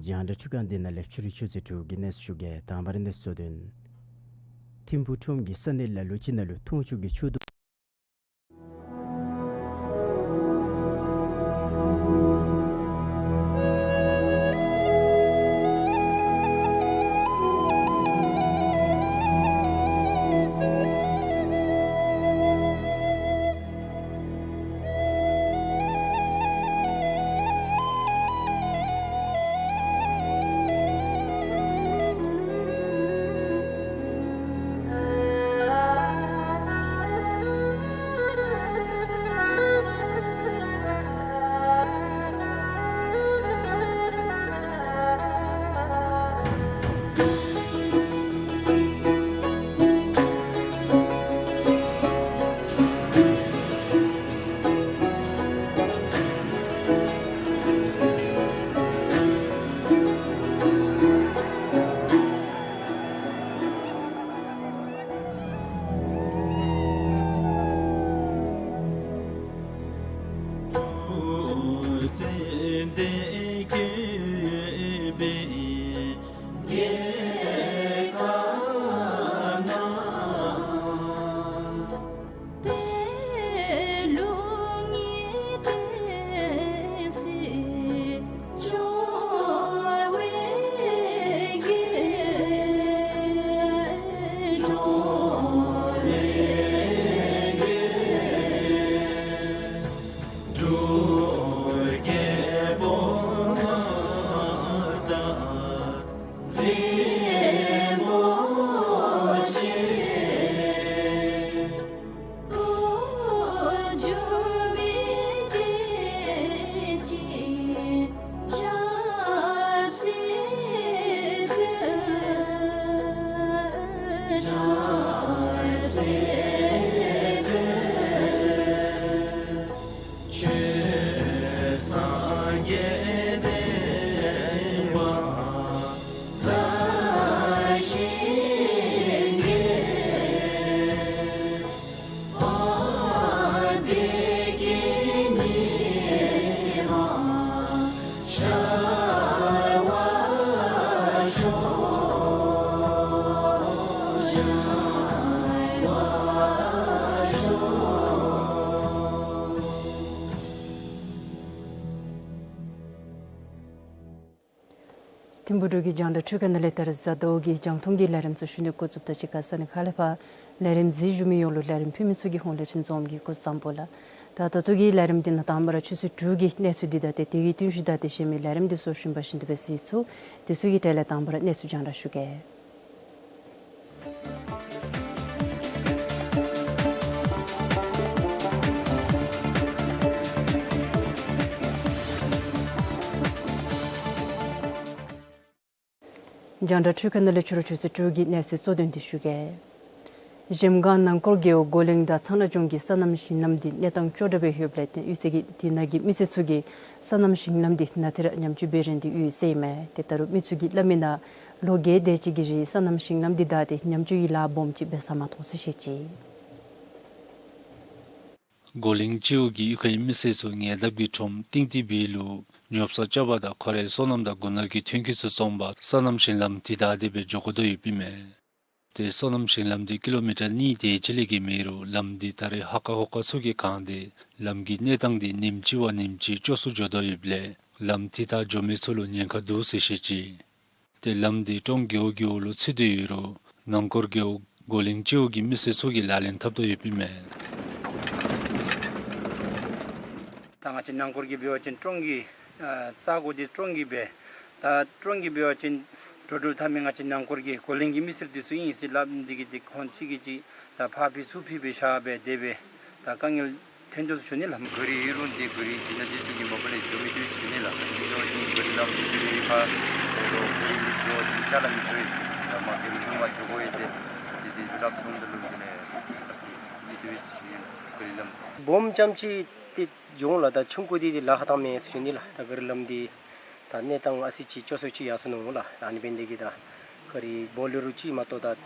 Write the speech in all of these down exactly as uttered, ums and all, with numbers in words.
རྒྱང་བསྒྲགས་འཕྲུལ་ཁང་འདི་ནང་ལས་ཕྱི་རུ་ཆུ་ཚོད་དྲུག་གི་གནས་ཚུལ་ཞུ་གེ། དང་པ་ར་གནས་ཚུལ་གཙོ་དོན། ཐིམ་ཕུག་ཁྲོམ་གྱི་ས་གནས་ལ་ལུ་ཅིག་ནང་ལུ་འཐུང་ཆུ་གི་ཆུ་དུ། ཐིམ་ཕུག་འབྲུག་གི་རྒྱང་བསྒྲགས་འཕྲུལ་ཁང་ནང་ལས་ད་རིས་གཟའ་ཟླཝ་གི་རྒྱང་མཐོང་གི་ལས་རིམ་ཚུ་ཞུ་ནི་འགོ་བཙུགསཔ་ད་གཅིག་ཁར་ས་གནས་ཁག་ལས་ཕར་ལས་རིམ་གཟིགས་བཞུགས་མི་ཡོངས་ལུ་ལས་རིམ་ཕུལ་མི་ཚུ་གི་ཧོངས་ལས་འཕྲིན་བཟང་པོ་གིས་སྐུ་གཟུགས་བཟང་པོ་ལགས། ད་ད་ལྟོ་གི་ལས་རིམ་འདི་ནང་དང་པ་ར་ཆུ་ཚོད་དྲུག་གི་གནས་ཚུལ་འདི་དང་དེ་དེ་གི་བསྟུན་གཞི་དང་དེ་བཤད་མི་ལས་རིམ་འདི་ཚུ་ཞིམ་པ་བཞིན་དུ་སྦེ་གཟིགས་ཚུགས། དེ་ཚུ་གི་གྲས་ལས་དང་པ་ར་གནས་ཚུལ་རྒྱང་བསྒྲགས་ཞུ་གེ། རྒྱང་བསྒྲགས་འཕྲུལ་ཁང་ནང་ལས་ཕྱི་རུ་ཆུ་ཚོད་དྲུག་གི་གནས་ཚུལ་གཙོ་དོན་འདི་ཞུ་གེ། གཞལམ་སྒང་ནང་སྐོར་རྒེད་འོག་སྒོ་གླིང་དང་ཚང་ནག་ལྗོངས་ཀྱི་སོ་ནམ་ཞིང་ལམ་འདི་གནས་སྟངས་སྐྱོ་དྲགས་སྦེ་ཡོདཔ་ལས་ཏེ་གཡུས་ཚན་གྱི་དེ་ནང་གི་མི་སེར་ཚུ་གིས་སོ་ནམ་ཞིང་ལམ་འདི་ནང་ཏེ་ར་ཉམས་བཅོས་འབད་རན་ཏེ་ཡོད་ཟེར་ཨིན་མས། ཏེ་ད་རུང་མི་ཚུ་གིས་སླབ་མི་ནང་ལོ་བརྒྱད་དེ་ཅིག་གི་རིང་སོ་ནམ་ཞིང་ལམ་འདི་བདའ་སྟེ་ཉམས་བཅོས་ཀྱི་ལཱ་སྦོམ་ཅིག་འབད་ས་མ་མཐོང་ཟེར་བཤད་ཅི། སྒོ་གླིང་སྤྱི་འོག་གི་གཡུས་ཁའི་མི་སེར་ཚུ་ཉེ་འདབས་ཀྱི་ཁྲོམ་ཏིང་ཏི་བི་ལུ་ཉོ་སར་རྐྱབ་པ་དང་ཁོ་རའི་སོ་ནམ་དང་སྒོ་ནོར་གྱི་ཐོན་སྐྱེད་ཚུ་བཙོང་པར་སོ་ནམ་ཞིང་ལམ་འདི་བདའ་སྟེ་སྦེ་འགྱོ་དགོ་དོ་ཡོདཔ་ཨིན་མས། ཏེ་སོ་ནམ་ཞིང་ལམ་འདི་ཀི་ལོ་མི་ཊར་གཉིས་དེ་ཅིག་ལས་བརྒལ་མེད་རུང་ལམ་འདི་ད་རེས་ཧ་ཀ་ཧོ་ཀ་ཚུ་གིས་གང་སྟེ་ལམ་གྱི་གནས་སྟངས་འདི་ཉིནམ་གཅིག་བ་ཉིནམ་གཅིག་སྐྱོ་སུ་འགྱོ་དོ་ཡོདཔ་ལས་ལམ་འདི་བདའ་འགྱོ་མི་ཚུ་ལུ་ཉེན་ཁ་འདུག་ཟེར་བཤད་ཅི། ཏེ་ལམ་འདི་ཀྲོང་རྒེད་འོག་གི་འོག་ལུ་ཚུད་དེ་ཡོད་རུང་ནང་སྐོར་རྒེད་འོག་སྒོ་གླིང་སྤྱི་འོག་གི་མི་སེར་ཚུ་གིས་ལག་ལེན་འཐབ་དོ་ཡོདཔ་ཨིན་མས། ད་ང་བཅས་ནང་སྐོར་གྱི་འབད་བ་ཅིན་ཀྲོང་གི་ཨ་ས་གོ་འདི་ཀྲོང་གི་སྦེ་ད་ཀྲོང་གི་འབད་བ་ཅིན་འགྲོ་འགྲུལ་འཐབ་མི་ང་བཅས་ནང་སྐོར་གྱི་སྒོ་གླིང་གི་མི་སེར་འདི་ཚུ་ཨིན་ཟེར་སླབ་འདི་གིས་ཏེ་ཁོང་ཅིག་གིས་ཅིག་ད་ཕར་ཕུད་ཚུར་ཕུད་སྦེ་བཞག་སྦེ་དེ་སྦེ་ད་དཀའ་ངལ་ཐོན་དོ་ཟེར་ཞུ་ནི་ལགས། ག་རི་ཡོད་རུང་ཏེ་ག་རི་འདི་ནང་འདི་ཚུ་གིས་མ་པ་ལས་འགྱོ་མི་བཏུབ་ཟེར་ཞུ་ནི་ལགས། འདི་འགྱོ་བ་ཅིན་ག་རི་ལམ་འདི་ཤེས་མི་ཕར་ལོག་ག་རི་མི་འགྱོ་བ་ཅིན་ཅ་ལ་མི་འགྱོ་ཡི་ཟེར། ད་མ་ག་རི་ལུང་མ་འགྱོ་དགོ་ཡི་ཟེར། འདི་འདི་སླབ་དོ་འདི་ལུ་འདི་ནང་ཨ་ཙི་མི་བཏུབ་ཟེར་ཞུ་ནི་ལགས། ག་རི་ལམ་སྦོམ་ཙམ་ཅིག་འདི་འགྱོ་འོང་ལགས། ད་ཆུང་ཀུ་འདི་འདི་ལཱ་ཁག་བཏང་མས་ཟེར་ཞུ་ནི་ལགས། ད་ག་རི་ལམ་འདི་ད་གནས་སྟངས་ཨ་ཙི་ཅིག་སྐྱོ་སུ་ཅིག་ཡར་སོ་ནུག་ལགས། ཨ་ནི་འབད་ནི་འདི་གིས་ད་ག་རི་སྦོ་ལེ་རོ་ཅིག་མ་གཏོགས་ད་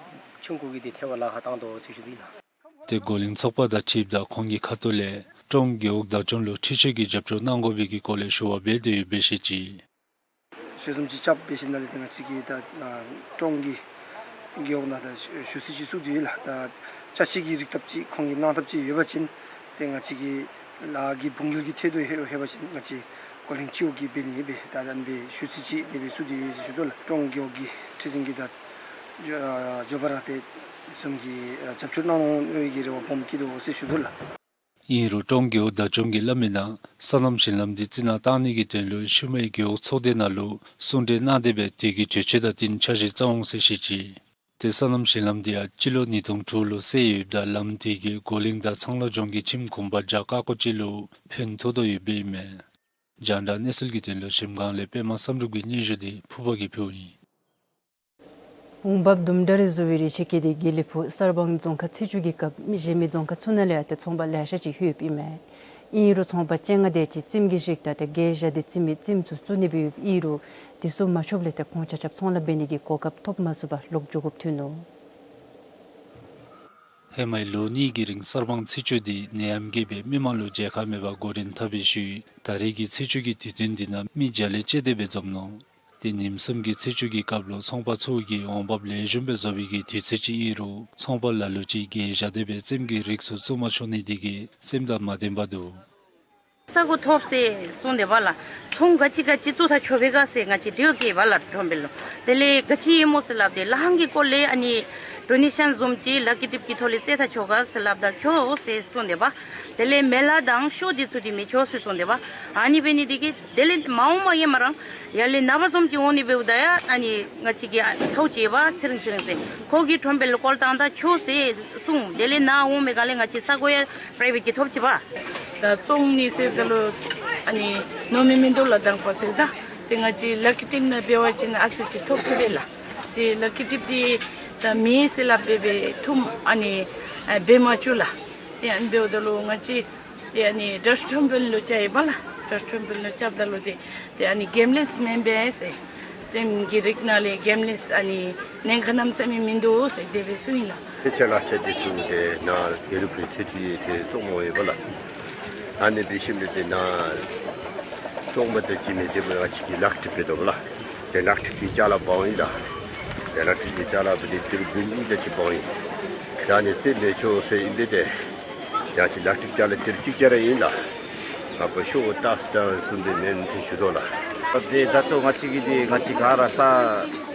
ཆུང་ཀུ་གི་འདི་ཐད་ཀར་ལཱ་ཁག་བཏང་དོ་ཟེར་ཞུ་ནི་ལགས། ཏེ་སྒོ་གླིང་ཚོགས་པ་དང་འཁྲིལཝ་ད་ཁོང་གི་ཁ་ཐུག་ལས་ཀྲོང་རྒེད་འོག་བདག་སྐྱོང་ལུ་འཕྲུལ་ཆས་ཀྱི་རྒྱབ་སྐྱོར་གནང་དགོ་པའི་གི་སྐོར་ལས་ཞུ་བ་འབད་དེ་ཡོདཔ་སྦེ་བཤད་ཅི། དེ་བཟུམ་ཅིག་རྐྱབ་འབད་ཞིནམ་ལས་ཏེ་ང་བཅས་ཀྱིས་ད་ཨ་ཀྲོང་གི་རྒེད་འོག་ནང་ད་ཞུ་ཞུ་ཚིག་ཅིག་བཙུགས་ཏེ་ཡོད་ལགས། ད་ཅ་ཆས་ཀྱི་རིགས་བཏབ་ཅིག་ཁོང་གིས་གནང་ཐབས་ཅིག་ཡོད་པ་ཅིན་ཏེ་ང་བཅས་ཀྱི་ལཱ་གི་བུང་འགྱུར་གྱི་ཐད་དུ་ལྷོད་ལྷོད་པ་ཅིན་ང་བཅས་གོ་ལེན་ཅིག་གིས་འབད་ནི་ཨིན་པས། ད་ཨ་ནི་སྦེ་ཞུ་ཚིག་ཅིག་ཨ་ནི་སྦེ་བཙུགས་ཏེ་ཡོད་ཟེར་ཞུ་དོ་ལགས། ཀྲོང་རྒེད་འོག་གི་ཁྲི་འཛིན་གྱིས་ད་འགྱོ་འགྱོ་བ་ར་ཏེ་བཟུམ་གྱི་ཨ་རྒྱབ་སྐྱོར་གནང་འོང་མནོ་བའི་གི་རེ་བ་སྦོམ་བསྐྱེད་དོ་ཟེར་ཞུ་དོ་ལགས། ཨིན་རུང་ཀྲོང་རྒེད་འོག་བདག་སྐྱོང་གིས་སླབ་མིའི་ནང་སོ་ནམ་ཞིང་ལམ་འདི་རྩི་ནག་བཏང་ནི་གི་དོན་ལུ་ཤུལ་མའི་རྒེད་འོག་ཚོགས་སྡེ་ནང་ལུ་གསུང་གྲོས་གནང་སྟེ་སྦེ་དེ་གི་གྲོས་ཆོད་དང་བསྟུན་འཆར་གཞི་བརྩམ་འོང་ཟེར་བཤད་ཅི། ཏེ་སོ་ནམ་ཞིང་ལམ་འདི་ཡང་སྤྱི་ལོ་ཉིས་སྟོང་དྲུག་ལུ་བསལ་ཡོདཔ་ད་ལམ་དེ་གིས་གོ་གླིང་དང་ཚང་ལོ་ལྗོངས་ཀྱི་ཁྱིམ་གུང་པ་བརྒྱ་ཀ་ཀོ་ཅིག་ལུ་ཕན་ཐོགས་དོ་ཡོདཔ་ཨིན་མས། རྒྱང་བསྒྲགས་གནས་ཚུལ་གྱི་དོན་ལུ་གཞལམ་སྒང་ལས་པདྨ་བསམ་གྲུབ་ཀྱི་སྙན་ཞུ་འདི་ཕུར་པ་གིས་ཕུལཝ་ཨིན། འོང་འབབ་དུམ་གྲ་རེ་བཟོ་བའི་རེ་ཆེ་བསྐྱེད་དེ་དགེ་ལེགས་ཕུག་གསར་སྤང་རྫོང་ཁག་ཚེས་བཅུ་གི་སྐབས་གཞན་མི་རྫོང་ཁག་ཚུ་ནང་ལས་ཡང་ཏེ་ཚོང་པ་ལེ་ཤ་ཅིག་ལྷོདཔ་ཨིན་མས། ཨིན་རུང་ཚོང་པ་བཅོ་ལྔ་དེ་ཅིག་རྩེདམོ་གི་རིགས་དང་ཏེ་གེ་བཞག་སྟེ་རྩེདམོ་རྩེདམོ་ཚུ་བཙུགས་ནི་སྦེ་ཡོདཔ་ཨིན་རུང་དེ་ཚུ་མ་ཆོདཔ་ལས་ཏེ་ཁོང་ཆ་ཁྱབ་ཚོང་ལཱ་འབད་ནི་གི་གོ་སྐབས་ཐོབ་མ་ཚུགས་པར་ལོག་འགྱོ་དགོཔ་ཐོན་ནུག། ཧེ་མའི་ལོ་གཉིས་ཀྱི་རིང་གསར་སྤང་ཚེས་བཅུ་འདི་ནད་ཡམས་ཀྱིས་སྦེ་མི་མང་ལུ་མཇལ་ཁ་མེད་པར་འགོ་འདྲེན་འཐབ་པའི་ཤུལ་ད་རེས་ཀྱི་ཚེས་བཅུ་གི་དུས་སྟོན་འདི་ནང་མི་བརྒྱ་ལས་བཅད་དེ་སྦེ་འཛོམས་ནུག། ཏེ་ཉིནམ་གསུམ་གྱི་ཚེས་བཅུ་གི་སྐབས་ལུ་ཚོང་པ་ཚུ་གིས་འོང་འབབ་ལེགས་ཤོམ་སྦེ་བཟོ་བའི་གི་དུས་ཚོད་ཅིག་ཨིན་རུང་ཚོང་པ་ལ་ལུ་ཅིག་གེ་བཞག་སྟེ་སྦེ་རྩེདམོ་གི་རིགས་ཚུ་བཙུགས་མ་ཆོག་ནི་དེ་གིས་སེམས་དང་མ་ལྡནམ་འདུག། ས་གོ་ཐོབ་ཟེར་གསུངས་དེས་པ་ལགས། ཚོང་ག་ཅི་ག་ཅི་བཙུགས་ད་ཆོག་པས་ག་ཟེར་ང་བཅས་འདྲིཝ་བཀོད་པ་ལགས་ཁྲོམ་དཔོན་ལུ། དེ་ལས་ག་ཅི་ཨིན་མོ་ཟེར་སླབ་སྟེ་ལ་ཧང་གི་སྐོར་ལས་ཨ་ནི་ཌོ་ནེ་ཤཱན་བཟུམ་ཅིག་ལ་ཀི་ཊིབ་ཀྱི་ཐོག་ལས་བཙལ་ད་ཆོག་ག་ཟེར་སླབ་ད་ཆོག་ཟེར་གསུངས་དེས་པ། དེ་ལས་མེ་ལ་དང་ཤོ་འདི་ཚུ་འདི་མི་ཆོག་ཟེར་གསུངས་དེས་པ། ཨ་ནི་འབད་ནི་དེ་གིས་དེ་ལས་མ་འོངས་པ་ཡང་མ་རང་ཡར་ལས་ནངས་པ་བཟུམ་ཅིག་འོང་ནི་འབདཝ་ད་ཡང་ཨ་ནི་ང་བཅས་ཀྱི་ཨ་ཐའུ་ཅེ་བ་ཚེ་རིང་ཚེ་རིང་ཟེར་ཁོ་གིས་ཁྲོམ་དཔོན་ལུ་ཀོལ་བཏང་ད་ཆོག་ཟེར་གསུངས། དེ་ལས་ནཱ་འོང་མི་ག་ལས་ང་བཅས་ས་གོ་ཡང་པྲའི་བེཊ་ཀྱི་ཐོབ་ཅི་པ། ད་བཙོང་ནི་ཟེརཝ་ད་ལུ་ཨ་ནི་མནོ་མི་མིན་འདུག་ལགས། དང་པ་ཟེརཝ་ད་ཏེ་ང་བཅས་ལ་ཀི་ཊིབ་ནང་འབད་བ་ཅིན་ཨ་ཙི་ཅིག་ཐོབ་ཚུགས་པས་ལགས། ཏེ་ལ་ཀི་ཊིབ་འདི་ད་མེད་ཟེར་སླབ་སྦེ་སྦེ་ཐུམ་ཨ་ནི་ཨ་འབད་མ་བཅུག་ལགས། ཏེ་ཨ་ནི་འབདཝ་ད་ལུ་ང་བཅས་ཏེ་ཨ་ནི་ཌཱཊ་ཁྲོམ་དཔོན་ལུ་བཅར་ཡི་པ་ལགས། ཌཱཊ་ཁྲོམ་དཔོན་ལུ་བཅརཝ་ད་ལུ་ཏེ་ཏེ་ཨ་ནི་གེམ་ལེས་མེན་པས་ཟེར། རྩེདམོ་གི་རིགས་ནང་ལས་གེམ་ལེས་ཨ་ནི་ཉེན་ཁ་གནམ་མེད་ས་མེད་མིན་འདུག་ཟེར་དེ་སྦེ་གསུངས་ཡི་ལགས། ཏེ་ཁྱེད་ལ་ཁྱེད་དེ་ཚུ་ཏེ་ནཱ་དགེ་ལེགས་ཕུག་ཚེས་བཅུ་ཡི་ཏེ་བཙོང་འོང་ཡི་པ་ལགས། ཨ་ནི་འབད་ཞིནམ་ལས་ཏེ་ནཱ་བཙོང་པ་དང་གཅིག་མི་དེ་སྦེ་ང་བཅས་ཀྱིས་ལཱ་ཀི་ཊིབ་འབད་དོ་པ་ལགས། ཏེ་ལཱ་ཀི་ཊིབ་ཀྱི་ཅ་ལ་འབག་འོང་ཡི་ལགས། ཏེ་ལཱ་ཀི་ཊིབ་ཀྱི་ཅ་ལ་འབད་དེ་ཏི་རུ་འབུམ་གཉིས་དེ་ཅིག་འབག་འོང་ཡི། ད་ཨ་ནི་རྩེདམོ་ཆོག་ཟེར་ཨིན་པས། ཏེ་ཡང་ཅིན་ལཱ་ཀི་ཊིབ་ཅ་ལ་ཏི་རུ་གཅིག་ཅིག་ར་ཨིན་ལགས། ཨ་པ་ཤོ་ཏཱས་དང་བཟུམ་སྦེ་མེན་ཟེར་ཞུ་དོ་ལགས། ཏེ་ད་ལྟོ་ང་བཅས་ཀྱིས་འདི་ང་བཅས་ག་ར་ས་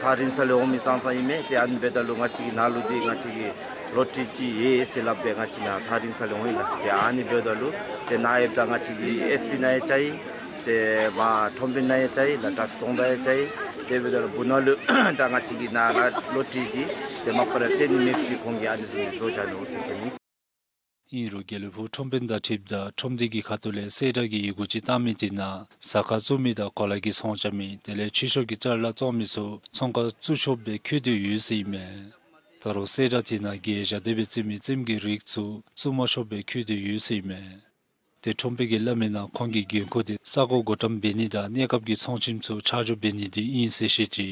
ཐག་རིང་ས་ལས་འོང་མི་ཙང་ཙང་ཨིན་མས། ཏེ་ཨ་ནི་འབདཝ་ད་ལུ་ང་བཅས་ཀྱི་ནཱ་ལུ་འདི་ང་བཅས་ཀྱི་ལོ་ཊ་རི་ཅིག་ཡོད་ཟེར་སླབ་སྦེ་ང་བཅས་ནཱ་ཐག་རིང་ས་ལས་འོང་ཡི་ལགས། ཏེ་ཨ་ནི་འབདཝ་ད་ལུ་ཏེ་ནཱ་ཡོདཔ་ད་ང་བཅས་ཀྱི་ཨེས་པི་ནང་ཡང་བཅར་ཡི། ཏེ་མར་ཁྲོམ་དཔོན་ནང་ཡང་བཅར་ཡི་ལགས། ད་ཚོང་པ་ཡང་བཅར་ཡི། དེ་འབདཝ་ད་ལུ་སྦུག་ན་ལུ་ད་ང་བཅས་ཀྱི་ནཱ་ལུ་ལོ་ཊ་རི་འདི་ཏེ་མ་པ་ར་རྩེད་ནི་མེདཔ་ཅིག་ཁོང་གིས་ཨ་ནི་བཟུམ་སྦེ་བཟོ་བཞག་ནུག་ཟེར་ཞུ་ནི། ཨིན་རུང་དགེ་ལེགས་ཕུག་ཁྲོམ་དཔོན་དང་འཁྲིལཝ་ད་ཁྲོམ་སྡེ་གི་ཁ་ཐུག་ལས་གསལ་བསྒྲགས་ཀྱི་ཡི་གུ་ཅིག་བཏང་མི་དེ་ནང་ཟ་ཁང་བཙུགས་མི་དང་གོ་ལ་གི་ཚོང་རྐྱབ་མི་དེ་ལས་ཕྱི་ཕྱོགས་ཀྱི་ཅ་ལ་བཙོང་མི་ཚུ་ཚོང་ཁང་བཙུགས་ཆོགཔ་སྦེ་བཀོད་དེ་ཡོད་ཟེར་ཨིན་མས། ད་རུང་གསལ་བསྒྲགས་དེ་ནང་གེ་བཞག་སྟེ་སྦེ་རྩེད་མི་རྩེདམོ་གི་རིགས་ཚུ་བཙུགས་མ་ཆོགཔ་སྦེ་བཀོད་དེ་ཡོད་ཟེར་ཨིན་མས། ཏེ་ཁྲོམ་དཔོན་གྱིས་སླབ་མིའི་ནང་ཁོང་གི་འགན་ཁུར་དེ་ས་གོ་བགོ་བཀྲམ་འབད་ནི་དང་གནས་སྐབས་ཀྱི་ཚོང་ཁྱིམ་ཚུ་ཆ་འཇོག་འབད་ནི་དེ་ཨིན་ཟེར་བཤད་ཅི།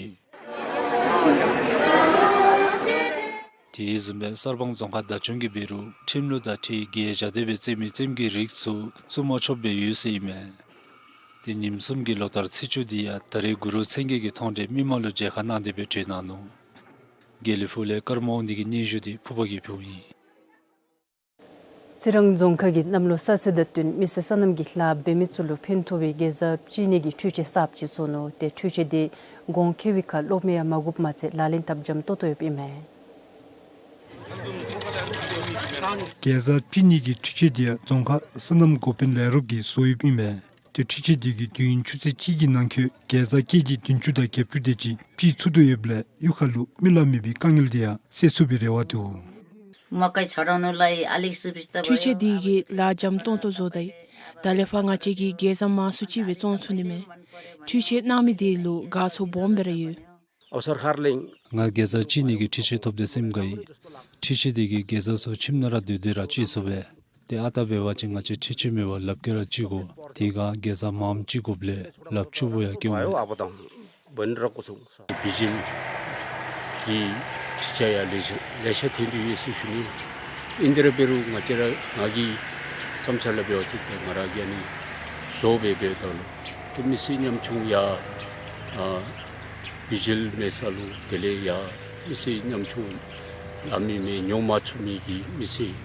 དེ་བཟུམ་སྦེ་གསར་སྤང་རྫོང་ཁག་བདག་སྐྱོང་གིས་འབད་རུང་ཁྲིམས་ལུགས་དང་འཁྲིལ་གེ་བཞག་སྟེ་སྦེ་རྩེད་མི་རྩེདམོ་གི་རིགས་ཚུ་བཙུགས་མ་ཆོགཔ་སྦེ་ཡོད་ཟེར་ཨིན་མས། ཏེ་ཉིནམ་གསུམ་གྱི་ལོ་ལྟར་ཚེས་བཅུ་འདི་ཡང་ད་རེས་གུ་རུ་མཚན་བརྒྱད་ཀྱི་མཐོང་གྲོལ་མི་མང་ལུ་མཇལ་ཁ་གནང་སྟེ་སྦེ་གྲོལ་གནང་ནུག། དགེ་ལེགས་ཕུག་ལས་ཀརྨ་དབང་འདུས་ཀྱི་སྙན་ཞུ་འདི་ཕུར་པ་གིས་ཕུལཝ་ཨིན། རྩི་རང་རྫོང་ཁག་གིས་གནམ་ལོ་གསར་ཚེས་དང་བསྟུན་མི་སེར་སོ་ནམ་གྱི་ལཱ་འབད་མི་ཚུ་ལུ་ཕན་ཐོགས་པའི་གེ་ཛ་བཙིར་ནི་གི་འཕྲུལ་ཆས་གསརཔ་ཅིག་བཟོ་ནུག། ཏེ་འཕྲུལ་ཆས་དེ་གོང་འཁེལ་བའི་ཁར་གློག་མེ་ཡང་མ་དགོཔ་མ་ཚད་ལག་ལེན་འཐབ་འཇམ་ཏོག་ཏོ་ཡོདཔ་ཨིན་མས། གེ་ཛ་བཙིར་ནི་གི་འཕྲུལ་ཆས་དེ་ཡང་རྫོང་ཁག་སོ་ནམ་འགོ་དཔོན་ལས་རོགསཔ་གིས་བཟོ་ཡོདཔ་ཨིན་མས། ཏེ་འཕྲུལ་ཆས་དེ་གིས་དུས་ཡུན་ཆུ་ཚོད་གཅིག་གི་ནང་འཁོད་གེ་ཛ་ཀེ་ཇི་བདུན་ཅུ་དང་བརྒྱད་ཅུ་དེ་ཅིག་བཙིར་ཚུགས་དོ་ཡོདཔ་ལས་གཡུས་ཁ་ལུ་མི་ལཱ་མེད་པའི་དཀའ་ངལ་དེ་ཡང་སེལ་ཚུགས་པའི་རེ་བ་འདུག། འཕྲུལ་ཆས་དེ་གིས་ལཱ་འཇམ་ཏོང་ཏོ་བཟོ་ད་ཡི། ད་ལས་ཕར་ང་བཅས་ཀྱིས་གེ་ཛ་མང་སུ་ཅིག་སྦེ་བཙོང་ཚུགས་ནི་མས། འཕྲུལ་ཆས་གནང་མི་དེ་ལུ་དགའ་ཚོར་སྦོམ་སྦེ་ར་ཡོད། ང་གེ་ཛ་བཙིར་ནི་གི་འཕྲུལ་ཆས་ཐོབ་སྟེ་སེམས་དགའ་ཡི། འཕྲུལ་ཆས་དེ་གིས་གེ་ཛ་ཚུ་ཁྱིམ་ནང་ར་སྡོད་དེ་ར་བཙིར་ཚུགས་པས། ཏེ་ཨ་རྟག་འབད་བ་ཅིན་ང་བཅས་འཕྲུལ་ཆས་མེད་པར་ལགཔ་གིས་ར་བཙིར་དགོ། དེ་སྒང་གེ་ཛ་མངམ་བཙིར་དགོཔ་ལས་ལགཔ་ཕྱུགཔོ་ཡང་སྐྱེཝ་མས། བི་ཇིན་གྱི་འཕྲུལ་ཆས་ཡང་ལེ་ཤ་ལེ་ཤ་ཐོན་ཏེ་ཡོད་ཟེར་ཞུ་ནི། ཨིན་དེ་ར་འབད་རུང་ང་བཅས་ར་ང་གི་བསམ་འཆར་ལུ་འབད་བ་ཅིན་ཏེ་ང་ར་གིས་ཨ་ནི་བཟོ་སྦེ་འབདཝ་ད་ལུ་ཏེ་མི་སེར་ཉམ་ཆུང་ཡང་ ཨ་བི་ཇུ་ཝལ་མེད་ས་ལུ་དེ་ལས་ཡང་མི་སེར་ཉམ་ཆུང་ལཱ་མི་མེད་ཉོ་མ་ཚུགས་མི་གི་མི་སེར།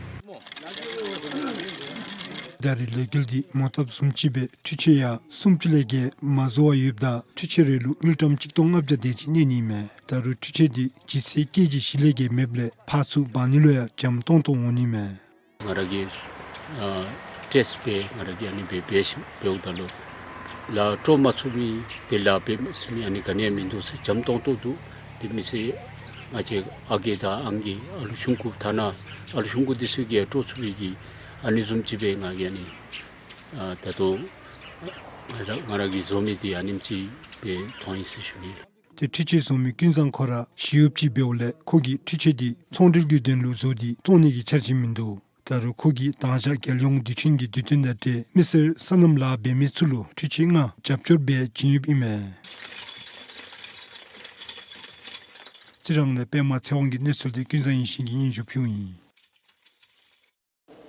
ད་རེས་ལས་འགུལ་འདི་མོ་བཏབ་བཟུམ་ཅིག་སྦེ་འཕྲུལ་ཆས་ཡང་སུམ་ཅུ་ལས་བརྒལ་མ་བཟོ་བར་ཡོདཔ་ད་འཕྲུལ་ཆས་རེ་ལུ་དངུལ་ཀྲམ་གཅིག་སྟོང་ལྔ་བརྒྱ་དེ་ཅིག་གནས་ནི་མས། ད་རུང་འཕྲུལ་ཆས་འདི་ལྗིད་ཚད་ཀེ་ཇི་བཞི་ལས་བརྒལ་མེདཔ་ལས་ཕར་ཚུར་འབག་ནི་ལུ་ཡང་འཇམ་ཏོང་ཏོ་འོང་ནི་མས། ང་ར་གིས་ཨ་ཊེསཊ་འབད་ང་ར་གིས་ཨ་ནི་འབད་འབད་ཞིནམ་འབདཝ་ད་ལུ་ལཱ་འགྲོ་མ་ཚུགས་མི་དེ་ལཱ་འབད་མ་ཚུགས་མི་ཨ་ནི་ག་ནི་ཡང་མིན་འདུག་ཟེར་འཇམ་ཏོང་ཏོ་འདུག། དེ་མི་སེར་ང་བཅས་ཨ་རྒས་དང་ཨང་རྒས་ཨ་ལུ་ཆུང་ཀུ་ཐ་ན་ཨ་ལུ་ཆུང་ཀུ་འདི་ཚུ་གིས་ཡང་འགྲོ་ཚུགས་པའི་གི་ཨ་ནི་བཟུམ་ཅིག་སྦེ་ང་གིས་ཨ་ནི་ཨ་ད་ལྟོ་ང་ར་ང་ར་གིས་བཟོ་མི་འདི་ཨ་ནེམ་ཅིག་སྦེ་མཐོང་ཡི་ཟེར་ཞུ་ནི། ཏེ་འཕྲུལ་ཆས་བཟོ་མི་ཀུན་བཟང་ཁོ་ར་ཞི་གཡོགཔ་ཅིག་འབདཝ་ལས་ཁོ་གིས་འཕྲུལ་ཆས་འདི་ཚོང་འབྲེལ་གྱི་དོན་ལུ་བཟོ་སྟེ་བཙོང་ནི་གི་འཆར་གཞི་མིན་འདུག། ད་རུང་ཁོ་གིས་དང་ཞག་རྒྱལ་ཡོངས་དུས་ཆེན་གྱི་དུས་སྟོན་དང་འབྲེལ་མི་སེར་སོ་ནམ་ལཱ་འབད་མི་ཚུ་ལུ་འཕྲུལ་ཆས་ལྔ་རྒྱབ་སྐྱོར་འབད་བྱིན་ཡོདཔ་ཨིན་མས། རྩི་རང་ལས་པདྨ་ཚེ་དབང་གི་གནས་ཚུལ་འདི་ཀུན་བཟང་ཡིད་བཞིན་གྱིས་སྙན་ཞུ་ཕུལཝ་ཨིན།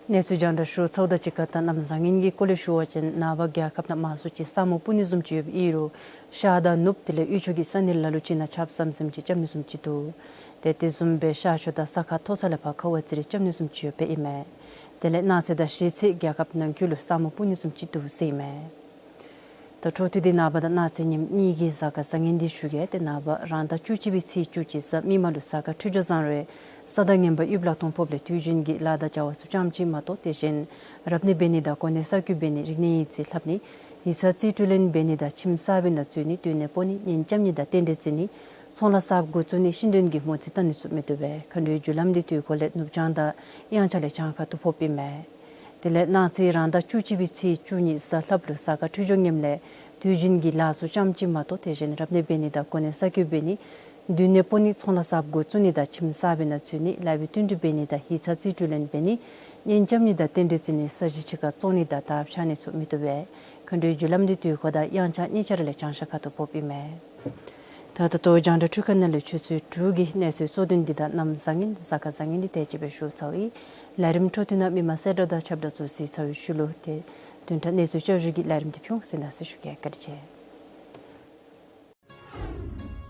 གནས་ཚུལ་རྒྱང་བསྒྲགས་ཞུ་ཚརཝ་དང་གཅིག་ཁར་ད་གནམ་བཟང་ངན་གྱི་སྐོར་ལས་ཞུ་བ་ཅིན་ནངས་པ་རྒྱལ་ཁབ་ནང་མང་སུ་ཅིག་ས་སྨུག་སྤུབ་ནི་བཟུམ་ཅིག་ཡོདཔ་ཨིན་རུང་ཤར་དང་ནུབ་དེ་ལས་དབུས་ཕྱོགས་ཀྱི་ས་གནས་ལ་ལུ་ཅིག་ནང་ཆརཔ་ཟམ་ཟིམ་ཅིག་རྐྱབ་ནི་བཟུམ་ཅིག་འདུག། ཏེ་དེ་བཟུམ་སྦེ་ཤར་ཕྱོགས་དང་ས་ཁ་མཐོ་ས་ལས་ཕར་ཁ་བ་ཙི་རེ་རྐྱབ་ནི་བཟུམ་ཅིག་ཡོདཔ་ཨིན་མས། དེ་ལས་གནངས་ཚེ་དང་གཞེས་ཚེ་རྒྱལ་ཁབ་ནང་འཁོད་ལུ་ས་སྨུག་སྤུབ་ནི་བཟུམ་ཅིག་འདུག་ཟེར་ཨིན་མས། ད་འཕྲོ་མཐུད་དེ་ནངས་པ་དང་གནངས་ཚེ་ཉིནམ་གཉིས་ཀྱི་གཟའ་སྐར་བཟང་ངན་འདི་ཞུ་གེ། ཏེ་ནངས་པ་རང་ཟླ་བཅུ་གཅིག་པའི་ཚེས་བཅུ་གཅིག་གཟའ་མིག་དམར་ལུ་གཟའ་སྐར་འཕྲོད་སྦྱོར་བཟང་རུང་གསར་དང་རྔོན་པ་གཡུ་ལ་སྟོང་ཕོགཔ་ལས་དུས་རྒྱུན་གྱི་ལཱ་དང་བྱ་བ་ཚུ་ཙམ་ཅིག་མ་གཏོགས་དེ་བཞིན་རབ་གནས་འབད་ནི་དང་གོ་གནས་གསར་བསྐོ་འབད་ནི་རིག་གནས་ཡིག་རྩིས་ལྷབ་ནི་ཡིག་ཚང་རྩིས་སྤྲོད་ལེན་འབད་ནི་དང་ཁྱིམ་གསར་པའི་ནང་འཛུལ་ནི་སྡོད་གནས་སྤོ་ནི་གཉེན་རྐྱབ་ནི་དང་རྟེན་འབྲེལ་བརྩི་ནི་ཚོང་ལཱ་གསརཔ་འགོ་བཙུགས་ནི་ཤིང་འདོན་གྱི་མོ་རྩིས་བལྟ་ནི་ཚུ་མི་བཏུབ་པས། མཁའ་འགྲོའི་རྒྱུ་ལམ་འདི་དུས་འཁོར་ལས་ནུབ་བྱང་དང་དབྱངས་འཆར་ལས་བྱང་ཁ་ཐུག་ཕོགཔ་ཨིན་མས། དེ་ལས་གནངས་ཚེ་རང་ཟླ་བཅུ་གཅིག་པའི་ཚེས་བཅུ་གཉིས་གཟའ་ལྷགཔ་ལུ་གཟའ་སྐར་འཕྲོད་སྦྱོར་ངནམ་ལས་དུས་རྒྱུན་གྱི་ལཱ་ཚུ་ཙམ་ཅིག་མ་གཏོགས་དེ་བཞིན་རབ་གནས་འབད་ནི་དང་གོ་གནས་གསར་བསྐོ་འབད་ནི་སྡོད་གནས་སྤོ་ནི་ཚོང་ལཱ་གསརཔ་འགོ་བཙུགས་ནི་དང་ཁྱིམ་གསར་པའི་ནང་འཛུལ་ནི་ལཱ་གཡོག་བསྟུན་གྲོས་འབད་ནི་དང་ཡིག་ཚང་རྩིས་སྤྲོད་ལེན་འབད་ནི་གཉེན་རྐྱབ་ནི་དང་རྟེན་འབྲེལ་བརྩི་ནི་ས་གཞི་ཕྱི་ཁར་བཙོང་ནི་དང་དར་འཕྱར་ནི་ཚུ་མི་བཏུབ་པས། མཁའ་འགྲོའི་རྒྱུ་ལམ་འདི་དུས་འཁོར་དང་དབྱངས་འཆར་གཉིས་ཆ་ར་ལས་བྱང་ཤར་ཁ་ཐུག་ཕོགཔ་ཨིན་མས། ད་ད་ལྟོ་རྒྱང་བསྒྲགས་འཕྲུལ་ཁང་ནང་ལས་ཆུ་ཚོད་དྲུག་གི་གནས་ཚུལ་གཙོ་དོན་འདི་དང་གནམ་བཟང་ངན་གཟའ་སྐར་བཟང་ངན་འདི་དེ་ཅིག་སྦེ་ཞུ་ཚརཝ་ཨིན། ལས་རིམ་འཕྲོ་མཐུད་ནང་མི་མང་གསལ་བསྒྲགས་དང་ཁྱབ་བསྒྲགས་ཚུ་གཟིགས་ཚར་བའི་ཤུལ་ལུ་ཏེ་བདུན་ཕྲག་གནས་ཚུལ་བསྐྱར་ཞུའི་ལས་རིམ་འདི་ཕུལ་ཟེར་གནང་ཟེར་ཞུ་གེ། བཀའ་དྲིན་ཆེ།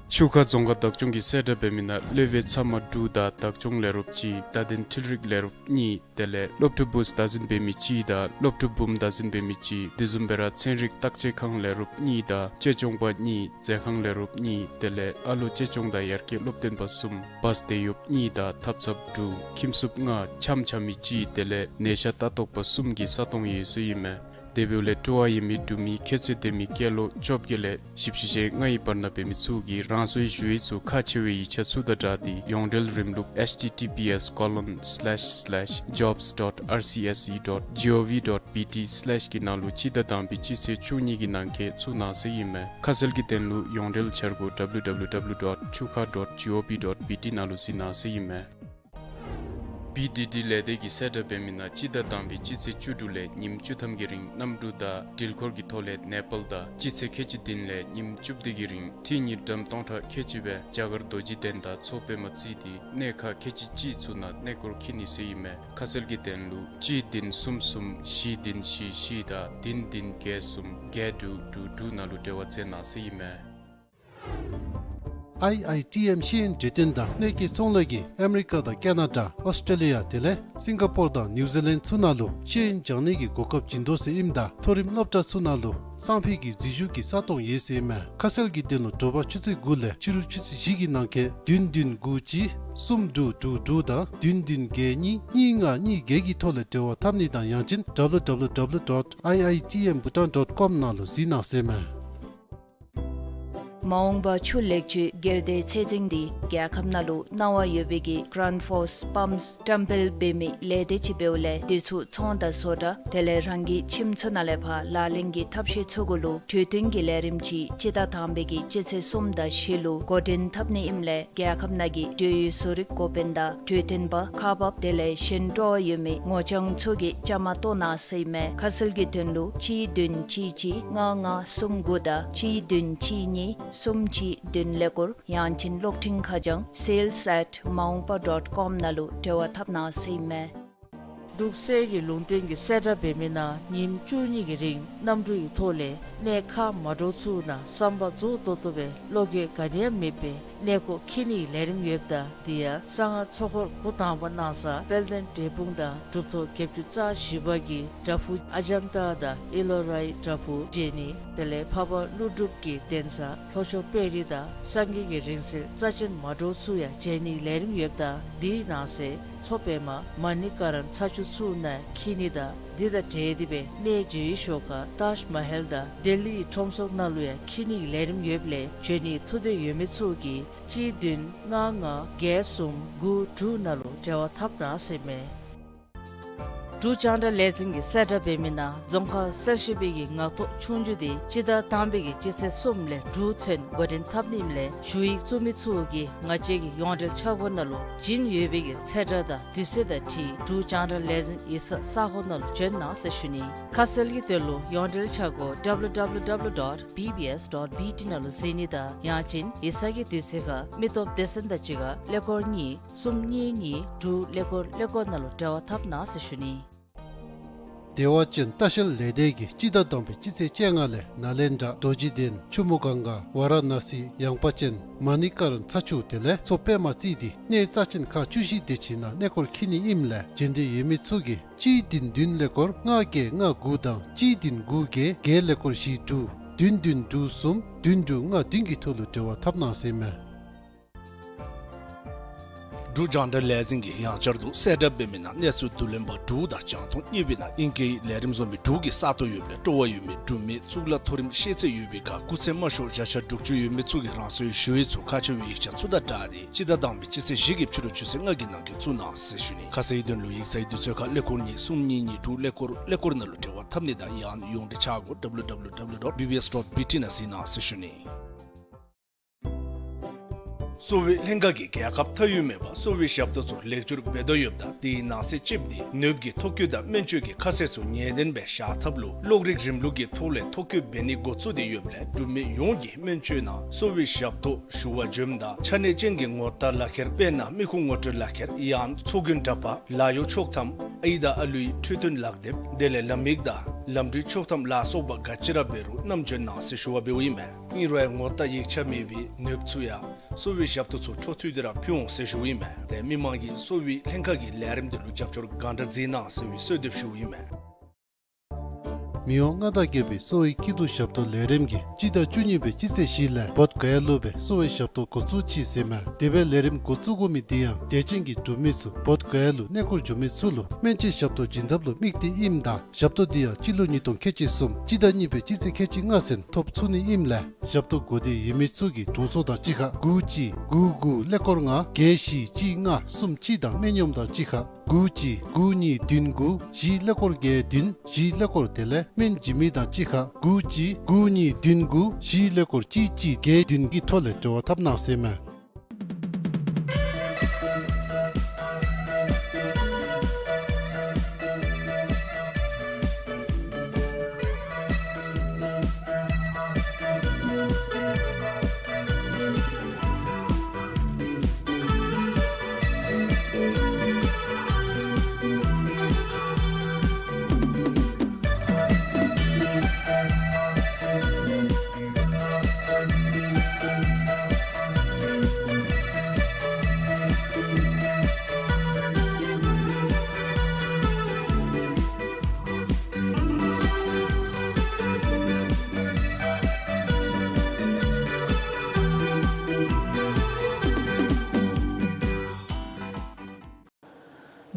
ཆུ་ཁ་རྫོང་ཁག་བདག་སྐྱོང་གིས་གསལ་བསྒྲགས་འབད་མི་ནང་གློ་བའི་ཚབ་མ་དྲུག་དང་བདག་སྐྱོང་ལས་རོགསཔ་གཅིག། བརྡ་དོན་འཕྲུལ་རིག་ལས་རོགསཔ་གཉིས། དེ་ལས་སློབ་ཕྲུག་བུཚ་བདག་འཛིན་འབད་མི་གཅིག་དང་སློབ་ཕྲུག་བུམོ་བདག་འཛིན་འབད་མི་གཅིག། དེ་བཟུམ་སྦེ་ར་ཚན་རིག་བརྟག་དཔྱད་ཁང་ལས་རོགསཔ་གཉིས་དང་གཅེས་སྐྱོང་པ་གཉིས། མཛད་ཁང་ལས་རོགསཔ་གཉིས། དེ་ལས་ཨ་ལོ་གཅེས་སྐྱོང་དང་ཡར་རྒྱས་སློབ་སྟོན་པ་གསུམ། བཱས་དེད་གཡོགཔ་གཉིས་དང་ཐབ་ཚངཔ་དྲུག། ཁྱིམ་སྲུབས་ལྔ། འཆམ་འཆམ་མི་གཅིག། དེ་ལས་ནད་ཤ་ལྟ་རྟོག་པ་གསུམ་གྱིས་ས་སྟོང་ཡོད་ཟེར་ཨིན་མས། དེ་འབདཝ་ལས་སྤྲོ་བ་ཡོད་མི་འབྲུག་མི་ཁྱད་ཚད་ལྡན་མི་སྐྱེས་ལོ་བཅོ་བརྒྱད་ལས་བཞི་བཅུ་ཞེ་ལྔའི་བར་ན་འབད་མི་ཚུ་གིས་རང་སོའི་ཞུ་ཡིག་ཚུ་ཁག་ཆེ་བའི་ཡིག་ཆ་ཚུ་དང་སྦྲགས་ཏེ་ཡོངས་འབྲེལ་རིམ་ལུགས་https colon slash slash jobs dot rcse dot gov dot bt slash གི་ནང་ལུ་སྤྱི་ཟླ་དང་པའི་སྤྱི་ཚེས་བཅུ་གཉིས་ཀྱི་ནང་འཁོད་བཙུགས་གནང་ཟེར་ཨིན་མས། ཁ་གསལ་གྱི་དོན་ལུ་ཡོངས་འབྲེལ་འཆར་སྒོ་www dot chuka dot gov dot bt ནང་ལུ་གཟིགས་གནང་ཟེར་ཨིན་མས། བི་ཌི་ཌི་ལས་སྡེ་གིས་གསལ་བསྒྲགས་འབད་མི་ནང་སྤྱི་ཟླ་དང་པའི་སྤྱི་ཚེས་བཅུ་དྲུག་ལས་ཉིནམ་བཅུ་ཐམ་གྱི་རིང་གནམ་གྲུ་དང་འགྲུལ་འཁོར་གྱི་ཐོག་ལས་ནེ་པཱལ་དང་སྤྱི་ཚེས་ཁལ་གཅིག་བདུན་ལས་ཉིནམ་བཅུ་བདུན་གྱི་རིང་ཏི་ཉིས་འགྲམ་སྟོང་ཕྲག་ཁལ་གཅིག་སྦེ་རྒྱ་གར་རྡོ་རྗེ་གདན་དང་མཚོ་པདྨ་བརྩིས་ཏེ་གནས་ཁག་ཁལ་གཅིག་གཅིག་ཚུ་ནང་གནས་སྐོར་འཁྱིད་ནི་ཟེར་ཨིན་མས། ཁ་གསལ་གྱི་དོན་ལུ་གཅིག་བདུན་གསུམ་གསུམ་བཞི་བདུན་བཞི་བཞི་དང་བདུན་བདུན་བརྒྱད་གསུམ་བརྒྱད་དྲུག་དྲུག་དྲུག་ནང་ལུ་འབྲེལ་བ་མཛད་གནང་ཟེར་ཨིན་མས། ཨའི་ཨའི་ཊི་ཨེམ་ཤེས་ཡོན་གྲོས་སྟོན་དང་གནས་སྐོར་ཚོང་ལས་ཀྱིས་ཨ་མི་རི་ཀ་དང་ཀེ་ན་ཌ་ཨོསི་ཊྲེ་ལི་ཡ་དེ་ལས་སིང་ག་པོར་དང་ནིའུ་ཛི་ལེནཌ་ཚུ་ནང་ལུ་ཤེས་ཡོན་སྦྱང་ནི་གི་གོ་སྐབས་བྱིན་དོ་ཟེར་ཨིནམ་ད་མཐོ་རིམ་སློབ་གྲྭ་ཚུ་ནང་ལུ་སང་ཕོད་ཀྱི་འཛུལ་ཞུགས་ཀྱི་ས་སྟོང་ཡོད་ཟེར་ཨིན་མས། ཁ་གསལ་གྱི་དོན་ལུ་དྲོ་པ་ཆུ་ཚོད་དགུ་ལས་ཕྱི་རུ་ཆུ་ཚོད་བཞི་གི་ནང་འཁོད་བདུན་བདུན་དགུ་གཅིག་གསུམ་དྲུག་དྲུག་དྲུག་དང་བདུན་བདུན་བརྒྱད་གཉིས་གཉིས་ལྔ་གཉིས་བརྒྱད་ཀྱི་ཐོག་ལས་འབྲེལ་བ་འཐབ་ནི་དང་ཡང་ཅིན་ཌབ་ལུ་ཌབ་ལུ་ཌབ་ལུ་ཌོཊ་ཨའི་ཨའི་ཊི་ཨེམ་བྷུ་ཊཱན་ཌོཊ་ཀོམ་ནང་ལུ་གཟིགས་གནང་ཟེར་ཨིན་མས། མ་འོངས་པ་ཆུ་ལེགས་བཅོས་སྒེར་སྡེའི་ཚད་འཛིན་འདི་རྒྱལ་ཁབ་ནང་ལུ་གནང་བ་ཡོད་པའི་གི་གྷ་རེན་ཕོརསི་པམཔསི་བཀྲམ་སྤེལ་འབད་མི་ལས་སྡེ་ཅིག་འབདཝ་ལས་དེ་ཚུ་ཚོང་དང་བཟོ་གྲྭ་དེ་ལས་རང་གི་ཁྱིམ་ཚུ་ནང་ལས་ཕར་ལག་ལེན་གྱི་ཐབས་ཤེས་ཚུ་གུ་ལུ་གྲོས་བསྟུན་གྱི་ལས་རིམ་ཅིག་སྤྱི་ཟླ་དང་པའི་གི་སྤྱི་ཚེས་གསུམ་དང་བཞི་ལུ་འགོ་འདྲེན་འཐབ་ནི་ཨིནམ་ལས་རྒྱལ་ཁབ་ནང་གི་འབྲེལ་ཡོད་བཟོ་རིག་འགོ་དཔོན་དང་གྲོས་སྟོན་པ་ཁག་འབགཔ་དེ་ལས་གཞན་སྤྲོ་བ་ཡོད་མི་ངོ་རྐྱང་ཚུ་གིས་བཅའ་མར་གཏོགས་གནང་ཟེར་ཨིན་མས། ཁ་གསལ་གྱི་དོན་ལུ་གཅིག་བདུན་གཅིག་གཅིག་ལྔ་ལྔ་གསུམ་དགུ་དང་གཅིག་བདུན་གཅིག་གཉིས་གསུམ་གཅིག་བདུན་ལས་སྐོར་ཡང་ཅིན་གློག་འཕྲིན་ཁ་བྱང་sales at maungpa dot com ནང་ལུ་འབྲེལ་བ་འཐབ་གནང་ཟེར་ཨིན་མས། འབྲུག་གསེར་གྱི་ལུང་བསྟན་གྱི་གསལ་བསྒྲགས་འབད་མི་ནང་ཉིནམ་བཅུ་གཉིས་ཀྱི་རིང་གནམ་གྲུ་ཡི་ཐོག་ལས་གནས་ཁག་མ་འདྲཝ་ཚུ་ནང་བསམ་པ་རྫོགས་ཏོག་ཏོ་སྦེ་བློ་འགྱོད་ག་ནི་ཡང་མེད་པར་གནས་སྐོར་འཁྱིད་ནིའི་ལས་རིམ་ཡོདཔ་ད་དེ་ཡང་གསང་སྔགས་ཚོགས་འཁོར་འགོ་དང་པ་གནང་ས་དཔལ་ལྡན་འབྲས་སྤུངས་དང་གྲུབ་ཐོབ་བརྒྱད་ཅུ་རྩ་བཞི་པ་གི་བྲག་ཕུག་ཨ་ཇམ་ཏ་དང་ཨེ་ལོ་རའི་བྲག་ཕུག་མཇལ་ནི། དེ་ལས་འཕགས་པ་ཀླུ་སྒྲུབ་ཀྱི་གདན་ས་ལྷོ་ཕྱོགས་དཔལ་རི་དང་སངས་རྒྱས་ཀྱི་རིང་བསྲེལ་རྩ་ཆེན་མ་འདྲཝ་ཚུ་ཡང་མཇལ་ནིའི་ལས་རིམ་ཡོདཔ་ད་དེའི་ནང་གསེས་མཚོ་པདྨ་མ་ཎི་ཀ་རན་ཚ་ཆུ་ཚུ་ནང་འཁྱིད་ནི་དང་དེ་དང་འབྲེལ་ཏེ་སྦེ་གནས་མཇལ་བའི་ཞོར་ཁར་ཏཱཇ་མ་ཧལ་དང་ལྡི་ལི་ཡི་ཁྲོམ་ཚོགས་ནང་ལུ་ཡང་འཁྱིད་ནིའི་ལས་རིམ་ཡོདཔ་ལས་འབྱོན་ནིའི་ཐུགས་འདོད་ཡོད་མི་ཚུ་གིས་གཅིག་བདུན་ལྔ་ལྔ་བརྒྱད་གསུམ་དགུ་དྲུག་ནང་ལུ་འབྲེལ་བ་འཐབ་གནང་ཟེར་མས། འབྲུག་རྒྱང་བསྒྲགས་ལས་འཛིན་གྱི་གསལ་བསྒྲགས་འབད་མི་ནང་རྫོང་ཁག་གསར་ཞབས་པའི་གི་ངག་ཐོག་ཆོས་རྒྱུགས་དེ་སྤྱི་ཟླ་དང་པའི་གི་སྤྱི་ཚེས་གསུམ་ལས་དྲུག་ཚུན་འགོ་འདྲེན་འཐབ་ནི་ཨིནམ་ལས་ཞུ་ཡིག་བཙུགས་མི་ཚུ་གིས་ང་བཅས་ཀྱི་ཡོངས་འབྲེལ་འཆར་སྒོ་ནང་ལུ་བྱིན་ཡོད་པའི་གི་ཚེས་གྲངས་དང་དུས་ཚོད་དང་འཁྲིལ་འབྲུག་རྒྱང་བསྒྲགས་ལས་འཛིན་ཡིག་ཚང་ས་གོ་ནང་ལུ་བྱོན་གནང་ཟེར་ཞུ་ནི། ཁ་གསལ་གྱི་དོན་ལུ་ཡོངས་འབྲེལ་འཆར་སྒོ་W W W dot B B S dot B T ནང་ལུ་གཟིགས་ནི་དང་ཡང་ཅིན་ཡིག་ཚང་གི་དུས་ཚོད་ཁར་མི་སྟོབས་སྡེ་ཚན་དང་གཅིག་ཁར་ཀླད་ཀོར་གཉིས་གསུམ་གཉིས་གཉིས་དྲུག་ཀླད་ཀོར་ཀླད་ཀོར་ནང་ལུ་འབྲེལ་བ་འཐབ་གནང་ཟེར་ཞུ་ནི། བདེ་བ་ཅན་ལྟ་བཤལ་ལས་སྡེ་གིས་སྤྱི་ཟླ་དང་པའི་སྤྱི་ཚེས་བཅོ་ལྔ་ལས་ནཱ་ལེནྡྲ་རྡོ་རྗེ་གདན་ཆུ་མོ་གངྒཱ་ཝཱ་ར་ཎ་སི་ཡངས་པ་ཅན་མ་ཎི་ཀ་རན་ཚ་ཆུ་དེ་ལས་མཚོ་པདྨ་རྩིས་ཏེ་གནས་རྩ་ཆེན་ཁག་བཅུ་བཞི་དེ་ཅིག་ནང་གནས་སྐོར་འཁྱིད་ནི་ཨིནམ་ལས་འབྱོན་འདོད་ཡོད་མི་ཚུ་གིས་གཅིག་བདུན་བདུན་ཀླད་ཀོར་ལྔ་བརྒྱད་ལྔ་དགུ་དང་གཅིག་བདུན་དགུ་བརྒྱད་བརྒྱད་ཀླད་ཀོར་བཞི་དྲུག་བདུན་བདུན་དྲུག་གསུམ་བདུན་དྲུག་ལྔ་བདུན་གྱི་ཐོག་ལུ་འབྲེལ་བ་འཐབ་གནང་ཟེར་མས། འབྲུག་རྒྱང་བསྒྲགས་ལས་འཛིན་གྱིས་ཡང་བསྐྱར་དུ་གསལ་བསྒྲགས་འབད་མི་ནང་གནས་ཚུལ་བསྡུ་ལེན་པ་དྲུག་དང་རྒྱང་མཐོང་གཉིས་པའི་ནང་ཨིང་སྐད་ལས་རིམ་བཟོ་མི་དྲུག་གི་ས་སྟོང་ཡོདཔ་ལས་སྤྲོ་བ་ཡོད་མི་འབྲུག་མི་གཙུག་ལག་མཐོ་རིམ་ཤེས་ཚད་ཡོད་པའི་ཁར་སྐུགས་ཚད་དམའ་ཤོས་བརྒྱ་ཆ་དྲུག་ཅུ་ཡོད་མི་ཚུ་གིས་རང་སོའི་ཞུ་ཡིག་ཚུ་ཁ་ཕྱེ་བའི་ཡིག་ཆ་ཚུ་དང་སྦྲགས་ཏེ་སྤྱི་ཟླ་དང་པའི་སྤྱི་ཚེས་བཞི་གི་ཕྱི་རུ་ཆུ་ཚོད་ལྔ་གི་ནང་འཁོད་བཙུགས་གནང་ཟེར་ཞུ་ནི། ཁ་གསལ་གྱི་དོན་ལུ་ཡིག་ཚང་གི་དུས་ཚོད་ཁར་ཀླད་ཀོར་གཉིས་གསུམ་གཉིས་གཉིས་དྲུག་ཀླད་ཀོར་ཀླད་ཀོར་ནང་ལུ་འབྲེལ་བ་འཐབ་ནི་དང་ཡང་ཡོངས་འབྲེལ་འཆར་སྒོ་W W W dot B B S dot B T ནང་གཟིགས་གནང་ཟེར་ཞུ་ནི། གསོ་བའི་ལྷན་ཁག་གིས་རྒྱལ་ཁབ་མཐའ་དབུས་མེད་པར་གསོ་བའི་ཞབས་ཏོག་ཚུ་ལེགས་བསྒྱུར་འབད་དོ་ཡོདཔ་ད་དེའི་ནང་གསེས་གཅིག་འདི་ནདཔ་གི་ཐོ་བཀོད་དང་སྨན་བཅོས་ཀྱི་ཁ་གསལ་ཚུ་ངེས་བདེན་སྦེ་བཞག་ཐབས་ལུ་གློག་རིག་རིམ་ལུགས་ཀྱི་ཐོག་ལས་ཐོ་བཀོད་འབད་ནི་འགོ་བཙུགས་ཏེ་ཡོདཔ་ལས་འབྲུག་མི་ཡོངས་ཀྱིས་སྨན་བཅོས་ནང་གསོ་བའི་ཞབས་ཏོག་ཞུ་བར་འབྱོནམ་ད་ཆ་གནས་ཅན་གྱི་ངོ་རྟགས་ལག་ཁྱེར་དཔེར་ན་མི་ཁུངས་ངོ་སྤྲོད་ལག་ཁྱེར་ཡང་ཚོགས་རྒྱུན་འདྲ་པར་ལཱ་གཡོག་ཆོག་ཐམ་ཨའི་དང་ཨ་ལུའི་འཕྲོད་བསྟེན་ལག་དེབ་དེ་ལས་ལམ་ཡིག་དང་ལམ་འགྲུལ་ཆོག་ཐམ་ལ་སོགས་པ་ག་ཅི་ར་འབད་རུང་བསྣམས་འབྱོན་གནང་ཟེར་ཞུ་བ་འབདཝ་ཨིན་མས། ཨིན་རུང་ཡང་ངོ་རྟགས་ཡིག་ཆ་མེད་པའི་ནདཔ་ཚུ་ཡང་གསོ་བའི་ཞབས་ཏོག་ཚུ་འཕྲོ་མཐུད་དེ་ར་ཕུལ་འོང་ཟེར་ཞུཝ་ཨིན་མས། ཏེ་མི་མང་གིས་གསོ་བའི་ལྷན་ཁག་གི་ལས་རིམ་དེ་ལུ་རྒྱབ་སྐྱོར་གང་དྲག་མཛད་གནང་ཟེར་བའི་གསོལ་འདེབས་ཞུཝ་ཨིན་མས། མི་དབང་མངའ་བདག་རྒྱལ་པོའི་གསོ་བའི་སྐྱིད་སྡུག་ཞབས་ཏོག་ལས་རིམ་གྱིས་སྤྱི་ཟླ་བཅུ་གཉིས་པའི་སྤྱི་ཚེས་བཞི་ལས་བོདྷ་ག་ཡ་ལུ་སྦེ་གསོ་བའི་ཞབས་ཏོག་འགོ་བཙུགས་ཅི་ཟེར་མས། དེ་སྦེ་ལས་རིམ་འགོ་བཙུགས་དགོ་མི་དེ་ཡང་དད་ཅན་གྱི་འབྲུག་མི་ཚུ་བོདྷ་ག་ཡ་ལུ་གནས་སྐོར་འགྱོ་མི་ཚུ་ལུ་སྨན་བཅོས་ཞབས་ཏོག་བྱིན་ཐབས་ལུ་དམིགས་ཏེ་ཨིནམ་ད་ཞབས་ཏོག་དེ་ཡང་སྤྱི་ལོ་ཉིས་སྟོང་ཁལ་གཅིག་གསུམ་སྤྱི་ཟླ་གཉིས་པའི་སྤྱི་ཚེས་ཁལ་གཅིག་ལྔ་ཚུན་ཐོབ་ཚུགས་ནི་ཨིནམ་ལས་ཞབས་ཏོག་དགོས་འདོད་ཡོད་མི་ཚུ་གིས་དྲུང་འཚོ་དང་གཅིག་ཁར་དགུ་གཅིག་དགུ་དགུ་ཀླད་ཀོར་ལྔ་བརྒྱད་བཞི་གཅིག་ལྔ་གསུམ་གཅིག་དང་སྨན་གཡོགམ་དང་གཅིག་ཁར་དགུ་གཅིག་དགུ་གཉིས་བདུན་དགུ་བཞི་ཀླད་ཀོར་བརྒྱད་བདུན་བཞི་ཀླད་ཀོར་དེ་ལས་སྨན་བྱིན་མི་དང་གཅིག་ཁར་དགུ་གཅིག་དགུ་གཉིས་བདུན་དགུ་བཞི་ཀླད་ཀོར་གཅིག་གཅིག་བརྒྱད་བདུན་གྱི་ཐོག་ལས་འབྲེལ་བ་འཐབ་གནང་ཟེར་མས།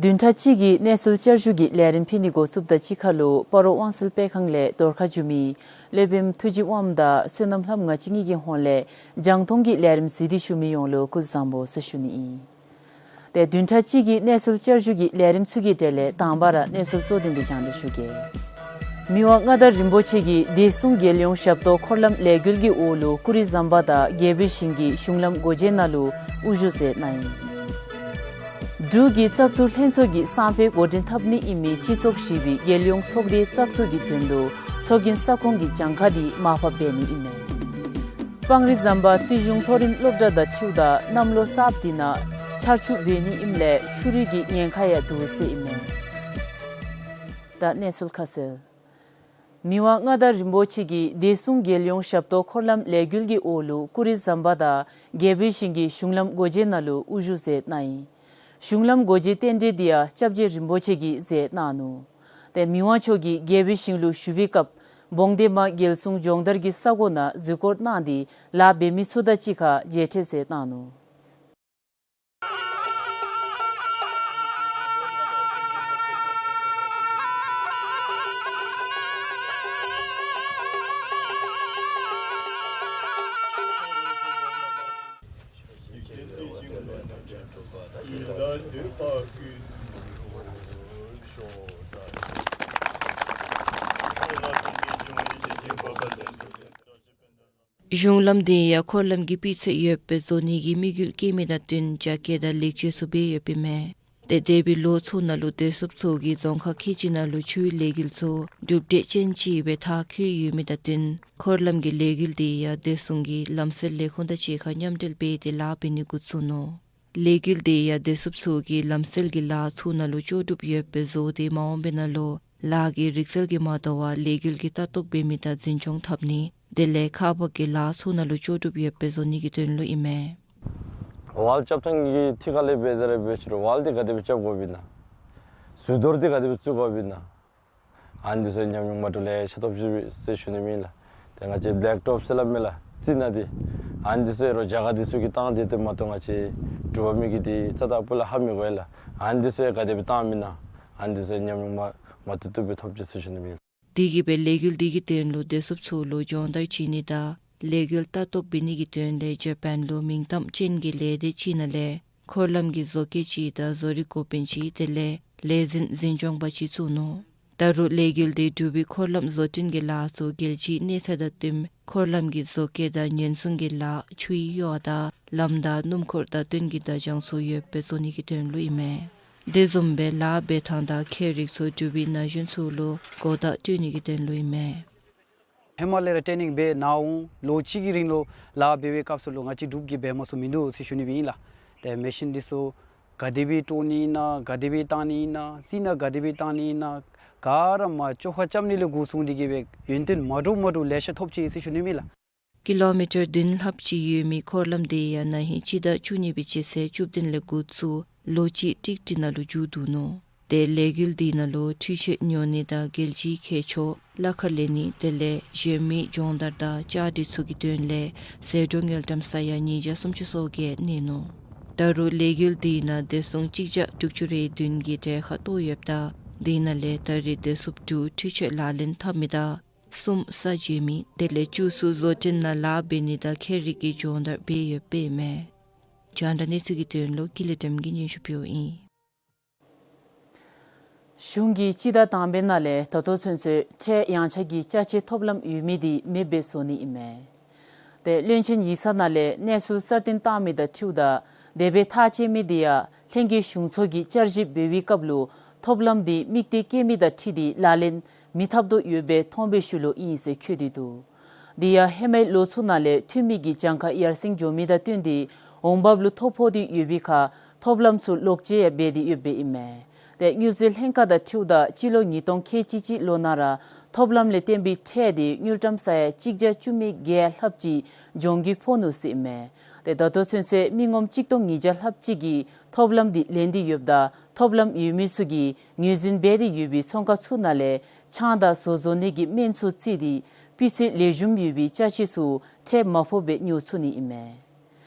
བདུན་ཕྲག་གཅིག་གི་གནས་ཚུལ་བསྐྱར་ཞུ་གི་ལས་རིམ་ཕུལ་ནི་འགོ་བཙུགསཔ་དང་གཅིག་ཁར་ལུ་སྤ་རོ་དབང་སེལ་སྤེལ་ཁང་ལས་གདོང་ཁར་འཇུག་མི་སློབ་དཔོནམ་ཐུགས་རྗེ་དབངམོ་དང་བསོད་ནམས་ལྷམོ་ང་བཅས་གཉིས་ཀྱི་ཧོངས་ལས་རྒྱང་མཐོང་གི་ལས་རིམ་གཟིགས་ཏེ་བཞུགས་མི་ཡོངས་ལུ་སྐུ་གཟུགས་བཟང་པོ་ཟེར་ཞུ་ནི་ཨིན། ཏེ་བདུན་ཕྲག་གཅིག་གི་གནས་ཚུལ་བསྐྱར་ཞུ་གི་ལས་རིམ་ཚུ་གི་གྲས་ལས་དང་པ་ར་གནས་ཚུལ་གཙོ་དོན་སྦེ་སྙན་ཞུ་གེ། མི་དབང་མངའ་བདག་རིན་པོ་ཆེ་གིས་བདེ་སྲུང་རྒྱལ་ཡོངས་ཞབས་ཏོག་འཁོར་ལམ་ལས་འགུལ་གྱི་འོག་ལུ་ཀུ་རི་ཟམ་པ་དང་རྒྱལ་པོའི་ཞིང་གི་གཞུང་ལམ་སྒོ་འབྱེད་ནང་ལུ་དབུ་བཞུགས་མཛད་གནང་ཡི། འབྲུག་གི་བཙག་འཐུ་ལྷན་ཚོགས་ཀྱིས་སང་ཕོད་འགོ་འདྲེན་འཐབ་ནི་ཨིན་མི་སྤྱི་ཚོགས་བཞི་པའི་རྒྱལ་ཡོངས་ཚོགས་སྡེའི་བཙག་འཐུ་གི་དོན་ལུ་ཚོགས་རྒྱན་ས་ཁོངས་ཀྱི་གྱངས་ཁ་འདི་མར་ཕབ་འབད་ནི་ཨིན་མས། སྤང་རི་ཟམ་པ་རྩིས་གཞུང་མཐོ་རིམ་སློབ་གྲྭ་དང་འཁྲིལཝ་ད་གནམ་ལོ་གསརཔ་འདི་ནང་ཆར་ཆུ་འབབ་ནི་ཨིནམ་ལས་ཆུ་རུད་ཀྱི་ཉེན་ཁ་ཡང་འདུག་ཟེར་ཨིན་མས། ད་གནས་ཚུལ་ཁ་གསལ། མི་དབང་མངའ་བདག་རིན་པོ་ཆེ་གིས་བདེ་སྲུང་རྒྱལ་ཡོངས་ཞབས་ཏོག་འཁོར་ལམ་ལས་འགུལ་གྱི་འོག་ལུ་ཀུ་རི་ཟམ་པ་དང་རྒྱལ་པོའི་ཞིང་གི་གཞུང་ལམ་སྒོ་འབྱེད་ནང་ལུ་དབུ་བཞུགས་མཛད་གནང་ཡི། གཞུང་ལམ་སྒོ་འབྱེད་རྟེན་འབྲེལ་འདི་ཡང་སྐྱབས་རྗེ་རིན་པོ་ཆེ་གིས་མཛད་གནང་ནུག། ཏེ་མི་དབང་མཆོག་གིས་རྒྱལ་པོའི་ཞིང་ལུ་བཞུགས་པའི་སྐབས་བོང་སྡེ་མ་རྒྱལ་སྲུང་སྦྱོང་བརྡར་གྱི་ས་གོ་ནང་གཟིགས་སྐོར་གནང་སྟེ་ལཱ་འབད་མི་ཚུ་དང་གཅིག་ཁར་མཇལ་འཕྲད་མཛད་གནང་ནུག། གཞུང་ལམ་འདི་ཡང་འཁོར་ལམ་གྱི་སྤུས་ཚད་ཡོདཔ་སྦེ་བཟོ་ནི་གི་དམིགས་ཡུལ་བསྐྱེད་མི་དང་བསྟུན་རྒྱ་སྐྱེད་དང་ལེགས་བཅོས་ཚུ་འབད་ཡོདཔ་ཨིན་མས། ཏེ་འདས་པའི་ལོ་ཚུ་ནང་ལུ་བདེ་སྲུངཔ་ཚུ་གིས་རྫོང་ཁག་ཁལ་གཅིག་ནང་ལུ་ཆུའི་ལས་འགུལ་ཚུ་གྲུབ་འབྲས་ཅན་ཅིག་སྦེ་མཐར་འཁྱོལ་ཡོད་མི་དང་བསྟུན་འཁོར་ལམ་གྱི་ལས་འགུལ་འདི་ཡང་བདེ་སྲུང་གི་ལམ་སེལ་ལས་ཁུངས་དང་གཅིག་ཁར་མཉམ་འབྲེལ་འབད་དེ་ལཱ་འབད་ནི་འགོ་བཙུགས་ནུག། ལས་འགུལ་འདི་ཡང་བདེ་སྲུངཔ་ཚུ་གིས་ལམ་སེལ་གྱི་ལཱ་ཚུ་ནང་ལུ་ལྕོགས་གྲུབ་ཡོདཔ་སྦེ་བཟོ་སྟེ་མ་འོངས་པའི་ནང་ལུ་ལཱ་གི་རིག་རྩལ་གྱིས་མ་དོ་བར་ལས་འགུལ་གྱི་ལྟ་རྟོག་འབད་མི་དང་འཛིན་སྐྱོང་འཐབ་ནི་དེ་ལས་ཁག་འབག་གི་ལཱ་ཚུ་ནང་ལུ་ལྕོགས་གྲུབ་ཡོདཔ་སྦེ་བཟོ་ནི་གི་དོན་ལུ་ཨིན་མས། ཝཱལ་རྐྱབ་ཐངས་ཀྱི་ཐད་ཁར་ལས་འབད་དེ་ར་འབད་ཞུ་རུང་ཝཱལ་འདི་ག་དེ་སྦེ་རྐྱབ་དགོཔ་ཨིན་ན། ཟུར་དོར་འདི་ག་དེ་སྦེ་བཙུགས་དགོཔ་ཨིན་ན། ཨ་ནི་འདི་ཚུ་ཉམས་མྱོང་མ་འདྲཝ་ལེ་ཤ་ཐོབ་ཅི་ཟེར་ཞུ་ནི་ཨིན་ལགས། ཏེ་ང་བཅས་བླེག་ཊོབ་ཟེར་སླབ་མས་ལགས། རྩི་ནག་འདི། ཨ་ནི་འདི་ཚུ་ཡང་རོགས་རྒྱ་གར་འདི་ཚུ་གིས་བཏང་སྟེ་ཏེ་མ་གཏོགས་ང་བཅས་འབྲུག་པ་མི་གིས་འདི་རྩ་དང་སྤུ་ལས་ཧ་མི་གོ་ཡ་ལགས། ཨ་ནི་འདི་ཚུ་ཡང་ག་དེ་སྦེ་བཏངམ་ཨིན་ན། ཨ་ནི་འདི་ཚུ་ཡང་ཉམས་མྱོང་མ་མ་ཐུབ་ཐུབ་སྦེ་ཐོབ་ཅི་ཟེར་ཞུ་ནི་ཨིན། དེ་གིས་སྦེ་ལས་འགུལ་འདི་གི་དོན་ལུ་བདེ་སྲུངཔ་ཚུ་ལུ་སྦྱོང་བརྡར་བྱིན་ནི་དང་ལས་འགུལ་ལྟ་རྟོག་འབད་ནི་གི་དོན་ལས་ཇ་པཱན་ལུ་མིང་གཏམ་ཅན་གྱི་ལས་སྡེ་ཅིག་ནང་ལས་འཁོར་ལམ་གྱི་བཟོ་བཀོད་ཅིག་དང་བཟོ་རིག་འགོ་དཔོན་ཅིག་དེ་ལས་ལས་འཛིན་འཛིན་སྐྱོང་པ་ཅིག་བཙུགས་ནུག། ད་རུང་ལས་འགུལ་འདི་འབྲུག་པའི་འཁོར་ལམ་བཟོ་སྐྲུན་གྱི་ལཱ་ཚུ་རྒྱལ་སྤྱིའི་གནས་ཚད་དང་བསྟུན་འཁོར་ལམ་གྱི་བཟོ་བཀོད་དང་ཉེན་སྲུང་གི་ལཱ་ཆུའི་གཡོག་དང་ལམ་དང་སྣུམ་འཁོར་དང་བསྟུན་གྱི་བརྡ་བྱང་ཚུ་ཡོདཔ་སྦེ་བཟོ་ནི་གི་དོན་ལུ་ཨིན་མས། དེ་བཟུམ་སྦེ་ལཱ་འབད་ཐངས་དང་ཁྱད་རིག་ཚུ་འབྲུག་པའི་ན་གཞོན་ཚུ་ལུ་གོ་བརྡ་སྤྲོད་ནི་གི་དོན་ལུ་ཨིན་མས། ཧེ་མ་ལས་ར་ཊེ་ནིང་འབད་གནང་འོང་། ལོ་གཅིག་གི་རིང་ལུ་ལཱ་འབད་བའི་སྐབས་སུ་ལུ་ང་བཅས་འབྲུག་གིས་འབད་མ་ཚུགས་མིན་འདུག་ཟེར་ཞུ་ནི་སྦེ་ཨིན་ལགས། ཏེ་མེ་ཤིན་འདི་ཚུ་ག་དེ་སྦེ་དཀྲོག་ནི་ཨིན་ན་ག་དེ་སྦེ་བཏང་ནི་ཨིན་ན་རྩི་ནག་ག་དེ་སྦེ་བཏང་ནི་ཨིན་ན་ག་ར་མ་བཅོ་ཁ་རྐྱབ་ནི་ལས་འགོ་བཟུང་སྟེ་གིས་སྦེ་ཡོན་ཏན་མ་འདྲཝ་མ་འདྲཝ་ལེ་ཤ་ཐོབ་ཅི་ཟེར་ཞུ་ནི་ཨིན་ལགས། ཀི་ལོ་མི་ཊར་བདུན་ལྷགཔ་ཅིག་ཡོད་མི་འཁོར་ལམ་འདི་ཡང་ན་ཧིང་སྤྱི་ཟླ་བཅུ་གཉིས་པའི་སྤྱི་ཚེས་བཅུ་བདུན་ལས་འགོ་བཙུགས་ལོ་གཅིག་ཀྲིག་ཀྲི་ནང་ལུ་མཇུག་བསྡུ་ནུག། ཏེ་ལས་འགུལ་འདི་ནང་ལུ་འཕྲུལ་ཆས་ཉོ་ནི་དང་རྒྱལ་སྤྱིའི་མཁས་མཆོག་གླ་ཁར་ལེན་ནི་དེ་ལས་གཞན་མི་སྦྱོང་བརྡར་དང་བཅའ་སྒྲིག་ཚུ་གི་དོན་ལས་ཟད་འགྲོ་དངུལ་ཀྲམ་ས་ཡ་ཉིས་བརྒྱ་སུམ་ཅུ་སོ་བརྒྱད་གནས་ནུག། ད་རུང་ལས་འགུལ་འདི་ནང་བདེ་སྲུང་གཅིག་བརྒྱ་དྲུག་ཅུ་རེ་བདུན་གྱི་གྲལ་ཁར་གཏོགས་ཡོདཔ་ད་འདི་ནང་ལས་ད་རེས་བདེ་སྲུངཔ་དྲུག་འཕྲུལ་ཆས་ལག་ལེན་འཐབ་མི་དང་གསུམ་ས་འཇལ་མི་དེ་ལས་བཅུ་ཚུ་བཟོ་སྐྲུན་ནང་ལཱ་འབད་ནི་དང་ཁྱད་རིག་གི་སྦྱོང་བརྡར་འབད་ཡོདཔ་ཨིན་མས། རྒྱང་བསྒྲགས་གནས་ཚུལ་གྱི་དོན་ལུ་ཀུན་ལེགས་བདེམ་གིས་སྙན་ཞུ་ཕུལཝ་ཨིན། གཞུང་གིས་སྤྱི་ཟླ་དང་པའི་ནང་ལས་ད་ལྟོ་ཚུན་ཚོད་ཁྲལ་ཡངས་ཆག་གི་ཅ་ཆས་ཐོབ་ལམ་ཡོད་མི་འདི་མེདཔ་སྦེ་བཟོ་ནི་ཨིན་མས། ཏེ་བློན་ཆེན་ཡིག་ཚང་ནང་ལས་གནས་ཚུལ་གསར་བཏོན་བཏང་མི་དང་འཁྲིལཝ་ད་དེ་སྦེ་ཐག་བཅད་མི་འདི་ཡང་ལྷན་རྒྱས་གཞུང་ཚོགས་ཀྱིས་བསྐྱར་ཞིབ་འབད་བའི་སྐབས་ལུ་ཐོབ་ལམ་འདི་དམིགས་གཏད་བསྐྱེད་མི་དང་འཁྲིལ་ཏེ་ལག་ལེན་མི་འཐབ་དོ་ཡོདཔ་སྦེ་མཐོང་བའི་ཤུལ་ལུ་ཨིན་ཟེར་འཁོད་དེ་འདུག། དེ་ཡང་ཧེ་མའི་ལོ་ཚུ་ནང་ལས་འཐུས་མི་གི་གྱངས་ཁ་ཡར་སེང་འགྱོ་མི་དང་བསྟུན་ཏེ་འོང་འབབ་ལུ་ཐོ་ཕོག་སྟེ་ཡོད་པའི་ཁར་ཐོབ་ལམ་ཚུ་ལོག་སྤྱོད་ཡང་འབད་དེ་ཡོདཔ་ཨིན་མས། ཏེ་དངུལ་རྩིས་ལྷན་ཁག་དང་འཁྲིལཝ་ད་སྤྱི་ལོ་ཉིས་སྟོང་ཁལ་གཅིག་གཅིག་ལོ་ནང་ར་ཐོབ་ལམ་ལས་བརྟེན་པའི་ཁྲལ་འདི་དངུལ་ཀྲམ་ས་ཡ་གཅིག་བརྒྱ་བཅུ་མེད་བརྒྱད་ལྷགཔ་ཅིག་འབྱུང་འགྱོ་ཕོག་ནུག་ཟེར་ཨིན་མས། ཏེ་ད་ལྟོ་ཚུན་ཚོད་མི་ངོམ་གཅིག་སྟོང་ཉིས་བརྒྱ་ལྷགཔ་ཅིག་གིས་ཐོབ་ལམ་འདི་ལེན་ཏེ་ཡོདཔ་ད་ཐོབ་ལམ་ཡོད་མི་ཚུ་གིས་ངོས་འཛིན་འབད་དེ་ཡོད་པའི་ཚོང་ཁང་ཚུ་ནང་ལས་ཆང་དང་བཟོ་བཟོ་ནི་གི་སྨན་ཚུ་བརྩིས་ཏེ་སྤུས་ཚད་ལེགས་ཤོམ་ཡོད་པའི་ཅ་ཆས་ཚུ་ཁྲལ་མ་ཕོགཔ་སྦེ་ཉོ་ཚུགས་ནི་ཨིན་མས།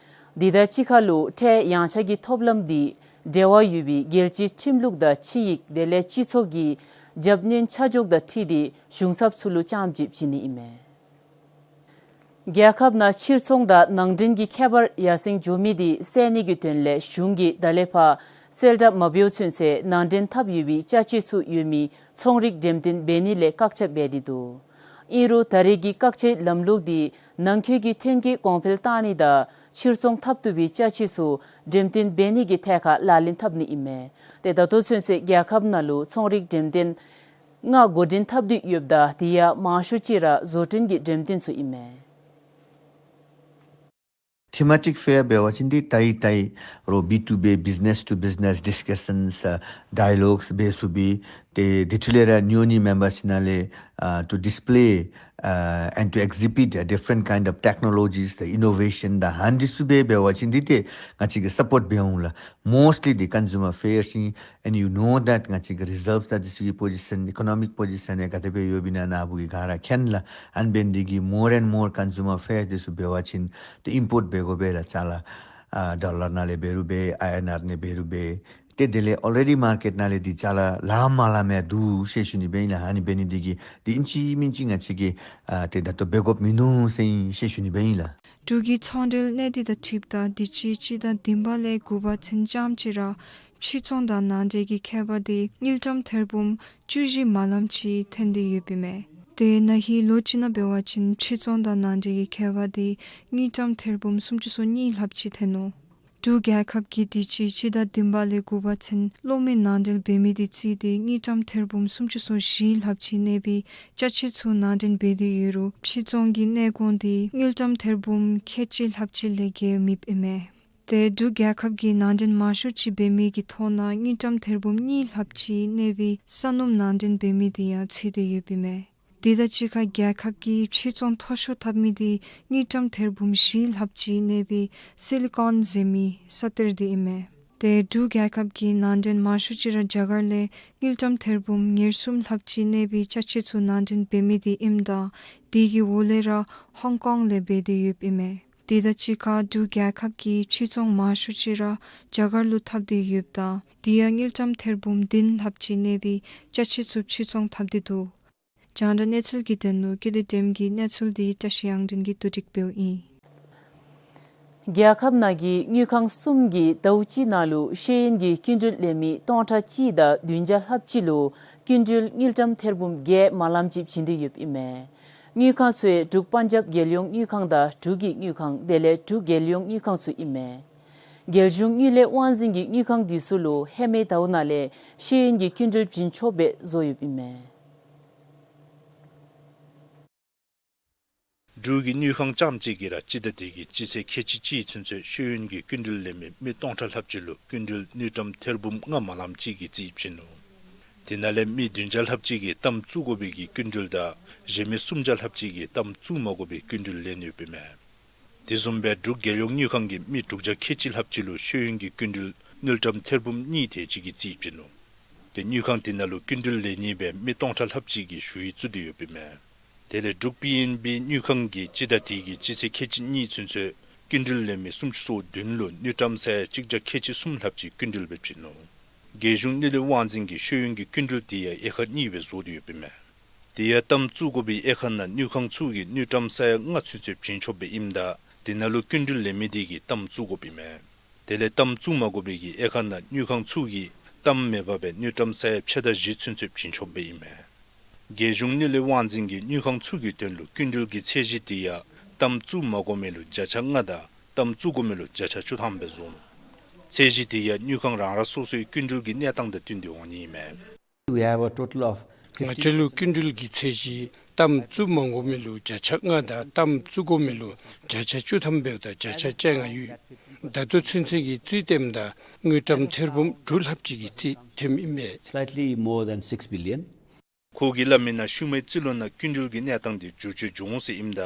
དེ་དང་གཅིག་ཁར་ལུ་ཁྲལ་ཡངས་ཆག་གི་ཐོབ་ལམ་འདི་འབྲེལ་བ་ཡོད་པའི་རྒྱལ་སྤྱིའི་ཁྲིམས་ལུགས་དང་ཆིངས་ཡིག་དེ་ལས་སྤྱི་ཚོགས་ཀྱི་རྒྱབ་སྣོན་ཆ་འཇོག་དང་འཁྲིལ་ཏེ་གཞུང་ཚབ་ཚུ་ལུ་ཅམ་ཅིག་བྱིན་ནི་ཨིན་མས། རྒྱལ་ཁབ་ནང་ཕྱིར་ཚོང་དང་ནང་འདྲེན་གྱི་ཁྱད་པར་ཡར་སེང་འགྱོ་མི་དེ་སེལ་ནི་གི་དོན་ལས་གཞུང་གིས་ད་ལས་ཕར་གསལ་བསྒྲགས་མ་འབདཝ་ཚུན་ཚོད་ནང་འདྲེན་འཐབ་ཡོད་པའི་ཅ་ཆས་ཚུ་ཡོད་མི་ཚོང་རིགས་འགྲེམས་སྟོན་འབད་ནི་ལས་བཀག་ཆ་འབད་དེ་འདུག། ཨིན་རུང་ད་རེས་ཀྱི་བཀག་ཆའི་ལམ་ལུགས་དེ་ནང་འཁོད་ཀྱི་ཐོན་སྐྱེད་གོང་འཕེལ་བཏང་ནི་དང་ཕྱིར་ཚོང་འཐབ་བཏུབ་པའི་ཅ་ཆས་ཚུ་འགྲེམས་སྟོན་འབད་ནི་གི་ཐད་ཁར་ལག་ལེན་འཐབ་ནི་ཨིན་མས། ཏེ་ད་ལྟོ་ཚུན་ཚོད་རྒྱལ་ཁབ་ནང་ལུ་ཚོང་རིགས་འགྲེམས་སྟོན་ལྔ་འགོ་འདྲེན་འཐབ་སྟེ་ཡོདཔ་ད་དེ་ཡང་མང་ཤོས་ཅིག་ར་བཟོ་སྐྲུན་གྱི་འགྲེམས་སྟོན་ཚུ་ཨིན་མས། Thematic fair འབད་བ་ཅིན་འདི་ཏའི་ཏའི་རོགས་B to B, business to business discussions, uh, dialogues འབད་ཚུགས་པའི་ཏེ་དེ་འཕྲོ་ལས་ར་ནིའུ་ནི་མེམ་བར་ཚུ་ནང་ལས་uh, to display uh, and to exhibit a different kind of technologies, the innovation དང་ཨ་ནི་ཚུ་འབད་འབད་བ་ཅིན་འདི་ཏེ་ང་བཅས་ཀྱིས་སཔོརཊ་འབད་འོང་ལགས། Mostly the consumer fairs in, and you know that ང་བཅས་ཀྱི་རི་ཛརབ་དང་འདི་ཚུ་གི་པོ་ཟི་ཤཱན་ཨི་ཀོ་ནོ་མིག་པོ་ཟི་ཤཱན་ཡང་ག་དེ་སྦེ་ཡོདཔ་ཨིན་ན་ནཱ་བུ་གིས་ག་ར་མཁྱེན་ལགས། ཨ་ནི་འབད་ནི་འདི་གིས་more and more consumer fair འདི་ཚུ་འབད་བ་ཅིན་ཏེ་ཨིམ་པོརཊ་འབད་དགོ་པས་ལགས། ཅ་ལ་ཨ་ཌོ་ལར་ནང་ལས་འབད་རུང་འབད་ཨའི་ཨེན་ཨར་ནང་འབད་རུང་འབད། ཏེ་དེ་ལས་ཨོ་ལེ་ཌི་མར་ཀེཊ་ནང་ལས་འདི་ཅ་ལ་ལངམ་མ་ལངམ་ཡང་འདུག་ཟེར་ཞུ་ནི་སྦེ་ཨིན་ལགས། ཨ་ནི་འབད་ནི་འདི་གིས་འདི་ཨིན་ཅི་མིན་ཅི་ང་བཅས་ཀྱིས་ཨ་ཏེ་ད་ལྟོ་འབད་དགོཔ་མིན་ནུག་ཟེར་ཨིན་ཟེར་ཞུ་ནི་སྦེ་ཨིན་ལགས། འབྲུག་གི་ཚོང་འབྲེལ་གནས་སྡུད་དང་འཁྲིལཝ་ད་དུས་ཅི་སྤྱི་ཟླ་བདུན་པ་ལས་དགུ་པ་ཚུན་རྐྱངམ་གཅིག་ར་ཕྱིར་ཚོང་དང་ནང་འདྲེན་གྱི་ཁྱད་པར་འདི་དངུལ་ཀྲམ་ཐེར་འབུམ་བཅུ་བཞི་མ་ལངམ་ཅིག་ཐོན་ཏེ་ཡོདཔ་ཨིན་མས། ཏེ་ན་ཧིང་ལོ་གཅིག་ནང་འབད་བ་ཅིན་ཕྱིར་ཚོང་དང་ནང་འདྲེན་གྱི་ཁྱད་པར་འདི་དངུལ་ཀྲམ་ཐེར་འབུམ་སུམ་ཅུ་སོ་གཉིས་ལྷགཔ་ཅིག་ཐོན་ནུག། འབྲུག་རྒྱལ་ཁབ་ཀྱིས་དུས་ཅི་སྤྱི་ཟླ་བདུན་པ་ལས་དགུ་པ་ཚུན་གློག་མེ་ནང་འདྲེན་འབད་མི་འདི་བརྩིས་ཏེ་དངུལ་ཀྲམ་ཐེར་འབུམ་སུམ་ཅུ་སོ་བཞི་ལྷགཔ་ཅིག་གནས་པའི་ཅ་ཆས་ཚུ་ནང་འདྲེན་འབད་དེ་ཡོད་རུང་ཕྱིར་ཚོང་གི་གནས་སྐོར་འདི་དངུལ་ཀྲམ་ཐེར་འབུམ་ཁལ་གཅིག་ལྷགཔ་ཅིག་ལས་བརྒལ་མེདཔ་ཨིན་མས། ཏེ་འབྲུག་རྒྱལ་ཁབ་ཀྱིས་ནང་འདྲེན་མང་ཤོས་ཅིག་འབད་མི་གི་ཐོག་ནང་དངུལ་ཀྲམ་ཐེར་འབུམ་གཉིས་ལྷགཔ་ཅིག་གནས་པའི་ས་སྣུམ་ནང་འདྲེན་འབད་མི་འདི་ཡང་ཚུད་དེ་ཡོདཔ་ཨིན་མས། དེ་དང་གཅིག་ཁར་རྒྱལ་ཁབ་ཀྱིས་ཕྱིར་ཚོང་མཐོ་ཤོས་འཐབ་མི་འདི་དངུལ་ཀྲམ་ཐེར་འབུམ་བཞི་ལྷགཔ་ཅིག་གནས་པའི་སི་ལི་ཀོན་ཟེར་མི་ས་གཏེར་འདི་ཨིན་མས། ཏེ་འབྲུག་རྒྱལ་ཁབ་ཀྱིས་ནང་འདྲེན་མང་ཤོས་ཅིག་ར་རྒྱ་གར་ལས་དངུལ་ཀྲམ་ཐེར་འབུམ་ཉེར་གསུམ་ལྷགཔ་ཅིག་གནས་པའི་ཅ་ཆས་ཚུ་ནང་འདྲེན་འབད་མི་འདི་ཨིནམ་ད་དེ་གི་འོག་ལས་ར་ཧོང་ཀོང་ལས་འབད་དེ་ཡོདཔ་ཨིན་མས། དེ་དང་གཅིག་ཁར་འབྲུག་རྒྱལ་ཁབ་ཀྱིས་ཕྱིར་ཚོང་མང་ཤོས་ཅིག་ར་རྒྱ་གར་ལུ་འཐབ་སྟེ་ཡོདཔ་ད་དེ་ཡང་དངུལ་ཀྲམ་ཐེར་འབུམ་བདུན་ལྷགཔ་ཅིག་གནས་པའི་ཅ་ཆས་ཚུ་ཕྱིར་ཚོང་འཐབ་སྟེ་འདུག། རྒྱང་བསྒྲགས་གནས་ཚུལ་གྱི་དོན་ལུ་ཀི་ལི་ཏེམ་གྱི་གནས་ཚུལ་འདི་བཀྲ་ཤིས་དབྱངས་སྒྲོན་གྱིས་བསྡུ་སྒྲིག་འབདཝ་ཨིན། རྒྱལ་ཁབ་ནང་གི་དངུལ་ཁང་གསུམ་གྱིས་ཟླཝ་གཅིག་ནང་ལུ་ཤེས་ཡོན་གྱི་སྐྱིན་འགྲུལ་ལེན་མི་སྟོང་ཕྲག་གཅིག་དང་བདུན་བརྒྱ་ལྷགཔ་ཅིག་ལུ་སྐྱིན་འགྲུལ་དངུལ་ཀྲམ་ཐེར་འབུམ་བརྒྱད་མ་ལངམ་ཅིག་བྱིན་ཏེ་ཡོདཔ་ཨིན་མས། དངུལ་ཁང་ཚུ་ཡང་འབྲུག་པན་ཇབ་རྒྱལ་ཡོངས་དངུལ་ཁང་དང་འབྲུག་གི་དངུལ་ཁང་དེ་ལས་འབྲུག་རྒྱལ་ཡོངས་དངུལ་ཁང་ཚུ་ཨིན་མས། རྒྱལ་གཞུང་དངུལ་ལས་དབང་འཛིན་གྱི་དངུལ་ཁང་འདི་ཚུ་ལུ་ཧེ་མའི་ཟླཝ་ནང་ལས་ཤེས་ཡོན་གྱི་སྐྱིན་འགྲུལ་བྱིན་ཆོགཔ་སྦེ་བཟོ་ཡོདཔ་ཨིན་མས། འབྲུག་གི་དངུལ་ཁང་རྐྱངམ་གཅིག་གིས་ར་སྤྱི་ཟླ་འདི་གི་སྤྱི་ཚེས་ཁལ་གཅིག་གཅིག་ཚུན་ཚོད་ཤེས་ཡོན་གྱི་སྐྱིན་འགྲུལ་ལེན་མི་མི་སྟོང་ཕྲག་ལྷགཔ་ཅིག་ལུ་སྐྱིན་འགྲུལ་དངུལ་ཀྲམ་ཐེར་འབུམ་ལྔ་མ་ལངམ་ཅིག་གི་རྩིས་བྱིན་ནུག། དེ་ནང་ལས་མི་བདུན་བརྒྱ་ལྷགཔ་ཅིག་གིས་གཏའམ་བཙུགས་དགོ་པའི་གི་སྐྱིན་འགྲུལ་དང་གཞན་མི་སུམ་བརྒྱ་ལྷགཔ་ཅིག་གིས་གཏའམ་བཙུགས་མ་དགོ་པའི་སྐྱིན་འགྲུལ་ལེན་ཡོདཔ་ཨིན་མས། དེ་བཟུམ་སྦེ་འབྲུག་རྒྱལ་ཡོངས་དངུལ་ཁང་གིས་མི་དྲུག་བརྒྱ་ཁལ་གཅིག་ལྷགཔ་ཅིག་ལུ་ཤེས་ཡོན་གྱི་སྐྱིན་འགྲུལ་དངུལ་ཀྲམ་ཐེར་འབུམ་གཉིས་དེ་ཅིག་གི་རྩིས་བྱིན་ནུག། ཏེ་དངུལ་ཁང་དེ་ནང་ལུ་སྐྱིན་འགྲུལ་ལེན་ནི་སྦེ་མི་སྟོང་ཕྲག་ལྷགཔ་ཅིག་གིས་ཞུ་ཡིག་བཙུགས་ཏེ་ཡོདཔ་ཨིན་མས། དེ་ལས་འབྲུག་པི་ཨེན་བི་དངུལ་ཁང་གིས་སྤྱི་ཟླ་འདི་གི་སྤྱི་ཚེས་ཁལ་གཅིག་གཉིས་ཚུན་ཚོད་སྐྱིན་འགྲུལ་ལེན་མི་སུམ་ཅུ་སོ་བདུན་ལུ་དངུལ་ཀྲམ་ས་ཡ་གཅིག་བརྒྱ་ཁལ་གཅིག་གསུམ་ལྷགཔ་ཅིག་སྐྱིན་འགྲུལ་སྦེ་བྱིན་ནུག། རྒྱལ་གཞུང་དངུལ་ལས་དབང་འཛིན་གྱིས་ཤེས་ཡོན་གྱི་སྐྱིན་འགྲུལ་དེ་ཡང་དབྱེ་ཁག་གཉིས་སྦེ་བཟོ་སྟེ་ཡོདཔ་ཨིན་མས། དེ་ཡང་གཏའམ་བཙུགས་དགོ་པའི་དབྱེ་ཁག་ནང་དངུལ་ཁང་ཚུ་གིས་དངུལ་ཀྲམ་ས་ཡ་ལྔ་ཚུན་ཚོད་བྱིན་ཆོགཔ་སྦེ་ཨིནམ་ད་དེ་ནང་ལུ་སྐྱིན་འགྲུལ་ལེན་མི་དེ་གིས་གཏའམ་བཙུགས་དགོཔ་ཨིན་མས། དེ་ལས་གཏའམ་བཙུགས་མ་དགོ་པའི་གི་དབྱེ་ཁག་ནང་དངུལ་ཁང་ཚུ་གིས་གཏའམ་མེད་པར་སྦེ་དངུལ་ཀྲམ་ས་ཡ་ཕྱེད་དང་བཞི་ཚུན་ཚོད་བྱིན་ཆོགཔ་སྦེ་ཨིན་མས། རྒྱལ་གཞུང་དངུལ་ལས་དབང་འཛིན་གྱིས་དངུལ་ཁང་ཚུ་གི་དོན་ལུ་སྐྱིན་འགྲུལ་གྱི་ཚད་གཞི་དེ་ཡང་གཏའམ་བཙུགས་མ་དགོ་མི་ལུ་བརྒྱ་ཆ་ལྔ་དང་གཏའམ་བཙུགས་དགོ་མི་ལུ་བརྒྱ་ཆ་བཅུ་ཐམ་སྦེ་བཟོ་ནུག། ཚད་གཞི་དེ་ཡང་དངུལ་ཁང་རང་རང་སོ་སོའི་སྐྱིན་འགྲུལ་གྱི་གནས་སྟངས་དང་བསྟུན་ཏེ་འོང་ནི་ཨིན་མས། We have a total of ང་བཅས་ལུ་སྐྱིན་འགྲུལ་གྱི་ཚད་གཞི་གཏའམ་བཙུགས་མ་དགོ་མི་ལུ་བརྒྱ་ཆ་ལྔ་དང་གཏའམ་བཙུགས་དགོ་མི་ལུ་བརྒྱ་ཆ་བཅུ་ཐམ་འབདཝ་ད་བརྒྱ་ཆ་བཅོ་ལྔ་ཡོད། ད་ལྟོ་ཚུན་ཚོད་ཀྱི་རྩིས་བལྟཝ་ད་དངུལ་ཀྲམ་ཐེར་འབུམ་དྲུག་ལྷགཔ་ཅིག་གི་རྩིས་ཐོནམ་ཨིན་མས། Slightly more than six billion. ཁོ་གིས་སླབ་མིའི་ནང་ཤུལ་མའི་རྩིས་ལོ་ནང་སྐྱིན་འགྲུལ་གྱི་གནས་སྟངས་དེ་འགྱུར་བཅོས་འབྱུང་འོང་ཟེར་ཨིནམ་ད་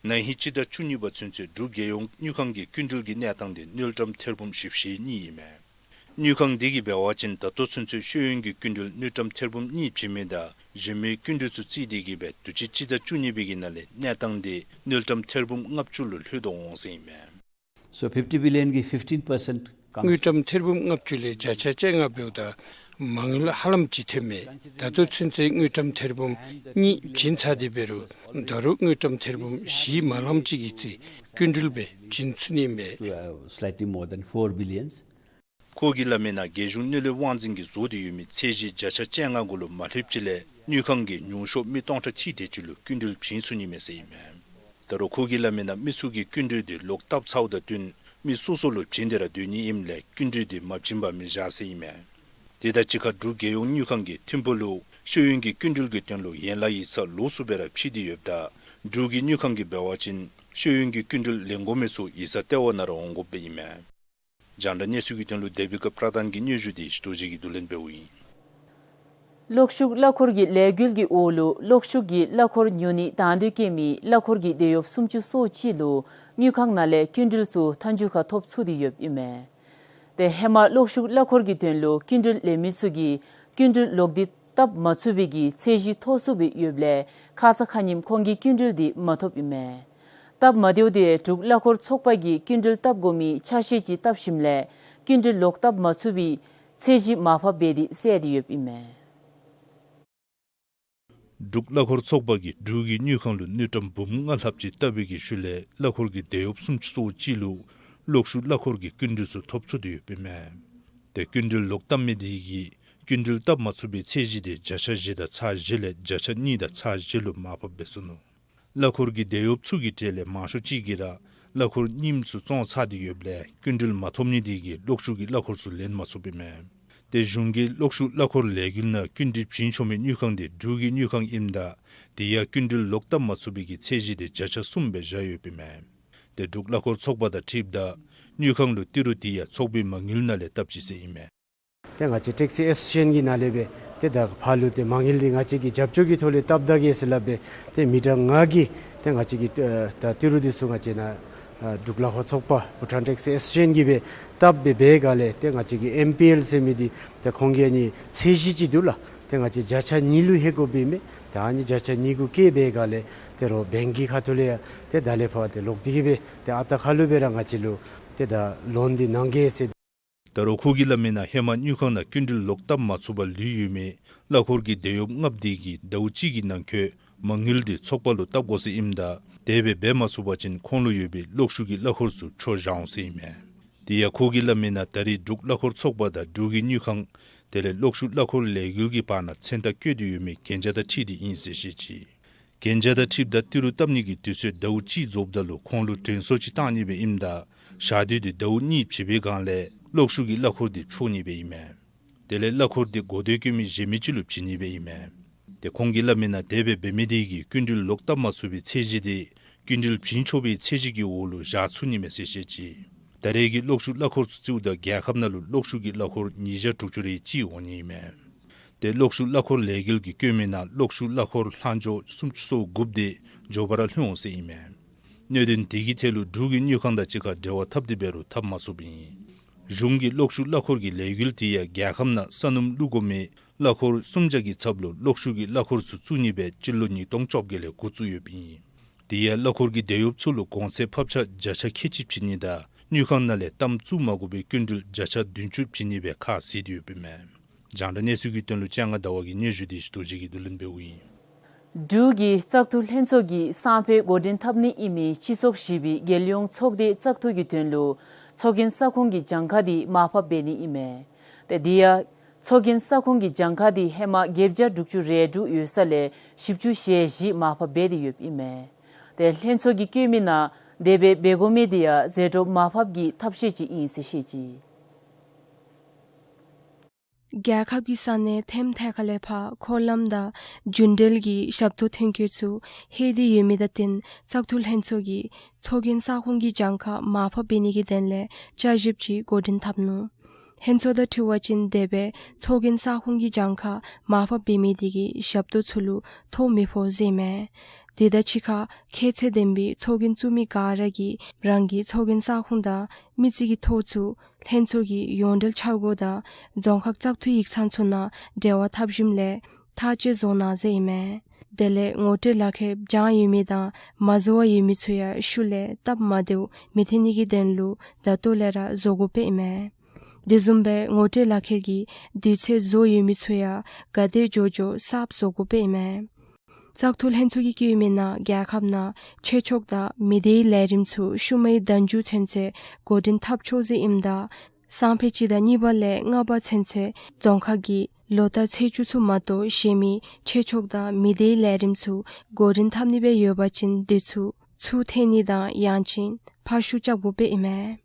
ན་ཧིང་སྤྱི་ཟླ་བཅུ་གཉིས་པ་ཚུན་ཚོད་འབྲུག་རྒྱལ་ཡོངས་དངུལ་ཁང་གི་སྐྱིན་འགྲུལ་གྱི་གནས་སྟངས་དེ་དངུལ་ཀྲམ་ཐེར་འབུམ་བཞི་བཅུ་ཞེ་གཉིས་ཨིན་མས། དངུལ་ཁང་འདི་གིས་འབད་བ་ཅིན་ད་ལྟོ་ཚུན་ཚོད་ཤེས་ཡོན་གྱི་སྐྱིན་འགྲུལ་དངུལ་ཀྲམ་ཐེར་འབུམ་གཉིས་བྱིན་མི་དང་གཞན་མི་སྐྱིན་འགྲུལ་ཚུ་རྩིས་ཏེ་གིས་སྦེ་དུས་ཅི་སྤྱི་ཟླ་བཅུ་གཉིས་པའི་གི་ནང་ལས་གནས་སྟངས་དེ་དངུལ་ཀྲམ་ཐེར་འབུམ་ལྔ་བཅུ་ལུ་ལྷོད་དོ་འོང་ཟེར་ཨིན་མས། So fifty billion གི་fifteen percent དངུལ་ཀྲམ་ཐེར་འབུམ་ལྔ་བཅུ་ལས་བརྒྱ་ཆ་བཅོ་ལྔ་འབདཝ་ད་མ་དངུལ་ཧ་ལམ་ཅིག་ཐོནམ་མས། ད་ལྟོ་ཚུན་ཚོད་དངུལ་ཀྲམ་ཐེར་འབུམ་གཉིས་བྱིན་ཚར་ཏེ་འབད་རུང་ད་རུང་དངུལ་ཀྲམ་ཐེར་འབུམ་བཞི་མ་ལངམ་ཅིག་གི་རྩིས་སྐྱིན་འགྲུལ་སྦེ་བྱིན་ཚུགས་ནི་མས། To, uh, slightly more than four billions. ཁོ་གིས་སླབ་མིའི་ནང་རྒྱལ་གཞུང་དངུལ་ལས་དབང་འཛིན་གྱིས་བཟོ་སྟེ་ཡོད་མི་ཚད་གཞི་བརྒྱ་ཆ་བཅོ་ལྔ་གུ་ལུ་མ་ལྷོདཔ་ཅིག་ལས་དངུལ་ཁང་གིས་ཉུང་ཤོས་མི་སྟོང་ཕྲག་གཅིག་དེ་ཅིག་ལུ་སྐྱིན་འགྲུལ་བྱིན་ཚུགས་ནི་མས་ཟེར་ཨིན་མས། ད་རུང་ཁོ་གིས་སླབ་མིའི་ནང་མི་ཚུ་གིས་སྐྱིན་འགྲུལ་དེ་ལོག་བཏབ་ཚརཝ་དང་བསྟུན་མི་སོ་སོ་ལུ་བྱིན་ཏེ་ར་སྡོད་ནི་ཨིནམ་ལས་སྐྱིན་འགྲུལ་དེ་མ་བྱིན་པར་མི་བཞག་ཟེར་ཨིན་མས། དེ་དང་གཅིག་ཁར་འབྲུག་རྒྱལ་ཡོངས་དངུལ་ཁང་གིས་ཐིམ་ཕུག་ལུ་ཤེས་ཡོན་གྱི་སྐྱིན་འགྲུལ་གྱི་དོན་ལུ་ཡན་ལག་ཡིག་ཚང་ལོགས་སུ་སྦེ་ར་ཕྱེ་སྟེ་ཡོདཔ་ད་འབྲུག་གི་དངུལ་ཁང་གིས་འབད་བ་ཅིན་ ཤེས་ཡོན་གྱི་སྐྱིན་འགྲུལ་ལེན་དགོ་མི་ཚུ་ཡིག་ཚང་ལྟེ་བ་ནང་ར་འོང་དགོཔ་སྦེ་ཨིན་མས། རྒྱང་བསྒྲགས་གནས་ཚུལ་གྱི་དོན་ལུ་དེ་བི་ཀ་པྲ་དཱན་གྱི་སྙན་ཞུ་འདི་ཞི་ཏོ་རྗེ་གིས་བསྡུ་ལེན་འབདཝ་ཨིན། གློག་ཤུགས་གླ་འཁོར་གྱི་ལས་འགུལ་གྱི་འོག་ལུ་གློག་ཤུགས་ཀྱི་གླ་འཁོར་ཉོ་ནི་དང་དོད་བཀལ་མི་གླ་འཁོར་གྱི་དེད་གཡོགཔ་སུམ་ཅུ་སོ་གཅིག་ལུ་དངུལ་ཁང་ནང་ལས་སྐྱིན་འགྲུལ་ཚུ་མཐའ་མཇུག་ཁར་ཐོབ་ཚུགས་ཏེ་ཡོདཔ་ཨིན་མས། ཏེ་ཧེ་མ་གློག་ཤུགས་གླ་འཁོར་གྱི་དོན་ལུ་སྐྱིན་འགྲུལ་ལེན་མི་ཚུ་གིས་སྐྱིན་འགྲུལ་ལོག་སྟེ་བཏབ་མ་ཚུགས་པའི་གི་ཚད་གཞི་མཐོ་སུ་སྦེ་ཡོདཔ་ལས་ཁ་ཙ་ཁ་ཉིནམ་ཁོང་གིས་སྐྱིན་འགྲུལ་འདི་མ་ཐོབ་ཨིན་མས། སྟབས་མ་བདེཝ་དེ་འབྲུག་གླ་འཁོར་ཚོགས་པ་གིས་སྐྱིན་འགྲུལ་བཏབ་དགོ་མི་ཆ་ཤས་ཅིག་བཏབ་ཞིནམ་ལས་སྐྱིན་འགྲུལ་ལོག་བཏབ་མ་ཚུགས་པའི་ཚད་གཞི་མར་ཕབ་འབད་དེ་བསལ་ཏེ་ཡོདཔ་ཨིན་མས། འབྲུག་གླ་འཁོར་ཚོགས་པ་གིས་འབྲུག་གི་དངུལ་ཁང་ལུ་དངུལ་ཀྲམ་འབུམ་ལྔ་ལྷགཔ་ཅིག་བཏབ་པའི་གི་ཤུལ་ལས་གླ་འཁོར་གྱི་དེད་གཡོགཔ་སུམ་ཅུ་སོ་གཅིག་ལུ་གློག་ཤུགས་གླ་འཁོར་གྱི་སྐྱིན་འགྲུལ་ཚུ་ཐོབ་ཚུགས་ཏེ་ཡོདཔ་ཨིན་མས། ཏེ་སྐྱིན་འགྲུལ་ལོག་བཏབ་མི་དེ་གིས་སྐྱིན་འགྲུལ་བཏབ་མ་ཚུགས་པའི་ཚད་གཞི་དེ་བརྒྱ་ཆ་བཞི་དང་ཚག་བཞི་ལས་བརྒྱ་ཆ་གཉིས་དང་ཚག་བཞི་ལུ་མར་ཕབ་འབད་ཚུགས་ནུག། གླ་འཁོར་གྱི་དེད་གཡོགཔ་ཚུ་གི་གྲས་ལས་མང་ཤོས་ཅིག་གིས་ར་གླ་འཁོར་རྙིངམ་ཚུ་བཙོང་ཚར་ཏེ་ཡོདཔ་ལས་སྐྱིན་འགྲུལ་མ་ཐོབ་ནི་དེ་གིས་གློག་ཤུགས་ཀྱི་གླ་འཁོར་ཚུ་ལེན་མ་ཚུགསཔ་ཨིན་མས། ཏེ་གཞུང་གིས་གློག་ཤུགས་གླ་འཁོར་ལས་འགུལ་ནང་སྐྱིན་འགྲུལ་བྱིན་ཆོག་མི་དངུལ་ཁང་དེ་འབྲུག་གི་དངུལ་ཁང་ཨིནམ་ད་དེ་ཡང་སྐྱིན་འགྲུལ་ལོག་བཏབ་མ་ཚུགས་པའི་གི་ཚད་གཞི་དེ་བརྒྱ་ཆ་གསུམ་སྦེ་བཞག་ཡོདཔ་ཨིན་མས། ཏེ་འབྲུག་གླ་འཁོར་ཚོགས་པ་དང་འཁྲིལཝ་ད་དངུལ་ཁང་ལུ་ཏི་རུ་དེ་ཡང་ཚོགས་པའི་མ་དངུལ་ནང་ལས་བཏབ་ཅི་ཟེར་ཨིན་མས། ཏེ་ང་བཅས་ཊེག་སི་ཨེ་སོ་སི་ཨེ་ཤི་ཡན་གྱི་ནང་ལས་སྦེ་ཏེ་ད་ཕར་ལུ་ཏེ་མ་དངུལ་འདི་ང་བཅས་ཀྱིས་རྒྱབ་སྐྱོར་གྱི་ཐོག་ལས་བཏབ་ད་གེ་ཟེར་སླབ་སྦེ་ཏེ་མི་ཊར་ལྔ་གི་ཏེ་ང་བཅས་ཀྱིས་ཨ་ད་ཏི་རུ་འདི་ཚུ་ང་བཅས་ནཱ་ཨ་འབྲུག་གླ་འཁོར་ཚོགས་པ་བྷུ་ཊཱན་ཊེག་སི་ཨེ་སོ་སི་ཨེ་ཤི་ཡན་གྱིས་སྦེ་བཏབ་སྦེ་འབད་སྒང་ལས་ཏེ་ང་བཅས་ཀྱི་ཨེམ་པི་ཨེལ་ཟེར་མི་འདི་ཏེ་ཁོང་གི་ཨ་ནི་ཚད་གཞི་ཅིག་འདུག་ལགས། ཏེ་ང་བཅས་བརྒྱ་ཆ་གཉིས་ལུ་ལྷོད་དགོཔ་ཨིན་མས། ད་ཨ་ནི་བརྒྱ་ཆ་གཉིས་གུ་བཀལ་སྦེ་སྒང་ལས་ཏེ་རོགས་བེངཀ་གི་ཁ་ཐུག་ལས་ཡང་ཏེ་ད་ལས་ཕར་ཏེ་ལོག་སྟེ་གི་སྦེ་ཏེ་ཨ་རྟག་ཁ་ལུ་སྦེ་ར་ང་བཅས་ལུ་ཏེ་ད་ལོན་འདི་གནང་གེ་ཟེར། ད་རུང་ཁོ་གིས་སླབ་མི་ནང་ཧེ་མ་དངུལ་ཁང་ནང་སྐྱིན་འགྲུལ་ལོག་བཏབ་མ་ཚུགས་པར་ལུས་ཡོད་མི་གླ་འཁོར་གྱི་དེད་གཡོགཔ་ལྔཔོ་དེ་གིས་ཟླཝ་གཅིག་གི་ནང་འཁོད་མ་དངུལ་དེ་ཚོགས་པ་ལུ་བཏབ་དགོ་ཟེར་ཨིནམ་ད་དེ་སྦེ་འབད་མ་ཚུགས་པ་ཅིན་ཁོང་ལུ་ཡོད་པའི་གློག་ཤུགས་ཀྱི་གླ་འཁོར་ཚུ་འཕྲོག་བཞག་འོང་ཟེར་ཨིན་མས། དེ་ཡང་ཁོ་གིས་སླབ་མི་ནང་ད་རེས་འབྲུག་གླ་འཁོར་ཚོགས་པ་དང་འབྲུག་གི་དངུལ་ཁང་དེ་ལས་གློག་ཤུགས་གླ་འཁོར་ལས་འགུལ་གྱི་བར་ན་མཚན་རྟགས་བཀོད་དེ་ཡོད་མི་གན་རྒྱ་དང་འཁྲིལ་ཏེ་ཨིན་ཟེར་བཤད་ཅི། གན་རྒྱ་དང་འཁྲིལཝ་ད་ཏི་རུ་བཏབ་ནི་གི་དུས་ཚོད་ཟླཝ་གཅིག་རྫོགསཔ་ད་ལུ་ཁོང་ལུ་དྲན་གསོ་ཅིག་བཏང་ནི་སྦེ་ཨིནམ་ད་ཞག་དུས་དེ་ཟླཝ་གཉིས་བྱིན་པའི་སྒང་ལས་གློག་ཤུགས་ཀྱི་གླ་འཁོར་དེ་འཕྲོག་ནི་སྦེ་ཨིན་མས། དེ་ལས་གླ་འཁོར་དེ་གོ་བརྡ་བཀོད་མི་གཞན་མི་ཅིག་ལུ་བྱིན་ནི་སྦེ་ཨིན་མས། ཏེ་ཁོང་གིས་སླབ་མི་ནང་དེ་སྦེ་འབད་མི་དེ་གིས་སྐྱིན་འགྲུལ་ལོག་བཏབ་མ་ཚུགས་པའི་ཚད་གཞི་དེ་སྐྱིན་འགྲུལ་བྱིན་ཆོག་པའི་ཚད་གཞི་གི་འོག་ལུ་བཞག་ཚུགས་ནི་མས་ཟེར་བཤད་ཅི། ད་རེས་ཀྱི་གློག་ཤུགས་གླ་འཁོར་ཚུ་རྩིཝ་ད་རྒྱལ་ཁབ་ནང་ལུ་གློག་ཤུགས་ཀྱི་གླ་འཁོར་ཉིས་བརྒྱ་དྲུག་ཅུ་རེ་གཅིག་འོང་ནི་ཨིན་མས། ཏེ་གློག་ཤུགས་གླ་འཁོར་ལས་འགུལ་གྱི་བཀོད་མི་ནང་གློག་ཤུགས་གླ་འཁོར་ལྷག་འཕྲོ་སུམ་ཅུ་སོ་དགུ་དེ་མགྱོགས་པ་ར་ལྷོད་འོང་ཟེར་ཨིན་མས། གནད་དོན་དེ་གི་ཐད་ལུ་འབྲུག་གི་དངུལ་ཁང་དང་གཅིག་ཁར་འབྲེལ་བ་འཐབ་སྟེ་འབད་རུང་འཐབ་མ་ཚུགསཔ་ཨིན། གཞུང་གིས་གློག་ཤུགས་གླ་འཁོར་གྱི་ལས་འགུལ་དེ་ཡང་རྒྱལ་ཁབ་ནང་ས་སྣུམ་བླུག་དགོ་མི་གླ་འཁོར་སུམ་བརྒྱ་གི་ཚབ་ལུ་གློག་ཤུགས་ཀྱི་གླ་འཁོར་ཚུ་བཙུགས་ནི་སྦེ་སྤྱི་ལོ་ཉིས་སྟོང་བཅོ་བརྒྱད་ལས་འགོ་བཙུགས་ཡོདཔ་ཨིན། དེ་ཡང་གླ་འཁོར་གྱི་དེད་གཡོགཔ་ཚུ་ལུ་གོང་ཚད་ཕབ་ཆག་བརྒྱ་ཆ་ཁལ་གཅིག་བྱིན་ནི་དང་དངུལ་ཁང་ནང་ལས་གཏམ་བཙུགས་མ་དགོ་པའི་སྐྱིན་འགྲུལ་བརྒྱ་ཆ་བདུན་ཅུ་བྱིན་ནི་སྦེ་ཁ་བཟེད་དེ་ཡོདཔ་ཨིན་མས། རྒྱང་བསྒྲགས་གནས་ཚུལ་གྱི་དོན་ལུ་ལྕང་སྒང་ཟླ་བ་གིས་སྙན་ཞུ་དེ་ཞི་ཏོ་རྗེ་གིས་བསྡུ་ལེན་འབདཝ་ཨིན། འབྲུག་གི་བཙག་འཐུ་ལྷན་ཚོགས་ཀྱིས་སང་ཕོད་འགོ་འདྲེན་འཐབ་ནི་ཨིན་མི་སྤྱི་ཚོགས་བཞི་པའི་རྒྱལ་ཡོངས་ཚོགས་སྡེའི་བཙག་འཐུ་གི་དོན་ལུ་ཚོགས་རྒྱན་ས་ཁོངས་ཀྱི་གྱངས་ཁ་དེ་མར་ཕབ་འབད་ནི་ཨིན་མས། ཏེ་དེ་ཡང་ཚོགས་རྒྱན་ས་ཁོངས་ཀྱི་གྱངས་ཁ་དེ་ཧེ་མ་བརྒྱད་བརྒྱ་དྲུག་ཅུ་རེ་དྲུག་ཡོད་ས་ལས་བཞི་བཅུ་ཞེ་བཞི་མར་ཕབ་འབད་དེ་ཡོདཔ་ཨིན་མས། ཏེ་ལྷན་ཚོགས་ཀྱིས་བཀོད་མི་ནང་དེ་སྦེ་འབད་དགོ་མི་དེ་ཡང་ཟད་འགྲོ་མར་ཕབ་ཀྱི་ཐབས་ཤེས་ཅིག་ཨིན་ཟེར་བཤད་ཅི། རྒྱལ་ཁབ་ཀྱི་ས་གནས་ཐེམ་ཐེ་ཁ་ལས་ཕར་འཁོར་ལམ་དང་རྒྱུན་འགྲུལ་གྱི་ཞབས་ཏོག་ཐོན་སྐྱེད་ཚུ་ལྷོད་དེ་ཡོད་མི་དང་བསྟུན་བཙག་འཐུ་ལྷན་ཚོགས་ཀྱིས་ཚོགས་རྒྱན་ས་ཁོངས་ཀྱི་གྱངས་ཁ་མར་ཕབ་འབད་ནི་གི་དོན་ལས་བསྐྱར་ཞིབ་ཅིག་འགོ་འདྲེན་འཐབ་ནུག། ལྷན་ཚོགས་དང་འཁྲིལ་བ་ཅིན་དེ་སྦེ་ཚོགས་རྒྱན་ས་ཁོངས་ཀྱི་གྱངས་ཁ་མར་ཕབ་འབད་མི་དེ་གིས་ཞབས་ཏོག་ཚུ་ལུ་ཐོ་མི་ཕོག་ཟེར་མས། དེ་དང་གཅིག་ཁར་ཁྱད་ཚད་ལྡན་པའི་ཚོགས་རྒྱན་བཙུགས་མི་ག་ར་གིས་རང་གི་ཚོགས་རྒྱན་ས་ཁོངས་དང་མི་རྩིས་ཀྱི་ཐོ་ཚུ་ལྷན་ཚོགས་ཀྱི་ཡོངས་འབྲེལ་འཆར་སྒོ་དང་རྫོང་ཁག་བཙག་འཐུ་ཡིག་ཚང་ཚུ་ནང་འབྲེལ་བ་འཐབ་ཞིནམ་ལས་ཐག་བཅད་བཟོ་གནང་ཟེར་ཨིན་མས། དེ་ལས་ངོ་སྤྲོད་ལག་ཁྱེར་བྱང་ཡོད་མི་དང་མ་བཟོ་བར་ཡོད་མི་ཚུ་ཡང་ཤུལ་ལས་སྟབས་མ་བདེཝ་མི་ཐོན་ནི་གི་དོན་ལུ་ད་ལྟོ་ལས་ར་བཟོ་དགོཔ་ཨིན་མས། དེ་བཟུམ་སྦེ་ངོ་སྤྲོད་ལག་ཁྱེར་གྱི་དུས་ཚོད་རྫོགས་ཡོད་མི་ཚུ་ཡང་ག་དེ་མགྱོགས་མགྱོགས་གསརཔ་བཟོ་དགོཔ་ཨིན་མས། བཙག་འཐུ་ལྷན་ཚོགས་ཀྱིས་བཀོད་མི་ནང་རྒྱལ་ཁབ་ནང་ཆོས་ཕྱོགས་དང་མི་སྡེའི་ལས་རིམ་ཚུ་ཤུལ་མའི་ཟླཝ་མཇུག་ཚུན་ཚོད་འགོ་འདྲེན་འཐབ་ཆོག་ཟེར་ཨིནམ་ད་སང་ཕོད་སྤྱི་ཟླ་གཉིས་པ་ལས་ལྔ་པ་ཚུན་ཚོད་རྫོང་ཁག་གི་ལོ་བསྟར་ཚེས་བཅུ་ཚུ་མ་གཏོགས་གཞན་མི་ཆོས་ཕྱོགས་དང་མི་སྡེའི་ལས་རིམ་ཚུ་འགོ་འདྲེན་འཐབ་ནི་སྦེ་ཡོད་པ་ཅིན་དེ་ཚུ་ཚུར་འཐེན་ནི་དང་ཡང་ཅིན་ཕར་ཤུ་རྐྱབ་དགོཔ་ཨིན་མས།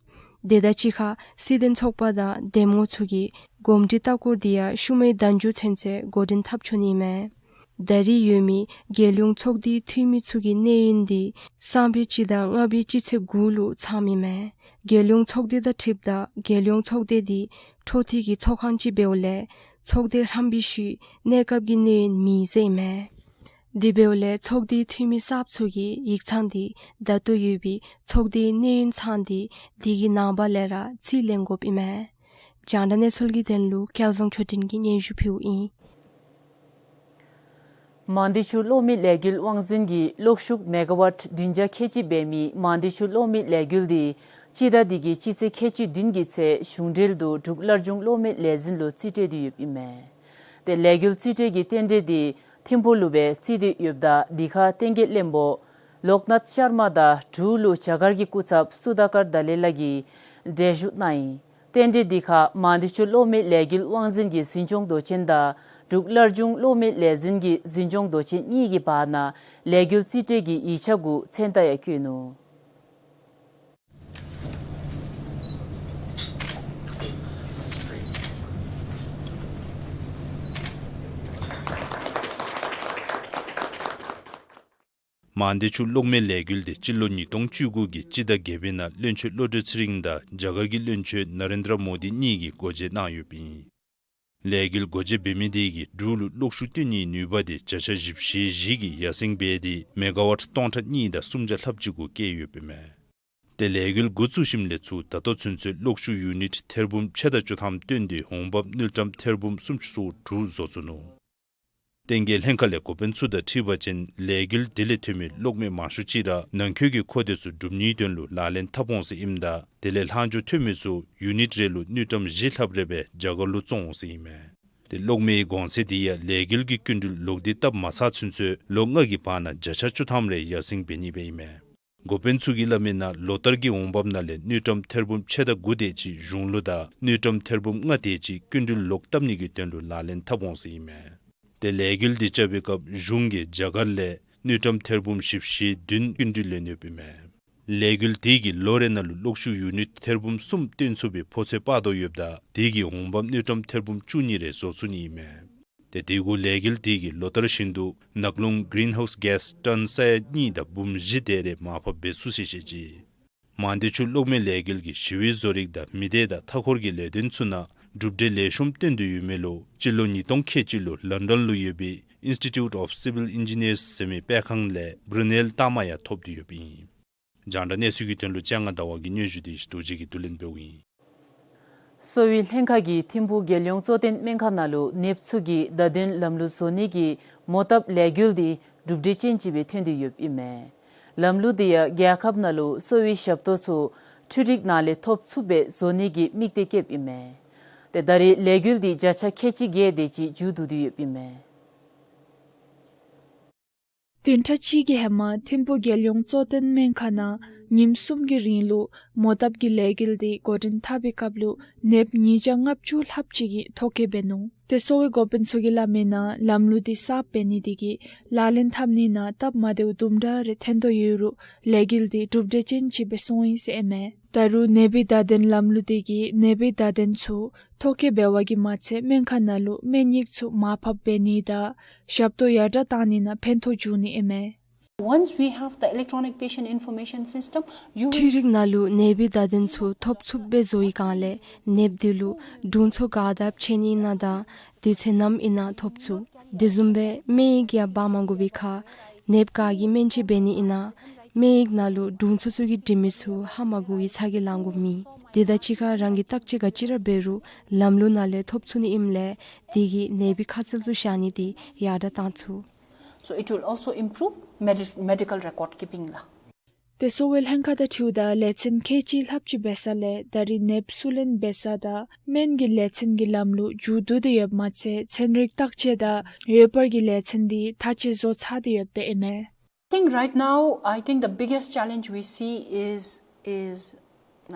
དེ་དང་གཅིག་ཁར་སྲིད་དོན་ཚོགས་པ་དང་འདེམས་ངོ་ཚུ་གི་གོམས་འདྲིས་ལྟ་སྐོར་དེ་ཡང་ཤུལ་མའི་ཟླཝ་མཇུག་ཚུན་ཚོད་འགོ་འདྲེན་འཐབ་ཆོག་ནི་ཨིན་མས། ད་རེས་ཡོད་མི་རྒྱལ་ཡོངས་ཚོགས་སྡེའི་འཐུས་མི་ཚུ་གི་གནས་ཡུན་འདི་སང་ཕོད་སྤྱི་ཟླ་ལྔ་པའི་སྤྱི་ཚེས་དགུ་ལུ་ཚངམ་ཨིན་མས། རྒྱལ་ཡོངས་ཚོགས་སྡེ་དང་འཁྲིལཝ་ད་རྒྱལ་ཡོངས་ཚོགས་སྡེ་འདི་འཕྲོ་མཐུད་ཀྱི་ཚོགས་ཁང་ཅིག་འབདཝ་ལས་ཚོགས་སྡེ་ཧྲམ་པའི་ཤུལ་གནས་སྐབས་ཀྱི་གནས་ཡུན་མེད་ཟེར་ཨིན་མས། དེ་འབདཝ་ལས་ཚོགས་སྡེའི་འཐུས་མི་གསརཔ་ཚུ་གིས་ཡིག་ཚང་འདི་ད་ལྟོ་ཡོད་པའི་ཚོགས་སྡེའི་གནས་ཡུན་ཚང་འདི་དེ་གི་ནངས་པ་ལས་ར་རྩིས་ལེན་དགོཔ་ཨིན་མས། རྒྱང་བསྒྲགས་གནས་ཚུལ་གྱི་དོན་ལུ་སྐལ་བཟང་ཆོས་སྒྲོན་གྱིས་སྙན་ཞུ་ཕུལཝ་ཨིན། མང་སྡེ་ཆུ་གློག་མེ་ལས་འགུལ་དབང་འཛིན་གྱིས་གློག་ཤུགས་མེ་ག་ཝཊ་བདུན་བརྒྱ་ཁལ་གཅིག་འབད་མི་མང་སྡེ་ཆུ་གློག་མེ་ལས་འགུལ་འདི་སྤྱི་ཟླ་འདི་གི་སྤྱི་ཚེས་ཁལ་གཅིག་བདུན་གྱི་ཚེས་གཞུང་འབྲེལ་དུ་འབྲུག་སླར་འབྱུང་གློག་མེ་ལས་འཛིན་ལུ་རྩིས་སྤྲོད་དེ་ཡོདཔ་ཨིན་མས། ཏེ་ལས་འགུལ་རྩིས་སྤྲོད་ཀྱི་རྟེན་འབྲེལ་འདི་ཐིམ་ཕུག་ལུ་སྦེ་རྩིས་ཏེ་ཡོདཔ་ད་འདི་ཁར་བསྟན་རྒྱས་བློན་པོ་ལོཀ་ནཱཐ་ཤར་མ་དང་འབྲུག་ལུ་རྒྱ་གར་གྱི་སྐུ་ཚབ་སུ་དཱ་ཀར་དཱ་ལེ་ལགས་ཀྱིས་གྲལ་བཞུགས་གནང་ཡི། རྟེན་འབྲེལ་འདི་ཁར་མང་སྡེ་ཆུ་གློག་མེ་ལས་འགུལ་དབང་འཛིན་གྱི་འཛིན་སྐྱོང་མདོ་ཆེན་དང་འབྲུག་སླར་འབྱུང་གློག་མེ་ལས་འཛིན་གྱི་འཛིན་སྐྱོང་མདོ་ཆེན་གཉིས་ཀྱི་བར་ན་ལས་འགུལ་རྩིས་སྤྲོད་ཀྱི་ཡིག་ཆ་གུ་མཚན་རྟགས་ཡང་བཀོད་ནུག། མང་སྡེ་ཆུ་གློག་མེ་ལས་འགུལ་འདི་སྤྱི་ལོ་ཉིས་སྟོང་བཅུ་དགུ་གི་སྤྱི་ཟླ་བརྒྱད་པའི་ནང་བློན་ཆེན་བློ་གྲོས་ཚེ་རིང་དང་རྒྱ་གར་གྱི་བློན་ཆེན་ན་རེན་དྲ་མོ་དི་གཉིས་ཀྱིས་སྒོ་འབྱེད་གནང་ཡོདཔ་ཨིན། ལས་འགུལ་སྒོ་འབྱེད་འབད་མི་དེ་གིས་འབྲུག་ལུ་གློག་ཤུགས་བཏོན་ནིའི་ནུས་པ་དེ་བརྒྱ་ཆ་བཞི་བཅུ་ཞེ་བཞི་གིས་ཡར་སེང་འབད་དེ་མེ་ག་ཝཊ་སྟོང་ཕྲག་གཉིས་དང་སུམ་བརྒྱ་ལྷགཔ་ཅིག་གུ་བསྐྱལ་ཡོདཔ་ཨིན་མས། ཏེ་ལས་འགུལ་འགོ་བཙུགས་ཞིནམ་ལས་ཚུར་ད་ལྟོ་ཚུན་ཚོད་གློག་ཤུགས་ཡུ་ནིཊ་ཐེར་འབུམ་ཕྱེད་དང་བཅུ་ཐམ་བཏོན་ཏེ་འོང་འབབ་དངུལ་ཀྲམ་ཐེར་འབུམ་སུམ་ཅུ་སོ་དྲུག་བཟོ་ཚུགས་ནུག། བསྟན་རྒྱས་ལྷན་ཁག་ལས་འགོ་དཔོན་ཚུ་དང་འཁྲིལ་བ་ཅིན་ལས་འགུལ་དེ་ལས་ཐོན་མི་གློག་མེ་མང་ཤོས་ཅིག་ར་ནང་འཁོད་ཀྱི་མཁོ་འདོད་ཚུ་སྒྲུབ་ནིའི་དོན་ལུ་ལག་ལེན་འཐབ་འོང་ཟེར་ཨིནམ་ད་དེ་ལས་ལྷག་འཕྲོ་ཐོན་མི་ཚུ་ཡུ་ནིཊ་རེ་ལུ་དངུལ་ཀྲམ་བཞི་ལྷགཔ་རེ་སྦེ་རྒྱ་གར་ལུ་བཙོང་འོང་ཟེར་ཨིན་མས། ཏེ་གློག་མེའི་གོང་ཚད་དེ་ཡང་ལས་འགུལ་གྱི་སྐྱིན་འགྲུལ་ལོག་སྟེ་བཏབ་མ་ཚར་ཚུན་ཚོད་ལོ་ལྔ་གི་བར་ན་བརྒྱ་ཆ་བཅུ་ཐམ་རེ་ཡར་སེང་འབད་ནི་སྦེ་ཨིན་མས། འགོ་དཔོན་ཚུ་གིས་སླབ་མིའི་ནང་ལོ་ལྟར་གྱི་འོང་འབབ་ནང་ལས་དངུལ་ཀྲམ་ཐེར་འབུམ་ཕྱེད་དང་དགུ་དེ་ཅིག་གཞུང་ལུ་དང་དངུལ་ཀྲམ་ཐེར་འབུམ་ལྔ་དེ་ཅིག་སྐྱིན་འགྲུལ་ལོག་བཏབ་ནི་གི་དོན་ལུ་ལག་ལེན་འཐབ་འོང་ཟེར་ཨིན་མས། ཏེ་ལས་འགུལ་འདི་རྐྱབ་པའི་སྐབས་གཞུང་གིས་རྒྱ་གར་ལས་དངུལ་ཀྲམ་ཐེར་འབུམ་བཞི་བཅུ་ཞེ་བདུན་སྐྱིན་འགྲུལ་ལེན་ཡོདཔ་ཨིན་མས། ལས་འགུལ་དེ་གིས་ལོ་རེ་ནང་ལུ་གློག་ཤུགས་ཡུ་ནིཊ་ཐེར་འབུམ་གསུམ་བཏོན་ཚུགས་པའི་ཕོ་ཚོད་སྤར་དོ་ཡོདཔ་ད་དེ་གིས་འོང་འབབ་དངུལ་ཀྲམ་ཐེར་འབུམ་བཅུ་གཉིས་རེ་བཟོ་ཚུགས་ནི་ཨིན་མས། ཏེ་དེ་གུ་ལས་འགུལ་དེ་གིས་ལོ་ལྟར་བཞིན་དུ་ནག་རླུང་གི་རིན་ཧའུསི་གེསི་ཊོན་ས་ཡ་གཉིས་དང་འབུམ་བཞི་དེ་རེ་མར་ཕབ་འབད་ཚུགས་ཟེར་བཤད་ཅི། མང་སྡེ་ཆུ་གློག་མེ་ལས་འགུལ་གྱི་ཞི་བའི་བཟོ་རིག་དང་མི་སྡེ་དང་མཐའ་འཁོར་གྱི་ལས་དོན་ཚུ་ནང་གྲུབ་འབྲས་ལེགས་ཤོམ་བཏོན་ཏེ་ཡོད་མི་ལུ་སྤྱི་ལོ་ཉིས་སྟོང་ཁལ་གཅིག་ལུ་ལོན་ཌོན་ལུ་ཡོད་པའི་Institute of Civil Engineers ཟེར་མི་སྤེལ་ཁང་ལས་བྷྲུ་ནེལ་རྟགས་མ་ཡང་ཐོབ་སྟེ་ཡོདཔ་ཨིན། རྒྱང་བསྒྲགས་གནས་ཚུལ་གྱི་དོན་ལུ་ལྕང་ང་ཟླ་བ་གི་སྙན་ཞུ་དེ་ཞི་རྡོ་རྗེ་གིས་བསྡུ་ལེན་འབདཝ་ཨིན། གསོ་བའི་ལྷན་ཁག་གིས་ཐིམ་ཕུག་རྒྱལ་ཡོངས་གཙོ་བསྟེན་སྨན་ཁང་ནང་ལུ་ནདཔ་ཚུ་གི་བརྡ་དོན་ལམ་ལུགས་བཟོ་ནི་གི་མོ་བཏབ་ལས་འགུལ་འདི་གྲུབ་འབྲས་ཅན་ཅིག་སྦེ་ཐོན་ཏེ་ཡོདཔ་ཨིན་མས། ལམ་ལུགས་འདི་ཡང་རྒྱལ་ཁབ་ནང་ལུ་གསོ་བའི་ཞབས་ཏོག་ཚུ་འཕྲུལ་རིག་ནང་ལས་ཐོབ་ཚུགསཔ་སྦེ་བཟོ་ནི་གི་དམིགས་གཏད་བསྐྱེདཔ་ཨིན་མས། ཏེ་ད་རེས་ལས་འགུལ་འདི་བརྒྱ་ཆ་ཁལ་གཅིག་བརྒལ་དེ་ཅིག་མཇུག་བསྡུ་སྟེ་ཡོདཔ་ཨིན་མས། བདུན་ཕྲག་གཅིག་གི་ཧེ་མ་ཐིམ་ཕུག་རྒྱལ་ཡོངས་གཙོ་བསྟེན་སྨན་ཁང་ནང་ཉིནམ་གསུམ་གྱི་རིང་ལུ་མོ་བཏབ་ཀྱི་ལས་འགུལ་འདི་འགོ་འདྲེན་འཐབ་པའི་སྐབས་ལུ་ནདཔ་ཉིས་བརྒྱ་ལྔ་བཅུ་ལྷགཔ་ཅིག་གིས་ཐོ་བཀོད་འབད་ནུག། ཏེ་གསོ་བའི་འགོ་དཔོན་ཚུ་གིས་སླབ་མིའི་ནང་ལམ་ལུགས་འདི་གསརཔ་འབད་ནི་དེ་གིས་ལག་ལེན་འཐབ་ནི་ནང་སྟབས་མ་བདེཝ་དུམ་གྲ་རེ་ཐོན་དོ་ཡོད་རུང་ལས་འགུལ་འདི་གྲུབ་འབྲས་ཅན་ཅིག་སྦེ་སོང་ཡི་ཟེར་ཨིན་མས། ད་རུང་ནདཔའི་བརྡ་དོན་ལམ་ལུགས་དེ་གིས་ནདཔའི་བརྡ་དོན་ཚུ་ཐོ་བཀོད་འབད་བ་གིས་མ་ཚད་སྨན་ཁང་ནང་ལུ་སྨན་ཡིག་ཚུ་མར་ཕབ་འབད་ནི་དང་ཞབས་ཏོག་ཡར་དྲག་གཏང་ནི་ནང་ཕན་ཐོགས་འབྱུང་ནི་ཨིན་མས། Once we have the electronic patient information system, you will འཕྲུལ་རིག་ནང་ལུ་ནདཔའི་བརྡ་དོན་ཚུ་ཐོབ་ཚུགསཔ་སྦེ་བཟོ་བའི་སྒང་ལས་ནདཔ་དེ་ལུ་དྲུང་འཚོ་ག་དེ་སྦེ་འབྱོན་ནི་ཨིན་ན་དང་དུས་ཚོད་ནམ་ཨིན་ན་ཐོབ་ཚུགས། དེ་བཟུམ་སྦེ་སྨན་ཡིག་ཡང་འབག་མ་དགོ་པའི་ཁར་ནདཔ་ག་གིས་སྨན་བཅོས་འབད་ནི་ཨིན་ན་སྨན་ཡིག་ནང་ལུ་དྲུང་འཚོ་ཚུ་གིས་འབྲི་མི་ཚུ་ཧ་མ་གོ་བའི་ཚ་གྱང་ལང་དགོཔ་མེད། དེ་དང་གཅིག་ཁར་རང་གིས་བརྟག་དཔྱད་ག་ཅི་ར་འབད་རུང་ལམ་ལུགས་ནང་ལས་ཐོབ་ཚུགས་ནི་ཨིནམ་ལས་དེ་གིས་ནདཔའི་ཁ་གསལ་ཚུ་བཞག་ནི་དེ་ཡར་དྲག་གཏང་ཚུགས། So it will also improve medi- medical record keeping ལགས། ཏེ་གསོ་བའི་ལྷན་ཁག་དང་འཁྲིལཝ་ད་ལས་ཚན་ཁལ་གཅིག་ལྷགཔ་ཅིག་འབད་ས་ལས་ད་རེས་ནདཔ་བསུ་ལེན་འབད་ས་དང་སྨན་གྱི་ལས་ཚན་གྱི་ལམ་ལུགས་མཇུག་བསྡུ་སྟེ་ཡོདཔ་མ་ཚད་ཚན་རིག་བརྟག་དཔྱད་དང་འོད་འབར་གྱི་ལས་ཚན་འདི་ད་ཅི་བཟོ་ཚར་ཏེ་ཡོདཔ་ཨིན་མས། I think right now, I think the biggest challenge we see is is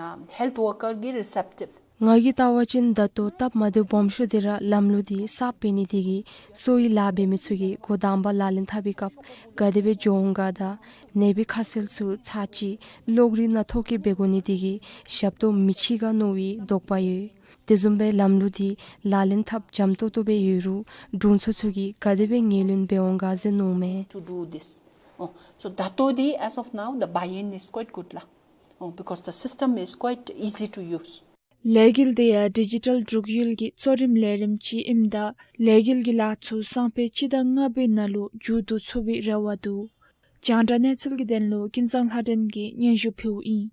um, health worker གི་receptive ང་གིས་བལྟ་བ་ཅིན་ད་ལྟོ་སྟབས་མ་བདེཝ་སྦོམ་ཤོས་འདི་ར་ལམ་ལུགས་འདི་གསརཔ་འབད་ནི་དེ་གིས་གསོ་བའི་ལཱ་འབད་མི་ཚུ་གིས་འགོ་དང་པ་ལག་ལེན་འཐབ་པའི་སྐབས་ག་དེ་སྦེ་འགྱོ་འོང་ག་དང་ནད་པའི་ཁ་གསལ་ཚུ་ཚར་གཅིག་གློག་རིག་ནང་ཐོ་བཀོད་འབད་དགོ་ནི་དེ་གིས་ཞབས་ཏོག་མི་ཆེ་ག་མནོ་བའི་དོགས་པ་ཡོད། དེ་བཟུམ་སྦེ་ལམ་ལུགས་འདི་ལག་ལེན་འཐབ་འཇམ་ཏོག་ཏོ་སྦེ་ཡོད་རུང་དྲུང་འཚོ་ཚུ་གིས་ག་དེ་སྦེ་ངོས་ལེན་འབད་འོང་ག་ཟེར་མནོཝ་མས། To do this. Oh, so ད་ལྟོ་འདི་as of now the buy-in is quite good ལགས། Oh, because the system is quite easy to use. ལས་འགུལ་འདི་ཡང་ཌི་ཇི་ཊལ་འབྲུག་ཡུལ་གྱི་གཙོ་རིམ་ལས་རིམ་ཅིག་ཨིནམ་ད་ལས་འགུལ་གྱི་ལཱ་ཚུ་སང་ཕོད་སྤྱི་ཟླ་ལྔ་པའི་ནང་ལུ་མཇུག་བསྡུ་ཚུགས་པའི་རེ་བ་འདུག། རྒྱང་བསྒྲགས་གནས་ཚུལ་གྱི་དོན་ལུ་ཀུན་བཟང་ལྷ་སྒྲོན་གྱིས་སྙན་ཞུ་ཕུལཝ་ཨིན།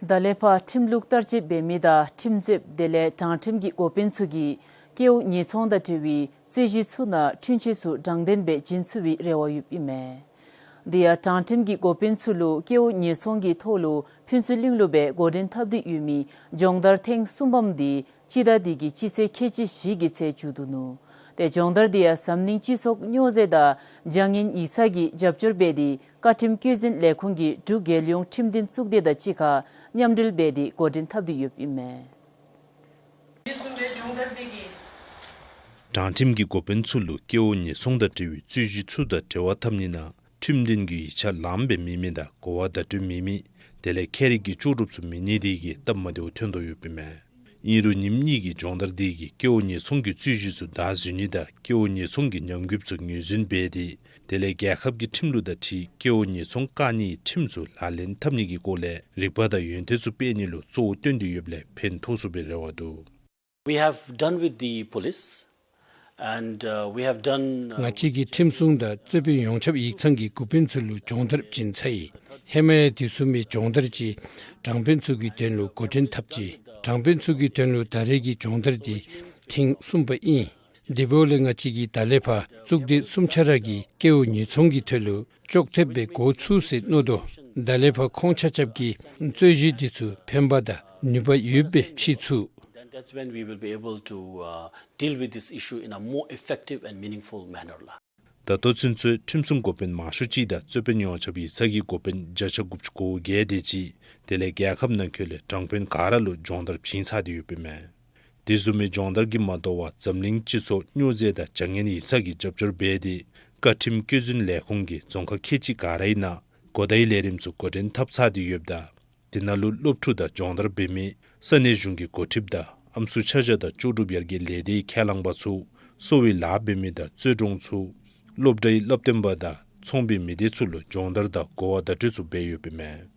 ད་ལས་ཕར་ཁྲིམས་ལུགས་བསྟར་སྤྱོད་འབད་མི་དང་ཁྲིམས་རྩོདཔ་དེ་ལས་དྲང་ཁྲིམས་ཀྱི་འགོ་དཔོན་ཚུ་གིས་སྐལཝ་ཉེས་ཚོང་དང་འབྲེལ་བའི་རྩོད་གཞི་ཚུ་ནང་འཁྲུན་ཆོད་ཚུ་དྲང་བདེན་སྦེ་བྱིན་ཚུགས་པའི་རེ་བ་ཡོདཔ་ཨིན་མས། དེ་ཡང་དྲང་ཁྲིམས་ཀྱི་འགོ་དཔོན་ཚུ་ལུ་སྐལཝ་ཉེས་ཚོང་གི་ཐོག་ལུ་ཕུན་ཚོགས་གླིང་ལུ་སྦེ་འགོ་འདྲེན་འཐབ་སྟེ་ཡོད་མི་སྦྱོང་བརྡར་ཐེངས་གསུམ་པམ་འདི་སྤྱི་ཟླ་འདི་གི་སྤྱི་ཚེས་ཁལ་གཅིག་བཞི་གི་ཚེ་མཇུག་བསྡུ་ནུག། ཏེ་སྦྱོང་བརྡར་འདི་ཡང་འཛམ་གླིང་སྤྱི་ཚོགས་སྨྱོ་རྫས་དང་བྱ་ངན་ཡིག་ཚང་གིས་རྒྱབ་སྐྱོར་འབད་དེ་བཀའ་ཁྲིམས་བཀོད་འཛིན་ལས་ཁུངས་ཀྱིས་འབྲུག་རྒྱལ་ཡོངས་ཁྲིམས་འདུན་གཙུག་སྡེ་དང་གཅིག་ཁར་མཉམ་འབྲེལ་འབད་དེ་འགོ་འདྲེན་འཐབ་སྟེ་ཡོདཔ་ཨིན་མས། དྲང་ཁྲིམས་ཀྱི་འགོ་དཔོན་ཚུ་ལུ་སྐལཝ་ཉེས་ཚོང་དང་འབྲེལ་བའི་རྩོད་གཞི་ཚུ་དང་འབྲེལ་བ་འཐབ་ནི་ནང་ཁྲིམས་མཐུན་གྱི་ཡིག་ཆ་ལངམ་སྦེ་མེད་མི་དང་གོ་བ་བརྡ་སྤྲོད་མེད་མི་དེ་ལས་ཁྱད་རིག་གི་ལྕོགས་གྲུབ་ཚུ་མེད་ནི་དེ་གིས་སྟབས་མ་བདེཝ་ཐོན་དོ་ཡོདཔ་ཨིན་མས། ཨིན་རུང་ཉིནམ་གཉིས་ཀྱི་སྦྱོང་བརྡར་དེ་གིས་སྐལཝ་ཉེས་ཚོང་གི་རྩོད་གཞི་ཚུ་བདའ་ཟུན་ནི་དང་སྐལཝ་ཉེས་ཚོང་གི་ཉམས་རྒུདཔ་ཚུ་ངོས་འཛིན་འབད་དེ་དེ་ལས་རྒྱལ་ཁབ་ཀྱི་ཁྲིམས་ལུགས་དང་འཁྲིལ་སྐལཝ་ཉེས་ཚོང་བཀག་ནིའི་ཁྲིམས་ཚུ་ལག་ལེན་འཐབ་ནི་གི་སྐོར་ལས་རིག་པ་དང་ཡོན་ཏན་ཚུ་སྤེལ་ནི་ལུ་གཙོ་བོ་བཏོན་ཏེ་ཡོདཔ་ལས་ཕན་ཐོགས་ཚུགས་པའི་རེ་བ་འདུག། We have done with the police and, uh, we have done, uh, ང་བཅས་ཀྱིས་ཁྲིམས་སྲུང་དང་རྩོད་དཔོན་ཡོངས་ཁྱབ་ཡིག་ཚང་གི་འགོ་དཔོན་ཚུ་ལུ་སྦྱོང་བརྡར་བྱིན་ཚར་ཡི། ཧེ་མ་ཡང་དེ་བཟུམ་མའི་སྦྱོང་བརྡར་ཅིག་དྲང་དཔོན་ཚུ་གི་དོན་ལུ་འགོ་འདྲེན་འཐབ་ཅི། དྲང་དཔོན་ཚུ་གི་དོན་ལུ་ད་རེས་ཀྱི་སྦྱོང་བརྡར་འདི་ཐེངས་གསུམ་པ་ཨིན། དེ་འབདཝ་ལས་ང་བཅས་ཀྱིས་ད་ལས་ཕར་གཙུག་སྡེ་གསུམ་ཆ་ར་གིས་སྐལཝ་ཉེས་ཚོང་གི་ཐོག་ལུ་ཅོག་འཐདཔ་སྦེ་འགོ་བཙུགས་ཟེར་མནོ་དོ། ད་ལས་ཕར་ཁོང་ཆ་ཁྱབ་ཀྱིས་རྩོད་གཞི་འདི་ཚུ་ཕན་པ་དང་ནུས་པ་ཡོདཔ་སྦེ་ཕྱེ་ཚུགས། Then that's when we will be able to, uh, deal with this issue in a more effective and meaningful manner ལགས། ད་ལྟོ་ཚུན་ཚོད་ཁྲིམས་སྲུང་འགོ་དཔོན་མང་ཤོས་ཅིག་དང་རྩོད་དཔོན་ཡོངས་ཁྱབ་ཡིག་ཚང་གི་འགོ་དཔོན་བརྒྱ་ཆ་དགུ་བཅུ་གོ་བརྒྱད་དེ་ཅིག་དེ་ལས་རྒྱལ་ཁབ་ནང་འཁོད་ལས་དྲང་དཔོན་ག་ར་ལུ་སྦྱོང་བརྡར་བྱིན་ཚར་ཏེ་ཡོདཔ་ཨིན་མས། དེ་བཟུམ་མའི་སྦྱོང་བརྡར་གྱིས་མ་དོ་བར་འཛམ་གླིང་སྤྱི་ཚོགས་སྨྱོ་རྫས་དང་བྱ་ངན་ཡིག་ཚང་གིས་རྒྱབ་སྐྱོར་འབད་དེ་བཀའ་ཁྲིམས་བཀོད་འཛིན་ལས་ཁུངས་ཀྱིས་རྫོང་ཁག་ཁལ་གཅིག་ག་རའི་ནང་གོ་བརྡའི་ལས་རིམ་ཚུ་འགོ་འདྲེན་འཐབ་ཚར་ཏེ་ཡོདཔ་ད་དེ་ནང་ལུ་སློབ་ཕྲུག་དང་སྦྱོང་བརྡར་འབད་མི་ས་གནས་གཞུང་གི་འགོ་ཁྲིདཔ་དང་ཨམ་སྲུ་ཆ་བཞག་དང་ལྕོགས་གྲུབ་ཡར་རྒྱས་ལས་སྡེའི་ཁས་བླངས་པ་ཚུ་གསོ་བའི་ལཱ་འབད་མི་དང་རྩོད་གྲོང་ཚུ་སློབ་གྲྭའི་སླབ་སྟོན་པ་དང་ཚོང་པའི་མི་སྡེ་ཚུ་ལུ་སྦྱོང་བརྡར་དང་གོ་བ་བརྡ་སྤྲོད་ཚུ་འབད་ཡོདཔ་ཨིན་མས།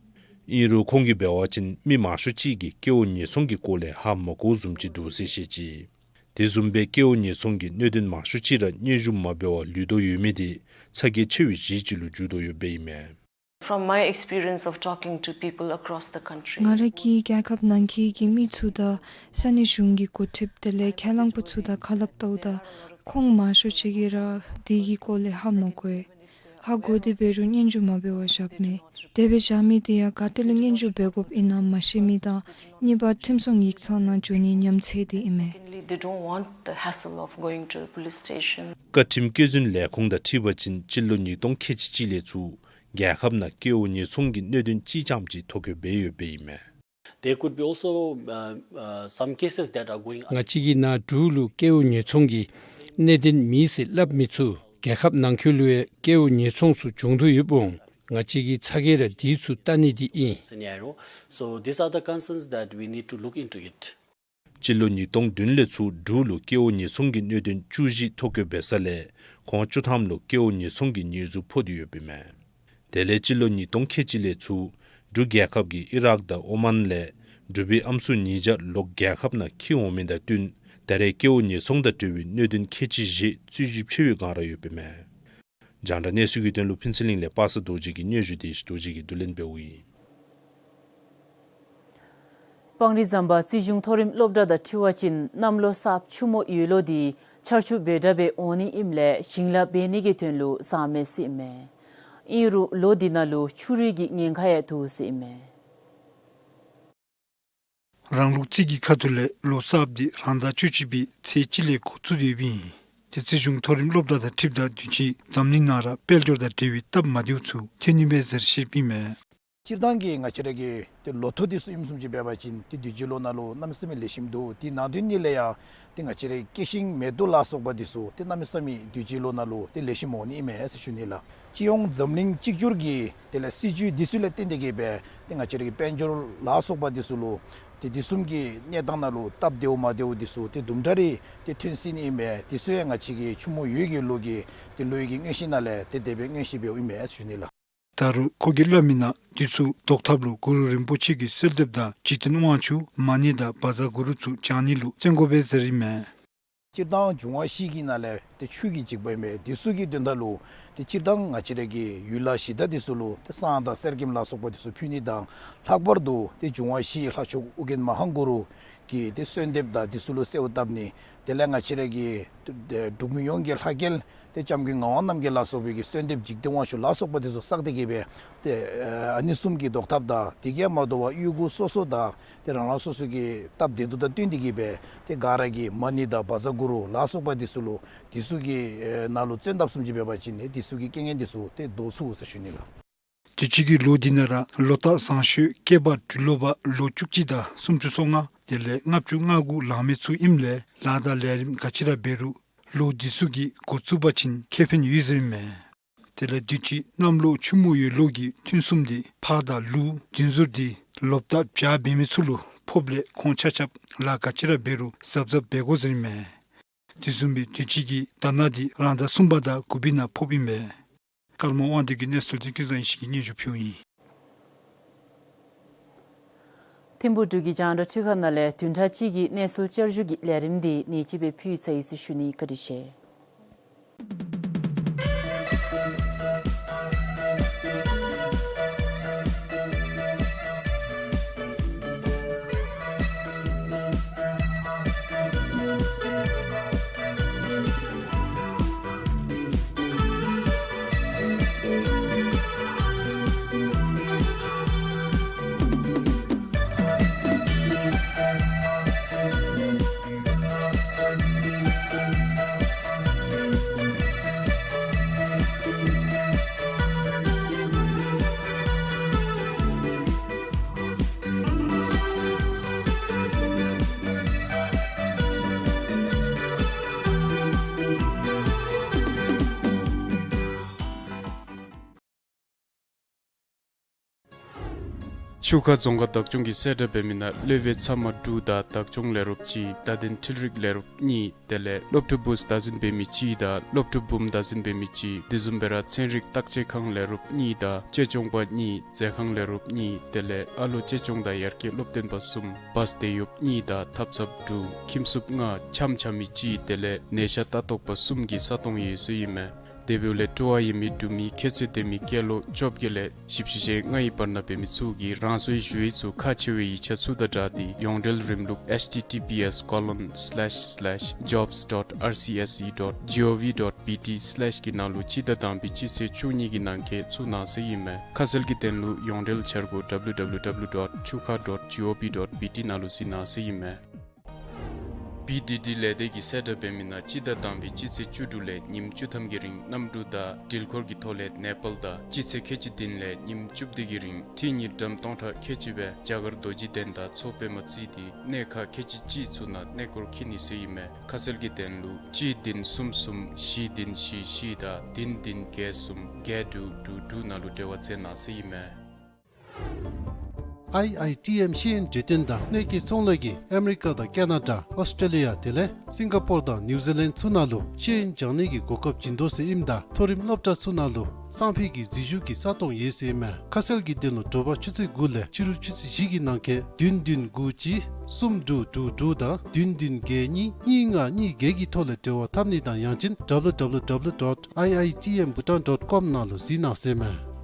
ཨིན་རུང་ཁོང་གིས་འབད་བ་ཅིན་མི་མང་ཤོས་ཅིག་གིས་སྐལཝ་ཉེས་ཚོང་གི་སྐོར་ལས་ཧ་མ་གོཝ་བཟུམ་ཅིག་འདུག་ཟེར་བཤད་ཅི། དེ་བཟུམ་སྦེ་སྐལཝ་ཉེས་ཚོང་གི་གནད་དོན་མང་ཤོས་ཅིག་ར་སྙན་ཞུ་མ་འབད་བར་ལུས་དོ་ཡོད་མི་དེ་ཚ་གྱང་ཆེ་བའི་གཞི་ཅིག་ལུ་འགྱུར་དོ་ཡོདཔ་ཨིན་མས། From my experience of talking to people across the country, ང་ར་གིས་རྒྱལ་ཁབ་ནང་འཁོད་ཀྱི་མི་ཚུ་དང་ས་གནས་གཞུང་གི་འགོ་ཁྲིདཔ་དེ་ལས་ཁས་བླངས་པ་ཚུ་དང་ཁ་སླབ་བལྟཝ་ད་ཁོང་མང་ཤོས་ཅིག་གིས་ར་དེ་གི་སྐོར་ལས་ཧ་མ་གོ་ཡི། ཧ་གོ་སྟེ་འབད་རུང་སྙན་ཞུ་མ་འབད་བར་བཞགཔ་མས། དེ་སྦེ་བཞག་མི་དེ་ཡང་ག་ཏེ་ལུ་སྙན་ཞུ་འབད་དགོཔ་ཨིན་ན་མ་ཤེས་མི་དང་གཉིས་པ་ཁྲིམས་སྲུང་ཡིག་ཚང་ནང་འགྱོ་ནིའི་ཉམས་ཚད་དེ་ཨིན་མས། Secondly, they don't want the hassle of going to the police station. བཀའ་ཁྲིམས་བཀོད་འཛིན་ལས་ཁུངས་དང་འཁྲིལ་བ་ཅིན་སྤྱི་ལོ་ཉིས་སྟོང་ཁལ་གཅིག་ལས་ཚུར་རྒྱལ་ཁབ་ནང་སྐལཝ་ཉེས་ཚོང་གི་གནད་དོན་གཅིག་རྐྱངམ་ཅིག་ཐོ་བཀོད་འབད་ཡོདཔ་ཨིན་མས། There could be also, uh, uh, some cases that are going on. ང་བཅས་ཀྱི་ནང་འབྲུག་ལུ་སྐལཝ་ཉེས་ཚོང་གི་གནད་དོན་མེད་ཟེར་སླབ་མི་ཚུ་རྒྱལ་ཁབ་ནང་འཁོད་ལུ་ཡང་སྐལཝ་ཉེས་ཚོང་ཚུ་འབྱུང་དོ་ཡོདཔ་འོང་། ང་བཅས་ཀྱིས་ཚ་གྱང་ར་དེ་ཚུ་བལྟ་ནི་དེ་ཨིན། Scenario. So these are the concerns that we need to look into it. སྤྱི་ལོ་ཉིས་སྟོང་བདུན་ལས་ཚུར་འབྲུག་ལུ་སྐལཝ་ཉེས་ཚོང་གི་གནད་དོན་བཅུ་བཞི་ཐོ་བཀོད་འབད་ས་ལས་ཁོང་བཅུ་ཐམ་ལུ་སྐལཝ་ཉེས་ཚོང་གི་ཉེས་འཛུགས་ཕོག་སྟེ་ཡོདཔ་ཨིན་མས། དེ་ལས་སྤྱི་ལོ་ཉིས་སྟོང་ཁལ་གཅིག་ལས་ཚུར་འབྲུག་རྒྱལ་ཁབ་ཀྱིས་ཨི་རག་དང་ཨོ་མཱན་ལས་འབྲུག་པའི་ཨམ་སྲུ་ཉིས་བརྒྱ་ལོག་རྒྱལ་ཁབ་ནང་འཁྱིད་འོང་མི་དང་བསྟུན་ད་རེས་སྐལཝ་ཉེས་ཚོང་དང་འབྲེལ་བའི་གནད་དོན་ཁལ་གཅིག་བཞི་རྩོད་གཞི་ཕྱེ་བའི་བསྒང་ར་ཡོདཔ་ཨིན་མས། རྒྱང་བསྒྲགས་གནས་ཚུལ་གྱི་དོན་ལུ་ཕུན་ཚོགས་གླིང་ལས་པ་སངས་རྡོ་རྗེ་གིས་སྙན་ཞུ་དེ་བཞིན་རྡོ་རྗེ་གིས་བསྡུ་ལེན་འབདཝ་ཨིན། སྤང་རི་ཟམ་པ་རྩིས་གཞུང་མཐོ་རིམ་སློབ་གྲྭ་དང་འཁྲིལ་བ་ཅིན་གནམ་ལོ་གསརཔ་ཆུ་མོ་ཡོས་ལོ་འདི་ཆར་ཆུ་འབོལ་དྲགས་སྦེ་འོང་ནི་ཨིནམ་ལས་ཞིང་ལཱ་འབད་ནི་གི་དོན་ལུ་བཟང་མེད་ཟེར་ཨིན་མས། ཨིན་རུང་ལོ་འདི་ནང་ལུ་ཆུ་རུད་ཀྱི་ཉེན་ཁ་ཡང་འདུག་ཟེར་ཨིན་མས། རང་ལུགས་རྩིས་ཀྱི་ཁ་ཐུག་ལས་ལོ་གསརཔ་འདི་རང་ཟླ་བཅུ་གཅིག་པའི་ཚེས་གཅིག་ལས་འགོ་བཙུགས་ཏེ་ཡོདཔ་ཨིན། དེ་རྩིས་གཞུང་མཐོ་རིམ་སློབ་གྲྭ་དང་འཁྲིལཝ་ད་དུས་ཅི་འཛམ་གླིང་ནང་ར་དཔལ་འབྱོར་དང་འབྲེལ་བའི་སྟབས་མ་བདེཝ་ཚུ་ཐོན་ནི་མས་ཟེར་བཤདཔ་ཨིན་མས། སྤྱིར་བཏང་གི་ང་བཅས་ར་གི་ཏེ་ལོ་ཐོ་འདི་ཚུ་ཨིནམ་བཟུམ་ཅིག་འབད་བ་ཅིན་ཏེ་དུས་ཅི་ལོ་ནང་ལུ་གནམ་མེད་ས་མེད་ལེགས་ཤོམ་འདུག། དེ་ནང་དོན་ཉིད་ལས་ཡང་ཏེ་ང་བཅས་ར་གི་སྐྱེ་ཤིང་མེ་ཏོག་ལ་སོགས་པ་འདི་ཚུ་ཏེ་གནམ་མེད་ས་མེད་དུས་ཅི་ལོ་ནང་ལུ་ཏེ་ལེགས་ཤོམ་འོང་ནི་ཨིན་མས་ཟེར་ཞུ་ནི་ལགས། སྤྱི་ཡོངས་འཛམ་གླིང་གཅིག་གྱུར་གྱི་དེ་ལས་སྲིད་བྱུས་འདི་ཚུ་ལས་བརྟེན་ཏེ་གིས་སྦེ་ཏེ་ང་བཅས་ར་གི་དཔལ་འབྱོར་ལ་སོགས་པ་འདི་ཚུ་ལུ་ཏེ་དེ་བཟུམ་གྱི་གནས་སྟངས་ནང་ལུ་སྟབས་བདེཝ་མ་བདེཝ་འདི་ཚུ་ཏེ་དུམ་གྲ་རེ་ཏེ་ཐོན་སྲིད་ནི་ཨིན་པས། དེ་ཚུ་ཡང་ང་བཅས་ཀྱི་ཆུ་མོ་ཡོས་ཀྱི་ལོ་གི་ཏེ་ལོ་ཡི་གི་མངོན་ཤེས་ནང་ལས་ཏེ་དེ་སྦེ་མངོན་ཤེས་འབདཝ་ཨིན་མས་ཟེར་ཞུ་ནི་ལགས། ད་རུང་ཁོ་གིས་སླབ་མི་ནང་དུས་ཚོད་བཟློག་ཐབས་ལུ་གུ་རུ་རིན་པོ་ཆེ་གི་གསོལ་འདེབས་དང་འཇིག་རྟེན་དབང་ཕྱུག་མ་ཎི་དང་བཛྲ་གུ་རུ་ཚུ་བགྱང་ནི་ལུ་བརྩོན་དགོ་པས་ཟེར་ཨིན་མས། སྤྱིར་བཏང་འབྱུང་བ་བཞི་གི་ནང་ལས་ཏེ་ཆུ་གི་འཇིགས་པ་ཨིན་མས། དེ་ཚུ་གི་དོན་དག་ལུ་ཏེ་སྤྱིར་བཏང་ང་བཅས་ར་གི་ཡུལ་ལྷ་གཞི་བདག་འདི་ཚུ་ལུ་ཏེ་བསང་དང་གསེར་སྐྱེམས་ལ་སོགས་པ་འདི་ཚུ་ཕུལ་ནི་དང་ལྷག་པར་དུ་ཏེ་འབྱུང་བ་བཞི་ལྷ་མཆོག་ཨོ་རྒྱན་མ་ཧཱ་གུ་རུ་གི་ཏེ་གསོལ་འདེབས་དང་འདི་ཚུ་ལུ་གསོལཝ་བཏབ་ནི། དེ་ལས་ང་བཅས་ར་གི་འབྲུག་མི་ཡོངས་ཀྱི་ལྷ་སྐལ་ཏེ་སྐྱབས་མགོན་ངག་དབང་རྣམ་རྒྱལ་ལ་སོགས་པའི་གི་གསོལ་འདེབས་འཇིག་རྟེན་དབང་ཕྱུག་ལ་སོགས་པ་འདི་ཚུ་བསགས་ཏེ་གིས་སྦེ་ཏེ་ཨ་ནི་གསུམ་གྱི་བཟློག་ཐབས་དང་དེ་གིས་མ་དོ་བར་གཡུས་ཁུལ་སོ་སོ་དང་ཏེ་རང་རང་སོ་སོ་གི་སྟབས་བདེ་སྡུག་དང་བསྟུན་ཏེ་གིས་སྦེ་ཏེ་ག་ར་གིས་མ་ཎི་དང་བཛྲ་གུ་རུ་ལ་སོགས་པ་འདི་ཚུ་ལུ་འདི་ཚུ་གི་ནང་ལུ་བརྩོན་བཏབ་བཟུམ་ཅིག་འབད་བ་ཅིན་ཏེ་འདི་ཚུ་གི་རྐྱེན་ངན་འདི་ཚུ་ཏེ་བཟློག་ཚུགས་ཟེར་ཞུ་ནི་ལགས། དུས་ཅི་གི་ལོ་འདི་ནང་ར་ལོ་རྟགས་བཟང་ཤོས་སྐྱེས་པ་སྦྲུལ་ལོ་པ་ལོ་བཅུ་གཅིག་དང་སུམ་ཅུ་སོ་ལྔ་དེ་ལས་ལྔ་བཅུ་ང་དགུ་ལང་མི་ཚུ་ཨིནམ་ལས་ལཱ་དང་ལས་རིམ་ག་ཅི་ར་འབད་རུང་ལོ་འདི་ཚུ་གི་འགོ་བཙུགས་པ་ཅིན་ཁེ་ཕན་ཡོད་ཟེར་ཨིན་མས། དེ་ལས་དུས་ཅི་གནམ་ལོ་ཆུ་མོ་ཡོས་ལོ་གི་ཐུན་གསུམ་འདི་ཕག་དང་ལུག་རྫུན་ཟུར་འདི་ལོ་རྟགས་བྱ་འབད་མི་ཚུ་ལུ་ཕོགཔ་ལས་ཁོང་ཆ་ཁྱབ་ལཱ་ག་ཅི་ར་འབད་རུང་གཟབ་གཟབ་འབད་དགོ་ཟེར་ཨིན་མས། དེ་བཟུམ་སྦེ་དུས་ཅི་གི་དྷ་ན་འདི་རང་ཟླ་གསུམ་པ་དང་དགུ་པའི་ནང་ཕོགཔ་ཨིན་མས། ཀརྨ་དབང་འདུས་ཀྱི་གནས་ཚུལ་འདི་ཀུན་བཟང་ཡེ་ཤེས་ཀྱིས་སྙན་ཞུ་ཕུལཝ་ཨིན། ཐིམ་ཕུག་འབྲུག་གི་རྒྱང་བསྒྲགས་འཕྲུལ་ཁང་ནང་ལས་བདུན་ཕྲག་གཅིག་གི་གནས་ཚུལ་བསྐྱར་ཞུ་གི་ལས་རིམ་འདི་ནི་ཅིག་སྦེ་ཕུལ་ཚར་ཡི་ཟེར་ཞུ་ནི། བཀའ་དྲིན་ཆེ། ཆུ་ཁ་རྫོང་ཁག་བདག་སྐྱོང་གིས་གསལ་བསྒྲགས་འབད་མི་ནང་སློབ་དཔོན་ཚབ་མ་དྲུག་དང་བདག་སྐྱོང་ལས་རོགསཔ་གཅིག། བརྡ་དོན་འཕྲུལ་རིག་ལས་རོགསཔ་གཉིས། དེ་ལས་སློབ་ཕྲུག་བུཚ་བདག་འཛིན་འབད་མི་གཅིག་དང་སློབ་ཕྲུག་བུམོ་བདག་འཛིན་འབད་མི་གཅིག། དེ་བཟུམ་སྦེ་ར་ཚན་རིག་བརྟག་དཔྱད་ཁང་ལས་རོགསཔ་གཉིས་དང་གཅེས་སྐྱོང་པ་གཉིས། མཛད་ཁང་ལས་རོགསཔ་གཉིས། དེ་ལས་ཨ་ལོ་གཅེས་སྐྱོང་དང་ཡར་རྒྱས་སློབ་སྟོན་པ་གསུམ། བཱས་དེད་གཡོགཔ་གཉིས་དང་ཐབ་ཚངཔ་དྲུག། ཁྱིམ་སྲུངཔ་ལྔ། འཆམ་འཆམ་མི་གཅིག། དེ་ལས་ནད་ཤ་ལྟ་རྟོག་པ་གསུམ་གྱི་ས་སྟོང་ཡོད་ཟེར་ཨིན་མས། དེ་འབདཝ་ལས་སྤྲོ་བ་ཡོད་མི་འབྲུག་མི་ཁྱད་ཚད་ལྡན་མི་སྐྱེས་ལོ་བཅོ་བརྒྱད་ལས་བཞི་བཅུ་ཞེ་ལྔའི་བར་ན་འབད་མི་ཚུ་གིས་རང་སོའི་ཞུ་ཡིག་ཚུ་ཁག་ཆེ་བའི་ཡིག་ཆ་ཚུ་དང་སྦྲགས་ཏེ་ཡོངས་འབྲེལ་རིམ་ལུགས་H T T P S colon slash slash jobs dot R C S E dot G O V dot B T slash གི་ནང་ལུ་སྤྱི་ཟླ་དང་པའི་སྤྱི་ཚེས་བཅུ་གཉིས་ཀྱི་ནང་འཁོད་བཙུགས་གནང་ཟེར་ཨིན་མས། ཁ་གསལ་གྱི་དོན་ལུ་ཡོངས་འབྲེལ་འཆར་སྒོ་W W W dot chuka dot gov dot B T ནང་ལུ་གཟིགས་གནང་ཟེར་ཨིན་མས། P D D ལས་སྡེ་གིས་གསལ་བསྒྲགས་འབད་མི་ནང་སྤྱི་ཟླ་དང་པའི་སྤྱི་ཚེས་བཅུ་དྲུག་ལས་ཉིནམ་བཅུ་ཐམ་གྱི་རིང་གནམ་གྲུ་དང་འགྲུལ་འཁོར་གྱི་ཐོག་ལས་ནེ་པཱལ་དང་སྤྱི་ཚེས་ཁལ་གཅིག་བདུན་ལས་ཉིནམ་བཅུ་བདུན་གྱི་རིང་ཐིག་གཉིས་ཌམ་སྟོང་ཕྲག་ཁལ་གཅིག་སྦེ་རྒྱ་གར་རྡོ་རྗེ་གདན་དང་མཚོ་པདྨ་བརྩིས་ཏེ་གནས་ཁག་ཁལ་གཅིག་གཅིག་ཚུ་ནང་གནས་སྐོར་འཁྱིད་ནི་ཟེར་ཨིན་མས། ཁ་གསལ་གྱི་དོན་ལུ་གཅིག་བདུན་གསུམ་གསུམ་བཞི་བདུན་བཞི་བཞི་དང་བདུན་བདུན་བརྒྱད་གསུམ་བརྒྱད་དྲུག་དྲུག་དྲུག་ནང་ལུ་འབྲེལ་བ་མཛད་གནང་ཟེར་ཨིན་མས། I I T M ཤེས་ཡོན་གྲོས་སྟོན་དང་གནས་སྐོར་ཚོང་ལས་ཀྱིས་ཨ་མི་རི་ཀ་དང་ཀེ་ན་ཌ་ཨོསི་ཊྲེ་ལི་ཡ་དེ་ལས་སིང་ག་པོར་དང་ནིའུ་ཛི་ལེནཌ་ཚུ་ནང་ལུ་ཤེས་ཡོན་སྦྱང་ནི་གི་གོ་སྐབས་བྱིན་དོ་ཟེར་ཨིནམ་ད་མཐོ་རིམ་སློབ་གྲྭ་ཚུ་ནང་ལུ་སང་ཕོད་ཀྱི་འཛུལ་ཞུགས་ཀྱི་ས་སྟོང་ཡོད་ཟེར་ཨིན་མས། ཁ་གསལ་གྱི་དོན་ལུ་དྲོ་པ་ཆུ་ཚོད་དགུ་ལས་ཕྱི་རུ་ཆུ་ཚོད་བཞི་གི་ནང་འཁོད་བདུན་བདུན་དགུ་གཅིག་གསུམ་དྲུག་དྲུག་དྲུག་དང་བདུན་བདུན་བརྒྱད་གཉིས་གཉིས་ལྔ་གཉིས་བརྒྱད་ཀྱི་ཐོག་ལས་འབྲེལ་བ་འཐབ་ནི་དང་ཡང་ཅིན་W W W dot I I T M Bhutan dot com ནང་ལུ་གཟིགས་གནང་ཟེར་ཨིན་མས།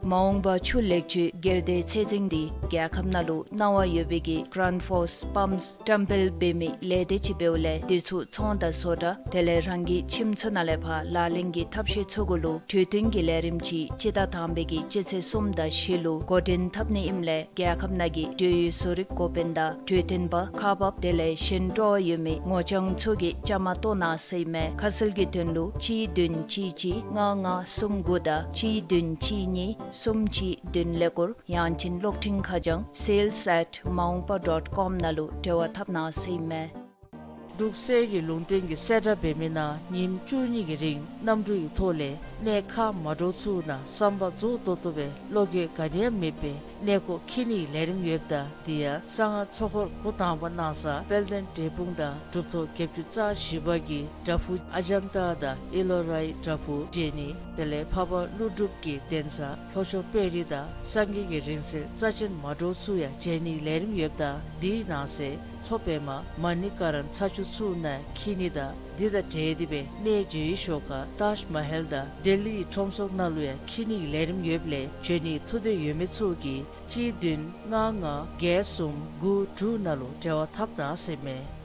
མ་འོངས་པ་ཆུ་ལེགས་བཅོས་སྒེར་སྡེ་ཚད་འཛིན་འདི་རྒྱལ་ཁབ་ནང་ལུ་གནང་བ་ཡོད་པའི་གི་གྲཱན་ཕོརསི་པམཔསི་བཀྲམ་སྤེལ་འབད་མི་ལས་སྡེ་ཅིག་འབདཝ་ལས་དེ་ཚུ་ཚོང་དང་བཟོ་གྲྭ་དེ་ལས་རང་གི་ཁྱིམ་ཚུ་ནང་ལས་ཕར་ལག་ལེན་གྱི་ཐབས་ཤེས་ཚུ་གུ་ལུ་གྲོས་བསྟུན་གྱི་ལས་རིམ་ཅིག་སྤྱི་ཟླ་དང་པའི་གི་སྤྱི་ཚེས་གསུམ་དང་བཞི་ལུ་འགོ་འདྲེན་འཐབ་ནི་ཨིནམ་ལས་རྒྱལ་ཁབ་ནང་གི་འབྲེལ་ཡོད་བཟོ་རིག་འགོ་དཔོན་དང་གྲོས་སྟོན་པ་ཁག་འབགཔ་དེ་ལས་གཞན་སྤྲོ་བ་ཡོད་མི་ངོ་རྐྱང་ཚུ་གིས་བཅའ་མར་གཏོགས་གནང་ཟེར་ཨིན་མས། ཁ་གསལ་གྱི་དོན་ལུ་གཅིག་བདུན་གཅིག་གཅིག་ལྔ་ལྔ་གསུམ་དགུ་དང་གཅིག་བདུན་གཅིག་གཉིས་ གསུམ་གཅིག་བདུན་ཀླད་ཀོར། ཡང་ཅིན་གློག་འཕྲིན་ཁ་བྱང་sales at maungpa dot com ནང་ལུ་འབྲེལ་བ་འཐབ་གནང་ཟེར་ཨིན་མས། འབྲུག་གསེར་གྱི་ལུང་བསྟན་གྱི་གསལ་བསྒྲགས་འབད་མི་ནང་ཉིནམ་བཅུ་གཉིས་ཀྱི་རིང་གནམ་གྲུ་གི་ཐོག་ལས་གནས་ཁག་མ་འདྲཝ་ཚུ་ནང་བསམ་པ་རྫོགས་ཏོག་ཏོ་སྦེ་བློ་འགྱོད་ག་ནི་ཡང་མེད་པར་གནས་སྐོར་འཁྱིད་ནིའི་ལས་རིམ་ཡོདཔ་ད། དེ་ཡང་གསང་སྔགས་ཚོགས་འཁོར་འགོ་དང་པ་གནང་ས་དཔལ་ལྡན་འབྲས་སྤུངས་དང་གྲུབ་ཐོབ་བརྒྱད་ཅུ་རྩ་བཞི་པ་གི་བྲག་ཕུག་ཨ་ཛམ་ཏ་དང་ཨེ་ལོ་རའི་བྲག་ཕུག་མཇལ་ནི། དེ་ལས་འཕགས་པ་ཀླུ་སྒྲུབ་ཀྱི་གདན་ས་ལྷོ་ཕྱོགས་དཔལ་རི་དང་སངས་རྒྱས་ཀྱི་རིང་བསྲེལ་རྩ་ཆེན་མ་འདྲཝ་ཚུ་ཡང་མཇལ་ནིའི་ལས་རིམ་ཡོདཔ་ད། དེའི་ནང་གསེས་མཚོ་པདྨ་མ་ཎི་ཀ་ར་ན་ཚ་ཆུ་ཚུ་ནང་འཁྱིད་ནི་དང་། འདི་དང་འབྲེལ་ཏེ་སྦེ་གནས་མཇལ་བའི་ཤོག་ཁ་ཏཱཇ་མ་ཧལ་དང་ལྡི་ལིའི་ཁྲོམ་ཚོགས་ནང་ལུ་ཡང་འཁྱིད་ནིའི་ལས་རིམ་ཡོདཔ་ལས་འབྱོན་ནིའི་ཐུགས་འདོད་ཡོད་མི་ཚུ་གིས་གཅིག་བདུན་ལྔ་ལྔ་བརྒྱད་གསུམ་དགུ་དྲུག་ནང་ལུ་འབྲེལ་བ་འཐབ་གནང་ཟེར་ཨིན་མས།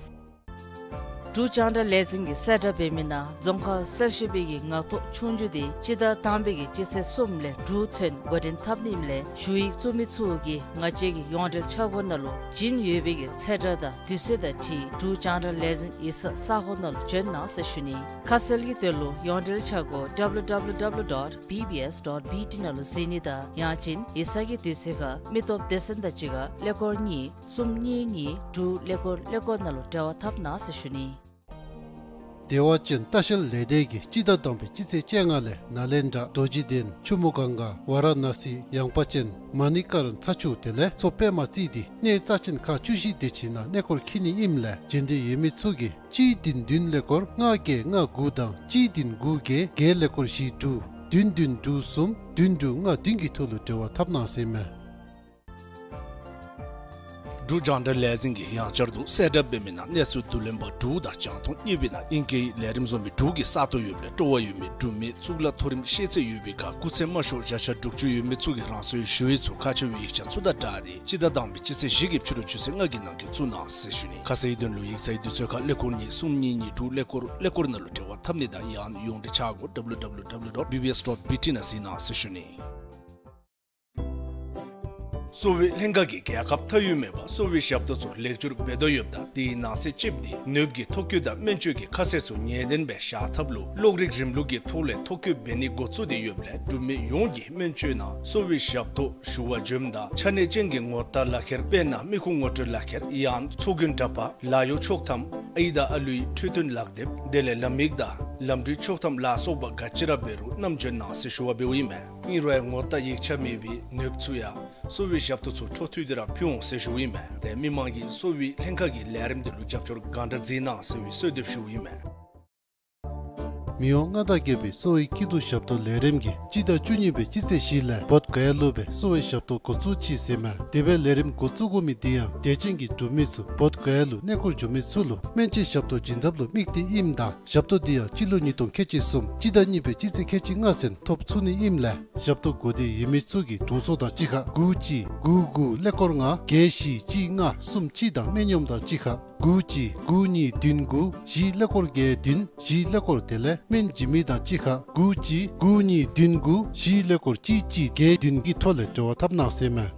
འབྲུག་རྒྱང་བསྒྲགས་ལས་འཛིན་གྱི་གསལ་བསྒྲགས་འབད་མི་ནང་རྫོང་ཁག་གསར་ཞུ་པའི་གི་ངག་ཐོག་ཆོས་རྒྱུགས་དེ་སྤྱི་ཟླ་དང་པའི་གི་སྤྱི་ཚེས་གསུམ་ལས་དྲུག་ཚུན་འགོ་འདྲེན་འཐབ་ནི་ཨིནམ་ལས་ཞུ་ཡིག་བཙུགས་མི་ཚུ་གིས་ང་བཅས་ཀྱི་ཡོངས་འབྲེལ་ཆ་སྒོ་ནང་ལུ་བྱིན་ཡོད་པའི་གི་ཚེས་གྲངས་དང་དུས་ཚོད་དང་འཁྲིལ་འབྲུག་རྒྱང་བསྒྲགས་ལས་འཛིན་ཡིག་ཚང་ས་སྒོ་ནང་ལུ་བྱོན་གནང་ཟེར་ཞུ་ནི། ཁ་གསལ་གྱི་དོན་ལུ་ཡོངས་འབྲེལ་ཆ་སྒོ་W W W dot B B S dot B T ནང་ལུ་གཟིགས་ནི་དང་ཡང་ཅིན་ཡིག་ཚང་གི་དུས་ཚོད་ཁར་མི་སྟོབས་སྡེ་ཚན་དང་གཅིག་ཁར་ཀླད་ཀོར་གཉིས་གསུམ་གཉིས་གཉིས་དྲུག་ཀླད་ཀོར་ཀླད་ཀོར་ནང་ལུ་འབྲེལ་བ་འཐབ་གནང་ཟེར་ཞུ་ནི། བདེ་བ་ཅན་ལྟ་བཤལ་ལས་སྡེ་གིས་སྤྱི་ཟླ་དང་པའི་སྤྱི་ཚེས་བཅོ་ལྔ་ལས་ནཱ་ལེནྡྲ་རྡོ་རྗེ་གདན་ཆུ་མོ་གངྒཱ་ཝཱ་ར་ཎ་སི་ཡངས་པ་ཅན་མ་ཎི་ཀ་ར་ན་ཚ་ཆུ་དེ་ལས་མཚོ་པདྨ་རྩིས་ཏེ་གནས་རྩ་ཆེན་ཁག་བཅུ་བཞི་དེ་ཅིག་ནང་གནས་སྐོར་འཁྱིད་ནི་ཨིནམ་ལས་བྱོན་འདོད་ཡོད་མི་ཚུ་གིས་གཅིག་བདུན་བདུན་ཀླད་ཀོར་ལྔ་བརྒྱད་ལྔ་དགུ་དང་གཅིག་བདུན་དགུ་བརྒྱད་བརྒྱད་ཀླད་ཀོར་བཞི་དྲུག་བདུན་བདུན་དྲུག་གསུམ་བདུན་དྲུག་ལྔ་བདུན་གྱི་ཐོག་ལུ་འབྲེལ་བ་འཐབ་གནང་ཟེར་ཨིན་མས། འབྲུག་རྒྱང་བསྒྲགས་ལས་འཛིན་གྱིས་ཡང་བསྐྱར་དུ་གསལ་བསྒྲགས་འབད་མི་ནང་གནས་ཚུལ་བསྡུ་ལེན་པ་དྲུག་དང་རྒྱང་མཐོང་གཉིས་པའི་ནང་ཨིང་སྐད་ལས་རིམ་བཟོ་མི་དྲུག་གི་ས་སྟོང་ཡོདཔ་ལས་སྤྲོ་བ་ཡོད་མི་འབྲུག་མི་གཙུག་ལག་མཐོ་རིམ་ཤེས་ཚད་ཡོད་པའི་ཁར་སྐུགས་ཚད་དམའ་ཤོས་བརྒྱ་ཆ་དྲུག་ཅུ་ཡོད་མི་ཚུ་གིས་རང་སོའི་ཞུ་ཡིག་ཚུ་ཁ་ཕྱེ་བའི་ཡིག་ཆ་ཚུ་དང་སྦྲགས་ཏེ་སྤྱི་ཟླ་དང་པའི་སྤྱི་ཚེས་བཞི་གི་ཕྱི་རུ་ཆུ་ཚོད་ལྔ་གི་ནང་འཁོད་བཙུགས་གནང་ཟེར་ཞུ་ནི། ཁ་གསལ་དོན་ལུ་ཡིག་ཚང་གི་དུས་ཚོད་ཁར་ཀླད་ཀོར་གཉིས་གསུམ་གཉིས་གཉིས་དྲུག་ཀླད་ཀོར་ཀླད་ཀོར་ནང་ལུ་འབྲེལ་བ་འཐབ་ནི་དང་ཡང་ཡོངས་འབྲེལ་ཆ་སྒོ་W W W dot B B S dot B T ནང་གཟིགས་གནང་ཟེར་ཞུ་ནི། གསོ་བའི་ལྷན་ཁག་གིས་རྒྱལ་ཁབ་མཐའ་དབུས་མེད་པར་གསོ་བའི་ཞབས་ཏོག་ཚུ་ལེགས་བསྒྱུར་འབད་དོ་ཡོདཔ་ད་དེའི་ནང་གསེས་གཅིགཔོ་དེ་ནདཔ་གི་ཐོ་བཀོད་དང་སྨན་བཅོས་ཀྱི་ཁ་གསལ་ཚུ་ངེས་བདེན་སྦེ་བཞག་ཐབས་ལུ་གློག་རིག་རིམ་ལུགས་ཀྱི་ཐོག་ལས་ཐོ་བཀོད་འབད་ནི་འགོ་བཙུགས་ཏེ་ཡོདཔ་ལས་འབྲུག་མི་ཡོངས་ཀྱིས་སྨན་བཅོས་ནང་གསོ་བའི་ཞབས་ཏོག་ཞུ་བར་འབྱོནམ་ད་ཆ་གནས་ཅན་གྱི་ངོ་རྟགས་ལག་ཁྱེར་དཔེར་ན་མི་ཁུངས་ངོ་སྤྲོད་ལག་ཁྱེར་ཡང་ཚོགས་རྒྱུན་འདྲ་པར་ལཱ་གཡོག་ཆོག་ཐམ་ཨའི་དང་ཨ་ལུའི་འཕྲོད་བསྟེན་ལག་དེབ་དེ་ལས་ལམ་ཡིག་དང་ལམ་འགྲུལ་ཆོག་ཐམ་ལ་སོགས་པ་ག་ཅི་ར་འབད་རུང་བསྣམས་འབྱོན་གནང་ཟེར་ཞུ་བ་འབདཝ་ཨིན་མས། ཨིན་རུང་ངོ་རྟགས་ཡིག་ཆ་མེད་པའི་ནདཔ་ཚུ་ཡང་གསོ་བའི་ཞབས་ཏོག་ཚུ་འཕྲོ་མཐུད་དེ་ར་ཕུལ་འོང་ཟེར་ཞུཝ་ཨིན་མས། ཏེ་མི་མང་གིས་གསོ་བའི་ལྷན་ཁག་གི་ལས་རིམ་དེ་ལུ་རྒྱབ་སྐྱོར་གང་དྲག་མཛད་གནང་ཟེར་བའི་གསོལ་འདེབས་ཞུཝ་ཨིན་མས། མི་དབང་མངའ་བདག་རྒྱལ་པོའི་གསོ་བའི་སྐྱིད་སྡུག་ཞབས་ཏོག་ལས་རིམ་གྱིས་སྤྱི་ཟླ་བཅུ་གཉིས་པའི་སྤྱི་ཚེས་བཞི་ལས་བོདྷ་ག་ཡ་ལུ་སྦེ་གསོ་བའི་ཞབས་ཏོག་འགོ་བཙུགས་ཅི་ཟེར་མས། དེ་སྦེ་ལས་རིམ་འགོ་བཙུགས་དགོ་མི་དེ་ཡང་དད་ཅན་གྱི་འབྲུག་མི་ཚུ་བོདྷ་ག་ཡ་ལུ་གནས་སྐོར་འགྱོ་མི་ཚུ་ལུ་སྨན་བཅོས་ཞབས་ཏོག་བྱིན་ཐབས་ལུ་དམིགས་ཏེ་ཨིནམ་ད་ཞབས་ཏོག་དེ་ཡང་སྤྱི་ལོ་ཉིས་སྟོང་ཁལ་གཅིག་གསུམ་སྤྱི་ཟླ་གཉིས་པའི་སྤྱི་ཚེས་ཁལ་གཅིག་ལྔ་ཚུན་ཐོབ་ཚུགས་ནི་ཨིནམ་ལས་ཞབས་ཏོག་དགོ་འདོད་ཡོད་མི་ཚུ་གིས་དྲུང་འཚོ་དང་གཅིག་ཁར་དགུ་གཅིག་དགུ་དགུ་ཀླད་ཀོར་ལྔ་བརྒྱད་བཞི་གཅིག་ལྔ་གསུམ་གཅིག་དང་སྨན་གཡོགམ་དང་གཅིག་ཁར་དགུ་གཅིག་དགུ་གཉིས་བདུན་དགུ་བཞི་ཀླད་ཀོར་བརྒྱད་བདུན་བཞི་ཀླད་ཀོར་དེ་ལས་སྨན་བྱིན་མི་དང་གཅིག་ཁར་དགུ་གཅིག་དགུ་གཉིས་བདུན་དགུ་བཞི་ཀླད་ཀོར་གཅིག་གཅིག་བརྒྱད་བདུན་གྱི་ཐོག་ལས་འབྲེལ་བ་འཐབ་གནང་ཟེར་མས།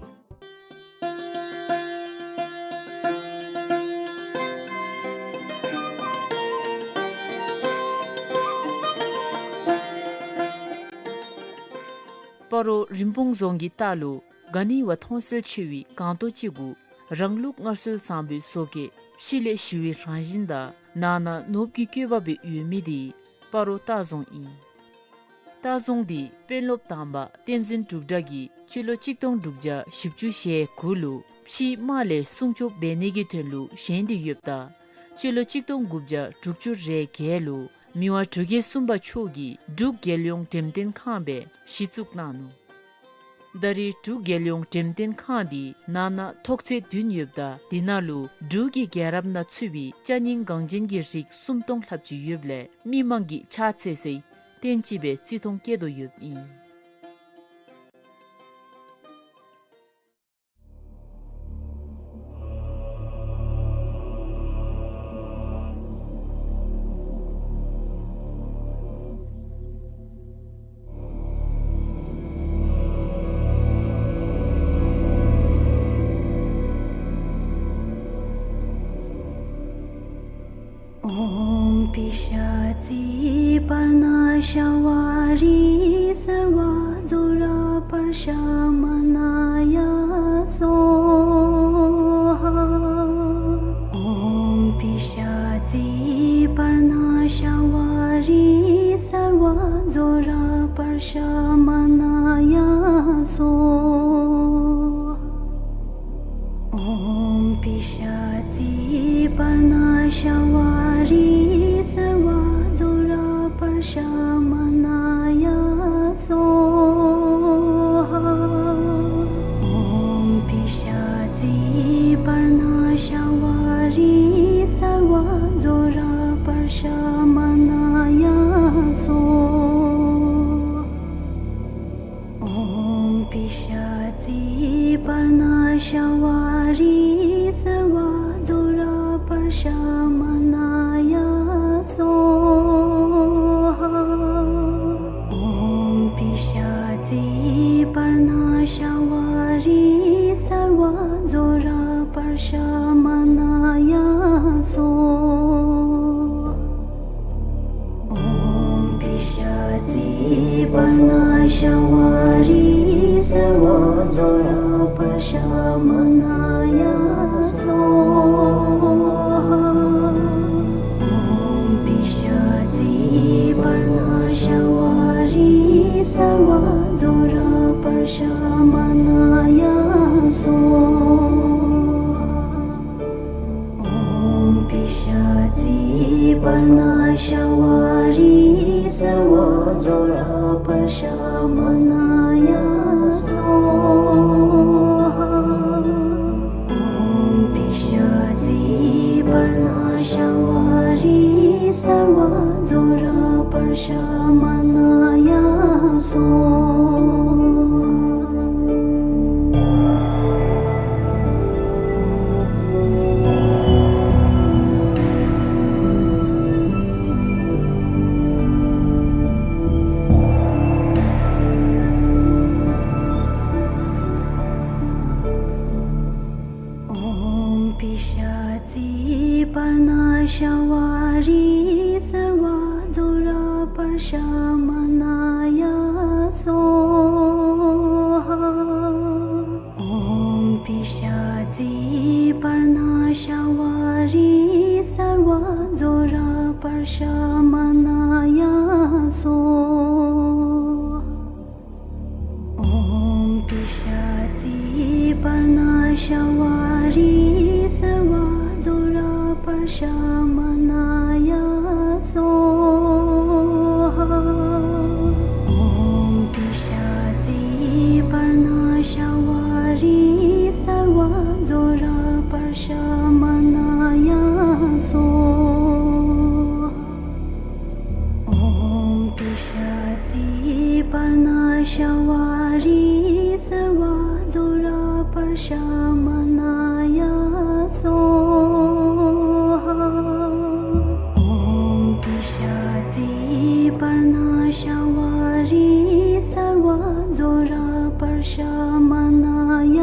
སྤ་རོ་རིན་སྤུངས་རྫོང་གི་ལྟག་ལུ་ག་ནི་བ་མཐོང་གསལ་ཆེ་བའི་སྒང་ཏོག་ཅིག་གུ་རང་ལུགས་སྔར་སྲོལ་བཟང་པོའི་བཟོ་བཀོད་ཕྱི་ལས་ཞི་བའི་རང་བཞིན་དང་ནང་ན་ནོར་བུ་གི་བཀོད་པ་སྦེ་ཡོད་མི་དེ་སྤ་རོ་ལྟ་རྫོང་ཨིན། ལྟ་རྫོང་དེ་དཔོན་སློབ་དང་པ་བསྟན་འཛིན་འབྲུག་གྲགས་ཀྱིས་སྤྱི་ལོ་གཅིག་སྟོང་དྲུག་བརྒྱ་བཞི་བཅུ་ཞེ་དགུ་ལུ་ཕྱིའི་དམག་ལས་སྲུང་སྐྱོབ་འབད་ནི་གི་དོན་ལུ་བཞེངས་ཏེ་ཡོདཔ་ད་སྤྱི་ལོ་གཅིག་སྟོང་དགུ་བརྒྱ་དྲུག་ཅུ་རེ་བརྒྱད་ལུ་མི་དབང་འབྲུག་རྒྱལ་གསུམ་པ་མཆོག་གིས་འབྲུག་རྒྱལ་ཡོངས་འགྲེམས་སྟོན་ཁང་སྦེ་གཞི་བཙུགས་གནང་ནུག། ད་རེས་འབྲུག་རྒྱལ་ཡོངས་འགྲེམས་སྟོན་ཁང་འདི་ནང་ན་ཐོག་ཚད་བདུན་ཡོདཔ་ད་དེ་ནང་ལུ་འབྲུག་གི་རྒྱལ་རབས་ནང་ཚུད་པའི་ཅ་རྙིང་འགངས་ཅན་གྱི་རིགས་སུམ་སྟོང་ལྷགཔ་ཅིག་ཡོདཔ་ལས་མི་མང་གིས་ཕྱག་འཚལ་སའི་རྟེན་ཅིག་སྦེ་བརྩི་མཐོང་བསྐྱེད་དོ་ཡོདཔ་ཨིན། ཨོཾ་པི་ཤཱ་ཙི་པརྞ་ཤ་བ་རི་སརྦ་ཛྭ་ར་ པར་ཤ་མ་ན་ཡ་སྭཱ་ཧཱ། ཨོཾ་པི་ཤ་ཙི་པར་ན་ཤ་ཝ་རི་སརྦ་ཛྭ་ར་པར་ཤ་མ་ན་ཡ་སྭཱ་ཧཱ། ཨོཾ་པི་ཤ་ཙི་པར་ན་ཤ་ཝ་རི་སརྦ་ཛྭ་ར་པར་ཤ་མ་ན་ཡ་སྭཱ་ཧཱ། ཨོཾ་པི་ཤ་ཙི་པར་ན་ཤ་ཝ་རི་སརྦ་ཛྭ་ར་པར་ཤ་མ་ན་ཡ་སྭཱ་ཧཱ། ཨོཾ་པི་ཤ་ཙི་པར་ན་ཤ་ཝ་རི་སརྦ་ཛྭ་ར་པར་ཤ་མ་ན་ཡ་སྭཱ་ཧཱ། ཨོཾ་པི་ཤ་ཙི་པར་ན་ཤ་ཝ་རི་སརྦ་ཛྭ་ར་པར་ཤ་མ་ན་ཡ་སྭཱ་ཧཱ། ཨོཾ་པི་ཤ་ཙི་པར་ན་ཤ་ཝ་རི་སརྦ་ཛྭ་ར་པར་ཤ་མ་ན་ཡ་སྭཱ་ཧཱ། ཨོཾ་པི་ཤ་ཙི་པར་ན་ཤ་ཝ་རི་སརྦ་ཛྭ་ར་པར་ཤ་མ་ན་ཡ་སྭཱ་ཧཱ། ཨོཾ་པི་ཤ་ཙི་པར་ན་ཤ་ཝ་རི་སརྦ་ཛྭ་ར་པར་ཤ་མ་ན་ཡ་སྭཱ་ཧཱ། ཨོཾ་པི་ཤ་ཙི་པར་ན་ཤ་ཝ་རི་སརྦ་ཛྭ་ར་པར་ཤ་མ་ན་ཡ་སྭཱ་ཧཱ། ཨོཾ་པི་ཤ་ཙི་པར་ན་ཤ་ཝ་རི་སརྦ་ཛྭ་ར་པར་ཤ་མ་ན་ཡ་སྭཱ་ཧཱ། ཨོཾ་པི་ཤ་ཙི་པར་ན་ཤ་ཝ་རི་སརྦ་ཛྭ་ར་པར་ཤ་མ་ན་ཡ་སྭཱ་ཧཱ། ཨོཾ་པི་ཤ་ཙི་པར་ན་ཤ་ཝ་རི་སརྦ་ཛྭ་ར་པར་ཤ་མ་ན་ཡ་སྭཱ་ཧཱ། ཨོཾ་པི་ཤ་ཙི་པར་ན་ཤ་ཝ་རི་སརྦ་ཛྭ་ར་པར་ཤ་མ་ན་ཡ་སྭཱ་ཧཱ། ཨོཾ་པི་ཤ་ཙི་པར་ན་ཤ་ཝ་རི་སརྦ་ཛྭ་ར་པར་ཤ་མ་ན་ཡ་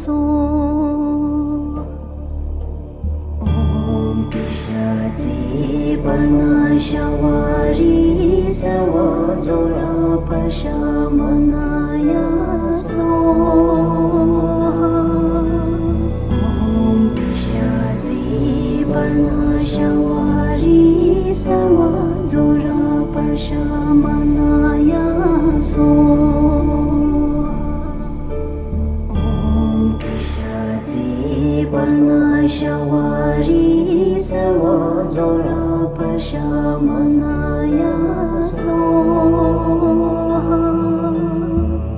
སྭཱ་ཧཱ། ཨོཾ་པི་ཤ་ཙི་པར་ན་ཤ་ཝ་རི་སརྦ་ཛྭ་ར་པར་ཤ་མ་ན་ཡ་སྭཱ་ཧཱ། ཨོཾ་པི་ཤ་ཙི་པར་ན་ཤ་ཝ་རི་སརྦ་ཛྭ་ར་པར་ཤ་མ་ན་ཡ་སྭཱ་ཧཱ། ཨོཾ་པི་ཤ་ཙི་པར་ན་ཤ་ཝ་རི་སརྦ་ཛྭ་ར་པར་ཤ་མ་ན་ཡ་སྭཱ་ཧཱ། ཨོཾ་པི་ཤ་ཙི་པར་ན་ཤ་ཝ་རི་སརྦ་ཛྭ་ར་པར་ཤ་མ་ན་ཡ་སྭཱ་ཧཱ།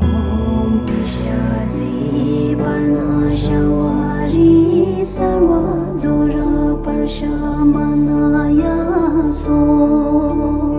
ཨོཾ་པི་ཤ་ཙི་པར་ན་ཤ་ཝ་རི་སརྦ་ཛྭ་ར་པར་ཤ་མ་ན་ཡ་སྭཱ་ཧཱ།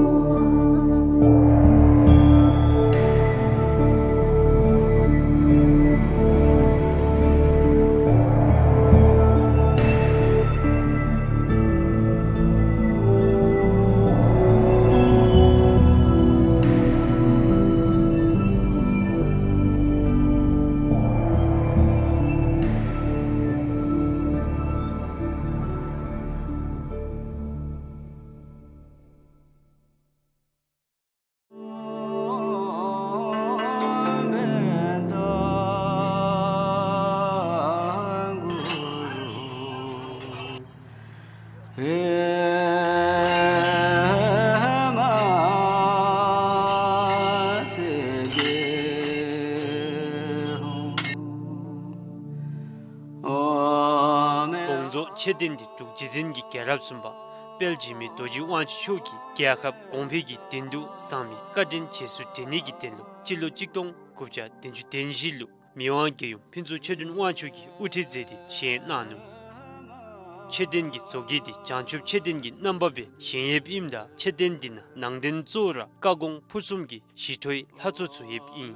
མཆོད་རྟེན་འདི་འབྲུག་རྗེ་བཙུན་གྱི་རྒྱལ་རབས་གསུམ་པ་དཔལ་འཇིགས་མེད་རྡོ་རྗེ་དབང་ཕྱུག་མཆོག་གིས་རྒྱལ་ཁབ་གོང་འཕེལ་གྱི་དོན་དུ་བཟང་མི་བཀའ་དྲིན་རྗེས་སུ་དྲན་ནི་གི་དོན་ལུ་སྤྱི་ལོ་གཅིག་སྟོང་དགུ་བརྒྱ་བདུན་ཅུ་དོན་བཞི་ལུ་མི་དབང་རྒྱལ་ཡུམ་ཕུན་ཚོགས་ཆོས་སྒྲོན་དབང་ཕྱུག་གིས་དབུ་ཁྲིད་མཛད་དེ་བཞེངས་གནང་ནུག། མཆོད་རྟེན་གྱི་བཟོ་བཀོད་འདི་བྱང་ཆུབ་མཆོད་རྟེན་གྱི་རྣམ་པ་སྦེ་བཞེངས་ཡོདཔ་ཨིནམ་ད་མཆོད་རྟེན་འདི་ནང་ནང་རྟེན་གཙོ་བོ་ར་བཀའ་དགོངས་ཕུར་གསུམ་གྱི་ཞི་ཁྲོའི་ལྷ་ཚོགས་ཚུ་ཡོདཔ་ཨིན།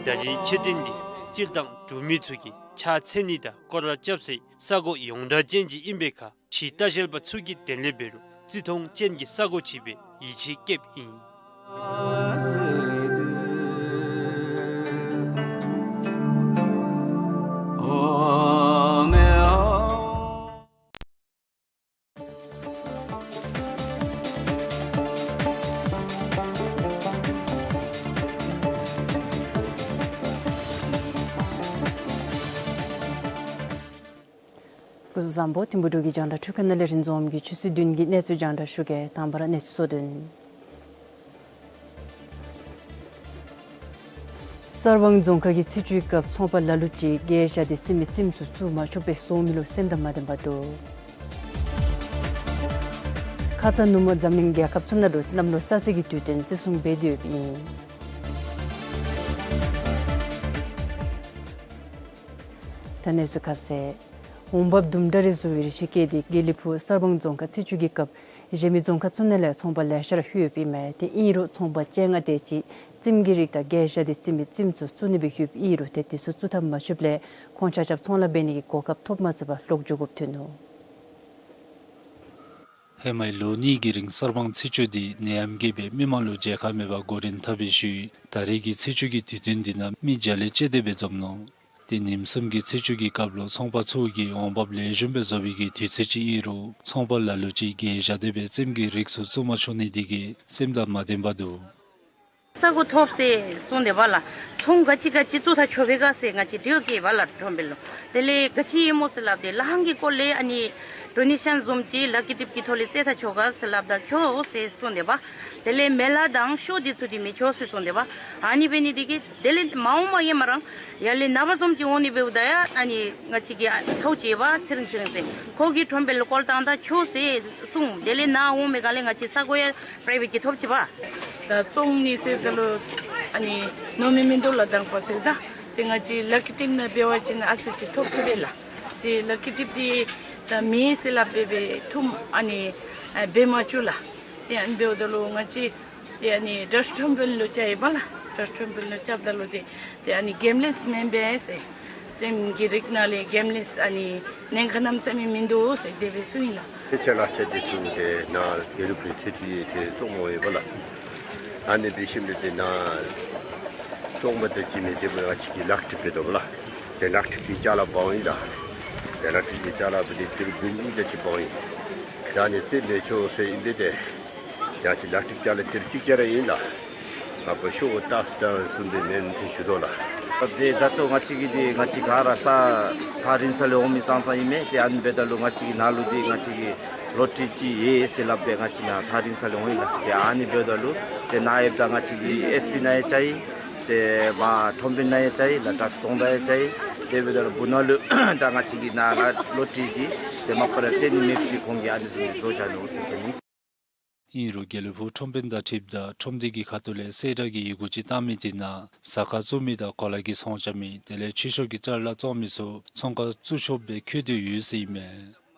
ད་རེས་མཆོད་རྟེན་འདི་སྤྱིར་བཏང་འབྲུག་མི་ཚུ་གིས་ཕྱག་འཚལ་ནི་དང་སྐོར་ར་རྐྱབ་སའི་ས་གོ་ཡོངས་གྲགས་ཅན་ཅིག་ཨིན་པའི་ཁར་ཕྱིའི་ལྟ་བཤལ་པ་ཚུ་གིས་དེ་ལས་འབད་རུང་བརྩི་མཐོང་ཅན་གྱི་ས་གོ་ཅིག་སྦེ་ཡིད་ཆེས་བསྐྱེདཔ་ཨིན། སྐུ་གཟུགས་བཟང་པོ། ཐིམ་ཕུ་འབྲུག་གི་རྒྱང་བསྒྲགས་འཕྲུལ་ཁང་ནང་ལས་རིན་འཛོམས་ཀྱིས་ཆུ་ཚོད་བདུན་གྱི་གནས་ཚུལ་རྒྱང་བསྒྲགས་ཞུ་གེ། དང་པ་ར་གནས་ཚུལ་གཙོ་དོན། གསར་སྤང་རྫོང་ཁག་གི་ཚེས་བཅུའི་སྐབས་ཚོང་པ་ལ་ལུ་ཅིག་གིས་བཞག་སྟེ་བཙེམ་མི་བཙེམ་ཚུ་བཙུགས་མ་ཆོགཔ་སྦེ་བཟོ་མི་ལུ་སེམས་དང་མ་ལྡན་པ་འདུག། ཁ་ཙ་ནུབ་མོ་འཛམ་གླིང་རྒྱལ་ཁབ་ཚུ་ནང་ལུ་གནམ་ལོ་གསར་ཚེས་ཀྱི་དུས་སྟོན་བརྩི་སྲུང་འབད་དོ་ཡོདཔ་ཨིན། ད་གནས་ཚུལ་ཁ་གསལ། འོང་འབབ་དུམ་གྲ་རེ་བཟོ་བའི་རེ་ཆེ་བསྐྱེད་དེ་དགེ་ལེགས་ཕུག་གསར་སྤང་རྫོང་ཁག་ཚེས་བཅུ་གི་སྐབས་གཞན་མི་རྫོང་ཁག་ཚུ་ནང་ལས་ཚོང་པ་ལེ་ཤ་ར་ལྷོད་ཡོདཔ་ཨིན་མས། དེ་ཨིན་རུང་ཚོང་པ་བཅོ་ལྔ་དེ་ཅིག་བཙེམ་གྱི་རིགས་དང་གིས་བཞག་སྟེ་བཙེམ་མི་བཙེམ་ཚུ་བཙུགས་ནི་སྦེ་ལྷོདཔ་ཨིན་རུང་ཏེ་དེ་ཚུ་བཙུགས་ཐབས་མ་ཆོདཔ་ལས་ཁོང་ཆ་ཁྱབ་ཚོང་ལཱ་འབད་ནི་གི་གོ་སྐབས་ཐོབ་མ་ཚུགས་པར་ལོག་འགྱོ་དགོཔ་ཐོན་ནུག། ཧེ་མའི་ལོ་གཉིས་ཀྱི་རིང་གསར་སྤང་ཚེས་བཅུ་འདི་ནད་ཡམས་ཀྱིས་སྦེ་མི་མང་ལུ་མཇལ་ཁ་མེད་པར་འགོ་འདྲེན་འཐབ་པའི་ཤུལ་ད་རེས་ཀྱི་ཚེས་བཅུ་གི་དུས་སྟོན་འདི་ནང་མི་བརྒྱ་ལས་བཅད་དེ་སྦེ་འཛོམས་ནུག། དེ་ཉིནམ་གསུམ་གྱི་ཚེས་བཅུ་གི་སྐབས་ལུ་ཚོང་པ་ཚུ་གིས་འོང་འབབ་ལེགས་ཤོམ་སྦེ་བཟོ་བའི་གི་དུས་ཚོད་ཅིག་ཨིན་རུང་ཚོང་པ་ལ་ལུ་ཅིག་གིས་བཞག་སྟེ་སྦེ་བཙེམ་གྱི་རིགས་ཚུ་བཙུགས་མ་ཆོག་ནི་འདི་གིས་སེམས་དང་མ་ལྡན་པ་འདུག། ས་གོ་ཐོབ་ཟེར་གསུངས་དེས་པ་ལགས། ཚོང་ག་ཅི་ག་ཅི་བཙུགས་ད་ཆོག་པས་ག་ཟེར་ང་བཅས་འདྲིཝ་བསྐྱལ་བ་ལགས་ཁྲོམ་དཔོན་ལུ། དེ་ལས་ག་ཅི་ཨིན་མོ་ཟེར་སླབ་སྟེ་ལྷ་ཁང་གི་སྐོར་ལས་ཨ་ནི་ཌོ་ནེ་ཤཱན་བཟུམ་ཅིག་ལ་ཀི་ཊིབ་ཀྱི་ཐོག་ལས་བཙལ་ད་ཆོག་ག་ཟེར་སླབ་ད་ཆོག་ཟེར་གསུངས་དེས་པ། དེ་ལས་མེ་ལ་དང་ཤོ་འདི་ཚུ་འདི་མི་ཆོག་ཟེར་གསུངས་དེས་པ། ཨ་ནི་འབད་ནི་འདི་གིས་དེ་ལས་མ་འོངམ་ཡང་མ་རང་ཡར་ལས་ནངས་པ་བཟུམ་ཅིག་འོང་ནི་འབདཝ་ད་ཡང་ཨ་ནི་ང་བཅས་ཀྱིས་ཨ་ཐག་བཅད་པ་ཚེ་རིང་ཚེ་རིང་ཟེར་ཁོ་གིས་ཁྲོམ་དཔོན་ལུ་བཀོལ་བཏང་ད་ཆོག་ཟེར་གསུངས། དེ་ལས་ནཱ་འོང་མི་ག་ལས་ང་བཅས་ས་གོ་ཡང་པ་རའི་བེཊ་ཀྱི་ཐོབ་ཅི་པ། ད་བཙོང་ནི་ཟེར་ད་ལུ་ཨ་ནི་ནོར་མི་མིན་འདུག་ལགས། དང་པ་ཟེར་ད་ཏེ་ང་བཅས་ལ་ཀི་ཊིབ་ནང་འབད་བ་ཅིན་ཨ་ཙི་ཅིག་ཐོབ་ཚུགས་པས་ལགས། ཏེ་ལ་ཀི་ཊིབ་འདི་ད་མེད་ཟེར་སླབ་སྦེ་སྦེ་ཐུམ་ཨ་ནི་ཨ་འབད་མ་བཅུག་ལགས། ཏེ་ཨ་ནི་འབདཝ་ད་ལུ་ང་བཅས་ཏེ་ཨ་ནི་ཌཱཊ་ཁྲོམ་དཔོན་ལུ་བཅར་ཡི་པ་ལགས། ཌཱཊ་ཁྲོམ་དཔོན་ལུ་བཅརཝ་ད་ལུ་ཏེ་ཏེ་ཨ་ནི་གེམ་ལེས་མེན་པས་ཟེར། བཙེམ་གྱི་རིགས་ནང་ལས་གེམ་ལེས་ཨ་ནི་ཉེན་ཁ་གནམ་མེད་ས་མེད་མིན་འདུག་ཟེར་དེ་སྦེ་གསུངས་ཡི་ལགས། ཚེས་བཅུ་ལགས་ཚེས་བཅུ་ཟེར་ཏེ་ནཱ་དགེ་ལེགས་ཕུག་ཚེས་བཅུ་ཡི་ཚེ་བཙོང་མ་འོང་ཡི་པ་ལགས། ཨ་ནི་འབད་ཞིནམ་ལས་ཏེ་ནཱ་བཙོང་པ་དང་བྱིན་མི་དེ་སྦེ་ང་བཅས་ཀྱིས་ལག་ཁྲིད་འབད་དོ་པ་ལགས། ཏེ་ལག་ཁྲིད་ཀྱི་ཅ་ལ་འབག་འོང་ཡི་ལགས། ཏེ་ལག་ཁྲིད་ཀྱི་ཅ་ལ་འབག་སྟེ་ཏི་རུ་འབུམ་གཉིས་དེ་ཅིག་འབག་འོང་ཡི། ད་ཨ་ནི་བཙེམ་མི་ཆོག་ཟེར་ཨིན་པས། ཏེ་ཡང་ཅིན་ལག་ཁྲིད་ཅ་ལ་ཏི་རུ་གཅིག་ཅིག་ར་ཨིན་ལགས། ཨ་ཕར་ཤོ་ཏོག་ཙམ་དང་བཟུམ་སྦེ་མེན་ཟེར་ཞུ་དོ་ལགས། ཏེ་ད་ལྟོ་ང་བཅས་ཀྱིས་འདི་ང་བཅས་ག་ར་ས་ཐག་རིང་ས་ལས་འོང་མི་ཙང་ཙང་ཨིན་མས། ཏེ་ཨ་ནི་འབདཝ་ད་ལུ་ང་བཅས་ཀྱི་ནཱ་ལུ་འདི་ང་བཅས་ཀྱི་ལོ་ཊ་རི་ཅིག་ཡོད་ཟེར་སླབ་སྦེ་ང་བཅས་ནཱ་ཐག་རིང་ས་ལས་འོང་ཡི་ལགས། ཏེ་ཨ་ནི་འབདཝ་ད་ལུ་ཏེ་ནཱ་ཡོདཔ་ད་ང་བཅས་ཀྱི་ཨེསི་པི་ནང་ཡང་བཅར་ཡི། ཏེ་མར་ཁྲོམ་དཔོན་ནང་ཡང་བཅར་ཡི་ལགས། ད་ཚོང་བདག་ཡང་བཅར་ཡི། དེ་འབདཝ་ད་ལུ་སྦུག་ན་ལུ་ད་ང་བཅས་ཀྱི་ནཱ་ལོ་ཊ་རི་འདི་ཏེ་མ་པ་ར་བཙལ་ནི་མེདཔ་ཅིག་ཁོང་གིས་ཨ་ནི་བཟུམ་སྦེ་བཟོ་བཞག་ནུག་ཟེར་ཞུ་ནི། ཨིན་རུང་དགེ་ལེགས་ཕུག་ཁྲོམ་དཔོན་དང་འཁྲིལཝ་ད་ཁྲོམ་སྡེ་གི་ཁ་ཐུག་ལས་གསལ་བསྒྲགས་ཀྱི་ཡི་གུ་ཅིག་བཏང་མི་དེ་ནང་ཟ་ཁང་བཙུགས་མི་དང་གོ་ལ་གི་ཚོང་རྐྱབ་མི་དེ་ལས་ཕྱི་ཕྱོགས་ཀྱི་ཅ་ལ་བཙོང་མི་ཚུ་ཚོང་ཁང་བཙུགས་ཆོགཔ་སྦེ་བཀོད་དེ་ཡོད་ཟེར་ཨིན་མས།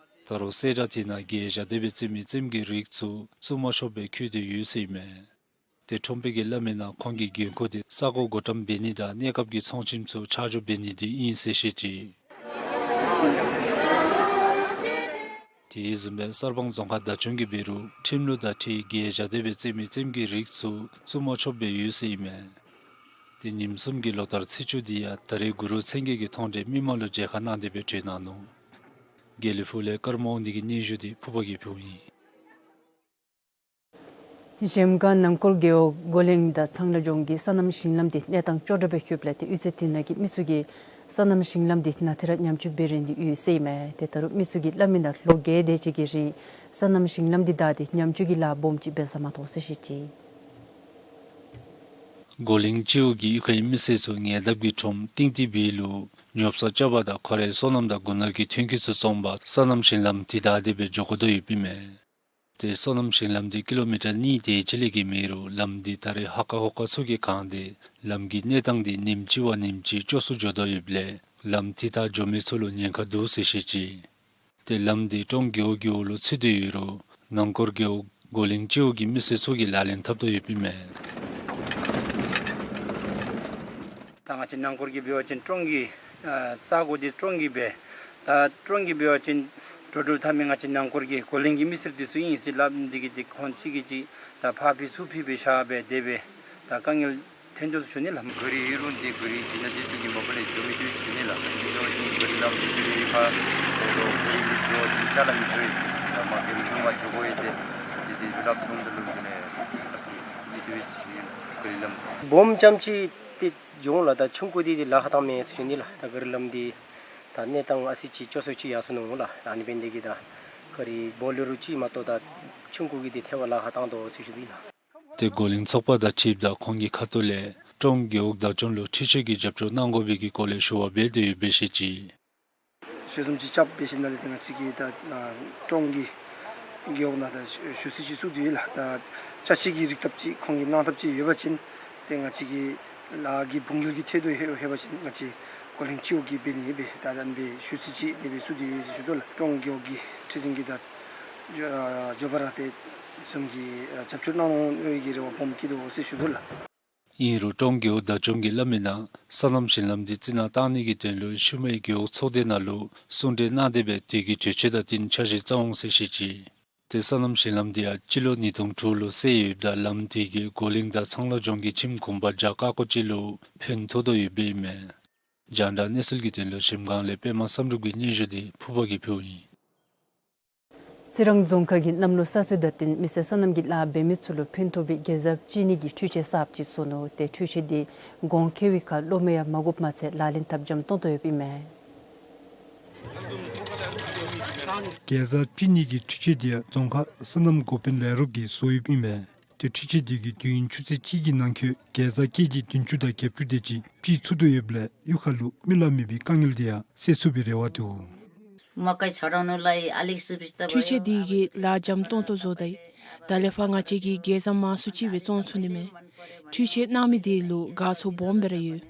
ད་རུང་གསལ་བསྒྲགས་དེ་ནང་གིས་བཞག་སྟེ་སྦེ་བཙེམ་མི་བཙེམ་གྱི་རིགས་ཚུ་བཙུགས་མ་ཆོགཔ་སྦེ་བཀོད་དེ་ཡོད་ཟེར་ཨིན་མས། ཏེ་ཁྲོམ་དཔོན་གྱིས་སླབ་མིའི་ནང་ཁོང་གི་འགན་ཁུར་དེ་ས་གོ་བགོ་བཀྲམ་འབད་ནི་དང་གནས་སྐབས་ཀྱི་ཚོང་ཁྱིམ་ཚུ་ཆ་འཇོག་འབད་ནི་འདི་ཨིན་ཟེར་བཤད་ཅི། དེ་བཟུམ་སྦེ་གསར་སྤང་རྫོང་ཁག་བདག་སྐྱོང་གིས་འབད་རུང་ཁྲིམས་ལུགས་དང་འཁྲིལ་གྱི་བཞག་སྟེ་སྦེ་བཙེམ་མི་བཙེམ་གྱི་རིགས་ཚུ་བཙུགས་མ་ཆོགཔ་སྦེ་ཡོད་ཟེར་ཨིན་མས། ཏེ་ཉིནམ་གསུམ་གྱི་ལོ་ལྟར་ཚེས་བཅུ་འདི་ཡང་ད་རེས་གུ་རུ་མཚན་བརྒྱད་ཀྱི་མཐོང་གྲོལ་མི་མང་ལུ་མཇལ་ཁ་གནང་སྟེ་སྦེ་གྲོལ་གནང་ནུག། དགེ་ལེགས་ཕུག་ལས་ཀརྨ་དབང་འདུས་ཀྱི་སྙན་ཞུ་འདི་ཕུར་པ་གིས་ཕུལཝ་ཨིན། གཞལམ་སྒང་ནང་སྐོར་རྒེད་འོག་གོ་གླིང་དང་ཚང་ལ་ལྗོངས་ཀྱི་སོ་ནམ་ཞིང་ལམ་འདི་གནས་སྟངས་སྐྱོ་དྲགས་སྦེ་ལྷོདཔ་ལས་ཏེ་གཡུས་ཚན་དེ་ནང་གི་མི་ཚུ་གིས་སོ་ནམ་ཞིང་ལམ་འདི་ནང་ཐད་ར་ཉམས་བཅོས་འབད་རན་ཏེ་ཡོད་ཟེར་ཨིན་མས། ཏེ་ད་རུང་མི་ཚུ་གིས་སླབ་མིའི་ནང་ལོ་བརྒྱད་དེ་ཅིག་གི་རིང་སོ་ནམ་ཞིང་ལམ་འདི་བདའ་སྟེ་ཉམས་བཅོས་ཀྱི་ལཱ་སྦོམ་ཅིག་འབད་ས་མ་མཐོང་ཟེར་བཤད་ཅི། མགོ་གླིང་སྤྱི་འོག་གི་གཡུས་ཁའི་མི་སེར་ཚུ་ཉེ་འདབས་ཀྱི་ཁྲོམ་ཏིང་ཏི་བི་ལུ་ཉོ་ཚོང་རྐྱབ་པ་དང་ཁོ་རའི་སོ་ནམ་དང་སྒོ་ནོར་གྱི་ཐོན་སྐྱེད་ཚུ་བཙོང་པར་སོ་ནམ་ཞིང་ལམ་འདི་བདའ་སྟེ་སྦེ་འགྱོ་དགོ་དོ་ཡོདཔ་ཨིན་མས། ཏེ་སོ་ནམ་ཞིང་ལམ་འདི་ཀི་ལོ་མི་ཊར་གཉིས་དེ་ཅིག་ལས་བརྒལ་མེད་རུང་ལམ་འདི་ད་རེས་ཧ་ཀ་ཧོ་ཀ་ཚུ་གིས་གང་སྟེ་ལམ་གྱི་གནས་སྟངས་འདི་ཉིནམ་གཅིག་བ་ཉིནམ་གཅིག་སྐྱོ་སུ་འགྱོ་དོ་ཡོདཔ་ལས་ལམ་འདི་བདའ་འགྱོ་མི་ཚུ་ལུ་ཉེན་ཁ་འདུག་ཟེར་བཤད་ཅི། ཏེ་ལམ་འདི་ཀྲོང་རྒེད་འོག་གི་འོག་ལུ་ཚུད་དེ་ཡོད་རུང་ནང་སྐོར་རྒེད་འོག་མགོ་གླིང་སྤྱི་འོག་གི་མི་སེར་ཚུ་གིས་ལག་ལེན་འཐབ་དོ་ཡོདཔ་ཨིན་མས། ད་ང་བཅས་ནང་སྐོར་གྱི་འབད་བ་ཅིན་ཀྲོང་གི་ཨ་ས་གོ་འདི་ཀྲོང་གི་སྦེ། ད་ཀྲོང་གི་འབད་བ་ཅིན་འགྲོ་འགྲུལ་འཐབ་མི་ང་བཅས་ནང་སྐོར་གྱི་མགོ་གླིང་གི་མི་སེར་འདི་ཚུ་ཨིན་ཟེར་སླབ་ནི་འདི་གིས་ཏེ་ཁོང་གཅིག་གིས་གཅིག་ད་ཕར་འབད་ཚུར་འབད་སྦེ་ཤར་སྦེ་དེ་སྦེ་ད་དཀའ་ངལ་ཐོན་དོ་ཟེར་ཞུ་ནི་ལགས། གཱ་རི་ཡོད་རུང་ཏེ་གཱ་རི་བྱིན་ན་འདི་ཚུ་གིས་མ་པ་ལས་འགྱོ་མི་བཏུབ་ཟེར་ཞུ་ནི་ལགས། ག་ཅི་སྦེ་ཟེར་བ་ཅིན་གཱ་རི་ལམ་འདི་ཚུ་གི་ཕར་འགྱོ་རུང་གཱ་རི་མི་འགྱོ་ཅིག་ཅ་ལ་མི་འགྱོ་ཡི་ཟེར། ད་མ་གཱ་རི་ལུ་མ་འགྱོ་དགོ་ཡི་ཟེར། ཏེ་དེ་སྦེ་སླབ་དོ་འདི་ལུ་དེ་ལས་ཨ་ཙི་མི་བཏུབ་ཟེར་ཞུ་ནི་ལགས། གཱ་རི་ལམ་སྦོམ་ཙམ་ཅིག་ཏེ་འགྱོ་འོང་ལགས། ད་ཆུང་ཀུ་འདི་ཏེ་ལཱ་ཁག་བཏང་མས་ཟེར་ཞུ་ནི་ལགས། ད་གཱ་རི་ལམ་འདི་ད་གནས་སྟངས་ཨ་ཙི་ཅིག་སྐྱོ་སུ་ཅིག་ཡར་སོ་ནུག་ལགས། ཨ་ནི་འབད་ནི་འདི་གིས་ད་གཱ་རི་སྦོམ་ལུ་རུང་ཅིག་མ་གཏོགས་ད་ཆུང་ཀུ་གི་འདི་ཐད་པ་ལཱ་ཁག་བཏང་དོ་ཟེར་ཞུ་ནི་ལགས། ཏེ་མགོ་གླིང་ཚོགས་པ་དང་འཁྲིལཝ་ད་ཁོང་གི་ཁ་ཐུག་ལས་ཀྲོང་རྒེད་འོག་བདག་སྐྱོང་ལུ་འཕྲུལ་ཆས་ཀྱི་རྒྱབ་སྐྱོར་གནང་དགོ་པའི་གི་སྐོར་ལས་ཞུ་བ་འབད་དེ་ཡོདཔ་སྦེ་བཤད་ཅི། ཞལ་འཛོམས་ཅིག་རྐྱབ་འབད་ཞིནམ་ལས་ཏེ་ང་བཅས་ཀྱིས་ད་ཨ་ཀྲོང་གི་རྒེད་འོག་ནང་ད་ཞུ་ཞུ་ཚིག་ཅིག་བཙུགས་ཏེ་ཡོད་ལགས། ད་ཅ་ཆས་ཀྱི་རིགས་བཏབ་ཅིག་ཁོང་གིས་གནང་ཐབས་ཅིག་ཡོད་པ་ཅིན་ཏེ་ང་བཅས་ཀྱི་ལཱ་གི་བུང་འགྱུར་གྱི་ཐད་དུ་ལྷོད་ལྷོད་པ་ཅིན་ང་བཅས་མགོ་གླིང་སྤྱི་འོག་གིས་འབད་ནི་ཨིན་པས། ད་ད་ཨ་ནི་སྦེ་ཞུ་ཚིག་ཅིག་ཨ་ནི་སྦེ་བཙུགས་ཏེ་ཡོད་ཟེར་ཞུ་དོ་ལགས། ཀྲོང་རྒེད་འོག་གི་ཁྲི་འཛིན་གྱིས་ད་མགྱོགས་པ་ར་དེ་བཟུམ་གྱི་ཨ་རྒྱབ་སྐྱོར་གནང་འོང་མནོ་བའི་གི་རེ་བ་སྦོམ་བསྐྱེད་དོ་ཟེར་ཞུ་དོ་ལགས། ཨིན་རུང་ཀྲོང་རྒེད་འོག་བདག་སྐྱོང་གིས་སླབ་མིའི་ནང་སོ་ནམ་ཞིང་ལམ་འདི་རྩི་ནག་བཏང་ནི་གི་དོན་ལུ་ཤུལ་མའི་རྒེད་འོག་ཚོགས་སྡེ་ནང་ལུ་གསུང་གྲོས་གནང་སྟེ་སྦེ་དེ་གི་གྲོས་ཆོད་དང་བསྟུན་འཆར་གཞི་བརྩམ་འོང་ཟེར་བཤད་ཅི། ཏེ་སོ་ནམ་ཞིང་ལམ་འདི་ཡང་སྤྱི་ལོ་ཉིས་སྟོང་དྲུག་ལུ་བསལ་ཡོདཔ་ད་ལམ་དེ་གིས་མགོ་གླིང་དང་ཚང་ལ་ལྗོངས་ཀྱི་ཁྱིམ་གུང་པ་བརྒྱ་ཀ་ཀོ་ཅིག་ལུ་ཕན་ཐོགས་དོ་ཡོདཔ་ཨིན་མས། རྒྱང་བསྒྲགས་གནས་ཚུལ་གྱི་དོན་ལུ་གཞལམ་སྒང་ལས་པདྨ་བསམ་གྲུབ་ཀྱི་སྙན་ཞུ་འདི་ཕུརཔ་གིས་ཕུལཝ་ཨིན། རྩི་རང་རྫོང་ཁག་གིས་གནམ་ལོ་གསར་ཚེས་དང་བསྟུན་མི་སེར་སོ་ནམ་གྱི་ལཱ་འབད་མི་ཚུ་ལུ་ཕན་ཐོགས་པའི་གེ་ཛ་བཅད་ནི་གི་འཕྲུལ་ཆས་གསརཔ་ཅིག་བཟོ་ནུག། ཏེ་འཕྲུལ་ཆས་འདི་གོང་ཁེ་བའི་ཁར་སློབ་མ་ཡང་མ་དགོཔ་མ་ཚད་ལག་ལེན་འཐབ་འཇམ་ཏོང་ཏོ་ཡོདཔ་ཨིན་མས། གེ་ཛ་བཅད་ནི་གི་འཕྲུལ་ཆས་འདི་ཡང་རྫོང་ཁག་སོ་ནམ་འགོ་དཔོན་ལས་རོགསཔ་གིས་བཟོ་ཡོདཔ་ཨིན་མས། ཏེ་འཕྲུལ་ཆས་འདི་གིས་དུས་ཡུན་ཆུ་ཚོད་གཅིག་གི་ནང་འཁོད་གེ་ཛ་ཀེ་ཇི་བདུན་ཅུ་དང་བརྒྱད་ཅུ་དེ་ཅིག་བཅད་ཚུགས་དོ་ཡོདཔ་ལས་གཡུས་ཁ་ལུ་མི་ལཱ་མེད་པའི་དཀའ་ངལ་འདི་ཡང་སེལ་ཚུགས་པའི་རེ་བ་འདུག། མ་ཀའི་ཆ་རོགས་ནོར་ལཱ་ཡི་ཨ་ལིག་སུ་བིས་ཏ་འཕྲུལ་ཆས་འདི་གིས་ལཱ་འཇམ་ཏོང་ཏོ་བཟོ་དོ་ཡི། ད་ལས་ཕར་ང་བཅས་ཀྱིས་གེ་ཛ་མང་སུ་ཅིག་སྦེ་བཙོང་ཚུགས་ནི་མས། འཕྲུལ་ཆས་གནང་མི་འདི་ལུ་དགའ་ཚོར་སྦོམ་སྦེ་ར་ཡོད།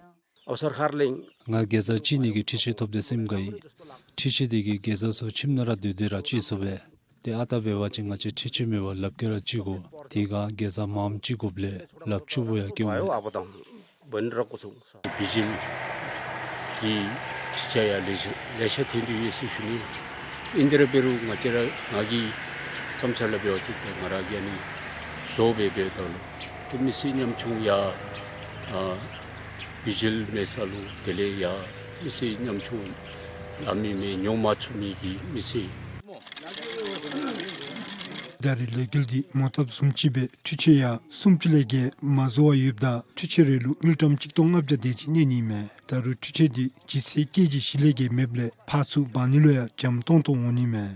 ཨའོ་སར་ཁར་ལེང་། ང་གེ་ཛ་བཅད་ནི་གི་འཕྲུལ་ཆས་ཐོབ་སྟེ་སེམས་དགའ་ཡི། འཕྲུལ་ཆས་འདི་གིས་གེ་ཛ་ཚུ་ཁྱིམ་ནང་ར་སྡོད་དེ་ར་བཅད་ཚུགས་པས། ཏེ་ཨ་རྟག་འབད་བ་ཅིན་ང་བཅས་འཕྲུལ་ཆས་མེད་པར་ལགཔ་གིས་ར་བཅད་དགོ། དེ་ཁར་གེ་ཛ་མངམ་བཅད་དགོཔ་ལས་ལགཔ་ཆུ་བོ་ཡང་སྐྱེ་འོང་། ཨའོ་ཨ་པ་དང་བན་ར་ཀོ་ཚུ་བི་ཇིལ་གྱི་འཕྲུལ་ཆས་ཡང་ལེ་ཤ་ལེ་ཤ་ཐོན་དོ་ཡོད་ཟེར་ཞུ་ནི། ཨིན་ཏེ་ར་འབད་རུང་ང་བཅས་ར་ང་གི་བསམ་འཆར་ལུ་འབད་བ་ཅིན་ཏེ་ང་ར་གིས་ཨ་ནི་བཟོ་སྦེ་འབདཝ་ད་ལུ་ཏེ་མི་སེར་ཉམ་ཆུང་ཡང་ཨ་བི་ཇིལ་མེད་ས་ལུ་དེ་ལས་ཡང་མི་སེར་ཉམ་ཆུང་ལཱ་མི་མེད་ཉོ་མ་ཚུགས་མི་གི་མི་སེར། ད་རེས་ལས་འགུལ་འདི་མོ་བཏབ་བཟུམ་ཅིག་སྦེ་འཕྲུལ་ཆས་ཡང་སུམ་ཅུ་ལས་བརྒལ་མ་བཟོ་བར་ཡོདཔ་ད་འཕྲུལ་ཆས་རེ་ལུ་དངུལ་ཀྲམ་གཅིག་སྟོང་ལྔ་བརྒྱ་དེ་ཅིག་གནས་ནི་མས། ད་རུང་འཕྲུལ་ཆས་འདི་ལྗིད་ཚད་ཀེ་ཇི་བཞི་ལས་བརྒལ་མེདཔ་ལས་ཕར་ཚུར་འབག་ནི་ལུ་ཡང་འཇམ་ཏོང་ཏོ་འོང་ནི་མས།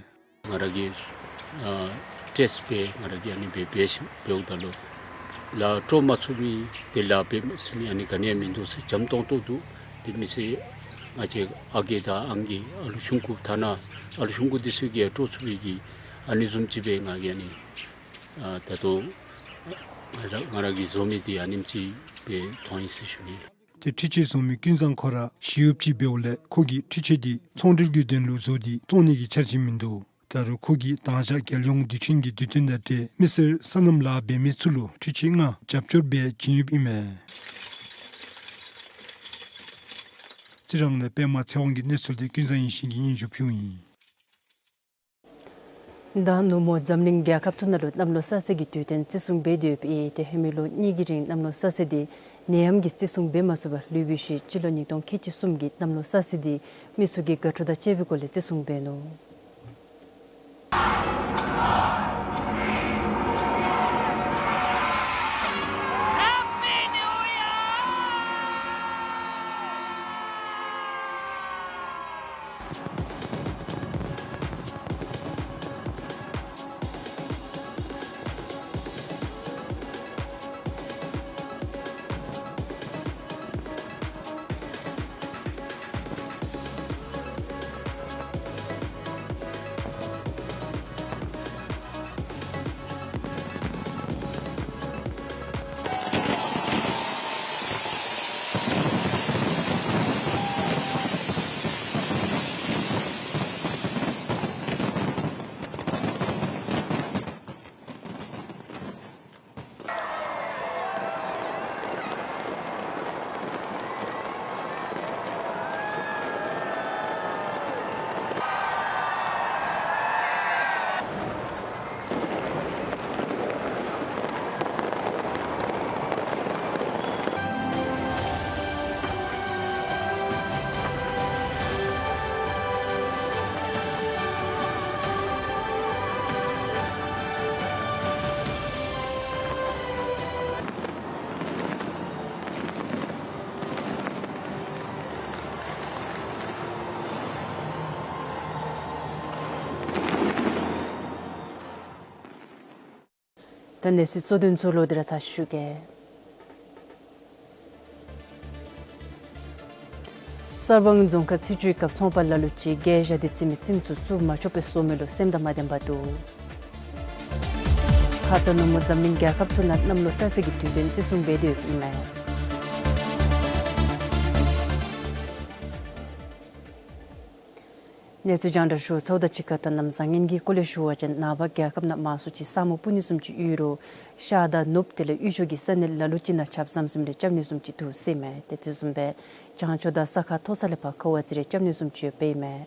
ང་ར་གིས་ཨ་ཊེསཊ་འབད་ང་ར་གིས་ཨ་ནི་འབད་འབད་ཞིནམ་འབདཝ་ད་ལུ་ལཱ་དཀྲོག་མ་ཚུགས་མི་དེ་ལཱ་འབད་མ་ཚུགས་མི་ཨ་ནི་ག་ནི་ཡང་མིན་འདུག་ཟེར། འཇམ་ཏོང་ཏོ་འདུག། ཏེ་མི་སེར་ང་བཅས་ཨ་རྒས་དང་ཨང་རྒས་ཨ་ལུ་ཆུང་ཀུ་ཐ་ན་ཨ་ལུ་ཆུང་ཀུ་འདི་ཚུ་གིས་ཡང་དཀྲོག་ཚུགས་པའི་གི་ཨ་ནི་བཟུམ་ཅིག་སྦེ་ང་གིས་ཨ་ནི་ཨ་ད་ལྟོ་ང་ར་ང་ར་གིས་བཟོ་མི་འདི་ཨ་ནེམ་ཅིག་སྦེ་མཐོང་ཡི་ཟེར་ཞུ་ནི། ཏེ་འཕྲུལ་ཆས་བཟོ་མི་ཀུན་བཟང་ཁོ་ར་ཞི་གཡོགཔ་ཅིག་འབདཝ་ལས་ཁོ་གིས་འཕྲུལ་ཆས་འདི་ཚོང་འབྲེལ་གྱི་དོན་ལུ་བཟོ་སྟེ་བཙོང་ནི་གི་འཆར་གཞི་མིན་འདུག། ད་རུང་ཁོ་གིས་དང་ཞག་རྒྱལ་ཡོངས་དུས་ཆེན་གྱི་དུས་སྟོན་དང་འབྲེལ་མི་སེར་སོ་ནམ་ལཱ་འབད་མི་ཚུ་ལུ་འཕྲུལ་ཆས་ལྔ་རྒྱབ་སྐྱོར་འབད་བྱིན་ཡོདཔ་ཨིན་མས། རྩི་རང་ལས་པདྨ་ཚེ་དབང་གི་གནས་ཚུལ་འདི་ཀུན་བཟང་ཡེ་ཤེས་ཀྱིས་སྙན་ཞུ་ཕུལཝ་ཨིན། ད་ནུབ་མོ་འཛམ་གླིང་རྒྱལ་ཁབ་ཚུ་ནང་ལུ་གནམ་ལོ་གསར་ཚེས་ཀྱི་དུས་སྟོན་བརྩི་སྲུང་འབད་དེ་ཡོདཔ་ཨིན། ཏེ་ཧེ་མའི་ལོ་གཉིས་ཀྱི་རིང་གནམ་ལོ་གསར་ཚེས་འདི་ནད་ཡམས་ཀྱིས་བརྩི་སྲུང་འབད་མ་ཚུགས་པར་ལུས་པའི་ཤུལ་སྤྱི་ལོ་ཉིས་སྟོང་ཁལ་གཅིག་གསུམ་གྱི་གནམ་ལོ་གསར་ཚེས་འདི་མི་ཚུ་གིས་དགའ་སྤྲོ་དང་བཅས་པའི་སྒོ་ལས་བརྩི་སྲུང་འབད་ནུག། ད་གནས་ཚུལ་གཙོ་དོན་ཚུ་ལོག་སྟེ་ར་ཚར་ཞུ་གེ། གསར་སྤང་རྫོང་ཁག་ཚེས་བཅུའི་སྐབས་ཚོང་པ་ལ་ལུ་ཅིག་གིས་ཞ་དེ་བཙིར་མི་བཙིར་མི་ཚུ་བཙུགས་མ་ཆོག་པའི་སོར་མོ་ལུ་སེམས་དང་མ་ལྡན་པར་འདུག། ཁ་ཙ་ནུབ་མོ་འཛམ་གླིང་རྒྱལ་ཁབ་ཚུ་ནང་གནམ་ལོ་གསར་ཚེས་ཀྱི་དུས་སྟོན་བརྩི་སྲུང་འབད་དེ་ཡོདཔ་ཨིན་མས། གནས་ཚུལ་རྒྱང་བསྒྲགས་ཞུ་ཚརཝ་དང་གཅིག་ཁར་ད་གནམ་བཟང་ངན་གྱི་སྐོར་ལས་ཞུ་བ་ཅིན་ནངས་པ་རྒྱལ་ཁབ་ནང་མང་སུ་ཅིག་ས་སྨུག་སྤུབ་ནི་བཟུམ་ཅིག་ཡོད་རུང་ཤར་དང་ནུབ་དེ་ལས་དབུས་ཕྱོགས་ཀྱི་ས་གནས་ལ་ལུ་ཅིག་ནང་ཆརཔ་ཟམ་ཟིམ་རེ་རྐྱབ་ནི་བཟུམ་ཅིག་འདུག་ཟེར་ཨིན་མས། དེ་དེ་བཟུམ་སྦེ་བྱང་ཕྱོགས་དང་ས་ཁ་མཐོ་ས་ལས་ཕར་ཁ་བ་ཙི་རེ་རྐྱབ་ནི་བཟུམ་ཅིག་ཡོདཔ་ཨིན་མས།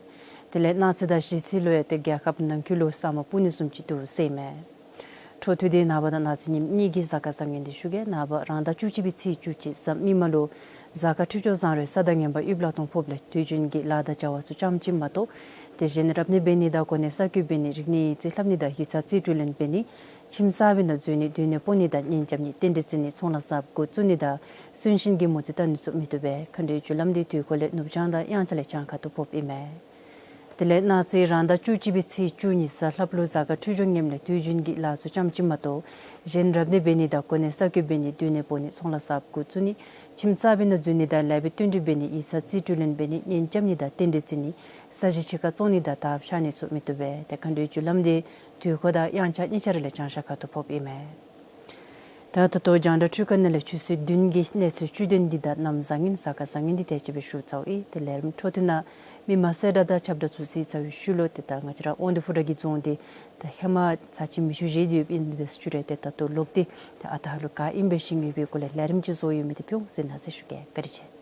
དེ་ལས་གནངས་ཚེ་དང་གཞེས་ཚེ་ལུ་ཡང་ཏེ་རྒྱལ་ཁབ་ནང་འཁོད་ལུ་ས་སྨུག་སྤུབ་ནི་བཟུམ་ཅིག་འདུག་ཟེར་ཨིན་མས། འཕྲོ་མཐུད་དེ་ནངས་པ་དང་གནངས་ཚེ་ཉིནམ་གཉིས་ཀྱི་གཟའ་སྐར་བཟང་ངན་འདི་ཞུ་གེ། ནངས་པ་རང་ཟླ་བཅུ་གཅིག་པའི་ཚེས་བཅུ་གཅིག་གཟའ་མིག་དམར་ལུ་གཟའ་སྐར་འཕྲོད་སྦྱོར་བཟང་རུང་ས་དང་ངན་པ་ཡོདཔ་ལ་གཏོང་ཕོགཔ་ལས་དུས་རྒྱུན་གྱི་ལཱ་དང་བྱ་བ་ཚུ་ཙམ་ཅིག་མ་གཏོགས་དེ་བཞིན་རབ་གནས་འབད་ནི་དང་གོ་གནས་གསར་བསྐོ་འབད་ནི་རིག་གནས་ཡིག་རྩིས་ལྷབ་ནི་དང་ཡིག་ཚང་རྩིས་སྤྲོད་ལེན་འབད་ནི་ཁྱིམ་གསར་པའི་ནང་འཛུལ་ནི་སྡོད་གནས་སྤོ་ནི་དང་གཉེན་རྐྱབ་ནི་རྟེན་འབྲེལ་བརྩི་ནི་ཚོང་ལཱ་གསརཔ་འགོ་བཙུགས་ནི་དང་གསོན་གཤིན་གྱི་མོ་རྩིས་བལྟ་ནི་ཚུ་མི་བཏུབ་པས། མཁའ་འགྲོའི་རྒྱུ་ལམ་འདི་དུས་འཁོར་ལས་ནུབ་བྱང་དང་དབྱངས་འཆར་ལས་བྱང་ཁ་ཐུག་ཕོགཔ་ཨིན་མས། དེ་ལས་གནངས་ཚེ་རང་ཟླ་བཅུ་གཅིག་པའི་ཚེས་བཅུ་གཉིས་གཟའ་ལྷགཔ་ལུ་གཟའ་སྐར་འཕྲོད་སྦྱོར་ངནམ་ལས་དུས་རྒྱུན་གྱི་ལཱ་ཚུ་ཙམ་ཅིག་མ་གཏོགས་གཞན་རབ་གནས་འབད་ནི་དང་གོ་གནས་གསར་བསྐོ་འབད་ནི་སྡོད་གནས་སྤོ་ནི་ཚོང་ལཱ་གསརཔ་འགོ་བཙུགས་ནི་ཁྱིམ་གསར་པའི་ནང་འཛུལ་ནི་དང་ལེགས་པའི་བསྟུན་གྲོས་འབད་ནི་ཡིག་ཚང་རྩིས་སྤྲོད་ལེན་འབད་ནི་གཉེན་རྐྱབ་ནི་དང་རྟེན་འབྲེལ་བརྩི་ནི་ས་གཞི་ཕྱི་ཁར་བཙོང་ནི་དང་དར་ཤར་ནི་ཚུ་མི་བཏུབ་པས། ཏེ་མཁའ་འགྲོའི་རྒྱུ་ལམ་འདི་དུས་འཁོར་དང་དབྱངས་འཆར་གཉིས་ཆ་ར་ལས་བྱང་ཤར་ཁ་ཐུག་ཕོགཔ་ཨིན་མས། ད་ད་ལྟོ་རྒྱང་བསྒྲགས་འཕྲུལ་ཁང་ནང་ལས་ཆུ་ཚོད་བདུན་གྱི་གནས་ཚུལ་བཅུད་དོན་འདི་དང་གནམ་བཟང་ངན་གཟའ་སྐར་བཟང་ངན་འདི་དེ་ཅིག་སྦེ་ཞུ་ཚརཝ་ཨིན། ཏེ་ལས་རིམ་འཕྲོ་མཐུད་ནང་མི་མང་གསལ་བསྒྲགས་དང་ཁྱབ་བསྒྲགས་ཚུ་གཟིགས་ཚར་བའི་ཤུལ་ལུ་ཏེ་ད་ང་བཅས་ར་དབང་འདུས་ཕོ་བྲང་གི་རྫོང་འདི་ད་ཧེ་མ་ཚར་གཅིག་མེ་ཤུགས་བཞེས་ཏེ་ཡོདཔ་ཨིན་པས་ཟེར་ཞུ་རུང་ཏེ་ད་ལྟོ་ལོག་སྟེ་ད་ཨ་རྟག་ལུ་ག་ཨིནམ་སྦེ་ཞིནམ་ཡོད་པའི་སྐོར་ལས་ལས་རིམ་ཅིག་བཟོ་ཡོད་མི་འདི་ཕུལ་འོང་ཟེར་གནང་ཟེར་ཞུ་གེ། བཀའ་དྲིན་ཆེ།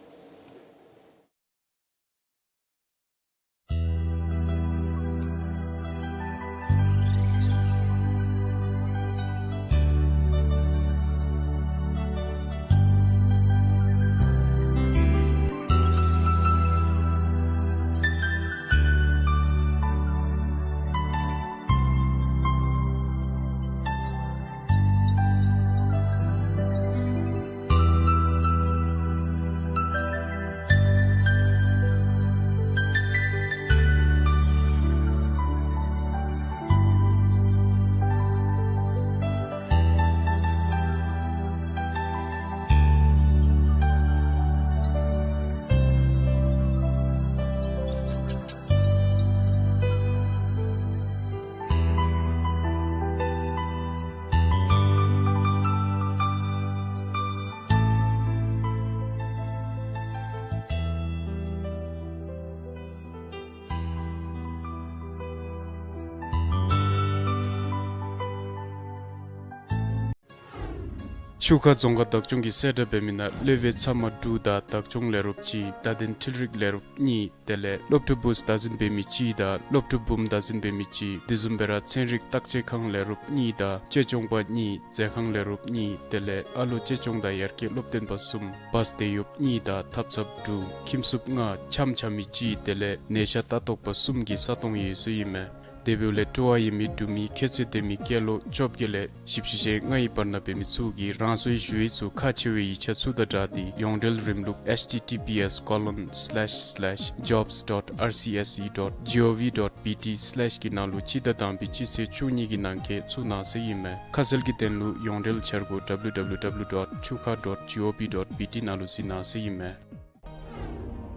ཆུ་ཁ་རྫོང་ཁག་བདག་སྐྱོང་གིས་གསལ་བསྒྲགས་འབད་མི་ནང་སློབ་དཔོན་ཚབ་མ་དྲུག་དང་བདག་སྐྱོང་ལས་རོགསཔ་གཅིག། བརྡ་དོན་འཕྲུལ་རིག་ལས་རོགསཔ་གཉིས། དེ་ལས་སློབ་ཕྲུག་བུཚ་བདག་འཛིན་འབད་མི་གཅིག་དང་སློབ་ཕྲུག་བུམོ་བདག་འཛིན་འབད་མི་གཅིག། དེ་བཟུམ་སྦེ་ར་ཚན་རིག་བརྟག་དཔྱད་ཁང་ལས་རོགསཔ་གཉིས་དང་དཔྱད་སྦྱོང་པ་གཉིས། མཛད་ཁང་ལས་རོགསཔ་གཉིས། དེ་ལས་ཨ་ལོ་དཔྱད་སྦྱོང་དང་ཡར་རྒྱས་སློབ་སྟོན་པ་གསུམ། བཱས་དེད་གཡོགཔ་གཉིས་དང་ཐབ་ཚངཔ་དྲུག། ཁྱིམ་སྲུབ་ལྔ། འཆམ་འཆམ་མི་གཅིག། དེ་ལས་ནད་ཤ་ལྟ་རྟོག་པ་གསུམ་གྱི་ས་སྟོང་ཡོད་ཟེར་ཨིན་མས། དེ་འབདཝ་ལས་སྤྲོ་བ་ཡོད་མི་འབྲུག་མི་ཁྱད་ཚད་ལྡན་མི་སྐྱེས་ལོ་བཅོ་བརྒྱད་ལས་བཞི་བཅུ་ཞེ་ལྔའི་བར་ན་འབད་མི་ཚུ་གིས་རང་སོའི་ཞུ་ཡིག་ཚུ་ཁག་ཆེ་བའི་ཡིག་ཆ་ཚུ་དང་སྦྲགས་ཏེ་ཡོངས་འབྲེལ་རིམ་ལུགས་https colon slash slash jobs dot rcse dot gov dot bt slash གི་ནང་ལུ་སྤྱི་ཟླ་དང་པའི་སྤྱི་ཚེས་བཅུ་གཉིས་ཀྱི་ནང་འཁོད་བཙུགས་གནང་ཟེར་ཨིན་མས། ཁ་གསལ་གྱི་དོན་ལུ་ཡོངས་འབྲེལ་འཆར་སྒོ་www dot chuka dot gov dot bt ནང་ལུ་གཟིགས་གནང་ཟེར་ཨིན་མས།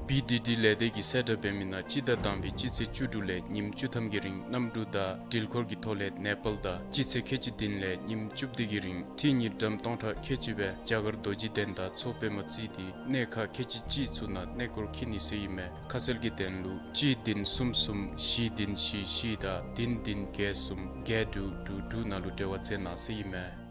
བི་ཌི་ཌི་ལས་སྡེ་གིས་གསལ་བསྒྲགས་འབད་མི་ནང་སྤྱི་ཟླ་དང་པའི་སྤྱི་ཚེས་བཅུ་དྲུག་ལས་ཉིནམ་བཅུ་ཐམ་གྱི་རིང་གནམ་གྲུ་དང་འགྲུལ་འཁོར་གྱི་ཐོག་ལས་ནེ་པཱལ་དང་སྤྱི་ཚེས་ཁལ་གཅིག་བདུན་ལས་ཉིནམ་བཅུ་བདུན་གྱི་རིང་ཐིག་གཉིས་ཌམ་སྟོང་ཕྲག་ཁལ་གཅིག་སྦེ་རྒྱ་གར་རྡོ་རྗེ་གདན་དང་མཚོ་པདྨ་བརྩིས་ཏེ་གནས་ཁག་ཁལ་གཅིག་གཅིག་ཚུ་ནང་གནས་སྐོར་འཁྱིད་ནི་ཟེར་ཨིན་མས། ཁ་གསལ་གྱི་དོན་ལུ་གཅིག་བདུན་གསུམ་གསུམ་བཞི་བདུན་བཞི་བཞི་དང་བདུན་བདུན་བརྒྱད་གསུམ་བརྒྱད་དྲུག་དྲུག་དྲུག་ནང་ལུ་འབྲེལ་བ་འཚོལ་གནང་ཟེར་ཨིན་མས།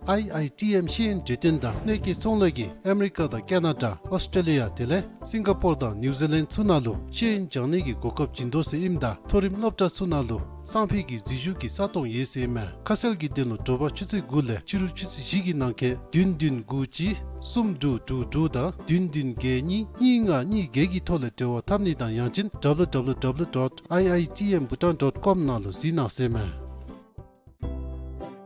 ཨའི་ཨའི་ཊི་ཨེམ་ཤེས་ཡོན་གྲོས་སྟོན་དང་གནས་སྐོར་ཚོང་ལས་ཀྱིས་ཨ་མི་རི་ཀ་དང་ཀེ་ན་ཌ་ཨོསི་ཊྲེ་ལི་ཡ་དེ་ལས་སིང་ག་པོར་དང་ནིའུ་ཛི་ལེནཌ་ཚུ་ནང་ལུ་ཤེས་ཡོན་སྦྱང་ནི་གི་གོ་སྐབས་བྱིན་དོ་ཟེར་ཨིནམ་ད་མཐོ་རིམ་སློབ་གྲྭ་ཚུ་ནང་ལུ་སང་ཕོད་ཀྱི་འཛུལ་ཞུགས་ཀྱི་ས་སྟོང་ཡོད་ཟེར་ཨིན་མས། ཁ་གསལ་གྱི་དོན་ལུ་དྲོ་པ་ཆུ་ཚོད་དགུ་ལས་ཕྱི་རུ་ཆུ་ཚོད་བཞི་གི་ནང་འཁོད་བདུན་བདུན་དགུ་གཅིག་གསུམ་དྲུག་དྲུག་དྲུག་དང་བདུན་བདུན་བརྒྱད་གཉིས་གཉིས་ལྔ་གཉིས་བརྒྱད་ཀྱི་ཐོག་ལས་འབྲེལ་བ་འཐབ་ནི་དང་ཡང་ཅིན་www dot iitmbhutan dot com ནང་ལུ་གཟིགས་གནང་ཟེར་ཨིན་མས།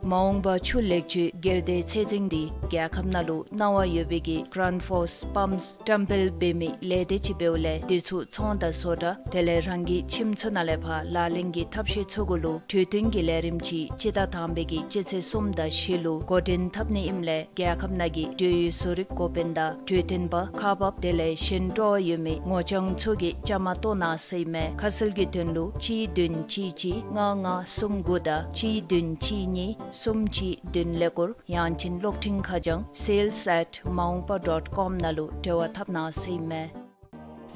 མ་འོངས་པ་ཆུ་ལེགས་བཅོས་སྒེར་སྡེ་ཚད་འཛིན་འདི་རྒྱལ་ཁབ་ནང་ལུ་གནང་བ་ཡོད་པའི་གི་གྲཱན་ཕོརསི་པམཔསི་བཀྲམ་སྤེལ་འབད་མི་ལས་སྡེ་ཅིག་འབདཝ་ལས་དེ་ཚུ་ཚོང་དང་བཟོ་གྲྭ་དེ་ལས་རང་གི་ཁྱིམ་ཚུ་ནང་ལས་ཕར་ལག་ལེན་གྱི་ཐབས་ཤེས་ཚུ་གུ་ལུ་གྲོས་བསྟུན་གྱི་ལས་རིམ་ཅིག་སྤྱི་ཟླ་དང་པའི་གི་སྤྱི་ཚེས་གསུམ་དང་བཞི་ལུ་འགོ་འདྲེན་འཐབ་ནི་ཨིནམ་ལས་རྒྱལ་ཁབ་ནང་གི་འབྲེལ་ཡོད་བཟོ་རིག་འགོ་དཔོན་དང་གྲོས་བསྟུན་པ་ཁག་འབགཔ་དེ་ལས་གཞན་སྤྲོ་བ་ཡོད་མི་ངོ་རྐྱང་ཚུ་གིས་བཅའ་མར་གཏོགས་གནང་ཟེར་ཨིན་མས། ཁ་གསལ་གྱི་དོན་ལུ་གཅིག་བདུན་གཅིག་གཅིག་ལྔ་ལྔ་གསུམ་དགུ་དང་གཅིག་བདུན་གཅིག་གཉིས་གསུམ་གཅིག་བདུན་ཀླད་ཀོར། ཡང་ཅིན་གློག་འཕྲིན་ཁ་བྱང་sales at maungpa dot com ནང་ལུ་འབྲེལ་བ་འཐབ་གནང་ཟེར་ཨིན་མས།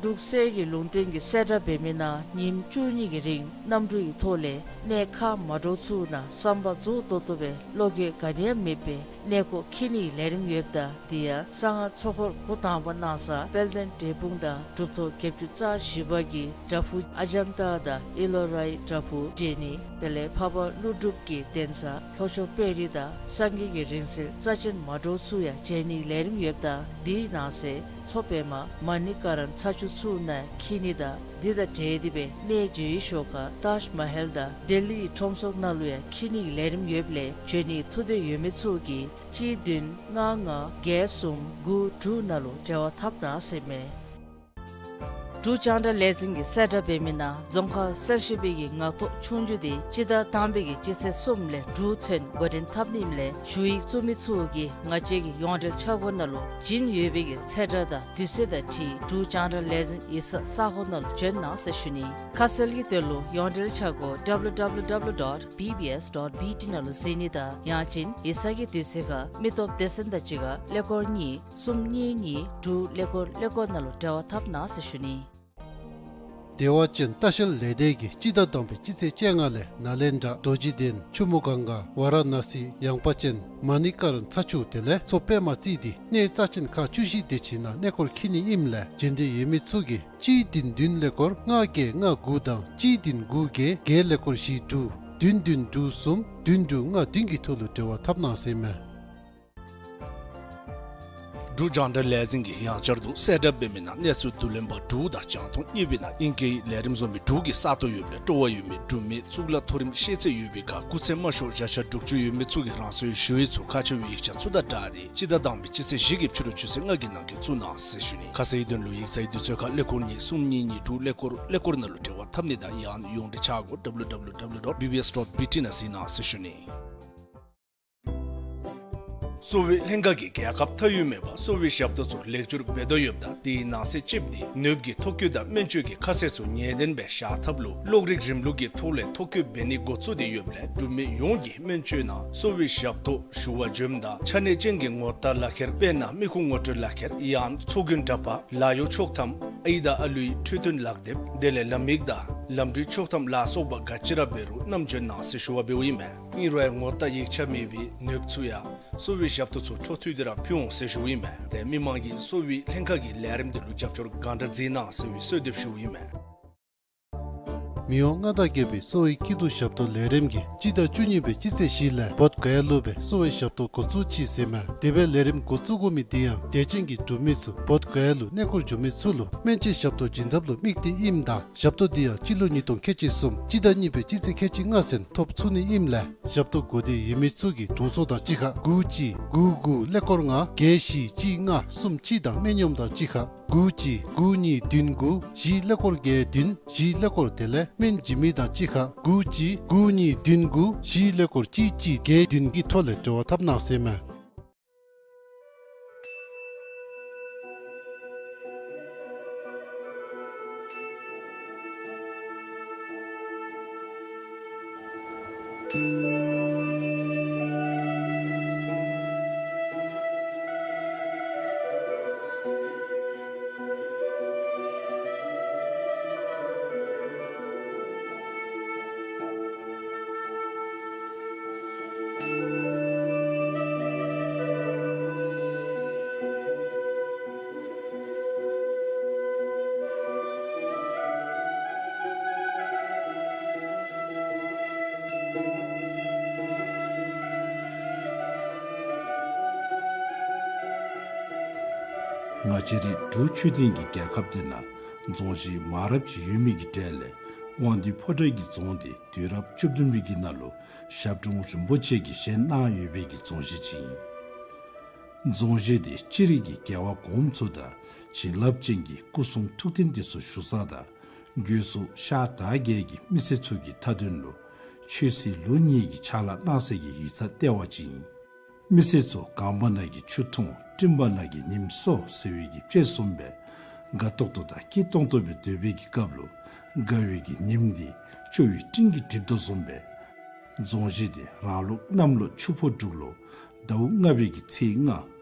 འབྲུག་གསེར་གྱི་ལུང་བསྟན་གྱི་གསལ་བསྒྲགས་འབད་མི་ནང་ཉིནམ་བཅུ་གཉིས་ཀྱི་རིང་གནམ་གྲུ་གི་ཐོག་ལས་གནས་ཁག་མ་འདྲཝ་ཚུ་ནང་བསམ་པ་རྫོགས་ཏོག་ཏོ་སྦེ་བློ་འགྱོད་ག་ནི་ཡང་མེད་པར་གནས་སྐོར་འཁྱིད་ནིའི་ལས་རིམ་ཡོདཔ་ད་དེ་ཡང་གསང་སྔགས་ཚོགས་འཁོར་འགོ་དང་པ་གནང་ས་དཔལ་ལྡན་འབྲས་སྤུངས་དང་གྲུབ་ཐོབ་བརྒྱད་ཅུ་རྩ་བཞི་པ་གི་བྲག་ཕུག་ཨ་ཛམ་ཏ་དང་ཨེ་ལོ་རའི་བྲག་ཕུག་མཇལ་ནི། དེ་ལས་འཕགས་པ་ཀླུ་སྒྲུབ་ཀྱི་གདན་ས་ལྷོ་ཕྱོགས་དཔལ་རི་དང་སངས་རྒྱས་ཀྱི་རིང་བསྲེལ་རྩ་ཆེན་མ་འདྲཝ་ཚུ་ཡང་མཇལ་ནིའི་ལས་རིམ་ཡོདཔ་ད་དེའི་ནང་གསེས་མཚོ་པདྨ་མ་ཎི་ཀ་ར་ན་ཚ་ཆུ་ཚུ་ནང་འཁྱིད་ནི་དང་དེ་དང་འབྲེལ་ཏེ་སྦེ་གནས་མཇལ་བའི་ཤུལ་ཁར་ཏཱཇ་མ་ཧལ་དང་ལྡི་ལི་ཁྲོམ་ཚོགས་ནང་ལུ་ཡང་འཁྱིད་ནིའི་ལས་རིམ་ཡོདཔ་ལས་འབྱོན་ནིའི་ཐུགས་འདོད་ཡོད་མི་ཚུ་གིས་གཅིག་བདུན་ལྔ་ལྔ་བརྒྱད་གསུམ་དགུ་དྲུག་ནང་ལུ་འབྲེལ་བ་འཐབ་གནང་ཟེར་ཨིན་མས། འབྲུག་རྒྱང་བསྒྲགས་ལས་འཛིན་གྱི་གསལ་བསྒྲགས་འབད་མི་ནང་རྫོང་ཁག་གསར་ཞུ་པའི་གི་ངག་ཐོག་ཆོས་རྒྱུགས་དེ་སྤྱི་ཟླ་དང་པའི་གི་སྤྱི་ཚེས་གསུམ་ལས་དྲུག་ཚུན་འགོ་འདྲེན་འཐབ་ནི་ཨིནམ་ལས་ཞུ་ཡིག་བཙུགས་མི་ཚུ་གིས་ང་བཅས་ཀྱི་ཡོངས་འབྲེལ་ཆ་སྒོ་ནང་ལུ་བྱིན་ཡོད་པའི་གི་ཚེས་གྲངས་དང་དུས་ཚོད་དང་འཁྲིལ་འབྲུག་རྒྱང་བསྒྲགས་ལས་འཛིན་ཡིག་ཚང་ས་སྒོ་ནང་ལུ་བྱོན་གནང་ཟེར་ཞུ་ནི། ཁ་གསལ་གྱི་དོན་ལུ་ཡོངས་འབྲེལ་ཆ་སྒོ་W W W dot B B S dot B T ནང་ལུ་གཟིགས་ནི་དང་ཡང་ཅིན་ཡིག་ཚང་གི་དུས་ཚོད་ཁར་མི་སྟོབས་སྡེ་ཚན་དང་གཅིག་ཁར་ཀླད་ཀོར་གཉིས་གསུམ་གཉིས་གཉིས་དྲུག་ཀླད་ཀོར་ཀླད་ཀོར་ནང་ལུ་འབྲེལ་བ་འཐབ་གནང་ཟེར་ཞུ་ནི། བདེ་བ་ཅན་ལྟ་བཤལ་ལས་སྡེ་གིས་སྤྱི་ཟླ་དང་པའི་སྤྱི་ཚེས་བཅོ་ལྔ་ལས་ནཱ་ལེནྡྲ་རྡོ་རྗེ་གདན་ཆུ་མོ་གངྒཱ་ཝཱ་ར་ཎ་སི་ཡངས་པ་ཅན་མ་ཎི་ཀ་ར་ན་ཚ་ཆུ་དེ་ལས་མཚོ་པདྨ་རྩེ་འདི་གནས་རྩ་ཆེན་ཁག་བཅུ་བཞི་དེ་ཅིག་ནང་གནས་སྐོར་འཁྱིད་ནི་ཨིནམ་ལས་འབྱོན་འདོད་ཡོད་མི་ཚུ་གིས་གཅིག་བདུན་བདུན་ཀླད་ཀོར་ལྔ་བརྒྱད་ལྔ་དགུ་དང་གཅིག་བདུན་དགུ་བརྒྱད་བརྒྱད་ཀླད་ཀོར་བཞི་དྲུག་བདུན་བདུན་དྲུག་གསུམ་བདུན་དྲུག་ལྔ་བདུན་གྱི་ཐོག་ལུ་འབྲེལ་བ་འཐབ་གནང་ཟེར་ཨིན་མས། འབྲུག་རྒྱང་བསྒྲགས་ལས་འཛིན་གྱིས་ཡང་བསྐྱར་དུ་གསལ་བསྒྲགས་འབད་མི་ནང་གནས་ཚུལ་བསྡུ་ལེན་པ་དྲུག་དང་རྒྱང་མཐོང་གཉིས་པའི་ནང་ཨིང་སྐད་ལས་རིམ་བཟོ་མི་དྲུག་གི་ས་སྟོང་ཡོདཔ་ལས་སྤྲོ་བ་ཡོད་མི་འབྲུག་མི་གཙུག་ལག་མཐོ་རིམ་ཤེས་ཚད་ཡོད་པའི་ཁར་སྐུ་ཚེ་མ་ཤོར་བརྒྱ་ཆ་དྲུག་ཅུ་ཡོད་མི་ཚུ་གིས་རང་སོའི་ཞུ་ཡིག་ཚུ་ཁ་ཕྱེ་བའི་ཡིག་ཆ་ཚུ་དང་སྦྲགས་ཏེ་སྤྱི་ཟླ་དང་པའི་སྤྱི་ཚེས་བཞི་གི་ཕྱི་རུ་ཆུ་ཚོད་ལྔ་གི་ནང་འཁོད་བཙུགས་གནང་ཟེར་ཞུ་ནི། ཁ་གསལ་གྱི་དོན་ལུ་ཡིག་ཚང་གི་དུས་ཚོད་ཁར་ཀླད་ཀོར་གཉིས་གསུམ་གཉིས་གཉིས་དྲུག་ཀླད་ཀོར་ཀླད་ཀོར་ནང་ལུ་འབྲེལ་བ་འཐབ་ནི་དང་ཡང་ཡོངས་འབྲེལ་ཆ་སྒོ་W W W dot B B S dot B T ནང་གཟིགས་གནང་ཟེར་ཞུ་ནི། གསོ་བའི་ལྷན་ཁག་གིས་རྒྱལ་ཁབ་མཐའ་དབུས་མེད་པར་གསོ་བའི་ཞབས་ཏོག་ཚུ་ལེགས་བཅོས་འབད་དོ་ཡོདཔ་ད་དེའི་ནང་གསེས་གཅིག་འདི་ནདཔ་གི་ཐོ་བཀོད་དང་སྨན་བཅོས་ཀྱི་ཁ་གསལ་ཚུ་ངེས་གཏན་སྦེ་བཞག་ཐབས་ལུ་གློག་རིག་རིམ་ལུགས་ཀྱི་ཐོག་ལས་ཐོ་བཀོད་འབད་ནི་འགོ་བཙུགས་ཏེ་ཡོདཔ་ལས་འབྲུག་མི་ཡོངས་ཀྱིས་སྨན་བཅོས་ནང་གསོ་བའི་ཞབས་ཏོག་ཞུ་བར་འབྱོནམ་ད་ཆ་གནས་ཅན་གྱི་ངོ་རྟགས་ལག་ཁྱེར་དཔེར་ན་མི་ཁུངས་ངོ་སྤྲོད་ལག་ཁྱེར་ཡང་ཚོགས་རྒྱན་འདྲ་པར་ལཱ་གཡོག་ཆོག་ཐམ་ཨའི་དང་ཨ་ལུའི་འཕྲོད་བསྟེན་ལག་དེབ་དེ་ལས་ལམ་ཡིག་དང་ལམ་འགྲུལ་ཆོག་ཐམ་ལ་སོགས་པ་ག་ཅི་ར་འབད་རུང་བསྣམས་འབྱོན་གནང་ཟེར་ཞུ་བ་འབདཝ་ཨིན་མས། ཨིན་རུང་ངོ་རྟགས་ཡིག་ཆ་མེད་པའི་ནདཔ་ཚུ་ཡང་གསོ་བའི་ཞབས་ཏོག་ཚུ་འཕྲོ་མཐུད་དེ་ར་ཕུལ་འོང་ཟེར་ཞུཝ་ཨིན་མས། ཏེ་མི་མང་གིས་གསོ་བའི་ལྷན་ཁག་གི་ལས་རིམ་འདི་ལུ་རྒྱབ་སྐྱོར་གང་དྲག་མཛད་གནང་ཟེར་བའི་གསོལ་འདེབས་ཞུཝ་ཨིན་མས། མི་དབང་མངའ་བདག་རྒྱལ་པོའི་གསོ་བའི་སྐྱིད་སྡུག་ཞབས་ཏོག་ལས་རིམ་གྱིས་སྤྱི་ཟླ་བཅུ་གཉིས་པའི་སྤྱི་ཚེས་བཞི་ལས་བོདྷ་ག་ཡ་ལུ་སྦེ་གསོ་བའི་ཞབས་ཏོག་འགོ་བཙུགས་ཅི་ཟེར་མས། དེ་སྦེ་ལས་རིམ་འགོ་བཙུགས་དགོ་མི་འདི་ཡང་དད་ཅན་གྱི་འབྲུག་མི་ཚུ་བོདྷ་ག་ཡ་ལུ་གནས་སྐོར་འགྱོ་མི་ཚུ་ལུ་སྨན་བཅོས་ཞབས་ཏོག་བྱིན་ཐབས་ལུ་དམིགས་ཏེ་ཨིནམ་ད་ཞབས་ཏོག་འདི་ཡང་སྤྱི་ལོ་ཉིས་སྟོང་ཁལ་གཅིག་གསུམ་སྤྱི་ཟླ་གཉིས་པའི་སྤྱི་ཚེས་ཁལ་གཅིག་ལྔ་ཚུན་ཐོབ་ཚུགས་ནི་ཨིནམ་ལས་ཞབས་ཏོག་དགོ་འདོད་ཡོད་མི་ཚུ་གིས་དྲུང་འཚོ་དང་གཅིག་ཁར་དགུ་གཅིག་དགུ་དགུ་ཀླད་ཀོར་ལྔ་བརྒྱད་བཞི་གཅིག་ལྔ་གསུམ་གཅིག་དང་སྨན་གཡོགམ་དང་གཅིག་ཁར་དགུ་གཅིག་དགུ་གཉིས་བདུན་དགུ་བཞི་ཀླད་ཀོར་བརྒྱད་བདུན་བཞི་ཀླད་ཀོར་དེ་ལས་སྨན་བྱིན་མི་དང་གཅིག་ཁར་དགུ་གཅིག་དགུ་གཉིས་བདུན་དགུ་བཞི་ཀླད་ཀོར་གཅིག་གཅིག་བརྒྱད་བདུན་གྱི་ཐོག་ལས་འབྲེལ་བ་འཐབ་གནང་ཟེར་མས། ང་བཅས་རའི་འབྲུག་ཆོས་ལྡན་གྱི་རྒྱལ་ཁབ་འདི་ནང་རྫོང་གཞི་མང་རབས་ཅིག་ཡོད་མི་གི་གྲས་ལས་ དབང་འདུས་ཕོ་བྲང་གི་རྫོང་དེ་དུས་རབས་བཅུ་བདུན་པའི་གི་ནང་ལུ་ཞབས་དྲུང་རིན་པོ་ཆེ་གིས་བཞེངས་གནང་ཡོད་པའི་གི་རྫོང་གཞིས་ཅིག་ཨིན། རྫོང་གཞིས་དེ་སྤྱིར་གྱི་རྒྱལ་བ་གོངམ་ཚུ་དང་བྱིན་རླབས་ཅན་གྱི་སྐུ་གསུང་ཐུགས་རྟེན་དེ་ཚུ་བཞུགས་ས་དང་། སྒོས་སུ་ཤར་དར་བརྒྱད་ཀྱི་མི་སེར་ཚུ་གི་མཐའ་དོན་ལུ་ཆོས་སྲིད་ལུགས་གཉིས་ཀྱི་ཕྱག་ལཱ་གནང་སའི་གི་ཡིག་ཚང་ལྟེ་བ་ཅིག་ཨིན། མི་སེར་ཚུ་གངས་པ་ནང་གི་ཆུ་འཐུང་སྤྲིན་པ་ནང་གི་ཉིམ་གསོ་ཟེར་བའི་གི་དཔྱེ་བཟུམ་སྦེ་དགའ་ཏོག་ཏོ་དང་སྐྱིད་ཏོང་ཏོ་སྦེ་སྡོད་པའི་གི་སྐབས་ལུ་དགའ་བའི་གི་ཉིམ་དེ་སྐྱོ་བའི་སྤྲིན་གྱིས་བསྒྲིབས་དོ་བཟུམ་སྦེ། རྫོང་གཞིས་དེ་རང་ལུགས་གནམ་ལོ་ཆུ་ཕོ་འབྲུག་ལོ་ཟླཝ་ལྔ་པའི་གི་ཚེས་ལྔ་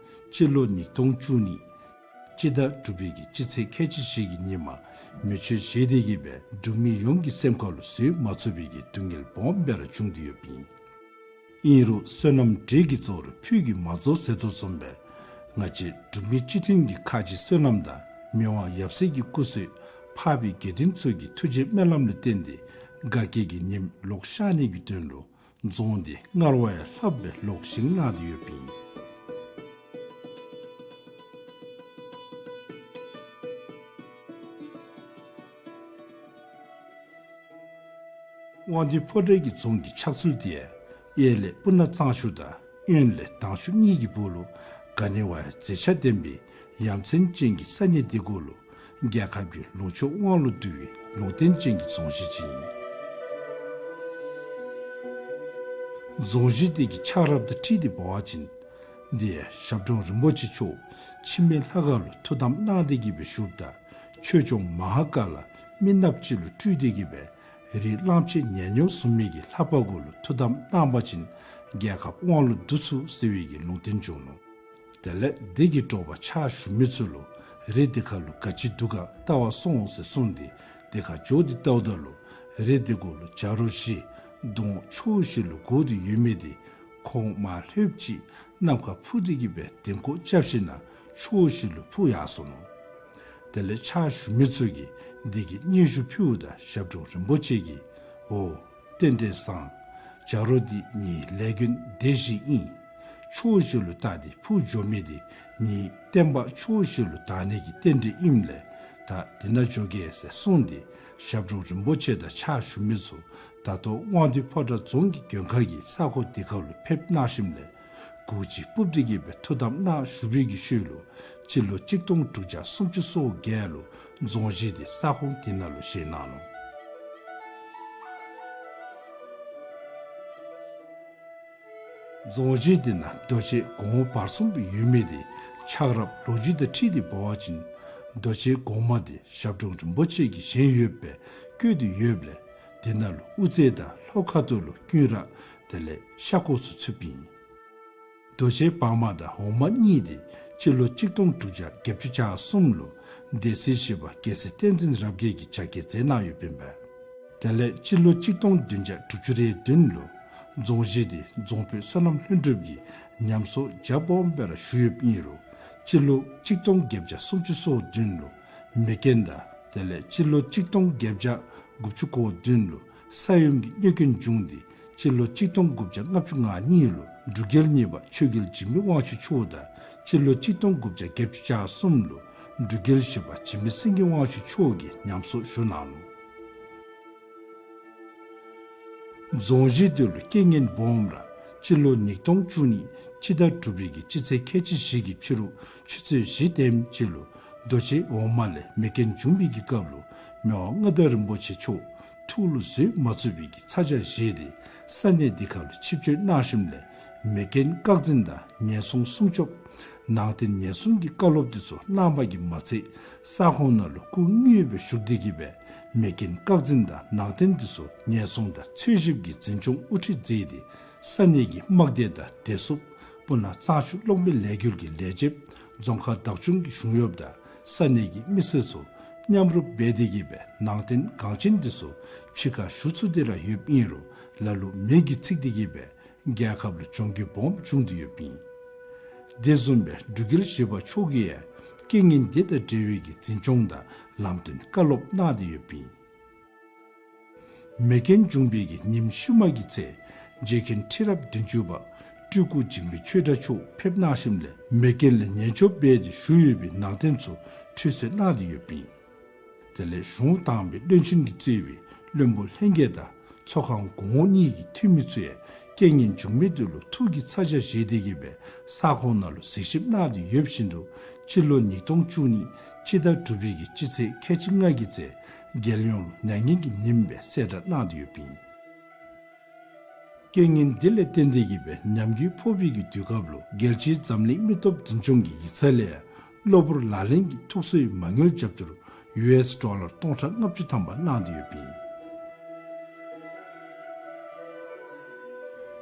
སྤྱི་ལོ་ཉིས་སྟོང་བཅུ་གཉིས་སྤྱི་ཟླ་དྲུག་པའི་གི་སྤྱི་ཚེས་ཁལ་གཅིག་བཞི་གི་ཉིནམ་མེ་མཆོད་བཞེས་ཏེ་གི་སྦེ་འབྲུག་མི་ཡོངས་ཀྱི་སེམས་ཁ་ལུ་བཟོད་མ་ཚུགས་པའི་གི་སྡུག་བསྔལ་སྦོམ་སྦེ་ར་བྱུང་སྟེ་ཡོདཔ་ཨིན། ཨིན་རུང་བསོད་ནམས་འབྲས་ཀྱི་གཙོ་བོར་ཕུད་ཀྱིས་མ་རྫོགས་ཟེར་དོ་བཟུམ་སྦེ་ང་བཅས་འབྲུག་མི་སྤྱི་མཐུན་གྱི་ཁ་རྗེ་བསོད་ནམས་དང་མི་དབང་ཡབ་སྲས་ཀྱི་སྐུ་བསོད་འཕགས་པའི་དགེ་འདུན་ཚུ་གི་ཐུགས་རྗེ་སྨོན་ལམ་ལུ་བརྟེན་ཏེ་དགའ་སྐྱིད་ཀྱི་ཉིམ་ལོག་ཤར་ནི་གི་དོན་ལུ་རྫོང་དེ་སྔར་བ་ཡང་ལྷགཔ་སྦེ་ལོག་བཞེངས་གནང་སྟེ་ཡོདཔ་ཨིན། དབང་འདུས་ཕོ་བྲང་གི་རྫོང་གི་ཆགས་ཚུལ་དེ་གཡས་ལས་སྤུ་ན་གཙང་ཆུ་དང་གཡོན་ལས་དྭངས་ཆུ་གཉིས་ཀྱི་སྦུག་ལུ་ག་ནི་བ་ཡང་མཛེས་ཆ་ལྡན་པའི་ཡ་མཚན་ཅན་གྱི་ས་གནས་དེ་གུ་ལུ་རྒྱལ་ཁབ་ཀྱི་ལུང་ཕྱོགས་དབང་ལུ་བསྡུ་བའི་ལུང་བསྟན་ཅན་གྱི་རྫོང་གཞིས་ཅིག་ཨིན། རྫོང་གཞིས་དེ་གི་ཆགས་རབས་དང་འཁྲིལ་ཏེ་འབད་བ་ཅིན་དེ་ཡང་ཞབས་དྲུང་རིན་པོ་ཆེ་མཆོག་འཆི་མེད་ལྷ་ཁང་ལུ་ཐུགས་དམ་གནང་སྟེ་གི་སྦེ་བཞུགསཔ་ད་ཆོས་སྐྱོང་མ་ཧཱ་ཀཱ་ལ་མི་ནགཔོ་ཅིག་ལུ་སྤྲུལ་ཏེ་གི་སྦེ་རི་གླང་ཆེན་ཉ་ནྱོ་བཟུམ་མའི་གི་ལྷ་པ་གུ་ལུ་ཐུགས་དམ་གནང་བ་ཅིན་རྒྱལ་ཁབ་དབང་ལུ་བསྡུ་ཚུགས་ཟེར་བའི་གི་ལུང་བསྟན་བྱུང་ནུག། དེ་ལས་དེ་གི་དྲོ་པ་ཕྱག་ཞུ་མི་ཚུ་ལུ་རི་དེ་ཁ་ལུ་ག་ཅི་འདུག་ག་བལྟ་བར་སོང་ཟེར་གསུངས་ཏེ་དེ་ཁར་འགྱོ་སྟེ་བལྟཝ་ད་ལུ་རི་དེ་གུ་ལུ་བྱ་རོག་བཞི་གདོང་ཕྱོགས་བཞི་ལུ་བསྒོར་ཏེ་ཡོད་མི་དེ་ཁོང་མ་ལྷོདཔ་ཅིག་ནམ་མཁར་འཕུར་ཏེ་གི་སྦེ་གདེང་སྐོར་རྐྱབ་ཞིནམ་ལས་ཕྱོགས་བཞི་ལུ་འཕུར་ཡར་སོ་ནུག། དེ་ལས་ཕྱག་ཞུ་མི་ཚུ་གིས་དེ་གི་སྙན་ཞུ་ཕུལཝ་ད་ཞབས་དྲུང་རིན་པོ་ཆེ་གིས་འོ་རྟེན་འབྲེལ་བཟང་། བྱ་རོག་འདི་ངེའི་ལས་མགོན་སྡེ་བཞི་ཨིན། ཕྱོགས་བཞི་ལུ་བལྟ་སྟེ་འཕུར་འགྱོ་མི་དེ་ངེའི་བསྟན་པ་ཕྱོགས་བཞི་ལུ་དར་ནི་གི་རྟེན་འབྲེལ་ཨིནམ་ལས་ད་དེ་ནང་འགྱོ་གེ་ཟེར་གསུངས་ཏེ་ཞབས་དྲུང་རིན་པོ་ཆེ་དང་ཕྱག་ཞུ་མི་ཚུ་ད་ལྟོ་དབང་འདུས་ཕོ་བྲང་རྫོང་གི་མགོན་ཁང་གི་ས་ཁོངས་དེ་ཁ་ལུ་ཕེབས་གནང་ཞིནམ་ལས་གུར་ཅིག་སྤུབས་ཏེ་གི་སྦེ་ཐུགས་དམ་གནང་བཞུགས་པའི་གི་ཤུལ་ལུ་སྤྱི་ལོ་གཅིག་སྟོང་དྲུག་བརྒྱ་སུམ་ཅུ་སོ་བརྒྱད་ལུ་རྫོང་གཞིས་དེ་ས་ཁོངས་དེ་ནང་ལུ་བཞེངས་གནང་ནུག། རྫོང་གཞིས་དེ་ནང་རྡོ་གཅལ་གོང་བར་གསུམ་ཡོད་མི་དེ་ཆགས་རབས་ལོ་རྒྱུས་དང་འཁྲིལ་ཏེ་འབད་བ་ཅིན་རྡོ་གཅལ་གོང་མ་དེ་ཞབས་དྲུང་རིན་པོ་ཆེ་གིས་བཞེངས་ཡོདཔ་སྦེ་བཀོད་དེ་ཡོདཔ་ལས་དེ་ནང་ལུ་དབུ་རྩེ་དང་ལྷོ་ཁ་ཐུག་ལུ་ཀུན་ར་དེ་ལས་ཤ་ཁོག་ཚུ་ཚུདཔ་ཨིན། རྡོ་གཅལ་བར་མ་དང་འོག་མ་གཉིས་དེ་སྤྱི་ལོ་གཅིག་སྟོང་དྲུག་བརྒྱ་བརྒྱད་ཅུ་གྱ་གསུམ་ལུ་སྡེ་སྲིད་བཞི་པ་རྒྱལ་སྲས་བསྟན་འཛིན་རབ་རྒྱས་ཀྱིས་རྒྱ་སྐྱེད་མཛད་གནང་ཡོདཔ་ཨིན་པས། དེ་ལས་སྤྱི་ལོ་གཅིག་སྟོང་བདུན་བརྒྱ་དྲུག་ཅུ་རེ་བདུན་ལུ་རྫོང་གཞིས་དེ་རྫོང་དཔོན་བསོད་ནམས་ལྷུན་གྲུབ་ཀྱིས་ཉམས་གསོ་རྒྱ་སྦོམ་སྦེ་ར་ཞུ་ཡོདཔ་ཨིན་རུང་སྤྱི་ལོ་གཅིག་སྟོང་བརྒྱད་བརྒྱ་སུམ་ཅུ་སོ་བདུན་ལུ་མེ་རྐྱེན་དང་དེ་ལས་སྤྱི་ལོ་གཅིག་སྟོང་བརྒྱད་བརྒྱ་དགུ་བཅུ་གོ་བདུན་ལུ་ས་ཡོམ་གྱི་གནོད་སྐྱོན་བྱུང་སྟེ་སྤྱི་ལོ་གཅིག་སྟོང་དགུ་བརྒྱ་ལྔ་བཅུ་ང་གཉིས་ལུ་འབྲུག་རྒྱལ་གཉིས་པ་ཆོས་རྒྱལ་འཇིགས་མེད་དབང་ཕྱུག་མཆོག་དང་སྤྱི་ལོ་གཅིག་སྟོང་དགུ་བརྒྱ་བརྒྱད་ཅུ་གྱ་གསུམ་ལུ་འབྲུག་རྒྱལ་བཞི་པ་འཇིགས་མེད་སེང་གེ་དབང་ཕྱུག་མཆོག་གིས་ཉམས་གསོ་ཞུ་གནང་ནུག། རྫོང་གཞིས་དེ་ལུ་རྐྱེན་ངན་སྦོམ་ར་སྤྱི་ལོ་ཉིས་སྟོང་བཅུ་གཉིས་སྤྱི་ཟླ་དྲུག་པའི་གི་སྤྱི་ཚེས་ཁལ་གཅིག་བཞི་གི་ཕྱི་རུ་ཆུ་ཚོད་བཞི་དེམ་ཅིག་ལུ་རྡོ་གཅལ་འོག་མ་ལས་མེ་རྐྱེན་བྱུང་བའི་གི་སྐབས་ལུ་མི་དབང་མངའ་བདག་རིན་པོ་ཆེ་མཆོག་ཐུགས་ལུ་བཟོད་མ་ཚུགས་པའི་གི་ཚ་གྱང་བཞེས་ཏེ་ས་གནས་དེ་ཁ་ལུ་ཆིབས་བསྐྱོད་གནང་ཞིནམ་ལས་མེ་རྐྱེན་བཀག་འཛིན་དང་ཉེན་སྲུང་སྲུང་སྐྱོབ་ནང་རྟེན་ཉེན་སྲུང་གི་བཀའ་སློབ་དེ་ཚུ་གནང་བ་གིས་མ་ཚད་ས་ཁོངས་ནང་ལུ་སྐུ་དངོས་སྦེ་བཞུགས་ཏེ་གི་སྦེ་མེ་རྐྱེན་བཀག་འཛིན་དང་ནང་རྟེན་དེ་ཚུ་ཉེན་སྲུང་དང་འཚོལ་ཞིབ་ཀྱི་འཛིན་སྐྱོང་དབུ་ཁྲིད་མཛད་དེ་ས་གནས་ཀྱི་དམག་སྡེ་དང་བདེ་སྲུངཔ་སྤུ་ན་གཙང་ཆུ་གློག་མེ་ལས་འགུལ་གྱི་ལས་བྱེདཔ་རྫོང་ཁག་བདག་སྐྱོང་གི་གཞུང་གཡོགཔ་དང་ས་གནས་ཀྱི་མི་སེར་ཚུ་མཉམ་རུབ་འབད་དེ་གི་སྦེ་ནང་རྟེན་འགངས་ཆེན་དེ་ཚུ་ཕྱི་ཁར་ཞུ་ཚུགས་ཏེ་ར་ཡོདཔ་ཨིན་རུང་ལ་ལུ་མེ་གིས་འཚིག་སྟེ་གི་སྦེ་རྒྱལ་ཁབ་ལུ་གྱོང་གུད་སྦོམ་བྱུང་སྟེ་ཡོདཔ་ཨིན། དེ་བཟུམ་སྦེ་འབྲུག་རྒྱལ་བཞི་པ་མཆོག་གིས་ཡང་རྐྱེན་ངན་དེ་དང་འབྲེལ་བའི་གི་འཛིན་སྐྱོང་དང་ལམ་སྟོན་བཀའ་སློབ་གནང་སྟེ་ཡོདཔ་ཨིན། མེ་རྐྱེན་བྱུང་བའི་གི་ཉིནམ་ཤུལ་མ་གི་ཚེ་རྗེ་མཁན་ཁྲི་རབས་བདུན་ཅུ་པ་སྤྲུལ་སྐུ་འཇིགས་མེད་ཆོས་གྲགས་མཆོག་ཕེབས་གནང་ཞིནམ་ལས་མེ་རྐྱེན་ལས་ཉེན་སྐྱོབ་འབད་དེ་བཞུགས་ཡོད་པའི་ནང་རྟེན་ཚུ་ཁྲུས་གསོལ་གནང་སྟེ་ཡོདཔ་ཨིན། དེ་ལས་གཞུང་དང་པའི་བློན་ཆེན་གྱིས་གཙོས་པའི་ བློན་པོ་ལྷན་རྒྱས་དང་ཚོགས་ཁང་གོང་འོག་གཉིས་ཀྱི་འཐུས་མི་ཚུ་ཡང་རྐྱེན་ངན་བྱུང་མི་དེ་ལུ་ཐུགས་ཀྱི་ཚ་གྱང་བཞེས་ཏེ་གིས་སྦེ་ས་ཁོངས་ནང་ལུ་གཟིགས་ཞིབ་གནང་སྟེ་ཡོད་བཞིན་དུ་སྤྱི་ལོ་ཉིས་སྟོང་བཅུ་གཉིས་སྤྱི་ཟླ་དྲུག་པའི་གི་སྤྱི་ཚེས་ཁལ་གཅིག་ལྔ་གི་ཚེ་རྒྱལ་ཡོངས་ལུ་མྱ་ངན་གྱི་ཉིནམ་སྦེ་གསལ་བསྒྲགས་གནང་སྟེ་ཡོདཔ་ཨིན། རྐྱེན་ངན་འདི་ལས་བརྟེན་ཏེ་གིས་སྦེ་ཉམས་རྒུད་ཕོག་པའི་གི་དུས་སྐབས་ལུ་རྒྱལ་སྤྱིའི་འཛམ་གླིང་མི་སྟོབས་འཛིན་སྐྱོང་གི་ཡིག་ཚང་ལས་གློ་བུར་ལག་ལེན་གྱི་ཐུག་སའི་མ་དངུལ་རྒྱབ་སྐྱོར་ཡུ་ཨེསི་ཌོ་ལར་སྟོང་ཕྲག་ལྔ་བཅུ་ཐམ་པ་གནང་སྟེ་ཡོདཔ་ཨིན།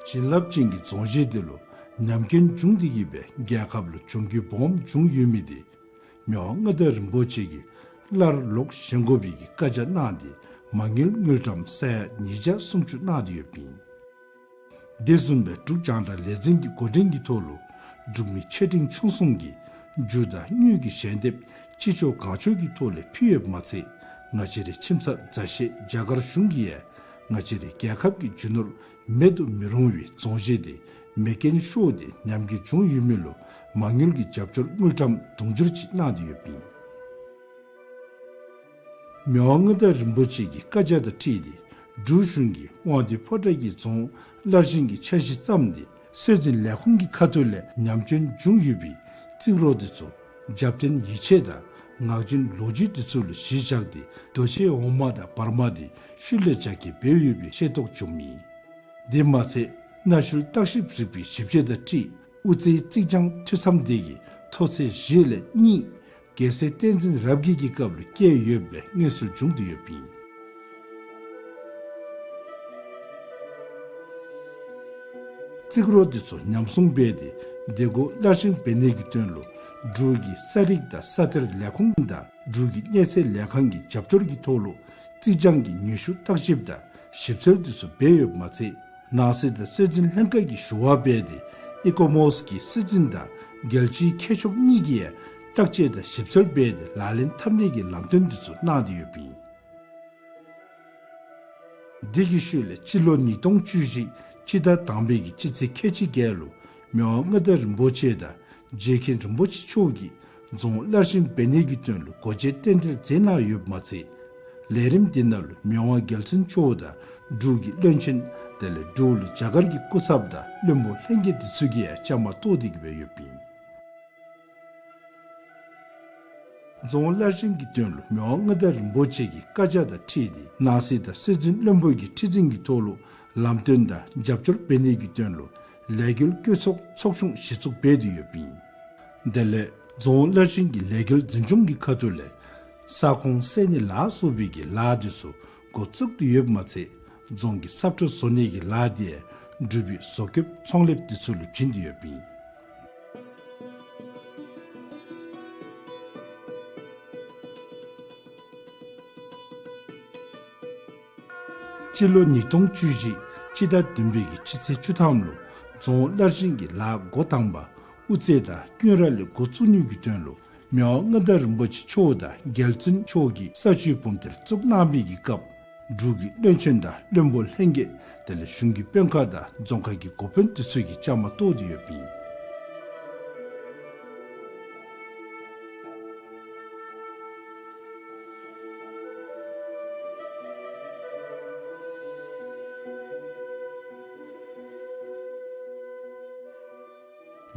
བྱིན་རླབས་ཅན་གྱི་རྫོང་གཞིས་འདི་ལུ་ཉམས་སྐྱོན་བྱུང་སྟེ་གིས་སྦེ་རྒྱལ་ཁབ་ལུ་གྱོང་གུད་སྦོམ་བྱུང་ཡོད་མི་འདི་མི་དབང་མངའ་བདག་རིན་པོ་ཆེ་གིས་སླར་ལོག་བཞེངས་དགོ་པའི་གི་བཀའ་རྒྱ་གནང་སྟེ་མ་དངུལ་དངུལ་ཀྲམ་ས་ཡ་ཉིས་བརྒྱ་སུམ་ཅུ་གནང་སྟེ་ཡོདཔ་ཨིན། དེ་བཟུམ་སྦེ་འབྲུག་རྒྱང་བསྒྲགས་ལས་འཛིན་གྱི་འགོ་འདྲེན་གྱི་ཐོག་ལུ་འབྲུག་མི་ཆེ་འབྲིང་ཆུང་གསུམ་གྱིས་རྒྱུ་དང་དངུལ་གྱི་ཞལ་འདེབས་ཅི་ལྕོགས་གང་ལྕོགས་ཀྱི་ཐོག་ལས་ཕུལ་ཡོདཔ་མ་ཚད་ང་བཅས་རའི་ཁྱིམ་ཚང་མཛའ་བཤེས་རྒྱ་གར་གཞུང་གིས་ཡང་ང་བཅས་རའི་རྒྱལ་ཁབ་ཀྱི་རྒྱུ་ནོར་མེད་དུ་མི་རུང་བའི་རྫོང་གཞིས་དེ་མེ་རྐྱེན་ཤོར་ཏེ་ཉམས་རྒུད་བྱུང་ཡོད་མི་ལུ་མ་དངུལ་གྱི་རྒྱབ་སྐྱོར་དངུལ་ཀྲམ་དུང་ཕྱུར་གཅིག་གནང་སྟེ་ཡོདཔ་ཨིན། མི་དབང་མངའ་བདག་རིན་པོ་ཆེ་གི་བཀའ་རྒྱ་དང་འཁྲིལ་ཏེ་འབྲུག་གཞུང་གིས་དབང་འདུས་ཕོ་བྲང་གི་རྫོང་སླར་བཞེངས་ཀྱི་འཆར་གཞི་བརྩམས་ཏེ་སྲོལ་འཛིན་ལས་ཁུངས་ཀྱི་ཁ་ཐུག་ལས་ཉམས་སྐྱོན་བྱུང་ཡོད་པའི་རྩིག་རོ་དེ་ཚུ་རྒྱབ་རྟེན་ཡིད་ཆེས་དང་ངག་རྒྱུན་ལོ་རྒྱུས་དེ་ཚུ་ལུ་གཞི་བཞག་སྟེ་རྡོ་ཆས་འོག་མ་དང་བར་མ་དེ་ཤུལ་ལས་རྒྱ་སྐྱེད་འབད་ཡོད་པའི་ཤེས་རྟོགས་བྱུངམ་ཨིན། དེ་མ་ཚད་གནའ་ཤུལ་བརྟག་ཞིབ་རིག་པའི་ཞིབ་དཔྱད་དང་འཁྲིལ་དབུ་རྩེའི་རྩིག་གྱང་འཐུས་མཚམས་དེ་གི་མཐོ་ཚད་བཞི་ལས་གཉིས་རྒྱལ་སྲས་བསྟན་འཛིན་རབ་རྒྱས་ཀྱི་སྐབས་ལུ་བསྐྱལ་ཡོད་པའི་མངོན་གསལ་བྱུང་སྟེ་ཡོདཔ་ཨིན། རྩིག་རོ་དེ་ཚུ་ཉམས་སྲུང་འབད་དེ་དེ་སྒོ་སླར་བཞེངས་འབད་ནི་གི་དོན་ལུ་འབྲུག་གི་ས་རིག་དང་ས་གཏེར་ལས་ཁུངས་དང་འབྲུག་གི་གནས་ཚད་ལས་ཁང་གི་རྒྱབ་སྐྱོར་གྱི་ཐོག་ལུ་རྩིག་གྱང་གི་ནུས་ཤུགས་བརྟག་ཞིབ་དང་ཞིབ་འཚོལ་དེ་ཚུ་འབད་ཡོདཔ་མ་ཚད་ནང་སྲིད་དང་སྲོལ་འཛིན་ལྷན་ཁག་གིས་ཞུ་བ་འབད་དེ་ཨི་ཀོ་མོས་ཀྱི་སྲིད་འཛིན་དང་རྒྱལ་སྤྱིའི་མཁས་མཆོག་གཉིས་ཀྱིས་ཡང་བརྟག་དཔྱད་དང་ཞིབ་འཚོལ་འབད་དེ་ལག་ལེན་འཐབ་ནི་གི་ལམ་སྟོན་དེ་ཚུ་གནང་སྟེ་ཡོདཔ་ཨིན། དེ་གི་ཤུལ་ལས་སྤྱི་ལོ་ཉིས་སྟོང་བཅུ་བཞི་སྤྱི་ཟླ་དང་པའི་གི་སྤྱི་ཚེས་ཁལ་གཅིག་བརྒྱད་ལུ་མི་དབང་མངའ་བདག་རིན་པོ་ཆེ་དང་རྗེ་མཁན་རིན་པོ་ཆེ་མཆོག་གིས་རྫོང་སླར་བཞེངས་འབད་ནི་གི་དོན་ལུ་སྒོ་འབྱེད་རྟེན་འབྲེལ་མཛད་གནང་ཡོདཔ་མ་ཚད་ལས་རིམ་དེ་ནང་ལུ་མི་དབང་རྒྱལ་བཙུན་མཆོག་དང་འབྲུག་གི་བློན་ཆེན་དེ་ལས་འབྲུག་ལུ་རྒྱ་གར་གྱི་སྐུ་ཚབ་དང་བློན་པོ་ལྷན་རྒྱས་དེ་ཚུ་གིས་ཡང་བཅའ་མར་གཏོགས་ཏེ་གིས་སྦེ་ཡོདཔ་ཨིན། རྫོང་སླར་བཞེངས་ཀྱི་དོན་ལུ་མི་དབང་མངའ་བདག་རིན་པོ་ཆེ་གི་བཀའ་རྒྱ་དང་འཁྲིལ་ཏེ་ནང་སྲིད་དང་སྲོལ་འཛིན་བློན་པོ་གི་ཁྲི་འཛིན་གྱི་ཐོག་ལུ་ལམ་སྟོན་དང་རྒྱབ་སྐྱོར་འབད་ནི་གི་དོན་ལུ་ལས་འགུལ་བསྐྱོད་ཚོགས་ཚོགས་ཆུང་གཞི་བཙུགས་འབད་དེ་ཡོདཔ་ཨིན། དེ་ལས་རྫོང་སླར་བཞེངས་ཀྱི་ལས་འགུལ་འཛིན་སྐྱོང་གི་ཁ་ཐུག་ལས་ས་ཁོངས་གསལ་ནི་ལ་སོགས་པའི་གི་ལཱ་དེ་ཚུ་འགོ་བཙུགས་ཏེ་ཡོདཔ་མ་ཚད་རྫོང་གི་ས་ཁྲ་བཟོ་ནི་གི་ལཱ་དེ་ཡང་འབྲུག་པའི་བཟོ་བཀོད་ཚོང་ལེབ་དེ་ཚུ་ལུ་བྱིན་ཏེ་ཡོདཔ་ཨིན། སྤྱི་ལོ་ཉིས་སྟོང་བཅུ་བཞི་སྤྱི་ཟླ་བདུན་པའི་གི་སྤྱི་ཚེས་བཅུ་ཐམ་ལུ་རྫོང་སླར་བཞེངས་ཀྱི་ལཱ་འགོ་དང་པ་དབུ་རྩེ་དང་ཀུན་ར་ལས་འགོ་བཙུགས་ནི་གི་དོན་ལུ་མི་དབང་མངའ་བདག་རིན་པོ་ཆེ་མཆོག་དང་རྒྱལ་བཙུན་མཆོག་གིས་ས་བཅུའི་འབུམ་སྡེར་བཙུགས་གནང་བའི་གི་སྐབས་འབྲུག་གི་བློན་ཆེན་དང་བློན་པོ་ལྷན་རྒྱས་དེ་ལས་གཞུང་གི་དཔོན་ཁག་དང་རྫོང་ཁག་གི་འགོ་དཔོན་དེ་ཚུ་གིས་བཅའ་མར་གཏོགས་ཏེ་ཡོདཔ་ཨིན།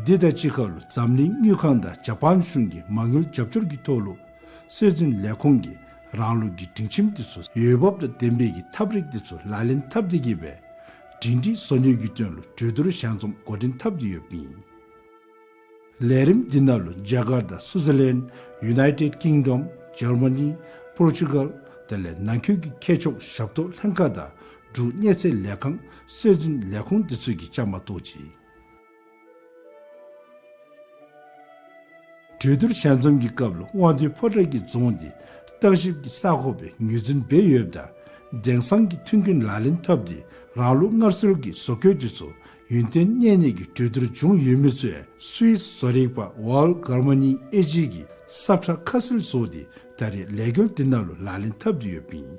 དེ་དང་གཅིག་ཁར་ལུ་འཛམ་གླིང་དངུལ་ཁང་དང་ཇ་པཱན་གཞུང་གི་མ་དངུལ་རྒྱབ་སྐྱོར་གྱི་ཐོག་ལུ་སྲོལ་འཛིན་ལས་ཁུངས་ཀྱིས་རང་ལུགས་ཀྱི་སྒྲིང་ཁྱིམ་དེ་ཚུ་འོས་འབབ་དང་ལྡན་པའི་གི་ཐབས་རིག་དེ་ཚུ་ལག་ལེན་འཐབ་སྟེ་གིས་སྦེ་སྒྲིང་སྒྲི་བཟོ་ནི་གི་དོན་ལུ་གྲོས་བསྡུར་ཞལ་འཛོམས་འགོ་འདྲེན་འཐབ་སྟེ་ཡོདཔ་ཨིན། ལས་རིམ་འདི་ནང་ལུ་རྒྱ་གར་དང་སུའུ་ཛར་ལེནཌ་ཡུ་ནའི་ཊེཌ་ཀིང་ཌོམ་ཇར་མ་ནི་པོར་ཅུ་གཱལ་དེ་ལས་ནང་འཁོད་ཀྱི་མཁས་མཆོག་ཞབས་ཏོག་ལྷན་ཁག་དང་འབྲུག་གནས་ཚད་ལས་ཁང་སྲོལ་འཛིན་ལས་ཁུངས་དེ་ཚུ་གིས་བཅའ་མར་གཏོགས་ཅི། གྲོས་བསྡུར་ཞལ་འཛོམས་ཀྱི་སྐབས་ལུ་དབང་འདུས་ཕོ་བྲང་གི་རྫོང་འདི་བརྟག་ཞིབ་ཀྱི་ས་ཁོངས་སྦེ་ངོས་འཛིན་འབད་ཡོདཔ་ད་དེང་སང་གི་མཐུན་རྐྱེན་ལག་ལེན་འཐབ་སྟེ་རང་ལུགས་སྔར་སྲོལ་གྱི་བཟོ་བཀོད་དེ་ཚུ་ཡུན་བརྟན་གནས་ནི་གི་གྲོས་བསྡུར་བྱུང་ཡོད་མི་ཚུ་ཡང་སུའིས་བཟོ་རིག་པ་ཝཱལ་གྷར་མ་ནི་ཨེ་ཇི་གི་ས་ཁྲ་ཁ་གསལ་བཟོ་སྟེ་ད་རེས་ལས་འགུལ་འདི་ནང་ལུ་ལག་ལེན་འཐབ་སྟེ་ཡོདཔ་ཨིན།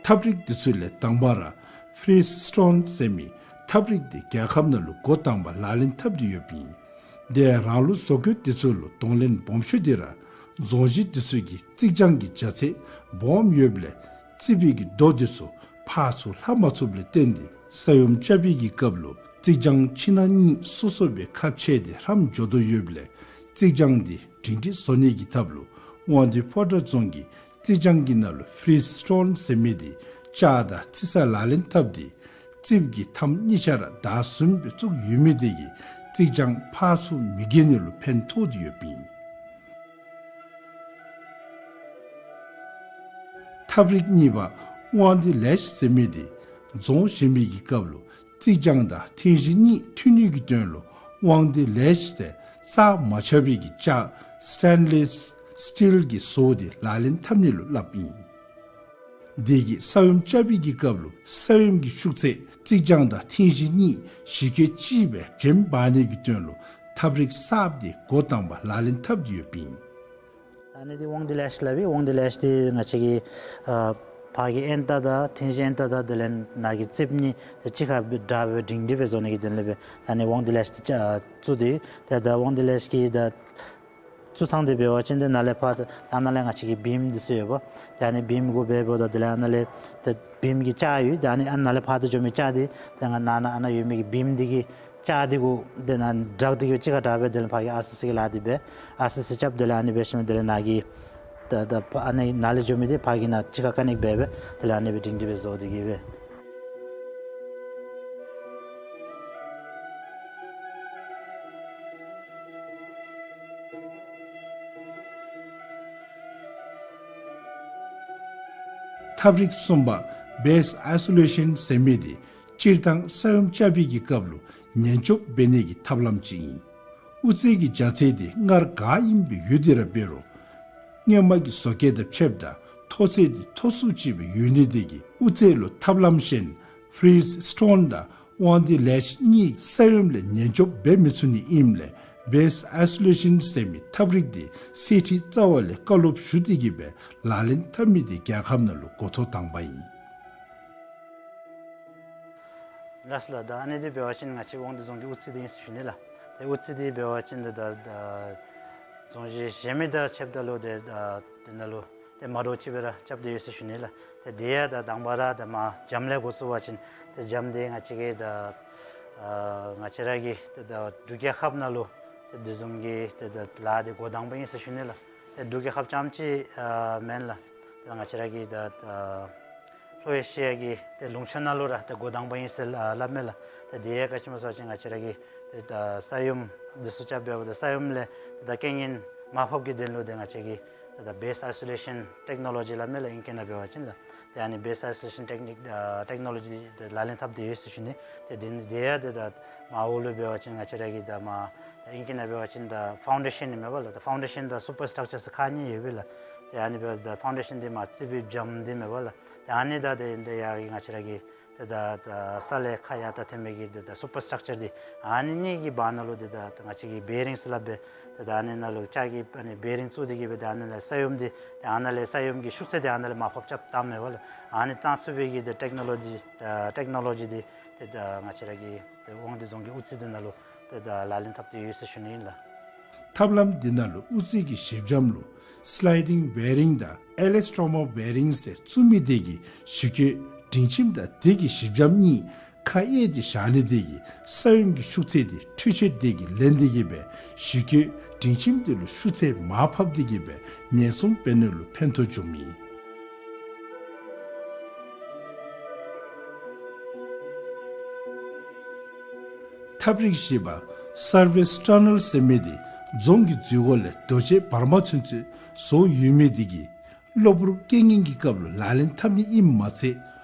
ཐབས་རིག་དེ་ཚུ་ལས་དང་པ་ར་ཕི་རི་སི་ཊོན་ཟེར་མི་ཐབས་རིག་དེ་རྒྱལ་ཁབ་ནང་ལུ་འགོ་དང་པ་ལག་ལེན་འཐབ་སྟེ་ཡོདཔ་ཨིན། དེ་ཡང་རང་ལུགས་བཟོ་བཀོད་དེ་ཚུ་ལུ་གདོང་ལེན་སྦོམ་ཤོས་དེ་ར་རྫོང་གཞི་དེ་ཚུ་གི་རྩིག་གྱང་གི་རྒྱ་ཚད་སྦོམ་ཡོདཔ་ལས་རྩིག་པའི་གི་རྡོ་དེ་ཚུ་ཕར་ཚུར་ལྷག་མ་ཚུགསཔ་ལས་བརྟེན་ཏེ་ས་ཡོམ་རྐྱབ་པའི་གི་སྐབས་ལུ་རྩིག་གྱང་ཕྱི་ནང་གཉིས་སོ་སོ་སྦེ་ཁ་ཕྱེ་སྟེ་ཧྲམ་འགྱོ་དོ་ཡོདཔ་ལས་རྩིག་གྱང་དེ་སྒྲིང་སྒྲི་བཟོ་ནི་གི་ཐབས་ལུ་དབང་འདུས་ཕོ་བྲང་རྫོང་གིས་རྩིག་གྱང་གི་ནང་ལུ་ཕི་རིཛ་སི་ཊོན་ཟེར་མི་དེ་ལྕགས་དང་རྩི་ས་ལག་ལེན་འཐབ་སྟེ་རྩིགཔ་གི་མཐམ་གཉིས་ཆ་ར་བདའ་ཟུན་སྦེ་བཙུགས་ཡོད་མི་དེ་གིས་རྩིག་གྱང་ཕར་ཚུར་མི་འགྱེལ་ནི་ལུ་ཕན་ཐོགས་ཏེ་ཡོདཔ་ཨིན། ཐབས་རིག་གཉིས་པ་དབང་འདུས་ལེཤ་ཟེར་མི་དེ་རྫོང་བཞེངས་མི་གི་སྐབས་ལུ་རྩིག་གྱང་དང་ཐེན་ཞིང་གཉིས་མཐུད་ནི་གི་དོན་ལུ་དབང་འདུས་ལེཤ་ཟེར་རྩ་མ་ཆག་པའི་གི་ལྕགས་སི་ཊེན་ལེས་སི་ཊིལ་གྱི་བཟོ་དེ་ལག་ལེན་འཐབ་ནི་ལུ་སླབ་ཨིན། དེ་གིས་ས་ཡོམ་རྐྱབ་པའི་གི་སྐབས་ལུ་ས་ཡོམ་གྱི་ཤུགས་ཚད་རྩིག་གྱང་དང་ཐེན་ཞིང་གཉིས་གཞི་བཀོད་གཅིག་སྦེ་བྱེམ་འབག་ནི་གི་དོན་ལུ་ཐབས་རིག་གསརཔ་དེ་འགོ་དང་པ་ལག་ལེན་འཐབ་སྟེ་ཡོདཔ་ཨིན། ཨ་ནི་དེ་དབང་འདུས་ལེཤ་སླབ་ཨིན། དབང་འདུས་ལེཤ་དེ་ང་བཅས་ཀྱི་ཨ་ཕར་གྱི་ཨེན་ཏ་དང་ཐེན་ཞིང་ཨེན་ཏ་དང་དེ་ལས་ནང་གི་རྩིགཔ་གཉིས་དེ་གཅིག་ཁར་སྦེ་དྲག་སྦེ་སྒྲིང་སྒྲི་སྦེ་བཟོ་ནི་གི་དོན་ལས་སྦེ་ཨ་ནི་དབང་འདུས་ལེཤ་དེ་བཙུགས་ཏེ་ཡོད། ད་ད་དབང་འདུས་ལེཤ་གི་ད་བཙུགས་ཐངས་དེ་འབད་བ་ཅིན་དེ་ནཱ་ལས་ཕར་ད་ནཱ་ལས་ང་བཅས་ཀྱི་བིམ་འདི་ཚུ་ཡོདཔ། ད་ཨ་ནི་བིམ་གུ་འབད་འབདཝ་ད་དེ་ལས་ཨ་ནཱ་ལས་ད་བིམ་གྱི་ལྕགས་ཡོད། ད་ཨ་ནི་ཨ་ནཱ་ལས་ཕར་ད་འགྱོ་མི་ལྕགས་འདི་ད་ང་ནཱ་ནཱ་ཨ་ནཱ་ཡོད་མི་གི་བིམ་འདི་གི་ལྕགས་འདི་གུ་དེ་ནང་སྦྲགས་ཏེ་གི་གཅིག་ཁར་དྲག་སྦེ་དེ་ལས་ཕར་གྱི་ཨར་སི་སི་གི་ལཱ་འདི་འབད། ཨར་སི་སི་རྐྱབ། དེ་ལས་ཨ་ནི་འབད་ཞིནམ་དེ་ལས་ནཱ་གི་ད་ད་ཕར་ཨ་ནི་ནཱ་ལས་འགྱོ་མི་འདི་ཕར་གྱི་ནང་གཅིག་ཁར་ཀ་ནེཀཊ་འབད་སྦེ་དེ་ལས་ཨ་ནི་སྦེ་སྒྲིང་སྒྲི་སྦེ་བཟོ་སྟེ་གི་སྦེ། ཐབས་རིག་གསུམ་པ་བེསི་ཨའི་སོ་ལེ་ཤཱན་ཟེར་མི་དེ་སྤྱིར་བཏང་ས་ཡོམ་རྐྱབ་པའི་གི་སྐབས་ལུ་ཉེན་སྐྱོབ་འབད་ནི་གི་ཐབས་ལམ་ཅིག་ཨིན། དབུ་རྩེ་གི་རྒྱ་ཚད་དེ་སྔར་ག་ཨིནམ་སྦེ་ཡོད་དེ་ར་འབད་རུང་སྔོན་མ་གི་བཟོ་བཀོད་དང་ཕྱདཔ་ད་མཐོ་ཚད་དེ་མཐོ་སུ་ཅིག་སྦེ་ཡོད་ནི་དེ་གིས་དབུ་རྩེ་ལུ་ཐབས་ལམ་གཞན་ཕི་རིཛ་སི་ཊོན་དང་དབང་འདུས་ལེཤ་གཉིས་ས་ཡོམ་ལས་ཉེན་སྐྱོབ་འབད་མི་ཚུགས་ནི་ཨིནམ་ལས་བེསི་ཨའི་སོ་ལེ་ཤཱན་ཟེར་མི་ཐབས་རིག་དེ་གསེར་ཁྲི་རྩ་བ་ལས་བཀའ་སློབ་ཞུ་སྟེ་གི་སྦེ་ལག་ལེན་འཐབ་མི་དེ་རྒྱལ་ཁབ་ནང་ལུ་འགོ་ཐོག་དང་པ་ཨིན། ལགས་སོ་ལགས། ད་ཨ་ནི་དེ་འབད་བ་ཅིན་ང་བཅས་དབང་འདུས་རྫོང་གི་དབུ་རྩེ་དེ་ཨིན་ཟེར་ཞུ་ནི་ལགས། ཏེ་དབུ་རྩེ་དེ་འབད་བ་ཅིན་ད་ད་ད་རྫོང་གཞི་བཞེངས་མི་དང་ཕྱདཔ་ད་ལུ་ཏེ་ད་དེ་ནང་ལུ་ཏེ་མ་འདྲཝ་ཅིག་སྦེ་ར་རྐྱབ་སྟེ་ཡོད་ཟེར་ཞུ་ནི་ལགས། ཏེ་དེ་ཡང་ད་དང་པ་ར་ད་མར་འགྱམ་ལས་འགོ་བཙུགས་པ་ཅིན་ཏེ་འགྱམ་དེ་ང་བཅས་ཀྱི་ད་ཨ་ང་བཅས་ར་གི་ཏེ་ད་འབྲུག་རྒྱལ་ཁབ་ནང་ལུ་ཏེ་དེ་བཟུམ་གྱི་ཏེ་ད་ལཱ་དེ་འགོ་དང་པ་ཨིན་ཟེར་ཞུ་ནི་ལགས། ཏེ་འབྲུག་རྒྱལ་ཁབ་རྐྱངམ་ཅིག་ཨ་མེན་ལགས། ཏེ་ང་བཅས་ར་གི་ད་ཨ་ལྷོ་ཨེ་ཤི་ཡ་གི་ཏེ་ལུང་ཕྱོགས་ནང་ལུ་ར་ཏེ་འགོ་དང་པ་ཨིན་ཟེར་ཨ་སླབ་མས་ལགས། ཏེ་དེ་ཡང་ག་ཅི་སྨོ་ཟེར་བ་ཅིན་ང་བཅས་ར་གི་ཏེ་ད་ས་ཡོམ་འདི་ཚུ་རྐྱབ་འབདཝ་ད་ས་ཡོམ་ལས་ཏེ་ད་རྐྱེན་ངན་མར་ཕབ་ཀྱི་དོན་ལུ་ཏེ་ང་བཅས་ཀྱིས་ཏེ་ད་བེསི་ཨའི་སོ་ལེ་ཤཱན་ཊེཀ་ནོ་ལོ་ཇི་སླབ་མས་ལགས། ཨིང་སྐད་ནང་འབད་བ་ཅིན་ལགས། ཏེ་ཨ་ནི་བེསི་ཨའི་སོ་ལེ་ཤཱན་ཊེཀ་ནིཀ་ཨ་ཊེཀ་ནོ་ལོ་ཇི་འདི་ལག་ལེན་འཐབ་སྟེ་ཡོད་ཟེར་ཞུ་ནི། ཏེ་དེ་ནི་དེ་ཡང་ཏེ་ད་མར་འོག་ལུ་འབད་བ་ཅིན་ང་བཅས་ར་གི་ད་མར་ཨིང་སྐད་ནང་འབད་བ་ཅིན་ད་ཕའུན་ཌེ་ཤཱན་ཨིན་མས་པ་ལགས། ད་ཕའུན་ཌེ་ཤཱན་དང་སུ་པར་སི་ཊག་ཅར་ཟེར་ཁག་གཉིས་ཡོད་པས་ལགས། ཏེ་ཨ་ནི་འབདཝ་ད་ཕའུན་ཌེ་ཤཱན་འདི་མར་རྩིག་པའི་འགྱམ་འདི་མས་པ་ལགས། ཏེ་ཨ་ནི་ད་ཏེ་ཏེ་ཡར་གྱི་ང་བཅས་ར་གི་ཏེ་ད་ད་ས་ལས་ཁ་ཡར་ད་ཐོན་མི་གི་ཏེ་ད་སུ་པར་སི་ཊག་ཅར་འདི་ཨ་ནི་གཉིས་ཀྱི་བར་ན་ལུ་ཏེ་ད་ང་བཅས་ཀྱིས་བེ་རིང་ཟེར་སླབ་པས། ཏེ་ད་ཨ་ནི་ནང་ལུ་ལྕགས་ཀྱི་ཨ་ནི་བེ་རིང་བཙུགས་ཏེ་གི་སྦེ་ད་ཨ་ནི་ལས་ས་ཡོམ་འདི་ཏེ་ཨ་ནཱ་ལས་ས་ཡོམ་གྱི་ཤུགས་ཚད་འདི་ཨ་ནཱ་ལས་མར་ཕབ་རྐྱབ་བཏངམ་མས་པ་ལགས། ཨ་ནི་བཏང་ཚུགས་པའི་གི་ཏེ་ཊེཀ་ནོ་ལོ་ཇི་ཨ་ཊེཀ་ནོ་ལོ་ཇི་འདི་ཏེ་ད་ང་བཅས་ར་གི་ཏེ་དབང་འདུས་རྫོང་གི་དབུ་རྩེ་འདི་ནང་ལུ་ཏེ་ད་ལག་ལེན་འཐབ་སྟེ་ཡོད་ཟེར་ཞུ་ནི་ཨིན་ལགས། ཐབས་ལམ་འདི་ནང་ལུ་དབུ་རྩེ་གི་གཞི་འགྱམ་ལུ་སི་ལའི་ཌིང་བེ་རིང་དང་ཨེ་ལེ་སི་ཊོ་མར་བེ་རིང་ཟེར་བཙུགས་མི་དེ་གིས་གཞི་བཀོད་སྒྲིང་ཁྱིམ་དང་དེ་གི་གཞི་འགྱམ་གཉིས་ཁ་གཡས་ཏེ་བཞག་ནི་དེ་གིས་ས་ཡོམ་གྱི་ཤུགས་ཚད་དེ་འཕྲུལ་ཆས་དེ་གིས་ལེན་ཏེ་གི་སྦེ་གཞི་བཀོད་སྒྲིང་ཁྱིམ་དེ་ལུ་ཤུགས་ཚད་མར་ཕབ་སྟེ་གི་སྦེ་ཉེན་སྲུང་འབད་ནི་ལུ་ཕན་ཐོགས་འབྱུངམ་ཨིན། ཐབས་རིག་བཞི་པ་སར་ཝིས་ཊ་ནལ་ཟེར་མི་དེ་རྫོང་གི་འཛུལ་སྒོ་ལས་རྡོ་གཅལ་བར་མ་ཚུན་ཚོད་བཟོ་ཡོད་མི་དེ་གིས་གློ་བུར་རྐྱེན་ངན་གྱི་སྐབས་ལུ་ལག་ལེན་འཐབ་ནི་ཨིནམ་མ་ཚད་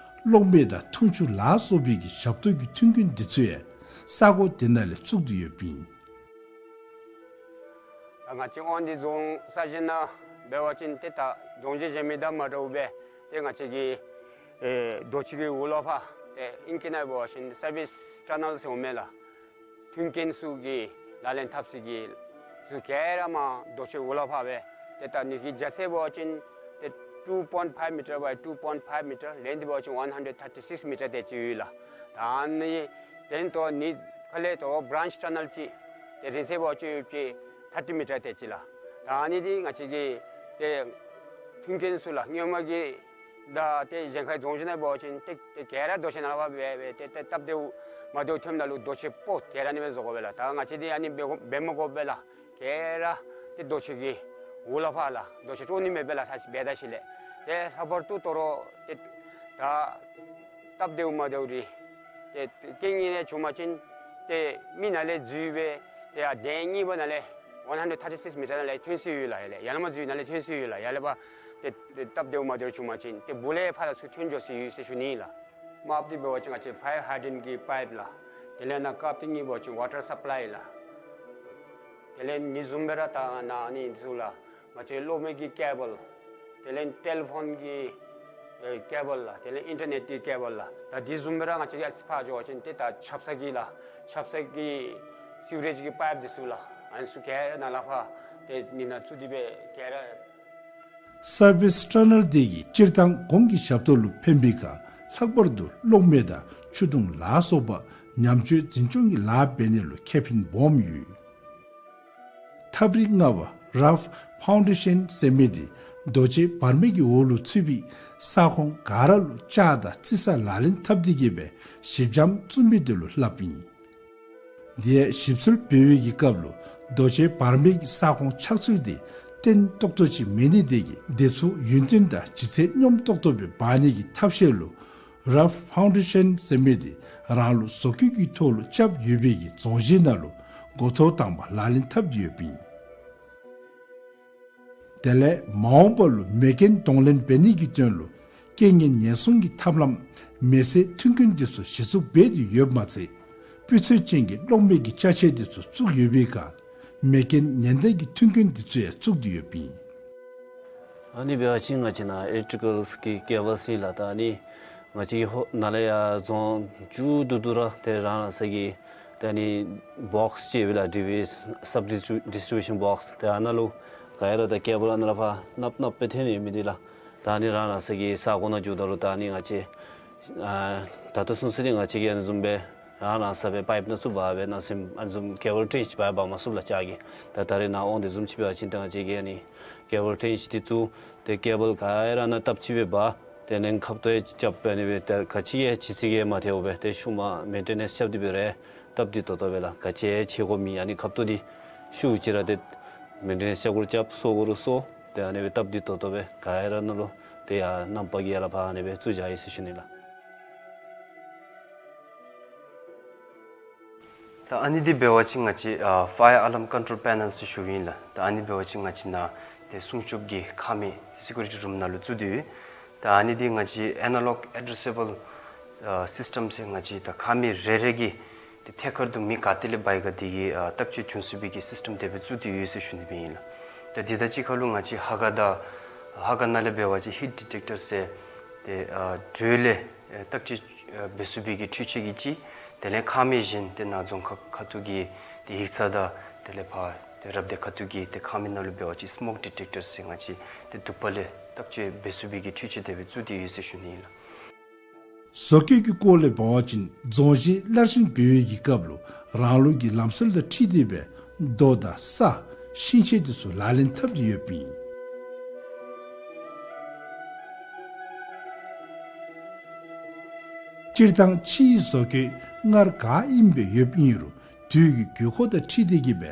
གློག་མེ་དང་འཐུང་ཆུ་ལ་སོགས་པའི་གི་ཞབས་ཏོག་གི་མཐུན་རྐྱེན་དེ་ཚུ་ཡང་ས་གོ་དེ་ནང་ལས་བཙུགས་ཏེ་ཡོདཔ་ཨིན། ད་ང་བཅས་དབང་འདུས་རྫོང་ས་གཞི་ནང་འབད་བ་ཅིན་ཏེ་ད་རྫོང་གཞི་བཞེངས་མི་དང་མ་འདྲཝ་སྦེ་ཏེ་ང་བཅས་ཀྱི་ཨེ་རྡོ་གཅལ་གྱི་འོག་ལུ་ཕར་ཏེ་ཨིང་སྐད་ནང་འབད་བ་ཅིན་སར་ཝིས་ཊ་ནལ་ཟེར་འོང་མས་ལགས། མཐུན་རྐྱེན་ཚུ་གི་ལག་ལེན་འཐབ་ས་གི་ཚུ་ག་ར་མར་རྡོ་གཅལ་འོག་ལུ་ཕར་སྦེ་ཏེ་ད་ཨ་ནི་གི་རྒྱ་ཚད་འབད་བ་ཅིན་ཏེ་two point five meter by two point five meter, length འབད་བ་ཅིན་one hundred thirty six meter དེ་ཅིག་ཡོད་ལགས། ད་ཨ་ནི་དེ་ལས་ཏེ་ཨ་ནི་ཁ་ལས་ཏེ་བྲཱནཆ་ཊ་ནལ་ཅིག་ ཏེ་རིང་ཚད་འབད་བ་ཅིན་ཡོད་པ་ཅིན་ཐར་ཊི་མི་ཊར་དེ་ཅིག་ལགས། ད་ཨ་ནི་འདི་ང་བཅས་ཀྱི་ཏེ་མཐུན་རྐྱེན་ཚུ་ལགས་སྔོན་མ་གི་ད་ཏེ་གཞན་ཁའི་རྫོང་གཞི་ནང་འབད་བ་ཅིན་ཏེ་ཏེ་ག་ར་རྡོ་ཆས་ནང་ལས་ཕར་འབད་འབད་ཏེ་ཏེ་སྟབས་བདེཝ་མ་བདེཝ་ཐོནམ་ད་ལུ་རྡོ་ཆས་པོ་ག་ར་ཨ་ནི་སྦེ་བཟོ་དགོ་པས་ལགས། ད་ང་བཅས་འདི་ཨ་ནི་འབད་དགོ་འབད་མ་དགོ་པས་ལགས། ག་ར་ཏེ་རྡོ་ཆས་ཀྱི་འོག་ལས་ཕར་ལགས་རྡོ་ཆས་དཀྲོག་ནི་མེད་པས་ལགས། ས་ཅིག་འབད་ད་ཞིནམ་ལས་ཏེ་ལྷག་པར་དུ་དོ་རུང་ཏེ་ད་སྟབས་བདེཝ་མ་བདེཝ་རེ་ཏེ་རྐྱེན་ངན་རེ་བྱུང་པ་ཅིན་ཏེ་མི་ནཱ་ལས་འཛུལ་སྦེ་ཏེ་ཡར་གདན་གཉིས་པ་ནང་ལས་ཝན་ཧན་ཌེཌ་ཐར་ཊི་སིགསི་མི་ཊར་ནང་ལས་ཐོན་སྲོལ་ཡོད་ལགས། ཡར་ལས་ཡར་ལས་མར་འཛུལ་ནཱ་ལས་ཐོན་སྲོལ་ཡོད་ལགས། ཡར་ལས་ཕར་ཏེ་ཏེ་སྟབས་བདེཝ་མ་བདེཝ་བྱུང་པ་ཅིན་ཏེ་སྦུག་ལས་ཕར་ལས་ཚུར་ཐོན་འགྱོ་སྲོལ་ཡོད་ཟེར་ཞུ་ནི་ལགས། དམརཔོ་འདི་འབད་བ་ཅིན་ང་བཅས་ཕ་ཡར་ཧའི་ཌེནཊ་གི་པའིཔ་ལགས། དེ་ལས་ནཱ་དཀརཔོ་འདི་གཉིས་འབད་བ་ཅིན་ཝ་ཊར་སབ་ལའི་ལགས། དེ་ལས་ཨ་ནི་བཟུམ་སྦེ་ར་ད་ནཱ་ཨ་ནི་ཚུ་ལགས་ང་བཅས་གློག་མེ་གི་ཀེ་བཱལ། དེ་ལས་ཊེ་ལི་ཕོན་གྱི་ཨེ་ཀེ་བཱལ་ལགས། དེ་ལས་ཨིན་ཊར་ནེཊ་གི་ཀེ་བཱལ་ལགས། ད་འདི་བཟུམ་སྦེ་ར་ང་བཅས་ཀྱིས་ཨ་ཙི་ཕར་འགྱོ་བ་ཅིན་ཏེ་ད་ཆབ་གསང་གི་ལགས་ཆབ་གསང་གི་སི་ཝེ་རེཇ་གི་པའིཔ་འདི་ཚུ་ལགས་ཨ་ནི་ཚུ་ག་ར་ནཱ་ལས་ཕར་ཏེ་ཨ་ནི་ནང་བཙུགས་ཏེ་སྦེ་ག་ར། སར་བིསི་ཊ་ནཱལ་འདི་གིས་སྤྱིར་བཏང་གོང་གི་ཞབས་ཏོག་ལུ་ཕན་པའི་ཁར་ལྷག་པར་དུ་གློག་མེ་དང་ཆུ་དུང་ལ་སོགས་པ་ཉམས་བཅོས་འཛིན་སྐྱོང་གི་ལཱ་འབད་ནི་ལུ་ཁེ་ཕན་སྦོམ་ཡོད། ཐབས་རིག་མངའ་བ་རཱལཕ་ཕའུན་ཌེ་ཤཱན་ཟེར་མི་འདི་རྡོ་གཅལ་བར་མའི་གི་འོག་ལུ་ཚུད་པའི་ས་ཁོངས་ག་ར་ལུ་ལྕགས་དང་རྩི་ས་ལག་ལེན་འཐབ་སྟེ་གི་སྦེ་ཞིབ་འཇམ་བཙུགས་མི་འདི་ལུ་སླབ་ཨིན། དེ་ཡང་ཞིབ་འཚོལ་འབད་བའི་གི་སྐབས་ལུ་རྡོ་གཅལ་བར་མའི་གི་ས་ཁོངས་ཆགས་ཚུལ་འདི་བརྟན་ཏོག་ཏོ་ཅིག་མེད་ནི་དེ་གིས་དེ་ཚུ་ཡུན་བརྟན་དང་ལྗིད་ཚད་སྙོམས་ཏོག་ཏོ་སྦེ་འབག་ནི་གི་ཐབས་ཤེས་ལུ་རཱལཕ་ཕའུན་ཌེ་ཤཱན་ཟེར་མི་འདི་རང་ལུགས་བཟོ་བཀོད་ཀྱི་ཐོག་ལུ་རྐྱབ་ཡོད་པའི་གི་རྫོང་གཞི་ནང་ལུ་འགོ་ཐོག་དང་པ་ལག་ལེན་འཐབ་སྟེ་ཡོདཔ་ཨིན། དེ་ལས་མ་འོངས་པ་ལུ་མེ་རྐྱེན་གདོང་ལེན་འབད་ནི་གི་དོན་ལུ་རྐྱེན་ངན་ཉེན་སྲུང་གི་ཐབས་ལམ་མེ་སེལ་མཐུན་རྐྱེན་འདི་ཚུ་གཞི་བཙུགས་འབད་དེ་ཡོདཔ་མ་ཚད་སྤུས་ཚད་ཅན་གྱི་གློག་མེ་གི་ཅ་ཆས་འདི་ཚུ་བཙུགས་ཡོད་པའི་ཁར་མེ་རྐྱེན་ཉེན་བརྡ་གི་མཐུན་རྐྱེན་འདི་ཚུ་ཡང་བཙུགས་ཏེ་ཡོདཔ་ཨིན། ཨ་ནི་འབད་བ་ཅིན་ང་བཅས་ནཱ་ཨི་ལེག་ཊི་རི་ཀཱལ་གྱི་ཀེ་བཱལ་ཟེར་ལགས། ད་ཨ་ནི་ང་བཅས་ཧོ་ནཱ་ལས་ཡར་རྫོང་མཇུག་བསྡུ་བསྡུ་ར་ཏེ་རང་རང་སོ་གི་ད་ཨ་ནི་བོགས་ཅིག་ཡོད་པས་ལགས། ཌི་བི་སབ་ཌིས་ཊི་རི་བིའུ་ཤཱན་བོགས། ཏེ་ཨ་ནཱ་ལུ་ག་ར་ད་ཀེ་བཱལ་ཨ་ནཱ་ལས་ཕར་ནགཔ་ནགཔ་སྦེ་འཐེན་ཡོད་མི་འདི་ལགས། ད་ཨ་ནི་རང་རང་སོ་གི་ས་གོ་ནང་འགྱོཝ་ད་ལུ་ད་ཨ་ནི་ང་བཅས་ཨ་ད་ལྟོ་ཚུན་ཚོད་འདི་ང་བཅས་ཀྱིས་ཨ་ནི་བཟུམ་སྦེ་རང་རང་སོ་སྦེ་པའིཔ་ནང་བཙུགས་འབག་སྦེ་ནང་སེམས་ཨ་ནི་བཟུམ་ཀེ་བཱལ་ཊེན་ཅིག་འབག་མ་ཚུགས་ལགས་ལྕགས་ཀྱི། ད་ད་རེས་ནཱ་འོང་དེ་བཟུམ་ཅིག་འབད་བ་ཅིན་ད་ང་བཅས་ཀྱིས་ཨ་ནི་ཀེ་བཱལ་ཊེན་ཅིག་འདི་བཙུགས། ཏེ་ཀེ་བཱལ་ག་ར་ནཱ་བཏབ་ཅིག་སྦེ་འབག། དེ་ལས་ཁབ་ཏོ་ཡང་རྐྱབ་སྦེ་ཨ་ནི་སྦེ་ད་ག་ཅི་ཡང་ཅིག་ཅིག་ཡང་མ་ཐལཝ་སྦེ་ཏེ་ཤུལ་མ་མེན་ཊེ་ནེནསི་རྐྱབ་སྟེ་སྦེ་ར་སྟབས་བདེ་ཏོག་ཏོ་སྦེ་ལགས། ག་ཅི་ཡང་ཅིག་དགོ་མི་ཨ་ནི་ཁབ་ཏོ་འདི་ཤུལ་ཅིག་ར་ཏེ་མེན་ཊེ་ནེནསི་རྐྱབ་དགོ་རུང་རྐྱབ་གསོ་དགོ་རུང་གསོ། ཏེ་ཨ་ནི་སྦེ་སྟབས་བདེ་ཏོག་ཏོ་སྦེ་ག་ར་ནཱ་ལུ་ཏེ་ཡར་གནམ་བག་གི་ཡར་ལས་ཕར་ཨ་ནི་སྦེ་བཙུགས་བཞག་ཡི་ཟེར་ཞུ་ནི་ལགས། ད་ཨ་ནི་འདི་འབད་བ་ཅིན་ང་བཅས་ཨ་ཕ་ཡར་ཨ་ལཱརམ་ཀོན་ཊོལ་པེ་ནཱལ་ཟེར་ཞུཝ་ཨིན་ལགས། ད་ཨ་ནི་འབད་བ་ཅིན་ང་བཅས་ནཱ་ཏེ་སྲུང་སྐྱོབ་ཀྱི་མཁར་མེ་སི་ཀུ་རི་ཊི་རུམ་ནང་ལུ་བཙུགས་ཏེ་ཡོད། ད་ཨ་ནི་འདི་ང་བཅས་ཨེ་ན་ལོག་ཨེ་ཌི་རེ་སི་བཱལ་ཨ་སིསི་ཊམ་ཟེར་ང་བཅས་ད་མཁར་མེ་རེ་རེ་གི་ཏེ་ཐད་ཀར་དུ་མེ་ག་ཏེ་ལས་འབག་ཡི་ག་དེ་གི་ཨ་བརྟག་དཔྱད་བྱུང་ཚུགས་པའི་གི་སིསི་ཊམ་དེ་སྦེ་བཙུགས་ཏེ་ཡོད་ཟེར་ཞུ་ནི་སྦེ་ཨིན་ལགས། ད་དེ་དང་གཅིག་ཁར་ལུ་ང་བཅས་ཧ་ག་དང་ཧ་ག་ནང་ལས་འབད་བ་ཅིན་ཧིཊ་ཌི་ཊེཀ་ཊར་ཟེར་ཏེ་ཨ་དྲོད་ལས་ཨེ་བརྟག་དཔྱད་ཨེ་འབད་ཚུགས་པའི་གི་འཕྲུལ་ཆས་ཀྱི་ཅིག། དེ་ལས་མཁར་མེ་གཞན་ཏེ་ནཱ་རྫོང་ཁག་ཁ་ཐུག་གི་ཏེ་ཡིག་ཚང་དང་དེ་ལས་ཕར་ཏེ་རབ་སྡེ་ཁ་ཐུག་གི་ཏེ་མཁར་མེ་ནང་ལུ་འབད་བ་ཅིན་སི་མོག་ཌི་ཊེཀ་ཊར་ཟེར་ང་བཅས་ཏེ་དུ་པ་ལས་བརྟག་དཔྱད་འབད་ཚུགས་པའི་གི་འཕྲུལ་ཆས་དེ་སྦེ་བཙུགས་ཏེ་ཡོད་ཟེར་ཞུ་ནི་ཨིན་ལགས། བཟོ་བཀོད་ཀྱི་སྐོར་ལས་འབད་བ་ཅིན་རྫོང་གཞི་སླར་བཞེངས་འབད་བའི་གི་སྐབས་ལུ་རང་ལུགས་ཀྱི་ལམ་སྲོལ་དང་འཁྲིལ་ཏེ་སྦེ་རྡོ་དང་ས་ཤིང་ཆས་དེ་ཚུ་ལག་ལེན་འཐབ་སྟེ་ཡོདཔ་ཨིན། སྤྱིར་བཏང་ཕྱིའི་བཟོ་བཀོད་སྔར་ག་ཨིནམ་སྦེ་ཡོདཔ་ཨིན་རུང་དུས་ཀྱི་དགོས་མཁོ་དང་འཁྲིལ་ཏེ་གི་སྦེ་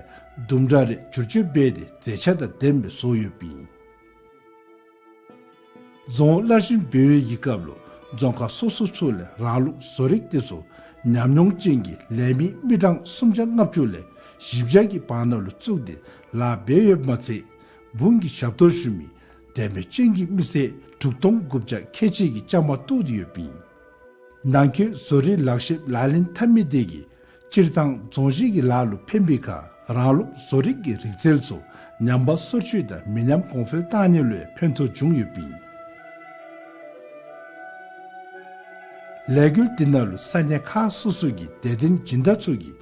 དུམ་གྲ་རེ་བསྒྱུར་བཅོས་འབད་དེ་མཛེས་ཆ་དང་ལྡནམ་སྦེ་བཟོ་ཡོདཔ་ཨིན། རྫོང་སླར་བཞེངས་འབད་བའི་གི་སྐབས་ལུ་རྫོང་ཁག་སོ་སོ་ཚུ་ལས་རང་ལུགས་བཟོ་རིག་དེ་ཚུ་ཉམས་མྱོང་ཅན་གྱི་ལས་མི་མི་གྲངས་སུམ་བརྒྱ་ལྔ་བཅུ་ལས་བཞི་བརྒྱ་གི་བར་ན་ལུ་བཙུགས་ཏེ་ལཱ་འབད་ཡོདཔ་མ་ཚད་དཔུང་གི་ཞབས་ཏོག་ཞུ་མི་དད་མོས་ཅན་གྱི་མི་སེར་དྲུག་སྟོང་དགུ་བརྒྱ་ཁལ་གཅིག་གི་བཅའ་མར་གཏོགས་ཏེ་ཡོདཔ་ཨིན། ནང་འཁོད་བཟོ་རིག་ལག་ཤེསཔ་ལག་ལེན་འཐབ་མི་དེ་གིས་སྤྱིར་བཏང་རྫོང་གཞི་གི་ལཱ་ལུ་ཕན་པའི་ཁར་རང་ལུགས་བཟོ་རིག་གི་རིག་རྩལ་ཚུ་ཉམས་པ་སོར་ཆུད་དང་མི་ཉམས་གོང་འཕེལ་བཏང་ནི་ལུ་ཡང་ཕན་ཐོགས་བྱུང་ཡོདཔ་ཨིན། ལས་འགུལ་འདི་ནང་ལུ་ས་གནས་ཁག་སོ་སོ་གི་དད་ལྡན་སྦྱིན་བདག་ཚུ་གིས་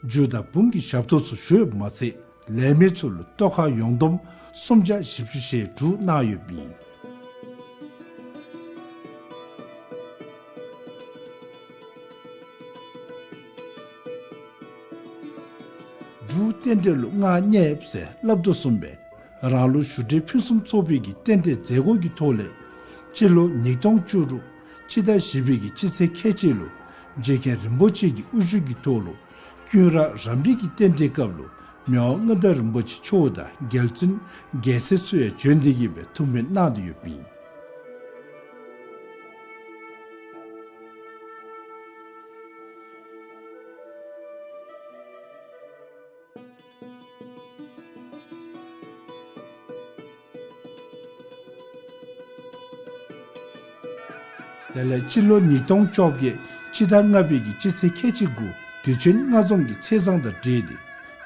རྒྱུ་དང་དཔུང་གི་ཞབས་ཏོག་ཚུ་ཞུ་ཡོདཔ་མ་ཚད་ལས་མི་ཚུ་ལུ་གཏོར་ཁ་ཡོངས་བསྡོམས་སུམ་བརྒྱ་བཞི་བཅུ་ཞེ་དྲུག་གནང་ཡོདཔ་ཨིན། འབྲུག་རྟེན་འབྲེལ་ལུ་མངའ་བརྙེས་ཟེར་སླབ་དོ་བཟུམ་སྦེ་རང་ལུགས་བཞུགས་གྲལ་ཕུན་སུམ་ཚོགས་པའི་གི་རྟེན་འབྲེལ་མཛད་སྒོ་གི་ཐོག་ལས་སྤྱི་ལོ་ཉིས་སྟོང་བཅུ་དྲུག་སྤྱི་ཟླ་བཞི་པའི་གི་སྤྱི་ཚེས་ཁལ་གཅིག་ལུ་རྗེ་མཁན་རིན་པོ་ཆེ་གི་དབུ་བཞུགས་ཀྱི་ཐོག་ལུ་ཀུན་ར་རབ་རིམ་གྱི་རྟེན་འབྲེལ་སྐབས་ལུ་མི་དབང་མངའ་བདག་རིན་པོ་ཆེ་མཆོག་དང་རྒྱལ་བཙུན་རྒྱལ་སྲས་ཚུ་ཡང་བྱོན་ཏེ་གི་སྦེ་ཐུགས་སྨོན་གནང་སྟེ་ཡོདཔ་ཨིན། དེ་ལས་སྤྱི་ལོ་ཉིས་སྟོང་བཅོ་བརྒྱད་སྤྱི་ཟླ་ལྔ་པའི་གི་སྤྱི་ཚེས་ཁལ་གཅིག་དགུ་དུས་ཆེན་མངའ་འཛོམས་ཀྱི་ཚེས་བཟང་དང་འབྲེལ་ཏེ་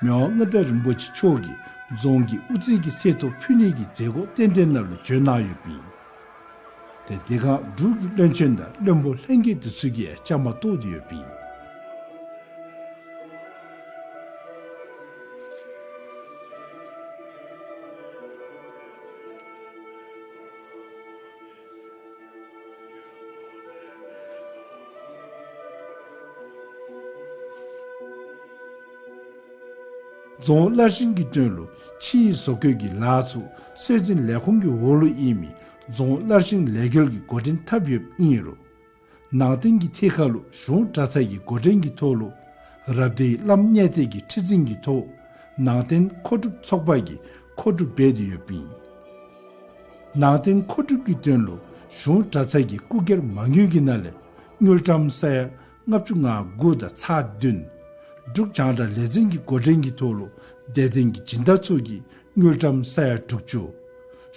མི་དབང་མངའ་བདག་རིན་པོ་ཆེ་མཆོག་གིས་རྫོང་གི་དབུ་རྩེ་གི་གསེར་ཏོག་ཕུལ་ནི་གི་མཛད་སྒོ་རྟེན་འབྲེལ་ནང་ལུ་བྱོན་གནང་ཡོདཔ་ཨིན། ཏེ་དེ་སྒང་འབྲུག་གི་བློན་ཆེན་དང་བློན་པོ་ལྷན་རྒྱས་དེ་ཚུ་གིས་ཡང་བཅའ་མར་གཏོགས་ཏེ་ཡོདཔ་ཨིན། རྫོང་བླ་བཞེངས་ཀྱི་དོན་ལུ་ཕྱིའི་བཟོ་བཀོད་ཀྱི་ལཱ་ཚུ་སྲོལ་འཛིན་ལས་ཁུངས་ཀྱི་འོག་ལུ་ཨིན་མི་རྫོང་བླ་བཞེངས་ལས་འགུལ་གྱིས་འགོ་འདྲེན་འཐབ་ཡོདཔ་ཨིན་རུང་ནང་རྟེན་གྱི་ཐད་ཁར་ལུ་གཞུང་གྲྭ་ཚང་གི་འགོ་འདྲེན་གྱི་ཐོག་ལུ་རབ་སྡེའི་བླམ་གཉེར་སྡེ་གི་ཁྲི་འཛིན་གྱི་ཐོག་ནང་རྟེན་མཁོ་སྒྲུབ་ཚོགས་པ་གིས་མཁོ་སྒྲུབ་འབད་དེ་ཡོདཔ་ཨིན། ནང་རྟེན་མཁོ་སྒྲུབ་ཀྱི་དོན་ལུ་གཞུང་གྲྭ་ཚང་གི་སྐུ་སྒེར་མ་དངུལ་གྱི་ནང་ལས་དངུལ་ཀྲམ་ས་ཡ་ལྔ་བཅུ་ང་དགུ་དང་ཚག་བདུན། འབྲུག་རྒྱང་བསྒྲགས་ལས་འཛིན་གྱི་འགོ་འདྲེན་གྱི་ཐོག་ལུ་དད་ལྡན་གྱི་སྦྱིན་བདག་ཚུ་གིས་དངུལ་ཀྲམ་ས་ཡ་དྲུག་ཅུ།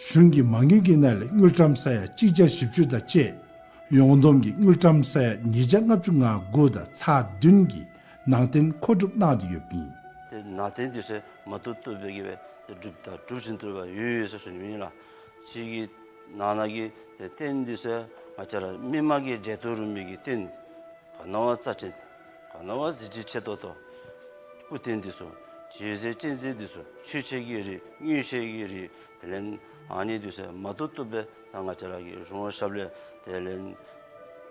གཞུང་གི་མ་དངུལ་གྱི་ནང་ལས་དངུལ་ཀྲམ་ས་ཡ་གཅིག་བརྒྱ་བཞི་བཅུ་དང་བཅས་ཡོངས་བསྡོམས་ཀྱི་དངུལ་ཀྲམ་ས་ཡ་ཉིས་བརྒྱ་ལྔ་བཅུ་ང་དགུ་དང་ཚག་བདུན་གྱི་ནང་རྟེན་མཁོ་སྒྲུབ་གནང་སྟེ་ཡོདཔ་ཨིན། ཏེ་ནང་རྟེན་འདི་ཚུ་མ་བཏུབ་བཏུབ་སྦེ་གི་སྦེ་ཏེ་སྒྲུབ་དང་སྒྲུབ་བཞིན་དུ་སྦེ་ཡོད་ཡོད་ཟེར་ཞུ་ནི་ཨིན་ལགས། ཅིག་གི་ནང་ན་གི་ཏེ་རྟེན་འདི་ཚུ་ང་བཅས་ར་མི་མང་གི་མཇལ་དུ་རུང་མི་གི་རྟེན་ག་ནི་བ་རྩ་ཆེན་ག་ནི་བ་གཟི་བརྗིད་ཆེ་ཏོག་ཏོ་སྐུ་རྟེན་འདི་ཚུ་རྗེ་བཙུན་སྤྱན་གཟིགས་འདི་ཚུ་ཆོས་འཆད་ཀྱི་རིགས་མངོན་ཤེས་ཀྱི་རིགས་དེ་ལས་ཨ་ནི་འདི་ཚུ་མ་བཏུབ་བཏུབ་སྦེ་ད་ང་བཅས་ར་གི་གཞུང་ཞབས་ལས་དེ་ལས་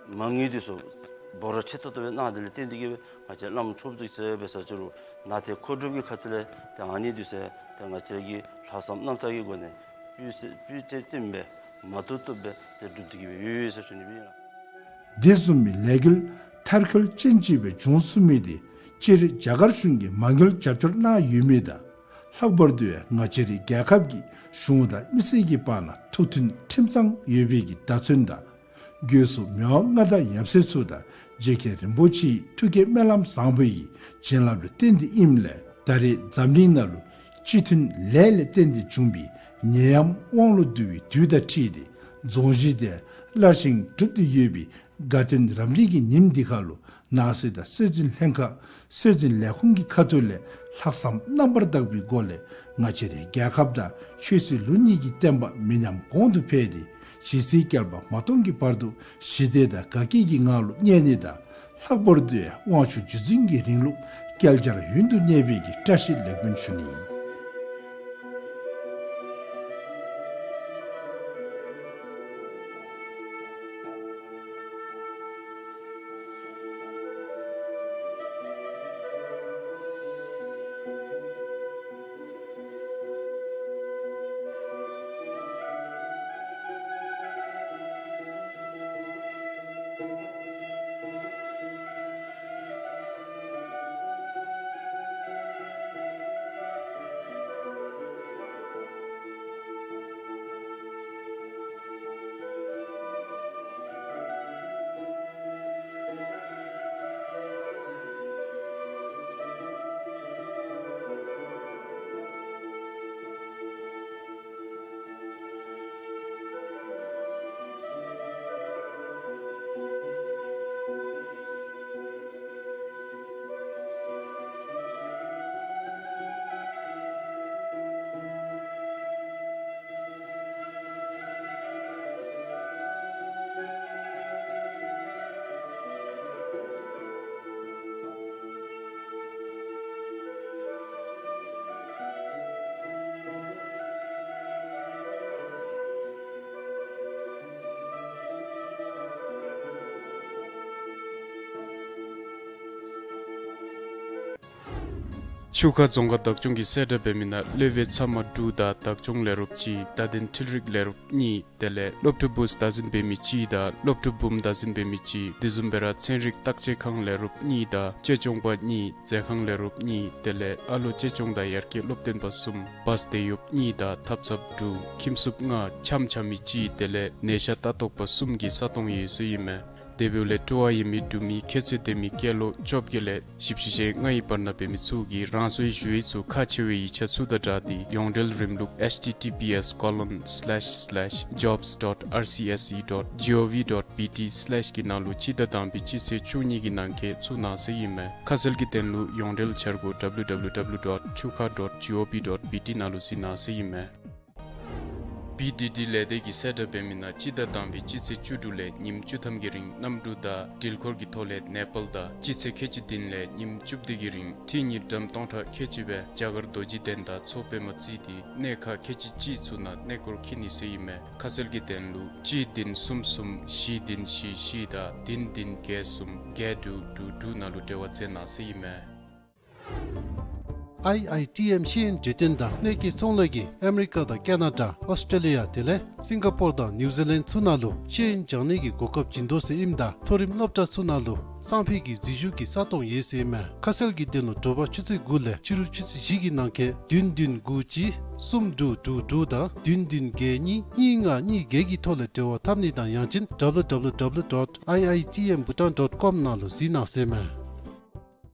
མ་དངུལ་འདི་ཚུ་འབོར་ཆེ་ཏོག་ཏོ་སྦེ་གནང་དེ་ལས་བརྟེན་ཏེ་གི་སྦེ་ང་བཅས་བླམ་ཆོསཔ་ཅིག་ཟེར་སྦེ་ས་ཅི་རུང་ནང་རྟེན་མཁོ་སྒྲུབ་ཀྱི་ཁ་ཐུག་ལས་ཏེ་ཨ་ནི་འདི་ཚུ་ཏེ་ང་བཅས་ཀྱིས་ལྷག་བསམ་རྣམ་དག་གི་སྒོ་ནས་སྤུས་ཚད་སྤུས་ཚད་ཅན་སྦེ་མ་བཏུབ་བཏུབ་སྦེ་ཏེ་སྒྲུབ་སྟེ་གི་སྦེ་ཡོད་ཡོད་ཟེར་ཞུ་ནི་ཨིན་ལགས། དེ་བཟུམ་མའི་ལས་འགུལ་མཐར་འཁྱོལ་ཅན་ཅིག་སྦེ་འབྱུང་ཚུགས་མི་དེ་སྤྱིར་རྒྱ་གར་གཞུང་གིས་མ་དངུལ་རྒྱབ་སྐྱོར་གནང་ཡོད་མི་དང་ལྷག་པར་དུ་ཡང་ང་བཅས་རའི་རྒྱལ་ཁབ་ཀྱི་གཞུང་དང་མི་སེར་གྱི་བར་ན་ཐུགས་མཐུན་ཁྲིམས་གཙང་ཡོད་པའི་གི་བརྡ་མཚོན་དང་། སྒོས་སུ་མི་དབང་མངའ་བདག་ཡབ་སྲས་ཚུ་དང་རྗེ་མཁན་རིན་པོ་ཆེའི་ཐུགས་བསྐྱེད་སྨོན་ལམ་བཟང་པོ་ཡི་བྱིན་རླབས་ལུ་བརྟེན་ཏེ་ཨིནམ་ལས་ད་རེས་འཛམ་གླིང་ནང་ལུ་སྤྱི་མཐུན་ལས་ལས་བརྟེན་ཏེ་བྱུང་བའི་ནད་ཡམས་དབང་ལུ་བསྡུ་བའི་དུས་དང་འཁྲིལ་ཏེ་རྫོང་གཞི་དེ་སླར་བཞེངས་གྲུབ་སྟེ་ཡོད་པའི་དགའ་སྟོན་རབ་རིམ་གྱི་ཉིནམ་འདི་ཁར་ལུ་ནང་སྲིད་དང་སྲོལ་འཛིན་ལྷན་ཁག་སྲོལ་འཛིན་ལས་ཁུངས་ཀྱི་ཁ་ཐུག་ལས་ལྷག་བསམ་རྣམ་པར་དག་པའི་སྒོ་ལས་ང་བཅས་རའི་རྒྱལ་ཁབ་དང་ཆོས་སྲིད་ལུགས་གཉིས་ཀྱི་བསྟན་པ་མི་ཉམས་གོང་དུ་འཕེལ་ཏེ་ཇི་སྲིད་བསྐལ་པ་མ་སྟོངས་ཀྱི་བར་དུ་ཞི་བདེ་དང་དགའ་སྐྱིད་ཀྱི་ངང་ལུ་གནས་ནི་དང་ལྷག་པར་དུ་ཡང་དབང་ཕྱུག་རྗེ་བཙུན་གྱི་རིང་ལུགས་བསྐལ་བརྒྱར་ཡུན་དུ་གནས་པའི་གི་བཀྲ་ཤིས་ལེགས་སྨོན་ཞུ་ནི། ཆུ་ཁ་རྫོང་ཁག་བདག་སྐྱོང་གིས་གསལ་བསྒྲགས་འབད་མི་ནང་སློབ་དཔོན་ཚབ་མ་དྲུག་དང་བདག་སྐྱོང་ལས་རོགསཔ་གཅིག། བརྡ་དོན་འཕྲུལ་རིག་ལས་རོགསཔ་གཉིས། དེ་ལས་སློབ་ཕྲུག་བུཚ་བདག་འཛིན་འབད་མི་གཅིག་དང་སློབ་ཕྲུག་བུམོ་བདག་འཛིན་འབད་མི་གཅིག། དེ་བཟུམ་སྦེ་ར་ཚན་རིག་བརྟག་དཔྱད་ཁང་ལས་རོགསཔ་གཉིས་དང་གཅེས་སྐྱོང་པ་གཉིས། མཛད་ཁང་ལས་རོགསཔ་གཉིས། དེ་ལས་ཨ་ལོ་གཅེས་སྐྱོང་དང་ཡར་རྒྱས་སློབ་སྟོན་པ་གསུམ། བཱས་དེད་གཡོགཔ་གཉིས་དང་ཐབ་ཚངཔ་དྲུག། ཁྱིམ་སྲུངཔ་ལྔ། འཆམ་འཆམ་མི་གཅིག། དེ་ལས་ནད་ཤ་ལྟ་རྟོག་པ་གསུམ་གྱི་ས་སྟོང་ཡོད་ཟེར་ཨིན་མས། དེ་འབདཝ་ལས་སྤྲོ་བ་ཡོད་མི་འབྲུག་མི་ཁྱད་ཚད་ལྡན་མི་སྐྱེས་ལོ་བཅོ་བརྒྱད་ལས་བཞི་བཅུ་ཞེ་ལྔའི་བར་ན་འབད་མི་ཚུ་གིས་རང་སོའི་ཞུ་ཡིག་ཚུ་ཁག་ཆེ་བའི་ཡིག་ཆ་ཚུ་དང་སྦྲགས་ཏེ་ཡོངས་འབྲེལ་རིམ་ལུགས་H T T P S colon slash slash jobs dot R C S E dot G O V dot B T slash གི་ནང་ལུ་སྤྱི་ཟླ་དང་པའི་སྤྱི་ཚེས་བཅུ་གཉིས་ཀྱི་ནང་འཁོད་བཙུགས་གནང་ཟེར་ཨིན་མས། ཁ་གསལ་གྱི་དོན་ལུ་ཡོངས་འབྲེལ་འཆར་སྒོ་W W W dot chuka dot G O V dot B T ནང་ལུ་གཟིགས་གནང་ཟེར་ཨིན་མས། B D D ལས་སྡེ་གིས་གསལ་བསྒྲགས་འབད་མི་ནང་སྤྱི་ཟླ་དང་པའི་སྤྱི་ཚེས་བཅུ་དྲུག་ལས་ཉིནམ་བཅུ་ཐམ་གྱི་རིང་གནམ་གྲུ་དང་འགྲུལ་འཁོར་གྱི་ཐོག་ལས་ནེ་པཱལ་དང་སྤྱི་ཚེས་ཁལ་གཅིག་བདུན་ལས་ཉིནམ་བཅུ་བདུན་གྱི་རིང་འཐུས་ཉིས་ཀྲམ་སྟོང་ཕྲག་ཁལ་གཅིག་སྦེ་རྒྱ་གར་རྡོ་རྗེ་གདན་དང་མཚོ་པདྨ་རྩེ་སྟེང་གནས་ཁག་ཁལ་གཅིག་གཅིག་ཚུ་ནང་གནས་སྐོར་འཁྱིད་ནི་ཟེར་ཨིན་མས། ཁ་གསལ་གྱི་དོན་ལུ་གཅིག་བདུན་གསུམ་གསུམ་བཞི་བདུན་བཞི་བཞི་དང་བདུན་བདུན་བརྒྱད་གསུམ་བརྒྱད་དྲུག་དྲུག་དྲུག་ནང་ལུ་འབྲེལ་བ་འཚོལ་གནང་ཟེར་ཨིན་མས། I I T M ཤེས་ཡོན་གྲོས་སྟོན་དང་གནས་སྐོར་ཚོང་ལས་ཀྱིས་ཨ་མི་རི་ཀ་དང་ཀེ་ན་ཌ་ཨོསི་ཊེ་ལི་ཡ་དེ་ལས་སིང་ག་པོར་དང་ནིའུ་ཛི་ལེནཌ་ཚུ་ནང་ལུ་ཤེས་ཡོན་སྦྱང་ནི་གི་གོ་སྐབས་བྱིན་དོ་ཟེར་ཨིནམ་ད་མཐོ་རིམ་སློབ་གྲྭ་ཚུ་ནང་ལུ་སང་ཕོད་ཀྱི་འཛུལ་ཞུགས་ཀྱི་ས་སྟོང་ཡོད་ཟེར་ཨིན་མས། ཁ་གསལ་གྱི་དོན་ལུ་དྲོ་པ་ཆུ་ཚོད་དགུ་ལས་ཕྱི་རུ་ཆུ་ཚོད་བཞི་གི་ནང་འཁོད་བདུན་བདུན་དགུ་གཅིག་གསུམ་དྲུག་དྲུག་དྲུག་དང་བདུན་བདུན་བརྒྱད་གཉིས་གཉིས་ལྔ་གཉིས་བརྒྱད་ཀྱི་ཐོག་ལས་འབྲེལ་བ་འཐབ་ནི་དང་ཡང་ཅིན་W W W dot I I T M Bhutan dot com ནང་ལུ་གཟིགས་གནང་ཟེར་ཨིན་མས།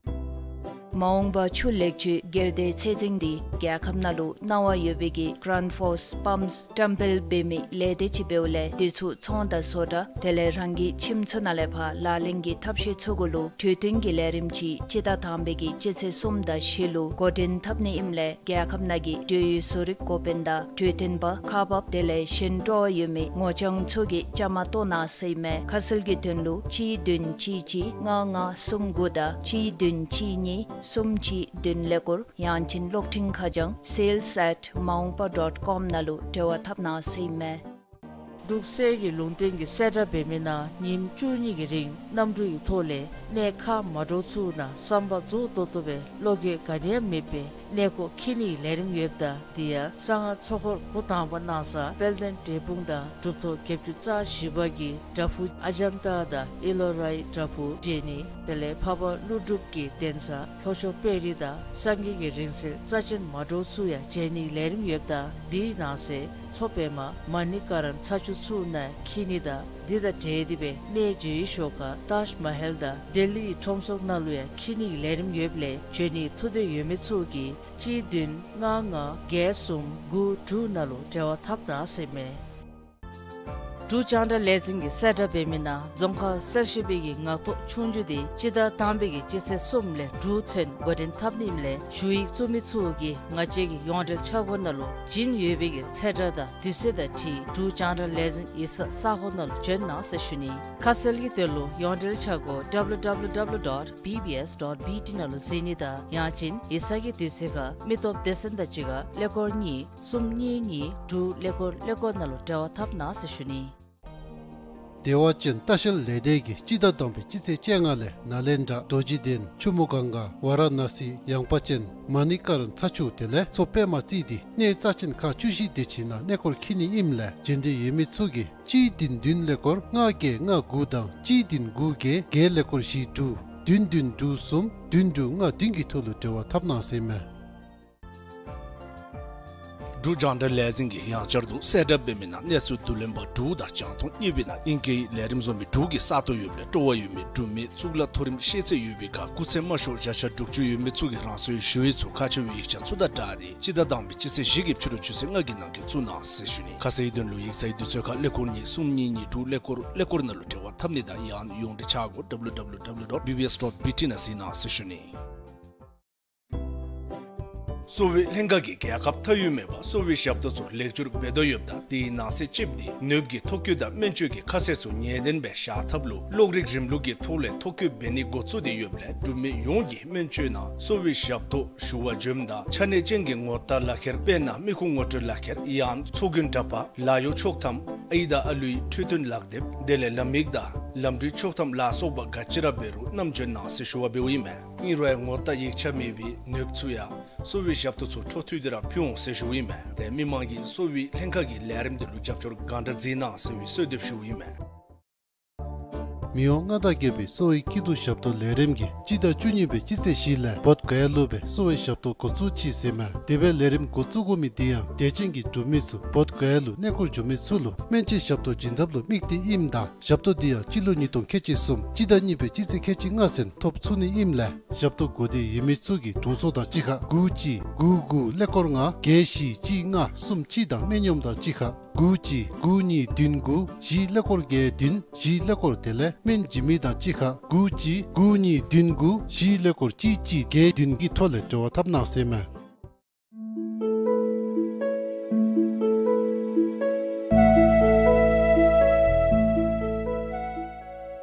མ་འོངས་པ་ཆུ་ལེགས་བཅོས་སྒེར་སྡེའི་ཚད་འཛིན་འདི་རྒྱལ་ཁབ་ནང་ལུ་གནང་བ་ཡོད་པའི་གི་གྷ་རེནཌ་ཕོརསི་པམཔསི་བཀྲམ་སྤེལ་འབད་མི་ལས་སྡེ་ཅིག་འབདཝ་ལས་དེ་ཚུ་ཚོང་དང་བཟོ་གྲྭ་དེ་ལས་རང་གི་ཁྱིམ་ཚུ་ནང་ལས་ཕར་ལག་ལེན་གྱི་ཐབས་ཤེས་ཚུ་གུ་ལུ་གྲོས་བསྟུན་གྱི་ལས་རིམ་ཅིག་སྤྱི་ཟླ་དང་པའི་གི་སྤྱི་ཚེས་གསུམ་དང་བཞི་ལུ་འགོ་འདྲེན་འཐབ་ནི་ཨིནམ་ལས་རྒྱལ་ཁབ་ནང་གི་འབྲེལ་ཡོད་བཟོ་རིག་འགོ་དཔོན་དང་གྲོས་སྟོན་པ་ཁག་འབགཔ་དེ་ལས་གཞན་སྤྲོ་བ་ཡོད་མི་ངོ་རྐྱང་ཚུ་གིས་བཅའ་མར་གཏོགས་གནང་ཟེར་ཨིན་མས། ཁ་གསལ་གྱི་དོན་ལུ་གཅིག་བདུན་གཅིག་གཅིག་ལྔ་ལྔ་གསུམ་དགུ་དང་གཅིག་བདུན་གཅིག་གཉིས་གསུམ་གཅིག་བདུན་ཀླད་ཀོར་ཡང་ཅིན་གློག་འཕྲིན་ཁ་བྱང་sales at maungpa dot com ནང་ལུ་འབྲེལ་བ་འཐབ་གནང་ཟེར་ཨིན་མས། འབྲུག་གསེར་གྱི་ལུང་བསྟན་གྱིས་གསལ་བསྒྲགས་འབད་མི་ནང་ཉིནམ་བཅུ་གཉིས་ཀྱི་རིང་གནམ་གྲུ་གི་ཐོག་ལས་གནས་ཁག་མ་འདྲཝ་ཚུ་ནང་བསམ་པ་རྫོགས་ཏོག་ཏོ་སྦེ་བློ་འགྱོད་ག་ནི་ཡང་མེད་པའི་གནས་སྐོར་འཁྱིད་ནིའི་ལས་རིམ་ཡོདཔ་ད་དེ་ཡང་གསང་སྔགས་ཚོགས་འཁོར་འགོ་དང་པ་གནང་ས་དཔལ་ལྡན་འབྲས་སྤུངས་དང་གྲུབ་ཐོབ་བརྒྱད་ཅུ་རྩ་བཞི་པ་གི་བྲག་ཕུག་ཨ་ཇཱན་ཏ་དང་ཨེ་ལོ་རའི་བྲག་ཕུག་མཇལ་ནི་དེ་ལས་འཕགས་པ་ཀླུ་སྒྲུབ་ཀྱི་གདན་ས་ལྷོ་ཕྱོགས་དཔལ་རི་དང་སངས་རྒྱས་ཀྱི་རིང་བསྲེལ་རྩ་ཆེན་མ་འདྲཝ་ཚུ་ཡང་མཇལ་ནིའི་ལས་རིམ་ཡོདཔ་ད་དེའི་ནང་གསེས་མཚོ་པདྨ་མ་ཎི་ཀ་རན་ཚ་ཆུ་ཚུ་ནང་འཁྱིད་ནི་དང་དེ་དང་འབྲེལ་ཏེ་སྦེ་གནས་མཇལ་བའི་ཞོར་ཁར་ཏཱཇ་མ་ཧལ་དང་ལྡི་ལིའི་ཁྲོམ་ཚོགས་ནང་ལུ་ཡང་འཁྱིད་ནིའི་ལས་རིམ་ཡོདཔ་ལས་འབྱོན་ནིའི་ཐུགས་འདོད་ཡོད་མི་ཚུ་གིས་གཅིག་བདུན་ལྔ་ལྔ་བརྒྱད་གསུམ་དགུ་དྲུག་ནང་ལུ་འབྲེལ་བ་འཐབ་གནང་ཟེར་ཨིན་མས། འབྲུག་རྒྱང་བསྒྲགས་ལས་འཛིན་གྱིས་གསལ་བསྒྲགས་འབད་མི་ནང་རྫོང་ཁག་གསར་ཞུ་པའི་གི་ངག་ཐོག་ཆོས་རྒྱུགས་དེ་སྤྱི་ཟླ་དང་པའི་གི་སྤྱི་ཚེས་གསུམ་ལས་དྲུག་ཚུན་འགོ་འདྲེན་འཐབ་ནི་ཨིནམ་ལས་ཞུ་ཡིག་བཙུགས་མི་ཚུ་གིས་ང་བཅས་ཀྱི་ཡོངས་འབྲེལ་འཆར་སྒོ་ནང་ལུ་བྱིན་ཡོད་པའི་གི་ཚེས་གྲངས་དང་དུས་ཚོད་དང་འཁྲིལ་འབྲུག་རྒྱང་བསྒྲགས་ལས་འཛིན་ཡིག་ཚང་ས་སྒོ་ནང་ལུ་བྱོན་གནང་ཟེར་ཞུ་ནི། ཁ་གསལ་གྱི་དོན་ལུ་ཡོངས་འབྲེལ་འཆར་སྒོ་W W W dot B B S dot B T ནང་ལུ་གཟིགས་ནི་དང་ཡང་ཅིན་ཡིག་ཚང་གི་དུས་ཚོད་ཁར་མི་སྟོབས་སྡེ་ཚན་དང་གཅིག་ཁར་ཀླད་ཀོར་གཉིས་གསུམ་གཉིས་གཉིས་དྲུག་ཀླད་ཀོར་ཀླད་ཀོར་ནང་ལུ་འབྲེལ་བ་འཐབ་གནང་ཟེར་ཞུ་ནི། བདེ་བ་ཅན་ལྟ་བཤལ་ལས་སྡེ་གིས་སྤྱི་ཟླ་དང་པའི་སྤྱི་ཚེས་བཅོ་ལྔ་ལས་ནཱ་ལེནྡྲ་རྡོ་རྗེ་གདན་ཆུ་མོ་གངྒཱ་ཝཱ་ར་ཎཱ་སི་ཡངས་པ་ཅན་མ་ཎི་ཀ་རན་ཚ་ཆུ་དེ་ལས་མཚོ་པདྨ་རྩེ་སྟེང་གནས་རྩ་ཆེན་ཁག་བཅུ་བཞི་དེ་ཅིག་ནང་གནས་སྐོར་འཁྱིད་ནི་ཨིནམ་ལས་མཇལ་འདོད་ཡོད་མི་ཚུ་གིས་གཅིག་བདུན་བདུན་ཀླད་ཀོར་ལྔ་བརྒྱད་ལྔ་དགུ་དང་གཅིག་བདུན་དགུ་བརྒྱད་བརྒྱད་ཀླད་ཀོར་བཞི་དྲུག་བདུན་བདུན་དྲུག་གསུམ་བདུན་དྲུག་ལྔ་བདུན་གྱི་ཐོག་ལུ་འབྲེལ་བ་འཐབ་གནང་ཟེར་ཨིན་མས། འབྲུག་རྒྱང་བསྒྲགས་ལས་འཛིན་གྱིས་ཡང་བསྐྱར་དུ་གསལ་བསྒྲགས་འབད་མི་ནང་གནས་ཚུལ་བསྡུ་ལེན་པ་དྲུག་དང་རྒྱང་མཐོང་གཉིས་པའི་ནང་ཨིང་སྐད་ལས་རིམ་བཟོ་མི་དྲུག་གི་ས་སྟོང་ཡོདཔ་ལས་སྤྲོ་བ་ཡོད་མི་འབྲུག་མི་གཙུག་ལག་མཐོ་རིམ་ཤེས་ཚད་ཡོད་པའི་ཁར་སྐུགས་ཚད་དམའ་ཤོས་བརྒྱ་ཆ་དྲུག་ཅུ་ཡོད་མི་ཚུ་གིས་རང་སོའི་ཞུ་ཡིག་ཚུ་ཁག་ཆེ་བའི་ཡིག་ཆ་ཚུ་དང་སྦྲགས་ཏེ་སྤྱི་ཟླ་དང་པའི་སྤྱི་ཚེས་བཞི་གི་ཕྱི་རུ་ཆུ་ཚོད་ལྔ་གི་ནང་འཁོད་བཙུགས་གནང་ཟེར་ཞུ་ནི། ཁ་གསལ་དོན་ལུ་ཡིག་ཚང་གི་དུས་ཚོད་ཁར་ཀླད་ཀོར་གཉིས་གསུམ་གཉིས་གཉིས་དྲུག་ཀླད་ཀོར་ཀླད་ཀོར་ནང་ལུ་འབྲེལ་བ་འཐབ་ནི་དང་ཡང་ཡོངས་འབྲེལ་འཆར་སྒོ་W W W dot B B S dot B T ནང་གཟིགས་གནང་ཟེར་ཞུ་ནི། གསོ་བའི་ལྷན་ཁག་གིས་རྒྱལ་ཁབ་མཐའ་དབུས་མེད་པར་གསོ་བའི་ཞབས་ཏོག་ཚུ་ལེགས་བཅོས་འབད་དོ་ཡོདཔ་ད་དེའི་ནང་གསེས་གཅིག་འདི་ནདཔ་གི་ཐོ་བཀོད་དང་སྨན་བཅོས་ཀྱི་ཁ་གསལ་ཚུ་ངེས་གཏན་སྦེ་བཞག་ཐབས་ལུ་གློག་རིག་རིམ་ལུགས་ཀྱི་ཐོག་ལས་ཐོ་བཀོད་འབད་ནི་འགོ་བཙུགས་ཏེ་ཡོདཔ་ལས་འབྲུག་མི་ཡོངས་ཀྱིས་སྨན་བཅོས་ནང་གསོ་བའི་ཞབས་ཏོག་ཞུ་བར་འབྱོནམ་ད་ཆ་གནས་ཅན་གྱི་ངོ་རྟགས་ལག་ཁྱེར་དཔེར་ན་མི་ཁུངས་ངོ་སྤྲོད་ལག་ཁྱེར་ཡང་ཚོགས་རྒྱན་འདྲ་པར་ལཱ་གཡོག་ཆོག་ཐམ་ཨའི་དང་ཨ་ལུའི་འཕྲོད་བསྟེན་ལག་དེབ་དེ་ལས་ལམ་ཡིག་དང་ ལམ་འགྲུལ་ཆོག་ཐམ་ལ་སོགས་པ་ག་ཅི་ར་འབད་རུང་རྣམ་འབྱོན་གནང་ཟེར་ཞུ་བ་འབདཝ་ཨིན་མས། ཨིན་རུང་ངོ་རྟགས་ཡིག་ཆ་མེད་པའི་ནདཔ་ཚུ་ཡང་གསོ་བའི་ཞབས་ཏོག་ཚུ་འཕྲོ་མཐུད་དེ་ར་ཕུལ་འོང་ཟེར་ཞུཝ་ཨིན་མས། ཏེ་མི་མང་གིས་གསོ་བའི་ལྷན་ཁག་གི་ལས་རིམ་འདི་ལུ་རྒྱབ་སྐྱོར་གང་དྲག་མཛད་གནང་ཟེར་བའི་གསོལ་འདེབས་ཞུཝ་ཨིན་མས། མི་དབང་མངའ་བདག་རྒྱལ་པོའི་གསོ་བའི་སྐྱིད་སྡུག་ཞབས་ཏོག་ལས་རིམ་གྱིས་སྤྱི་ཟླ་བཅུ་གཉིས་པའི་སྤྱི་ཚེས་བཞི་ལས་བོདྷ་ག་ཡ་ལུ་སྦེ་གསོ་བའི་ཞབས་ཏོག་འགོ་བཙུགས་ཅི་ཟེར་མས། དེ་སྦེ་ལས་རིམ་འགོ་བཙུགས་དགོ་མི་འདི་ཡང་དད་ཅན་གྱི་འབྲུག་མི་ཚུ་བོདྷ་ག་ཡ་ལུ་གནས་སྐོར་འགྱོ་མི་ཚུ་ལུ་སྨན་བཅོས་ཞབས་ཏོག་བྱིན་ཐབས་ལུ་དམིགས་ཏེ་ཨིནམ་དང་ཞབས་ཏོག་འདི་ཡང་སྤྱི་ལོ་ཉིས་སྟོང་ཁལ་གཅིག་གསུམ་སྤྱི་ཟླ་གཉིས་པའི་སྤྱི་ཚེས་ཁལ་གཅིག་ལྔ་ཚུན་ཐོབ་ཚུགས་ནི་ཨིནམ་ལས་ཞབས་ཏོག་དགོས་འདོད་ཡོད་མི་ཚུ་གིས་དྲུང་འཚོ་དང་གཅིག་ཁར་དགུ་གཅིག་དགུ་དགུ་ཀླད་ཀོར་ལྔ་བརྒྱད་བཞི་གཅིག་ལྔ་གསུམ་གཅིག་དང་སྨན་གཡོགམ་དང་གཅིག་ཁར་དགུ་གཅིག་དགུ་གཉིས་བདུན་དགུ་བཞི་ཀླད་ཀོར་བརྒྱད་བདུན་བཞི་ཀླད་ཀོར་དེ་ལས་སྨན་བྱིན་མི་དང་གཅིག་ཁར་དགུ་གཅིག་དགུ་གཉིས་བདུན་དགུ་བཞི་ཀླད་ཀོར་གཅིག་གཅིག་བརྒྱད་བདུན་གྱི་ཐོག་ལས་འབྲེལ་བ་འཐབ་གནང་ཟེར་མས།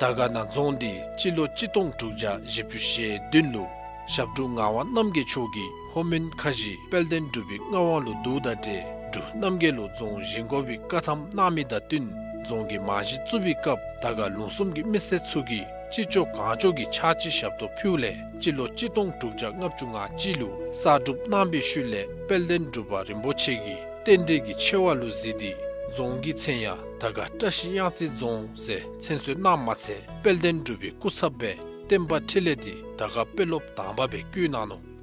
དར་དཀར་ན་རྫོང་འདི་སྤྱི་ལོ་གཅིག་སྟོང་དྲུག་བརྒྱ་བཞི་བཅུ་ཞེ་བདུན་ལུ་ཞབས་དྲུང་ངག་དབང་རྣམ་རྒྱལ་མཆོག་གིས་ལྷོ་མོན་ཁ་བཞི་དཔལ་ལྡན་འབྲུག་པའི་མངའ་དབང་ལུ་བསྡུཝ་དང་འབྲེལ་འབྲུག་རྣམ་རྒྱལ་ལུ་རྫོང་བཞེངས་དགོ་པའི་བཀའ་ཐམ་གནང་མི་དང་བསྟུན་རྫོང་གི་རྨང་གཞི་བཙུགས་པའི་སྐབས་དར་དཀར་ལུང་གསུམ་གྱི་མི་སེར་ཚུ་གིས་ཅི་ལྕོགས་གང་ལྕོགས་ཀྱིས་ཕྱག་ཕྱི་ཞབས་ཏོག་ཕུལཝ་ལས་སྤྱི་ལོ་གཅིག་སྟོང་དྲུག་བརྒྱ་ལྔ་བཅུ་ང་གཅིག་ལུ་གསར་སྒྲུབ་གནང་བའི་ཤུལ་ལས་དཔལ་ལྡན་འབྲུག་པ་རིན་པོ་ཆེ་གིས་རྟེན་འབྲེལ་གྱི་ཆེ་བ་ལུ་གཟིགས་ཏེ་རྫོང་གི་མཚན་ཡང་དར་དཀར་བཀྲ་ཤིས་གཡང་རྩེ་རྫོང་ཟེར་མཚན་གསོལ་གནངམ་མ་ཚད་དཔལ་ལྡན་འབྲུག་པའི་སྐུ་ཚབ་སྦེ་བསྟན་པ་འཕྲིན་ལས་འདི་དར་དཀར་དཔོན་སློབ་དང་པ་སྦེ་བསྐོ་གནང་ནུག།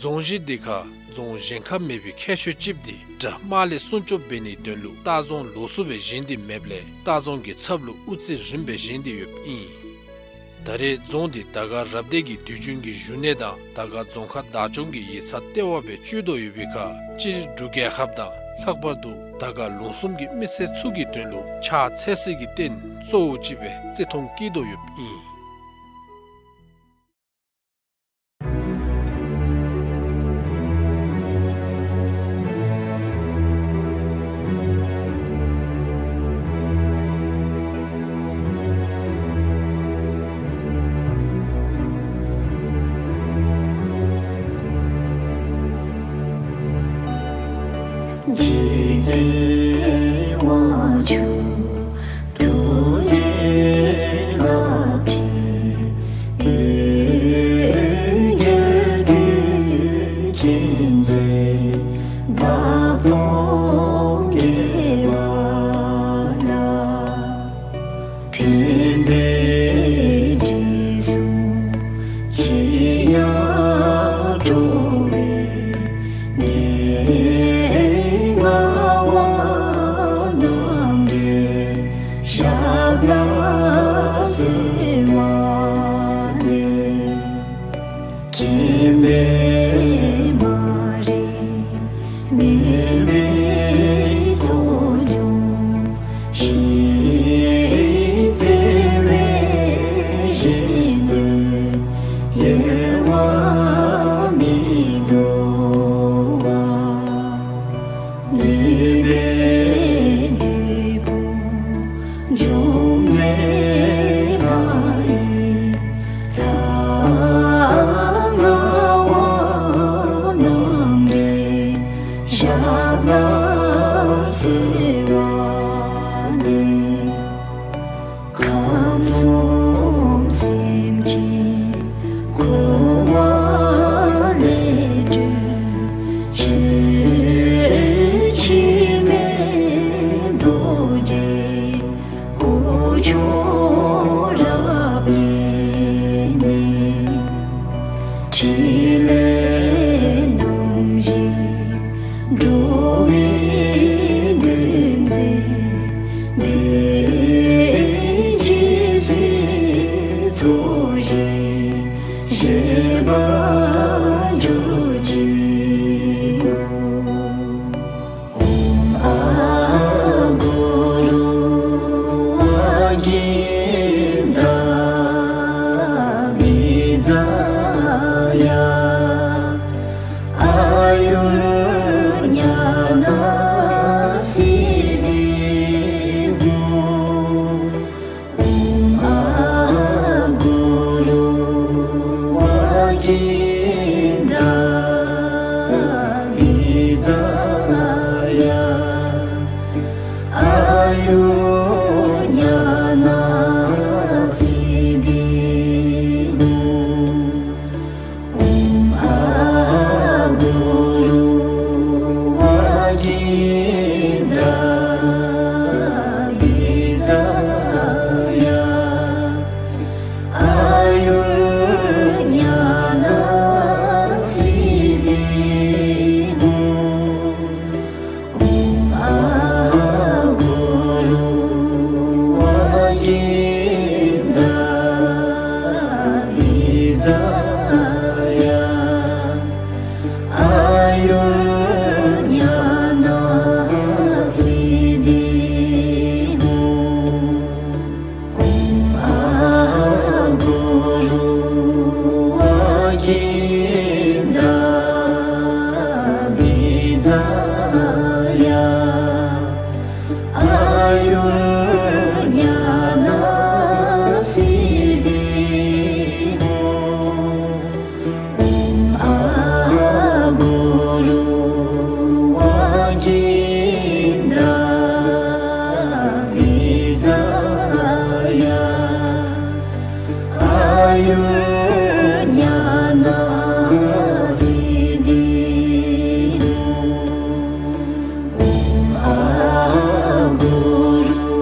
རྫོང་གཞི་འདི་ཁར་རྫོང་གཞན་ཁར་མེད་པའི་ཁྱད་ཆོས་ཅིག་འདི་དགྲ་དམག་ལས་སྲུང་སྐྱོབ་འབད་ནིའི་དོན་ལུ་ལྟ་རྫོང་ལོགས་སུ་སྦེ་བཞེངས་ཏེ་མེདཔ་ལས་ལྟ་རྫོང་གི་ཚབ་ལུ་དབུ་རྩེ་རིམ་པས་བཞེངས་ཏེ་ཡོདཔ་ཨིན། ད་རེས་རྫོང་འདི་དར་དཀར་རབ་སྡེ་གི་དུས་རྒྱུན་གྱི་བཞུགས་གནས་དང་དར་དཀར་རྫོང་ཁག་བདག་སྐྱོང་གི་ཡིག་ཚང་ལྟེ་བ་སྦེ་སྤྱོད་དོ་ཡོད་པའི་ཁར་སྤྱིར་འབྲུག་རྒྱལ་ཁབ་དང་ལྷག་པར་དུ་དར་དཀར་ལུང་གསུམ་གྱི་མི་སེར་ཚུ་གི་དོན་ལུ་ཕྱག་འཚལ་སའི་རྟེན་གཙོ་བོ་ཅིག་སྦེ་བརྩི་མཐོང་བསྐྱེད་དོ་ཡོདཔ་ཨིན། འཇིག་རྟེན་དབང་ཕྱུག་ཐུགས་རྗེའི་རླབས་ཀྱིས་འོད་གསལ་འདུས་ཀྱི་མཛེས་འདབ་སྟོང་རྒྱས་པ་ལ། ཕན་པའི་དྲིན་གཟུགས་ཅི་ཡང་སྤྲོ་བའི་གནས་ལྔ་བ་རྣམས་ཀྱི་ ཨ་ཡུར་ཉ་ན་སིདྡྷི་ཧཱུྃ། ཨོཾ་ཨ་གུ་རུ་ཝ་གིནྡྲ་བི་ཛ་ཡ། ཨ་ཡུར་ཉ་ན་སིདྡྷི་ཧཱུྃ། ཨོཾ་ཨ་གུ་རུ་ཝ་གིནྡྲ་བི་ཛ་ཡ། ཨ་ཡུར་ཉ་ན་སིདྡྷི་ཧཱུྃ། ཨོཾ་ཨ་གུ་རུ་ཝ་གིནྡྲ་བི་ཛ་ཡ། ཨ་ཡུར་ཉ་ན་སིདྡྷི་ཧཱུྃ། ཨོཾ་ཨ་གུ་རུ་ཝ་གིནྡྲ་བི་ཛ་ཡ། ཨ་ཡུར་ཉ་ན་སིདྡྷི་ཧཱུྃ། ཨོཾ་ཨ་གུ་རུ་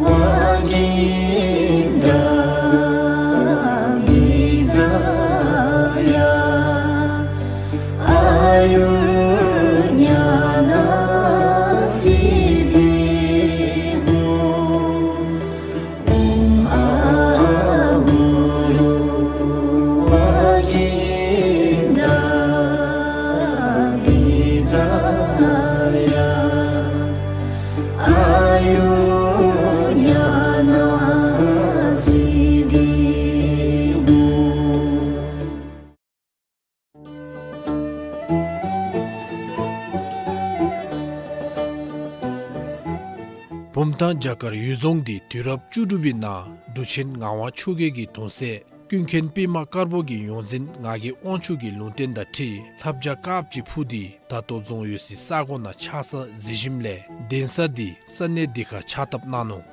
ཝ་གིནྡྲ་བི་ཛ་ཡ། ཨ་ཡུར་ཉ་ན་སིདྡྷི་ཧཱུྃ། ཨོཾ་ཨ་གུ་རུ་ཝ་གིནྡྲ་བི་ཛ་ཡ། ཨ་ཡུར་ཉ་ན་སིདྡྷི་ཧཱུྃ། བུམ་ཐང་བྱ་དཀར་འོད་རྫོང་འདི་དུས་རབས་བཅུ་དྲུག་པའི་ནང་འབྲུག་ཆེན་ངག་དབང་ཆོས་རྒྱལ་གྱི་གདུང་སྲས་ཀུན་མཁྱེན་པདྨ་དཀར་པོ་གི་ཡོངས་འཛིན་ངག་གི་དབང་ཕྱུག་གི་ལུང་བསྟན་དང་འཁྲིལ་ལྷ་བྱ་དཀརཔོ་ཅིག་འཕུར་ཏེ་ད་ལྟོ་རྫོང་ཡོད་སའི་ས་གོ་ནང་ཆགས་ས་གཟིགས་ཞིནམ་ལས་གདན་ས་འདི་ས་གནས་འདི་ཁར་ཕྱག་བཏབ་གནང་ནུག།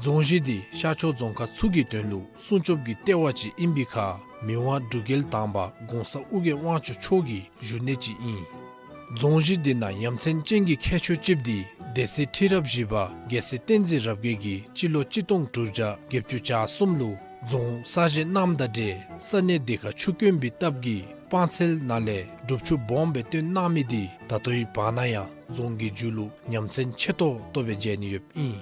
རྫོང་གཞི་འདི་ཤར་ཕྱོགས་རྫོང་ཁག་ཚུ་གི་དོན་ལུ་སྲུང་སྐྱོབ་ཀྱི་ལྟེ་བ་ཅིག་ཨིན་པའི་ཁར་མི་དབང་འབྲུག་རྒྱལ་དང་པ་གོང་ས་ཨོ་རྒྱན་དབང་ཕྱུག་མཆོག་གི་བཞུགས་གནས་ཅིག་ཨིན། རྫོང་གཞི་འདི་ནང་ཡ་མཚན་ཅན་གྱི་ཁྱད་ཆོས་ཅིག་འདི་སྡེ་སྲིད་ཁྲི་རབས་བཞི་པ་རྒྱལ་སྲས་བསྟན་འཛིན་རབ་རྒྱས་ཀྱིས་སྤྱི་ལོ་གཅིག་སྟོང་དྲུག་བརྒྱ་བརྒྱད་ཅུ་གྱ་གསུམ་ལུ་རྫོང་གསར་བཞེངས་གནངམ་དང་འབྲེལ་ས་གནས་འདི་ཁར་ཆུ་དཀོན་པའི་སྟབས་ཀྱིས་སྤང་ཚལ་ནང་ལས་སྒྲུབ་ཆུ་སྦོམ་སྦེ་བཏོན་གནང་མི་འདི་ད་ལྟོའི་བར་ན་ཡང་རྫོང་གི་མཇུག་ལུ་ཉམས་ཚད་ཆེ་ཏོག་ཏོ་སྦེ་མཇལ་ནི་ཡོདཔ་ཨིན།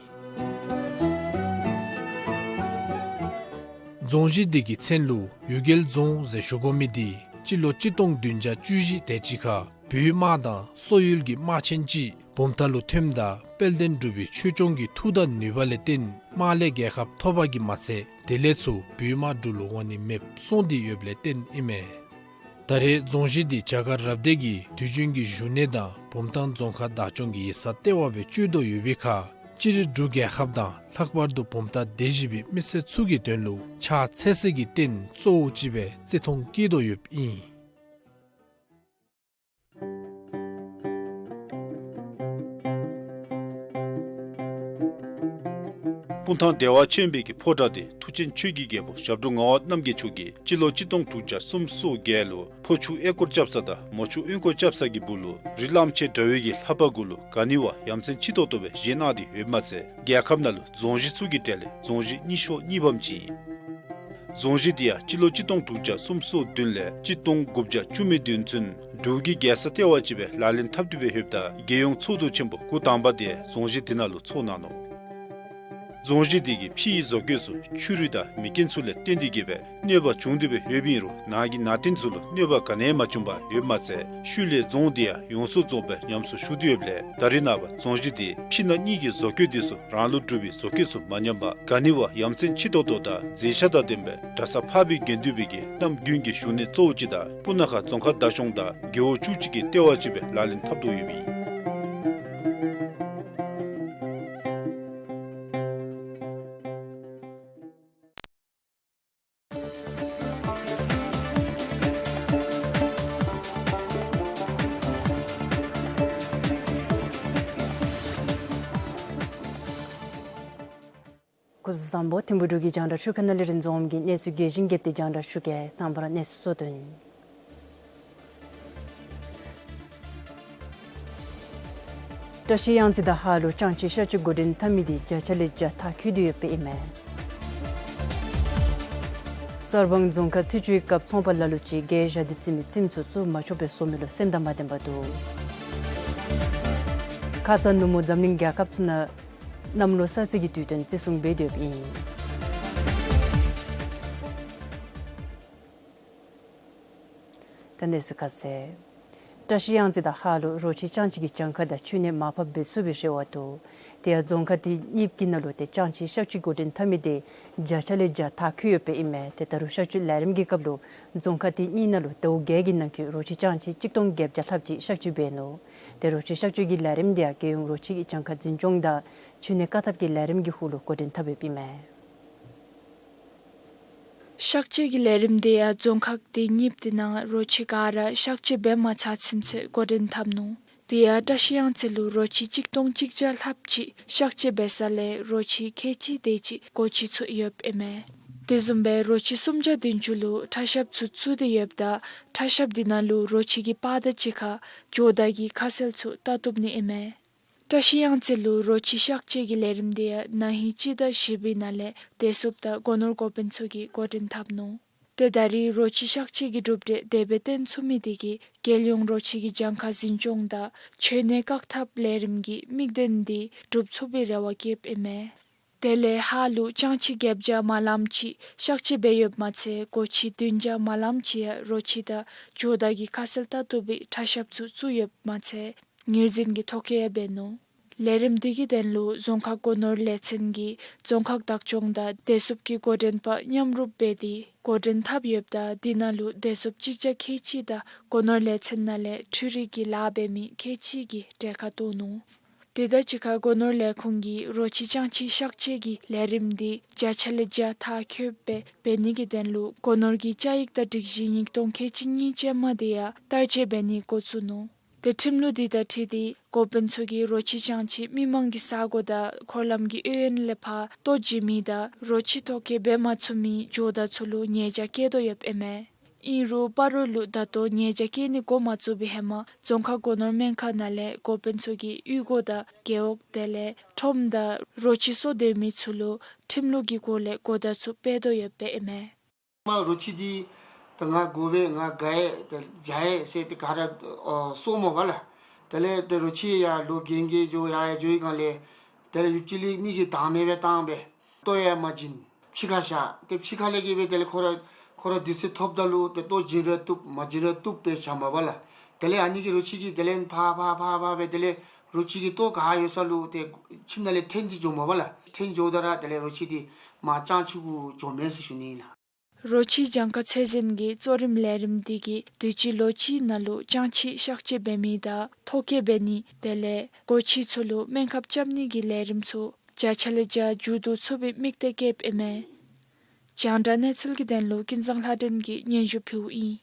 རྫོང་གཞི་འདི་གི་མཚན་ལུ་གཡུལ་རྒྱལ་རྫོང་ཟེར་ཞུ་དགོ་མི་འདི་སྤྱི་ལོ་གཅིག་སྟོང་བདུན་བརྒྱ་བཅུ་བཞི་དེ་ཅིག་ཁར་བོད་དམག་དང་སོག་ཡུལ་གྱི་དམག་ཆེན་ཅིག་བུམ་ཐང་ལུ་ཐོནམ་ད་དཔལ་ལྡན་འབྲུག་པའི་ཆོས་སྐྱོང་གི་མཐུ་དང་ནུས་པ་ལས་བརྟེན་དམག་ལས་རྒྱལ་ཁ་ཐོབ་པ་གིས་མ་ཚད་དེ་ལས་ཚུར་བོད་དམག་འབྲུག་ལུ་འོང་ནི་མེདཔ་སོང་སྟེ་ཡོདཔ་ལས་བརྟེན་ཨིན་མས། ད་རེས་རྫོང་གཞི་འདི་བྱ་དཀར་རབ་སྡེ་གི་དུས་རྒྱུན་གྱི་བཞུགས་གནས་དང་བུམ་ཐང་རྫོང་ཁག་བདག་སྐྱོང་གི་ཡིག་ཚང་ལྟེ་བ་སྦེ་སྤྱོད་དོ་ཡོད་པའི་ཁར་སྤྱིར་འབྲུག་རྒྱལ་ཁབ་དང་ལྷག་པར་དུ་བུམ་ཐང་སྡེ་བཞི་པའི་མི་སེར་ཚུ་གི་དོན་ལུ་ཕྱག་འཚལ་སའི་རྟེན་གཙོ་བོ་ཅིག་སྦེ་བརྩི་མཐོང་བསྐྱེད་དོ་ཡོདཔ་ཨིན། སྤུངས་ཐང་བདེ་བ་ཆེན་པོའི་གི་ཕོ་བྲང་འདི་མཐུ་ཆེན་ཆོས་ཀྱི་རྒྱལ་པོ་ཞབས་དྲུང་ངག་དབང་རྣམ་རྒྱལ་མཆོག་གིས་སྤྱི་ལོ་གཅིག་སྟོང་དྲུག་བརྒྱ་སུམ་ཅུ་སོ་བརྒྱད་ལུ་ཕོ་ཆུ་ཨེ་སྐོར་རྐྱབ་ས་དང་མོ་ཆུ་གཡོན་སྐོར་རྐྱབ་ས་གི་སྦུག་ལུ་རི་གླང་ཆེན་འདྲ་བའི་གི་ལྷ་པ་གུ་ལུ་ག་ནི་བ་ཡ་མཚན་ཆེ་ཏོག་ཏོ་སྦེ་བཞེངས་གནང་སྟེ་ཡོདཔ་མ་ཚད་རྒྱལ་ཁབ་ནང་ལུ་རྫོང་གཞི་ཚུ་གི་གྲས་ལས་རྫོང་གཞི་རྙིང་ཤོས་གཉིས་པམ་ཅིག་ཨིན། རྫོང་གཞི་འདི་ཡང་སྤྱི་ལོ་གཅིག་སྟོང་དྲུག་བརྒྱ་སུམ་ཅུ་སོ་བདུན་ལས་གཅིག་སྟོང་དགུ་བརྒྱ་བཅུ་མེད་བདུན་ཚུན་འབྲུག་གི་རྒྱལ་ས་ལྟེ་བ་ཅིག་སྦེ་ལག་ལེན་འཐབ་སྟེ་སྦེ་ཡོདཔ་ད་རྒྱལ་ཡོངས་ཚོགས་འདུ་ཆེན་པོ་འགོ་དང་པ་དེ་རྫོང་གཞི་འདི་ནང་ལུ་ཚོགས་གནང་ནུག། རྫོང་གཞི་འདི་གི་ཕྱི་ཡི་བཟོ་བཀོད་ཚུ་ཆུ་རུད་དང་མེ་རྐྱེན་ཚུ་ལས་བརྟེན་ཏེ་གིས་སྦེ་གནོད་པ་བྱུང་སྟེ་སྦེ་ཡོདཔ་ཨིན་རུང་ནང་གི་ནང་རྟེན་ཚུ་ལུ་གནོད་པ་ག་ནི་ཡང་མ་བྱུང་པར་ཡོདཔ་མ་ཚད་ཤུལ་ལས་རྫོང་འདི་ཡང་ཡོངས་སུ་རྫོགས་སྦེ་ཉམས་གསོ་ཞུ་སྟེ་ཡོདཔ་ལས་ད་རེས་ནངས་པ་རྫོང་གཞི་འདི་ཕྱི་ནང་གཉིས་ཀྱི་བཟོ་བཀོད་འདི་ཚུ་རང་ལུ་གྲུབ་པའི་བཟོ་བཀོད་ཚུ་མ་ཉམས་པར་ག་ནི་བ་ཡ་མཚན་ཆེ་ཏོག་ཏོ་དང་མཛེས་ཆ་དང་ལྡན་པའི་གྲྭ་ས་འཕགས་པའི་དགེ་འདུན་པའི་གི་གནམ་དགུན་གྱི་བཞུགས་གནས་གཙོ་བོ་ཅིག་དང་སྤུ་ན་ཁ་རྫོང་ཁག་བདག་སྐྱོང་དང་རྒེད་འོག་བཅུ་གཅིག་གི་ལྟེ་བ་ཅིག་སྦེ་ལག་ལེན་འཐབ་དོ་ཡོདཔ་ཨིན། སྐུ་གཟུགས་བཟང་པོ། ཐིམ་ཕུག་འབྲུག་གི་རྒྱང་བསྒྲགས་ཤོག་ཁག་ནང་ལས་རིན་འཛོམས་ཀྱིས་གནས་ཚུལ་རྒྱས་ཤིང་རྒྱས་པ་དེ་རྒྱང་བསྒྲགས་ཞུ་གེ། དང་པ་ར་གནས་ཚུལ་གཙོ་དོན། བཀྲ་ཤིས་གཡང་རྩེ་དང་ཧཱ་ལུ་ལྕང་ཁྱི་གཤག་བཅོས་འགོ་འདྲེན་འཐབ་མི་དེ་བརྒྱ་ཆ་ལས་བརྒྱ་མཐར་འཁྱོལ་ཏེ་ཡོདཔ་ཨིན་མས། གསར་སྤང་རྫོང་ཁག་ཚེས་བཅུའི་སྐབས་ཚོང་པ་ལ་ལུ་ཅིག་སྒལ་བཞག་སྟེ་བཙིར་མི་བཙིར་མ་ཚུགས་བཙུགས་མ་ཆོགཔ་སྦེ་བཟོ་མི་ལུ་སེམས་དང་མ་ལྡན་པ་འདུག། ཁ་ཙ་ནུབ་མོ་འཛམ་གླིང་རྒྱལ་ཁབ་ཚུ་ནང་གནམ་ལོ་གསར་ཚེས་ཀྱི་དུས་སྟོན་བརྩི་སྲུང་འབད་དེ་ཡོདཔ་ཨིན། ད་གནས་ཚུལ་ཁ་གསལ། བཀྲ་ཤིས་གཡང་རྩེ་དང་ཧཱ་ལུ་རོ་ཁྱི་ལྕང་ཁྱི་གི་གྱངས་ཁ་དང་འཕྲོ་ནད་མར་ཕབ་འབད་ཚུགས་པའི་རེ་བ་འདུག། དེ་ཡང་རྫོང་ཁག་དེ་གཉིས་ཀྱི་ནང་ལུ་ཏེ་ལྕང་ཁྱི་གཤག་བཅོས་འགོ་འདྲེན་འཐབ་མི་དེ་བརྒྱ་ཆ་ལས་བརྒྱ་མཐར་འཁྱོལ་ཡོདཔ་ཨིན་མས། ཏེ་ད་རུང་གཤག་བཅོས་ལས་རིམ་གྱི་སྐབས་ལུ་རྫོང་ཁག་དེ་གཉིས་ནང་ལུ་ཟླཝ་བརྒྱད་ཀྱི་ནང་འཁོད་རོ་ཁྱི་ལྕང་ཁྱི་གཅིག་སྟོང་བརྒྱད་བརྒྱ་ལྷགཔ་ཅིག་གཤག་བཅོས་འབད་ནུག། ཏེ་རོ་ཁྱི་གཤག་བཅོས་ཀྱི་ལས་རིམ་དེ་ཡང་རྒྱལ་ཡོངས་རོ་ཁྱི་གི་གྱངས་ཁ་འཛིན་སྐྱོང་དང་འཕྲོ་ནད་བཀག་ཐབས་ཀྱི་ལས་རིམ་གྱི་ཧོང་ལུ་འགོ་འདྲེན་འཐབ་ཡོདཔ་ཨིན་མས། གཤག་བཅོས་ཀྱི་ལས་རིམ་དེ་ཡང་རྫོང་ཁག་དེ་གཉིས་པོའི་ནང་རོ་ཁྱི་ག་ར་གཤག་བཅོས་འབད་མ་ཚར་ཚུན་ཚོད་འགོ་འདྲེན་འཐབ་ནུག། དེ་ཡང་བཀྲ་ཤིས་གཡང་རྩེ་ལུ་རོ་ཁྱི་གཅིག་སྟོང་གཅིག་བརྒྱ་ལྷགཔ་ཅིག་གཤག་བཅོས་འབད་ས་ལས་རོ་ཁྱི་ཁལ་གཅིག་དེ་ཅིག་འགོ་བཙུགས་ཚུགས་ཡོདཔ་ཨིན་མས། དེ་བཟུམ་སྦེ་རོ་ཁྱི་སུམ་བརྒྱ་བདུན་ཅུ་ལུ་ཁྲག་ཤབ་ཚུ་བཙུགས་ཏེ་ཡོདཔ་ད་ཁྲག་ཤབ་དེ་ནང་ལུ་རོ་ཁྱི་གི་པར་དང་གཅིག་ཁར་ཇོ་བདག་གི་ཁ་གསལ་ཚུ་བལྟ་བཏུབ་ནི་ཨིན་མས། བཀྲ་ཤིས་གཡང་རྩེ་ལུ་རོ་ཁྱི་གཤག་བཅོས་ཀྱི་ལས་རིམ་དེ་ཡང་ན་ཧིང་སྤྱི་ཟླ་བཞི་པའི་ནང་ལས་བདེ་སྲུངཔ་དང་སྒོ་ནོར་འགོ་དཔོན་ཚུ་གིས་འགོ་འདྲེན་འཐབ་ནུག། ཏེ་ད་རེས་རོ་ཁྱི་གཤག་བཅོས་ཀྱི་གྲུབ་འབྲས་དེ་སྦེ་སྟོན་ཚུགས་མི་དེ་གིས་རྒྱལ་ཡོངས་རོ་ཁྱི་གི་གྱངས་ཁ་འཛིན་སྐྱོང་དང་འཕྲོ་ནད་བཀག་ཐབས་ལས་རིམ་གྱི་དམིགས་དོན་དེ་འགྲུབ་ཚུགས་པའི་རེ་བ་བསྐྱེདཔ་ཨིན་མས། དེ་ལས་ཧཱ་ལུ་ལྕང་ཁྱི་བརྒྱད་བརྒྱ་མ་ལངམ་ཅིག་གཤག་བཅོས་འབད་ཡོདཔ་མ་ཚད་སྒོ་ཁྱི་བདུན་བརྒྱ་མ་ལངམ་ཅིག་ཡང་རོ་ཁྱི་དང་ཇོ་བདག་གི་ཁ་གསལ་བལྟ་བཏུབ་པའི་ཁྲག་ཤབ་ཚུ་བཙུགས་ཡོདཔ་མ་ཚད་ངོས་འཛིན་གྱི་ཐོ་བཀོད་ཡང་འབད་ནུག། ལས་རིམ་དེ་གི་དོན་ལུ་རྫོང་ཁག་སྒོ་ནོར་ལས་ཚན་གྱིས་རྫོང་ཁག་བདག་སྐྱོང་དང་བདེ་སྲུངཔ་གི་འགོ་འདྲེན་པ་མཉམ་རུབ་འབད་དེ་འགོ་འདྲེན་འཐབ་ཡོདཔ་ད་དེ་ནང་ལུ་བདེ་སྲུངཔ་གཅིག་བརྒྱ་ཁལ་གཅིག་དང་སྒོ་ནོར་ལས་ཚན་ནང་ལས་འཕྲུལ་རིག་གི་ལཱ་འབད་མི་ཁལ་གཅིག་གིས་གྲལ་ཁར་གཏོགས་ནུག། དེ་དང་གཅིག་ཁར་སྒོ་ནོར་ལས་ཁུངས་ཀྱིས་རོ་ཁྱི་ལྕང་ཁྱི་གཤག་བཅོས་ཀྱི་ལས་རིམ་དེ་བརྒྱ་ཆ་ལས་བརྒྱ་མཐར་འཁྱོལ་སྦེ་འབད་ནི་གི་དོན་ལུ་སྒོ་ནོར་གྱི་བཅའ་ཡིག་དང་སྒྲིག་གཞི་ཉིས་སྟོང་ཁལ་གཅིག་གཉིས་ཅན་མ་དེ་ཡང་བསྟར་སྤྱོད་འབད་ནི་འགོ་བཙུགས་ནུག། ཏེ་ཁྲིམས་ལུགས་དེ་དང་འཁྲིལ་ཏེ་འགོ་དཔོན་ཚུ་གིས་རོ་ཁྱི་ལྕང་ཁྱི་མི་མང་གི་ས་སྒོ་དང་འཁོར་ལམ་གྱི་གཡས་གཡོན་ལས་ཕར་གཏོར་བྱིན་མི་དང་རོ་ཁྱི་ཐོ་བཀོད་འབད་མ་ཚུགས་མི་ཇོ་བདག་ཚུ་ལུ་ཉེས་བྱ་བཀལ་དོ་ཡོདཔ་ཨིན་མས། ཨིན་རུང་སྤ་རོ་ལུ་ད་ལྟོ་ཉེས་བྱ་བཀལ་ནི་འགོ་མ་བཙུགས་པའི་ཧེ་མ་རྫོང་ཁག་སྒོ་ནོར་སྨན་ཁང་ནང་ལས་འགོ་དཔོན་ཚུ་གིས་གཡུས་སྒོ་དང་རྒེད་འོག་དེ་ལས་ཁྲོམ་དང་རོ་ཁྱི་གསོ་སྡོད་མི་ཚུ་ལུ་ཁྲིམས་ལུགས་ཀྱི་སྒོ་ལས་གོ་བརྡ་ཚུ་སྤེལ་དོ་ཡོདཔ་ཨིན་མས། མ་རོ་ཁྱི་འདི་ད་ང་དགོ་པས་ང་དགའ་ཡི་ད་བྱ་ཡི་ཟེར་ཏེ་ག་ར་ཨོ་གསོཝ་མས་པ་ལགས། དེ་ལས་ཏེ་རོ་ཁྱི་ཡར་ལོག་གན་གན་འགྱོ་ཡར་ཡར་འགྱོ་བའི་སྒང་ལས་དེ་ལས་ཡུདཔ་ཅིག་ལས་མི་གིས་བདག་མེད་སྦེ་བཏང་སྦེ་ལྟོ་ཡང་མ་བྱིན། ཕྱི་ཁར་བཞག། ཏེ་ཕྱི་ཁ་ལས་ཀྱི་སྦེ་དེ་ལས་ཁོ་ར་ཁོ་ར་དུས་ཚོད་ཐོབ་ད་ལུ་ཏེ་ལྟོ་བྱིན་རུང་བཏུབ་མ་བྱིན་རུང་བཏུབ་སྦེ་བཞགཔ་མས་པ་ལགས། དེ་ལས་ཨ་ནི་གི་རོ་ཁྱི་གིས་དེ་ལས་ཕར་ཕར་ཕར་ཕར་སྦེ་དེ་ལས་རོ་ཁྱི་གི་ལྟོ་ག་ཡོད་ས་ལུ་ཏེ་ཁྱིམ་ནང་ལས་འཐེན་ཏེ་འགྱོཝ་མས་པ་ལགས། འཐེན་འགྱོཝ་ད་ར་དེ་ལས་རོ་ཁྱི་འདི་མར་ལྕང་ཁྱི་གུ་འགྱོཝ་མས་ཟེར་ཞུ་ནི་ལགས། རོ་ཁྱི་གྱངས་ཁ་ཚད་འཛིན་གྱི་གཙོ་རིམ་ལས་རིམ་འདི་གིས་དུས་ཅི་ལོ་གཅིག་ནང་ལུ་ལྕང་ཁྱི་གཤག་བཅོས་འབད་མི་དང་ཐོ་བཀོད་འབད་ནི་དེ་ལས་སྒོ་ཁྱི་ཚུ་ལུ་སྨན་ཁབ་རྐྱབ་ནི་གི་ལས་རིམ་ཚུ་བརྒྱ་ཆ་ལས་བརྒྱ་མཇུག་བསྡུ་ཚུགས་པའི་དམིགས་གཏད་བསྐྱེདཔ་ཨིན་མས། རྒྱང་བསྒྲགས་གནས་ཚུལ་གྱི་དོན་ལུ་ཀུན་བཟང་ལྷ་སྒྲོན་གྱིས་སྙན་ཞུ་ཕུལཝ་ཨིན།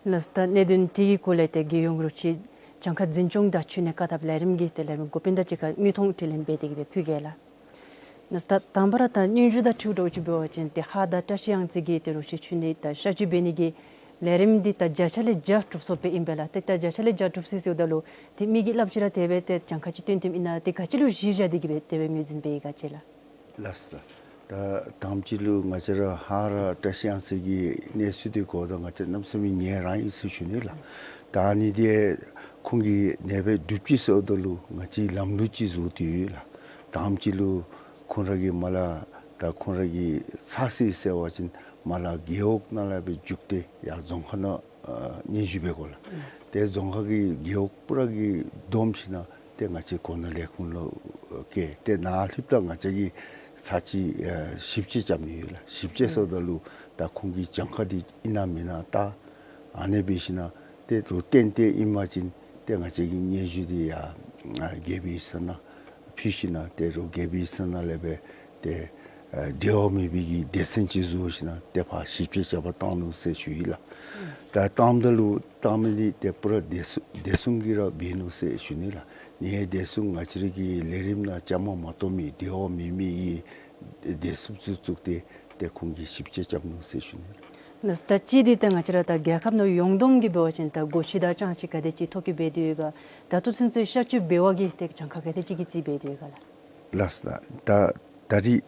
ལགས་སོ། ད་གནད་དོན་དེ་གི་སྐོར་ལས་ཏེ་རྒྱལ་ཡོངས་རོ་ཁྱི་གྱངས་ཁ་འཛིན་སྐྱོང་དང་འཕྲོ་ནད་བཀག་ཐབས་ལས་རིམ་གྱི་ཏེ་ལས་རིམ་འགོ་དཔོན་དང་གཅིག་ཁར་དངོས་མཐོང་དྲི་ལན་འབད་དེ་གི་སྦེ་ཕུལ་གེ་ལགས། ལགས་སོ། ད་དང་པ་ར་ད་སྙན་ཞུ་དང་འཁྲིལཝ་ད་ཅིག་འབད་བ་ཅིན་ཏེ་ཧཱ་དང་བཀྲ་ཤིས་གཡང་རྩེ་གི་ཏེ་རོ་ཁྱི་འཕྲོ་ནད་དང་གཤག་བཅོས་འབད་ནི་གི་ལས་རིམ་འདི་ད་བརྒྱ་ཆ་ལས་བརྒྱ་གྲུབ་སོཔ་སྦེ་ཨིན་པས་ལགས། ཏེ་ད་བརྒྱ་ཆ་ལས་བརྒྱ་གྲུབ་སོ་ཟེརཝ་ད་ལུ་ཏེ་མི་གིས་སླབ་ཅི་ར་དེ་སྦེ་ཏེ་གྱངས་ཁ་ཅིག་བཏོན་བཏོནམ་ཨིན་ན་ཏེ་ག་ཅི་ལུ་གཞི་བཞག་སྟེ་གི་སྦེ་དེ་སྦེ་ངོས་འཛིན་འབད་ཡི་ག་ཅི་ལགས། ལགས་སོ། ད་དང་པ་ཅིག་ལུ་ང་བཅས་ར་ཧཱ་ར་བཀྲ་ཤིས་གཡང་རྩེ་གི་གནས་ཚུལ་འདི་གོཝ་ད་ང་བཅས་གནམ་མེད་ས་མེད་ངལ་རངས་ཡི་ཟེར་ཞུ་ནི་ལགས། ད་ཨ་ནི་འདི་ཁོང་གིས་ཨ་ནེ་སྦེ་སྒྲུབ་ཅི་ཟེརཝ་ད་ལུ་ང་བཅས་ལམ་ལུགས་ཅིག་བཟོ་སྟེ་ཡོད་ལགས། དང་པ་ཅིག་ལུ་ཁོང་ར་གི་མར་ལས་ད་ཁོང་ར་གི་ཚ་སེ་ཟེར་བ་ཅིན་མར་ལས་རྒེད་འོག་ནང་ལས་སྦེ་རྒྱུགས་ཏེ་ཡར་རྫོང་ཁག་ནང་ཨ་སྙན་ཞུ་འབད་དགོ་ལགས། ཏེ་རྫོང་ཁག་གི་རྒེད་འོག་པུ་ར་གིས་བསྡོམས་ཞིན་ན་ཏེ་ང་བཅས་སྒོ་ནོར་ལས་ཁུངས་ལུ་བསྐྱལ། ཏེ་ནཱ་ལྷོདཔ་ད་ང་བཅས་ཀྱིས་ཚར་གཅིག་ཨ་ཞིབ་དཔྱད་རྐྱབ་ནི་ཡོད་ལགས། ཞིབ་དཔྱད་ཟེརཝ་ད་ལུ་ད་ཁོང་གི་གྱངས་ཁ་འདི་ཨིན་ན་མེན་ན་བལྟ། ཨ་ནེ་སྦེ་ཞིན་ན་ཏེ་རུང་ཏན་ཏན་ཨིན་པ་ཅིན་ཏེ་ང་བཅས་ཀྱིས་སྙན་ཞུ་འདི་ཡར་ཨ་རྒྱལ་པོའི་ས་གནས་ཕུལ་ཞིན་ན་ཏེ་རུང་རྒྱལ་པོའི་ས་གནས་ལས་སྦེ་ཏེ་ཨ་འབྲེལ་བ་མེད་པའི་གི་སྡེ་ཚན་ཅིག་བཟོ་ཞིན་ན་ཏེ་ཕར་ཞིབ་དཔྱད་རྐྱབ་པར་བཏང་ནུག་ཟེར་ཞུ་ཡི་ལགས། ད་བཏངམ་ད་ལུ་བཏང་མི་འདི་ཏེ་པུ་ར་བདེ་སྲུང་བདེ་སྲུང་གིས་ར་འབད་ནུག་ཟེར་ཞུ་ནི་ལགས། ནཱ་བདེ་སྲུང་ང་བཅས་རའི་གི་ལས་རིམ་ནང་བཅའ་མར་མ་གཏོགས་མི་འབྲེལ་བ་མེད་མི་གི་བདེ་སྲུང་ཚུ་བཙུགས་ཏེ་ཏེ་ཁོང་གིས་ཞིབ་དཔྱད་རྐྱབ་ནུག་ཟེར་ཞུ་ནི་ལགས། ལགས། ད་ཅི་འདི་ཏེ་ང་བཅས་ར་ད་རྒྱལ་ཁབ་ནང་ཡོངས་བསྡོམས་ཀྱི་འབད་བ་ཅིན་ད་སྒོ་ཁྱི་དང་སྤྱང་ཁྱི་ག་དེ་ཅིག་ཐོ་བཀོད་འབད་དེ་ཡོད་ག། ད་ལྟོ་ཚུན་ཚོད་གཤག་བཅོས་འབད་བ་གི་ཏེ་གྱངས་ཁ་ག་དེ་ཅིག་གི་རྩིས་འབད་དེ་ཡོད་ག་ལགས། ལགས་ལགས། ད་ད་རིས་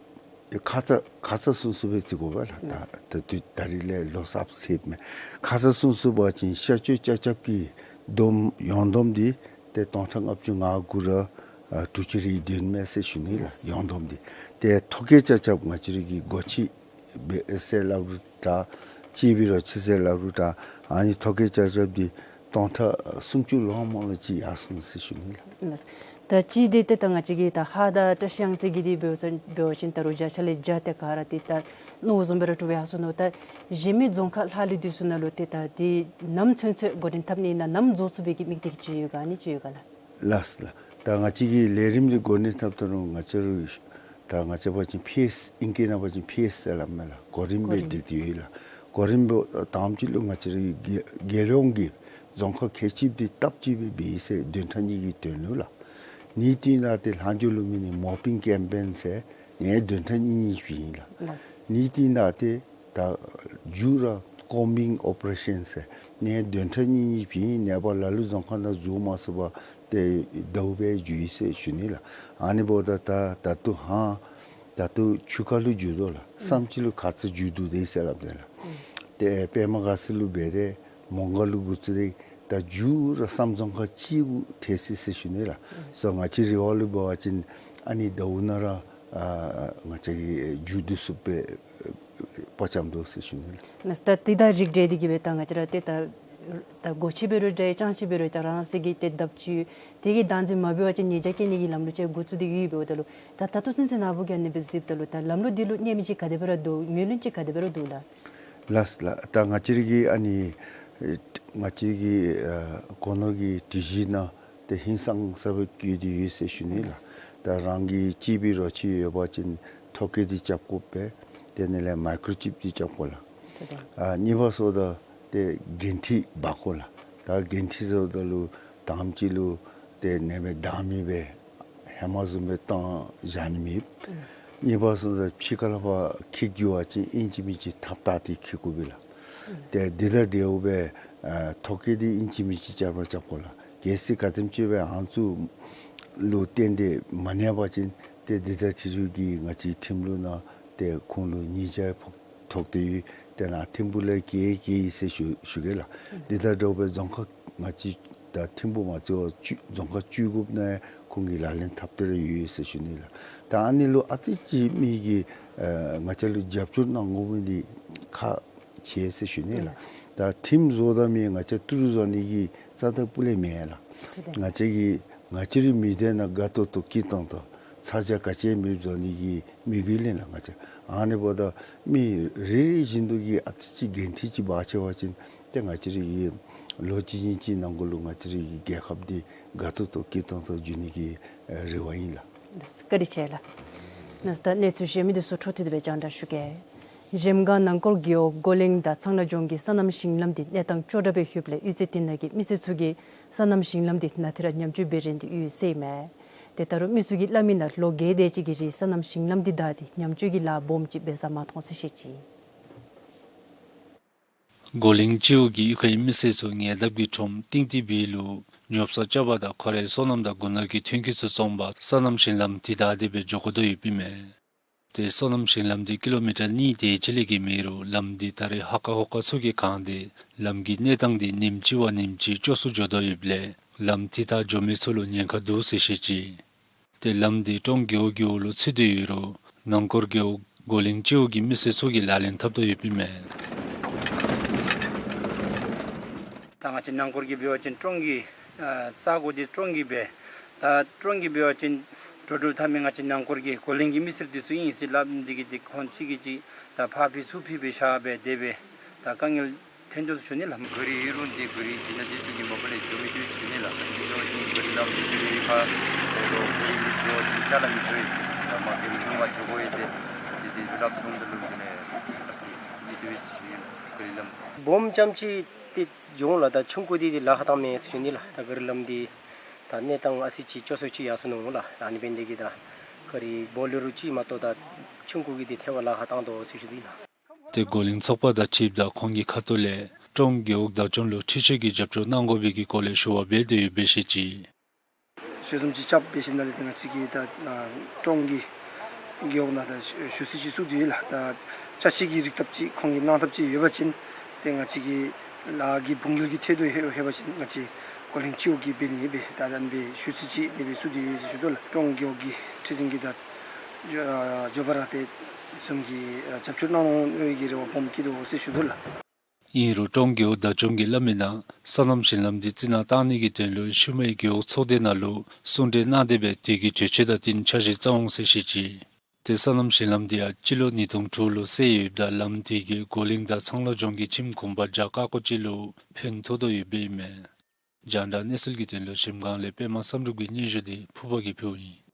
ཁ་ཙ་ཁ་ཙ་སུན་སུ་སྦེ་རྩིས་དགོ་པས་ལགས། ད་ལགས། ད་དུས་ད་རིས་ལས་ལོ་གསརཔ་ཚེསཔ་མས། ཁ་ཙ་སུན་སུ་འབད་བ་ཅིན་གཤག་བཅོས་ཆ་ཁྱབ་ཀྱི་བསྡོམས་ཡོངས་བསྡོམས་འདི་ཏེ་སྟོང་ཕྲག་ལྔ་བཅུ་ང་དགུ་ར་ཨ་དྲུག་ཅུ་རེ་བདུན་མས་ཟེར་ཞུ་ནི་ལགས། ལགས། ཡོངས་བསྡོམས་འདི་ཏེ་ཐོ་བཀོད་ཆ་ཁྱབ་ང་བཅས་རའི་གི་སྒོ་ཁྱི་འབད་ཟེར་སླབ་རུང་འདྲ། གཅེས་པའི་རོ་ཁྱི་ཟེར་སླབ་རུང་འདྲ། ཨ་ནི་ཐོ་བཀོད་ཆ་ཁྱབ་འདི་སྟོང་ཕྲག་སུམ་ཅུ་ལོངམ་ལོག་ཅིག་ཡར་སོང་ཟེར་ཞུ་ནི་ལགས། ལགས། ད་ཅི་འདི་ཏེ་ད་ང་བཅས་ཀྱི་ད་ཧཱ་དང་བཀྲིས་གཡང་རྩེ་གི་འདི་འབད་བ་ཅིན་འབད་བ་ཅིན་ད་རུང་བརྒྱ་ཆ་ལས་བརྒྱ་ཏེ་ག་ར་ཏེ་ད་མནོཝ་བཟུམ་སྦེ་ར་གྲུབ་ཡར་སོང་ནུག། ད་གཞན་མི་རྫོང་ཁག་ལྷག་ལུས་འདི་ཚུ་ནང་ལུ་ཏེ་ད་འདི་ནམ་ཚུན་ཚོད་འགོ་འདྲེན་འཐབ་ནི་ཨིན་ན་ནམ་རྫོགས་ཚུགས་པའི་གི་དམིགས་གཏད་ཅིག་ཡོད་ག་ཨ་ནི་ཅིག་ཡོད་ག་ལགས། ལགས་ལགས། ད་ང་བཅས་ཀྱི་ལས་རིམ་འདི་འགོ་འདྲེན་འཐབ་ད་རུང་ང་བཅས་ར་ད་ང་བཅས་འབད་བ་ཅིན་ཕེསི་ཨིང་སྐད་ནང་འབད་བ་ཅིན་ཕེསི་ཟེར་སླབ་མས་ལགས། གོ་རིམ་སྦེ་གོ་རིམ་སྡོད་དེ་ཡོད་ལགས། གོ་རིམ་སྦེ་དང་པ་ཅིག་ལུ་ང་བཅས་ར་རྒྱལ་རྒྱལ་ཡོངས་ཀྱི་རྫོང་ཁག་ཁལ་གཅིག་འདི་སྟབས་གཅིག་སྦེ་འབད་ཡི་ཟེར་བདུན་ཕྲག་གཉིས་ཀྱི་དོན་ལུ་ལགས། ཨ་ནི་བསྟུན་ད་ཏེ་ལྷག་མཇུག་ལུ་མི་ནི་མོ་པིང་ཀེམ་པེན་ཟེར་ཨ་ནི་བདུན་ཕྲག་གཉིས་གཉིས་སྦེ་ཨིན་ལགས། ལགས། ཨ་ནི་བསྟུན་ད་ཏེ་ད་མཇུག་ར་ཀོམ་བིང་ཨོ་པ་རེ་ཤཱན་ཟེར་ཨ་ནི་བདུན་ཕྲག་གཉིས་གཉིས་སྦེ་ཨིན། ནངས་པ་ལ་ལུ་རྫོང་ཁག་ནང་འཛུལ་མ་ཚུགས་པར་ཏེ་ཟླཝ་སྦེ་འགྱོ་ཡི་ཟེར་ཞུ་ནི་ལགས། ཨ་ནི་འབདཝ་ད་ད་ད་ལྟོ་ཧང་ད་ལྟོ་ཆུ་ཁ་ལུ་འགྱོ་དོ་ལགས། ཨུམ། བསམ་སྤྱི་ལུ་ཁ་ཙ་མཇུག་བསྡུ་དེས་ཟེར་སླབ་དེས་ལགས། ཨུམ། ཏེ་པདྨ་དགའ་ཚལ་ལུ་འབད་དེ་མོང་སྒར་ལུ་འགོ་བཙུགས་ཏེ་ད་མཇུག་ར་བསམ་རྫོང་ཁག་གཅིག་གུ་ཐལ་སོ་ཡི་ཟེར་ཞུ་ནི་ལགས། ཨུམ། སོ་ང་བཅས་རེ་བ་ལུ་འབད་བ་ཅིན་ཨ་ནི་ཟླཝ་ནང་ར་ཨ་ང་བཅས་ཀྱིས་མཇུག་བསྡུ་ཚུགསཔ་སྦེ་དཔའ་བཅམ་དོ་ཟེར་ཞུ་ནི་ལགས། ལགས། ད་ཏེ་ད་རིགས་འགྲེ་འདི་གིས་སྦེ་ད་ང་བཅས་ར་ཏེ་ད་ད་སྒོ་ཁྱི་འབད་རུང་འདྲ་སྤྱང་ཁྱི་འབད་རུང་ད་རང་སོའི་གི་ཏེ་བརྡབ་གཅོད་དེ་གི་བདག་འཛིན་མ་འབད་བ་ཅིན་ཉེས་བྱ་བཀལ་ནི་གི་ལམ་ལུགས་ཅིག་འགོ་བཙུགས་ཏེ་ཡོདཔ་འབདཝ་ད་ལུ་ད་ད་ལྟོ་ཚུན་ཚོད་ནཱ་བུ་གིས་ཨ་ནི་སྦེ་གཟིགསཔ་ད་ལུ་ད་ལམ་ལུགས་འདི་ལུ་གནད་མེད་ཅིག་ག་དེ་སྦེ་ར་འདུག། མོས་ལུན་ཅིག་ག་དེ་སྦེ་ར་འདུག་ལགས། ལགས་ལགས། ད་ང་བཅས་ར་གི་ཨ་ནི་ང་བཅས་ར་གི་ཨ་སྒོ་ནོར་གྱི་སྒྲིག་གཞི་ནང་ཏེ་ཧིང་སངས་ས་སྦེ་བཀོད་དེ་ཡོད་ཟེར་ཞུ་ནི་ལགས། ད་རང་གི་གཅེས་པའི་རོ་ཁྱི་ཡོད་པ་ཅིན་ཐོ་བཀོད་འདི་རྐྱབ་དགོ་པས། དེ་ལས་མའི་ཀོརོ་ཅིབ་འདི་རྐྱབ་དགོ་ལགས། ཨ་གཉིས་པ་སོང་ད་ཏེ་འགན་འཁྲི་འབག་དགོ་ལགས། ད་འགན་འཁྲི་སོང་ད་ལུ་དང་པ་ཅིག་ལུ་ཏེ་ནེམ་བདའ་མི་སྦེ་ཧེ་མ་བཟུམ་སྦེ་བཏང་བཞག་ནི་མེད། གཉིས་པ་སོང་ད་ཕྱི་ཁ་ལས་ཕར་འཁྱིད་འགྱོ་བ་ཅིན་ཨིན་ཅི་མིན་ཅི་ཐགཔ་བཏགས་ཏེ་འཁྱིད་དགོ་པས་ལགས། ཏེ་འདི་དང་འབྲེལཝ་སྦེ་ཨ་ཐོ་བཀོད་འདི་ཨིན་ཅི་མིན་ཅི་རྐྱབ་ར་རྐྱབ་དགོ་ལགས། གལ་སྲིད་ག་དེམ་ཅིག་སྦེ་ཨ་ནི་ཚུ་ལུ་བརྟེན་ཏེ་མ་གནས་པ་ཅིན་ཏེ་འདི་དང་འཁྲིལ་ཏེ་གི་ང་བཅས་ཁྲིམས་ལུགས་ནང་ཏེ་ཁོང་ལུ་ཉེས་བྱ་ཕོག་ཐོག་ཏེ་ཡོད། ཏེ་ནཱ་ཐིམ་ཕུག་ལས་བཀལ་བཀལ་ཡི་ཟེར་ཞུ་ཞུ་གེ་ལགས། འདི་དང་འདྲཝ་སྦེ་རྫོང་ཁག་ང་བཅས་ད་ཐིམ་ཕུག་མ་ཚུད་པར་བཅུ་རྫོང་ཁག་བཅུ་དགུ་ནང་ཁོང་གིས་ལག་ལེན་འཐབ་སྟེ་ར་ཡོད་ཟེར་ཞུ་ནི་ལགས། ད་ཨ་ནི་ལུ་ཨ་ཙི་ཅིག་མི་གིས་ཨ་ང་བཅས་ལུ་རྒྱབ་སྐྱོར་གནང་དགོ་མི་འདི་ཁག་ཆེ་ཟེར་ཞུ་ནི་ལགས། ད་ཁྲིམས་བཟོ་ད་མི་ང་བཅས་ཏི་རུ་བཟོ་ནི་གི་རྩ་དང་སྤུ་ལས་མེན་ལགས། ང་བཅས་ཀྱིས་ང་བཅས་རའི་མི་སྡེ་ནང་དགའ་ཏོག་ཏོ་སྐྱིད་ཏོང་ཏོ་ཚ་གྱང་ག་ཅི་མེདཔ་བཟོ་ནི་གི་དམིགས་ཡུལ་ཨིན་ལགས། ང་བཅས་ཨ་ནི་འབདཝ་ད་མི་རེ་རེ་བཞིན་དུ་གིས་ཨ་ཙི་ཅིག་འགན་འཁྲི་ཅིག་འབག་ཆི་བ་ཅིན་ཏེ་ང་བཅས་རའི་གི་ལོ་གཅིག་གཉིས་ཅིག་ནང་འཁོད་ལུ་ང་བཅས་རའི་གི་རྒྱལ་ཁབ་འདི་དགའ་ཏོག་ཏོ་སྐྱིད་ཏོང་ཏོ་འགྱོ་ནི་གི་ཨེ་རེ་བ་ཨིན་ལགས། བཀའ་དྲིན་ཆེ་ལགས། ནཱ་ད་གནས་ཚུལ་གཞན་མི་འདི་ཚུ་འཕྲོ་མཐུད་དེ་སྦེ་རྒྱང་བསྒྲགས་ཞུ་གེ། གཞལམ་སྒང་ནང་སྐོར་རྒེད་འོག་སྒོ་གླིང་དང་ཚང་ལ་ལྗོངས་ཀྱི་སོ་ནམ་ཞིང་ལམ་འདི་གནས་སྟངས་སྐྱོ་དྲགས་སྦེ་ལྷོདཔ་ལས་གཡུས་ཚན་དེ་ནང་གི་མི་སེར་ཚུ་གིས་སོ་ནམ་ཞིང་ལམ་འདི་ནང་ཐད་ར་ཉམས་བཅོས་འབད་རན་ཏེ་ཡོད་ཟེར་ཨིན་མས། ཏེ་ད་རུང་མི་ཚུ་གིས་སླབ་མི་ནང་ལོ་བརྒྱད་དེ་ཅིག་གི་རིང་སོ་ནམ་ཞིང་ལམ་འདི་བདའ་སྟེ་ཉམས་བཅོས་ཀྱི་ལཱ་སྦོམ་ཅིག་འབད་ས་མ་མཐོང་ཟེར་བཤད་ཅི། སྒོ་གླིང་སྤྱི་འོག་གི་གཡུས་ཁའི་མི་སེར་ཚུ་ཉེ་འདབས་ཀྱི་ཁྲོམ་ཏིང་ཏི་བི་ལུ་ཉོ་ས་རྐྱབ་པ་དང་ཁོ་རའི་སོ་ནམ་དང་སྒོ་ནོར་གྱི་ཐོན་སྐྱེད་ཚུ་བཙོང་པར་སོ་ནམ་ཞིང་ལམ་འདི་བདའ་སྟེ་སྦེ་འགྱོ་དགོ་དོ་ཡོདཔ་ཨིན་མས། ཏེ་སོ་ནམ་ཞིང་ལམ་འདི་ཀི་ལོ་མི་ཊར་གཉིས་དེ་ཅིག་ལས་བརྒལ་མེད་རུང་ལམ་འདི་ད་རེས་ཧ་ཀ་ཧོ་ཀ་ཚུ་གིས་གང་སྟེ་ལམ་གྱི་གནས་སྟངས་འདི་ཉིནམ་གཅིག་བ་ཉིནམ་གཅིག་སྐྱོ་སུ་འགྱོ་དོ་ཡོདཔ་ལས་ལམ་འདི་བདའ་འགྱོ་མི་ཚུ་ལུ་ཉེན་ཁ་འདུག་ཟེར་བཤད་ཅི། ཏེ་ལམ་འདི་ཀྲོང་རྒེད་འོག་རྒེད་འོག་ལུ་ཚུད་དེ་ཡོད་རུང་ནང་སྐོར་རྒེད་འོག་སྒོ་གླིང་སྤྱི་འོག་གི་མི་སེར་ཚུ་གིས་ལག་ལེན་འཐབ་དོ་ཡོདཔ་ཨིན་མས། ད་ང་བཅས་ནང་སྐོར་གྱི་འབད་བ་ཅིན་ཀྲོང་གི་ཨ་ས་གོ་འདི་ཀྲོང་གི་སྦེ་ད་ཀྲོང་གི་འབད་བ་ཅིན་འགྲོ་འགྲུལ་འཐབ་མི་ང་བཅས་ནང་སྐོར་གྱི་སྒོ་གླིང་གི་མི་སེར་འདི་ཚུ་ཨིན་ཟེར་སླབ་འདི་གིས་ཏེ་ཁོང་གཅིག་གིས་གཅིག་ད་ཕར་ཕུད་ཚུར་ཕུད་སྦེ་བཞག་སྦེ་དེ་སྦེ་ད་དཀའ་ངལ་ཐོན་དོ་ཟེར་ཞུ་ནི་ལགས། ག་རི་ཡོད་རུང་ཏེ་ག་རི་དེ་ནང་འདི་ཚུ་གིས་མ་པ་ལས་འགྱོ་མི་བཏུབ་ཟེར་ཞུ་ནི་ལགས། ག་རི་ཡོད་རུང་ག་རི་ནང་འདི་ཚུ་གིས་ཕར་འགྱོ་ག་རི་མི་འགྱོ་ཅིག་ཅ་ལ་མི་འགྱོ་ཡི་ཟེར། ད་མ་ག་རི་ཀུན་མ་འགྱོ་དགོ་ཡི་ཟེར། དེ་དེ་སླབ་ཐོན་དོ་ལུ་དེ་ལས་ཨ་ཙི་མི་བཏུབ་ཟེར་ཞུ་ནི་ལགས། ག་རི་ལམ་སྦོམ་རྐྱངམ་ཅིག་ཏེ་འགྱོ་འོང་ལགས། ད་ཆུང་ཀུ་འདི་ཏེ་ལཱ་ཁག་བཏངམ་མས་ཟེར་ཞུ་ནི་ལགས། ད་ག་རི་ལམ་འདི་ ད་གནས་སྟངས་ཨ་ཙི་ཅིག་སྐྱོ་སུ་ཅིག་ཡར་སོ་ནུག་ལགས། ཨ་ནི་འབད་ནི་དེ་གིས་ད་ག་ར་སྦོ་ལེ་རོ་ཅིག་མ་གཏོགས་ད་ཆུང་ཀུ་གི་དེ་ཐལ་བ་ལཱ་ཁག་བཏང་དོ་ཟེར་ཞུ་དོ་ལགས། ཏེ་མགོ་གླིང་ཚོགས་པ་དང་འཁྲིལཝ་ད་ཁོང་གི་ཁ་ཐུག་ལས་ཀྲོང་རྒེད་འོག་བདག་སྐྱོང་ལུ་འཕྲུལ་ཆས་ཀྱི་རྒྱབ་སྐྱོར་གནང་དགོ་པའི་གི་སྐོར་ལས་ཞུ་བ་འབད་དེ་ཡོདཔ་སྦེ་བཤད་ཅི། ཞལ་འཛོམས་ཅིག་རྐྱབ་འབད་ཞིནམ་ལས་ཏེ་ང་བཅས་ཀྱིས་ད་ཀྲོང་གི་རྒེད་འོག་ནང་ད་ཞུ་ཞུ་ཚིག་ཅིག་བསུབ་སྟེ་ཡོད་ལགས། ད་ཅ་ཆས་ཀྱི་རིག་ཐབས་ཅིག་ཁོང་གིས་གནང་ཐབས་ཅིག་ཡོད་པ་ཅིན་ཏེ་ང་བཅས་ཀྱི་ལཱ་གི་བུང་འགལ་གྱི་ཐད་དུ་ལྷོད་ལྷོད་པ་ཅིན་ང་བཅས་མགོ་གླིང་སྤྱི་འོག་གིས་འབད་ནི་སྦེ་ད་ཨ་ནི་སྦེ་ཞུ་ཚིག་ཅིག་ཨ་ནི་སྦེ་བསུབ་སྟེ་ཡོད་ཟེར་ཞུ་དོ་ལགས། ཀྲོང་རྒེད་འོག་གི་ཁྲི་འཛིན་གྱིས་ད་མགྱོ་མགྱོགས་པ་ར་དེ་བཟུམ་གྱི་རྒྱབ་སྐྱོར་གནང་གནང་ནི་གི་རེ་བ་སྦོམ་བསྐྱེད་དོ་ཟེར་ཞུ་དོ་ལགས། ཨིན་རུང་ཀྲོང་རྒེད་འོག་བདག་སྐྱོང་གིས་སླབ་མིའི་ནང་སོ་ནམ་ཞིང་ལམ་འདི་རྩི་ནག་བཏང་ནི་གི་དོན་ལུ་ཤུལ་མའི་རྒེད་འོག་ཚོགས་སྡེ་ནང་ལུ་གསུང་གྲོས་གནང་སྟེ་སྦེ་དེ་གི་གྲོས་ཆོད་དང་བསྟུན་འཆར་གཞི་བརྩམ་འོང་ཟེར་བཤད་ཅི། ཏེ་སོ་ནམ་ཞིང་ལམ་འདི་ཡང་སྤྱི་ལོ་ཉིས་སྟོང་དྲུག་ལུ་བསལ་ཡོདཔ་ད་ལམ་དེ་གིས་མགོ་གླིང་དང་ཚང་ལོ་ལྗོངས་ཀྱི་ཁྱིམ་གུང་པ་བརྒྱ་ཀ་ཀོ་ཅིག་ལུ་ཕན་ཐོགས་དོ་ཡོདཔ་ཨིན་མས། རྒྱང་བསྒྲགས་གནས་ཚུལ་གྱི་དོན་ལུ་གཞལམ་སྒང་ལས་པདྨ་བསམ་གྲུབ་ཀྱི་སྙན་ཞུ་དེ་ཕུརཔ་གིས་ཕུལཝ་ཨིན།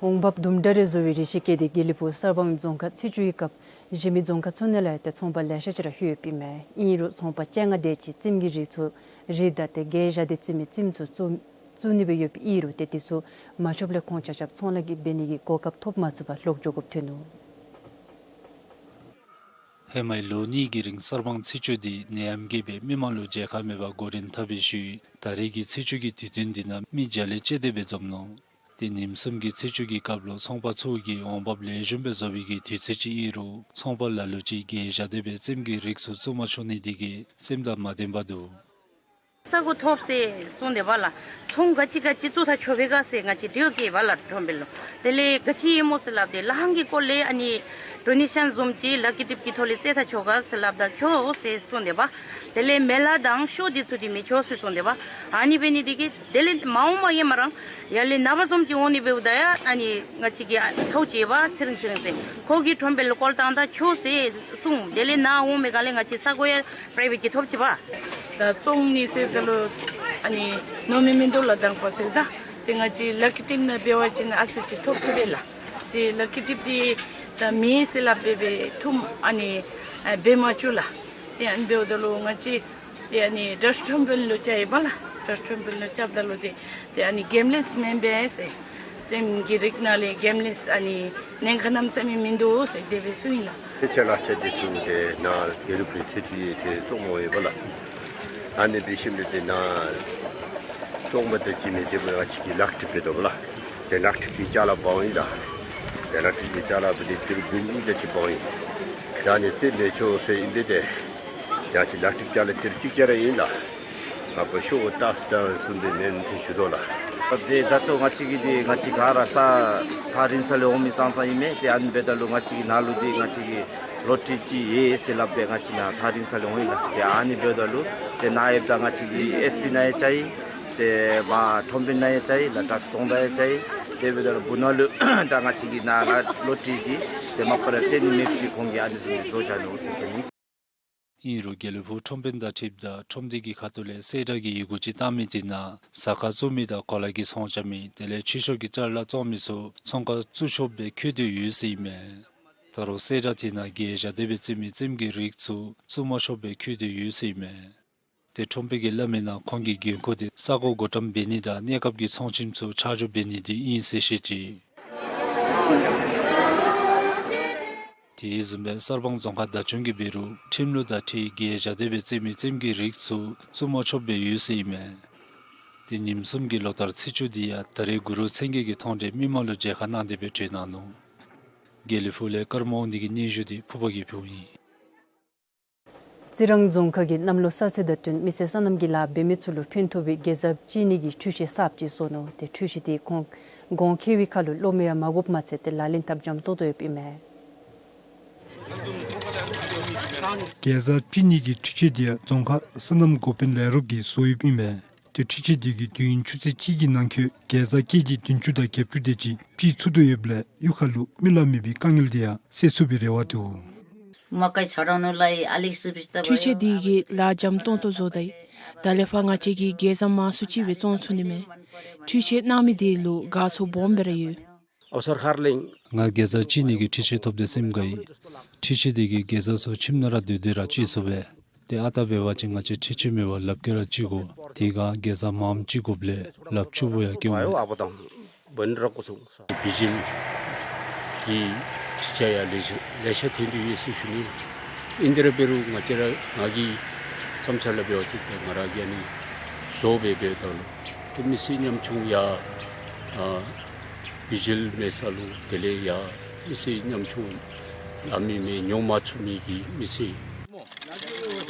འོང་འབབ་དུམ་གྲ་རེ་བཟོ་བའི་རེ་ཞིག་བསྐྱེད་དེ་དགེ་ལེགས་ཕུག་གསར་སྤང་རྫོང་ཁག་ཚེས་བཅུའི་སྐབས་གཞན་མི་རྫོང་ཁག་ཚུ་ནང་ལས་ཏེ་ཚོང་པ་ལེ་ཤ་ཅིག་ར་ལྷོད་ཡོདཔ་ཨིན་མས། ཨིན་རུང་ཚོང་པ་བཅོ་ལྔ་དེ་ཅིག་རྩེདམོ་གི་རིགས་ཚུ་རིགས་དང་ཏེ་གེ་བཞག་སྟེ་རྩེདམོའི་རྩེདམོ་ཚུ་བཙུགས་བཙུགས་ནི་སྦེ་ཡོདཔ་ཨིན་རུང་ཏེ་དེ་ཚུ་མ་ཆོགཔ་ལས་ཁོང་ཆ་ཁྱབ་ཚོང་ལཱ་གི་འབད་ནི་གི་གོ་སྐབས་ཐོབ་མ་ཚུགས་པར་ལོག་འགྱོ་དགོཔ་ཐོན་ནུག། ཧེ་མའི་ལོ་གཉིས་ཀྱི་རིང་གསར་སྤང་ཚེས་བཅུ་འདི་ནད་ཡམས་ཀྱིས་སྦེ་མི་མང་ལུ་མཇལ་ཁ་མེད་པར་འགོ་འདྲེན་འཐབ་པའི་ཤུལ་ད་རེས་ཀྱི་ཚེས་བཅུ་གི་དུས་སྟོན་འདི་ནང་མི་བརྒྱ་ལས་བཅད་དེ་སྦེ་འཛོམས་ནུག། ཏེ་ཉིནམ་གསུམ་གྱི་ཚེས་བཅུ་གི་སྐབས་ལུ་ཚོང་པ་ཚུ་གིས་འོང་འབབ་ལེགས་ཤོམ་སྦེ་བཟོ་བའི་གི་དུས་ཚོད་ཅིག་ཨིན་རུང་ཚོང་པ་ལ་ལུ་ཅིག་གིས་གེ་བཞག་སྟེ་སྦེ་རྩེདམོ་གི་རིགས་ཚུ་བཙུགས་མ་ཆོག་ནི་དེ་གིས་སེམས་དང་མ་ལྡནམ་འདུག། ས་གོ་ཐོབ་ཟེར་གསུངས་དེས་པ་ལགས། ཚོང་ག་ཅི་ག་ཅི་བཙུགས་ད་ཆོག་པས་ག་ཟེར་ང་བཅས་འདྲིཝ་བསྐྱལ་བ་ལགས་ཁྲོམ་དཔོན་ལུ། དེ་ལས་ག་ཅི་ཨིནམ་སྨོ་ཟེར་སླབ་སྟེ་ལྷང་གི་སྐོར་ལས་ཨ་ནི་ཌོ་ནེ་ཤཱན་བཟུམ་ཅིག་ལ་ཀི་ཊིབ་ཀྱི་ཐོག་ལས་བཙལ་ད་ཆོག་ག་ཟེར་སླབ་ད་ཆོག་ཟེར་གསུངས་དེས་པ། དེ་ལས་མེ་ལ་དང་ཤོ་འདི་ཚུ་འདི་མི་ཆོག་ཟེར་གསུངས་དེས་པ། ཨ་ནི་འབད་ནི་དེ་གིས་དེ་ལས་མ་འོངམ་ཡར་མར་ཡར་ལས་ནངས་པ་བཟུམ་ཅིག་འོང་ནི་འབདཝ་ད་ཡང་ཨ་ནི་ང་བཅས་ཀྱི་ཨ་ཐའུ་ཅེ་བ་ཚེ་རིང་ཚེ་རིང་ཟེར་ཁོ་གིས་ཁྲོམ་དཔོན་ལུ་ཀོལ་བཏང་ད་ཆོག་ཟེར་གསུངས། དེ་ལས་ནཱ་འོང་མི་སྒང་ལས་ང་བཅས་ས་གོ་ཡང་པྲའི་བེཊ་ཀྱི་ཐོབ་ཅི་པ། ད་བཙོང་ནི་ཟེརཝ་ད་ལུ་ཨ་ནི་ནོར་མི་མིན་འདུག་ལགས། དང་པ་ཟེརཝ་ད་ཏེ་ང་བཅས་ལ་ཀི་ཊིབ་ནང་འབད་བ་ཅིན་ཨ་ཙི་ཅིག་ཐོབ་ཚུགས་པས་ལགས། ཏེ་ལ་ཀི་ཊིབ་འདི་ད་མེད་ཟེར་སླབ་སྦེ་སྦེ་ཐུམ་ཨ་ནི་ཨ་འབད་མ་བཅུག་ལགས། ཏེ་ཨ་ནི་འབདཝ་ད་ལུ་ང་བཅས་ཏེ་ཨ་ནི་ཌཱཊ་ཁྲོམ་དཔོན་ལུ་བཅར་ཡི་པ་ལགས། ཌཱཊ་ཁྲོམ་དཔོན་ལུ་བཅརཝ་ད་ལུ་ཏེ་ཏེ་ཨ་ནི་གེམ་ལེས་མེན་པས་ཟེར། རྩེདམོ་གི་རིགས་ནང་ལས་གེམ་ལེས་ཨ་ནི་ཉེན་ཁ་གནམ་མེད་ས་མེད་མིན་འདུག་ཟེར་དེ་སྦེ་གསུངས་ཡི་ལགས། ཚེས་བཅུ་ལ་ཆ་འདི་ཚུ་ཏེ་ནཱ་དགེ་ལེགས་ཕུག་ཚེས་བཅུ་ཡི་ཏེ་བཙོང་འོང་ཡི་པ་ལགས། ཨ་ནི་འབད་ཞིནམ་ལས་ཏེ་ནཱ་བཙོང་པ་དང་གཅིག་ཁར་ཏེ་ང་བཅས་ཀྱིས་ལག་ཁྲིམས་འབད་དོ་པ་ལགས། ཏེ་ལག་ཁྲིམས་ཀྱི་ཅ་ལ་འབག་འོང་ཡི་ལགས། ཏེ་ལག་ཁྲིམས་ཀྱི་ཅ་ལ་འབད་དེ་ཏི་རུ་འབུམ་གཉིས་དེ་ཅིག་འབག་འོང་ཡི། ད་ཨ་ནི་རྩེད་མི་ཆོག་ཟེར་ཨིན་པས། ཏེ་ཡང་ཅིན་ལག་ཁྲིམས་ཅ་ལ་ཏི་རུ་གཅིག་ཅིག་ར་ཨིན་ལགས། ཨ་ཕར་ཤོ་ཏཱས་དང་གསུམ་སྦེ་མེན་ཟེར་ཞུ་དོ་ལགས། ཏེ་ད་ལྟོ་ང་བཅས་ཀྱིས་ཏེ་ང་བཅས་ག་ར་ས་ཐག་རིང་ས་ལས་འོང་མི་ཙང་ཙང་ཨིན་མས། ཏེ་ཨ་ནི་འབདཝ་ད་ལུ་ང་བཅས་ཀྱི་ནཱ་ལུ་ཏེ་ང་བཅས་ཀྱི་ལོ་ཊ་རི་ཅིག་ཡོད་ཟེར་སླབ་སྦེ་ང་བཅས་ནཱ་ཐག་རིང་ས་ལས་འོང་ཡི་ལགས། ཏེ་ཨ་ནི་འབདཝ་ད་ལུ་ཏེ་ནཱ་ཡོདཔ་ད་ང་བཅས་ཀྱི་ཨེསི་པི་ནང་ཡང་བཅར་ཡི། ཏེ་མར་ཁྲོམ་དཔོན་ནང་ཡང་བཅར་ཡི་ལགས། ད་ཚོང་བདག་ཡང་བཅར་ཡི། དེ་འབདཝ་ད་ལུ་སྦུག་ན་ལུ་ད་ང་བཅས་ཀྱི་ནཱ་ལུ་ལོ་ཊ་རི་གི་ཏེ་མ་པ་ར་རྩེད་ནི་མེདཔ་ཅིག་ཁོང་གིས་ཨ་ནི་བཟུམ་སྦེ་བཟོ་བཞག་ནུག་ཟེར་ཞུ་ནི། ཨིན་རུང་དགེ་ལེགས་ཕུག་ཁྲོམ་དཔོན་དང་འཁྲིལཝ་ད་ཁྲོམ་སྡེ་གི་ཁ་ཐུག་ལས་གསལ་བསྒྲགས་ཀྱི་ཡི་གུ་ཅིག་བཏང་མི་དེ་ནང་ཟ་ཁང་བཙུགས་མི་དང་གོ་ལ་གི་ཚོང་རྐྱབ་མི་དེ་ལས་ཕྱི་ཕྱོགས་ཀྱི་ཅ་ལ་བཙོང་མི་ཚུ་ཚོང་ཁང་བཙུགས་ཆོགཔ་སྦེ་བཀོད་དེ་ཡོད་ཟེར་ཨིན་མས། ད་རུང་གསལ་བསྒྲགས་དེ་ནང་གེ་བཞག་སྟེ་སྦེ་རྩེད་མི་རྩེདམོ་གི་རིགས་ཚུ་བཙུགས་མ་ཆོགཔ་སྦེ་བཀོད་དེ་ཡོད་ཟེར་ཨིན་མས། ཏེ་ཁྲོམ་དཔོན་གྱིས་སླབ་མིའི་ནང་ཁོང་གི་འགན་ཁུར་དེ་ས་གོ་བགོ་བཀྲམ་འབད་ནི་དང་གནས་སྐབས་ཀྱི་ཚོང་ཁྱིམ་ཚུ་ཆ་འཇོག་འབད་ནི་དེ་ཨིན་ཟེར་བཤད་ཅི། དེ་བཟུམ་སྦེ་གསར་སྤང་རྫོང་ཁག་བདག་སྐྱོང་གིས་འབད་རུང་ཁྲིམས་ལུགས་དང་འཁྲིལ་གེ་བཞག་སྟེ་སྦེ་རྩེད་མི་རྩེདམོ་གི་རིགས་ཚུ་བཙུགས་མ་ཆོགཔ་སྦེ་ཡོད་ཟེར་ཨིན་མས། ཏེ་ཉིནམ་གསུམ་གྱི་ལོ་ལྟར་ཚེས་བཅུ་དེ་ཡང་ད་རེས་གུ་རུ་མཚན་བརྒྱད་ཀྱི་མཐོང་གྲོལ་མི་མང་ལུ་མཇལ་ཁ་གནང་སྟེ་སྦེ་གྲོལ་གནང་ནུག། དགེ་ལེགས་ཕུག་ལས་ཀརྨ་དབང་འདུས་ཀྱི་སྙན་ཞུ་དེ་ཕུརཔ་གིས་ཕུལཝ་ཨིན། རྩི་རང་རྫོང་ཁག་གིས་གནམ་ལོ་གསར་ཚེས་དང་བསྟུན་མི་སེར་སོ་ནམ་གྱི་ལཱ་འབད་མི་ཚུ་ལུ་ཕན་ཐོགས་པའི་གེ་ཛ་བཅད་ནི་གི་འཕྲུལ་ཆས་གསརཔ་ཅིག་བཟོ་ནུག། ཏེ་འཕྲུལ་ཆས་དེ་གོང་གོང་ཁེ་པའི་ཁར་ལུ་སློག་མི་ཡང་མ་དགོཔ་མ་ཚད་ཏེ་ལག་ལེན་འཐབ་འཇམ་ཏོང་ཏོ་ཡོདཔ་ཨིན་མས། གེ་ཛ་བཅད་ནི་གི་འཕྲུལ་ཆས་དེ་ཡང་རྫོང་ཁག་སོ་ནམ་འགོ་དཔོན་ལས་རོགས་ཀྱིས་བཟོ་ཡོདཔ་ཨིན་མས། ཏེ་འཕྲུལ་ཆས་དེ་གིས་དུས་ཡུན་ཆུ་ཚོད་གཅིག་གི་ནང་འཁོད་གེ་ཛ་ཀེ་ཇི་བདུན་ཅུ་དང་བརྒྱད་ཅུ་དེ་ཅིག་བྱིན་ཚུགས་དོ་ཡོདཔ་ལས་གཡུས་ཁ་ལུ་མི་ལུ་མེད་པའི་དཀའ་ངལ་དེ་ཡང་སེལ་ཚུགས་པའི་རེ་བ་འདུག། འཕྲུལ་ཆས་དེ་གིས་ལཱ་འཇམ་ཏོང་ཏོ་བཟོ་དོ་ཡོད། ད་ལས་ཕར་ང་བཅས་ཀྱིས་གེ་ཛ་མང་སུ་ཅིག་སྦེ་བཙོང་ཚུགས་ནི་མས། འཕྲུལ་ཆས་གནང་མི་དེ་ལུ་དགའ་ཚོར་སྦོམ་སྦེ་ར་ཡོད། ང་གེ་ཛ་བཅད་ནི་གི་འཕྲུལ་ཆས་ཐོབ་སྟེ་སེམས་དགའ་ཡི། འཕྲུལ་ཆས་དེ་གིས་གེ་ཛ་ཚུ་ཁྱིམ་ནང་ར་སྡོད་སྡོད་ར་བཅད་ཚུགས་པས། ཏེ་ཨ་རྟག་འབད་བ་ཅིན་ང་བཅས་འཕྲུལ་ཆས་མེད་པར་ལགཔ་གིས་ར་བཙུགས་དགོ། དེ་ཁར་གེ་ཛ་མངམ་བཙུགས་དགོཔ་ལས་ལགཔ་ཆུང་ཀུ་ཡང་སྐྱོན་མས། བིར་ཇིལ་གྱི་འཕྲུལ་ཆས་ཡང་ལེ་ཤ་ལེ་ཤ་ཐོན་ཏེ་ཡོད་ཟེར་ཞུ་ནི། ཨིན་དེ་ར་འབད་རུང་ང་བཅས་ར་ང་གི་བསམ་འཆར་ལུ་འབད་བ་ཅིན་ཏེ་ང་ར་གིས་ཨ་ནི་བཟོ་སྦེ་འབདཝ་ད་ལུ་ཏེ་མི་སེར་ཉམ་ཆུང་ཡང་ཨ་བིར་ཇིལ་མེད་ས་ལུ་དེ་ལས་ཡང་མི་སེར་ཉམ་ཆུང་ལཱ་མི་མེད་ཉོ་མ་ཚུགས་མི་གི་མི་སེར།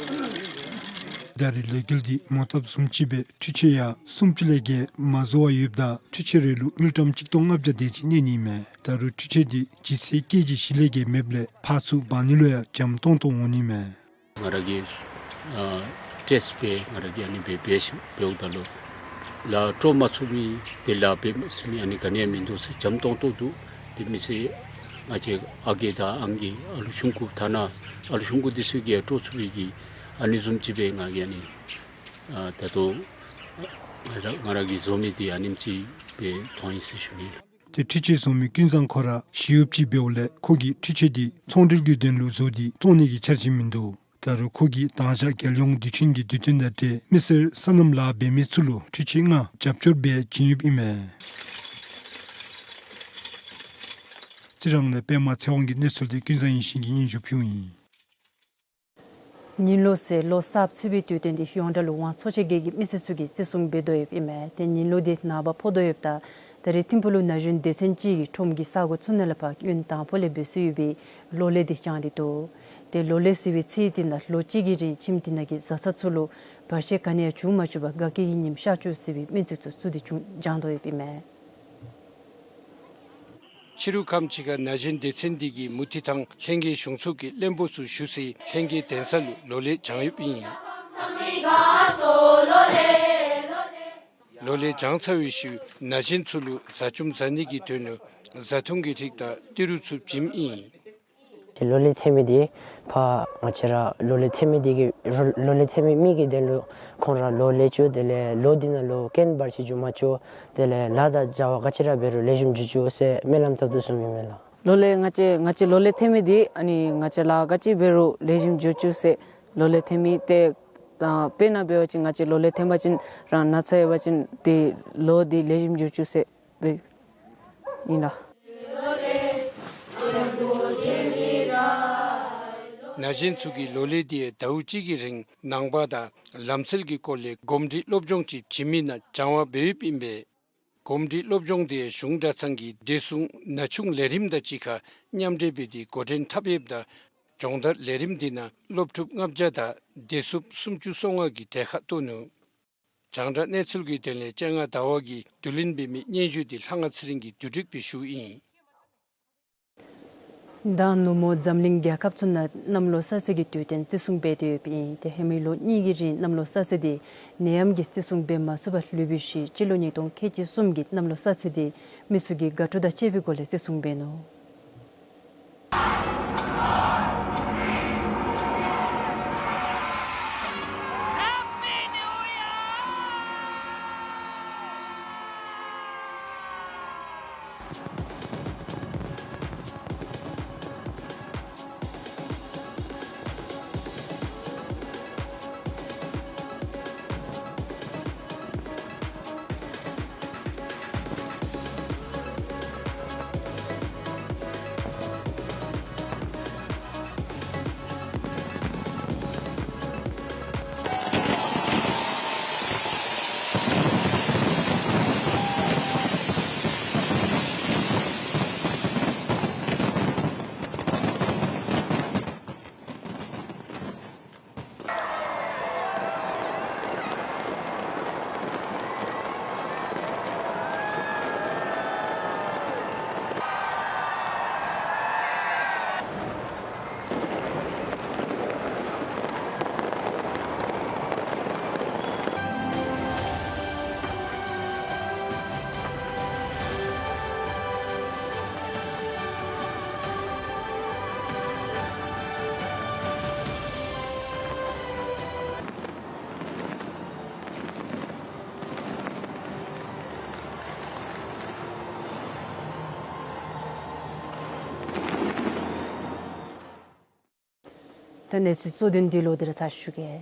ད་རེས་ལས་འགུལ་འདི་མོ་བཏབ་བཟུམ་ཅིག་སྦེ་འཕྲུལ་ཆས་ཡང་སུམ་ཅུ་ལས་བརྒལ་མ་བཟོ་བར་ཡོདཔ་ད་འཕྲུལ་ཆས་རེ་ལུ་དངུལ་ཀྲམ་གཅིག་སྟོང་ལྔ་བརྒྱ་དེ་ཅིག་གནས་ནི་མས། ད་རུང་འཕྲུལ་ཆས་འདི་ལྗིད་ཚད་ཀེ་ཇི་བཞི་ལས་བརྒལ་མེདཔ་ལས་ཕར་ཚུར་འབག་ནི་ལུ་ཡང་འཇམ་ཏོང་ཏོ་འོང་ནི་མས། ང་ར་གིས་ཨ་ཊེསཊ་འབད་ང་ར་གིས་ཨ་ནི་འབད་འབད་ཞིནམ་འབདཝ་ད་ལུ་ལཱ་སྤྲོད་མ་ཚུགས་མི་དེ་ལཱ་འབད་མ་ཚུགས་མི་ཨ་ནི་ག་ནི་ཡང་མིན་འདུག་ཟེར་འཇམ་ཏོང་ཏོ་འདུག། ཏེ་མི་སེར་ང་བཅས་ཨ་རྒས་དང་ཨང་རྒས་ཨ་ལུ་ཆུང་ཀུ་ཐ་ན་ཨ་ལུ་ཆུང་ཀུ་འདི་ཚུ་གིས་ཡང་སྤྲོད་ཚུགས་པའི་གི་ཨ་ནི་བཟུམ་ཅིག་སྦེ་ང་གིས་ཨ་ནི་ཨ་ད་ལྟོ་ང་ར་ང་ར་གིས་བཟོ་མི་འདི་ཨ་ནེམ་ཅིག་སྦེ་མཐོང་ཡི་ཟེར་ཞུ་ནི་ལགས། ཏེ་འཕྲུལ་ཆས་བཟོ་མི་ཀུན་བཟང་ཁོ་ར་ཞི་གཡོགཔ་ཅིག་འབདཝ་ལས་ཁོ་གིས་འཕྲུལ་ཆས་འདི་ཚོང་འབྲེལ་གྱི་དོན་ལུ་བཟོ་སྟེ་བཙོང་ནི་གི་འཆར་གཞི་མིན་འདུག། ད་རུང་ཁོ་གིས་དང་ཞག་རྒྱལ་ཡོངས་དུས་ཆེན་གྱི་དུས་སྟོན་དང་འབྲེལ་མི་སེར་སོ་ནམ་ལཱ་འབད་མི་ཚུ་ལུ་འཕྲུལ་ཆས་ལྔ་རྒྱབ་སྐྱོར་འབད་བྱིན་ཡོདཔ་ཨིན་མས། རྩི་རང་ལས་པདྨ་ཚེ་དབང་གི་གནས་ཚུལ་འདི་ཀུན་བཟང་ཡེ་ཤེས་ཀྱིས་སྙན་ཞུ་ཕུལཝ་ཨིན། ཉིན་ལོ་ཟེར་ལོ་གསརཔ་ཚུད་པའི་དུས་སྟོན་འདི་ཡོངས་གྲགས་ལུ་དབང་ཚོ་ཆེན་བརྒྱད་ཀྱི་མི་སེར་ཚུ་གིས་བརྩི་སྲུང་འབད་དོ་ཡོདཔ་ཨིན་མས། ཏེ་ཉིན་ལོ་འདི་ནངས་པ་ཕོག་དོ་ཡོདཔ་ད་ད་རེས་ཐིམ་ཕུག་ལུ་ན་གཞོན་སྡེ་ཚན་ཅིག་གིས་ཁྲོམ་གྱི་ས་གོ་ཚུ་ནང་ལས་ཕར་ཡུན་དང་པོ་ལས་འབད་སྲོལ་ཡོད་པའི་ལོ་ལེགས་འདི་བསྐྱངས་ཏེ་འདུག། ཏེ་ལོ་ལེགས་ཟེར་བའི་ཚིག་འདི་ནང་ལོ་གཅིག་གི་རིང་ཁྱིམ་འདི་ནང་གི་བཟའ་ཚང་ཚུ་ལུ་བར་ཆད་ག་ནི་ཡང་བྱུང་མ་བཅུག་པར་དགའ་སྐྱིད་ཀྱི་ཉིམ་ཤར་བཅུག་ཟེར་བའི་སྨོན་ཚིག་ཚུ་བཙུགས་ཏེ་བྱུང་བསྐྱངས་དོ་ཡོདཔ་ཨིན་མས། ཕྱི་རུ་ཁམས་ཕྱི་ཁར་ན་གཞོན་སྡེ་ཚན་འདི་གིས་མུ་མཐུད་དང་ལྷན་རྒྱས་གཞུང་ཚོགས་ཀྱི་བློན་པོ་ཚུ་བཞུགས་སའི་ལྷན་རྒྱས་གདན་ས་ལུ་ལོ་ལེགས་བྱང་ཡོདཔ་ཨིན། ལོ་ལེགས་བྱང་ཚར་བའི་ཤུལ་ན་གཞོན་ཚུ་ལུ་བཟའ་བཅའ་བཟའ་ནི་གི་དོན་ལུ་བཟའ་འཐུང་གི་རིགས་དང་ཏི་རུ་ཚུ་བྱིནམ་ཨིན། ཏེ་ལོ་ལེགས་ཐོན་མི་འདི་ཕར་ང་བཅས་ར་ལོ་ལེགས་ཐོན་མི་འདི་གིས་ལོ་ལེགས་ཐོན་མི་མི་གི་དོན་ལུ་ཁོང་ར་ལོ་ལེགས་བཅུག། དེ་ལས་ལོ་འདི་ནང་ལུ་རྐྱེན་བར་ཆད་འགྱོ་མ་བཅུག། དེ་ལས་ལཱ་དང་བྱ་བ་ག་ཅི་ར་འབད་རུང་ལེགས་ཤོམ་འགྱོ་བཅུག་ཟེར་སྨོན་ལམ་བཏབ་དོ་གསུངམ་ཨིན་མས་ལགས། ལོ་ལེགས་ང་བཅས་ང་བཅས་ལོ་ལེགས་ཐོན་མི་འདི་ཨ་ནི་ང་བཅས་ལཱ་ག་ཅི་འབད་རུང་ལེགས་ཤོམ་འགྱོ་བཅུག་ཟེར་ལོ་ལེགས་ཐོན་མི་ཏེ་ཨ་དཔེར་ན་འབད་བ་ཅིན་ང་བཅས་ལོ་ལེགས་ཐོན་པ་ཅིན་རང་ན་ཚ་ཡོད་པ་ཅིན་ཏེ་ལོ་འདི་ལེགས་ཤོམ་འགྱོ་བཅུག་ཟེར་སྦེ་ཨིན་ལགས། ན་གཞོན་ཚུ་གིས་ལོ་ལེགས་འདི་ཟླཝ་གཅིག་གི་རིང་ནང་པ་དང་ལམ་སྲོལ་གྱི་སྐོར་ལས་གོམས་འདྲིས་སློབ་སྦྱོང་ཅིག་བྱིན་མི་ནང་སྦྱང་བ་འབད་ཡོདཔ་ཨིན་པས། གོམས་འདྲིས་སློབ་སྦྱོང་འདི་གཞུང་གྲྭ་ཚང་གི་བདེ་སྲུང་ན་ཆུང་ལས་རིམ་དང་གཅིག་ཁར་མཉམ་འབྲེལ་འབད་དེ་འགོ་འདྲེན་འཐབ་ཡོདཔ་ད་སྦྱོང་བརྡར་ལས་རིམ་འདི་ནང་སློབ་ཕྲུག་ལྔ་བརྒྱ་དང་བདེ་སྲུངཔ་སུམ་ཅུ་སོ་ལྔ་གིས་གྲལ་ཁར་གཏོགས་ནུག། རྒྱང་བསྒྲགས་གནས་ཚུལ་གྱི་དོན་ལས་སྤྱན་སྔ་ཟླ་བ་གིས་བསྡུ་ལེན་འབད་མི་སྙན་ཞུ་འདི་ལྷ་དབང་ཚེ་རིང་གིས་བསྡུ་སྒྲིག་འབད་ཞུཝ་ཨིན། མདང་ནུབ་མོ་འཛམ་གླིང་རྒྱལ་ཁབ་ཚུ་ནང་གནམ་ལོ་གསར་ཚེས་ཀྱི་དུས་སྟོན་བརྩི་སྲུང་འབད་དེ་ཡོདཔ་ཨིན། ཏེ་ཧེ་མའི་ལོ་གཉིས་ཀྱི་རིང་གནམ་ལོ་གསར་ཚེས་འདི་ནད་ཡམས་ཀྱིས་བརྩི་སྲུང་འབད་མ་ཚུགས་པར་ལུས་པའི་ཤུལ་སྤྱི་ལོ་ཉིས་སྟོང་ཁལ་གཅིག་གསུམ་གྱི་གནམ་ལོ་གསར་ཚེས་འདི་མི་ཚུ་གིས་དགའ་སྤྲོ་དང་བཅས་པའི་སྒོ་ལས་བརྩི་སྲུང་འབད་ནུག། གནས་ཚུལ་གཙོ་དོན་འདི་ལུ་དེ་ར་ཚར་ཞུ་གེ།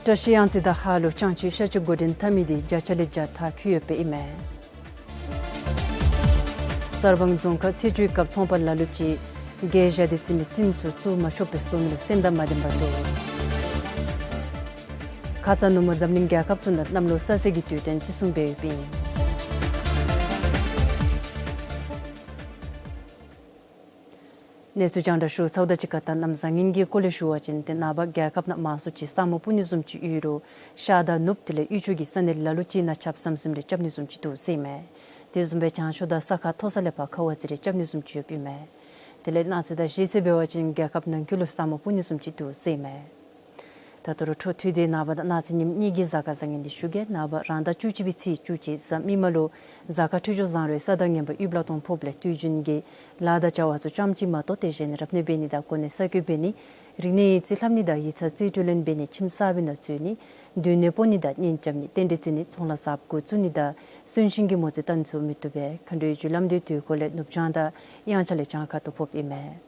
བཀྲ་ཤིས་གཡང་རྩེ་དང་ཧཱ་ལུ་ལྕང་ཆུའི་ཤར་ཕྱོགས་འགོ་འདྲེན་འཐབ་མི་འདི་བརྒྱ་ཆ་ལས་བརྒྱ་མཐར་འཁྱོལ་ཡོདཔ་ཨིན་མས། གསར་སྤང་རྫོང་ཁག་ཚེས་བཅུའི་སྐབས་ཚོང་པ་ལ་ལུ་ཅིག་གིས་བཞག་སྟེ་བརྩིས་མི་རྩིསམ་ཚུ་བཙུགས་མ་ཆོགཔ་སྦེ་བཟོ་མི་ལུ་སེམས་དང་མ་ལྡནམ་བཟོ། ཁ་ཙ་ནུབ་མོ་འཛམ་གླིང་རྒྱལ་ཁབ་ཚུ་ནང་གནམ་ལོ་ས་གཟིགས་ཀྱི་དུས་སྟོན་བརྩི་སྲུང་འབད་ཡོདཔ་ཨིན། གནས་ཚུལ་རྒྱང་བསྒྲགས་ཞུ་ཚརཝ་དང་གཅིག་ཁར་ད་གནམ་བཟང་ངན་གྱི་སྐོར་ལས་ཞུ་བ་ཅིན་ཏེ་ནངས་པ་རྒྱལ་ཁབ་ནང་མང་སུ་ཅིག་ས་སྨུག་སྤུབ་ནི་བཟུམ་ཅིག་ཡོད་རུང་ཤར་དང་ནུབ་དེ་ལས་དབུས་ཕྱོགས་ཀྱི་ས་གནས་ལ་ལུ་ཅིག་ནང་ཆརཔ་ཟམ་ཟིམ་རེ་རྐྱབ་ནི་བཟུམ་ཅིག་འདུག་ཟེར་ཨིན་མས། དེ་བཟུམ་སྦེ་བྱང་ཕྱོགས་དང་ས་ཁ་མཐོ་ས་ལས་ཕར་ཁ་བ་ཙི་རེ་རྐྱབ་ནི་བཟུམ་ཅིག་ཡོདཔ་ཨིན་མས། དེ་ལས་གནངས་ཚེ་དང་གཞེས་ཚེ་འབད་བ་ཅིན་རྒྱལ་ཁབ་ནང་འཁོད་ལུ་ས་སྨུག་སྤུབ་ནི་བཟུམ་ཅིག་འདུག་ཟེར་ཨིན་མས། ད་ད་རུང་འཕྲོ་མཐུད་དེ་ནངས་པ་དང་གནངས་ཚེ་ཉིནམ་གཉིས་ཀྱི་གཟའ་སྐར་བཟང་ངན་འདི་ཞུ་གེ། ནངས་པ་རང་ཟླ་བཅུ་གཅིག་པའི་ཚེས་བཅུ་གཅིག་གཟའ་མིག་དམར་ལུ་གཟའ་སྐར་འཕྲོད་སྦྱོར་བཟང་རུང་ས་དང་ངན་པ་ཡུལ་ལ་སྟོང་ཕོགཔ་ལས་དུས་རྒྱུན་གྱི་ལཱ་དང་བྱ་བ་ཚུ་ཙམ་ཅིག་མ་གཏོགས་ཏེ་གཞན་རབ་གནས་འབད་ནི་དང་གོ་གནས་གསར་བསྐོ་འབད་ནི་རིག་གནས་ཡིག་རྩིས་ལྷབ་ནི་དང་ཡིག་ཚང་རྩིས་སྤྲོད་ལེན་འབད་ནི་ཁྱིམ་གསར་པའི་ནང་འཛུལ་ནི་སྡོད་གནས་སྤོ་ནི་དང་གཉེན་རྐྱབ་ནི་རྟེན་འབྲེལ་བརྩི་ནི་ཚོང་ལཱ་གསརཔ་འགོ་བཙུགས་ནི་དང་གསོན་གཤིན་གྱི་མོ་རྩིས་བཏང་ཚུགས་མི་བཏུབ་པས། མཁའ་འགྲོའི་རྒྱུ་ལམ་འདི་དུས་འཁོར་ལས་ནུབ་བྱང་དང་དབྱངས་འཆར་ལས་བྱང་ཁ་ཐུག་ཕོགཔ་ཨིན་མས།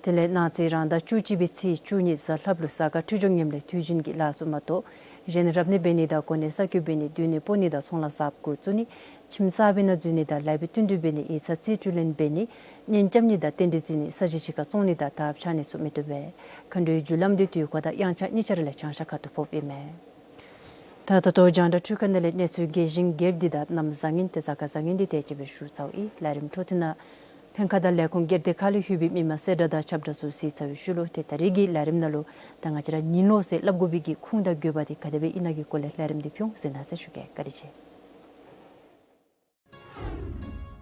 དེ་ལས་གནངས་ཚེ་རང་ཟླ་བཅུ་གཅིག་པའི་ཚེས་བཅུ་གཉིས་གཟའ་ལྷགཔ་ལུ་གཟའ་སྐར་འཕྲོད་སྦྱོར་ངནམ་ལས་དུས་རྒྱུན་གྱི་ལཱ་ཚུ་མ་གཏོགས་གཞན་རབ་གནས་འབད་ནི་དང་གོ་གནས་གསར་བསྐོ་འབད་ནི་སྡོད་གནས་སྤོ་ནི་དང་ཚོང་ལཱ་གསརཔ་འགོ་བཙུགས་ནི་ཁྱིམ་གསར་པའི་ནང་འཛུལ་ནི་དང་ལཱ་འབད་བསྟུན་གྲོས་འབད་ནི་ཡིག་ཚང་རྩིས་སྤྲོད་ལེན་འབད་ནི་གཉེན་རྐྱབ་ནི་དང་རྟེན་འབྲེལ་བརྩི་ནི་ས་གཞི་ཕྱི་ཁར་བཙོང་ནི་དང་དར་འཕྱར་ནི་ཚུ་མི་བཏུབ་པས། མཁའ་འགྲོའི་རྒྱུ་ལམ་འདི་དུས་འཁོར་དང་དབྱངས་འཆར་གཉིས་ཆ་ར་ལས་བྱང་ཤར་ཁ་ཐུག་ཕོགཔ་ཨིན་མས། ད་ད་ལྟོ་རྒྱང་བསྒྲགས་འཕྲུལ་ཁང་ནང་ལས་གནས་ཚུལ་རྒྱས་ཤིང་སྒེར་སྡེ་དང་གནམ་བཟང་ངན་ཏེ་གཟའ་སྐར་བཟང་ངན་འདི་དེ་ཅིག་སྦེ་ཞུ་ཚརཝ་ཨིན། ལས་རིམ་འཕྲོ་མཐུད་ནང་ལྷན་ཁག་དང་ལས་ཁུངས་སྒེར་སྡེ་ཁག་ལས་ལྷོད་པའི་མི་མང་གསལ་བསྒྲགས་དང་ཁྱབ་བསྒྲགས་ཚུ་གཟིགས་ཚར་བའི་ཤུལ་ལུ་ཏེ་ད་རེས་ཀྱི་ལས་རིམ་ནང་ལུ་ད་ང་བཅས་ར་ཉིན་ལོག་ཟེར་སླབ་དགོ་པའི་གི་ཁུངས་དང་དགོས་པ་འདི་ག་དེ་སྦེ་ཨིན་ན་གི་སྐོར་ལས་ལས་རིམ་འདི་ཕུལ་འོང་། གཟིགས་གནང་ཟེར་ཞུ་གེ། བཀའ་དྲིན་ཆེ།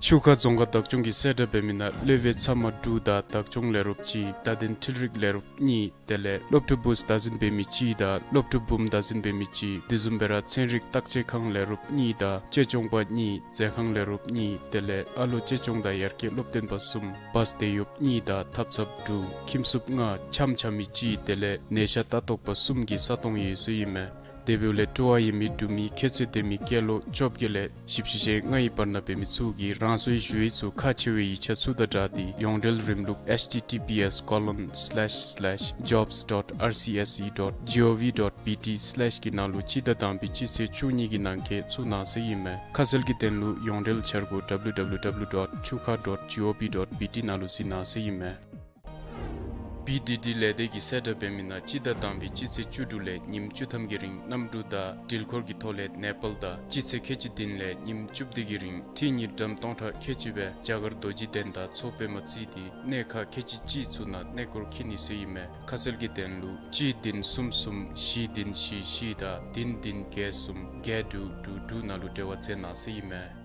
ཆུ་ཁ་རྫོང་ཁག་བདག་སྐྱོང་གི་གསལ་བསྒྲགས་འབད་མི་ནང་སློབ་དཔོན་ཚབ་མ་དྲུག་དང་བདག་སྐྱོང་ལས་རོགསཔ་གཅིག་བརྡ་དོན་འཕྲུལ་རིག་ལས་རོགསཔ་གཉིས་དེ་ལས་སློབ་ཕྲུག་བུཚ་བདག་འཛིན་འབད་མི་གཅིག་དང་སློབ་ཕྲུག་བུམོ་བདག་འཛིན་འབད་མི་གཅིག་དེ་བཟུམ་སྦེ་ར་ཚན་རིག་བརྟག་དཔྱད་ཁང་ལས་རོགསཔ་གཉིས་དང་གཅེས་སྐྱོང་པ་གཉིས་རྩེད་ཁང་ལས་རོགསཔ་གཉིས་དེ་ལས་ཨ་ལོ་གཅེས་སྐྱོང་དང་ཡར་རྒྱས་སློབ་སྟོན་པ་གསུམ་བཱས་དེད་གཡོགཔ་གཉིས་དང་ཐབ་ཚངཔ་དྲུག་ཁྱིམ་སྲུབ་ལྔ་འཆམ་འཆམ་མི་གཅིག་དེ་ལས་ནད་ཤ་ལྟ་རྟོག་པ་གསུམ་གྱི་ས་སྟོང་ཡོད་ཟེར་ཨིན་མས། དེ་འབདཝ་ལས་སྤྲོ་བ་ཡོད་མི་འབྲུག་མི་ཁྱད་ཚད་ལྡན་མི་སྐྱེས་ལོ་བཅོ་བརྒྱད་ལས་བཞི་བཅུ་ཞེ་ལྔའི་བར་ན་འབད་མི་ཚུ་གིས་རང་སོའི་ཞུ་ཡིག་ཚུ་ཁག་ཆེ་བའི་ཡིག་ཆ་ཚུ་དང་སྦྲགས་ཏེ་ཡོངས་འབྲེལ་རིམ་ལུགས་H T T P S colon slash slash jobs dot R C S E dot G O V dot B T slash གི་ནང་ལུ་སྤྱི་ཟླ་དང་པའི་སྤྱི་ཚེས་བཅུ་གཉིས་ཀྱི་ནང་འཁོད་བཙུགས་གནང་ཟེར་ཨིན་མས། ཁ་གསལ་གྱི་དོན་ལུ་ཡོངས་འབྲེལ་འཆར་སྒོ་W W W dot chuka dot G O V dot B T ནང་ལུ་གཟིགས་གནང་ཟེར་ཨིན་མས། B D D ལས་སྡེ་གི་གསལ་བསྒྲགས་འབད་མི་ནང་སྤྱི་ཟླ་དང་པའི་སྤྱི་ཚེས་བཅུ་དྲུག་ལས་ཉིནམ་བཅུ་ཐམ་གྱི་རིང་གནམ་གྲུ་དང་འགྲུལ་འཁོར་གྱི་ཐོག་ལས་ནེ་པཱལ་དང་སྤྱི་ཚེས་ཁལ་གཅིག་བདུན་ལས་ཉིནམ་བཅུ་བདུན་གྱི་རིང་ཐིག་གཉིས་ཌམ་སྟོང་ཕྲག་ཁལ་གཅིག་སྦེ་རྒྱ་གར་རྡོ་རྗེ་གདན་དང་མཚོ་པདྨ་བརྩིས་ཏེ་གནས་ཁག་ཁལ་གཅིག་གཅིག་ཚུ་ནང་གནས་སྐོར་འཁྱིད་ནི་ཟེར་ཨིན་མས། ཁ་གསལ་གྱི་དོན་ལུ་གཅིག་བདུན་གསུམ་གསུམ་བཞི་བདུན་བཞི་བཞི་དང་བདུན་བདུན་བརྒྱད་གསུམ་བརྒྱད་དྲུག་དྲུག་དྲུག་ནང་ལུ་འབྲེལ་བ་འཚོལ་གནང་ཟེར་ཨིན་མས།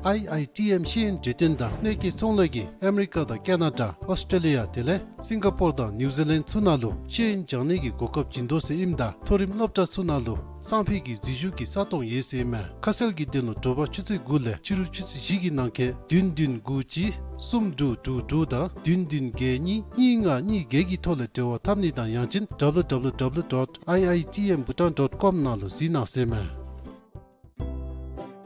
I I T M ཤེས་ཡོན་གྲོས་སྟོན་དང་གནས་སྐོར་ཚོང་ལས་ཀྱིས་ཨ་མི་རི་ཀ་དང་ཀེ་ན་ཌ་ཨོསི་ཊེ་ལི་ཡ་དེ་ལས་སིང་ག་པོར་དང་ནིའུ་ཛི་ལེནཌ་ཚུ་ནང་ལུ་ཤེས་ཡོན་སྦྱང་ནི་གི་གོ་སྐབས་བྱིན་དོ་ཟེར་ཨིནམ་ད་མཐོ་རིམ་སློབ་གྲྭ་ཚུ་ནང་ལུ་སང་ཕོད་ཀྱི་འཛུལ་ཞུགས་ཀྱི་ས་སྟོང་ཡོད་ཟེར་ཨིན་མས། ཁ་གསལ་གྱི་དོན་ལུ་དྲོ་པ་ཆུ་ཚོད་དགུ་ལས་ཕྱི་རུ་ཆུ་ཚོད་བཞི་གི་ནང་འཁོད་བདུན་བདུན་དགུ་གཅིག་གསུམ་དྲུག་དྲུག་དྲུག་དང་བདུན་བདུན་བརྒྱད་གཉིས་གཉིས་ལྔ་གཉིས་བརྒྱད་ཀྱི་ཐོག་ལས་འབྲེལ་བ་འཐབ་ནི་དང་ཡང་ཅིན་W W W dot I I T M Bhutan dot com ནང་ལུ་གཟིགས་གནང་ཟེར་ཨིན་མས།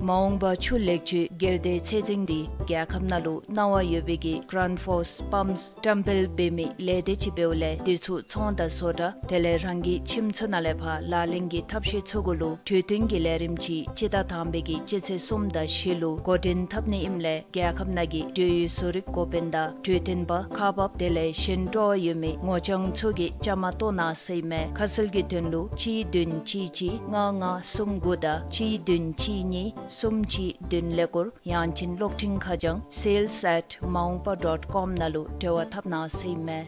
མ་འོངས་པ་ཆུ་ལེགས་བཅོས་སྒེར་སྡེའི་ཚད་འཛིན་འདི་རྒྱལ་ཁབ་ནང་ལུ་གནང་བ་ཡོད་པའི་གི་གྷ་རེནཌ་ཕོརསི་པམཔསི་བཀྲམ་སྤེལ་འབད་མི་ལས་སྡེ་ཅིག་འབདཝ་ལས་དེ་ཚུ་ཚོང་དང་བཟོ་གྲྭ་དེ་ལས་རང་གི་ཁྱིམ་ཚུ་ནང་ལས་ཕར་ལག་ལེན་གྱི་ཐབས་ཤེས་ཚུ་གུ་ལུ་གྲོས་བསྟུན་གྱི་ལས་རིམ་ཅིག་སྤྱི་ཟླ་དང་པའི་གི་སྤྱི་ཚེས་གསུམ་དང་བཞི་ལུ་འགོ་འདྲེན་འཐབ་ནི་ཨིནམ་ལས་རྒྱལ་ཁབ་ནང་གི་འབྲེལ་ཡོད་བཟོ་རིག་འགོ་དཔོན་དང་གྲོས་སྟོན་པ་ཁག་འབགཔ་དེ་ལས་གཞན་སྤྲོ་བ་ཡོད་མི་ངོ་རྐྱང་ཚུ་གིས་བཅའ་མར་གཏོགས་གནང་ཟེར་ཨིན་མས། ཁ་གསལ་གྱི་དོན་ལུ་གཅིག་བདུན་གཅིག་གཅིག་ལྔ་ལྔ་གསུམ་དགུ་དང་གཅིག་བདུན་གཅིག་གཉིས་གསུམ་གཅིག་བདུན་ཀླད་ཀོར་ཡང་ཅིན་གློག་འཕྲིན་ཁ་བྱང་sales at maungpa dot com ནང་ལུ་འབྲེལ་བ་འཐབ་གནང་ཟེར་ཨིན་མས།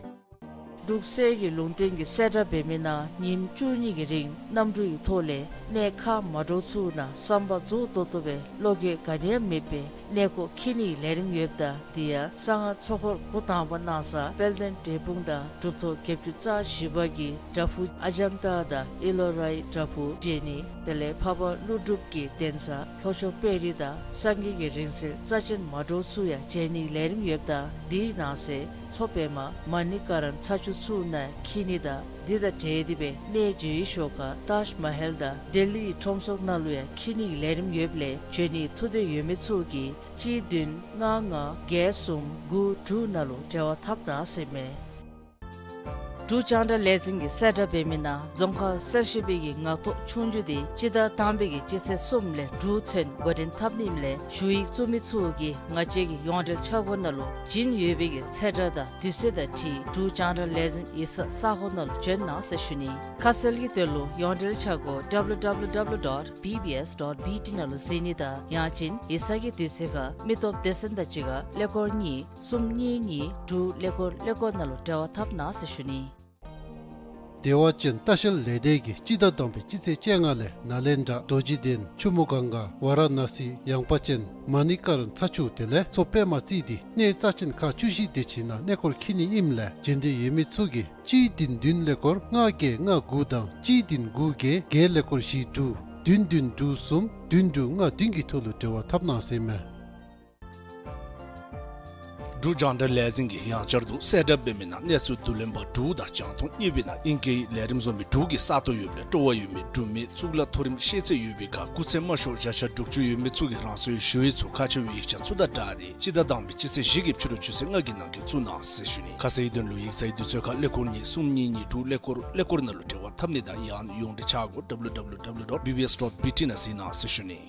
འབྲུག་གསེར་གྱི་ལུང་བསྟན་གྱི་གསལ་བསྒྲགས་འབད་མི་ནང་ཉིནམ་བཅུ་གཉིས་ཀྱི་རིང་གནམ་གྲུ་ཡི་ཐོག་ལས་གནས་ཁག་མ་འདྲཝ་ཚུ་ནང་བསམ་པ་རྫོགས་ཏོག་ཏོ་སྦེ་བློ་འགྱོད་ག་ནི་ཡང་མེད་པར་གནས་སྐོར་འཁྱིད་ནིའི་ལས་རིམ་ཡོདཔ་ད་དེ་ཡང་གསང་སྔགས་ཚོགས་འཁོར་འགོ་དང་པ་གནང་ས་དཔལ་ལྡན་འབྲས་སྤུངས་དང་གྲུབ་ཐོབ་བརྒྱད་ཅུ་རྩ་བཞི་པ་གི་བྲག་ཕུག་ཨ་ཛམ་ཏ་དང་ཨི་ལོ་རའི་བྲག་ཕུག་མཇལ་ནི་དེ་ལས་འཕགས་པ་ཀླུ་སྒྲུབ་ཀྱི་གདན་ས་ལྷོ་ཕྱོགས་དཔལ་རི་དང་སངས་རྒྱས་ཀྱི་རིང་བསྲེལ་རྩ་ཆེན་མ་འདྲཝ་ཚུ་ཡང་མཇལ་ནིའི་ལས་རིམ་ཡོདཔ་ད་དེའི་ནང་གསེས་མཚོ་པདྨ་མ་ཎི་ཀ་ར་ན་ཚ་ཆུ་ཚུ་ནང་འཁྱིད་ནི་དང་ འདི་དང་འབྲེལ་ཏེ་སྦེ་གནས་མཇལ་བའི་ཤུལ་ཁར་ཏཱཇ་མ་ཧལ་དང་ལྡི་ལི་ཁྲོམ་ཚོགས་ནང་ལུ་ཡང་འཁྱིད་ནིའི་ལས་རིམ་ཡོདཔ་ལས་འབྱོན་ནིའི་ཐུགས་འདོད་ཡོད་མི་ཚུ་གིས་གཅིག་བདུན་ལྔ་ལྔ་བརྒྱད་གསུམ་དགུ་དྲུག་ནང་ལུ་འབྲེལ་བ་འཐབ་གནང་ཟེར་མས། འབྲུག་རྒྱང་བསྒྲགས་ལས་འཛིན་གྱིས་གསལ་བསྒྲགས་འབད་མི་ནང་རྫོང་ཁག་གསར་ཞུགས་པའི་གི་ངག་ཐོག་ཆོས་རྒྱུགས་འདི་སྤྱི་ཟླ་དང་པའི་གི་སྤྱི་ཚེས་གསུམ་ལས་དྲུག་ཚུན་འགོ་འདྲེན་འཐབ་ནི་ཨིནམ་ལས་ཞུ་ཡིག་བཙུགས་མི་ཚུ་གིས་ང་བཅས་ཀྱི་ཡོངས་འབྲེལ་ཆ་སྒོ་ནང་ལུ་བྱིན་ཡོད་པའི་གི་ཚེས་གྲངས་དང་དུས་ཚོད་དང་འཁྲིལ་འབྲུག་རྒྱང་བསྒྲགས་ལས་འཛིན་ཡིག་ཚང་ས་གོ་ནང་ལུ་བྱོན་གནང་ཟེར་ཞུ་ནི། ཁ་གསལ་གྱི་དོན་ལུ་ཡོངས་འབྲེལ་ཆ་སྒོ་W W W dot B B S dot B T ནང་ལུ་གཟིགས་ནི་དང་ཡང་ཅིན་ཡིག་ཚང་གི་དུས་ཚོད་ཁར་མི་སྟོབས་སྡེ་ཚན་དང་གཅིག་ཁར་ཀླད་ཀོར་གཉིས་གསུམ་གཉིས་གཉིས་དྲུག་ཀླད་ཀོར་ཀླད་ཀོར་ནང་ལུ་འབྲེལ་བ་འཐབ་གནང་ཟེར་ཞུ་ནི། བདེ་བ་ཅན་ལྟ་བཤལ་ལས་སྡེ་གིས་སྤྱི་ཟླ་དང་པའི་སྤྱི་ཚེས་བཅོ་ལྔ་ལས་ནཱ་ལེནྡྲ་རྡོ་རྗེ་གདན་ཆུ་མོ་གངྒཱ་ཝཱ་ར་ཎ་སི་ཡངས་པ་ཅན་མ་ཎི་ཀར་ཚ་ཆུ་དེ་ལས་མཚོ་པདྨ་རྩེ་འདི་གནས་རྩ་ཅན་ཁག་བཅུ་བཞི་དེ་ཅིག་ནང་གནས་སྐོར་འཁྱིད་ནི་ཨིནམ་ལས་འབྱོན་འདོད་ཡོད་མི་ཚུ་གིས་གཅིག་བདུན་བདུན་ཀླད་ཀོར་ལྔ་བརྒྱད་ལྔ་དགུ་དང་གཅིག་བདུན་དགུ་བརྒྱད་བརྒྱད་ཀླད་ཀོར་བཞི་དྲུག་བདུན་བདུན་དྲུག་གསུམ་བདུན་དྲུག་ལྔ་བདུན་གྱི་ཐོག་ལུ་འབྲེལ་བ་འཐབ་གནང་ཟེར་མས། འབྲུག་རྒྱང་བསྒྲགས་ལས་འཛིན་གྱིས་ཡང་བསྐྱར་དུ་གསལ་བསྒྲགས་འབད་མི་ནང་གནས་ཚུལ་བསྡུ་ལེན་པ་དྲུག་དང་རྒྱང་མཐོང་གཉིས་པའི་ནང་ཨིང་སྐད་ལས་རིམ་བཟོ་མི་དྲུག་གི་ས་སྟོང་ཡོདཔ་ལས་སྤྲོ་བ་ཡོད་མི་འབྲུག་མི་གཙུག་ལག་མཐོ་རིམ་ཤེས་ཚད་ཡོད་པའི་ཁར་སྐུགས་ཚད་དམའ་ཤོས་བརྒྱ་ཆ་དྲུག་ཅུ་ཡོད་མི་ཚུ་གིས་རང་སོའི་ཞུ་ཡིག་ཚུ་ཁ་ཕྱེ་བའི་ཡིག་ཆ་ཚུ་དང་སྦྲགས་ཏེ་སྤྱི་ཟླ་དང་པའི་སྤྱི་ཚེས་བཞི་གི་ཕྱི་རུ་ཆུ་ཚོད་ལྔ་གི་ནང་འཁོད་བཙུགས་གནང་ཟེར་ཞུ་ནི། ཁ་གསལ་གྱི་དོན་ལུ་ཡིག་ཚང་གི་དུས་ཚོད་ཁར་ཀླད་ཀོར་གཉིས་གསུམ་གཉིས་གཉིས་དྲུག་ཀླད་ཀོར་ཀླད་ཀོར་ནང་ལུ་འབྲེལ་བ་འཐབ་ནི་དང་ཡང་ཡོངས་འབྲེལ་ཆ་སྒོ་W W W dot B B S dot B T ནང་གཟིགས་གནང་ཟེར་ཞུ་ནི།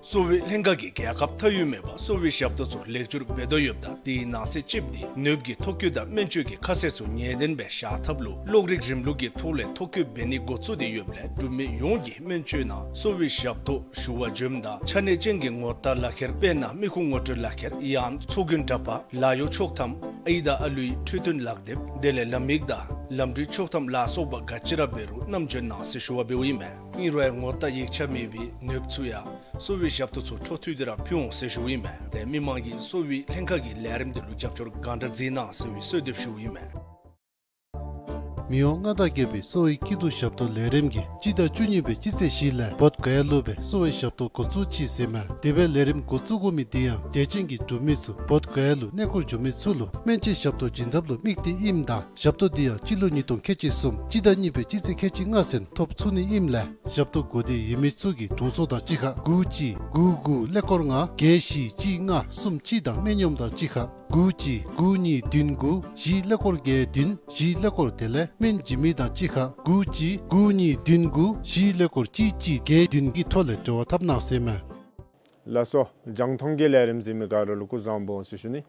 གསོ་བའི་ལྷན་ཁག་གིས་རྒྱལ་ཁབ་མཐའ་དབུས་མེད་པར་གསོ་བའི་ཞབས་ཏོག་ཚུ་ལེགས་བསྒྱུར་འབད་དོ་ཡོདཔ་ད་དེའི་ནང་གསེས་གཅིག་འདི་ནདཔ་གི་ཐོ་བཀོད་དང་སྨན་བཅོས་ཀྱི་ཁ་གསལ་ཚུ་ངེས་གཏན་སྦེ་བཞག་ཐབས་ལུ་གློག་རིག་རིམ་ལུགས་ཀྱི་ཐོག་ལས་ཐོ་བཀོད་འབད་ནི་འགོ་བཙུགས་ཏེ་ཡོདཔ་ལས་འབྲུག་མི་ཡོངས་ཀྱིས་སྨན་བཅོས་ནང་གསོ་བའི་ཞབས་ཏོག་ཞུ་བར་འབྱོནམ་ད་ཆ་གནས་ཅན་གྱི་ངོ་རྟགས་ལག་ཁྱེར་དཔེར་ན་མི་ཁུངས་ངོ་སྤྲོད་ལག་ཁྱེར་ཡང་ཚོགས་རྒྱུན་འདྲ་པར་ལཱ་གཡོག་ཆོག་ཐམ་ཨའི་དང་ཨ་ལུའི་འཕྲོད་བསྟེན་ལག་དེབ་དེ་ལས་ལམ་ཡིག་དང་ལམ་འགྲུལ་ཆོག་ཐམ་ལ་སོགས་པ་ག་ཅི་ར་འབད་རུང་བསྣམས་འབྱོན་གནང་ཟེར་ཞུ་བ་འབདཝ་ཨིན་མས། ཨིན་རུང་ཡང་ངོ་རྟགས་ཡིག་ཆ་མེད་པའི་ནདཔ་ཚུ་ཡང་གསོ་བའི་ཞབས་ཏོག་ཚུ་འཕྲོ་མཐུད་དེ་ར་ཕུལ་འོང་ཟེར་ཞུཝ་ཨིན་མས། ཏེ་མི་མང་གིས་གསོ་བའི་ལྷན་ཁག་གི་ལས་རིམ་འདི་ལུ་རྒྱབ་སྐྱོར་གང་དྲག་མཛད་གནང་ཟེར་བའི་གསོལ་འདེབས་ཞུཝ་ཨིན་མས། མི་དབང་མངའ་བདག་རྒྱལ་པོའི་གསོ་བའི་སྐྱིད་སྡུག་ཞབས་ཏོག་ལས་རིམ་གྱིས་སྤྱི་ཟླ་བཅུ་གཉིས་པའི་སྤྱི་ཚེས་བཞི་ལས་བོདྷ་ག་ཡ་ལུ་སྦེ་གསོ་བའི་ཞབས་ཏོག་འགོ་བཙུགས་ཅི་ཟེར་མས། དེ་སྦེ་ལས་རིམ་འགོ་བཙུགས་དགོ་མི་འདི་ཡང་དད་ཅན་གྱི་འབྲུག་མི་ཚུ་བོདྷ་ག་ཡ་ལུ་གནས་སྐོར་འགྱོ་མི་ཚུ་ལུ་སྨན་བཅོས་ཞབས་ཏོག་བྱིན་ཐབས་ལུ་དམིགས་ཏེ་ཨིནམ་ད་ཞབས་ཏོག་འདི་ཡང་སྤྱི་ལོ་ཉིས་སྟོང་ཁལ་གཅིག་གསུམ་སྤྱི་ཟླ་གཉིས་པའི་སྤྱི་ཚེས་ཁལ་གཅིག་ལྔ་ཚུན་ཐོབ་ཚུགས་ནི་ཨིནམ་ལས་ཞབས་ཏོག་དགོས་འདོད་ཡོད་མི་ཚུ་གིས་དྲུང་འཚོ་དང་གཅིག་ཁར་དགུ་གཅིག་དགུ་དགུ་ཀླད་ཀོར་ལྔ་བརྒྱད་བཞི་གཅིག་ལྔ་གསུམ་གཅིག་དང་སྨན་གཡོགམ་དང་གཅིག་ཁར་དགུ་གཅིག་དགུ་གཉིས་བདུན་དགུ་བཞི་ཀླད་ཀོར་བརྒྱད་བདུན་བཞི་ཀླད་ཀོར་དེ་ལས་སྨན་བྱིན་མི་དང་གཅིག་ཁར་དགུ་གཅིག་དགུ་གཉིས་བདུན་དགུ་བཞི་ཀླད་ཀོར་གཅིག་གཅིག་བརྒྱད་བདུན་གྱི་ཐོག་ལས་འབྲེལ་བ་འཐབ་གནང་ཟེར་མས། ལགས་སོ། རྒྱང་མཐོང་གི་ལས་རིམ་གཟིགས་མི་ག་ར་ལུ་སྐུ་གཟུགས་བཟང་པོ་ཟེར་ཞུ་ནི།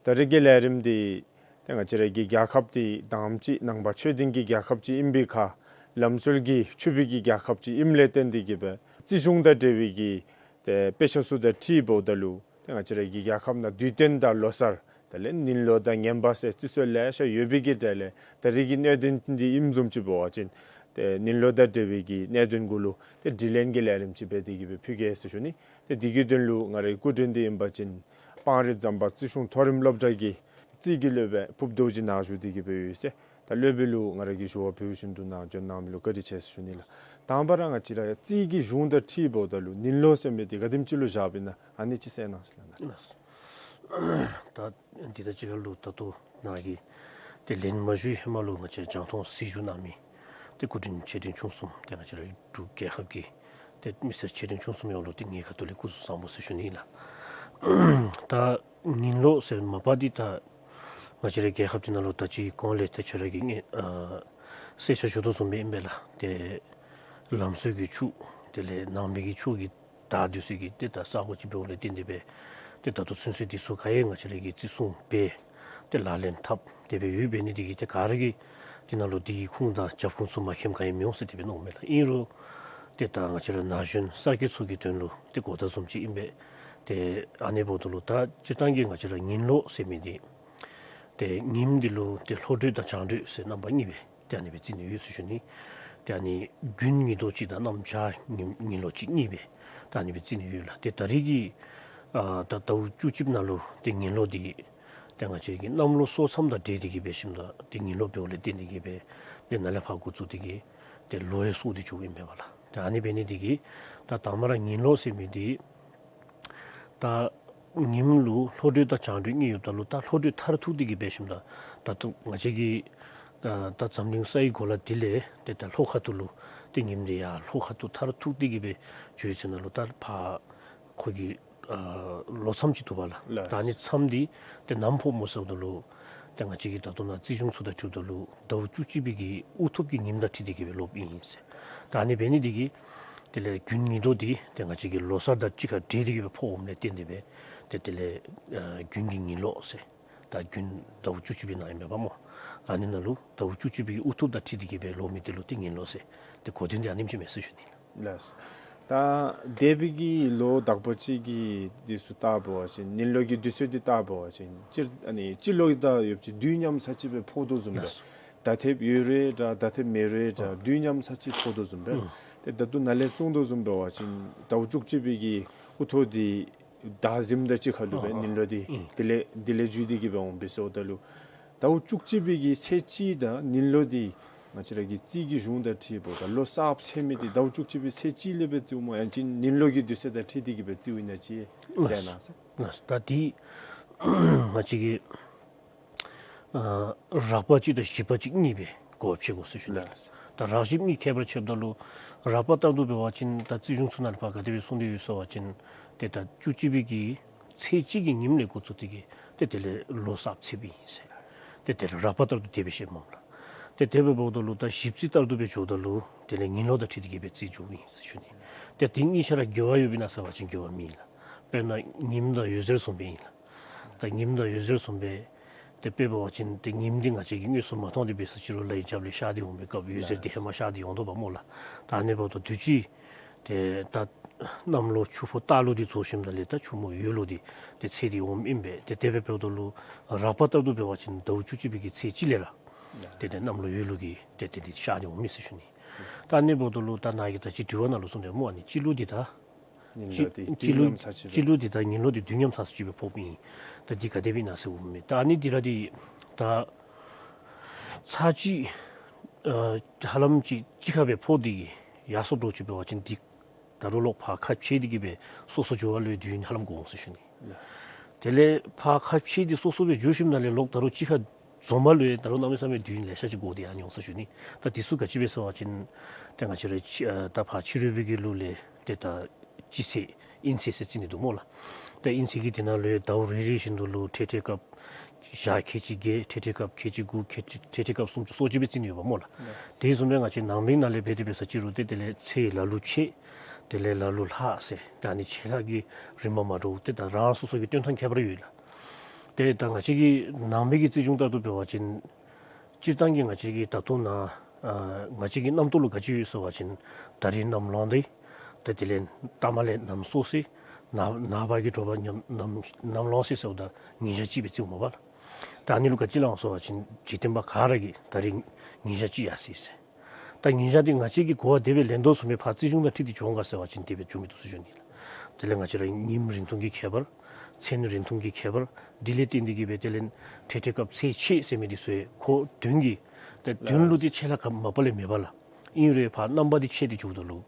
ད་རེས་ཀྱི་ལས་རིམ་འདི་ཏེ་ང་བཅས་ར་གི་རྒྱལ་ཁབ་འདི་དང་པ་ཅིག་ནང་པ་ཆོས་ལྡན་གྱི་རྒྱལ་ཁབ་ཅིག་ཨིན་པའི་ཁར་ལམ་སྲོལ་གྱི་ཆོས་པའི་གི་རྒྱལ་ཁབ་ཅིག་ཨིནམ་ལས་བརྟེན་ཏེ་གིས་སྦེ་རྩིས་གཞུང་དང་འབྲེལ་བའི་གི་ཏེ་དཔེ་ཆ་ཚུ་དང་འཁྲིལཝ་ད་ལུ་ཏེ་ང་བཅས་ར་གི་རྒྱལ་ཁབ་ནང་དུས་སྟོན་དང་ལོ་གསར་དེ་ལས་ནིང་ལོ་དང་ངན་པ་ཟེར་རྩིས་སྲོལ་ལེ་ཤ་ཡོད་པའི་གི་གྲས་ལས་ད་རེས་ཀྱི་གནད་དོན་འདི་ཨིནམ་བཟུམ་ཅིག་འབད་བ་ཅིན་ཏེ་ནིང་ལོ་དང་འབྲེལ་བའི་གི་གནད་དོན་གུ་ལུ་ཏེ་དྲི་ལན་གྱི་ལས་རིམ་ཅིག་འབད་དེ་གིས་སྦེ་ཕུལ་གེ་ཟེར་ཞུ་ནི། ཏེ་འདི་གི་དོན་ལུ་ང་རའི་སྐུ་མགྲོན་འདི་ཨིན་པ་ཅིན་སྤང་རི་ཟམ་པ་རྩིས་གཞུང་མཐོ་རིམ་སློབ་གྲྭ་གི་རྩིས་ཀྱི་སློབ་དཔོན་ཕུབ་རྡོ་རྗེ་ནཱ་བཞུགས་ཏེ་གིས་སྦེ་ཡོད་ཟེར། ད་སློབ་དཔོན་ལུ་ང་ར་གིས་ཞུ་བ་ཕུལ་བཞིན་དུ་ནཱ་འབྱོན་གནང་མི་ལུ་བཀའ་དྲིན་ཆེ་ཟེར་ཞུ་ནི་ལགས། དང་པ་ར་ང་བཅས་ར་རྩིས་ཀྱི་གཞུང་དང་འཁྲིལཝ་ད་ལུ་ནིང་ལོ་ཟེར་མི་འདི་ག་དེམ་ཅིག་ལུ་བཞགཔ་ཨིན་ན་ཨ་ནི་ཅིག་གསལ་གནང་ཟེར་ལགས། ད་འདི་དང་གཅིག་ཁར་ལུ་ད་ལྟོ་ནཱ་གིས་ཏེ་ལན་མ་ཞུ་བའི་ཧེ་མ་ལུ་ང་བཅས་རྒྱང་མཐོང་གཟིགས་བཞུགས་གནང་མི་ཏེ་སྐུ་མགྲོན་ཆེ་འབྲིང་ཆུང་གསུམ་ཏེ་ང་བཅས་ར་འབྲུག་རྒྱལ་ཁབ་ཀྱི་ཏེ་མི་སེར་ཆེ་འབྲིང་ཆུང་གསུམ་ཡོངས་ལུ་ཏེ་ངེའི་ཁ་ཐུག་ལས་སྐུ་གཟུགས་བཟང་པོ་ཟེར་ཞུ་ནི་ཨིན་ལགས། ད་ནིང་ལོ་ཟེར་མ་པ་འདི་ད་ང་བཅས་རའི་རྒྱལ་ཁབ་འདི་ནང་ལུ་ད་ཅི་གོང་ལས་ཏེ་ཁྱོད་ར་གིས་ཨ་གསལ་ཆ་ཞུ་དོ་བཟུམ་སྦེ་ཨིན་པས་ལགས། ཏེ་ལམ་སྲོལ་གྱི་ཕྱུགས་དེ་ལས་ནང་པའི་གི་ཕྱུགས་ཀྱི་ད་འདི་ཚུ་གི་ཏེ་ད་ས་གོ་ཅིག་འབདཝ་ལས་བརྟེན་ཏེ་སྦེ་ཏེ་ད་ལྟོ་ཚུན་ཚོད་འདི་ཚུ་ག་ཡང་ང་བཅས་ར་གིས་བརྩི་སྲུང་འབད་ཏེ་ལག་ལེན་འཐབ་སྟེ་སྦེ་ཡོདཔ་འབད་ནི་འདི་གིས་ཏེ་ག་ར་གིས་འདི་ནང་ལུ་འདི་གི་ཁུངས་དང་རྒྱབ་ཁུངས་ཚུ་མ་མཁྱེནམ་ག་ཡང་མི་འོང་ཟེར་དེ་སྦེ་མནོཝ་མས་ལགས། ཨིན་རུང་ཏེ་ད་ང་བཅས་ར་ན་གཞོན་གསར་སྐྱེས་ཚུ་གི་དོན་ལུ་ཏེ་གོ་བརྡ་བཟུམ་ཅིག་ཨིན་པས། ཏེ་ཨ་ནི་འབདཝ་ད་ལུ་ད་སྤྱིར་བཏང་གི་ང་བཅས་ར་ཉིན་ལོ་ཟེར་མི་འདི་ཏེ་ཉིནམ་འདི་ལུ་ཏེ་ལྷོ་འདྲོས་དང་བྱང་འདྲོས་ཟེར་རྣམ་པ་གཉིས་སྦེ་ཏེ་ཨ་ནི་སྦེ་བརྩི་ནི་ཡོད་ཟེར་ཞུ་ནི། ཏེ་ཨ་ནི་དགུན་ཉི་ལྡོག་གཅིག་དང་གནམ་བྱཱར་ཉིན་ཉིན་ལོ་གཅིག་གཉིས་སྦེ་ཏེ་ཨ་ནི་སྦེ་བརྩི་ནི་ཡོད་ལགས། ཏེ་ད་རེས་ཀྱི་ཨ་ད་ཟླཝ་བཅུ་གཅིག་ནང་ལུ་ཏེ་ཉིན་ལོ་འདི་ཏེ་ང་བཅས་ཀྱི་གནམ་ལོ་སོ་མཚམས་དང་འབྲེལ་ཏེ་གིས་འབད་ཞིནམ་ད་ཏེ་ཉིན་ལོ་འབདཝ་ལས་བརྟེན་ཏེ་གིས་སྦེ་ཏེ་ནཱ་ལས་ཕར་འགོ་བཙུགས་ཏེ་གིས་ཏེ་ལོ་ཡང་སོང་སྟེ་འགྱོཝ་ཨིན་པས་པ་ལགས། ཏེ་ཨ་ནི་འབད་ནི་འདི་གིས་ད་དང་པ་ར་ཉིན་ལོ་ཟེར་མི་འདི་ད་ ཉིམ་ལུ་ལྷོ་འདྲེས་དང་བྱང་འདྲེས་གཉིས་ཡོདཔ་ད་ལུ་ད་ལྷོ་འདྲེས་མཐར་ཐུག་སྟེ་གི་སྦེ་ཞིནམ་ད་ད་ལྟོ་ང་བཅས་ཀྱི་ད་ད་འཛམ་གླིང་སའི་གོ་ལ་འདི་ལས་ཏེ་ད་ལྷོ་ཁ་ཐུག་ལུ་ཏེ་ཉིམ་འདི་ཡར་ལྷོ་ཁ་ཐུག་མཐར་ཐུག་སྟེ་གི་སྦེ་འགྱོ་ཡི་ཟེར་ན་ལུ་ད་ཕར་ཁོ་གི་ཨ་ལོ་མཚམས་ཅིག་འདུག་པ་ལགས། ལགས། ད་ཨ་ནི་མཚམས་འདི་ཏེ་ནམ་ཕོགཔ་སྨོ་ཟེརཝ་ད་ལུ་ཏེ་ང་བཅས་ཀྱི་ད་ལྟོ་ནཱ་རྩིས་གཞུང་ཚུ་དང་འཁྲིལཝ་ད་ལུ་ཟླཝ་བཅུ་གཅིག་པའི་གི་དབུ་ཐོབ་ཀྱི་ཉིམ་དང་འཁྲིལ་ཏེ་གི་སྦེ་ལོགཔ་ཨིན་ཟེར། ད་ཨ་ནི་འབད་ནི་འདི་གིས་དེ་ལས་དགུན་ཉི་ལྡོག་འདི་ཏེ་ང་བཅས་ཀྱི་ལོ་གསར་དང་གཅིག་ཁར་འདྲེས་ཏེ་གི་སྦེ་ཕོགཔ་ལས་བརྟེན་ཏེ་སྦེ་ཏེ་དེ་ལས་ཨ་དགུན་གྱི་ཉིན་ལོག་ཟེར། ད་དགུན་ཟླཝ་བཅུ་གཅིག་པའི་ནང་ཨིན་མས་པ་སྨོ། ཨ་ནི་ནང་ལུ་ཟླཝ་བཅུ་གཅིག་པའི་གི་དབུ་ཐོབ་དང་འཁྲིལ་ཏེ་གི་སྦེ་ལོག་མི་འདི་ལུ་ཏེ་ཉིན་ལོག་ཟེར། ཏེ་གོ་དོན་འདི་ཨ་ནེམ་ཅིག་མས་ཟེར་ཞུ་ནི། ལགས། ད་འདས་པའི་གི་ལོ་དག་པ་ཅིག་གི་འདི་ཚུ་བལྟ་བ་ཅིན་ཉིན་ལོ་གི་དུས་ཚོད་འདི་བལྟ་བ་ཅིན་སྤྱིར་ཨ་ནི་སྤྱི་ལོ་ཡི་ད་ཡོདཔ་ཅིག་དུས་མཉམ་ས་ཅིག་སྦེ་ཕོག་དོ་བཟུམ་སྦེ། ལགས། ད་ཐེབས་ཡོད་རུང་འདྲ་ད་ཐེབས་མེད་རུང་འདྲ་དུས་མཉམ་ས་ཅིག་ཕོག་དོ་བཟུམ་སྦེ། ཨུམ། ཏེ་ད་ལྟོ་ནཱ་ལས་གསུངས་དོ་བཟུམ་འབད་བ་ཅིན་ཟླཝ་བཅུ་གཅིག་པའི་གི་དབུ་ཐོབ་འདི་ཟླ་གཟིམ་དང་གཅིག་ཁར་ལུ་སྦེ། ཨ་ཨ། ཉིན་ལོ་འདི། ཨིན། དེ་ལས་དེ་ལས་བརྒྱུད་དེ་གི་སྦེ་འོང་པས་ཟེརཝ་ད་ལུ་ཟླཝ་བཅུ་གཅིག་པའི་གི་ཚེས་གཅིག་དང་ཉིན་ལོ་འདི་ང་བཅས་ར་གི་རྩིས་ཀྱི་གཞུང་དང་འཁྲིལཝ་ད་ལོ་གསརཔ་ཚེས་མི་འདི་ཟླཝ་བཅུ་གཅིག་པའི་ཚེས་གཅིག་ལས་སྦེ་རྩིཝ་སྨོ། ཡང་ཅིན་ཉིན་ལོ་གི་དུས་ཚོད་དང་འཁྲིལ་ཏེ་གི་སྦེ་རྩིཝ་ཨིན་ན་ཅིག་ཟེར་ན་ཟེར། ལགས། ད་འདི་ང་བཅས་ཀྱི་ཨ་རགས་པ་གཅིག་དང་བཞི་པ་གཅིག་གཉིས་སྦེ་གོ་ཕྱེ་དགོ་ཟེར་ཞུ་ནི། ལགས། ད་རགས་བཞི་གཉིས་ཁྱད་པར་ཕྱེཝ་ད་ལུ་རགས་པ་ལྟར་དུ་འབད་བ་ཅིན་ད་རྩིས་གཞུང་ཚུ་ནང་ལུ་ཕར་ག་དེ་སྦེ་གསུངས་ཏེ་ཡོད་ཟེར་བ་ཅིན་ཏེ་ད་བཅུ་གཅིག་པའི་གི་ཚེས་གཅིག་གི་ཉིནམ་ལས་འགོ་བཙུགས་ཏེ་གི་ཏེ་དེ་ལས་ལོ་གསརཔ་ཚེས་པ་ཨིན་ཟེར། ཏེ་དེ་ལས་རགས་པ་ལྟར་དུ་དེ་སྦེ་བཤདཔ་མས་ལགས། ཏེ་དེ་སྦེ་འབདཝ་ད་ལུ་ད་ཞིབ་རྩིས་ལྟར་དུ་སྦེ་འགྱོཝ་ད་ལུ་དེ་ལས་ཉིན་ལོ་དང་འཁྲིལ་ཏེ་གི་སྦེ་རྩིས་འགྱོཝ་ཨིན་ཟེར་ཞུ་ནི། ཏེ་དེ་གཉིས་ཆ་ར་འགལ་བ་ཡོདཔ་ཨིན་ན་ཟེར་བ་ཅིན་འགལ་བ་མེད་ལགས། དཔེར་ན་ཉིམ་དང་འོད་ཟེར་བཟུམ་སྦེ་ཨིན་ལགས། ད་ཉིམ་དང་འོད་ཟེར་བཟུམ་སྦེ་ཏེ་དཔེ་འབད་བ་ཅིན་ཏེ་ཉིམ་འདི་ང་བཅས་ཀྱིས་དངོས་སུ་མ་མཐོང་སྟེ་འབད་ས་ཅིག་རུང་ལའི་རྒྱབ་ལས་ཤར་ཏེ་འོང་པའི་སྐབས་འོད་ཟེར་འདི་ཧེ་མ་ཤར་ཏེ་འོང་དོ་པ་སྨོ་ལགས། ད་ཨ་ནི་འབདཝ་ད་དུས་ཅི་ཏེ་ད་གནམ་ལོ་ཆུ་ཕོ་སྟག་ལོ་འདི་རྫོགས་ཞིནམ་ད་ལས་ད་ཆུ་མོ་ཡོས་ལོ་འདི་ཏེ་ཚེས་འདི་འོངམ་ཨིན་པས། ཏེ་དེ་སྦེ་འབདཝ་ད་ལུ་རགས་པ་ལྟར་དུ་འབད་བ་ཅིན་ཟླཝ་བཅུ་གཅིག་པའི་གི་ཚེས་གཅིག་ལས་ར་ཏེ་ཏེ་གནམ་ལོ་ཡོས་ལོ་གི་ཏེ་ཏེ་འདི་ཤར་ཏེ་འོངམ་ཨིན་ཟེར་ཞུ་ནི། ད་ཨ་ནི་འབདཝ་ད་ལུ་ད་ནཱ་གི་ད་ཅི་དྲི་བ་ནང་ལུ་གསུངས་ཏེ་སྨོ། ཨ་ནི་སྤྱི་ལོ་འདི་ད་ཉིན་ལོ་འདི་སྤྱི་དུས་ལོ་མཉམ་ས་ཅིག་སྦེ། སྤྱི་ལོ་འདི་ད་ཉིན་ལོ་འདི་དུས་མཉམ་ས་ཅིག་སྦེ་ཕོགཔ་ཨིན། ད་འདི་ག་དེ་སྦེ་ཨིན་ན་ཟེར་འོང་མི་ད་ཨ་ནི་འདི་ར་འདི་ད་ཚར་གཅིག་ཨ་ཧ་ལམ་ཅིག་གཅིག་ཁར་སྦེ་ཕོག་སྟེ་གི་ཡར་སོངམ་འདྲཝ་ཅིག་འབད་བ་ཅིན་འདི་ད་རུང་ལོག་ཕར་ཁ་ཕྱེ་སྟེ་གི་སྦེ་སོ་སོ་འགྱོ་བ་ལུ་དུས་ཡུན་ཧ་ལམ་འགོར་འོང་ཟེར་ཞུ་ནི། དེ་ལས་ཕར་ཁ་ཕྱེ་སྟེ་སོ་སོ་སྦེ་འགྱོ་ཞིནམ་ད་ལས་ལོག་ད་རུང་གཅིག་ཁར་འཛོམས་པ་ལུ་ཡང་ད་རུང་གནམ་མེད་ས་མེད་དུས་ཡུན་ལེ་ཤ་ཅིག་འགོར་ཏེ་ཨ་ནི་འོང་ཟེར་ཞུ་ནི། ད་འདི་ཚུ་ག་ཅི་སྦེ་ཟེར་བ་ཅིན་ཏེ་ང་བཅས་ར་ཕྱི་ཨ་ད་ཕར་ཕྱི་རོལ་པའི་གི་ལུགས་ལས་ཏེ་ད་སྤྱི་ཚེས་དབྱིན་ཚེས་ཟེར་རྩི་ནི་འདུག་སྨོ་ལགས། ད་དབྱིན་ཚེས་ཀྱི་དེ་ནང་ལུ་ཡང་ཟླཝ་རེ་རེ་བཞིན་དུ་ལུ་འཕྲལ་འཕྲལ་སྐབས་ཞག་ཁལ་གཅིག་བརྒྱད། འཕྲལ་འཕྲལ་སྐབས་ཁལ་གཅིག་དགུ། ཁལ་གཅིག་འཕྲལ་འཕྲལ་སྐབས་སུམ་ཅུ་སོ་གཅིག་སྦེ་རྩི་ནི་ཡོདཔ་སྨོ་ལགས། ལགས། དེ་བཟུམ་སྦེ་ང་བཅས་ནང་པའི་ནང་ལས་འབད་དེ་འབད་ས་ཅིག་རུང་ཏེ་དེ་ལས་ཚེས་ལ་ལུ་ཕྱེད། དེ་ལས་ལ་ལུ་ལྷག་ཟེར་ད་ཨ་ནི་ཕྱེད་ལྷག་གི་རིམ་པ་མ་འདྲཝ་ཏེ་ད་རང་སོ་སོ་གི་སྟོན་ཐངས་ཁྱད་པར་ཡོད་ལགས། ཏེ་ད་ང་བཅས་ཀྱི་ནང་པའི་གི་རྩིས་གཞུང་ལྟར་དུ་འབད་བ་ཅིན་སྤྱིར་བཏང་གི་ང་བཅས་ཀྱི་ད་ལྟོ་ནཱ་ཨ་ང་བཅས་ཀྱི་རྣམ་རྟོག་ལུ་ག་ཅི་ཡོད་ཟེར་བ་ཅིན་ད་རིས་གནམ་ལོང་སྟེ་ད་དེ་ལས་ལྟ་མ་ལས་གནམ་སྲོ་ཟེར། ནངས་ནངས་པ་གི་དྲོ་པ་ཉམ་གནམ་གནམ་ལོང་ཟེར་ཟེརཝ་ད་ཉིན་ཞག་གཅིག་སྦེ་རྩིཝ་མས་པ་ལགས། ད་ཨ་ནི་ལུ་ག་ཅི་སླབ་འོང་ཟེར་བ་ཅིན་འཇིག་རྟེན་པ་ག་ར་གིས་ད་རིས་ཉིན་ཞག་གཅིག་ཡར་སོ་ཡི་ཟེར། ད་ཉིན་ཞག་འདི་ང་བཅས་ཀྱིས་གོ་བ་དེ་སྦེ་ལེན་དོ་བཟུམ་སྦེ་ཕར་རྩིས་གཞུང་དང་འཁྲིལ་ཏེ་འགྱོ་འོང་ག་ཟེར་བ་ཅིན་དེ་སྦེ་འགྱོ་མི་བཏུབ་ཟེར་ཞུ་ནི་ལགས། དེ་ལས་ང་བཅས་ར་ཉིནམ་རིང་ཐུང་གི་ཁྱད་པར་མཚན་རིང་ཐུང་གི་ཁྱད་པར་འདི་ལས་བརྟེན་ཏེ་གི་སྦེ་དེ་ལས་འཕྲལ་འཕྲལ་སྐབས་ཚེས་ཕྱེད་ཟེར་མི་འདི་ཚུ་ཡང་ཁོ་དོན་གྱིས་ཏེ་དོན་ལུ་ཏེ་ཕྱེད་ལྷག་ག་མ་པ་ལས་མེད་པ་ལགས། ཨིན་རུང་ཕར་རྣམ་པ་འདི་ཕྱེད་དེ་འགྱོཝ་ད་ལུ་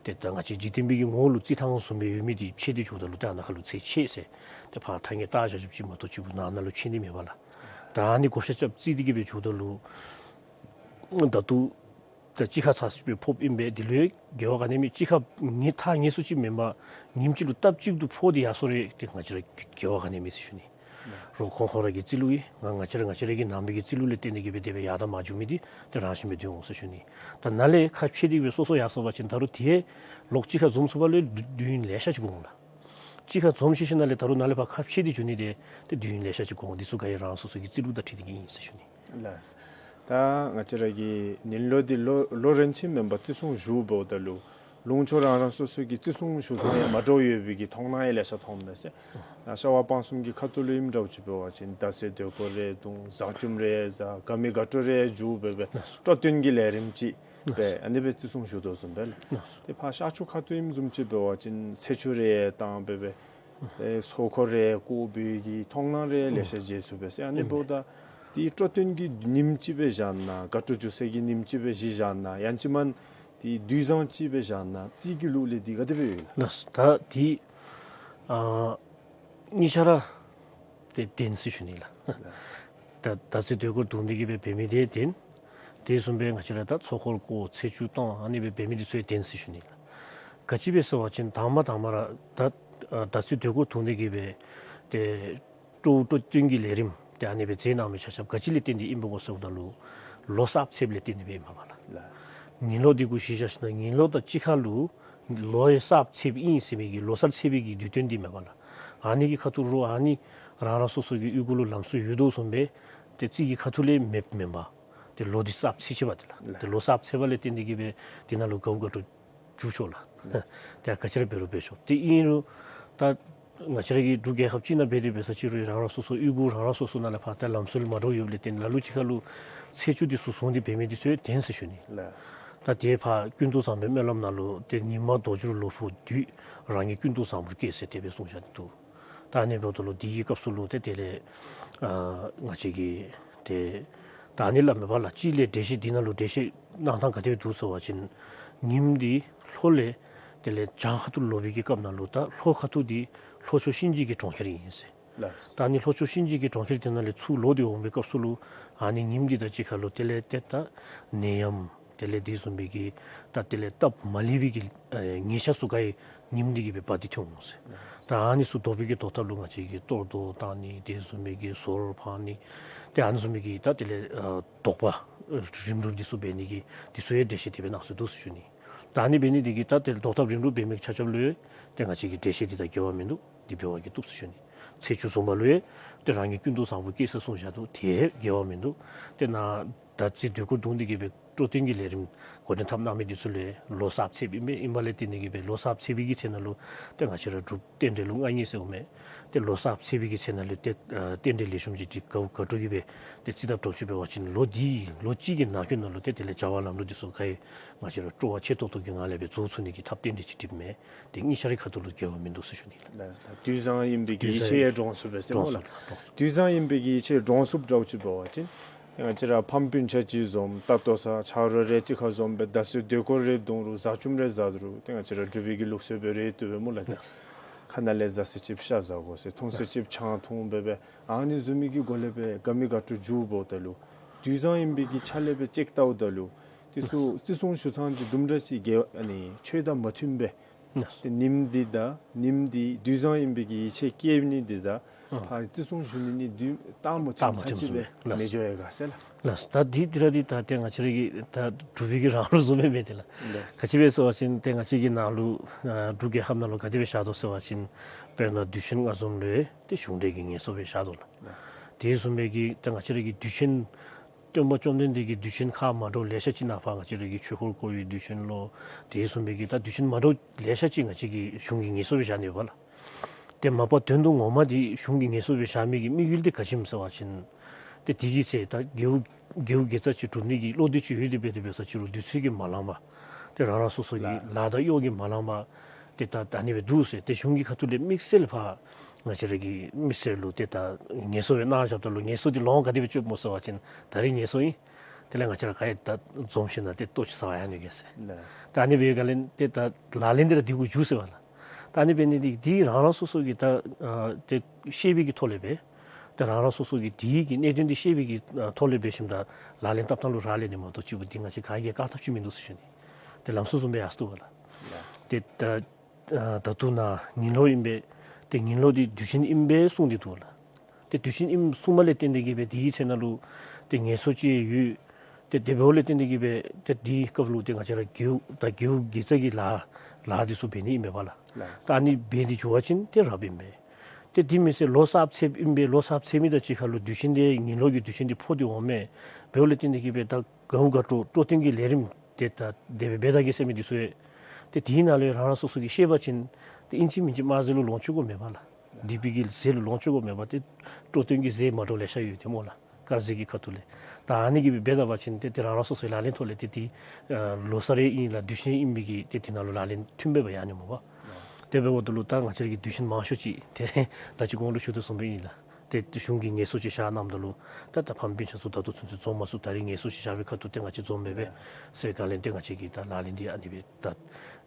ཏེ་ད་ང་བཅས་འཇིག་རྟེན་པའི་གི་ངོ་ལུ་རྩིས་ཐངས་བཟུམ་སྦེ་ཡོད་མི་འདི་ཕྱེད་དེ་འགྱོཝ་ད་ལུ་ཏེ་ཨ་ནཱ་ཁར་ལུ་ཚེས་ཕྱེད་ཟེར་ཏེ་ཕར་ཐ་སྙད་བཏགས་བཞག་བཞགཔ་ཅིག་མ་གཏོགས་གཅིག་པུ་ནང་ན་ལུ་ཕྱེད་ནི་མེད་པ་ལགས། ད་ཨ་ནི་བགོ་བཤའ་རྐྱབ་རྩིས་ཏེ་གི་སྦེ་འགྱོཝ་ད་ལུ་ད་ལྟོ་ད་གཅིག་ཁར་ཚར་གཅིག་སྦེ་ཕོགཔ་ཨིན་པས། འདི་ལུ་ཡང་འགལ་བ་ག་ནི་མེད། གཅིག་ཁར་ངེས་ཐག་ངེས་སུ་ཅིག་མེན་པར་ཉིནམ་གཅིག་ལུ་སྟབས་གཅིག་ཏུ་ཕོག་སྟེ་ཡར་སོང་རུང་ཏེ་ང་བཅས་ར་འགལ་བ་ག་ནི་མེད་ཟེར་ཞུ་ནི། རོགས་ཁོང་ཁོང་ར་གི་རྩིས་ལུགས་ཨིན། ང་ང་བཅས་ར་ང་བཅས་ར་གི་ནང་པའི་གི་རྩིས་ལུགས་ལས་བརྟེན་ཏེ་གི་སྦེ་དེ་སྦེ་ཡར་དང་མར་འགྱོ་མི་འདི་ཏེ་རང་བཞིན་སྦེ་སྡོད་འོང་ཟེར་ཞུ་ནི། ད་ནཱ་ལས་ཁ་ཕྱེ་སྟེ་གི་སྦེ་སོ་སོ་ཡར་སོང་པ་ཅིན་ད་རུང་དེ་ལོག་གཅིག་ཁར་འཛོམས་ཚུགས་པ་ལས་དུས་ཡུན་ལེ་ཤ་ཅིག་འགོར་འོང་ལགས། གཅིག་ཁར་འཛོམས་ཞིནམ་ལས་ད་རུང་ནཱ་ལས་ཕར་ཁ་ཕྱེ་སྟེ་འགྱོ་ནི་དེ་ཏེ་དུས་ཡུན་ལེ་ཤ་ཅིག་འགོར་འོང་། འདི་ཚུ་ག་ར་རང་སོ་སོ་གི་རྩིས་ལུགས་དང་འཁྲིལ་ཏེ་གི་ཨིན་ཟེར་ཞུ་ནི། ལགས། ད་ང་བཅས་ར་གི་ཉིན་ལོ་འདི་ལོ་ལོ་རིམ་བཞིན་མེན་པར་བརྩི་སྲུང་ཞུ་འབདཝ་ད་ལུ་ལུང་ཕྱོགས་རང་རང་སོ་སོ་གི་བརྩི་སྲུང་ཞུ་ཐངས་ཡང་མ་འདྲཝ་ཡོད་པའི་གི་མཐོང་སྣང་ཡང་ལེ་ཤ་མཐོངམ་མས་ཟེར། ད་ཤར་ཝང་སྤང་གསུམ་གྱི་ཁ་ཐུག་ལུ་ཨིནམ་འདྲཝ་ཅིག་འབད་བ་ཅིན་ད་ཟེར་སྡོད་ཁོ་རེ་བརྡུང་བཟའ་བཅུམ་རེ་བཟའ་དགའ་མི་དགའ་སྤྲོ་རེ་འཇུག་སྦེ་སྦེ་སྤྲོ་སྟོན་གྱི་ལས་རིམ་ཅིག་སྦེ་ཨ་ནི་སྦེ་བརྩི་སྲུང་ཞུ་དོ་བཟུམ་སྦེ་ལགས། ཏེ་ཕར་ཤར་ཕྱོགས་ཁ་ཐུག་ཨིནམ་བཟུམ་ཅིག་འབད་བ་ཅིན་ཚེས་བཅུ་རེ་བཏང་སྦེ་སྦེ་ཏེ་སོ་ཁོ་རེ་བཀོག་པའི་གི་མཐོང་སྣང་རེ་ལེ་ཤ་མཇལ་ཚུགས་པས་ཟེར། ཨ་ནི་འབདཝ་ད་ཏེ་སྤྲོ་སྟོན་གྱི་ཉིནམ་ཅིག་སྦེ་བཞག་ན་དགའ་སྤྲོ་འཇུག་སའི་གི་ཉིནམ་ཅིག་སྦེ་གཞི་བཞག་ན་ཡང་ཅིན་མ་ཏེ་དུས་བཟང་ཅིག་སྦེ་བཞག་ན་རྩིས་ཀྱི་ལུགས་ལས་འདི་ག་དེ་སྦེ་ཡོད་ལགས། ལགས། ད་འདི་ཨ་ གཉིས་ཆ་ར་ཏེ་བདེན་ཟེར་ཞུ་ནི་ལགས། ད་ད་ཚེ་དུས་འཁོར་བརྡུང་སྟེ་གི་སྦེ་འབད་མི་འདི་བདེན། དེ་བཟུམ་སྦེ་ང་བཅས་ར་ད་ཚོགས་འཁོར་བསྐོར་ཚེས་བཅུ་གཏང་ཨ་ནི་སྦེ་འབད་མི་འདི་ཚུ་ཡང་བདེན་ཟེར་ཞུ་ནི་ལགས། ག་ཅི་སྦེ་ཟེར་བ་ཅིན་དང་པ་དང་པ་ར་ད་ཨ་ད་ཚེ་དུས་འཁོར་བརྡུང་སྟེ་གི་སྦེ་ཏེ་སྤྲོ་བོ་སྤྲོ་སྟོན་གྱི་ལས་རིམ་ཏེ་ཨ་ནི་སྦེ་མཛད་གནང་མི་ཆ་ཁྱབ་ག་ཅི་ལས་བརྟེན་ཏེ་ཨིན་པས་གོ་ཟེརཝ་ད་ལུ་ལོ་གསརཔ་ཚེསཔ་ལས་བརྟེན་ཏེ་སྦེ་ཨིན་མས་པ་ལགས། ལགས། ངན་ལོ་འདི་གུ་གཞི་བཞག་ཞིན་ན་ངན་ལོ་དང་གཅིག་ཁར་ལུ་ལོ་ཡང་གསརཔ་ཚེསཔ་ཨིན་ཟེར་མི་གི་ལོ་གསར་ཚེས་པའི་གི་དུས་སྟོན་འདི་མས་པ་ལགས། ཨ་ནི་གི་ཁ་ཐུག་རོགས་ཨ་ནི་རང་རང་སོ་སོ་གི་གཡུས་སྒོ་ལུ་ལམ་སྲོལ་ཡོད་དོ་བཟུམ་སྦེ་ཏེ་རྩིས་ཀྱི་ཁ་ཐུག་ལས་མེདཔ་མེན་པར་ཏེ་ལོ་འདི་གསརཔ་ཚེས་ཅི་པ་ཏེ་ལགས། ཏེ་ལོ་གསརཔ་ཚེས་པ་ལས་བརྟེན་ཏེ་གི་སྦེ་དེ་ནང་ལུ་དགའཝ་དགའ་སྤྲོ་འགྱུར་ཆོག་ལགས། ཏེ་ག་ཅི་ར་འབད་རུང་འབད་ཆོག། ཏེ་ཨིན་རུང་ད་ང་བཅས་ར་གི་འབྲུག་རྒྱལ་ཁབ་ཅིག་ནང་འབད་དེ་འབད་ས་ཅིག་རུང་རང་རང་སོ་སོ་གཡུས་སྒོ་རང་རང་སོ་སོ་ནང་ལས་ཕར་ཏེ་ལམ་སྲོལ་མ་འདྲཝ་ཡོདཔ་ལས་བརྟེན་ལ་ལུ་ཅིག་ཁར་ལུ་ཚེས་བཅུ་འདི་ཚུ་བཟུང་སྟེ་འབད་མི་འདི་ཚུ་ཡང་བདེན་ཟེར་ཞུ་ནི། ལགས། ད་དེ་ཕར་ཀུན་ཏུ་བཟང་པོའི་སྨོན་ལམ་ནང་ལུ་ཏེ་ཉི་མ་རྡོ་རྗེར་ལོ་ཕུག་དུས། རང་ཉིད་ཀུན་ཏུ་བཟང་པོར་སྐྱེ་ཟེར་དེ་སྦེ་གསུངས་བཞག་སྟེ་འདུག། ད་ཨ་ནི་འབདཝ་ད་ལུ་དེ་གི་སྐབས་སུ་ལུ་ཏེ་དེ་ལས་ཨ་ང་བཅས་ཀྱིས་ཏེ་ད་ཨ་ནི་སླབ་མས་པ་ལགས། གཅིག་ལས་འགྲེལ་བཤད་འདི་ནང་ལུ་འགྲེལ་བཤད་གནང་ཐངས་ག་དེ་སྦེ་འདུག་ཟེར་བ་ཅིན་ཉིནམ་འདི་ལྷོ་ལས་དེ་ལས་བྱང་ཁ་ཐུག་ལོག་པའི་གི་སྐབས་ནང་ལུ་ད་ལྷོ་ཁ་ཐུག་འདི་ལྷོ་ཕྱོགས་གཤིན་རྗེ་གི་གྲོང་ཁྱེར་ཨིན་ཟེར། ལགས། ད་ཨ་ནི་ལྷོ་ཕྱོགས་གཤིན་རྗེ་གི་གྲོང་ཁྱེར་དེ་ནང་ལས་ཚུར་ལོག་སྟེ་འོང་བའི་སྐབས་སུ་ལུ་ཨ་ནི་ཉིནམ་འདི་དང་གཅིག་ཁར་ལུ་དེ་ལས་ཏེ་ད་ནད་ཡམས་དེ་ལས་དེ་བཟུམ་སྦེ་གི་ད་དེ་ལས་སྟབས་མ་ལེགས་པའི་གི་ཨེ་ཉེས་ཆད་ཚུ་ག་ཡང་ཉིནམ་འདི་གིས་སྦེ་འབག་སྟེ་འཐོན་འོང་ཟེར། ད་ཨ་ནི་ཚུ་བཟློག་པའི་གི་བཟློག་ཐབས་ལུ་ང་བཅས་ཀྱིས་གཏོར་བཟློག་བཏང་ནི་དེ་བཟུམ་སྦེ་གི་ཟོར་འཕང་ནི་ཏེ་ཨ་ནི་བཟུམ་སྦེ་གི་ད་དེ་ལས་ཨ་བཟློག་པ་ཨེ་རིམ་གྲོ་འདི་ཚུ་འབད་ནི་གི་འདི་ཚུ་ཡང་འགྲེལ་བཤད་དེ་སྦེ་གནང་སྲོལ་འདུག་ཟེར་ཞུ་ནི། ད་ཨ་ནི་འབད་ནི་འདི་གིས་ད་དེ་ལས་བཟློག་ཐབས་རིམ་གྲོ་འབད་མི་ཆ་ཁྱབ་ལུ་ཡང་ཏེ་ང་བཅས་ཀྱི་འགྲེལ་བཤད་འདི་དང་འགལ་བ་མིན་འདུག། འདི་འབད་བ་གིས་བཏུབ་ཟེར་ཞུ་ནི། ཚེས་བཅུ་བཟུང་བ་ལུ་ཡང་ཏེ་རང་ཉིད་ཀུན་ཏུ་བཟང་པོར་སྐྱེ་ཟེར་གསུངས་བཞག་འདུག། དེ་འགལ་བ་མིན་འདུག། ཏེ་ནཱ་ད་ཚེ་དུས་འཁོར་བརྡུང་སྟེ་གི་སྦེ་སྤྲོ་སྟོན་གྱི་ལས་རིམ་འགོ་འདྲེན་འཐབ་གནང་མི་འདི་ཚུ་ལུ་ཡང་ལོ་གསརཔ་ཚེསཔ་ཨིན་པས། ཨིན་པ་ལས་བརྟེན་ཏེ་གི་སྦེ་ལོ་གསརཔ་ཚེས་པའི་གི་ཚེ་ནང་ལུ་ཏེ་ང་བཅས་ར་འབྲུག་རྟེན་འབྲེལ་ལུ་མངའ་བརྙེས་ཟེར་འོང་མས། ཏེ་ལོ་གསརཔ་ཚེས་པའི་གི་ཚེ་ནང་ལུ་ཏེ་ཨ་རྟེན་འབྲེལ་ལེགས་ཤོམ་ཅིག་སྒྲིག་དགའཝ་དགའ་སྤྲོ་གི་སྦེ་ཏེ་རྩིས་གདབ་གྲོགས་ཅིག་འབད་བ་ཅིན་ལོ་འདི་ལོ་གཅིག་གི་ནང་འཁོད་ནང་ལུ་ཏེ་དེ་ལས་བྱ་བ་ལམ་འགྲོ་འདི་ཚུ་ག་ཡང་ང་བཅས་ར་སྤྲོ་བ་ཆེ་ཏོག་ཏོ་གི་ངང་ལས་སྦེ་རྫོགས་ཚུགས་ནི་གི་ཐབས་རྟེན་འབྲེལ་ཅིག་སྒྲིགཔ་མས། ཏེ་གཉིས་ཆ་རའི་ཁ་ཐུག་ལུ་འགལ་བ་མིན་འདུག་ཟེར་ཞུ་ནི་ལགས། ལགས་སོ། དུས་བཟང་ཨིན་པའི་གི་ཡིད་ཆེས་ཡང་འདྲོངས་ཚུགས་པས་ཟེར་སྨོ་ལགས། དུས་བཟང་ཨིན་པའི་གི་ཡིད་ཆེས་འདྲོངས་ཚུགསཔ་འདྲཝ་ཅིག་འབད་བ་ཅིན་ང་བཅས་ར་ཕམ་སྤུན་ཆ་ཅིག་བཟུམ་ད་ལྟོ་ས་ཆ་རོགས་རེ་གཅིག་ཁར་འཛོམས་སྦེ་ད་ཚེ་དུས་འཁོར་རེ་བརྡུང་རུང་བཟའ་བཅོམ་རེ་བཟའ་རུང་ཏེ་ང་བཅས་ར་འབྲུག་པའི་གི་ལུགས་སྲོལ་སྦེ་རེ་བཏུབ་པས་སྨོ་ལགས། ཏེ་ཁ་ནང་ལས་བཟའ་ས་ཅིག་ཤ་བཟའ་དགོ་ཟེར་འཐུང་ས་ཅིག་ཆང་འཐུང་སྦེ་སྦེ་ཨ་ནི་བཟུམ་མའི་གི་སྒོ་ལས་སྦེ་དགའ་མི་དགའ་སྤྲོ་འགྱོཝ་ད་ལུ་དུས་བཟང་ཨིན་པའི་གི་ཆ་ལས་སྦེ་ཅིག་བལྟཝ་ད་ལུ་དེ་ཚུ་བརྩི་སྲུང་ཞུ་ཐངས་འདི་དུམ་གྲ་ཅིག་དགེ་ཨ་ནི་ཆོས་དང་མ་མཐུན་པས། ལགས། ཏེ་ཉིནམ་འདི་དང་ཉིནམ་འདི་དུས་བཟང་ཨིན་པའི་གི་ཡིད་ཆེས་བསྐྱེད་ནི་འདི་དང་ཨ་ཕར་བརྩི་སྲུང་ཞུ་ནི་ནི་དུས་རྟགས་མ་མཐུན་ས་ཅིག་སྦེ་ལགས། མི་འགྱོ་ཡ་ག་ཟེར་ལགས། ལགས། ད་འདི་འདི་ར་འདི་ད་ཏེ་ང་བཅས་ར་གི་ད་འབྲུག་པའི་གི་རང་ལུགས་བཟུམ་སྦེ་མས་ཏེ་ལགས། ལགས། ག་ཅི་སྦེ་ཟེར་བ་ཅིན་ཏེ་ང་བཅས་ཀྱི་ནང་ལུ་ཨ་འབྲུག་རྒྱལ་ཁབ་ནང་ལུ་ག་དེ་སྦེ་བཞག་དོ་ཟེར་བ་ཅིན་དཔེར་ན་དུས་ཆེན་ལྔ་འཛོམས་ལུ་ཡང་ཏེ་གཞུང་འབྲེལ་གྱི་ངལ་གསོ་སྦེ་བཞག་དོ་ལགས། ལགས། དེ་བཟུམ་སྦེ་གི་ཏེ་ང་བཅས་ར་གི་དུས་ཆེན་སྟོན་པ་བཅོམ་ལྡན་འདས་ཀྱི་དུས་ཆེན་ཁག་མ་འདྲཝ་ལེ་ཤ་ཅིག་ནང་ཕར་ང་བཅས་ར་གི་ཆོས་འཁོར་བསྐོར་བའི་དུས་ཆེན་ལོ། དེ་བཟུམ་སྦེ་གི་ད་དུས་ཆེན་མ་འདྲཝ་ལེ་ཤ་ཅིག་ང་བཅས་ཀྱིས་གཞུང་གི་ངལ་གསོ་སྦེ་བཞག་ནི་ཡོད་པ་ལགས། ཏེ་མ་པ་དོན་དུ་ངོ་མ་འདི་གཞུང་གི་ངལ་གསོ་སྦེ་བཞག་མི་གི་དམིགས་ཡུལ་འདི་ག་ཅི་སྨོ་ཟེར་བ་ཅིན་ཏེ་དེ་གི་ཚེ་ད་རྒེད་འོག་རྒེད་འོག་དགེ་རྩ་ཅིག་སྒྲུབ་ནི་གི་བློ་འདོད་ཅིག་ཡོད་དེ་འབད་དེ་འབད་ས་ཅིག་རུང་དུས་ཚོད་ཀྱིས་མ་ལང་པར་ཏེ་རང་རང་སོ་སོ་གི་ལགས། ལཱ་དང་གཡོག་གིས་མ་ལང་པར་ཏེ་ད་ད་ཨ་ནི་སྦེ་འདུག་ཟེར་ཏེ་གཞུང་གི་ཁ་ཐུག་ལས་དམིགས་བསལ་ཕར་ང་བཅས་ར་གི་མི་སེར་ལུ་ཏེ་ད་ངལ་གསོ་སྦེ་གནང་བཞགཔ་ད་ལུ་ངལ་གསོ་འདི་ལོང་ག་དེ་སྦེ་སྤྱོདཔ་སྨོ་ཟེར་བ་ཅིན་ད་རིས་ངལ་གསོ་ཨིན། དེ་ལས་ང་བཅས་ར་ག་ཡང་ད་འཛོམས་ཞིན་ན་ཏེ་ལྟོ་ཅིག་ཟ་བར་ཡར་ནི་གེ་ཟེར། ལགས། ད་ཨ་ནི་སྦེ་ག་ལས་ཏེ་ད་ལག་ལེན་འདི་ར་འདི་གུ་འགྱུར་ཟེར་བ་ལགས། ད་ཨ་ནི་འབད་ནི་འདི་འདི་རང་རང་སོ་སོ་གི་ད་ཨ་ཏེ་ཤེས་པའི་གི་ཐོག་ལས་སྦེ་ད་རང་རང་སོ་སོ་གི་འདི་གི་གནད་དོན་འདི་ཤེས་པའི་གི་ཨ་ཐོག་ལས་འབད་ཞིནམ་ད་ལག་ལེན་འཐབ་ཐངས་ལུ་རག་ལས་ནི་མ་གཏོགས་ཅིག་པུ་འདི་ང་བཅས་ག་གིས་བཀག་ཐབས་ཅིག་མིན་འདུག་ཟེར་ཞུ་ནི། ཏེ་ལམ་སྲོལ་བཟུམ་སྦེ་ཡར་སོང་བ་ལགས། ལགས། ཏེ་ད་ཨ་ད་ལྟོ་ནཱ་ཉིན་ལོ་ཨིན་པས། ཏེ་ཉིན་ལོ་འདི་དུས་ཆེན་ཨིན་པས་གསུངས་ཏེ་འདུག་ལགས། ཏེ་དུས་ཆེན་ཨིནམ་གསུངམ་ལས་བརྟེན་ཏེ་གི་སྦེ་དེའི་ཚེ་ནང་ལུ་ཏེ་ངལ་གསོ་ཅིག་ཡོད། ཏེ་དེ་འབདཝ་ལས་བརྟེན་ཏེ་གི་སྦེ་ཏེ་དེའི་སྐབས་ལུ་ཏེ་ང་བཅས་ར་རྒེད་འོག་ད་རྒེད་འོག་དགེ་རྩ་གི་ལཱ་ལཱ་འདི་ཚུ་འབད་ནི་ཨིན་པས་པ་ལགས། ལགས། ད་ཨ་ནི་འབད་དེ་འགྱོ་བ་ཅིན་ཏེ་རབ་ཨིན་པས། ཏེ་དེ་མེན་ཟེར་ལོ་གསརཔ་ཚེསཔ་ཨིན་པས། ལོ་གསརཔ་ཚེས་མི་དང་གཅིག་ཁར་ལུ་དུས་ཆེན་འདི་ཉིན་ལོ་གི་དུས་ཆེན་འདི་ཕོག་སྟེ་འོང་མས། འབདཝ་ལས་བརྟེན་ཏེ་གི་སྦེ་ད་དགའཝ་དགའ་སྤྲོ་སྤྲོ་སྟོན་གྱི་ལས་རིམ་ཏེ་ད་དེ་སྦེ་འབད་ད་གེ་ཟེར་མི་འདི་ཚུ་ཡང་ཏེ་དེའི་ནང་ལས་རང་རང་སོ་སོ་གིས་ཤེས་པ་ཅིན་ཏེ་ཨིན་ཅི་མིན་ཅི་དམར་ཟས་ལུ་ལོངས་སྤྱོད་དགོ་མེད་པ་ལགས། སྡིག་པའི་གི་ཟས་ལུ་ལོངས་སྤྱོད་དགོ་མེད་པ་ཏེ་སྤྲོ་སྟོན་གྱི་ཟས་མ་འདྲཝ་ལེ་ཤ་ཡོད་ཏེ་སྨོ་ལགས། དཀར་ཟས་ཀྱི་ཁ་ཐུག་ལས། ད་ཨ་ནི་གི་སྦེ་འབད་ད་པ་ཅིན་ཏེ་ཏེ་རང་རང་སོ་སོའི་ལག་ལེན་ཐོག་ལས་ཏེ་ཏེ་ཨ་ལོ་གསར་རེ་ཨིན་ལགས་དུས་ཆེན་ཨིན་མི་གི་ཏེ་དེ་ནང་ལུ་ལག་ལེན་མཐུན་པའི་སྦེ་ཡར་ནི་སྨོ་པ། དེ་འབདཝ་ད་ལུ་ད་ང་བཅས་ར་གི་དུས་ཆེན་མང་ཤོས་ཅིག་ཏེ་ད་ཅི་གོང་ལུ་ཞུ་དོ་བཟུམ་སྦེ་ཨིན་ལགས། ཏེ་གཞུང་གིས་ངལ་གསོ་ཅིག་བཞག་གནངམ་ད་ལུ་ད་ད་ཕམ་སྤུན་ཆ་ཚུ་ད་ལྟོ་ཚུན་ཚོད་འཛོམས་མ་ཚུགས། ད་རིས་ངལ་གསོ་ཅིག་བཞག་པའི་ཁ་ཐུག་ཏེ་ང་བཅས་འཛོམས་མེད་པས་ཟེར་ག་ལས་ཏེ་ང་བཅས་ཀྱིས་ད་ལག་ལེན་འདི་ཨ་ནི་སྦེ་ད་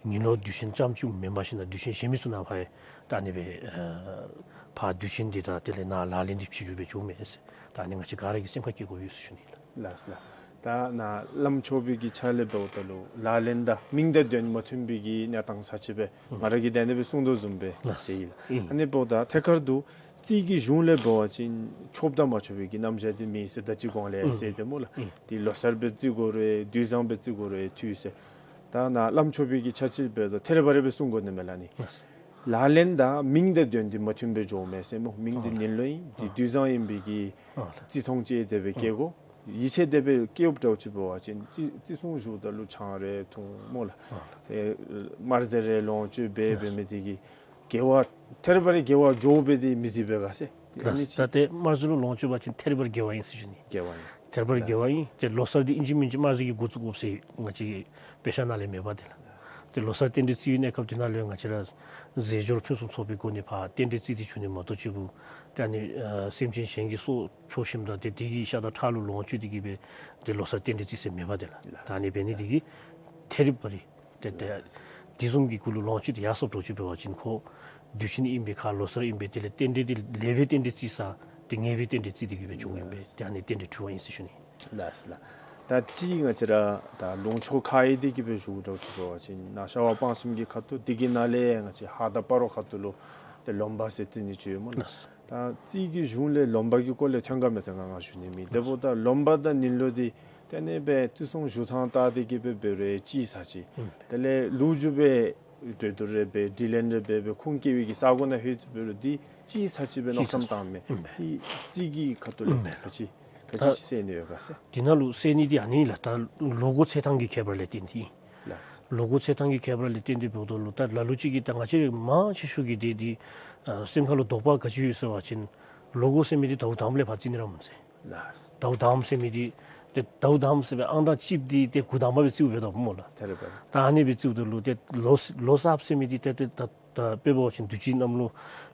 ཉིན་ལོ་དུས་ཆེན་རྐྱངམ་ཅིག་མེན་པར་ཞིནམ་ན་དུས་ཆེན་གཞན་མི་ཚུ་ནང་ཕར་ཡང་ད་ཨ་ནི་སྦེ་ཨ་ཕར་དུས་ཆེན་འདི་དང་དེ་ལས་ནཱ་ལག་ལེན་འདི་ཕྱི་འགྱུར་སྦེ་འགྱོཝ་མས་ཟེར། ད་ཨ་ནི་ང་བཅས་ག་ར་གིས་སེམས་ཁར་བཀལ་དགོཔ་ཡོད་ཟེར་ཞུ་ནི་ལགས། ལགས་ལགས། ད་ནཱ་བླམ་ཆོས་པའི་གི་ཕྱག་ལས་འབདཝ་ད་ལུ་ལག་ལེན་དང་མིང་དང་དོན་མ་མཐུན་པའི་གི་གནས་སྟངས་ཚར་ཅིག་སྦེ་ང་ར་གིས་ད་ཨ་ནི་སྦེ་གསུང་དོ་བཟུམ་སྦེ་ལགས། ཟེར་ཡི་ལགས། ཨ་ནི་འབདཝ་ད་ཐད་ཀར་དུ་རྩིས་ཀྱི་གཞུང་ལས་འབད་བ་ཅིན་ཆོགཔ་དང་མ་ཆོག་པའི་གི་རྣམ་གཞག་འདི་མེད་ཟེར་ད་ཅི་གོང་ལས་ཟེར་ཏེ་སྨོ་ལགས། འདི་ལོ་གསར་སྦེ་རྩིས་དགོ་རུང་དུས་བཟང་སྦེ་རྩིས་དགོ་རུང་འཐུས་ཟེར། ད་ནཱ་བླམ་ཆོས་པའི་གི་ཕྱག་ཕྱིད་འབདཝ་ད་ཐད་རི་བ་རི་སྦེ་གསུང་དགོ་ནི་མས་ལགས་ནི། ལགས། ལག་ལེན་དང་མིང་དང་དོན་འདི་མ་མཐུན་པར་འགྱོཝ་མས་ཟེར་སྨོ། མིང་འདི་ཨ་ཉིན་ལོ་ཨིན། འདི་ཨ་དུས་བཟང་ཨིན་པའི་གི་ཨ་རྩིས་མཐོང་ཅིག་དེ་སྦེ་བཀལ་དགོ། ཡིད་ཆེས་དེ་སྦེ་བཀལཝ་འདྲཝ་ཅིག་འབད་བ་ཅིན་རྩི་རྩིས་སྲུང་ཞུཝ་ད་ལུ་ཆང་རེ་འཐུང་སྨོ་ལགས། ཨ་ཏེ་དམར་ཟས་རེ་ལོངས་སྤྱོད་འབད་འབད་མི་འདི་གིས་དགེ་བ་ཐད་རི་བ་རི་དགེ་བ་འགྱོ་སྦེ་འདི་མི་གཟིགས་པས་ག་ཟེར། ཨ་ནི་ད་ཅིག་ད་ཏེ་དམར་ཟས་ལུ་ལོངས་སྤྱོད་པ་ཅིན་ཐད་རི་བ་རི་དགེ་བ་ཨིན་ཟེར་ཞུ་ནི། དགེ་བ་ཨིན། ཐད་རི་བ་རི་དགེ་བ་ཨིན། ཏེ་ལོ་གསར་འདི་ཨིན་ཅི་མིན་ཅི་དམར་ཟས་ཀྱིས་འགོ་བཙུགས་དགོཔ་ཟེར་ང་བཅས་ཀྱི་དཔེ་ཆ་ནང་ལས་མེད་པ་དེ་ལགས། ཏེ་ལོ་གསར་རྟེན་འབྲེལ་རྩིས་པའི་གནས་སྐབས་དེ་ནང་ལུ་ཡང་ང་བཅས་ར་རྫས་སྦྱོར་ཕུན་སུམ་ཚོགས་པའི་སྒོ་ནས་ཕར་རྟེན་འབྲེལ་རྩིས་ཏེ་འབྱུང་ནི་མ་གཏོགས་གཅིག་པུ་ཏེ་ཨ་ནི་ཨ་སེམས་ཅན་གཞན་གྱི་སྲོག་འཕྲོག་ཞིནམ་ད་ཏེ་དེ་གི་ཤ་དང་ཁྲག་ལུ་ལོངས་སྤྱོད་དེ་གིས་སྦེ་ཏེ་ལོ་གསར་རྟེན་འབྲེལ་རྩིས་ཟེར་མེད་པ་དེ་ལགས། ད་ཨ་ནི་འབད་ནི་དེ་གིས་ཐད་རི་བ་རི་ཏེ་ཏེ་དེ་བཟུམ་གྱི་གུ་ལུ་ལོངས་སྤྱོད་དེ་ཡར་སོངམ་འདྲཝ་ཅིག་འབད་བ་ཅིན་ཁོ་དུས་ཆེན་ཨིན་པས་ག་ལོ་གསར་ཨིན་པས་དེ་ལས་རྟེན་འབྲེལ་དེ་ལེགས་པའི་རྟེན་འབྲེལ་རྩིས་ས་ཏེ་ངན་པའི་རྟེན་འབྲེལ་རྩིས་དེ་གིས་སྦེ་འབྱུང་ཨིན་པས། ཏེ་ཨ་ནི་རྟེན་འབྲེལ་འཁྲུལ་བ་ཨིན་ཟེར་ཞུ་ནི། ལགས་ལགས། ད་ཅི་ང་བཅས་ར་ད་ལུང་ཕྱོགས་ཁ་ཡི་དེ་གིས་སྦེ་ཞུཝ་འདྲཝ་ཅིག་འབད་བ་ཅིན་ནཱ་ཤར་ཝང་སྤང་གསུམ་གྱི་ཁ་ཐུག་དེ་གི་ནང་ལས་ང་བཅས་ཧཱ་དང་སྤ་རོ་ཁ་ཐུག་ལུ་ཏེ་ལོ་འབག་ཟེར་རྩི་ནི་ཅིག་ཡོད་སྨོ་ལགས། ལགས། ད་རྩིས་ཀྱི་གཞུང་ལས་ལོ་འབག་གི་སྐོར་ལས་ཐོན་ག་མི་ཐོན་ག་ང་ཞུ་ནི་མེད། དེ་འབདཝ་ད་ལོ་འབག་དང་ཉིན་ལོ་འདི་ཏེ་ཨ་ནི་སྦེ་རྩིས་སྲུང་ཞུ་ཐངས་བལྟ་སྟེ་གིས་སྦེ་འབད་རུང་གཅིག་ཚར་གཅིག། ཨུམ། དེ་ལས་ལོ་རྒྱུས་སྦེ་གྲོས་བསྡུར་རེ་འབད་དྲི་ལན་རེ་འབད་འབད་ཁུངས་སྐྱེལ་བའི་གི་ས་གོ་ནང་ལྷོད་ཅི་འབད་རུང་འདི་གཅིག་ཚར་གཅིག་སྦེ་མནོ་བསམ་བཏངམ་མས། ཨུམ། ཏེ་རྩིས་ཀྱི་ཁ་ཐུག་ལས་ཨུམ། ག་ཅི་ག་ཅི་ཅིག་གསལ་ནི་ཡོད་ག་ཟེར། འདི་ནང་ལུ་གསལ་ནི་འདི་ཨ་ནི་ལགས། ད་ལོ་འགོ་ཚེས་ཐང་གི་ཁྱད་པར་ལས་བརྟེན་ཏེ་ཨིན། ལགས། ལོ་འགོ་ཚེས་ཐང་གི་ཁྱད་པར་ལས་བརྟེན་ཏེ་འབདཝ་ད་ལུ་ད་ལ་ལུ་ཅིག་གིས་ད་ང་བཅས་མང་ཆེ་ཤོས་ཀྱིས་འདི་འདི་ཨ་སེམས་ཁ་ལུ་དོགས་པ་ག་ཅི་ཡོད་ཟེར་བ་ཅིན་ལོ་འགོ་ཟེར་མི་འདི་ཟླཝ་དང་པ་ལས་ཕར་རྩི་ནི་ར་སྨོ་ཟེར། ལགས། ཟླཝ་དང་པ་ཟེར་མི་འདི་ཏེ་ཟླཝ་དང་པ་ཟེར་བའི་ཨང་གྲངས་གཅིག་འདི་ཏེ་འགོ་དང་པ་སྦེ་རྩིཝ་འབདཝ་ད་སྨོ་ལགས། ད་རེས་པ། ད་ཨ་ནི་སྦེ་རྩིཝ་ད་ལུ་ཏེ་ལོ་ལོ་གསརཔ་ཟེར་མི་འདི་ཏེ་ཏེ་ད་ད་དཔེ་འབད་བ་ཅིན་དུས་ཅི་གནམ་ལོ་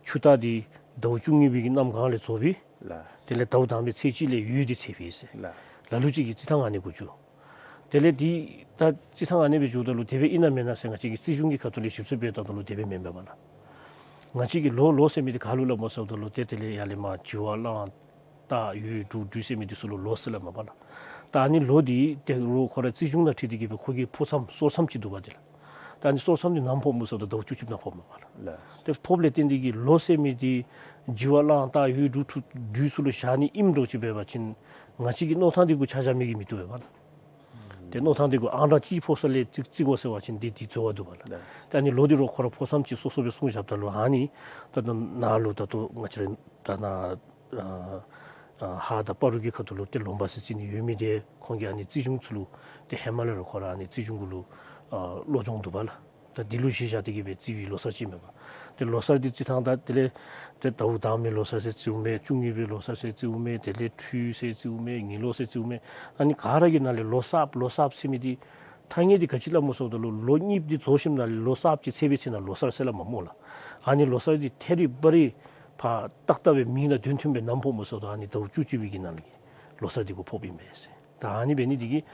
ཆུ་རྟ་འདི་ཟླཝ་བཅུ་གཉིས་པའི་གི་གནམ་གང་ལས་རྫོགས་པས། ལགས། དེ་ལས་ཟླཝ་དང་པའི་ཚེས་གཅིག་ལས་ཡོས་འདི་ཚེས་པས་ཟེར། ལགས། ལ་ལུ་ཅིག་གིས་རྩི་ཐངས་ཨ་ནི་གུ་འགྱོ། དེ་ལས་འདི་ད་རྩི་ཐངས་ཨ་ནི་སྦེ་འགྱོཝ་ད་ལུ་དེ་སྦེ་ཨིན་ན་མེན་ན་ཟེར་ང་བཅས་ཀྱིས་རྩིས་གཞུང་གི་ཁ་ཐུག་ལས་ཞིབ་འཚོལ་འབད་བལྟཝ་ད་ལུ་དེ་སྦེ་མེན་པས་པ་ལགས། ང་བཅས་ཀྱིས་ལོ་ལོ་ཟེར་མི་འདི་ག་ལུ་སླབ་སྨོ་ཟེརཝ་ད་ལུ་ཏེ་དེ་ལས་ཡར་ལས་མར་བྱི་བ་གླང་སྟག་ཡོས་འབྲུག་སྦྲུལ་ཟེར་མི་འདི་ཚུ་ལུ་ལོ་ཟེར་སླབ་མས་པ་ལགས། ད་ཨ་ནི་ལོ་འདི་ཏེ་རོགས་ཁོ་ར་རྩིས་གཞུང་དང་འཁྲིལ་ཏེ་གིས་སྦེ་ཁོ་གི་ཕོག་མཚམས་སོར་མཚམས་ཅིག་འདུག་པ་དེ་ལགས། ད་ཨ་ནི་སོར་མཚམས་འདི་ནམ་ཕོགཔ་སྨོ་ཟེརཝ་ད་ཟླཝ་བཅུ་གཅིག་ནང་ཕོགཔ་མས་པ་ལགས། ལགས། ཏེ་ཕོགཔ་ལས་བརྟེན་ཏེ་གིས་ལོ་ཟེར་མི་འདི་བྱི་བ་གླང་སྟག་ཡོས་འབྲུག་སྦྲུལ་སྦྲུལ་ཚུ་ལུ་བཞག་ནི་ཨིནམ་འདྲཝ་ཅིག་འབད་བ་ཅིན་ང་བཅས་ཀྱི་མནོ་ཐངས་འདི་གུ་ཆ་བཞག་མི་གིས་མི་བཏུབ་པས་པ་ལགས། ཏེ་མནོ་ཐངས་འདི་གུ་ཨང་གྲངས་གཅིག་ཕོག་ས་ལས་རྩི་རྩི་དགོ་ཟེར་བ་ཅིན་འདི་འདི་འཛོལ་བ་འདུག་པ་ལགས། ལགས། ད་ཨ་ནི་ལོ་འདི་རོགས་ཁོ་ར་ཕོག་མཚམས་ཅིག་སོ་སོ་སྦེ་སྲུང་བཞགཔ་ད་ལུ་ཨ་ནི་ད་ད་ནཱ་ལུ་ད་ལྟོ་ང་བཅས་ར་ད་ནཱ་ཨ་ཨ་ཧཱ་དང་སྤ་རོ་གི་ཁ་ཐུག་ལུ་ཏེ་ལོ་འབག་ཟེར་རྩི་ནི་ཡོད་མི་འདི་ཁོང་གི་ཨ་ནི་རྩིས་གཞུང་ཚུ་ལུ་ཏེ་ཧེ་མ་ལས་ར་ཁོ་ར་ཨ་ནི་རྩིས་གཞུང་གུ་ལུ་ཨ་བློ་སྦྱོང་འདུག་པ་ལགས། ད་འདི་ལུ་གཞི་བཞག་སྟེ་གིས་སྦེ་རྩི་བའི་ལོ་གསར་ཅིག་མས་པ། ཏེ་ལོ་གསར་འདི་རྩི་ཐངས་ད་དེ་ལས་ཏེ་ཟླཝ་དང་པའི་ལོ་གསར་ཟེར་རྩིཝ་མས། བཅུ་གཉིས་པའི་ལོ་གསར་ཟེར་རྩིཝ་མས། དེ་ལས་འཕྲུལ་ཟེར་རྩིཝ་མས། ཉིན་ལོ་ཟེར་རྩིཝ་མས། ཨ་ནི་ག་ར་གི་ནང་ལས་ལོ་གསརཔ་ལོ་གསརཔ་ཟེར་མི་འདི་ཐ་སྙད་འདི་ག་ཅི་སླབ་སྨོ་ཟེརཝ་ད་ལུ་ལོ་གཉིས་འདི་རྫོགས་ཞིནམ་ལས་ལོ་གསརཔ་ཅིག་ཚེས་པའི་ཚེ་ནང་ལོ་གསར་ཟེར་སླབ་མས་སྨོ་ལགས། ཨ་ནི་ལོ་གསར་འདི་ཐད་རི་བ་རི་ཕར་ཏག་ཏག་སྦེ་མིང་དང་དོན་མཐུན་སྦེ་ནམ་ཕོགཔ་སྨོ་ཟེརཝ་ད་ཨ་ནི་ཟླཝ་བཅུ་གཅིག་པའི་གི་ནང་ལས་ལོ་གསར་འདི་གུ་ཕོགཔ་ཨིན་པས་ཟེར། ད་ཨ་ནི་འབད་ནི་འདི་གིས་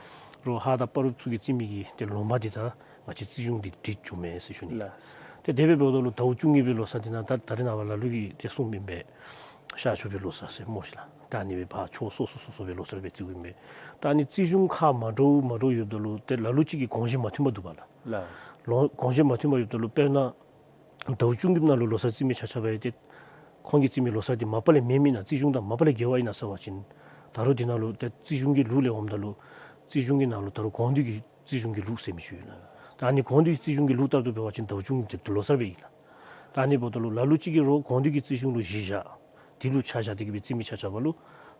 རོགས་ཧཱ་དང་སྤ་རོ་ཚུ་གིས་རྩི་མི་གི་ཏེ་ལོ་འབག་འདི་ད་ང་བཅས་རྩིས་གཞུང་འདི་འགྲིག་བཅུག་མས་ཟེར་ཞུ་ནི། ལགས། ཏེ་དེ་སྦེ་འབདཝ་ད་ལུ་ཟླཝ་བཅུ་གཉིས་པའི་ལོ་གསར་འདི་ནང་ད་ད་རེས་ནངས་པ་ལ་ལུ་གིས་ཏེ་གསུངམ་ཨིན་པས། ཤར་ཕྱོགས་པའི་ལོ་གསར་ཟེར་སྨོ་ཤིག་ལགས། ད་ཨ་ནི་སྦེ་ཕར་ཕྱོགས་སོ་སོ་སོ་སོ་སྦེ་ལོ་གསར་སྦེ་རྩིཝ་ཨིན་པས། ད་ཨ་ནི་རྩིས་གཞུང་ཁ་མ་འདྲཝ་མ་འདྲཝ་ཡོདཔ་ད་ལུ་ཏེ་ལ་ལུ་ཅིག་གིས་གོང་བཞིན་མ་མཐུན་པ་འདུག་པ་ལགས། ལགས། ལོ་གོང་བཞིན་མ་མཐུན་པ་ཡོདཔ་ད་ལུ་དཔེར་ན་ཟླཝ་བཅུ་གཉིས་པའི་ནང་ལུ་ལོ་གསར་རྩི་མི་ཆ་ཁྱབ་ཡང་ཏེ་ཁོང་གིས་རྩི་མི་ལོ་གསར་འདི་མ་པ་ལས་མེན་མེན་ན་རྩིས་གཞུང་དང་མ་པ་ལས་འགལ་བ་ཨིན་ན་ཟེར་བ་ཅིན་ད་རུང་འདི་ནང་ལུ་ཏེ་རྩིས་གཞུང་གི་ལུགས་ལས་འོངམ་ད་ལུ་རྩིས་གཞུང་གི་ནང་ལུ་ད་རུང་གོང་དུ་གི་རྩིས་གཞུང་གི་ལུགས་ཟེར་མི་ཅིག་ཡོད་ལགས། ད་ཨ་ནི་གོང་དུ་གི་རྩིས་གཞུང་གི་ལུགས་ལྟར་དུ་འབད་བ་ཅིན་ཟླཝ་བཅུ་གཉིས་འདི་ལོ་གསར་སྦེ་ཨིན་ལགས། ད་ཨ་ནི་འབདཝ་ད་ལུ་ལ་ལུ་ཅིག་གིས་རོགས་གོང་དུ་གི་རྩིས་གཞུང་ལུ་གཞི་བཞག་འདི་ལུ་ཆ་བཞག་སྟེ་གིས་སྦེ་རྩི་མི་ཆ་ཁྱབ་ལུ་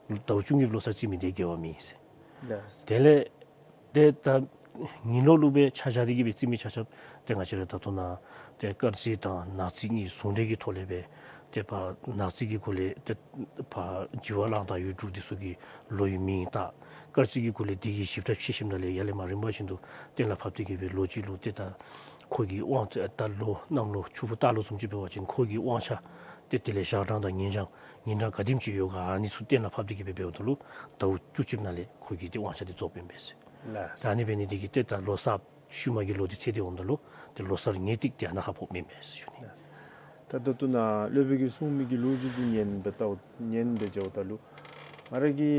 ཟླཝ་བཅུ་གཉིས་ལོ་གསར་རྩི་མི་འདི་འགལ་བ་མེད་ཟེར། ལགས། དེ་ལས་ཏེ་ད་ཉིན་ལོ་ལུ་སྦེ་ཆ་བཞག་སྟེ་གིས་སྦེ་རྩི་མི་ཆ་ཁྱབ་ཏེ་ང་བཅས་ར་ད་ལྟོ་ནཱ་ཏེ་སྐར་རྩིས་དང་ནག་རྩིས་གཉིས་ཟུང་འབྲེལ་གྱི་ཐོག་ལས་སྦེ་ཏེ་ཕར་ནག་རྩིས་ཀྱི་སྒོ་ལས་ཏེ་ཕར་བྱི་བ་གླང་དང་ཡོས་འབྲུག་འདི་ཚུ་གི་ལོ་ཡི་མིང་བཏགས། སྐར་རྩིས་ཀྱི་སྒོ་ལས་འདི་གི་ཞིབ་ཕྲ་ཕྱེ་ཞིནམ་ལས་ཡར་ལས་མར་རིམ་པ་བཞིན་དུ་གཏན་ལ་ཕབ་སྟེ་གིས་སྦེ་ལོ་གཅིག་ལུ་ཏེ་ད་ཁོ་གི་དབང་ཆ་ད་ལོ་གནམ་ལོ་ཆུ་ཕོ་སྟག་ལོ་བཟུམ་ཅིག་འབད་བ་ཅིན་ཁོ་གི་དབང་ཆ་ཏེ་དེ་ལས་ཞག་གྲངས་དང་ཉིན་གྲངས་ཉིན་གྲངས་ག་དེམ་ཅིག་ཡོད་ག་ཨ་ནི་ཚུ་གཏན་ལ་ཕབ་སྟེ་གིས་སྦེ་འབདཝ་ད་ལུ་ཟླཝ་བཅུ་གཅིག་ནང་ལས་ཁོ་གི་ཏེ་དབང་ཆ་འདི་རྫོགསཔ་ཨིན་པས་ཟེར། ལགས། ད་ཨ་ནི་འབད་ནི་འདི་གིས་ཏེ་ད་ལོ་གསརཔ་ ཤུལ་མ་གི་ལོ་འདི་ཚེས་འདི་འོངམ་ད་ལུ་ཏེ་ལོ་གསར་ངེས་ཏིག་ཏེ་ཨ་ནཱ་ཁར་ཕོགཔ་མེན་མས་ཟེར་ཞུ་ནི། ད་ད་ལྟོ་ནཱ་སློབ་དཔོན་གྱིས་གསུངས་མི་གི་ལོ་རྒྱུས་འདི་ཉན་སྦེ་ལྟཝ་ཉན་སྦེ་འགྱོཝ་ད་ལུ་ང་ར་གི་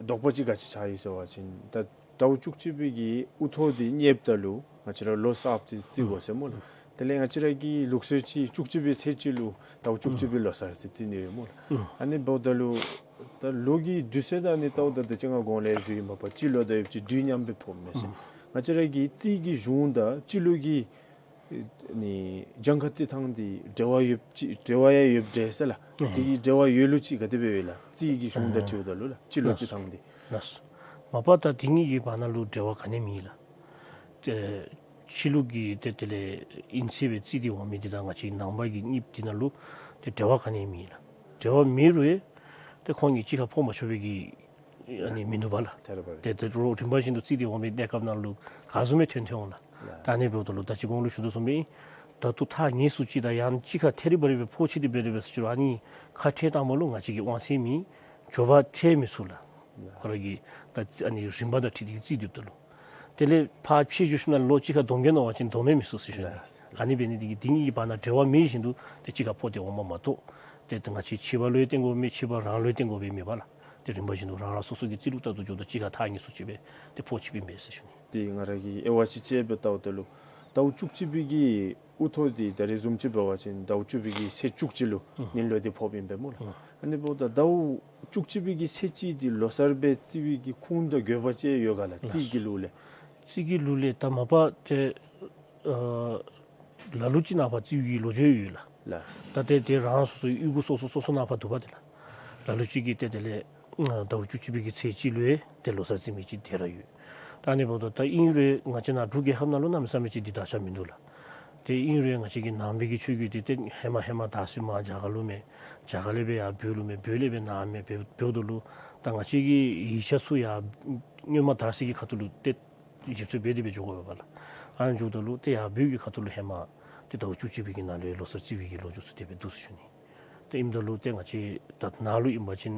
དོགས་པ་ཅིག་ག་ཅི་ཆགས་ཡི་ཟེར་བ་ཅིན་ད་ཟླཝ་བཅུ་གཅིག་པའི་གི་དབུ་ཐོག་འདི་རྙེདཔ་ད་ལུ་ང་བཅས་ར་ལོ་གསརཔ་འདི་བརྩི་དགོ་ཟེར་སྨོ་ལགས། དེ་ལས་ང་བཅས་ར་གི་ལུགས་སྲོལ་ཅིག་བཅུ་གཅིག་པའི་ཚེས་གཅིག་ལུ་ཟླཝ་བཅུ་གཅིག་པའི་ལོ་གསར་ཟེར་བརྩི་ནི་ཡོད་སྨོ་ལགས། ཨ་ནི་འབདཝ་ད་ལུ་ད་ལོ་གི་དུས་ཚོད་ད་ནི་ལྟཝ་ད་ད་ཅི་ང་གོང་ལས་ཞུ་ཡི་མ་པ་སྤྱི་ལོ་དང་ཡོདཔ་ཅིག་དུས་མཉམ་སྦེ་ཕོགཔ་མས་ཟེར། ང་བཅས་ར་གི་རྩིས་ཀྱི་གཞུང་དང་སྤྱི་ལོ་གི་ཨེ་ནི་གྱངས་ཁ་རྩི་ཐངས་འདི་འབྲེལ་བ་ཡོདཔ་ཅིག་འབྲེལ་བ་ཡང་ཡོདཔ་འདྲས་ཟེར་ལགས། དེ་གི་འབྲེལ་བ་ཡོད་ལུགས་ཅིག་ག་དེ་སྦེ་ཡོད་ལགས། རྩིས་ཀྱི་གཞུང་དང་འཁྲིལཝ་ད་ལུ་ལགས་སྤྱི་ལོ་རྩི་ཐངས་འདི། ལགས། མ་པ་ད་དེ་གཉིས་ཀྱི་བར་ན་ལུ་འབྲེལ་བ་ག་ནི་མེད་ལགས། ཏེ་ཕྱི་ལུགས་ཀྱི་ཏེ་དེ་ལས་དབྱིན་ཚེས་སྦེ་རྩིས་ཏེ་འོང་མི་འདི་དང་ང་བཅས་ནང་པ་གི་དབྱིབས་འདི་ནང་ལུ་ཏེ་འབྲེལ་བ་ག་ནི་མེད་ལགས། འབྲེལ་བ་མེད་རུང་ཡང་ཏེ་ཁོང་གཉིས་གཅིག་ཁར་ཕོག་མ་ཆོག་པའི་གི་ཨ་ནི་མིན་འདུག་པ་ལགས། ཏེ་ཏེ་རོགས་རིམ་པ་བཞིན་དུ་རྩིས་ཏེ་འོང་མི་གནས་སྐབས་ནང་ལུ་ག་བཟུམ་སྦེ་ཐོན་ཐོན་འོང་ལགས། ད་ཨ་ནི་འབདཝ་ད་ལུ་ད་ཅི་གོང་ལུ་ཞུ་དོ་བཟུམ་སྦེ་ད་ལྟོ་ཐག་ཉེ་སུ་ཅིག་དང་ཡང་གཅིག་ཁར་ཐད་རི་བ་རི་སྦེ་ཕོག་ཅི་དེ་སྦེ་རེ་སྦེ་ཟེར་ཞུ་རུང་ཨ་ནི་ཁ་ཕྲལ་བཏང་མ་ལུ་ང་བཅས་ཀྱི་དབང་ཚད་མེད། འགྱོ་བ་ཐལ་མི་ཚུགས་ལགས། ཁོ་ར་གི་ད་ཨ་ནི་རིམ་པ་དང་འཁྲིལ་ཏེ་རྩིས་སྡོདཔ་ད་ལུ། དེ་ལས་ཕར་ཕྱི་འགྱོ་ཞིནམ་ལས་ལོ་གཅིག་ཁར་སྡོམ་རྒྱག་མནོ་བ་ཅིན་སྡོམ་ཡང་མི་ཚུགས་ཟེར་ཞུ་ནི། ཨ་ནི་འབད་ནི་འདི་གིས་འདི་གཉིས་ཀྱི་བར་ན་འབྲེལ་བ་མེད་བཞིན་དུ་ཏེ་གཅིག་ཁར་ཕོག་སྟེ་འོངམ་མ་གཏོགས་ཏེ་ཏེ་ང་བཅས་ཕྱི་པ་ལུ་ཡང་བརྟེན་དགོཔ་མེད། ཕྱི་པ་རང་ལུ་ཡང་བརྟེན་དགོཔ་མེད་པ་ལགས། ཏེ་རིམ་པ་བཞིན་དུ་རང་རང་སོ་སོ་གི་རྩིས་ལུགས་ལྟར་དུ་འགྱོཝ་ད་གཅིག་ཁར་ཐག་ཉེ་སུ་ཅིག་སྦེ་ཏེ་ཕོག་ཅི་སྦེ་ཨིན་པས་ཟེར་ཞུ་ནི། ཏེ་ང་ར་གིས་དབྱེ་བ་ཅིག་དཔྱད་སྦེ་ལྟཝ་ད་ལུ་ཟླཝ་བཅུ་གཅིག་པའི་གི་དབུ་ཐོག་འདི་ད་རེས་བཟུམ་ཅིག་འབད་བ་ཅིན་ཟླཝ་བཅུ་པའི་གི་ཚེས་བཅུ་གཅིག་ལུ་ཨུམ་ནིང་ལོ་འདི་ཕོགཔ་ཨིན་པས་སྨོ་ལགས། ཨུམ་ཨ་ནི་འབདཝ་ད་ཟླཝ་བཅུ་གཅིག་པའི་གི་ཚེས་གཅིག་འདི་ལོ་གསར་སྦེ་བརྩི་བའི་གི་ཁུངས་དང་དགོས་པ་ཅིག་ཡོད་ག་ལགས། ལགས། རྩིས་ཀྱི་ལུགས་ལས། རྩིས་ཀྱི་ལུགས་ལས་ད་མ་པ་ཏེ་ཨ་ལ་ལུ་ཅིག་ནང་ཕར་བརྩི་བའི་གི་ལོ་རྒྱུས་ཡོད་ལགས། ལགས། ད་ཏེ་ཏེ་རང་སོ་སོའི་གཡུས་སྒོ་སོ་སོ་སོ་སོ་ནང་ཕར་འདུག་པ་ཏེ་ལགས། ལ་ལུ་ཅིག་གིས་ཏེ་དེ་ལས་ཨ་ཟླཝ་བཅུ་གཅིག་པའི་གི་ཚེས་གཅིག་ལུ་ཡང་ཏེ་ལོ་གསར་བརྩི་མི་ཅིག་དེ་ར་ཡོད། ད་ཨ་ནི་འབདཝ་ད་ད་ཨིན་རུང་ང་བཅས་ནཱ་འབྲུག་རྒྱལ་ཁབ་ནང་ལུ་གནམ་མེད་ས་མེད་ཅིག་འདི་དར་ཁྱབ་མིན་འདུག་ལགས། ཏེ་ཨིན་རུང་ང་བཅས་ཀྱི་ནང་པའི་གི་ཆོས་བརྒྱུད་འདི་ཏེ་ཧེ་མ་ཧེ་མ་དར་སྲོལ་མར་རྒྱ་གར་ལུ་མས། རྒྱ་གར་ལས་སྦེ་ཡར་བོད་ལུ་མས། བོད་ལས་སྦེ་ནཱ་མས། འབདཝ་ད་ལུ་ད་ང་བཅས་ཀྱི་ཡིག་ཆ་ཚུ་ཡར་སྔོན་མ་དར་ས་གི་ཁ་ཐུག་ལུ་ཏེ་ཞིབ་འཚོལ་འབད་དེ་སྦེ་འགྱོ་དགོ་པས་ལགས། ཨ་ནི་འགྱོཝ་ད་ལུ་ཏེ་ཡར་བོད་ཀྱི་ཁ་ཐུག་ལུ་ཧེ་མ་ཏེ་ཟླཝ་བཅུ་གཅིག་པའི་གི་ནང་ལུ་ལོ་གསར་བརྩི་བའི་གི་ལོ་རྒྱུས་ཚུ་དེ་སྦེ་འདུག་ཟེར་ཞུ་ནི། ཏེ་ཨིནམ་ད་ལུ་ཏེ་ང་བཅས་ད་ནཱ་ལུ་ཨིན་པ་ཅིན་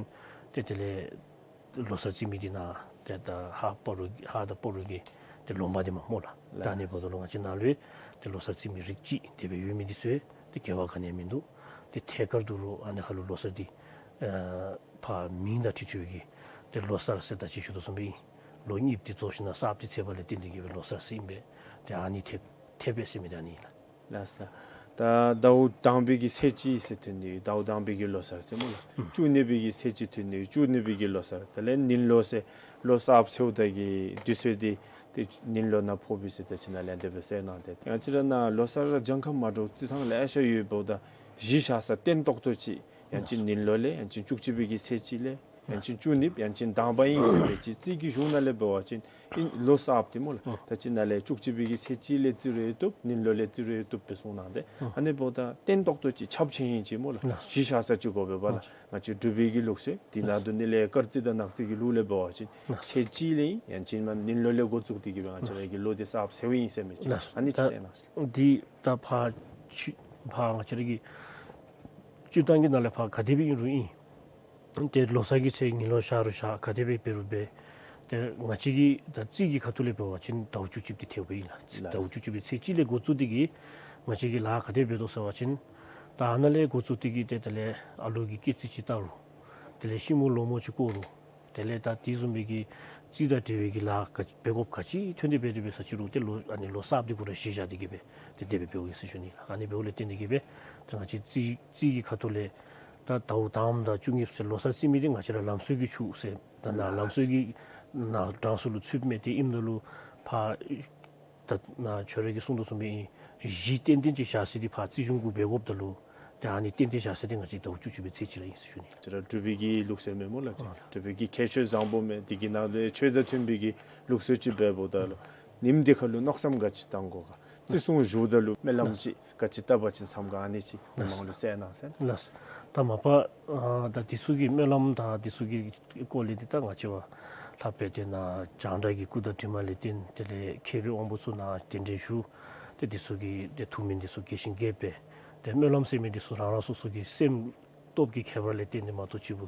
ཏེ་དེ་ལས་ལོ་གསར་བརྩི་མི་འདི་ནཱ་ཏེ་ད་ཧཱ་སྤ་རོ་ཧཱ་དང་སྤ་རོ་གི་ཏེ་ལུང་པ་འདི་མས་སྨོ་ལགས། ད་ཨ་ནི་འབདཝ་ད་ལུ་ང་བཅས་ནཱ་ལུ་ཡང་ཏེ་ལོ་གསར་བརྩི་མི་རིགས་ཅིག་དེ་སྦེ་ཡོད་མི་འདི་ཚུ་ཡང་ཏེ་འགལ་བ་ག་ནི་ཡང་མིན་འདུག། ཏེ་ཐད་ཀར་དུ་རོགས་ཨ་ནི་ཁ་ལུ་ལོ་གསར་འདི་ཨ་ཕར་མིང་དང་འཁྲིལ་འཁྲིལཝ་གི་ཏེ་ལོ་གསར་ཟེར་ད་ཅི་ཞུ་དོ་བཟུམ་སྦེ་ཨིན། ལོ་གཉིས་འདི་རྫོགས་ཞིནམ་ལས་གསརཔ་འདི་ཚེས་པ་ལས་བརྟེན་ཏེ་གི་སྦེ་ལོ་གསར་ཟེར་ཨིན་པས། ཏེ་ཨ་ནི་འཐདཔ་འཐདཔ་ཨིན་ཟེར་མི་འདི་ཨ་ནི་ཨིན་ལགས། ལགས་སོ་ལགས། ད་ཟླཝ་དང་པའི་གི་ཚེས་གཅིག་ཟེར་ཐོན་ནི་ཟླཝ་དང་པའི་གི་ལོ་གསར་ཟེར་སྨོ་ལགས། ཨུམ་བཅུ་གཉིས་པའི་གི་ཚེས་གཅིག་ཐོན་ནི་བཅུ་གཉིས་པའི་གི་ལོ་གསར། དེ་ལས་ནིང་ལོ་ཟེར་ལོ་གསརཔ་ཟེརཝ་ད་གི་དུས་ཚོད་འདི་ཏེ་ནིང་ལོ་ནང་ཕོགཔ་ཨིན་ཟེར་ད་ཅི་ནཱ་ལས་དེ་སྦེ་ཟེར་གནང་སྟེ། ང་བཅས་ར་ནཱ་ལོ་གསར་ར་གྱངས་ཁ་མ་འདྲཝ་རྩི་ཐངས་ལེ་ཤ་ཡོདཔ་ད་གཞི་བཞག་ས་བརྟན་ཏོག་ཏོ་ཅིག་ཡང་ཅིན་ནིང་ལོ་ལས་ཡང་ཅིན་བཅུ་གཅིག་པའི་གི་ཚེས་གཅིག་ལས་ཡང་ཅིན་བཅུ་གཉིས་ཡང་ཅིན་དང་པ་ཨིན་ཟེར་མི་ཅིག་རྩིས་ཀྱི་གཞུང་ནང་ལས་འབད་བ་ཅིན་ཨིན་ལོ་གསརཔ་འདི་སྨོ་ལགས། ཨོ་ད་ཅི་ནཱ་ལས་བཅུ་གཅིག་པའི་གི་ཚེས་གཅིག་ལས་རྩི་རུང་བཏུབ། ནིང་ལོ་ལས་རྩི་རུང་བཏུབ་སྦེ་གསུངས་གནང་སྟེ། ཨོ་ཨ་ནི་འབདཝ་ད་བརྟན་ཏོག་ཏོ་ཅིག་ཁྱབ་ཆེ་ཨིན་ཅིག་སྨོ་ལགས། ལགས། གཞི་བཞག་ས་ཅིག་དགོ་པས་པ་ལགས། ལགས། ང་བཅས་འབྲུག་པའི་གི་ལུགས་སྲོལ་འདི་ནང་དུ་ནི་ལས་སྐར་རྩིས་དང་ནག་རྩིས་ཀྱི་ལུགས་ལས་འབད་བ་ཅིན་ལགས། ཚེས་གཅིག་ལས་ཨིན་ཡང་ཅིན་མ་ནིང་ལོ་ལས་འགོ་བཙུགས་ཏེ་གི་སྦེ་ང་བཅས་ར་གི་ལོ་འདི་གསརཔ་ཟེརཝ་ཨིན་ཟེར་མི་ཅིག། ལགས། ཨ་ནི་ཅིག་ད་ཟེར་གནང་ཟེར། འདི་ད་ཕར་ཕྱི་ཕར་ང་བཅས་ར་གི་སྤྱིར་བཏང་གི་ནང་ལས་ཕར་ག་དེ་སྦེ་ཨིན་རུང་ཨིན། ཏེ་ལོ་གསར་གྱི་ཚེ་ངན་ལོ་ཤར་རུང་ཤར་ག་དེ་སྦེ་འབད་རུང་འབད། ཏེ་ང་བཅས་ཀྱི་ད་རྩིས་ཀྱི་ཁ་ཐུག་ལས་འབད་བ་ཅིན་ཟླཝ་བཅུ་གཅིག་འདི་འཐདཔ་ཨིན་ལགས། ཟླཝ་བཅུ་གཅིག་པའི་ཚེས་གཅིག་ལས་འགོ་བཙུགས་ཏེ་གི་ང་བཅས་ཀྱིས་ལཱ་ག་དེ་འབད་དོ་ཟེར་བ་ཅིན་ད་ཨ་ནཱ་ལས་འགོ་བཙུགས་ཏེ་གི་ཏེ་དེ་ལས་ཨ་ལོ་གི་སྐྱེས་རྩིས་ཅིག་བལྟ་རུང་དེ་ལས་ཤི་མོ་ལོ་མོ་ཅིག་བརྐོ་རུང་དེ་ལས་ད་དེ་བཟུམ་མའི་གི་རྩིས་དང་འབྲེལ་བའི་གི་ལཱ་ག་འབད་དགོཔ་ག་ཅི་ཐོན་ཏེ་འབད་དེ་འབད་ས་ཅིག་རུང་ཏེ་ལོ་ཨ་ནི་ལོ་གསརཔ་འདི་གུ་ར་གཞི་བཞག་སྟེ་གི་སྦེ་ཏེ་དེ་སྦེ་འབདཝ་ཨིན་ཟེར་ཞུ་ནི་ལགས། ཨ་ནི་འབདཝ་ལས་བརྟེན་ཏེ་གི་སྦེ་ཏེ་ང་བཅས་རྩིས་རྩིས་ཀྱི་ཁ་ཐུག་ལས་ད་ཟླཝ་དང་པ་དང་བཅུ་གཉིས་ཟེར་ལོ་གསར་རྩི་མི་འདི་ང་བཅས་ར་ལམ་སྲོལ་གྱི་ཕྱོགས་ཟེར་ད་ནཱ་ལམ་སྲོལ་གྱི་ནཱ་གྲངས་སུ་ལུ་ཚུདཔ་མས། ཏེ་ཨིནམ་ད་ལུ་ཕར་ད་ནཱ་ཁྱོད་ར་གིས་གསུངས་དོ་བཟུམ་སྦེ་གཞི་ཏན་ཏན་ཅིག་བཞག་ས་འདི་ཕར་རྩིས་གཞུང་གུ་འབད་དགོཔ་ད་ལུ་ཏེ་ཨ་ནི་ཏན་ཏན་བཞག་ས་འདི་ང་བཅས་ཟླཝ་བཅུ་གཅིག་པའི་ཚེས་གཅིག་ལུ་ཨིན་ཟེར་ཞུ་ནི། ཏེ་ར་འབྲུག་པའི་གི་ལུགས་སྲོལ་མས་སྨོ་ལགས། ཨ་འབྲུག་པའི་གི་ཁྱད་ཆོས་བཟང་པོ་མས། དེ་གི་ནང་ལས་ཆོས་དང་མཐུན་པའི་གི་ལུགས་སྲོལ་ཅིག་འབདཝ་ད་ལུ་ཉིནམ་འདི་ཁ་ལུ་མནོ་བསམ་ག་ཅི་བཏང་དགོ་ག། བརྩི་སྲུང་ཞུཝ་ད་ལུ་སྨོན་ལམ་ཅིག་ག་ཅི་བཏབ་པ་ཅིན་བསམ་ག་ཨ་ནི་ཅིག་མི་མང་ལུ་གསལ་གནང་ཟེར། ལགས། ད་མ་པ་ཨ་ད་འདི་ཚུ་གི་སྨོན་ལམ་དང་འདི་ཚུ་གི་སྐོར་ལས་འདི་ད་ང་བཅས་པ་ལྷག་པའི་ཏེ་ནཱ་རྒྱང་གྲགས་ཀྱི་སྐུ་དང་གྲིབ་མ་ལས་བརྟེན་དེ་ལས་མཁས་པའི་དབང་པོ་ཚུ་ནཱ་གདན་འདྲེན་ཞུ། ཏེ་འདི་ཚུ་གི་ཏེ་ཐུགས་སྨོན་འདི་ཚུ་དགེ་ཞིང་རྒྱས་པས། ཏེ་སྨོན་ལམ་ཟེར་མི་འདི་ཚུ་རང་རང་སོ་སོ་གི་སེམས་སྟོབས་ཀྱི་ཁྱད་པར་ལས་བརྟེན་ཏེ་མ་གཏོགས་ཅིག་པུ་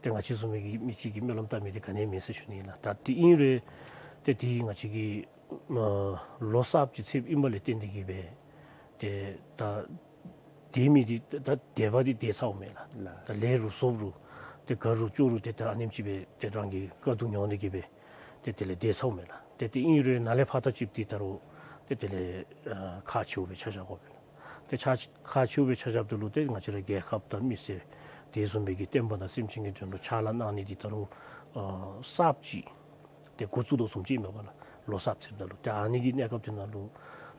ཏེ་ང་བཅས་བཟུམ་མའི་གི་མི་ཅིག་གིས་སྨོན་ལམ་བཏབ་མི་འདི་ག་ནི་ཡང་མེད་ཟེར་ཞུ་ནི་ལགས། ད་དེ་ཨིན་རུང་ ཏེ་དེ་ང་བཅས་ཀྱི་ཨ་ལོ་གསརཔ་ཅིག་ཚེསཔ་ཨིན་པ་ལས་བརྟེན་ཏེ་གིས་སྦེ་ཏེ་ད་དེ་མི་འདི་ད་དད་པ་འདི་དེ་ཚཝ་མས་ལགས། ལགས། ད་ལས་རུང་སོཔ་རུང་ཏེ་ག་རུང་ཅོག་རུང་ཏེ་ད་ཨ་ནེམ་ཅིག་སྦེ་ཏེ་རང་གིས་དཀའ་སྡུག་མྱོང་སྟེ་གིས་སྦེ་ཏེ་དེ་ལས་དེ་ཚཝ་མས་ལགས། ཏེ་དེ་ཨིན་རུང་ནཱ་ལས་ཕར་ད་ཅིག་འདི་ད་རུང་ཏེ་དེ་ལས་ཨ་ཁག་ཆེཝ་སྦེ་ཆ་བཞག་དགོ་པས་ལགས། ཏེ་ཆ་ཁག་ཆེཝ་སྦེ་ཆ་བཞགཔ་ད་ལུ་ཏེ་ང་བཅས་ར་རྒྱལ་ཁབ་དང་མི་སེར་དེ་བཟུམ་སྦེ་གི་བསྟན་པ་དང་སེམས་ཅན་གྱི་དོན་ལུ་ཕྱག་ལཱ་གནང་ནི་འདི་ད་རུང་ཨ་གསརཔ་ཅིག་ཏེ་འགོ་བཙུགས་དོ་བཟུམ་ཅིག་ཨིན་པས་ལགས། ལོ་གསརཔ་ཚེསཔ་ད་ལུ་ཏེ་ཨ་ནི་གི་གནས་སྐབས་དེ་ནང་ལུ་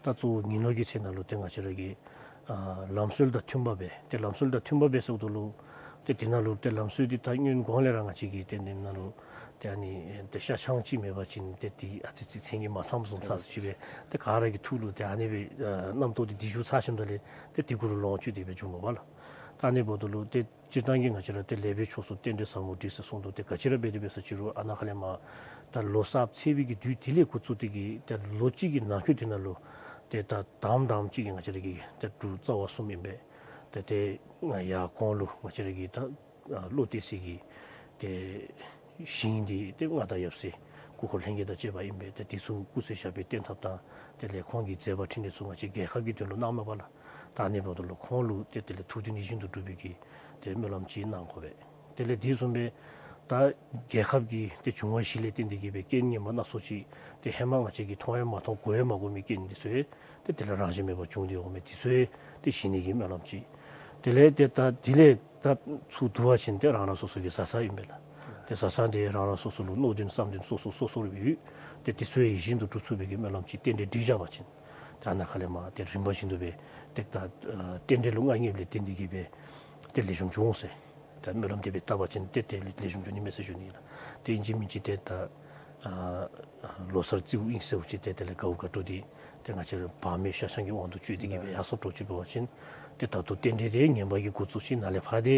ད་གཙོ་བོ་ངན་ལོ་གི་ཚེ་ནང་ལུ་ཏེ་ང་བཅས་ར་གི་ཨ་ལམ་སྲོལ་དང་མཐུན་པ་སྦེ་ཏེ་ལམ་སྲོལ་དང་མཐུན་པ་སྦེ་ཟེརཝ་ད་ལུ་ཏེ་དེ་ནང་ལུ་ཏེ་ལམ་སྲོལ་འདི་ད་སྔོན་གོང་ལས་ར་ང་བཅས་ཀྱི་ཏེ་དེ་ནང་ལུ་ཏེ་ཨ་ནི་ཏེ་ཤ་ཆང་ཅིག་མེད་པ་ཅིན་ཏེ་དེ་ཨ་ཙི་ཅིག་མཚན་གྱིས་མ་ཚངམ་བཟུམ་ཚར་སུ་ཅིག་སྦེ་ཏེ་ག་ར་གི་ཐུགས་ལུ་ཏེ་ཨ་ནི་སྦེ་ཨ་རྣམ་རྟོག་འདི་ཞུགས་ཚར་ཞིནམ་ད་ལས་ཏེ་དེ་གུ་རུ་ལོངས་སྤྱོད་དེ་སྦེ་བྱུང་མས་པ་ལགས། ད་ཨ་ནི་འབདཝ་ད་ལུ་ཏེ་སྤྱིར་བཏང་གི་ང་བཅས་ར་ཏེ་ལེགས་པའི་ཕྱོགས་སུ་རྟེན་འབྲེལ་ཟབ་མོ་བསྒྲིགས་ཟེར་གསུངས་འདུག། ཏེ་ག་ཅི་ར་འབད་དེ་འབད་ས་ཅི་རུང་ཨ་ནཱ་ཁ་ལས་མར་ད་ལོ་གསརཔ་ཚེས་པའི་གི་དུས་དེ་ལས་འགོ་བཙུགས་ཏེ་གིས་ཏེ་ལོ་གཅིག་གི་ནང་འཁོད་དེ་ནང་ལུ་ཏེ་ད་དངམ་དངམ་ཅིག་གིས་ང་བཅས་ར་གི་ཏེ་འབྲུག་རྩ་བ་གསུམ་ཨིན་པས། ཏེ་ཏེ་ཡར་གོང་ལུ་ང་བཅས་ར་གི་ད་ཨ་བློ་གཏད་སའི་གི་ཏེ་ཞིང་འདི་ཏེ་མངའ་བདག་ཡབ་སྲས་སྐུ་འཁོར་ལྷན་རྒྱས་དང་བཅས་པ་ཨིན་པས། ཏེ་དེ་ཚུ་སྐུ་ཚེ་ཞབས་པད་བརྟན་ཐབས་དང་དེ་ལས་ཁོང་གི་མཛད་པ་འཕྲིན་ལས་ཚུ་ང་བཅས་རྒྱལ་ཁབ་ཀྱི་དོན་ལུ་གནངམ་མས་པ་ལགས། ད་ཨ་ནི་འབདཝ་ད་ལུ་ཁོང་ལུ་ཏེ་དེ་ལས་ཐུགས་འདུན་ཡིད་བཞིན་དུ་འགྲུབ་པའི་གི་ཏེ་སྨོན་ལམ་ཅིག་གནང་དགོ་པས། དེ་ལས་དེ་བཟུམ་སྦེ་ད་རྒྱལ་ཁབ་ཀྱི་ཏེ་འབྱུང་བ་བཞི་ལས་བརྟེན་ཏེ་གིས་སྦེ་རྐྱེན་ངན་པ་སྣ་ཚོགས་ཅིག་ཏེ་ཧེ་མ་ང་བཅས་ཀྱིས་མཐོང་ཡང་མ་མཐོང་གོ་ཡང་མ་གོ་མི་རྐྱེན་འདི་ཚུ་ཡང་ཏེ་དེ་ལས་རང་བཞིན་མེད་པར་བྱུང་སྟེ་འོང་མི་འདི་ཚུ་ཡང་ཏེ་ཞི་ནི་གི་སྨོན་ལམ་ཅིག། དེ་ལས་ཏེ་ད་དེ་ལས་ད་ཚུར་བསྡུ་བ་ཅིན་ཏེ་རང་རང་སོ་སོ་གི་བཟའ་ཚང་ཨིན་པས་ལགས། ཏེ་བཟའ་ཚང་དེ་རང་རང་སོ་སོ་ལུ་མནོ་དོན་བསམ་དོན་སོ་སོ་སོ་སོ་ར་ཡོད། ཏེ་དེ་ཚུ་ཡང་ཡིད་བཞིན་དུ་འགྲུབ་ཚུགས་པའི་གི་སྨོན་ལམ་ཅིག་རྟེན་འབྲེལ་བསྒྲིགས་བཞག་པ་ཅིན་ཏེ་ཨ་ནཱ་ཁ་ལས་མར་ཏེ་རིམ་པ་བཞིན་དུ་སྦེ་ཏེ་ད་ཨ་རྟེན་འབྲེལ་ལུ་མངའ་བརྙེསཔ་ལས་བརྟེན་ཏེ་གིས་སྦེ་ཏེ་ལེགས་ཤོམ་འབྱུང་འོང་ཟེར། ད་སྨོན་ལམ་དེ་སྦེ་བཏབ་པ་ཅིན་ཏེ་དེ་ལས་ལེགས་ཤོམ་འབྱུང་ནི་མས་ཟེར་ཞུ་ནི་ཨིན་ལགས། ཏེ་ཨིན་ཅི་མིན་ཅི་ཏེ་ད་ཨ་ལོ་གསར་རྩིསཝ་ཨིན་ཟེརཝ་ཅིག་ཏེ་དེ་ལས་དགའཝ་དགའ་སྤྲོ་འདི་ཏེ་ང་བཅས་ར་བག་མེད་ཤ་ཆང་གི་དབང་དུ་བཅུད་དེ་གིས་སྦེ་ཡར་སོང་འགྱོ་ཅི་འབད་བ་ཅིན་ཏེ་ད་ལྟོ་རྟེན་འབྲེལ་དེ་ངན་པ་གིས་འགོ་བཙུགས་ཅི། ནཱ་ལས་ཕར་དེ་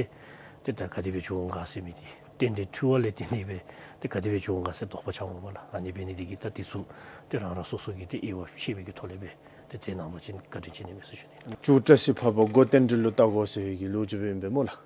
ཏེ་ད་ག་དེ་སྦེ་འགྱོ་འོང་ག་ཟེར་མི་འདི་རྟེན་འབྲེལ་འཁྲུལ་བ་ལས་བརྟེན་ཏེ་སྦེ་ཏེ་ག་དེ་སྦེ་འགྱོ་འོང་ག་ཟེར་དོགས་པ་ཆགས་འོང་པ་ལགས། ཨ་ནི་འབད་ནི་འདི་གིས་ད་འདི་ཚུ་ཏེ་རང་རང་སོ་སོ་གིས་ཏེ་དབྱེ་བ་ཕྱེ་བའི་གི་ཐོག་ལས་སྦེ་ཏེ་མཛད་གནང་བ་ཅིན་བཀའ་དྲིན་ཆེ་ནི་མས་ཟེར་ཞུ་ནི། ཆུ་བཀྲ་ཤིས་འཕགས་པ་མགོ་རྟེན་འབྲེལ་ལུ་བལྟ་དགོ་ཟེར་བའི་གི་ལོ་རྒྱུས་ཨིན་པས་སྨོ་ལགས།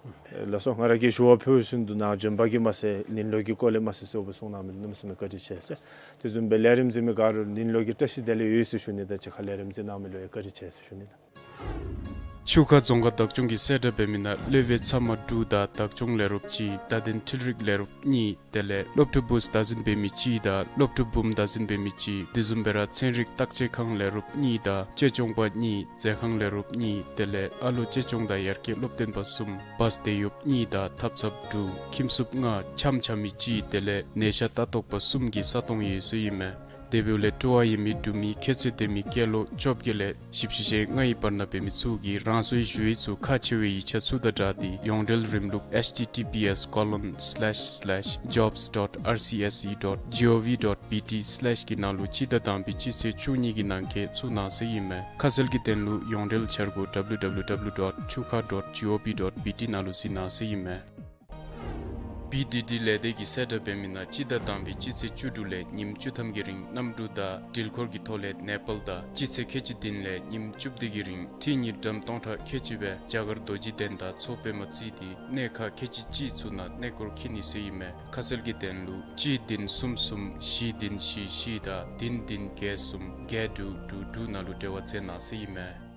ལགས་སོ། ང་ར་གིས་ཞུ་བ་ཕུལ་ཞིནམ་ད་ནཱ་བྱོན་པ་གིས་མ་ཚད་ལན་ལུགས་ཀྱི་སྐོར་ལས་མ་ཚད་གསལ་པོ་གསུངས་གནང་མི་གནམ་མེད་ས་མེད་བཀའ་དྲིན་ཆེ་ཟེར། དེ་བཟུམ་སྦེ་ལས་རིམ་གཟིགས་མི་ག་ར་ལན་ལུགས་ཀྱི་བཀྲ་ཤིས་བདེ་ལེགས་ཡོད་ཟེར་ཞུ་ནི་དང་གཅིག་ཁར་ལས་རིམ་གཟིགས་གནང་མི་ལུ་ཡང་བཀའ་དྲིན་ཆེ་ཟེར་ཞུ་ནི་ལགས། ཆུ་ཁ་རྫོང་ཁག་བདག་སྐྱོང་གི་གསལ་བསྒྲགས་འབད་མི་ནང་གློ་བའི་ཚབ་མ་འབྲུག་དང་བདག་སྐྱོང་ལས་རོགསཔ་གཅིག། བརྡ་དོན་འཕྲུལ་རིག་ལས་རོགསཔ་གཉིས། དེ་ལས་སློབ་ཕྲུག་བུཚ་བདག་འཛིན་འབད་མི་གཅིག་དང་སློབ་ཕྲུག་བུམོ་བདག་འཛིན་འབད་མི་གཅིག། དེ་བཟུམ་སྦེ་ར་ཚན་རིག་བརྟག་དཔྱད་ཁང་ལས་རོགསཔ་གཉིས་དང་གཅེས་སྐྱོང་པ་གཉིས། མཛད་ཁང་ལས་རོགསཔ་གཉིས། དེ་ལས་ཨ་ལོ་གཅེས་སྐྱོང་དང་ཡར་རྒྱས་སློབ་སྟོན་པ་གསུམ། བཱས་དེད་གཡོགཔ་གཉིས་དང་ཐབ་ཚངཔ་དྲུག། ཁྱིམ་སྲུངཔ་ལྔ། འཆམ་འཆམ་མི་གཅིག། དེ་ལས་ནད་ཤ་ལྟ་རྟོག་པ་གསུམ་གྱི་ས་སྟོང་ཡོད་ཟེར་ཨིན་མས། དེ་འབདཝ་ལས་སྤྲོ་བ་ཡོད་མི་འབྲུག་མི་ཁྱད་ཚོད་ལྡན་མི་སྐྱེས་ལོ་བཅོ་བརྒྱད་ལས་བཞི་བཅུ་ཞེ་ལྔའི་བར་ན་འབད་མི་ཚུ་གིས་རང་སོའི་ཞུ་ཡིག་ཚུ་ཁག་ཆེ་བའི་ཡིག་ཆ་ཚུ་དང་སྦྲགས་ཏེ་ཡོངས་འབྲེལ་རིམ་ལུགས་https colon slash slash jobs dot rcse dot gov dot bt slash གི་ནང་ལུ་སྤྱི་ཟླ་དང་པའི་སྤྱི་ཚེས་བཅུ་གཉིས་ཀྱི་ནང་འཁོད་བཙུགས་གནང་ཟེར་ཨིན་མས། ཁ་གསལ་གྱི་དོན་ལུ་ཡོངས་འབྲེལ་འཆར་སྒོ་www dot chuka dot gov dot bt ནང་ལུ་གཟིགས་གནང་ཟེར་ཨིན་མས། བི་ཌི་ཌི་ལས་སྡེ་གི་གསལ་བསྒྲགས་འབད་མི་ནང་སྤྱི་ཟླ་དང་པའི་སྤྱི་ཚེས་བཅུ་དྲུག་ལས་ཉིནམ་བཅུ་ཐམ་གྱི་རིང་གནམ་གྲུ་དང་འགྲུལ་འཁོར་གྱི་ཐོག་ལས་ནེ་པཱལ་དང་སྤྱི་ཚེས་ཁལ་གཅིག་བདུན་ལས་ཉིནམ་བཅུ་བདུན་གྱི་རིང་ཐིག་ཉིས་ཌམ་སྟོང་ཕྲག་ཁལ་གཅིག་སྦེ་རྒྱ་གར་རྡོ་རྗེ་གདན་དང་མཚོ་པདྨ་རྩེ་སྟེང་གནས་ཁག་ཁལ་གཅིག་གཅིག་ཚུ་ནང་གནས་སྐོར་འཁྱིད་ནི་ཟེར་ཨིན་མས། ཁ་གསལ་གྱི་དོན་ལུ་གཅིག་བདུན་གསུམ་གསུམ་བཞི་བདུན་བཞི་བཞི་དང་བདུན་བདུན་བརྒྱད་གསུམ་བརྒྱད་དྲུག་དྲུག་དྲུག་ནང་ལུ་འབྲེལ་བ་མཛད་གནང་ཟེར་ཨིན་མས།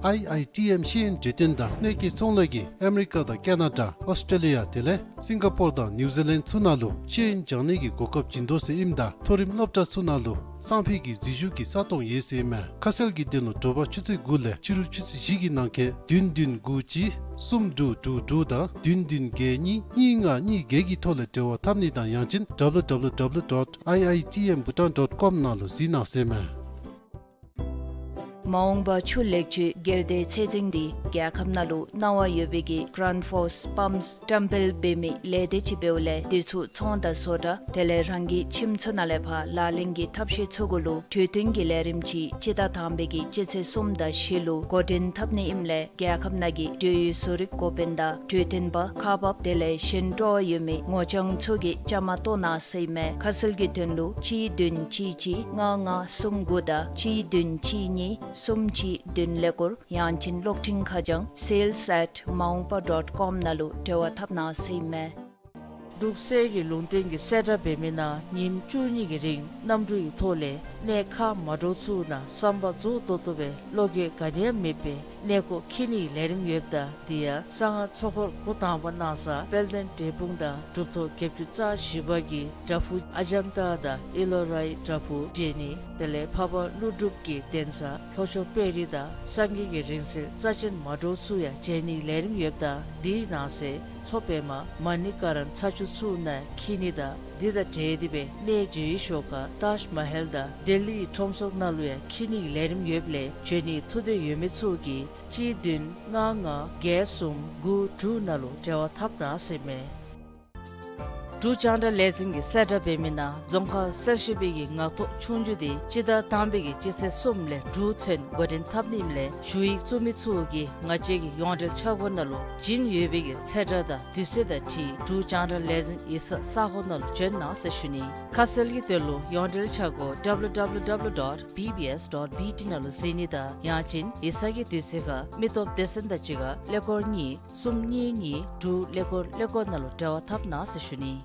ཨའི་ཨའི་ཊི་ཨེམ་ཤེས་ཡོན་གྲོས་སྟོན་དང་གནས་སྐོར་ཚོང་ལས་ཀྱིས་ཨ་མི་རི་ཀ་དང་ཀེ་ན་ཌ་ཨོསི་ཊེ་ལི་ཡ་དེ་ལས་སིང་ག་པོར་དང་ནིའུ་ཛི་ལེནཌ་ཚུ་ནང་ལུ་ཤེས་ཡོན་སྦྱང་ནི་གི་གོ་སྐབས་བྱིན་དོ་ཟེར་ཨིནམ་ད་མཐོ་རིམ་སློབ་གྲྭ་ཚུ་ནང་ལུ་སང་ཕོད་ཀྱི་འཛུལ་ཞུགས་ཀྱི་ས་སྟོང་ཡོད་ཟེར་ཨིན་མས། ཁ་གསལ་གྱི་དོན་ལུ་དྲོ་པ་ཆུ་ཚོད་དགུ་ལས་ཕྱི་རུ་ཆུ་ཚོད་བཞི་གི་ནང་འཁོད་བདུན་བདུན་དགུ་གཅིག་གསུམ་དྲུག་དྲུག་དྲུག་དང་བདུན་བདུན་བརྒྱད་གཉིས་གཉིས་ལྔ་གཉིས་བརྒྱད་ཀྱི་ཐོག་ལས་འབྲེལ་བ་འཐབ་ནི་དང་ཡང་ཅིན་www dot iitmbhutan dot com ནང་ལུ་གཟིགས་གནང་ཟེར་ཨིན་མས། མ་འོངས་པ་ཆུ་ལེགས་བཅོས་སྒེར་སྡེའི་ཚད་འཛིན་འདི་རྒྱལ་ཁབ་ནང་ལུ་གནང་བ་ཡོད་པའི་གི་གྲཱན་ཕོརསི་པམཔསི་བཀྲམ་སྤེལ་འབད་མི་ལས་སྡེ་ཅིག་འབདཝ་ལས་དེ་ཚུ་ཚོང་དང་བཟོ་གྲྭ་དེ་ལས་རང་གི་ཁྱིམ་ཚུ་ནང་ལས་ཕར་ལག་ལེན་གྱི་ཐབས་ཤེས་ཚུ་གུ་ལུ་གྲོས་བསྟུན་གྱི་ལས་རིམ་ཅིག་སྤྱི་ཟླ་དང་པའི་གི་སྤྱི་ཚེས་གསུམ་དང་བཞི་ལུ་འགོ་འདྲེན་འཐབ་ནི་ཨིནམ་ལས་རྒྱལ་ཁབ་ནང་གི་འབྲེལ་ཡོད་བཟོ་རིག་འགོ་དཔོན་དང་གྲོས་སྟོན་པ་ཁག་འབགཔ་དེ་ལས་གཞན་སྤྲོ་བ་ཡོད་མི་ངོ་རྐྱང་ཚུ་གིས་བཅའ་མར་གཏོགས་གནང་ཟེར་ཨིན་མས། ཁ་གསལ་གྱི་དོན་ལུ་གཅིག་བདུན་གཅིག་གཅིག་ལྔ་ལྔ་གསུམ་དགུ་དང་གཅིག་བདུན་གཅིག་གཉིས་གསུམ་གཅིག་བདུན་ཀླད་ཀོར་ཡང་ཅིན་གློག་འཕྲིན་ཁ་བྱང་sales at maungpa dot com ནང་ལུ་འབྲེལ་བ་འཐབ་གནང་ཟེར་ཨིན་མས། འབྲུག་གསེར་གྱི་ལུང་བསྟན་གྱི་གསལ་བསྒྲགས་འབད་མི་ནང་ཉིནམ་བཅུ་གཉིས་ཀྱི་རིང་གནམ་གྲུ་གི་ཐོག་ལས་གནས་ཁག་མ་འདྲཝ་ཚུ་ནང་བསམ་པ་རྫོགས་ཏོག་ཏོ་སྦེ་བློ་འགྱོད་ག་ནི་ཡང་མེད་པར་གནས་སྐོར་འཁྱིད་ནིའི་ལས་རིམ་ཡོདཔ་ད་དེ་ཡང་གསང་སྔགས་ཚོགས་འཁོར་འགོ་དང་པ་གནང་ས་དཔལ་ལྡན་འབྲས་སྤུངས་དང་གྲུབ་ཐོབ་བརྒྱད་ཅུ་རྩ་བཞི་པ་གི་བྲག་ཕུག་ཨ་ཇམ་ཏ་དང་ཨེ་ལོ་རའི་བྲག་ཕུག་མཇལ་ནི། དེ་ལས་འཕགས་པ་ཀླུ་སྒྲུབ་ཀྱི་གདན་ས་ལྷོ་ཕྱོགས་དཔལ་རི་དང་སངས་རྒྱས་ཀྱི་རིང་བསྲེལ་རྩ་ཆེན་མ་འདྲཝ་ཚུ་ཡང་མཇལ་ནིའི་ལས་རིམ་ཡོདཔ་ད་དེའི་ནང་གསེས་མཚོ་པདྨ་མ་ཎི་ཀ་རན་ཚ་ཆུ་ཚུ་ནང་འཁྱིད་ནི་དང་དེ་དང་འབྲེལ་ཏེ་སྦེ་གནས་མཇལ་བའི་ཤོག་ཁ་ཏཱཇ་མ་ཧལ་དང་ལྡི་ལི་ཡི་ཁྲོམ་ཚོགས་ནང་ལུ་ཡང་འཁྱིད་ནིའི་ལས་རིམ་ཡོདཔ་ལས་འབྱོན་ནིའི་ཐུགས་འདོད་ཡོད་མི་ཚུ་གིས་གཅིག་བདུན་ལྔ་ལྔ་བརྒྱད་གསུམ་དགུ་དྲུག་ནང་ལུ་འབྲེལ་བ་འཐབ་གནང་ཟེར་མས། འབྲུག་རྒྱང་བསྒྲགས་ལས་འཛིན་གྱི་གསལ་བསྒྲགས་འབད་མི་ནང་རྫོང་ཁག་གསར་ཞབས་པའི་གི་ངག་ཐོག་ཆོས་རྒྱུགས་དེ་སྤྱི་ཟླ་དང་པའི་གི་སྤྱི་ཚེས་གསུམ་ལས་དྲུག་ཚུན་འགོ་འདྲེན་འཐབ་ནི་ཨིནམ་ལས་ཞུ་ཡིག་བཙུགས་མི་ཚུ་གིས་ང་བཅས་ཀྱི་ཡོངས་འབྲེལ་འཆར་སྒོ་ནང་ལུ་བྱིན་ཡོད་པའི་གི་ཚེས་གྲངས་དང་དུས་ཚོད་དང་འཁྲིལ་འབྲུག་རྒྱང་བསྒྲགས་ལས་འཛིན་ཡིག་ཚང་ས་སྒོ་ནང་ལུ་བྱོན་གནང་ཟེར་ཞུ་ནི། ཁ་གསལ་གྱི་དོན་ལུ་ཡོངས་འབྲེལ་འཆར་སྒོ་W W W dot B B S dot B T ནང་ལུ་གཟིགས་ནི་དང་ཡང་ཅིན་ཡིག་ཚང་གི་དུས་ཚོད་ཁར་མི་སྟོབས་སྡེ་ཚན་དང་གཅིག་ཁར་ཀླད་ཀོར་གཉིས་གསུམ་གཉིས་གཉིས་དྲུག་ཀླད་ཀོར་ཀླད་ཀོར་ནང་ལུ་འབྲེལ་བ་འཐབ་གནང་ཟེར་ཞུ་ནི།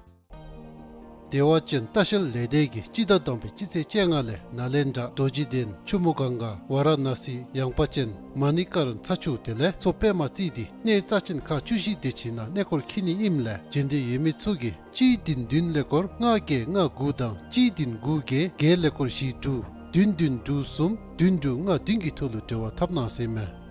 བདེ་བ་ཅན་ལྟ་བཤལ་ལས་སྡེ་གིས་སྤྱི་ཟླ་དང་པའི་སྤྱི་ཚེས་བཅོ་ལྔ་ལས་ནཱ་ལེནྡྲ་རྡོ་རྗེ་གདན་ཆུ་མོ་གངྒཱ་ཝཱ་ར་ཎ་སི་ཡངས་པ་ཅན་མ་ཎི་ཀ་རན་ཚ་ཆུ་དེ་ལས་མཚོ་པདྨ་རྩིས་ཏེ་གནས་རྩ་ཆེན་ཁག་བཅུ་བཞི་དེ་ཅིག་ནང་གནས་སྐོར་འཁྱིད་ནི་ཨིནམ་ལས་འབྱོན་འདོད་ཡོད་མི་ཚུ་གིས་གཅིག་བདུན་བདུན་ཀླད་ཀོར་ལྔ་བརྒྱད་ལྔ་དགུ་དང་གཅིག་བདུན་དགུ་བརྒྱད་བརྒྱད་ཀླད་ཀོར་བཞི་དྲུག་བདུན་བདུན་དྲུག་གསུམ་བདུན་དྲུག་ལྔ་བདུན་གྱི་ཐོག་ལུ་འབྲེལ་བ་འཐབ་གནང་ཟེར་མས།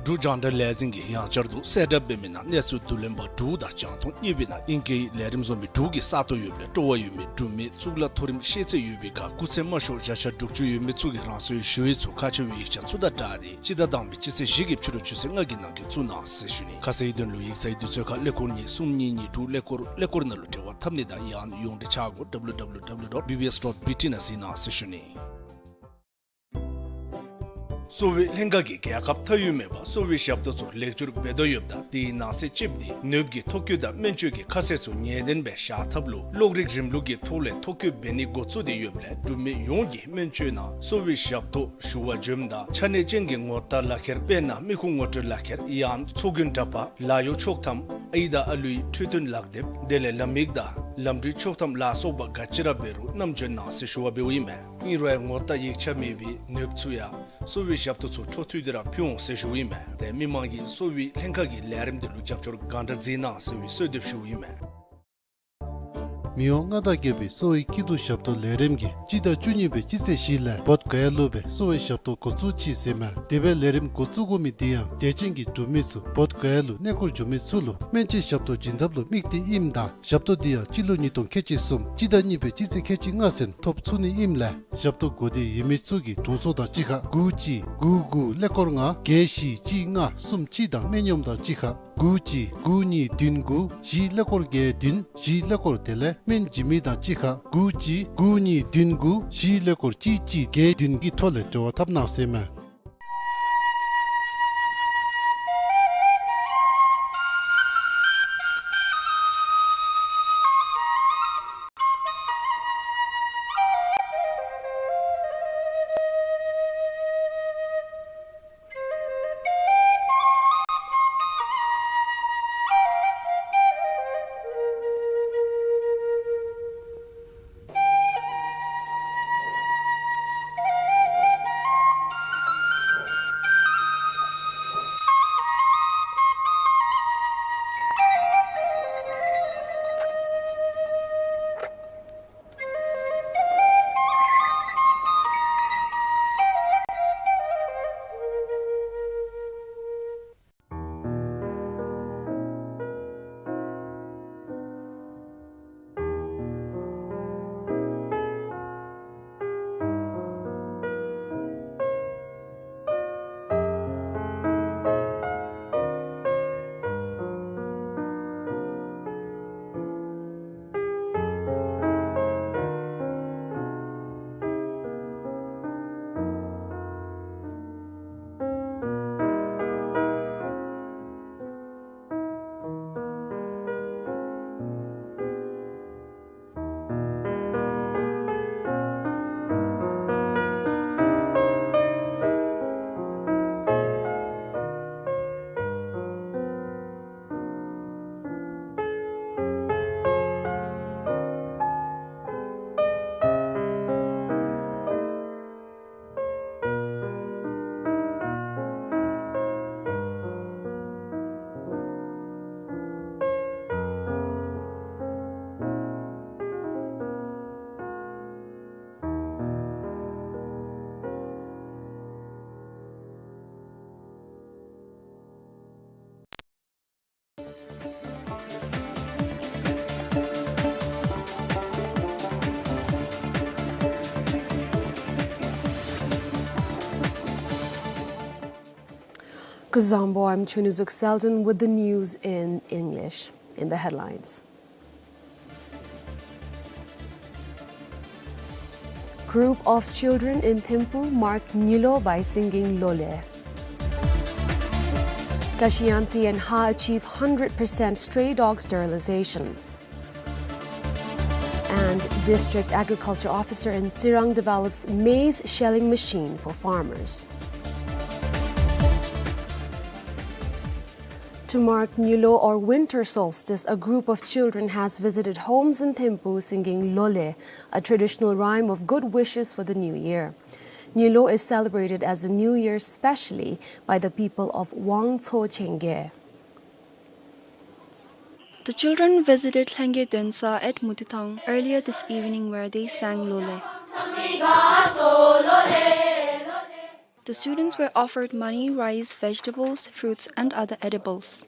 འབྲུག་རྒྱང་བསྒྲགས་ལས་འཛིན་གྱིས་ཡང་བསྐྱར་དུ་གསལ་བསྒྲགས་འབད་མི་ནང་གནས་ཚུལ་བསྡུ་ལེན་པ་དྲུག་དང་རྒྱང་མཐོང་གཉིས་པའི་ནང་ཨིང་སྐད་ལས་རིམ་བཟོ་མི་དྲུག་གི་ས་སྟོང་ཡོདཔ་ལས་སྤྲོ་བ་ཡོད་མི་འབྲུག་མི་གཙུག་ལག་མཐོ་རིམ་ཤེས་ཚད་ཡོད་པའི་ཁར་སྐུགས་ཚད་དམའ་ཤོས་བརྒྱ་ཆ་དྲུག་ཅུ་ཡོད་མི་ཚུ་གིས་རང་སོའི་ཞུ་ཡིག་ཚུ་ཁ་ཕྱེ་བའི་ཡིག་ཆ་ཚུ་དང་སྦྲགས་ཏེ་སྤྱི་ཟླ་དང་པའི་སྤྱི་ཚེས་བཞི་གི་ཕྱི་རུ་ཆུ་ཚོད་ལྔ་གི་ནང་འཁོད་བཙུགས་གནང་ཟེར་ཞུ་ནི། ཁ་གསལ་གྱི་དོན་ལུ་ཡིག་ཚང་གི་དུས་ཚོད་ཁར་ཀླད་ཀོར་གཉིས་གསུམ་གཉིས་གཉིས་དྲུག་ཀླད་ཀོར་ཀླད་ཀོར་ནང་ལུ་འབྲེལ་བ་འཐབ་ནི་དང་ཡང་ན་ཡོངས་འབྲེལ་འཆར་སྒོ་W W W dot B B S dot B T ནང་གཟིགས་གནང་ཟེར་ཞུ་ནི། གསོ་བའི་ལྷན་ཁག་གིས་རྒྱལ་ཁབ་མཐའ་དབུས་མེད་པར་གསོ་བའི་ཞབས་ཏོག་ཚུ་ལེགས་བཅོས་འབད་དོ་ཡོདཔ་ད་དེའི་ནང་གསེས་གཅིག་འདི་ནདཔ་གི་ཐོ་བཀོད་དང་སྨན་བཅོས་ཀྱི་ཁ་གསལ་ཚུ་ངེས་བདེན་སྦེ་བཞག་ཐབས་ལུ་གློག་རིག་རིམ་ལུགས་ཀྱི་ཐོག་ལས་ཐོ་བཀོད་འབད་ནི་འགོ་བཙུགས་ཏེ་ཡོདཔ་ལས་འབྲུག་མི་ཡོངས་ཀྱིས་སྨན་བཅོས་ནང་གསོ་བའི་ཞབས་ཏོག་ཞུ་བར་འབྱོནམ་ད་ཆ་གནས་ཅན་གྱི་ངོ་རྟགས་ལག་ཁྱེར་དཔེར་ན་མི་ཁུངས་ངོ་སྤྲོད་ལག་ཁྱེར་ཡང་ཚོགས་རྒྱན་འདྲ་པར་ལཱ་གཡོག་ཆོག་ཐམ་ཨའི་དང་ཨ་ལུའི་འཕྲོད་བསྟེན་ལག་དེབ་དེ་ལས་ལམ་ཡིག་དང་ལམ་འགྲུལ་ཆོག་ཐམ་ལ་སོགས་པ་ག་ཅི་ར་འབད་རུང་བསྣམས་འབྱོན་གནང་ཟེར་ཞུ་བ་འབདཝ་ཨིན་མས། ཨིན་རུང་ངོ་རྟགས་ཡིག་ཆ་མེད་པའི་ནདཔ་ཚུ་ཡང་གསོ་བའི་ཞབས་ཏོག་ཚུ་འཕྲོ་མཐུད་དེ་ར་ཕུལ་འོང་ཟེར་ཞུཝ་ཨིན་མས། ཏེ་མི་མང་གིས་གསོ་བའི་ལྷན་ཁག་གི་ལས་རིམ་དེ་ལུ་རྒྱབ་སྐྱོར་གང་དྲག་མཛད་གནང་ཟེར་བའི་གསོལ་འདེབས་ཞུཝ་ཨིན་མས། མི་དབང་མངའ་བདག་རྒྱལ་པོའི་གསོ་བའི་སྐྱིད་སྡུག་ཞབས་ཏོག་ལས་རིམ་གྱིས་སྤྱི་ཟླ་བཅུ་གཉིས་པའི་སྤྱི་ཚེས་བཞི་ལས་བོདྷ་ག་ཡ་ལུ་སྦེ་གསོ་བའི་ཞབས་ཏོག་འགོ་བཙུགས་ཅི་ཟེར་མས། དེ་སྦེ་ལས་རིམ་འགོ་བཙུགས་དགོ་མི་དེ་ཡང་དད་ཅན་གྱི་འབྲུག་མི་ཚུ་བོདྷ་ག་ཡ་ལུ་གནས་སྐོར་འགྱོ་མི་ཚུ་ལུ་སྨན་བཅོས་ཞབས་ཏོག་བྱིན་ཐབས་ལུ་དམིགས་ཏེ་ཨིནམ་ད་ཞབས་ཏོག་དེ་ཡང་སྤྱི་ལོ་ཉིས་སྟོང་ཁལ་གཅིག་གསུམ་སྤྱི་ཟླ་གཉིས་པའི་སྤྱི་ཚེས་ཁལ་གཅིག་ལྔ་ཚུན་ཐོབ་ཚུགས་ནི་ཨིནམ་ལས་ཞབས་ཏོག་དགོ་འདོད་ཡོད་མི་ཚུ་གིས་དྲུང་འཚོ་དང་གཅིག་ཁར་དགུ་གཅིག་དགུ་དགུ་ཀླད་ཀོར་ལྔ་བརྒྱད་བཞི་གཅིག་ལྔ་གསུམ་གཅིག་དང་སྨན་གཡོགམ་དང་གཅིག་ཁར་དགུ་གཅིག་དགུ་གཉིས་བདུན་དགུ་བཞི་ཀླད་ཀོར་བརྒྱད་བདུན་བཞི་ཀླད་ཀོར་དེ་ལས་སྨན་བྱིན་མི་དང་གཅིག་ཁར་དགུ་གཅིག་དགུ་གཉིས་བདུན་དགུ་བཞི་ཀླད་ཀོར་གཅིག་གཅིག་བརྒྱད་བདུན་གྱི་ཐོག་ལས་འབྲེལ་བ་འཐབ་གནང་ཟེར་མས། Zangpo, I'm Chunizuk Selden with the news in English. In the headlines. Group of children in Thimphu mark Nyilu by singing Lole. Tashi Yangtse and Ha achieve hundred percent stray dog sterilization. And District Agriculture Officer in Tsirang develops maize shelling machine for farmers. To mark Nyilu or winter solstice, a group of children has visited homes in Thimphu singing Lole, a traditional rhyme of good wishes for the new year. Nyilu is celebrated as the New Year specially by the people of Wangtso Chenge. The children visited Lhenge Densa at Mutithang earlier this evening, where they sang Lole. The students were offered money, rice, vegetables, fruits, and other edibles.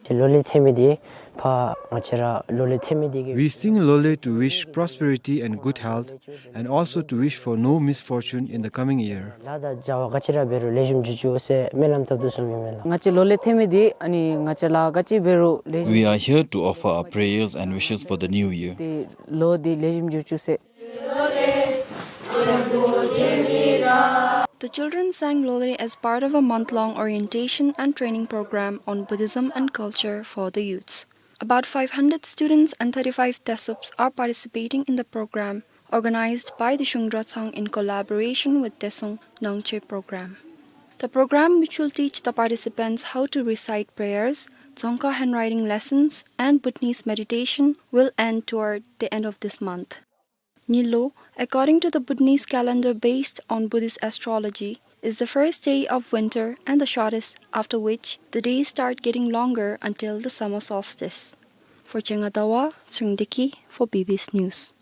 Lole ཐེབས་མི་འདི་ཕར་ང་བཅས་ར་ལོ་ལེགས་ཐེབས་མི་འདི་གི We sing Lole to wish prosperity and good health, and also to wish for no misfortune in the coming year. ལཱ་དང་བྱ་བ་ག་ཅི་ར་འབད་རུང་ལེགས་ཤོམ་འགྱོ་བཅུག་ཟེར་སྨོན་ལམ་བཏབ་དོ་གསུངམ་ཨིན་མས་ལགས། ང་བཅས་ལོ་ལེགས་ཐེབས་མི་འདི་ཨ་ནི་ང་བཅས་ལཱ་ག་ཅི་འབད་རུང་ལེགས་ཤོམ། We are here to offer our prayers and wishes for the new year. འདི་ལོ་འདི་ལེགས་ཤོམ་འགྱོ་བཅུག་ཟེར། The children sang Lole as part of a month-long orientation and training program on Buddhism and culture for the youths. About five hundred students and thirty-five Tesups are participating in the program, organized by the Shungdra Tsang in collaboration with Tesung Nangche program. The program, which will teach the participants how to recite prayers, Dzongkha handwriting lessons, and Bhutanese meditation, will end toward the end of this month. Nyilu, according to the Bhutanese calendar based on Buddhist astrology, is the first day of winter and the shortest, after which the days start getting longer until the summer solstice. For Chenga Dawa, Tsering Deki for B B S News.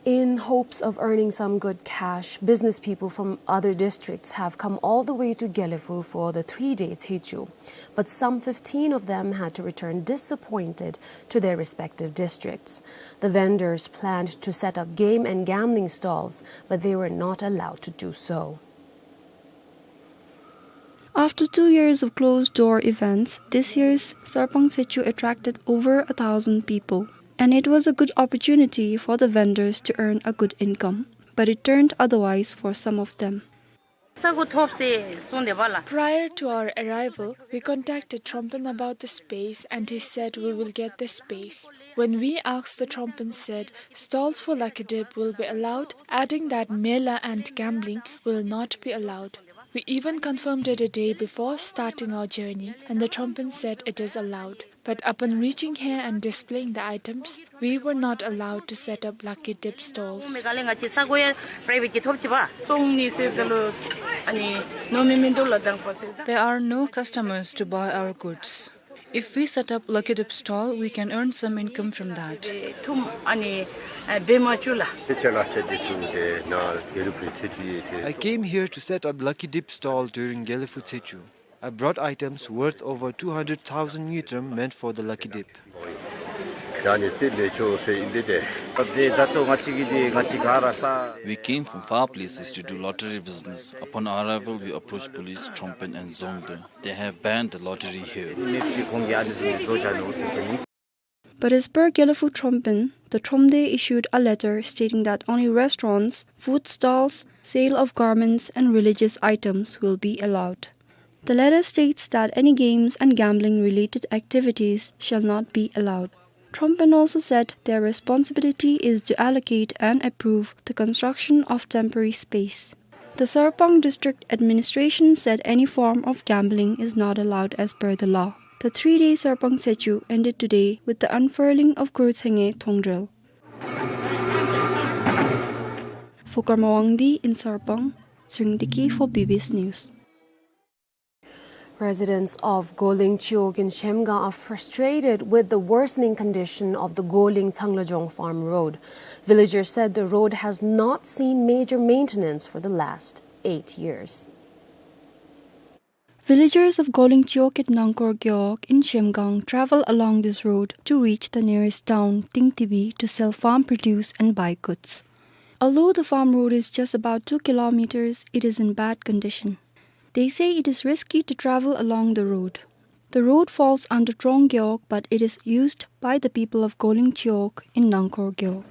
In hopes of earning some good cash, business people from other districts have come all the way to Gelephu for the three-day Tshechu. But some fifteen of them had to return disappointed to their respective districts. The vendors planned to set up game and gambling stalls, but they were not allowed to do so. After two years of closed-door events, this year's Sarpang Tshechu attracted over a thousand people, and it was a good opportunity for the vendors to earn a good income, but it turned otherwise for some of them. ས་གོ་ཐོབ་ཟེར་གསུངས་དེ་བ་ལ། Prior to our arrival, we contacted Trompen about the space and he said we will get the space. When we asked, the Trompen said stalls for Lucky Dip will be allowed, adding that Mela and gambling will not be allowed. We even confirmed it a day before starting our journey, and the Trompen said it is allowed. But upon reaching here and displaying the items, we were not allowed to set up Lucky Dip stalls. There are no customers to buy our goods. If we set up Lucky Dip stall, we can earn some income from that. I came here to set up Lucky Dip stall during Gelephu Tshechu. I brought items worth over two hundred thousand ngultrum meant for the Lucky Dip. We came from far places to do lottery business. Upon arrival, we approached police, Trompen and Dzongde. They have banned the lottery here. But as per Gelephu Trompen, the Tromde issued a letter stating that only restaurants, food stalls, sale of garments and religious items will be allowed. The letter states that any games and gambling related activities shall not be allowed. Trompen also said their responsibility is to allocate and approve the construction of temporary space. The Sarpang District Administration said any form of gambling is not allowed as per the law. The three-day Sarpang Tshechu ended today with the unfurling of Gurtsenge Thongdrel. For Karma Wangdi in Sarpang, Tsering Deki for B B S News. Residents of Goling Chiwog in Shemgang are frustrated with the worsening condition of the Goling Tsanglajong Farm Road. Villagers said the road has not seen major maintenance for the last eight years. Villagers of Goling Chiwog at Nangkor Gewog in Shemgang travel along this road to reach the nearest town, Tingtibi, to sell farm produce and buy goods. Although the farm road is just about two kilometers, it is in bad condition. They say it is risky to travel along the road. The road falls under Trong Gewog, but it is used by the people of Goling Chiyog in Nangkhor Gewog.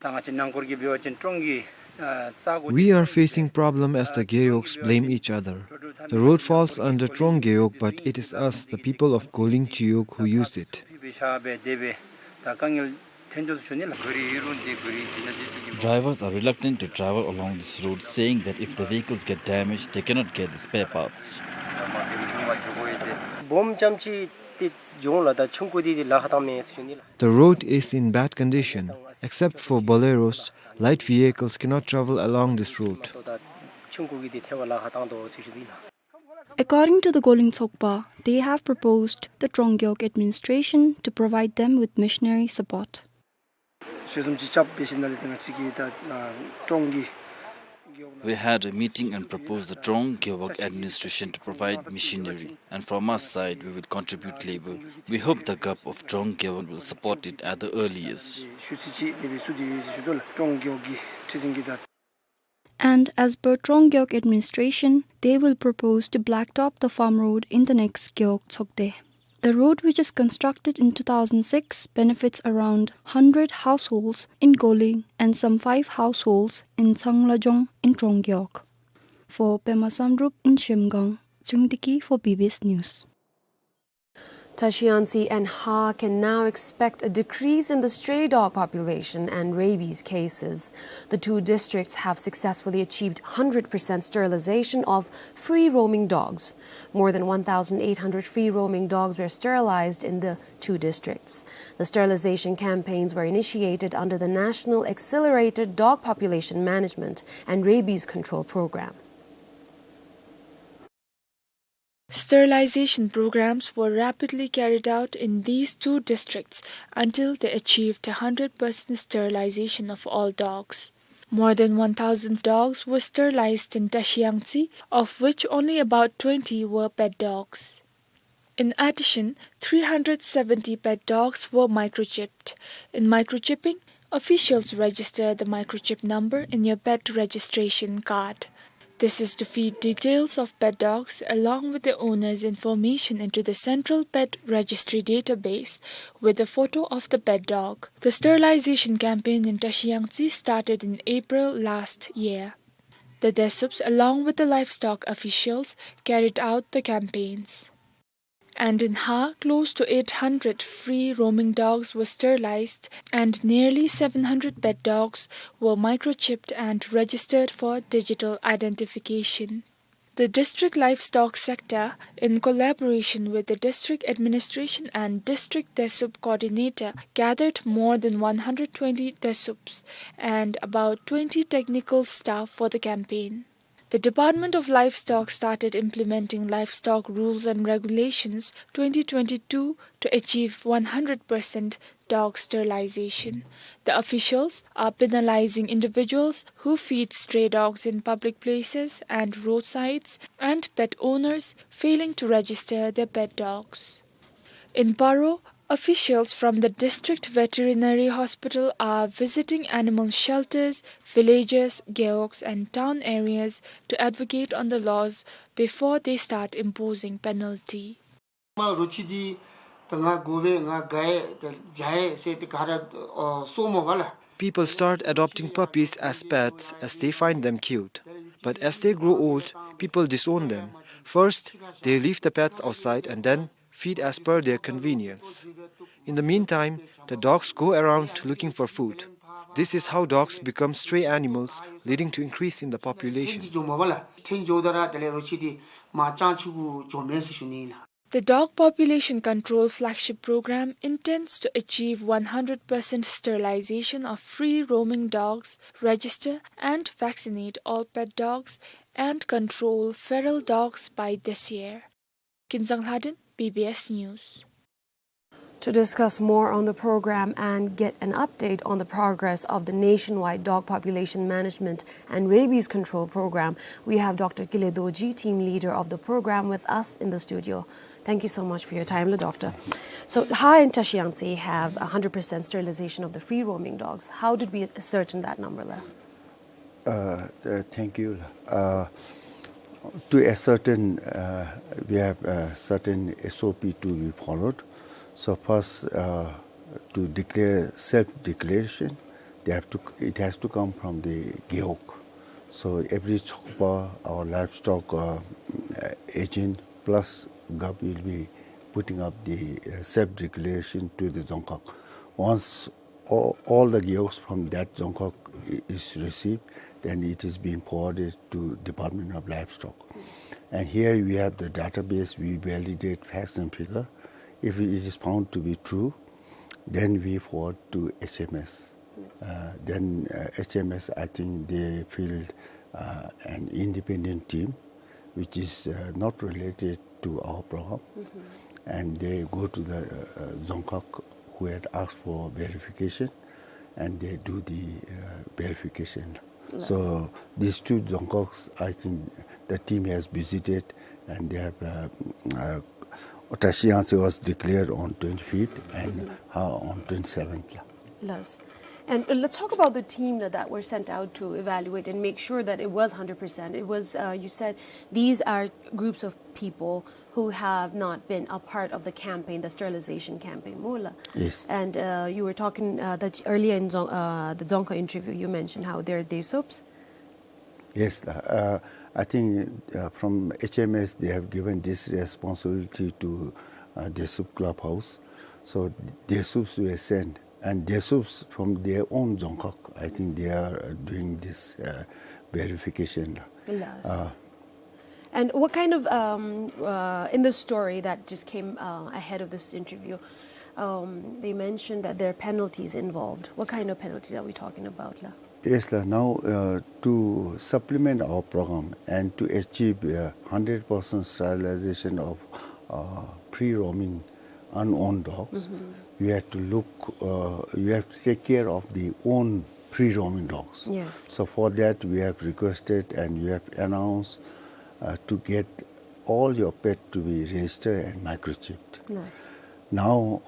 ད་ང་བཅས་ནང་འཁོར་གྱི་འབད་བ་ཅིན་ཀྲོང་གི་ཨ་ས་གོ། We are facing problem as the Gewogs blame each other. The road falls under Trong Gewog, but it is us, the people of Goling Chiyog, who use it. Drivers are reluctant to travel along this road, saying that if the vehicles get damaged, they cannot get the spare parts. སྦོམ་ཙམ་ཅིག་ཏེ་འགྱོ་འོང་ལགས། ད་ཆུང་ཀུ་འདི་འདི་ལཱ་ཁག་བཏངམ་མས་ཟེར་ཞུ་ནི་ལགས། The road is in bad condition. Except for boleros, light vehicles cannot travel along this road. ད་ཆུང་ཀུ་གི་འདི་ཐལ་བ་ལཱ་ཁག་བཏང་དོ་ཟེར་ཞུ་ནི་ལགས། According to the Goling Tsokpa, they have proposed the Trong Gewog administration to provide them with machinery support. ཤུལ་ཙམ་ཅིག་རྐྱབ་འབད་ཞིནམ་ལས་ཏེ་ང་བཅས་ཀྱིས་ད་ཨ་ཀྲོང་གི། We had a meeting and proposed the Trong Gewog administration to provide machinery, and from our side we will contribute labor. We hope the Gov of Trong Gewog will support it at the earliest. ཤུལ་ཙམ་ཅིག་ཏེ་འབད་ཚུགས་ཏེ་ཡོད་ཟེར་ཞུ་དོ་ལགས། ཀྲོང་གེའོ་གི་ཁྲི་འཛིན་གྱིས་ད། And as per Trong Gewog administration, they will propose to blacktop the farm road in the next Gewog Tsokde. The road, which is constructed in two thousand six, benefits around hundred households in Goling and some five households in Tsanglajong in Trong Gewog. For Pema Samdrup in Shemgang, Tsungtiki for B B S News. Tashiangtse and Ha can now expect a decrease in the stray dog population and rabies cases. The two districts have successfully achieved hundred percent sterilization of free-roaming dogs. More than one thousand eight hundred free-roaming dogs were sterilized in the two districts. The sterilization campaigns were initiated under the National Accelerated Dog Population Management and Rabies Control Program. Sterilization programs were rapidly carried out in these two districts until they achieved a hundred percent sterilization of all dogs. More than one thousand dogs were sterilized in Tashiangtse, of which only about twenty were pet dogs. In addition, three hundred seventy pet dogs were microchipped. In microchipping, officials register the microchip number in your pet registration card. This is to feed details of pet dogs along with the owner's information into the Central Pet Registry database with a photo of the pet dog. The sterilization campaign in Tashiangtse started in April last year. The Desups, along with the livestock officials, carried out the campaigns. And in Ha, close to eight hundred free-roaming dogs were sterilized, and nearly seven hundred pet dogs were microchipped and registered for digital identification. The district livestock sector, in collaboration with the district administration and district Desup coordinator, gathered more than one hundred twenty Desups and about twenty technical staff for the campaign. The Department of Livestock started implementing livestock rules and regulations twenty twenty-two to achieve one hundred percent dog sterilization. The officials are penalizing individuals who feed stray dogs in public places and roadsides, and pet owners failing to register their pet dogs. In Paro, officials from the District Veterinary Hospital are visiting animal shelters, villages, gewogs, and town areas to advocate on the laws before they start imposing penalty. མ་རོ་ཁྱི་འདི་ད་ང་དགོ་པས་ང་དགའ་ཡས་ད་རྒྱག་ཡས་ཟེར་ཏེ་ག་ར་ཨོ་སོ་མོ་བ་ལ། People start adopting puppies as pets as they find them cute. But as they grow old, people disown them. First, they leave the pets outside and then feed as per their convenience. In the meantime, the dogs go around looking for food. This is how dogs become stray animals, leading to increase in the population. འཐེན་འགྱོ་མ་བ་ལ། འཐེན་འགྱོཝ་ད་ར་དེ་ལས་རོ་ཁྱི་འདི་མ་སྤྱང་ཆུང་ཀུ་འགྱོ་མས་ཟེར་ཞུ་ནི་ཨིན་ལགས། The Dog Population Control Flagship Program intends to achieve one hundred percent sterilization of free-roaming dogs, register and vaccinate all pet dogs, and control feral dogs by this year. Kinzang Lhaden, B B S News. To discuss more on the program and get an update on the progress of the nationwide dog population management and rabies control program, we have Doctor Kile Dorji, team leader of the program, with us in the studio. Thank you so much for your time, la doctor. So, Ha and Tashiangtse have a hundred percent sterilization of the free-roaming dogs. How did we ascertain that number, la? Uh, uh, thank you. Uh, to ascertain, uh, we have a certain S O P to be followed. So first, uh, to declare self-declaration, they have to, it has to come from the gewog. So every chokpa, our livestock, uh, uh, agent plus gov will be putting up the, uh, self-declaration to the Dzongkhag. Once all, all the gewogs from that Dzongkhag i-, is received, then it is being forwarded to Department of Livestock. And here we have the database, we validate facts and figure. If it is found to be true, then we forward to H M S. Uh, then, uh, H M S, I think they field, uh, an independent team, which is, uh, not related to our program. And they go to the, uh, uh, Dzongkhag who had asked for verification, and they do the, uh, verification. So these two Dzongkhags, I think the team has visited, and they have, uh, uh, Otashi Yangtse was declared on twenty-fifth and Ha on twenty-seventh. Yes. And, uh, let's talk about the team that, that were sent out to evaluate and make sure that it was hundred percent. It was, uh, you said these are groups of people who have not been a part of the campaign, the sterilization campaign, mola. Yes. And, uh, you were talking, uh, that earlier in Dzong-, uh, the Dzongkha interview, you mentioned how they're Desuups. Yes, uh, I think, uh, from H M S, they have given this responsibility to, uh, Desuup Clubhouse. So Desuups were sent, and Desuups from their own Dzongkhag, I think they are, uh, doing this, uh, verification. Yes. Uh, And what kind of, um, uh, in the story that just came, uh, ahead of this interview, um, they mentioned that there are penalties involved. What kind of penalties are we talking about, la? Yes, la. Now, uh, to supplement our program and to achieve, uh, hundred percent sterilization of, uh, free roaming unowned dogs, we have to look, uh, we have to take care of the own free roaming dogs. Yes. So for that, we have requested and we have announced, uh, to get all your pet to be registered and microchipped. Yes. Now,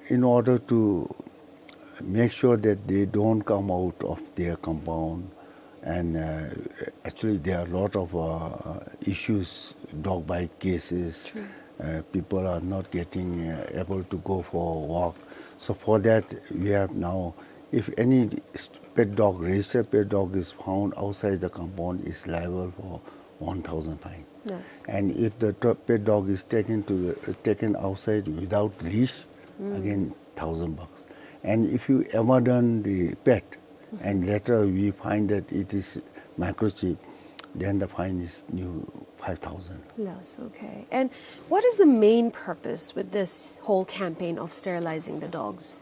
in order to make sure that they don't come out of their compound, and, uh, actually there are a lot of, uh, issues, dog bite cases. True. Uh, people are not getting, uh, able to go for a walk. So for that, we have now, if any st-, pet dog, registered pet dog is found outside the compound, is liable for one thousand fine. Yes. And if the to-, pet dog is taken to the, taken outside without leash, again thousand bucks. And if you abandon the pet, and later we find that it is microchip, then the fine is new five thousand. Yes, okay. And what is the main purpose with this whole campaign of sterilizing the dogs?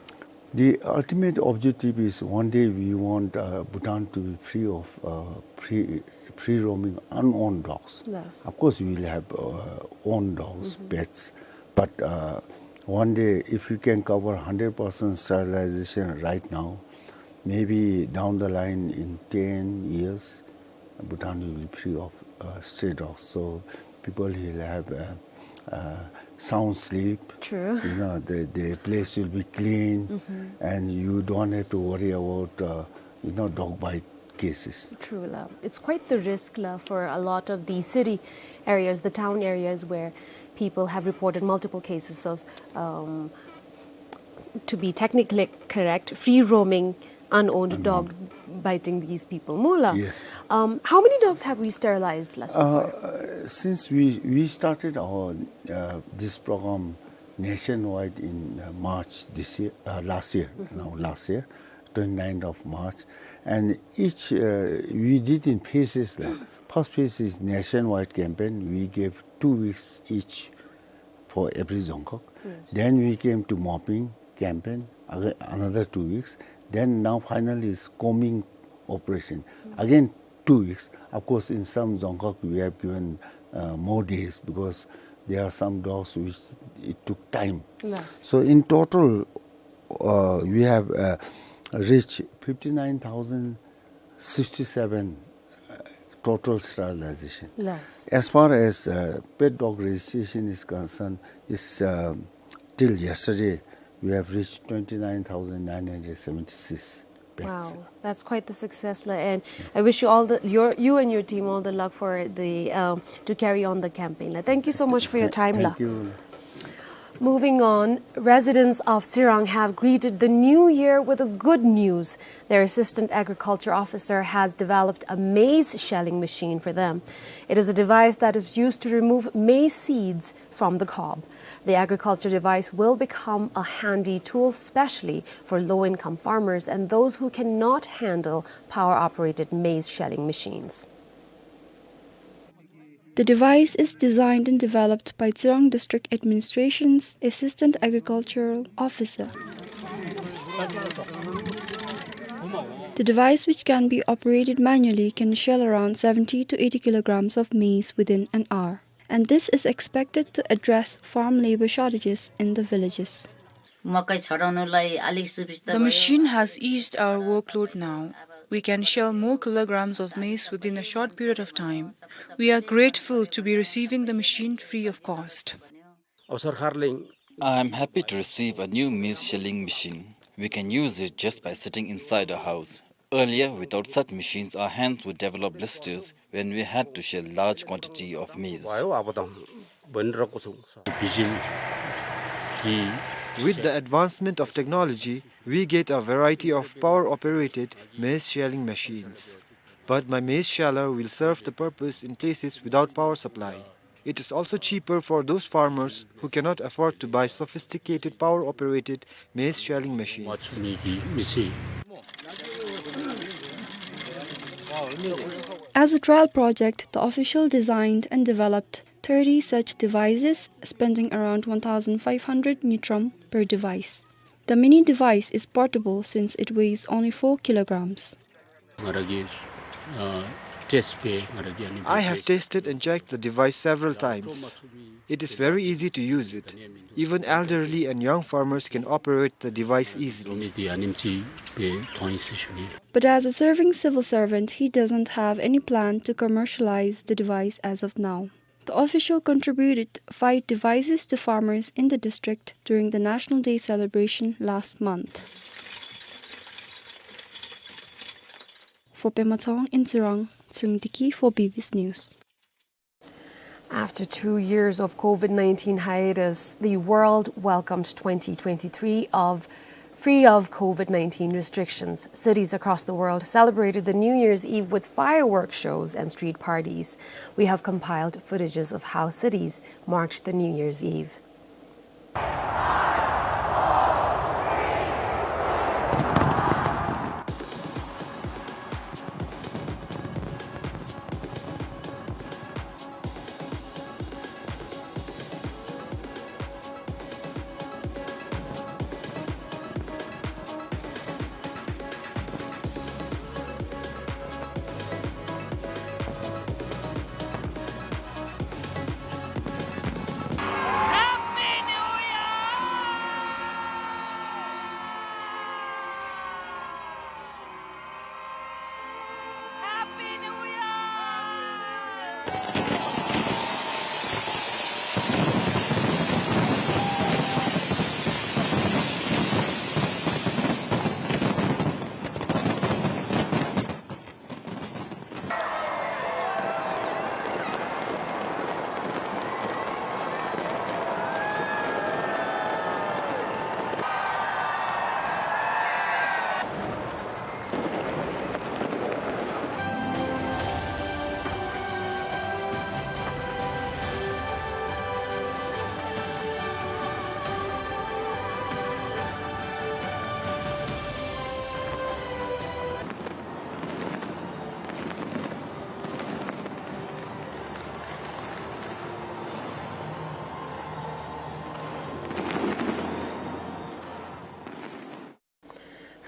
The ultimate objective is one day we want, uh, Bhutan to be free of, uh, free, free roaming unowned dogs. Yes. Of course, we will have, uh, own dogs, pets, but, uh, one day, if we can cover hundred percent sterilization right now, maybe down the line in ten years, Bhutan will be free of, uh, stray dogs. So people will have, uh, uh, sound sleep. True. You know, the, the place will be clean, and you don't have to worry about, uh, you know, dog bite cases. True, la. It's quite the risk, la, for a lot of the city areas, the town areas where people have reported multiple cases of, um, to be technically correct, free roaming, unowned dog biting these people. Mola. Yes. Um, how many dogs have we sterilized, la, so far? Uh, since we, we started our, uh, this program nationwide in, uh, March this year, uh, last year, no, last year, twenty-ninth of March, and each, uh, we did in phases, la. First phase is nationwide campaign. We gave two weeks each for every Dzongkhag. Yes. Then we came to mopping campaign, aga-, another two weeks. Then now finally is combing operation. Again, two weeks. Of course, in some Dzongkhag, we have given, uh, more days because there are some dogs which it took time. Yes. So in total, uh, we have, uh, reached fifty-nine thousand sixty-seven, uh, total sterilization. Yes. As far as, uh, pet dog registration is concerned, is, uh, till yesterday, we have reached twenty-nine thousand nine hundred seventy-six Wow, that's quite the success, la, and I wish you all the, your, you and your team all the luck for the, um, to carry on the campaign, la. Thank you so much for your time, la. Thank you. Moving on, residents of Tsirang have greeted the new year with a good news. Their assistant agriculture officer has developed a maize shelling machine for them. It is a device that is used to remove maize seeds from the cob. The agriculture device will become a handy tool, specially for low-income farmers and those who cannot handle power-operated maize shelling machines. The device is designed and developed by Tsirang District Administration's Assistant Agricultural Officer. The device, which can be operated manually, can shell around seventy to eighty kilograms of maize within an hour, and this is expected to address farm labor shortages in the villages. मकै छराउनुलाई अलिक सुविस्ता भयो। The machine has eased our workload now. We can shell more kilograms of maize within a short period of time. We are grateful to be receiving the machine free of cost. अब सरकारले I am happy to receive a new maize shelling machine. We can use it just by sitting inside our house. Earlier, without such machines, our hands would develop blisters when we had to shell large quantity of maize. भयो, अब त भनिरहेको छु। बिजुली कि With the advancement of technology, we get a variety of power-operated maize shelling machines. But my maize sheller will serve the purpose in places without power supply. It is also cheaper for those farmers who cannot afford to buy sophisticated power-operated maize shelling machines. As a trial project, the official designed and developed thirty such devices, spending around one thousand five hundred ngultrum per device. The mini device is portable since it weighs only four kilograms. I have tested and checked the device several times. It is very easy to use it. Even elderly and young farmers can operate the device easily. But as a serving civil servant, he doesn't have any plan to commercialize the device as of now. The official contributed five devices to farmers in the district during the National Day celebration last month. For Pema Tshong in Tsirang, Tshering Deki for B B C News. After two years of COVID nineteen hiatus, the world welcomed twenty twenty-three of free of COVID nineteen restrictions. Cities across the world celebrated the New Year's Eve with fireworks shows and street parties. We have compiled footages of how cities marked the New Year's Eve.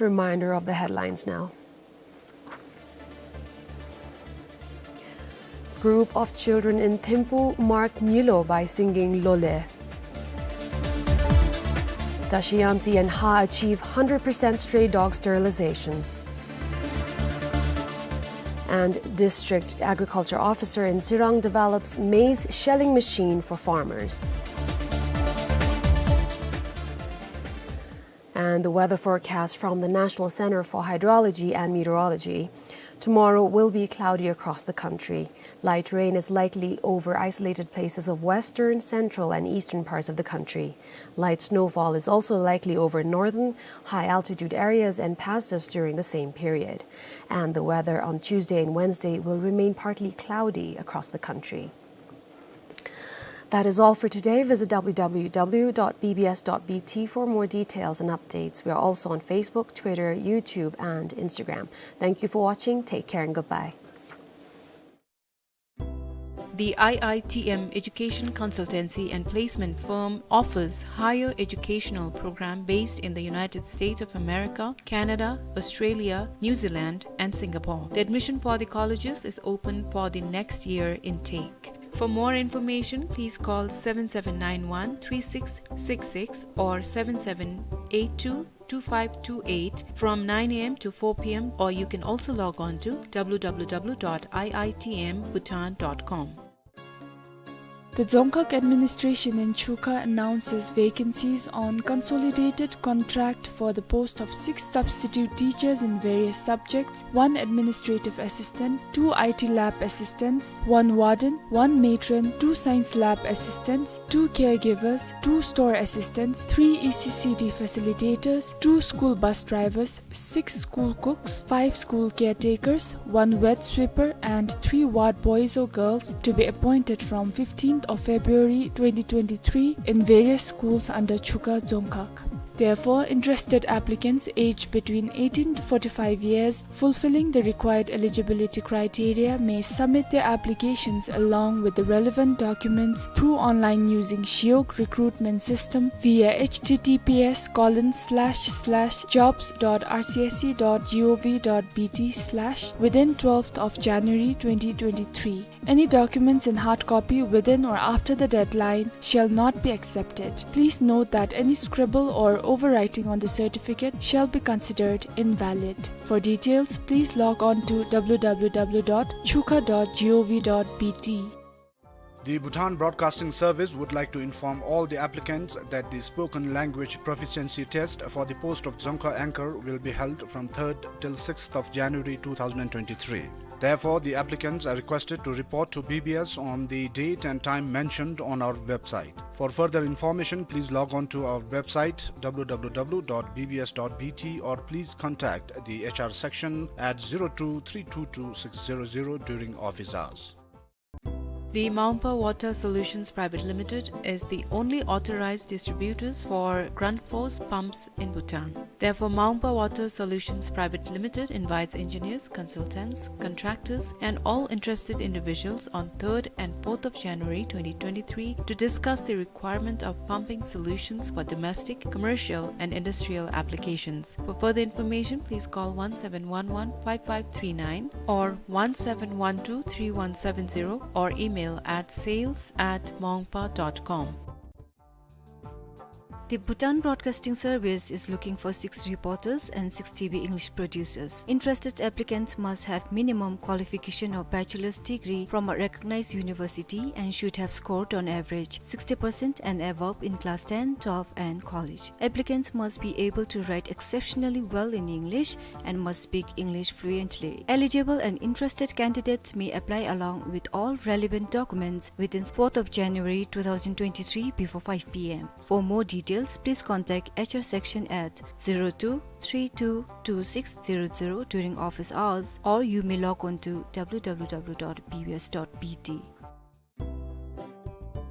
Reminder of the headlines now. Group of children in Thimphu mark Nyilo by singing Lole. Tashi Yantse and Ha achieve hundred percent stray dog sterilization. And District Agriculture Officer in Tsirang develops maize shelling machine for farmers. And the weather forecast from the National Center for Hydrology and Meteorology. Tomorrow will be cloudy across the country. Light rain is likely over isolated places of western, central, and eastern parts of the country. Light snowfall is also likely over northern, high-altitude areas and passes during the same period. And the weather on Tuesday and Wednesday will remain partly cloudy across the country. That is all for today. Visit w w w dot b b s dot b t for more details and updates. We are also on Facebook, Twitter, YouTube, and Instagram. Thank you for watching. Take care and goodbye. The I I T M education consultancy and placement firm offers higher educational program based in the United States of America, Canada, Australia, New Zealand, and Singapore. The admission for the colleges is open for the next year intake. For more information, please call seven seven nine one three six six six or seven seven eight two two five two eight from nine a m to four p m, or you can also log on to w w w dot i i t m bhutan dot com. The Dzongkhag administration in Chukha announces vacancies on consolidated contract for the post of six substitute teachers in various subjects, one administrative assistant, two I T lab assistants, one warden, one matron, two science lab assistants, two caregivers, two store assistants, three E C C D facilitators, two school bus drivers, six school cooks, five school caretakers, one wet sweeper, and three ward boys or girls to be appointed from fifteenth of February twenty twenty-three in various schools under Chukha Dzongkhag. Therefore, interested applicants aged between eighteen to forty-five years, fulfilling the required eligibility criteria, may submit their applications along with the relevant documents through online using Shiok recruitment system via h t t p s colon slash slash jobs dot r c s c dot g o v dot b t slash within twelfth of January twenty twenty-three. Any documents in hard copy within or after the deadline shall not be accepted. Please note that any scribble or overwriting on the certificate shall be considered invalid. For details, please log on to w w w dot chukha dot g o v dot b t. The Bhutan Broadcasting Service would like to inform all the applicants that the spoken language proficiency test for the post of Dzongkha anchor will be held from third till sixth of January two thousand and twenty-three. Therefore, the applicants are requested to report to B B S on the date and time mentioned on our website. For further information, please log on to our website, w w w dot b b s dot b t, or please contact the H R section at zero two three two two six zero zero during office hours. The Maungpa Water Solutions Private Limited is the only authorized distributors for Grundfos pumps in Bhutan. Therefore, Maungpa Water Solutions Private Limited invites engineers, consultants, contractors, and all interested individuals on third and fourth of January twenty twenty-three to discuss the requirement of pumping solutions for domestic, commercial, and industrial applications. For further information, please call one seven one one five five three nine or one seven one two three one seven zero or email at sales at maungpa dot com. The Bhutan Broadcasting Service is looking for six reporters and six T V English producers. Interested applicants must have minimum qualification of bachelor's degree from a recognized university and should have scored on average sixty percent and above in class ten, twelve and college. Applicants must be able to write exceptionally well in English and must speak English fluently. Eligible and interested candidates may apply along with all relevant documents within fourth of January two thousand twenty-three before five p m. For more details, please contact H R section at zero two three two two six zero zero during office hours, or you may log on to w w w dot b b s dot b t.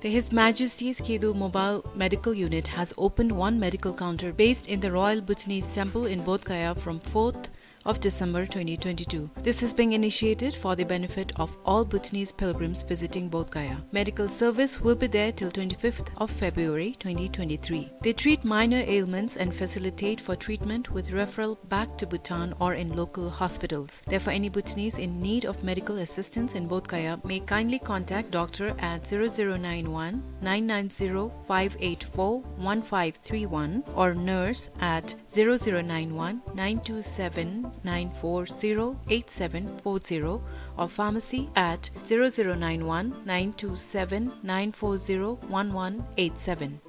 The His Majesty's Khedo Mobile Medical Unit has opened one medical counter based in the Royal Bhutanese Temple in Bodh Gaya from fourth of December twenty twenty-two. This is being initiated for the benefit of all Bhutanese pilgrims visiting Bodh Gaya. Medical service will be there till twenty-fifth of February twenty twenty-three. They treat minor ailments and facilitate for treatment with referral back to Bhutan or in local hospitals. Therefore, any Bhutanese in need of medical assistance in Bodh Gaya may kindly contact doctor at zero zero nine one nine nine zero five eight four one five three one or nurse at zero zero nine one nine two seven nine four zero eight seven four zero or pharmacy at zero zero nine one nine two seven nine four zero one one eight seven.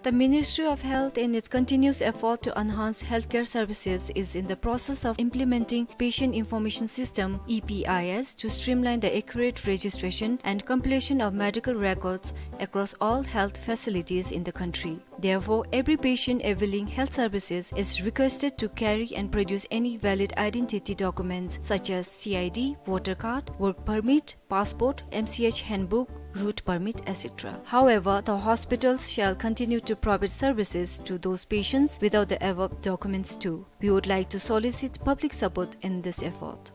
The Ministry of Health, in its continuous effort to enhance healthcare services, is in the process of implementing Patient Information System, E P I S, to streamline the accurate registration and completion of medical records across all health facilities in the country. Therefore, every patient availing health services is requested to carry and produce any valid identity documents such as C I D, voter card, work permit, passport, M C H handbook, route permit, et cetera. However, the hospitals shall continue to provide services to those patients without the above documents too. We would like to solicit public support in this effort.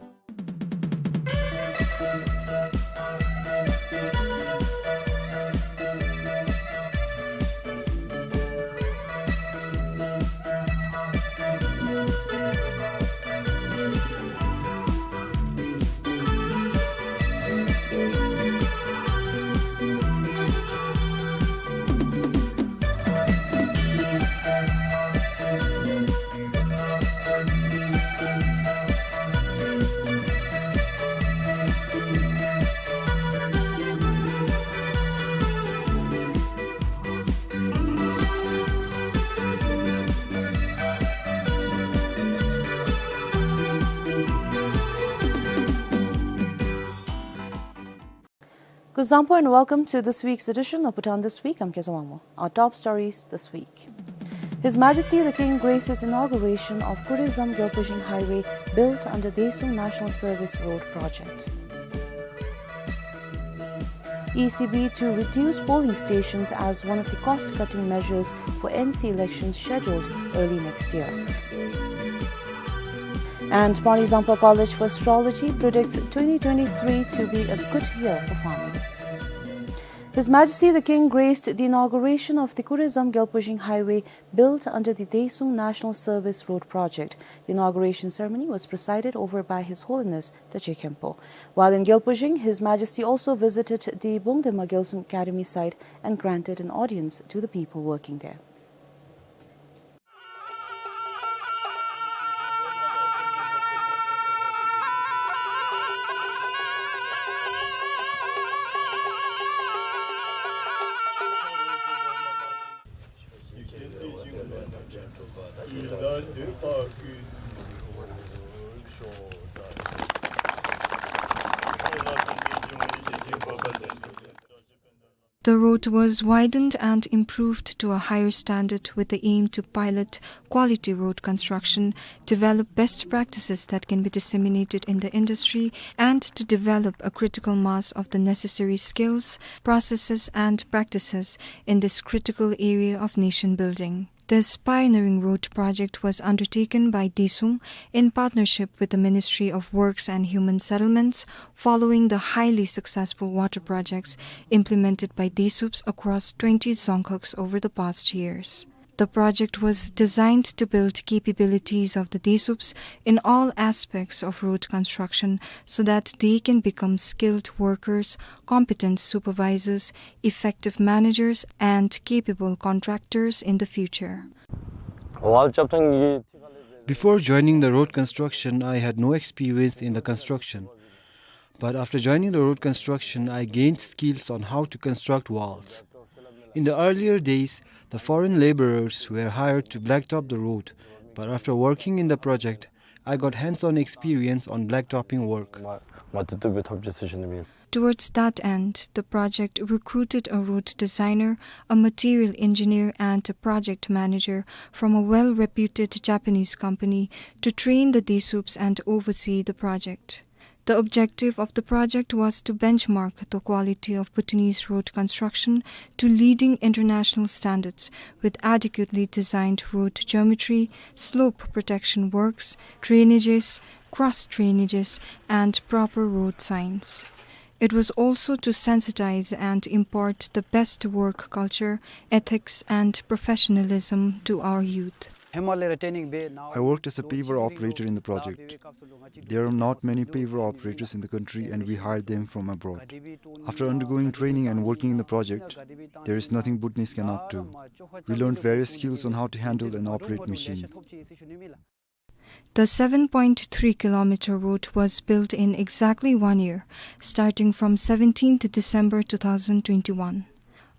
Kuzuzangpo and welcome to this week's edition of Bhutan This Week. I'm Kezang Wangmo. Our top stories this week. His Majesty the King graces inauguration of Kurezam Gyalpajing Highway built under Desung National Service Road Project. E C B to reduce polling stations as one of the cost-cutting measures for N C elections scheduled early next year. And Panizangpa College for Astrology predicts twenty twenty-three to be a good year for farming. His Majesty the King graced the inauguration of the Kurezam Gyalpajing Highway built under the Desung National Service Road Project. The inauguration ceremony was presided over by His Holiness the Chökhenpo. While in Gyalpajing, His Majesty also visited the Bongdema Gyalsum Academy site and granted an audience to the people working there. The road was widened and improved to a higher standard with the aim to pilot quality road construction, develop best practices that can be disseminated in the industry, and to develop a critical mass of the necessary skills, processes, and practices in this critical area of nation building. This pioneering road project was undertaken by Desung in partnership with the Ministry of Works and Human Settlements following the highly successful water projects implemented by Desups across twenty dzongkhags over the past years. The project was designed to build capabilities of the Desups in all aspects of road construction so that they can become skilled workers, competent supervisors, effective managers, and capable contractors in the future. Before joining the road construction, I had no experience in the construction. But after joining the road construction, I gained skills on how to construct walls. In the earlier days, the foreign laborers were hired to blacktop the road, but after working in the project, I got hands-on experience on blacktopping work. Towards that end, the project recruited a road designer, a material engineer, and a project manager from a well-reputed Japanese company to train the Desups and oversee the project. The objective of the project was to benchmark the quality of Bhutanese road construction to leading international standards with adequately designed road geometry, slope protection works, drainages, cross drainages, and proper road signs. It was also to sensitize and impart the best work culture, ethics, and professionalism to our youth. I worked as a paver operator in the project. There are not many paver operators in the country, and we hired them from abroad. After undergoing training and working in the project, there is nothing Bhutanese cannot do. We learned various skills on how to handle and operate machine. The seven point three kilometer road was built in exactly one year, starting from seventeenth December two thousand twenty-one.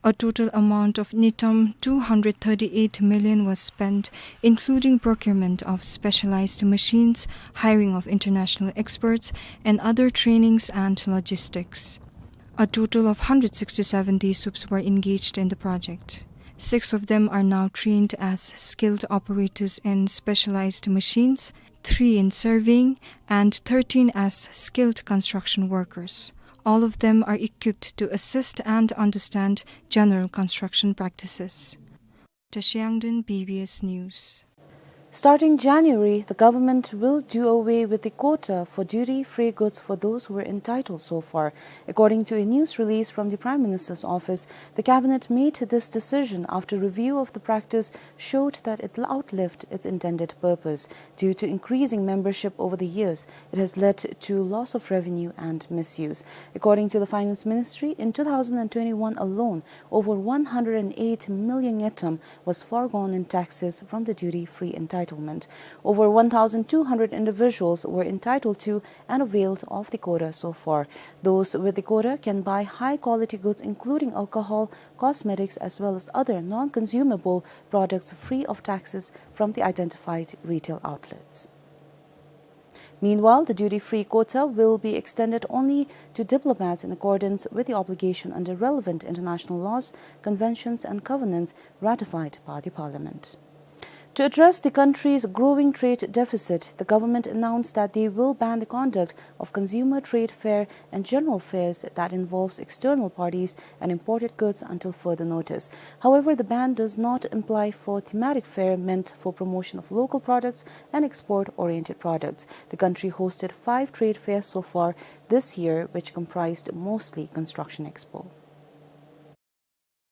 A total amount of ngultrum two hundred thirty-eight million was spent, including procurement of specialized machines, hiring of international experts, and other trainings and logistics. A total of hundred sixty-seven Deshubs were engaged in the project. Six of them are now trained as skilled operators in specialized machines, three in surveying, and thirteen as skilled construction workers. All of them are equipped to assist and understand general construction practices. Tashiangden, B B S News. Starting January, the government will do away with the quota for duty-free goods for those who were entitled so far. According to a news release from the Prime Minister's office, the cabinet made this decision after review of the practice showed that it outlived its intended purpose. Due to increasing membership over the years, it has led to loss of revenue and misuse. According to the Finance Ministry, in two thousand and twenty-one alone, over one hundred and eight million ngultrum was foregone in taxes from the duty-free entitlement. Over one thousand two hundred individuals were entitled to and availed of the quota so far. Those with the quota can buy high-quality goods, including alcohol, cosmetics, as well as other non-consumable products free of taxes from the identified retail outlets. Meanwhile, the duty-free quota will be extended only to diplomats in accordance with the obligation under relevant international laws, conventions, and covenants ratified by the Parliament. To address the country's growing trade deficit, the government announced that they will ban the conduct of consumer trade fair and general fairs that involves external parties and imported goods until further notice. However, the ban does not apply for thematic fair meant for promotion of local products and export-oriented products. The country hosted five trade fairs so far this year, which comprised mostly Construction Expo.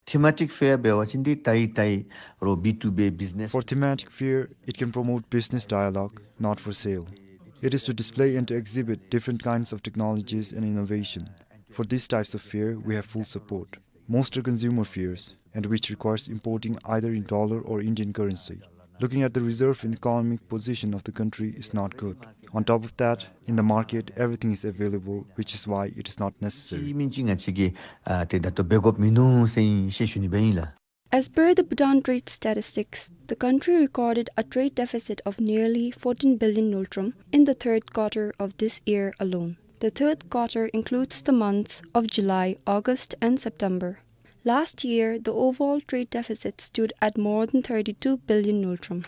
Thematic fair འབད་བ་ཅིན་འདི་ཏ་ཡི་ཏ་ཡི་རོགས་B two B business. For thematic fair, it can promote business dialogue, not for sale. It is to display and to exhibit different kinds of technologies and innovation. For these types of fair, we have full support. Most are consumer fairs, and which requires importing either in dollar or Indian currency. Looking at the reserve and economic position of the country is not good. On top of that, in the market, everything is available, which is why it is not necessary. ཅིག་མིན་ཅིག་ང་བཅས་ཀྱིས་ཨ་ཏེ་ད་ལྟོ་འབད་དགོཔ་མིན་ནུག་ཟེར་ཞུ་ནི་སྦེ་ཨིན་ལགས། As per the Bhutan Trade Statistics, the country recorded a trade deficit of nearly fourteen billion ngultrum in the third quarter of this year alone. The third quarter includes the months of July, August, and September. Last year, the overall trade deficit stood at more than thirty-two billion ngultrum.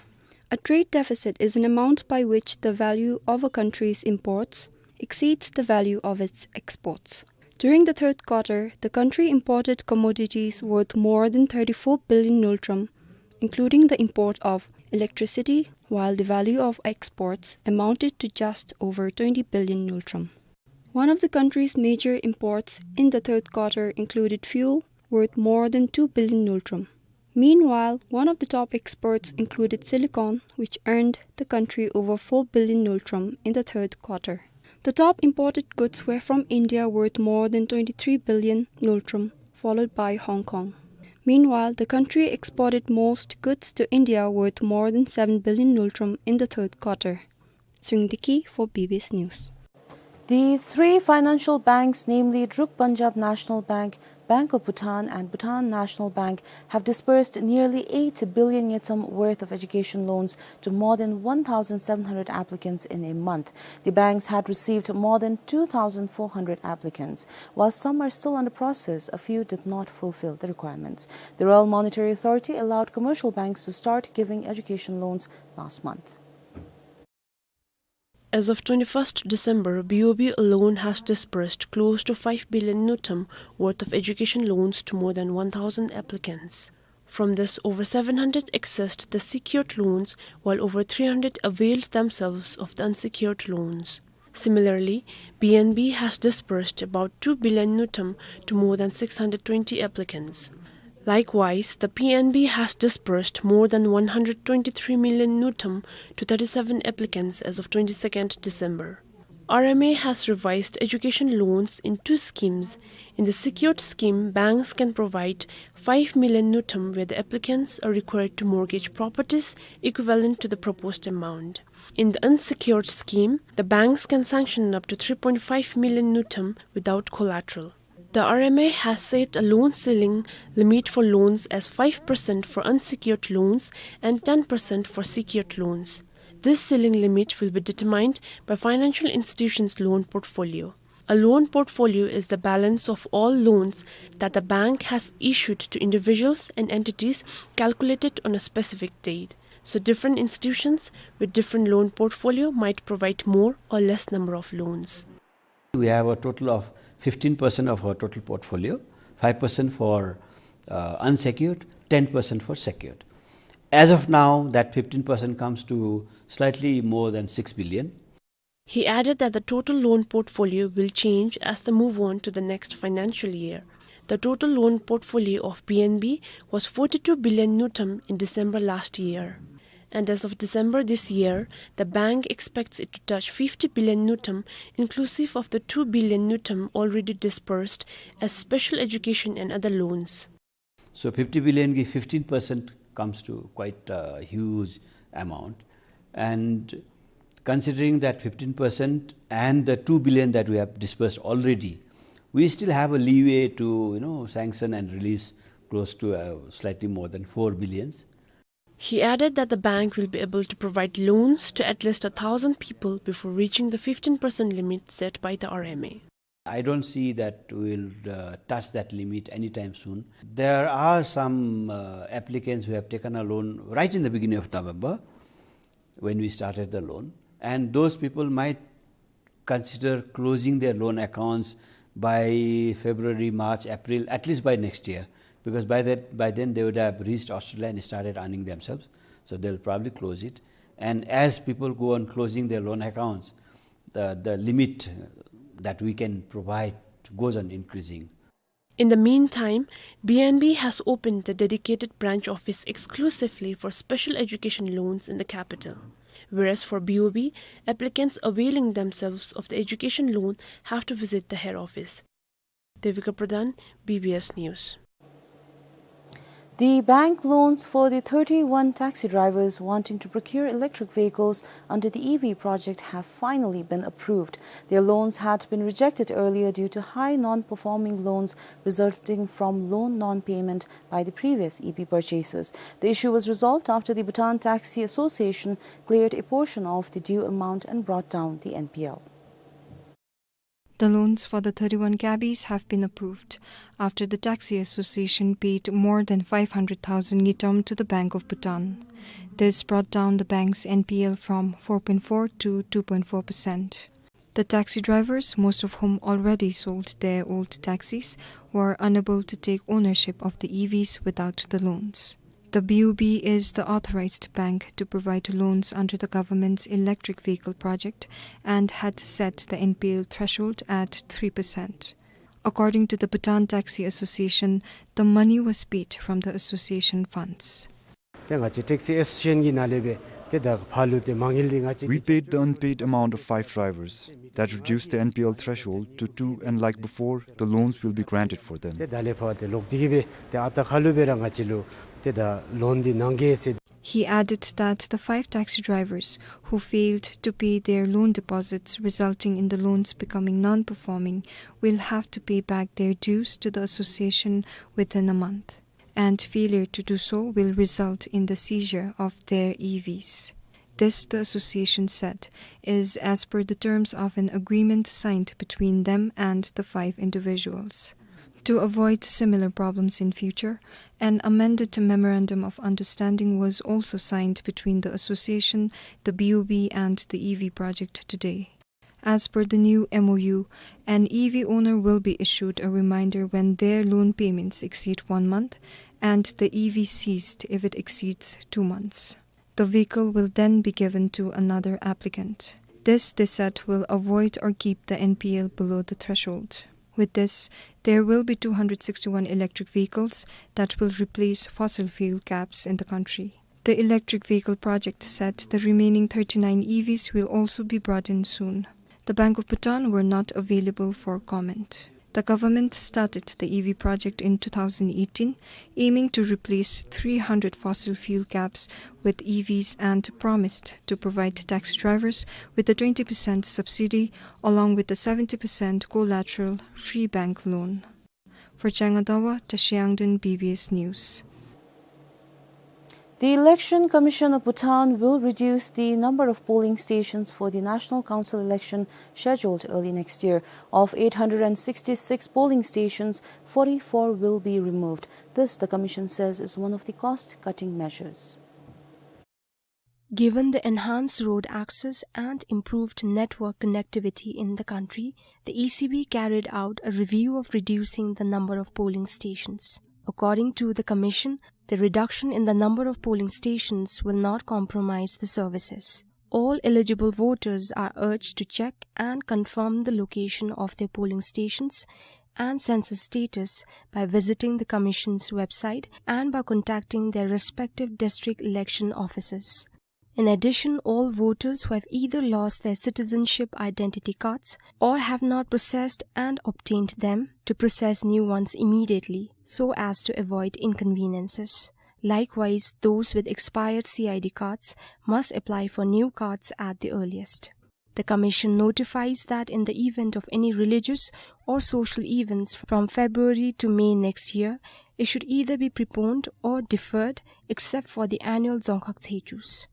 A trade deficit is an amount by which the value of a country's imports exceeds the value of its exports. During the third quarter, the country imported commodities worth more than thirty-four billion ngultrum, including the import of electricity, while the value of exports amounted to just over twenty billion ngultrum. One of the country's major imports in the third quarter included fuel, worth more than two billion ngultrum. Meanwhile, one of the top exports included silicon, which earned the country over four billion ngultrum in the third quarter. The top imported goods were from India, worth more than twenty-three billion ngultrum, followed by Hong Kong. Meanwhile, the country exported most goods to India, worth more than seven billion ngultrum in the third quarter. Sungdiki for B B S News. The three financial banks, namely Druk Punjab National Bank, Bank of Bhutan and Bhutan National Bank, have disbursed nearly eight billion ngultrum worth of education loans to more than one thousand seven hundred applicants in a month. The banks had received more than two thousand four hundred applicants. While some are still under process, a few did not fulfill the requirements. The Royal Monetary Authority allowed commercial banks to start giving education loans last month. As of twenty-first December, B O B alone has disbursed close to five billion ngultrum worth of education loans to more than one thousand applicants. From this, over seven hundred accessed the secured loans, while over three hundred availed themselves of the unsecured loans. Similarly, B N B has disbursed about two billion ngultrum to more than six hundred twenty applicants. Likewise, the P N B has disbursed more than one hundred twenty-three million ngultrum to thirty-seven applicants as of twenty-second December. R M A has revised education loans in two schemes. In the secured scheme, banks can provide five million ngultrum, where the applicants are required to mortgage properties equivalent to the proposed amount. In the unsecured scheme, the banks can sanction up to three point five million ngultrum without collateral. The R M A has set a loan ceiling limit for loans as five percent for unsecured loans and ten percent for secured loans. This ceiling limit will be determined by financial institutions' loan portfolio. A loan portfolio is the balance of all loans that the bank has issued to individuals and entities, calculated on a specific date. So different institutions with different loan portfolio might provide more or less number of loans. We have a total of fifteen percent of our total portfolio, five percent for, uh, unsecured, ten percent for secured. As of now, that fifteen percent comes to slightly more than six billion. He added that the total loan portfolio will change as they move on to the next financial year. The total loan portfolio of B N B was forty-two billion ngultrum in December last year. And as of December this year, the bank expects it to touch fifty billion ngultrum, inclusive of the two billion ngultrum already disbursed as special education and other loans. So fifty billion ki fifteen percent comes to quite a huge amount. And considering that fifteen percent and the two billion that we have disbursed already, we still have a leeway to, you know, sanction and release close to, uh, slightly more than four billions. He added that the bank will be able to provide loans to at least a thousand people before reaching the fifteen percent limit set by the R M A. I don't see that we'll, uh, touch that limit anytime soon. There are some, uh, applicants who have taken a loan right in the beginning of November when we started the loan, and those people might consider closing their loan accounts by February, March, April, at least by next year, because by that, by then they would have reached Australia and started earning themselves. So they'll probably close it. And as people go on closing their loan accounts, the, the limit that we can provide goes on increasing. In the meantime, B N B has opened a dedicated branch office exclusively for special education loans in the capital, whereas for B O B, applicants availing themselves of the education loan have to visit the head office. Devika Pradhan, B B S News. The bank loans for the thirty-one taxi drivers wanting to procure electric vehicles under the E V project have finally been approved. Their loans had been rejected earlier due to high non-performing loans resulting from loan non-payment by the previous E V purchasers. The issue was resolved after the Bhutan Taxi Association cleared a portion of the due amount and brought down the N P L. The loans for the thirty-one cabbies have been approved after the Taxi Association paid more than five hundred thousand ngultrum to the Bank of Bhutan. This brought down the bank's N P L from four point four to two point four percent. The taxi drivers, most of whom already sold their old taxis, were unable to take ownership of the E Vs without the loans. The B O B is the authorized bank to provide loans under the government's electric vehicle project and had set the N P L threshold at three percent. According to the Bhutan Taxi Association, the money was paid from the association funds. ཏེ་ང་བཅས་ཊེག་སི་ཨེ་སོ་སི་ཨེ་ཤཱན་གྱི་ནང་ལས་སྦེ་ཏེ་ད་ཕར་ལུ་ཏེ་མ་དངུལ་འདི་ང་བཅས། We paid the unpaid amount of five drivers. That reduced the N P L threshold to two, and like before, the loans will be granted for them. ཏེ་ད་ལས་ཕར་ཏེ་ལོག་སྟེ་གིས་སྦེ་ཏེ་ཨ་རྟག་ཁ་ལུ་སྦེ་ར་ང་བཅས་ལུ་ཏེ་ད་ལོན་འདི་གནང་གེ་ཟེར། He added that the five taxi drivers who failed to pay their loan deposits, resulting in the loans becoming non-performing, will have to pay back their dues to the association within a month, and failure to do so will result in the seizure of their E Vs. This, the association said, is as per the terms of an agreement signed between them and the five individuals. To avoid similar problems in future, an amended memorandum of understanding was also signed between the association, the B O B, and the E V project today. As per the new M O U, an E V owner will be issued a reminder when their loan payments exceed one month and the E V seized if it exceeds two months. The vehicle will then be given to another applicant. This, they said, will avoid or keep the N P L below the threshold. With this, there will be two hundred sixty-one electric vehicles that will replace fossil fuel cabs in the country. The electric vehicle project said the remaining thirty-nine E Vs will also be brought in soon. The Bank of Bhutan were not available for comment. The government started the E V project in two thousand eighteen, aiming to replace three hundred fossil fuel cabs with E Vs and promised to provide taxi drivers with a twenty percent subsidy along with a seventy percent collateral-free bank loan. For Changadawa, Tashi Yangden, B B S News. The Election Commission of Bhutan will reduce the number of polling stations for the National Council election scheduled early next year. Of eight hundred and sixty-six polling stations, forty-four will be removed. This, the commission says, is one of the cost-cutting measures. Given the enhanced road access and improved network connectivity in the country, the E C B carried out a review of reducing the number of polling stations. According to the commission, the reduction in the number of polling stations will not compromise the services. All eligible voters are urged to check and confirm the location of their polling stations and census status by visiting the commission's website and by contacting their respective district election officers. In addition, all voters who have either lost their citizenship identity cards or have not processed and obtained them to process new ones immediately so as to avoid inconveniences. Likewise, those with expired C I D cards must apply for new cards at the earliest. The commission notifies that in the event of any religious or social events from February to May next year, it should either be preponed or deferred except for the annual Dzongkhag Tsechus.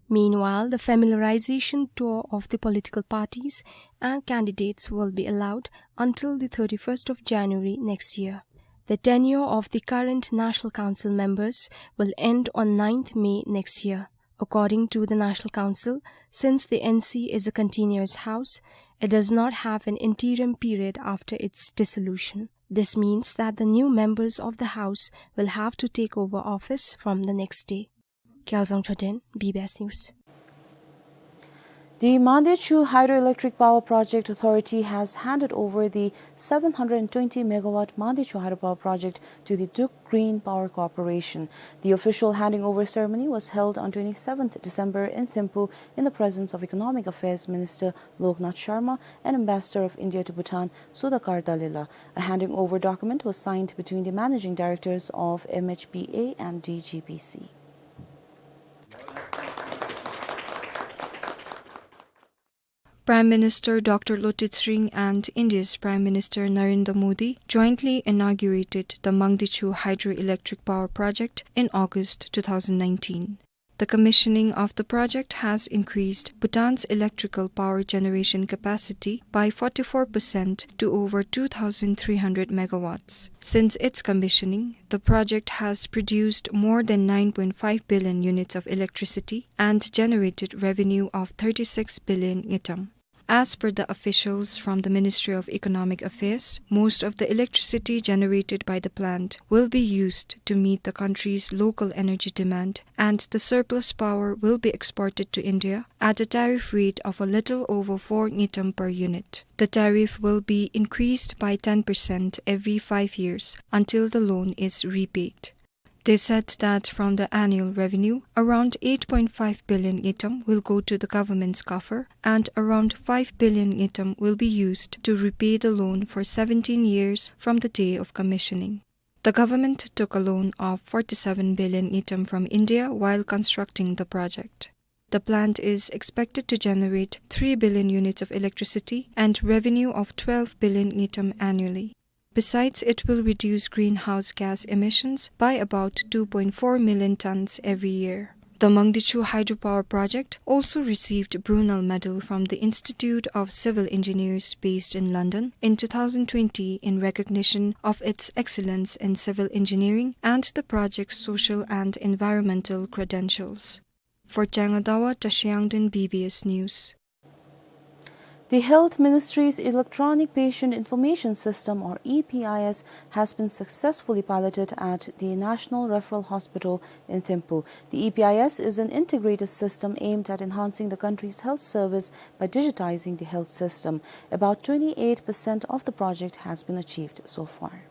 Meanwhile, the familiarization tour of the political parties and candidates will be allowed until the thirty-first of January next year. The tenure of the current National Council members will end on ninth May next year. According to the National Council, since the N C is a continuous house, it does not have an interim period after its dissolution. This means that the new members of the house will have to take over office from the next day. Gyalzang Choden, B B S News. The Mangdechu Hydroelectric Power Project Authority has handed over the seven hundred twenty megawatt Mangdechu Hydropower Project to the Dukh Green Power Corporation. The official handing over ceremony was held on twenty-seventh December in Thimphu in the presence of Economic Affairs Minister Loknath Sharma and Ambassador of India to Bhutan, Sudhakar Dalila. A handing over document was signed between the managing directors of M H P A and D G P C. Prime Minister Doctor Lotay Tshering and India's Prime Minister Narendra Modi jointly inaugurated the Mangdechu Hydroelectric Power Project in August two thousand nineteen. The commissioning of the project has increased Bhutan's electrical power generation capacity by forty-four percent to over two thousand three hundred megawatts. Since its commissioning, the project has produced more than nine point five billion units of electricity and generated revenue of thirty-six billion ngultrum. As per the officials from the Ministry of Economic Affairs, most of the electricity generated by the plant will be used to meet the country's local energy demand, and the surplus power will be exported to India at a tariff rate of a little over four ngultrum per unit. The tariff will be increased by ten percent every five years until the loan is repaid. They said that from the annual revenue, around eight point five billion ngultrum will go to the government's coffer and around five billion ngultrum will be used to repay the loan for seventeen years from the day of commissioning. The government took a loan of forty-seven billion ngultrum from India while constructing the project. The plant is expected to generate three billion units of electricity and revenue of twelve billion ngultrum annually. Besides, it will reduce greenhouse gas emissions by about two point four million tons every year. The Mangdechu Hydropower Project also received Brunel Medal from the Institute of Civil Engineers based in London in two thousand twenty in recognition of its excellence in civil engineering and the project's social and environmental credentials. For Changadawa, Tashi Yangden, B B S News. The Health Ministry's Electronic Patient Information System, or E P I S, has been successfully piloted at the National Referral Hospital in Thimphu. The E P I S is an integrated system aimed at enhancing the country's health service by digitizing the health system. About twenty-eight percent of the project has been achieved so far.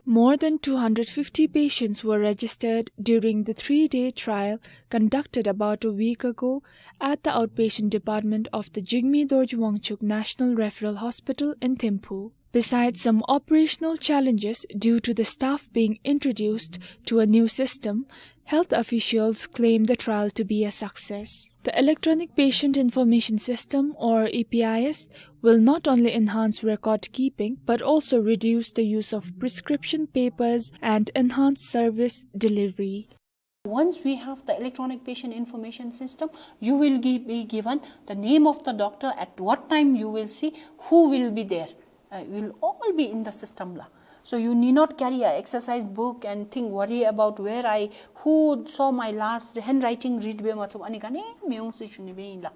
More than two hundred fifty patients were registered during the three-day trial conducted about a week ago at the outpatient department of the Jigme Dorji Wangchuck National Referral Hospital in Thimphu. Besides some operational challenges due to the staff being introduced to a new system, Health officials claim the trial to be a success. The Electronic Patient Information System, or E P I S, will not only enhance record keeping but also reduce the use of prescription papers and enhance service delivery. Once we have the electronic patient information system, you will gi-, be given the name of the doctor, at what time you will see, who will be there. Uh, will all be in the system la. So you need not carry a exercise book and think, worry about where I, who saw my last, handwriting read be matsub ani kane meung si shuni be la.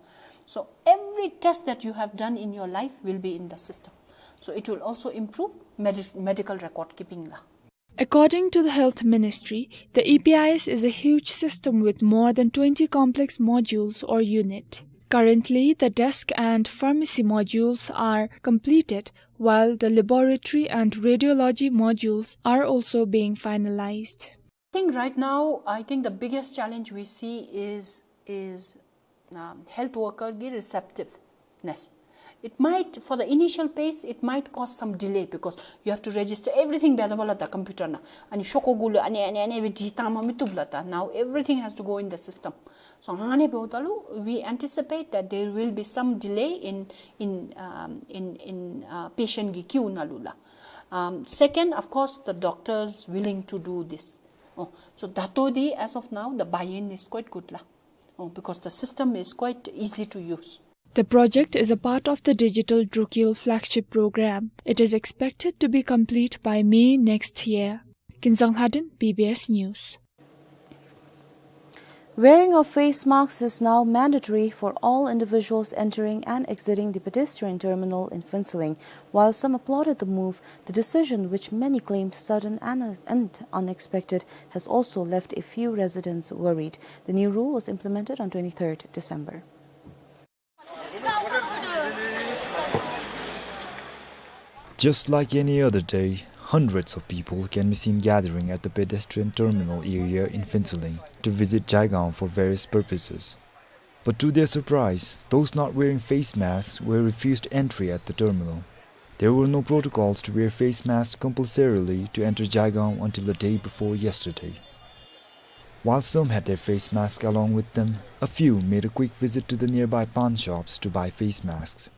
So every test that you have done in your life will be in the system. So it will also improve medi-, medical record keeping la. According to the Health Ministry, the E P I S is a huge system with more than twenty complex modules or unit. Currently, the desk and pharmacy modules are completed, while the laboratory and radiology modules are also being finalized. I think right now, I think the biggest challenge we see is, is, um, health worker gi receptiveness. It might, for the initial phase, it might cause some delay because you have to register everything beda bala ta computer na. Ani shoko gulu, ani, ani, ani, we di tama mitub la ta. Now everything has to go in the system. So, hane be utalu, we anticipate that there will be some delay in, in, um, in, in, uh, patient gi queue nalu la. Um, second, of course, the doctors willing to do this. Oh, so dato di, as of now, the buy-in is quite good la. Oh, because the system is quite easy to use. The project is a part of the digital Drukyul flagship program. It is expected to be complete by May next year. Kinzang Lhadon, B B S News. Wearing of face masks is now mandatory for all individuals entering and exiting the pedestrian terminal in Phuentsholing. While some applauded the move, the decision, which many claimed sudden and, and unexpected, has also left a few residents worried. The new rule was implemented on twenty-third December. Just like any other day, hundreds of people can be seen gathering at the pedestrian terminal area in Phuentsholing to visit Jaigaon for various purposes. But to their surprise, those not wearing face masks were refused entry at the terminal. There were no protocols to wear face masks compulsorily to enter Jaigaon until the day before yesterday. While some had their face mask along with them, a few made a quick visit to the nearby pawn shops to buy face masks.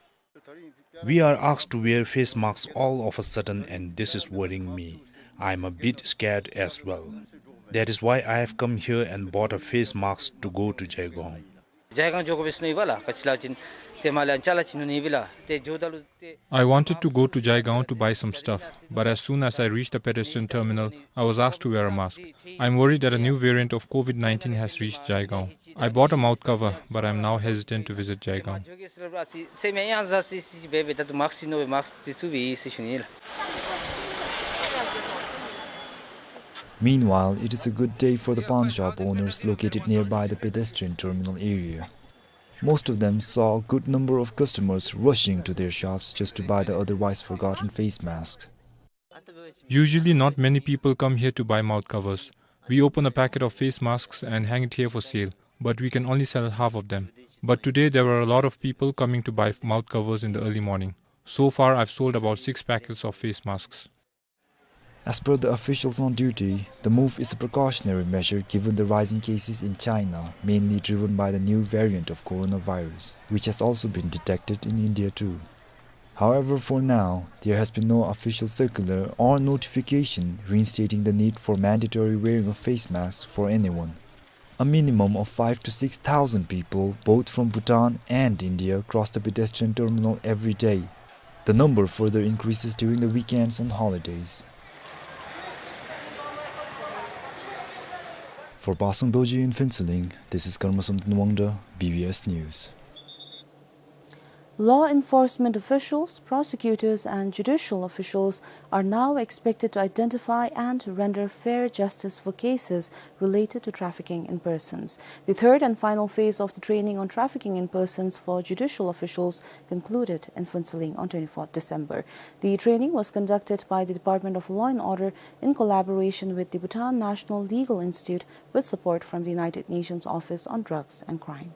We are asked to wear face masks all of a sudden, and this is worrying me. I am a bit scared as well. That is why I have come here and bought a face mask to go to Jaigaon. Jaigaon jogo besno iwala, kachila chin, te mala chala chin ni iwala, te jodalu te. I wanted to go to Jaigaon to buy some stuff, but as soon as I reached the pedestrian terminal, I was asked to wear a mask. I'm worried that a new variant of COVID nineteen has reached Jaigaon. I bought a mouth cover, but I'm now hesitant to visit Jaigaon. Meanwhile, it is a good day for the pawn shop owners located nearby the pedestrian terminal area. Most of them saw a good number of customers rushing to their shops just to buy the otherwise forgotten face masks. Usually, not many people come here to buy mouth covers. We open a packet of face masks and hang it here for sale, but we can only sell half of them. But today, there were a lot of people coming to buy mouth covers in the early morning. So far, I've sold about six packets of face masks. As per the officials on duty, the move is a precautionary measure given the rising cases in China, mainly driven by the new variant of coronavirus, which has also been detected in India too. However, for now, there has been no official circular or notification reinstating the need for mandatory wearing of face masks for anyone. A minimum of five to six thousand people, both from Bhutan and India, cross the pedestrian terminal every day. The number further increases during the weekends and holidays. For Pasang Dorji in Phuentsholing, this is Karma Samten Wangda, B B S News. Law enforcement officials, prosecutors, and judicial officials are now expected to identify and render fair justice for cases related to trafficking in persons. The third and final phase of the training on trafficking in persons for judicial officials concluded in Phuentsholing on twenty-fourth December. The training was conducted by the Department of Law and Order in collaboration with the Bhutan National Legal Institute with support from the United Nations Office on Drugs and Crime.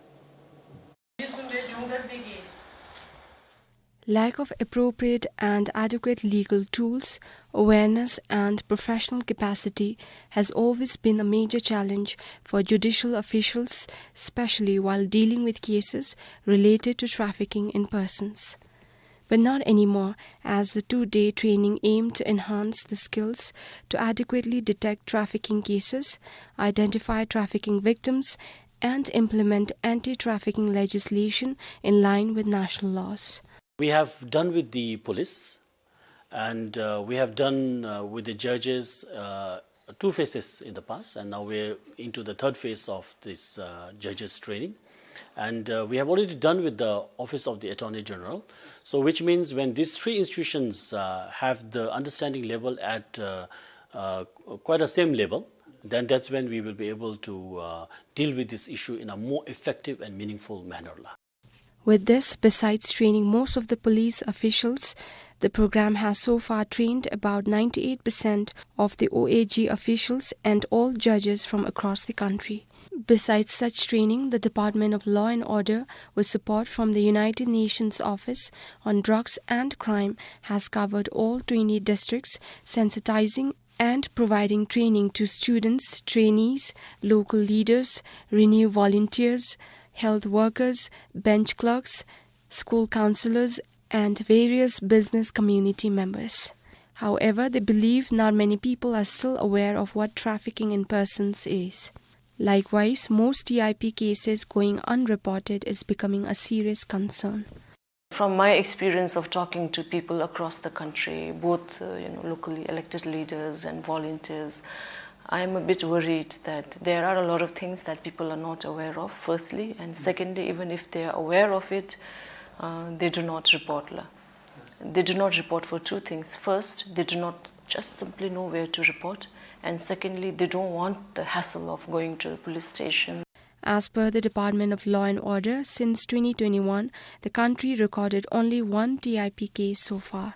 Lack of appropriate and adequate legal tools, awareness, and professional capacity has always been a major challenge for judicial officials, especially while dealing with cases related to trafficking in persons. But not anymore, as the two-day training aimed to enhance the skills to adequately detect trafficking cases, identify trafficking victims, and implement anti-trafficking legislation in line with national laws. We have done with the police, and, uh, we have done, uh, with the judges, uh, two phases in the past, and now we're into the third phase of this, uh, judges training. And, uh, we have already done with the Office of the Attorney General. So, which means when these three institutions, uh, have the understanding level at, uh, uh, quite a same level, then that's when we will be able to, uh, deal with this issue in a more effective and meaningful manner la. With this, besides training most of the police officials, the program has so far trained about ninety-eight percent of the O A G officials and all judges from across the country. Besides such training, the Department of Law and Order, with support from the United Nations Office on Drugs and Crime, has covered all twenty districts, sensitizing and providing training to students, trainees, local leaders, RENEW volunteers, health workers, bench clerks, school counselors, and various business community members. However, they believe not many people are still aware of what trafficking in persons is. Likewise, most T I P cases going unreported is becoming a serious concern. From my experience of talking to people across the country, both, uh, you know, locally elected leaders and volunteers, I'm a bit worried that there are a lot of things that people are not aware of, firstly, and secondly, even if they are aware of it, uh, they do not report la. They do not report for two things. First, they do not just simply know where to report, and secondly, they don't want the hassle of going to the police station. As per the Department of Law and Order, since twenty twenty-one, the country recorded only one T I P case so far.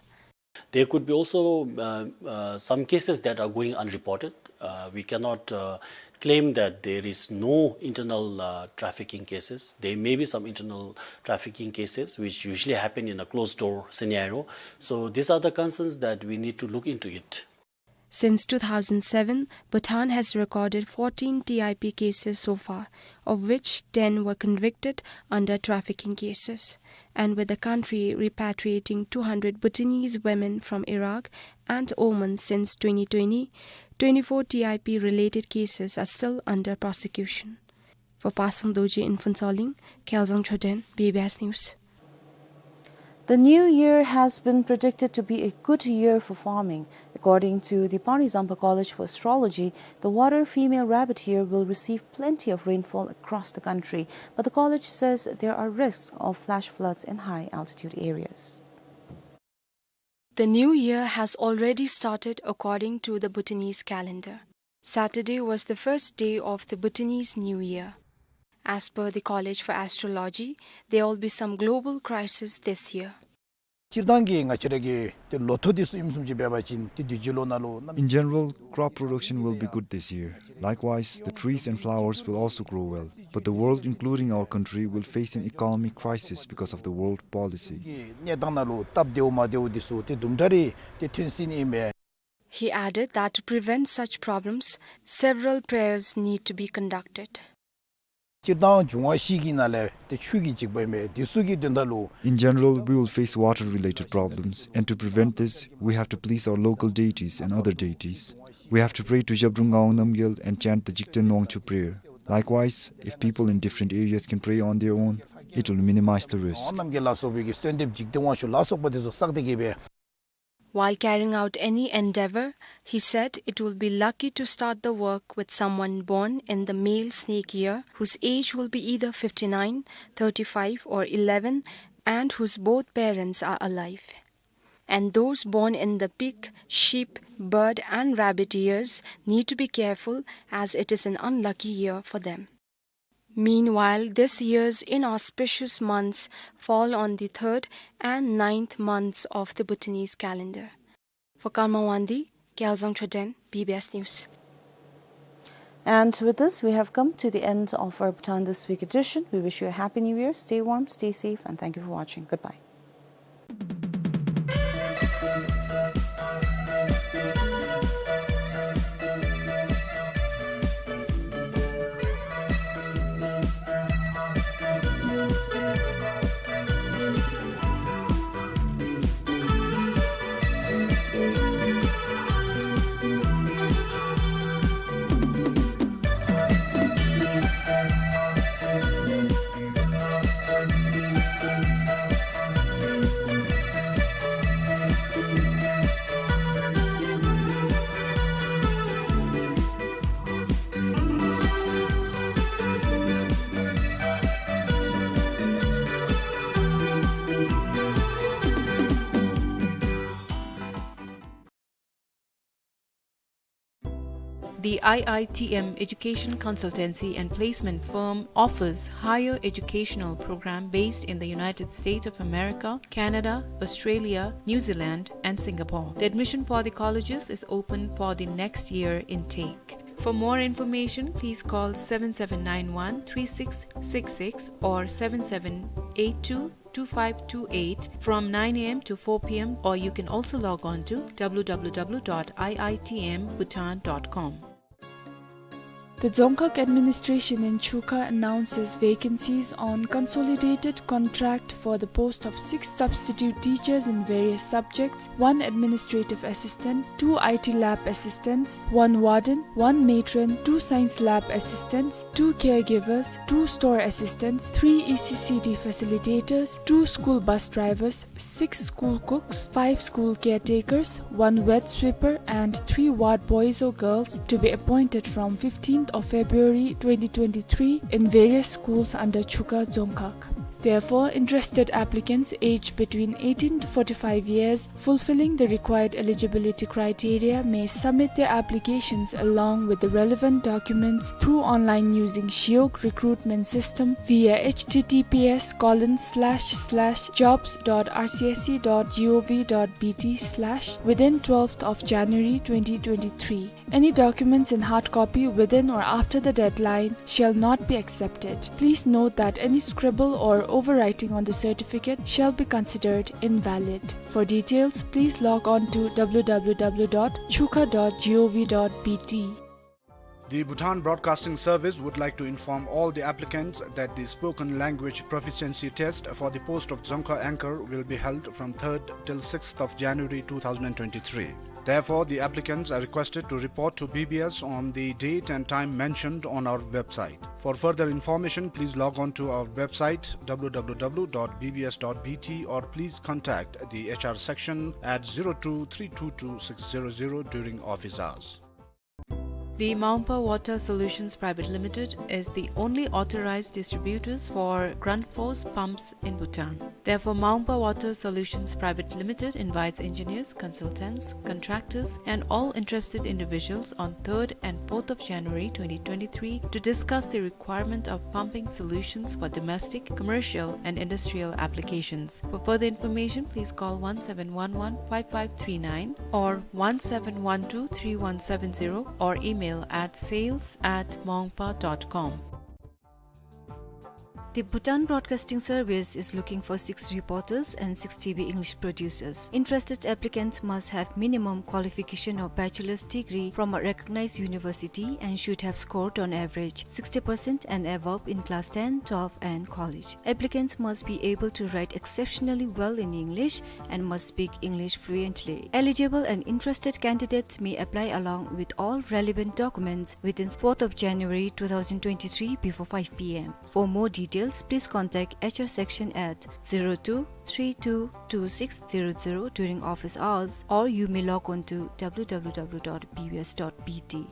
There could be also, uh, uh, some cases that are going unreported. Uh, we cannot, uh, claim that there is no internal, uh, trafficking cases. There may be some internal trafficking cases which usually happen in a closed door scenario. So these are the concerns that we need to look into it. Since two thousand seven, Bhutan has recorded fourteen T I P cases so far, of which ten were convicted under trafficking cases. And with the country repatriating two hundred Bhutanese women from Iraq and Oman since twenty twenty, twenty-four T I P related cases are still under prosecution. For Pasang Dorji in Phuentsholing, Kyaelzang Choden, B B S News. The new year has been predicted to be a good year for farming. According to the Panglong College for Astrology, the water female rabbit year will receive plenty of rainfall across the country, but the college says there are risks of flash floods in high altitude areas. The new year has already started according to the Bhutanese calendar. Saturday was the first day of the Bhutanese New Year. As per the College for Astrology, there will be some global crisis this year. སྤྱིར་བཏང་གི་ང་བཅས་ར་གི་ཏེ་ལོ་ཐོག་འདི་ཚུ་ཨིནམ་བཟུམ་ཅིག་འབད་བ་ཅིན་ཏེ་དུས་ཅི་ལོ་ནང་ལུ་གནམ། In general, crop production will be good this year. Likewise, the trees and flowers will also grow well. But the world, including our country, will face an economic crisis because of the world policy. གི་གནས་སྟངས་ནང་ལུ་སྟབས་བདེཝ་མ་བདེཝ་འདི་ཚུ་ཏེ་དུམ་གྲ་རེ་ཏེ་ཐོན་སྲིད་ནི་ཨིན་པས། He added that to prevent such problems, several prayers need to be conducted. སྤྱིར་བཏང་འབྱུང་བ་བཞི་གི་ནང་ལས་ཏེ་ཆུ་གི་འཇིགས་པ་ཨིན་པས། འདི་ཚུ་གི་དོན་དག་ལུ། In general, we will face water-related problems, and to prevent this, we have to please our local deities and other deities. We have to pray to Zhabdrung Ngawang Namgyal and chant the Jigten Wangchuk prayer. Likewise, if people in different areas can pray on their own, it will minimize the risk. ནམ་མཁའི་ལ་སོགས་པའི་གི་གསོལ་འདེབས་འཇིག་རྟེན་དབང་ཕྱུག་ལ་སོགས་པ་དེ་ཚུ་བསགས་ཏེ་གི་སྦེ། While carrying out any endeavor, he said it will be lucky to start the work with someone born in the male snake year, whose age will be either fifty-nine, thirty-five, or eleven, and whose both parents are alive. And those born in the pig, sheep, bird, and rabbit years need to be careful, as it is an unlucky year for them. Meanwhile, this year's inauspicious months fall on the third and ninth months of the Bhutanese calendar. For Karma Wangdi, Kyaelzang Choden, B B S News. And with this, we have come to the end of our Bhutan This Week edition. We wish you a happy new year. Stay warm, stay safe, and thank you for watching. Goodbye. The I I T M education consultancy and placement firm offers higher educational program based in the United States of America, Canada, Australia, New Zealand, and Singapore. The admission for the colleges is open for the next year intake. For more information, please call seven seven nine one three six six six or seven seven eight two two five two eight from nine A M to four P M, or you can also log on to W W W dot I I T M Bhutan dot com. The Dzongkhag administration in Chukha announces vacancies on consolidated contract for the post of six substitute teachers in various subjects, one administrative assistant, two I T lab assistants, one warden, one matron, two science lab assistants, two caregivers, two store assistants, three E C C D facilitators, two school bus drivers, six school cooks, five school caretakers, one wet sweeper, and three ward boys or girls to be appointed from fifteenth of February twenty twenty-three in various schools under Chukha Dzongkhag. Therefore, interested applicants aged between eighteen to forty-five years, fulfilling the required eligibility criteria, may submit their applications along with the relevant documents through online using Shiok recruitment system via H T T P S colon slash slash jobs dot R C S C dot G O V dot B T slash within twelfth of January twenty twenty-three. Any documents in hard copy within or after the deadline shall not be accepted. Please note that any scribble or overwriting on the certificate shall be considered invalid. For details, please log on to W W W dot chukha dot G O V dot B T. The Bhutan Broadcasting Service would like to inform all the applicants that the spoken language proficiency test for the post of Dzongkha anchor will be held from third till sixth of January two thousand and twenty-three. Therefore, the applicants are requested to report to B B S on the date and time mentioned on our website. For further information, please log on to our website, W W W dot B B S dot B T, or please contact the H R section at zero two three two two six zero zero during office hours. The Maungpa Water Solutions Private Limited is the only authorized distributors for Grundfos pumps in Bhutan. Therefore, Maungpa Water Solutions Private Limited invites engineers, consultants, contractors, and all interested individuals on third and fourth of January twenty twenty-three to discuss the requirement of pumping solutions for domestic, commercial, and industrial applications. For further information, please call one seven one one five five three nine or one seven one two three one seven zero or email at sales at maungpa dot com. The Bhutan Broadcasting Service is looking for six reporters and six T V English producers. Interested applicants must have minimum qualification of bachelor's degree from a recognized university and should have scored on average sixty percent and above in class ten, twelve and college. Applicants must be able to write exceptionally well in English and must speak English fluently. Eligible and interested candidates may apply along with all relevant documents within fourth of January two thousand twenty-three before five P M. For more details, please contact H R section at zero two three two two six zero zero during office hours, or you may log on to W W W dot B B S dot B T.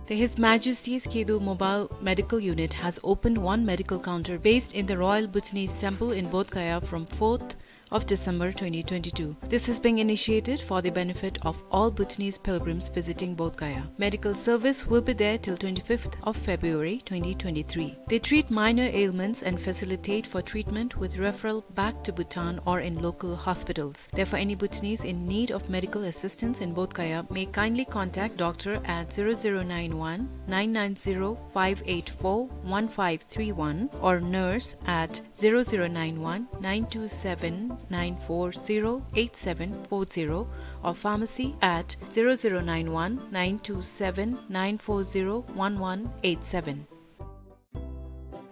The His Majesty's Khedo Mobile Medical Unit has opened one medical counter based in the Royal Bhutanese Temple in Bodh Gaya from fourth of December twenty twenty-two. This is being initiated for the benefit of all Bhutanese pilgrims visiting Bodh Gaya. Medical service will be there till twenty-fifth of February twenty twenty-three. They treat minor ailments and facilitate for treatment with referral back to Bhutan or in local hospitals. Therefore, any Bhutanese in need of medical assistance in Bodh Gaya may kindly contact doctor at zero zero nine one nine nine zero five eight four one five three one or nurse at zero zero nine one nine two seven nine four zero eight seven four zero or pharmacy at zero zero nine one nine two seven nine four zero one one eight seven.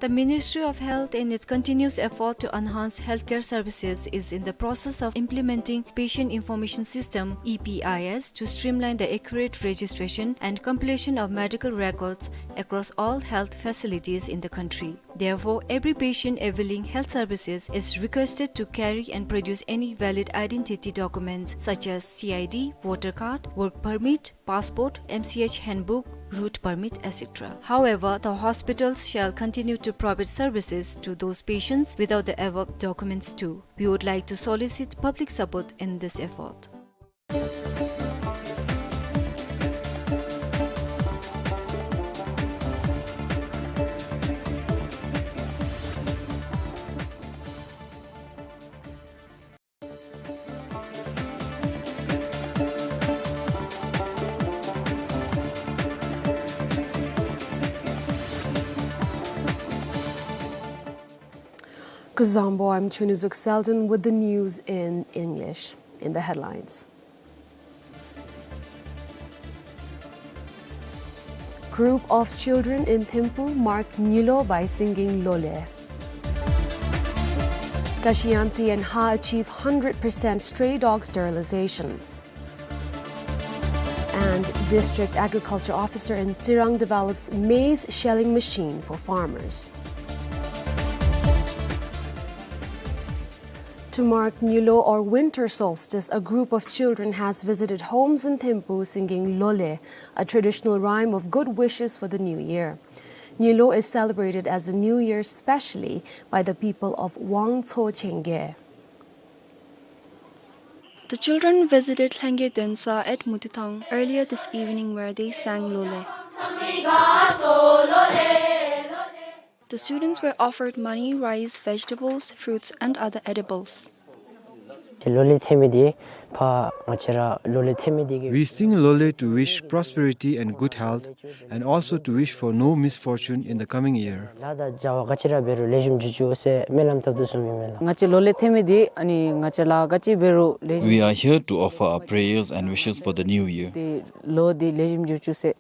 The Ministry of Health, in its continuous effort to enhance healthcare services, is in the process of implementing Patient Information System, E P I S, to streamline the accurate registration and compilation of medical records across all health facilities in the country. Therefore, every patient availing health services is requested to carry and produce any valid identity documents such as C I D, voter card, work permit, passport, M C H handbook, route permit, et cetera. However, the hospitals shall continue to provide services to those patients without the above documents too. We would like to solicit public support in this effort. Kuzuzangpo, I'm Chunizuk Selden with the news in English. In the headlines. Group of children in Thimphu mark Nyilu by singing Lole. Tashi Yangtse and Ha achieve hundred percent stray dog sterilization. And District Agriculture Officer in Tsirang develops maize shelling machine for farmers. To mark Nyilu or winter solstice, a group of children has visited homes in Thimphu singing Lole, a traditional rhyme of good wishes for the new year. Nyilu is celebrated as the New Year specially by the people of Wangtso Chenge. The children visited Lhenge Densa at Mutithang earlier this evening, where they sang Lole. The students were offered money, rice, vegetables, fruits, and other edibles. Lole ཐེབས་མི་འདི་ཕར་ང་བཅས་ར་ལོ་ལེགས་ཐེབས་མི་འདི་གིས། We sing Lole to wish prosperity and good health, and also to wish for no misfortune in the coming year. ལཱ་དང་བྱ་བ་ག་ཅི་ར་འབད་རུང་ལེགས་ཤོམ་འགྱོ་བཅུག་ཟེར་སྨོན་ལམ་བཏབ་དོ་བཟུམ་ཨིན་མས་ལགས། ང་བཅས་ལོ་ལེགས་ཐེབས་མི་འདི་ཨ་ནི་ང་བཅས་ལཱ་ག་ཅི་འབད་རུང་ལེགས་ཤོམ། We are here to offer our prayers and wishes for the new year. འདི་ལོ་འདི་ལེགས་ཤོམ་འགྱོ་བཅུག་ཟེར།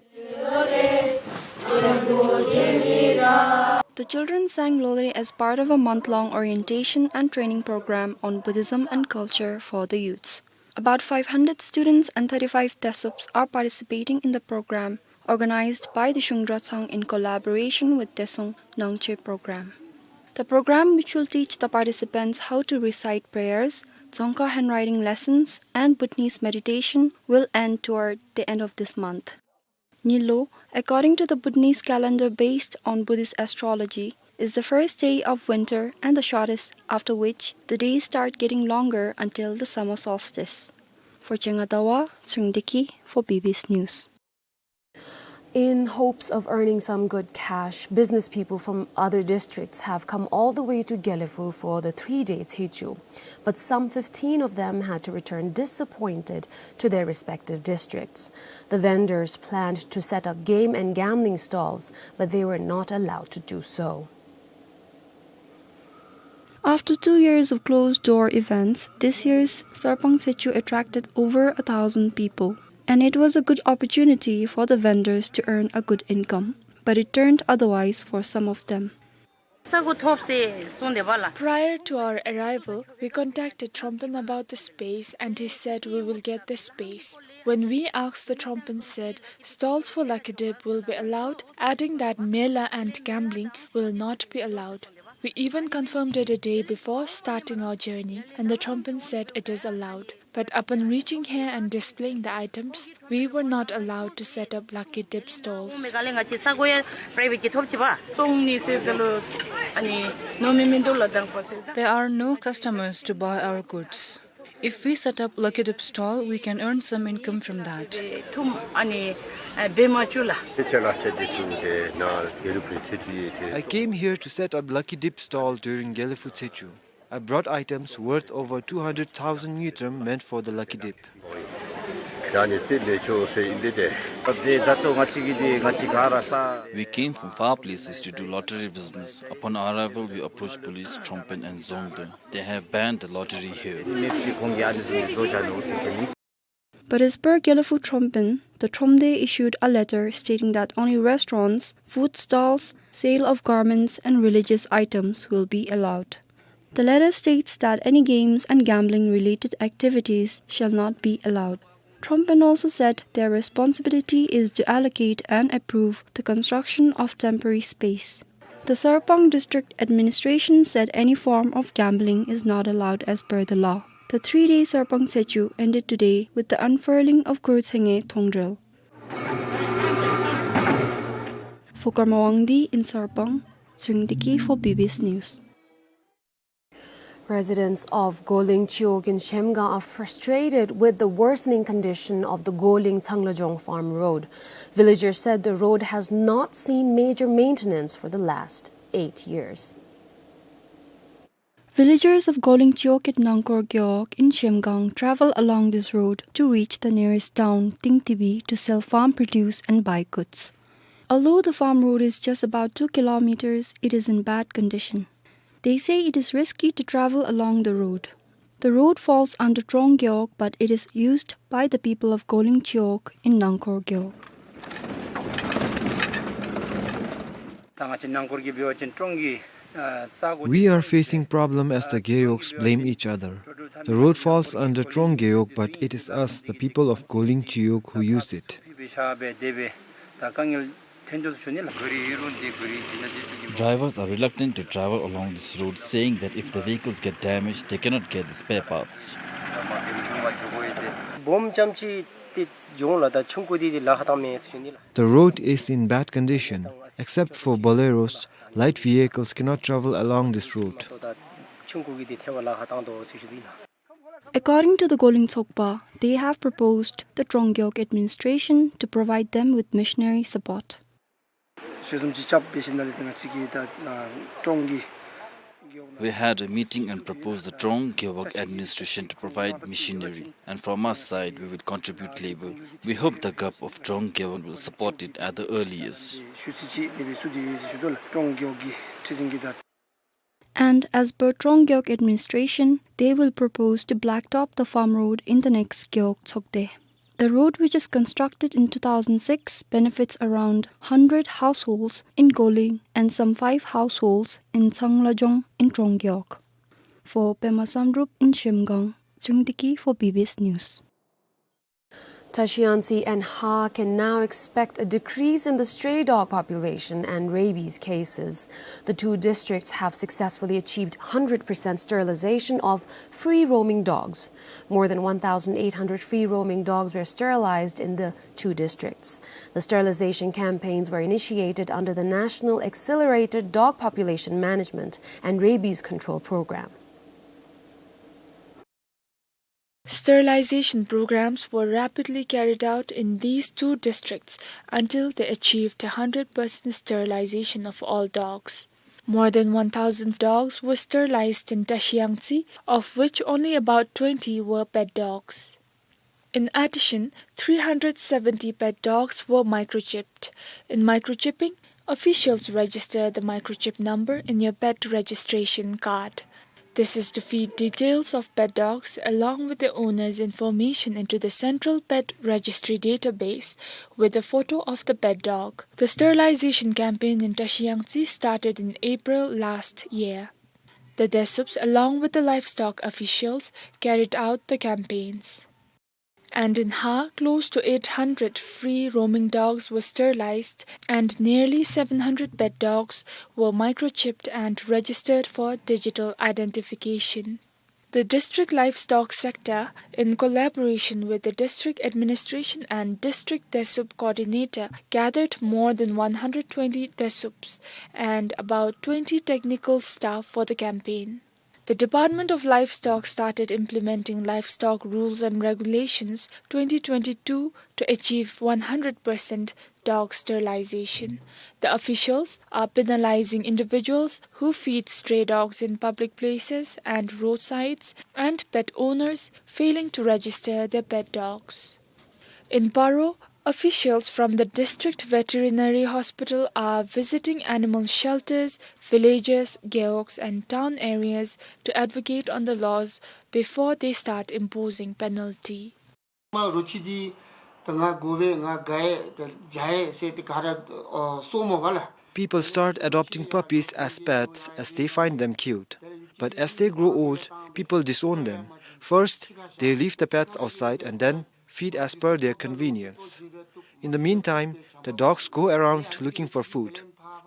The children sang Lole as part of a month-long orientation and training program on Buddhism and culture for the youths. About five hundred students and thirty-five Tesups are participating in the program organized by the Shungdra Tsang in collaboration with Tesung Nangche program. The program, which will teach the participants how to recite prayers, Dzongkha handwriting lessons, and Bhutanese meditation, will end toward the end of this month. Nyilu, according to the Bhutanese calendar based on Buddhist astrology, is the first day of winter and the shortest, after which the days start getting longer until the summer solstice. For Chenga Dawa, Tsering Deki for B B S News. In hopes of earning some good cash, business people from other districts have come all the way to Gelephu for the three-day Tsechu. But some fifteen of them had to return disappointed to their respective districts. The vendors planned to set up game and gambling stalls, but they were not allowed to do so. After two years of closed-door events, this year's Sarpang Tsechu attracted over a thousand people, and it was a good opportunity for the vendors to earn a good income, but it turned otherwise for some of them. Prior to our arrival, we contacted Trompen about the space, and he said we will get the space. When we asked, the Trompen said stalls for Lucky Dip will be allowed, adding that Mela and gambling will not be allowed. We even confirmed it a day before starting our journey, and the Trompen said it is allowed. But upon reaching here and displaying the items, we were not allowed to set up Lucky Dip stalls. There are no customers to buy our goods. If we set up Lucky Dip stall, we can earn some income from that. I came here to set up Lucky Dip stall during Gelephu Tsechu. I brought items worth over two hundred thousand ngultrum meant for the Lucky Dip. We came from far places to do lottery business. Upon arrival, we approached police, Trompen and Zongde. They have banned the lottery here. But as per Gelephu Trompen, the Tromde issued a letter stating that only restaurants, food stalls, sale of garments and religious items will be allowed. The letter states that any games and gambling related activities shall not be allowed. Trompen also said their responsibility is to allocate and approve the construction of temporary space. The Sarpang District Administration said any form of gambling is not allowed as per the law. The three-day Sarpang Tsechu ended today with the unfurling of Kurtsenge Thongdrel. For Karma Wangdi in Sarpang, Tsering Deki for B B S News. Residents of Goling Chiwog in Shemgang are frustrated with the worsening condition of the Goling Tsanglajong farm road. Villagers said the road has not seen major maintenance for the last eight years. Villagers of Goling Chiwog at Nangkor Gewog in Shemgang travel along this road to reach the nearest town, Tingtibi, to sell farm produce and buy goods. Although the farm road is just about two kilometers, it is in bad condition. They say it is risky to travel along the road. The road falls under Trong Gewog, but it is used by the people of Goling Chiyog in Nangkhor Gewog. ད་ང་བཅས་ནང་འཁོར་གྱི་འབད་བ་ཅིན་ཀྲོང་གི་ཨ་ས་གོ། We are facing problem as the Gewogs blame each other. The road falls under Trong Gewog, but it is us, the people of Goling Chiyog, who use it. Drivers are reluctant to travel along this road, saying that if the vehicles get damaged, they cannot get the spare parts. སྦོམ་ཙམ་ཅིག་ཏེ་འགྱོ་འོང་ལགས། ད་ཆུང་ཀུ་འདི་ལཱ་ཁག་བཏངམ་མས་ཟེར་ཞུ་ནི་ལགས། The road is in bad condition. Except for boleros, light vehicles cannot travel along this road. ད་ཆུང་ཀུ་གི་འདི་ཐལ་བར་ལཱ་ཁག་བཏང་དོ་ཟེར་ཞུ་ནི་ལགས། According to the Goling Tsokpa, they have proposed the Trong Gewog administration to provide them with machinery support. ཤུལ་ཙམ་ཅིག་རྐྱབ་འབད་ཞིནམ་ལས་ཏེ་ང་བཅས་ཀྱིས་ད་ཀྲོང་གི་We had a meeting and proposed the Trong Gewog administration to provide machinery, and from our side we will contribute labor. We hope the Gov of Trong Gewog will support it at the earliest. ཤུལ་ཙམ་ཅིག་ནི་འབད་ཚུགས་ཏེ་ཡོད་ཟེར་ཞུ་དོ་ལགས། ཀྲོང་གེའོ་གི་ཁྲི་འཛིན་གྱིས་ད། And as per Trong Gewog administration, they will propose to blacktop the farm road in the next Gewog Tsokde. The road, which is constructed in two thousand six, benefits around hundred households in Goling and some five households in Tsanglajong in Trong Gewog. For Pema Samdrup in Shemgang, Tsungtiki for B B S News. Tashiyangtse and Ha can now expect a decrease in the stray dog population and rabies cases. The two districts have successfully achieved hundred percent sterilization of free-roaming dogs. More than one thousand eight hundred free-roaming dogs were sterilized in the two districts. The sterilization campaigns were initiated under the National Accelerated Dog Population Management and Rabies Control Program. Sterilization programs were rapidly carried out in these two districts until they achieved a hundred percent sterilization of all dogs. More than one thousand dogs were sterilized in Tashiyangtse, of which only about twenty were pet dogs. In addition, three hundred seventy pet dogs were microchipped. In microchipping, officials register the microchip number in your pet registration card. This is to feed details of pet dogs along with their owner's information into the Central Pet Registry database with a photo of the pet dog. The sterilization campaign in Tashiyangtse started in April last year. The Desups, along with the livestock officials, carried out the campaigns. And in Ha, close to eight hundred free roaming dogs were sterilized, and nearly seven hundred pet dogs were microchipped and registered for digital identification. The district livestock sector, in collaboration with the district administration and district Desup coordinator, gathered more than one hundred twenty Desups and about twenty technical staff for the campaign. The Department of Livestock started implementing livestock rules and regulations twenty twenty-two to achieve one hundred percent dog sterilization. The officials are penalizing individuals who feed stray dogs in public places and roadsides, and pet owners failing to register their pet dogs. In Paro, officials from the District Veterinary Hospital are visiting animal shelters, villages, gewogs, and town areas to advocate on the laws before they start imposing penalty. མ་རོ་ཁྱི་འདི་ད་ང་དགོ་པས་ང་དགའ་ཡས་ད་བྱ་ཡས་ཟེར་ཏེ་ག་ར་ཨ་སོང་མས་པ་ལགས། People start adopting puppies as pets as they find them cute. But as they grow old, people disown them. First, they leave the pets outside and then feed as per their convenience. In the meantime, the dogs go around looking for food.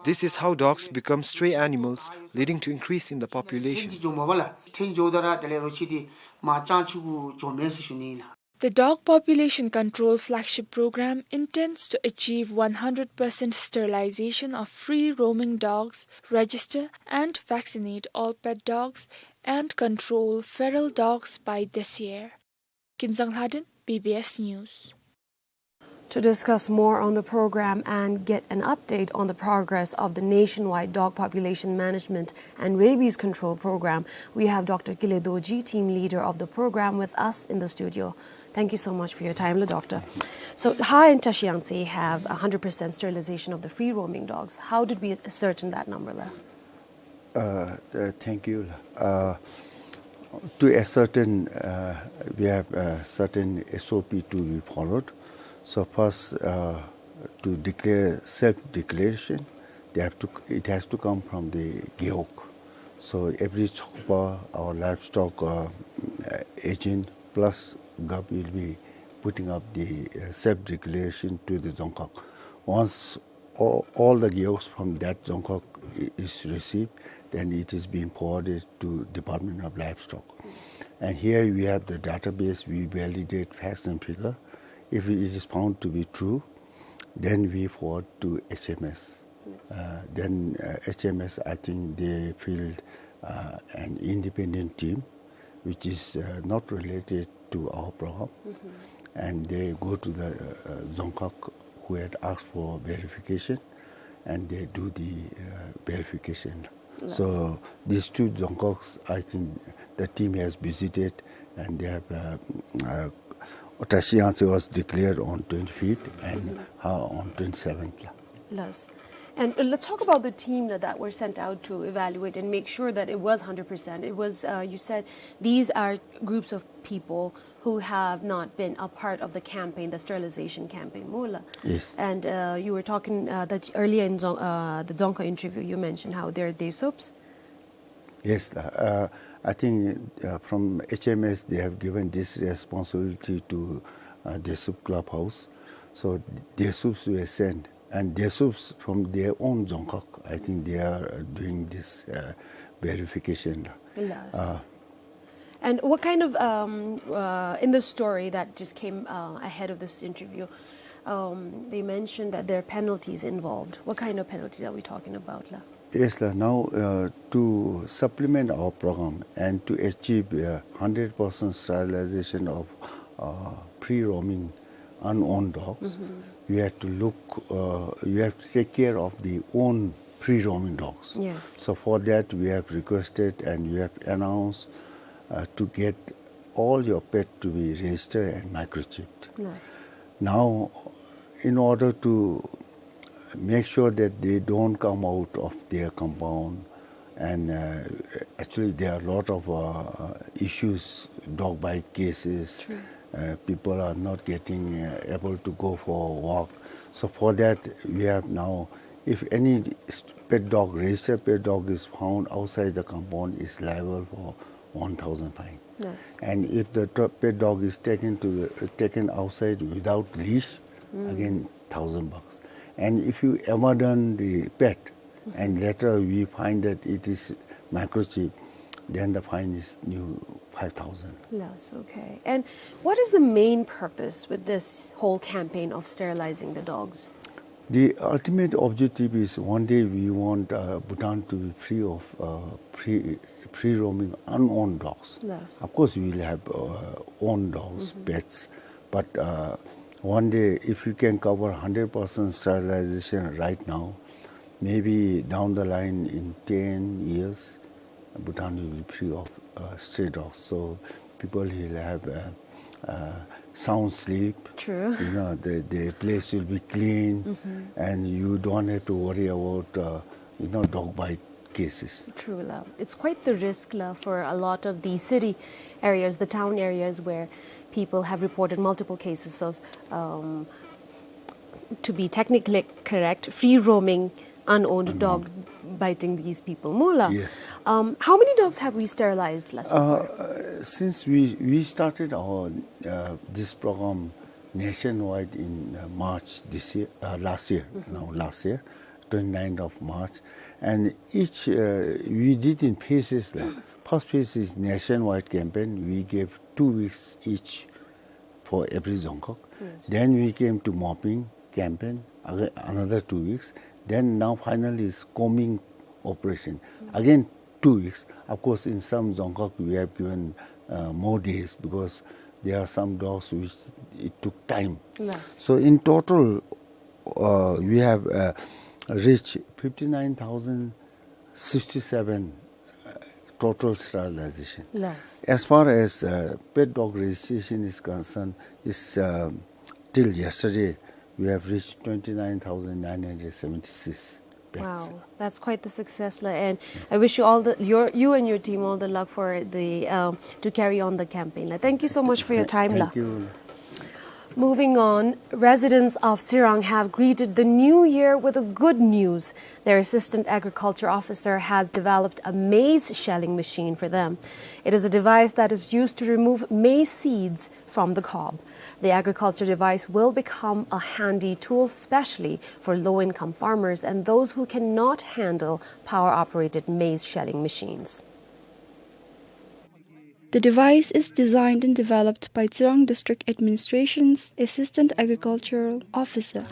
This is how dogs become stray animals, leading to increase in the population. འཐེན་འགྱོ་མས་པ་ལགས། འཐེན་འགྱོཝ་ད་ར་དེ་ལས་རོ་ཁྱི་འདི་མར་སྤྱང་ཁྱུག་གུ་འགྱོཝ་མས་ཟེར་ཞུ་ནི་ཨིན་ལགས། The Dog Population Control Flagship Program intends to achieve one hundred percent sterilization of free roaming dogs, register and vaccinate all pet dogs, and control feral dogs by this year. Kinzang Lhaden, B B S News. To discuss more on the program and get an update on the progress of the nationwide dog population management and rabies control program, we have Doctor Kile Dorji, team leader of the program, with us in the studio. Thank you so much for your time, la doctor. So, Ha and Tashiyangtse have a hundred percent sterilization of the free roaming dogs. How did we ascertain that number, la? Uh, uh, thank you. Uh, to ascertain, uh, we have a certain S O P to be followed. So first, uh, to declare self-declaration, they have to, it has to come from the gewog. So every chokpa, our livestock, uh, agent plus gup will be putting up the, uh, self-declaration to the Dzongkhag. Once all, all the gewogs from that Dzongkhag i-, is received, then it is being forwarded to Department of Livestock. And here we have the database, we validate facts and figure. If it is found to be true, then we forward to H M S. Yes. Uh, then, uh, H M S, I think they field, uh, an independent team, which is, uh, not related to our program. Mm-hmm. And they go to the, uh, uh, Dzongkhag who had asked for verification, and they do the, uh, verification. Yes. So these two Dzongkhags, I think the team has visited, and they have, uh, uh, Tashi Yangtse was declared on twenty-fifth and, mm-hmm, Hao on twenty-seventh. Yes. And, uh, let's talk about the team that, that were sent out to evaluate and make sure that it was hundred percent. It was, uh, you said these are groups of people who have not been a part of the campaign, the sterilization campaign, mola. Yes. And, uh, you were talking, uh, that earlier in Dzong-, uh, the Dzongkha interview, you mentioned how they're Desups. Yes, uh, I think, uh, from H M S, they have given this responsibility to, uh, Desup Clubhouse. So Desups were sent, and Desups from their own Dzongkhag, I think they are, uh, doing this, uh, verification. Yes. Uh, And what kind of, um, uh, in the story that just came, uh, ahead of this interview, um, they mentioned that there are penalties involved. What kind of penalties are we talking about, la? Yes, la. Now, uh, to supplement our program and to achieve, uh, hundred percent sterilization of, uh, free roaming unowned dogs, mm-hmm, we have to look, uh, we have to take care of the own free roaming dogs. Yes. So for that, we have requested and we have announced, uh, to get all your pet to be registered and microchipped. Yes. Now, in order to make sure that they don't come out of their compound, and, uh, actually there are a lot of, uh, issues, dog bite cases. True. Uh, people are not getting, uh, able to go for a walk. So for that, we have now, if any st-, pet dog, registered pet dog is found outside the compound, is liable for one thousand fine. Yes. And if the tr-, pet dog is taken to the, taken outside without leash, mm, again, thousand bucks. And if you abandon the pet, mm-hmm, and later we find that it is microchip, then the fine is new five thousand. Yes, okay. And what is the main purpose with this whole campaign of sterilizing the dogs? The ultimate objective is one day we want, uh, Bhutan to be free of, uh, free, free roaming unowned dogs. Yes. Of course, we will have, uh, own dogs, mm-hmm, pets, but, uh, one day if you can cover hundred percent sterilization right now, maybe down the line in ten years, Bhutan will be free of, uh, stray dogs. So people will have, uh, uh, sound sleep. True. You know, the, the place will be clean, mm-hmm, and you don't have to worry about, uh, you know, dog bite cases. True, la. It's quite the risk, la, for a lot of the city areas, the town areas where people have reported multiple cases of, um, to be technically correct, free roaming, unowned dog biting these people. Mola. Yes. Um, how many dogs have we sterilized, la, so far? Uh, uh, since we, we started our, uh, this program nationwide in, uh, March this year, uh, last year, mm-hmm, now last year, twenty-ninth of March, and each, uh, we did in phases, la. First phase is nationwide campaign. We gave two weeks each for every Dzongkhag. Yes. Then we came to mopping campaign, aga-, another two weeks. Then now finally is combing operation. Mm. Again, two weeks. Of course, in some Dzongkhag, we have given, uh, more days because there are some dogs which it took time. Yes. So in total, uh, we have, uh, reached fifty-nine thousand sixty-seven, uh, total sterilization. Yes. As far as, uh, pet dog registration is concerned, is, uh, till yesterday, we have reached twenty-nine thousand nine hundred seventy-six. Wow, that's quite the success, la, and I wish you all the, your, you and your team all the luck for the, um, to carry on the campaign, la. Thank you so much for your time, la. Thank you. Moving on, residents of Tsirang have greeted the new year with a good news. Their assistant agriculture officer has developed a maize shelling machine for them. It is a device that is used to remove maize seeds from the cob. The agriculture device will become a handy tool, specially for low-income farmers and those who cannot handle power-operated maize shelling machines. The device is designed and developed by Tsirang District Administration's Assistant Agricultural Officer.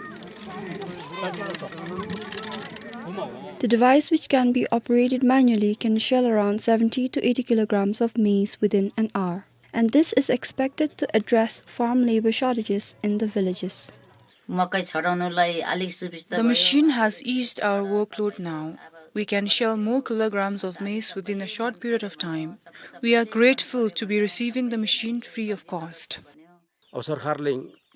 The device, which can be operated manually, can shell around seventy to eighty kilograms of maize within an hour, and this is expected to address farm labor shortages in the villages. मकै छर्राउनुलाई अलिक सुविस्ता भयो। The machine has eased our workload now. We can shell more kilograms of maize within a short period of time. We are grateful to be receiving the machine free of cost. अब सरकारले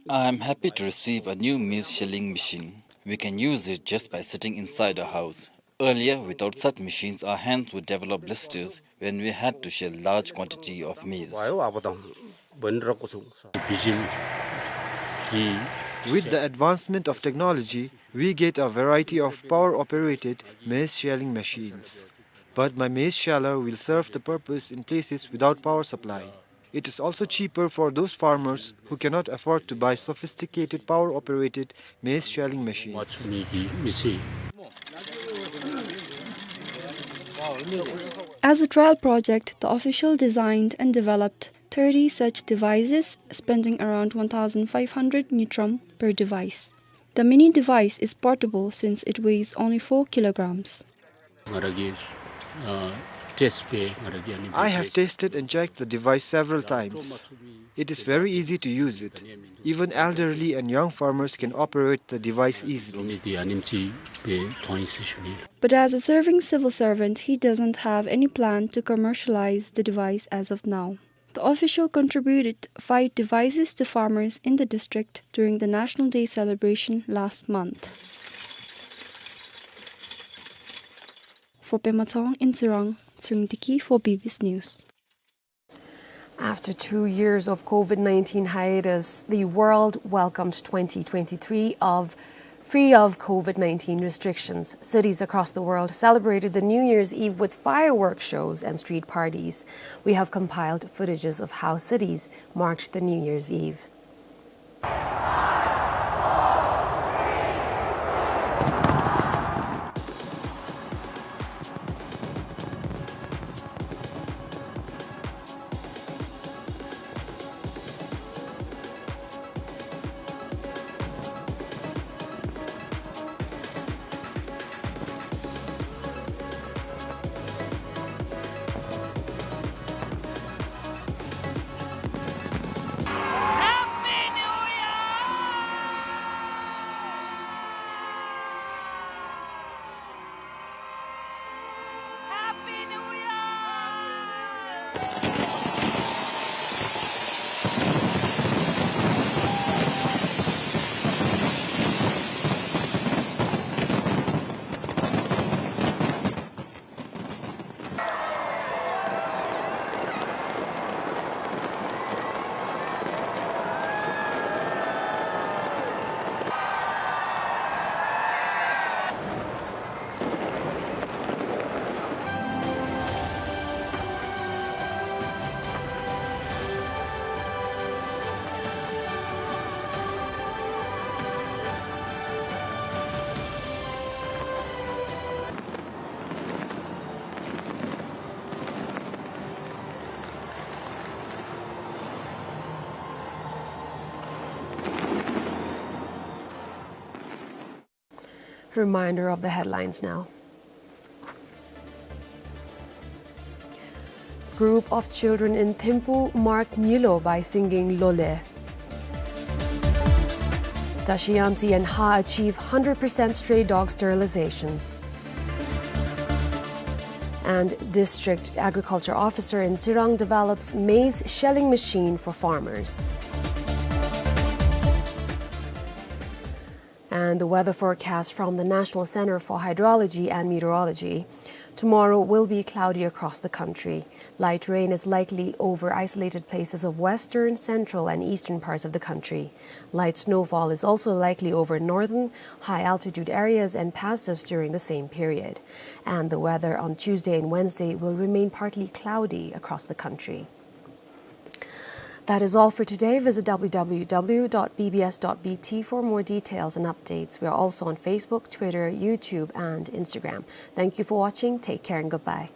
I am happy to receive a new maize shelling machine. We can use it just by sitting inside our house. Earlier, without such machines, our hands would develop blisters when we had to shell large quantity of maize. भयो, अब त भनिरहेको छु। बिजुली कि With the advancement of technology, we get a variety of power-operated maize shelling machines. But my maize sheller will serve the purpose in places without power supply. It is also cheaper for those farmers who cannot afford to buy sophisticated power-operated maize shelling machines. As a trial project, the official designed and developed thirty such devices, spending around one thousand five hundred ngultrum per device. The mini device is portable since it weighs only four kilograms. I have tested and checked the device several times. It is very easy to use it. Even elderly and young farmers can operate the device easily. But as a serving civil servant, he doesn't have any plan to commercialize the device as of now. The official contributed five devices to farmers in the district during the National Day celebration last month. For Pema Tshong in Tsirang, Tshering Deki for B B C News. After two years of COVID nineteen hiatus, the world welcomed twenty twenty-three of free of COVID nineteen restrictions. Cities across the world celebrated the New Year's Eve with fireworks shows and street parties. We have compiled footages of how cities marked the New Year's Eve. Reminder of the headlines now. Group of children in Thimphu marked Nyilo by singing Lole. Tashi Yantse and Ha achieve hundred percent stray dog sterilization. And District Agriculture Officer in Tsirang develops maize shelling machine for farmers. And the weather forecast from the National Center for Hydrology and Meteorology. Tomorrow will be cloudy across the country. Light rain is likely over isolated places of western, central, and eastern parts of the country. Light snowfall is also likely over northern, high-altitude areas and passes during the same period. And the weather on Tuesday and Wednesday will remain partly cloudy across the country. That is all for today. Visit w w w dot b b s dot b t for more details and updates. We are also on Facebook, Twitter, YouTube, and Instagram. Thank you for watching. Take care and goodbye.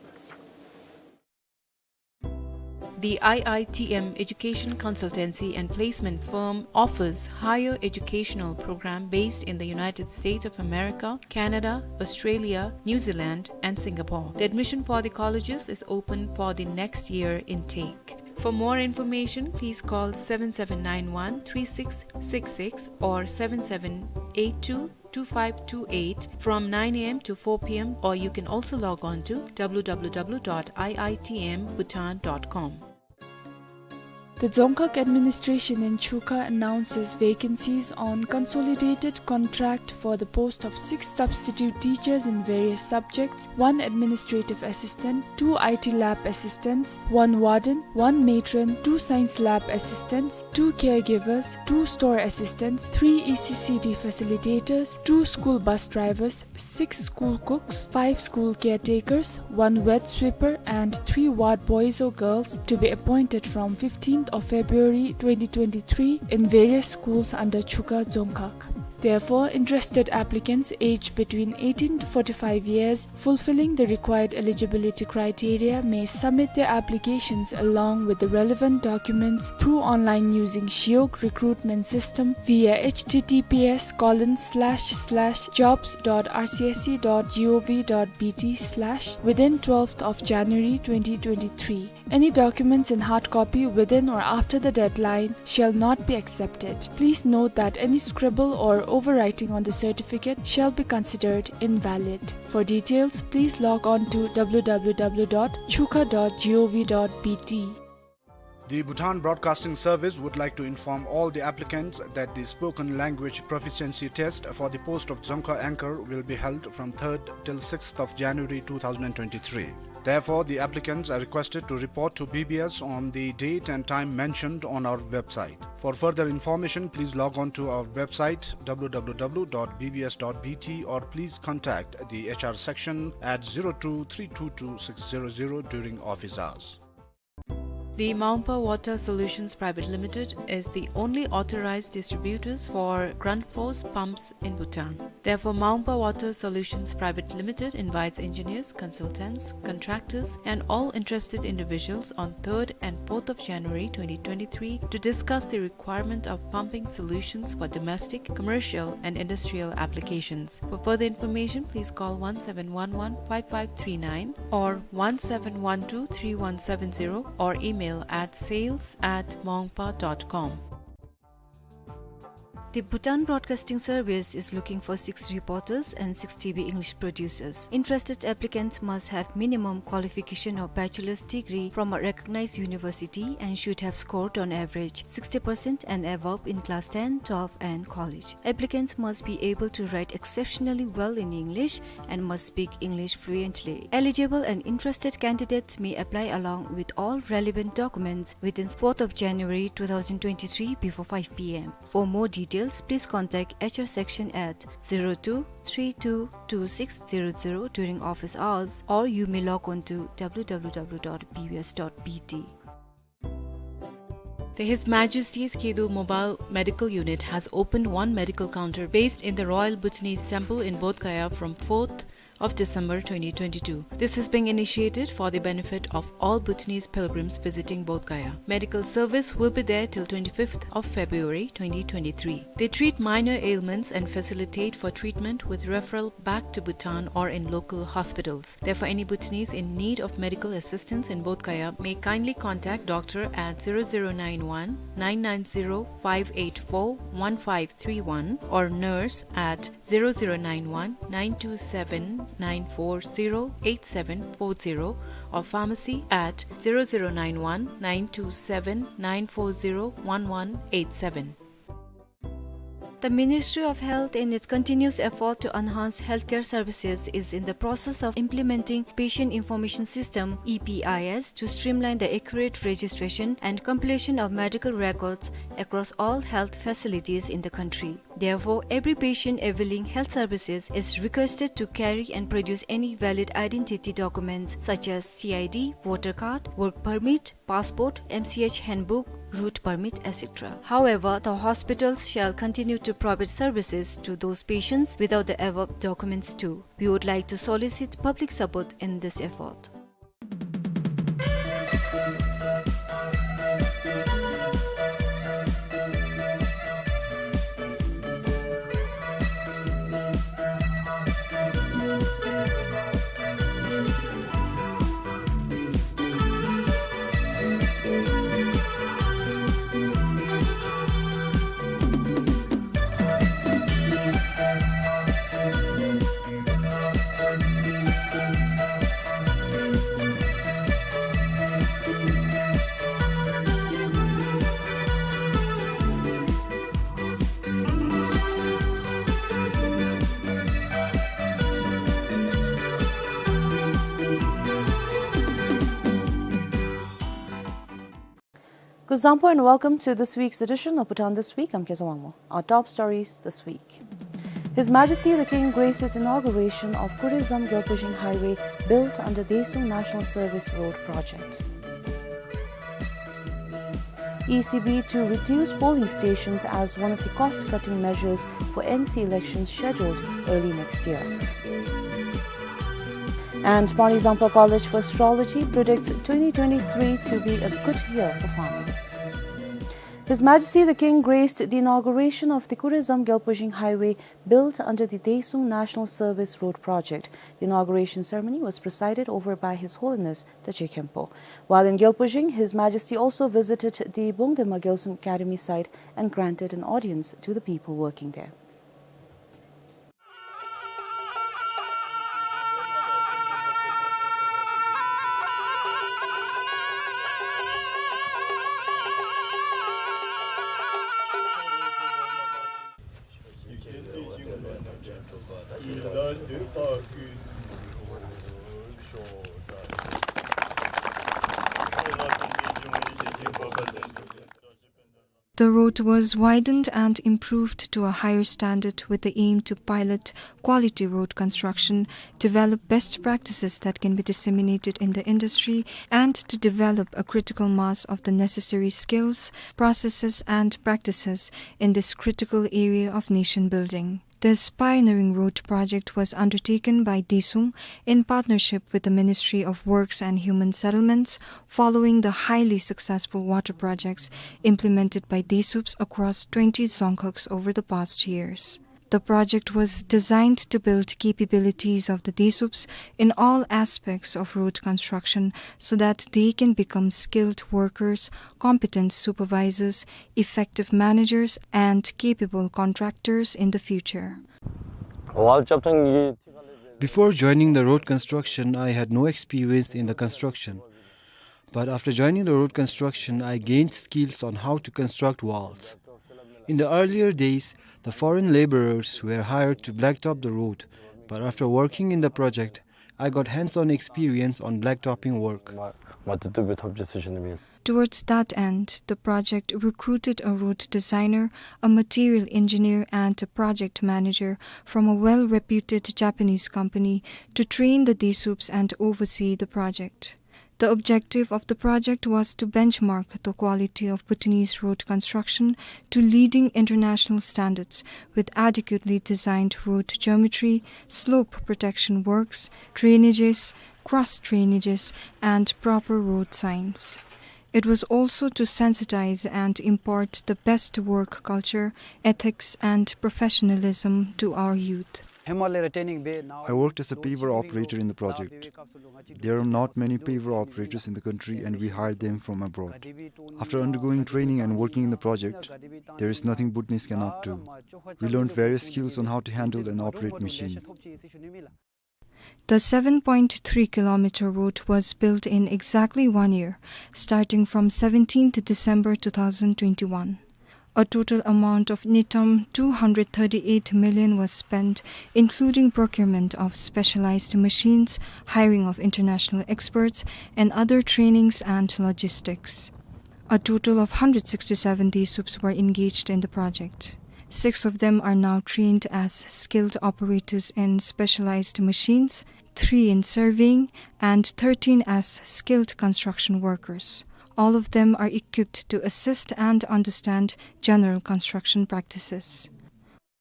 The I I T M education consultancy and placement firm offers higher educational program based in the United States of America, Canada, Australia, New Zealand, and Singapore. The admission for the colleges is open for the next year intake. For more information, please call seven seven nine one three six six six or seven seven eight two two five two eight from nine a m to four p m, or you can also log on to w w w dot i i t m bhutan dot com. The Dzongkhag administration in Chukha announces vacancies on consolidated contract for the post of six substitute teachers in various subjects, one administrative assistant, two I T lab assistants, one warden, one matron, two science lab assistants, two caregivers, two store assistants, three E C C D facilitators, two school bus drivers, six school cooks, five school caretakers, one wet sweeper, and three ward boys or girls to be appointed from fifteenth of February twenty twenty-three in various schools under Chukha Dzongkhag. Therefore, interested applicants aged between eighteen to forty-five years, fulfilling the required eligibility criteria, may submit their applications along with the relevant documents through online using Shiok recruitment system via h t t p s colon slash slash jobs dot r c s c dot g o v dot b t slash within twelfth of January twenty twenty-three. Any documents in hard copy within or after the deadline shall not be accepted. Please note that any scribble or overwriting on the certificate shall be considered invalid. For details, please log on to w w w dot chukha dot g o v dot b t. The Bhutan Broadcasting Service would like to inform all the applicants that the spoken language proficiency test for the post of Dzongkha anchor will be held from third till sixth of January two thousand and twenty-three. Therefore, the applicants are requested to report to B B S on the date and time mentioned on our website. For further information, please log on to our website, w w w dot b b s dot b t, or please contact the H R section at zero two three two two six zero zero during office hours. The Maungpa Water Solutions Private Limited is the only authorized distributors for Grundfos pumps in Bhutan. Therefore, Maungpa Water Solutions Private Limited invites engineers, consultants, contractors, and all interested individuals on third and fourth of January twenty twenty-three to discuss the requirement of pumping solutions for domestic, commercial, and industrial applications. For further information, please call one seven one one five five three nine or one seven one two three one seven zero or email at sales at maungpa dot com. The Bhutan Broadcasting Service is looking for six reporters and six T V English producers. Interested applicants must have minimum qualification of bachelor's degree from a recognized university and should have scored on average sixty percent and above in class ten, twelve and college. Applicants must be able to write exceptionally well in English and must speak English fluently. Eligible and interested candidates may apply along with all relevant documents within fourth of January two thousand twenty-three before five p m. For more details, please contact H R section at zero two three two two six zero zero during office hours, or you may log on to w w w dot b b s dot b t. The His Majesty's Khedu Mobile Medical Unit has opened one medical counter based in the Royal Bhutanese Temple in Bodh Gaya from fourth of December twenty twenty-two. This is being initiated for the benefit of all Bhutanese pilgrims visiting Bodh Gaya. Medical service will be there till twenty-fifth of February twenty twenty-three. They treat minor ailments and facilitate for treatment with referral back to Bhutan or in local hospitals. Therefore, any Bhutanese in need of medical assistance in Bodh Gaya may kindly contact doctor at zero zero nine one nine nine zero five eight four one five three one or nurse at zero zero nine one nine two seven nine four zero eight seven four zero or pharmacy at zero zero nine one nine two seven nine four zero one one eight seven. The Ministry of Health, in its continuous effort to enhance healthcare services, is in the process of implementing Patient Information System, E P I S, to streamline the accurate registration and compilation of medical records across all health facilities in the country. Therefore, every patient availing health services is requested to carry and produce any valid identity documents such as C I D, voter card, work permit, passport, M C H handbook, route permit, et cetera. However, the hospitals shall continue to provide services to those patients without the above documents too. We would like to solicit public support in this effort. Kuzuzangpo and welcome to this week's edition of Bhutan This Week. I'm Kezang Wangmo. Our top stories this week. His Majesty the King graced his inauguration of Kure-Zam Gyalpo-Zhing Highway built under Desung National Service Road Project. E C B to reduce polling stations as one of the cost-cutting measures for N C elections scheduled early next year. And Panidzangpa College for Astrology predicts twenty twenty-three to be a good year for farming. His Majesty the King graced the inauguration of the Kure-Zam Gyalpo-Zhing Highway built under the Desung National Service Road Project. The inauguration ceremony was presided over by His Holiness the Je Khenpo. While in Gyalpo-Zhing, His Majesty also visited the Bongdema Gyalsum Academy site and granted an audience to the people working there. The road was widened and improved to a higher standard with the aim to pilot quality road construction, develop best practices that can be disseminated in the industry, and to develop a critical mass of the necessary skills, processes, and practices in this critical area of nation building. This pioneering road project was undertaken by Desung in partnership with the Ministry of Works and Human Settlements following the highly successful water projects implemented by Desuups across twenty dzongkhags over the past years. The project was designed to build capabilities of the Desuups in all aspects of road construction so that they can become skilled workers, competent supervisors, effective managers, and capable contractors in the future. Before joining the road construction, I had no experience in the construction. But after joining the road construction, I gained skills on how to construct walls. In the earlier days, the foreign laborers were hired to blacktop the road, but after working in the project, I got hands-on experience on blacktopping work. Towards that end, the project recruited a road designer, a material engineer, and a project manager from a well-reputed Japanese company to train the Desuups and oversee the project. The objective of the project was to benchmark the quality of Bhutanese road construction to leading international standards with adequately designed road geometry, slope protection works, drainages, cross drainages, and proper road signs. It was also to sensitize and impart the best work culture, ethics, and professionalism to our youth. I worked as a paver operator in the project. There are not many paver operators in the country, and we hired them from abroad. After undergoing training and working in the project, there is nothing Bhutanese cannot do. We learned various skills on how to handle and operate machine. The seven point three kilometer road was built in exactly one year, starting from seventeenth December two thousand twenty-one. A total amount of ngultrum two hundred thirty-eight million was spent, including procurement of specialized machines, hiring of international experts, and other trainings and logistics. A total of hundred sixty-seven Dee Sups were engaged in the project. Six of them are now trained as skilled operators in specialized machines, three in surveying, and thirteen as skilled construction workers. All of them are equipped to assist and understand general construction practices.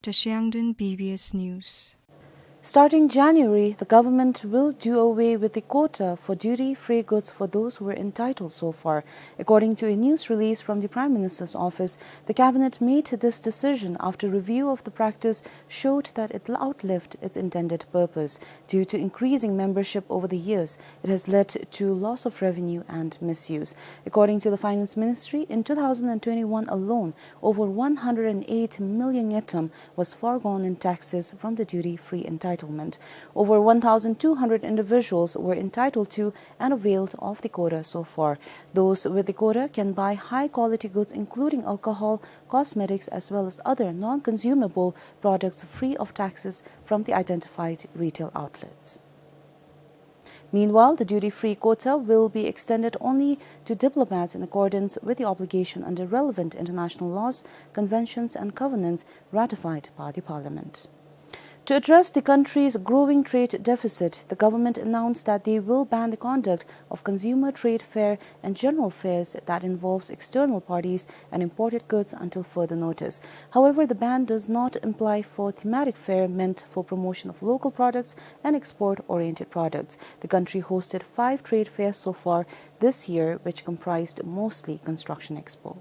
Tashiangden, B B S News. Starting January, the government will do away with the quota for duty-free goods for those who were entitled so far. According to a news release from the Prime Minister's office, the cabinet made this decision after review of the practice showed that it outlived its intended purpose. Due to increasing membership over the years, it has led to loss of revenue and misuse. According to the Finance Ministry, in two thousand and twenty-one alone, over one hundred and eight million ngultrum was foregone in taxes from the duty-free entitlement. Over one thousand two hundred individuals were entitled to and availed of the quota so far. Those with the quota can buy high-quality goods, including alcohol, cosmetics, as well as other non-consumable products free of taxes from the identified retail outlets. Meanwhile, the duty-free quota will be extended only to diplomats in accordance with the obligation under relevant international laws, conventions, and covenants ratified by the Parliament. To address the country's growing trade deficit, the government announced that they will ban the conduct of consumer trade fair and general fairs that involves external parties and imported goods until further notice. However, the ban does not apply for thematic fair meant for promotion of local products and export-oriented products. The country hosted five trade fairs so far this year, which comprised mostly Construction Expo.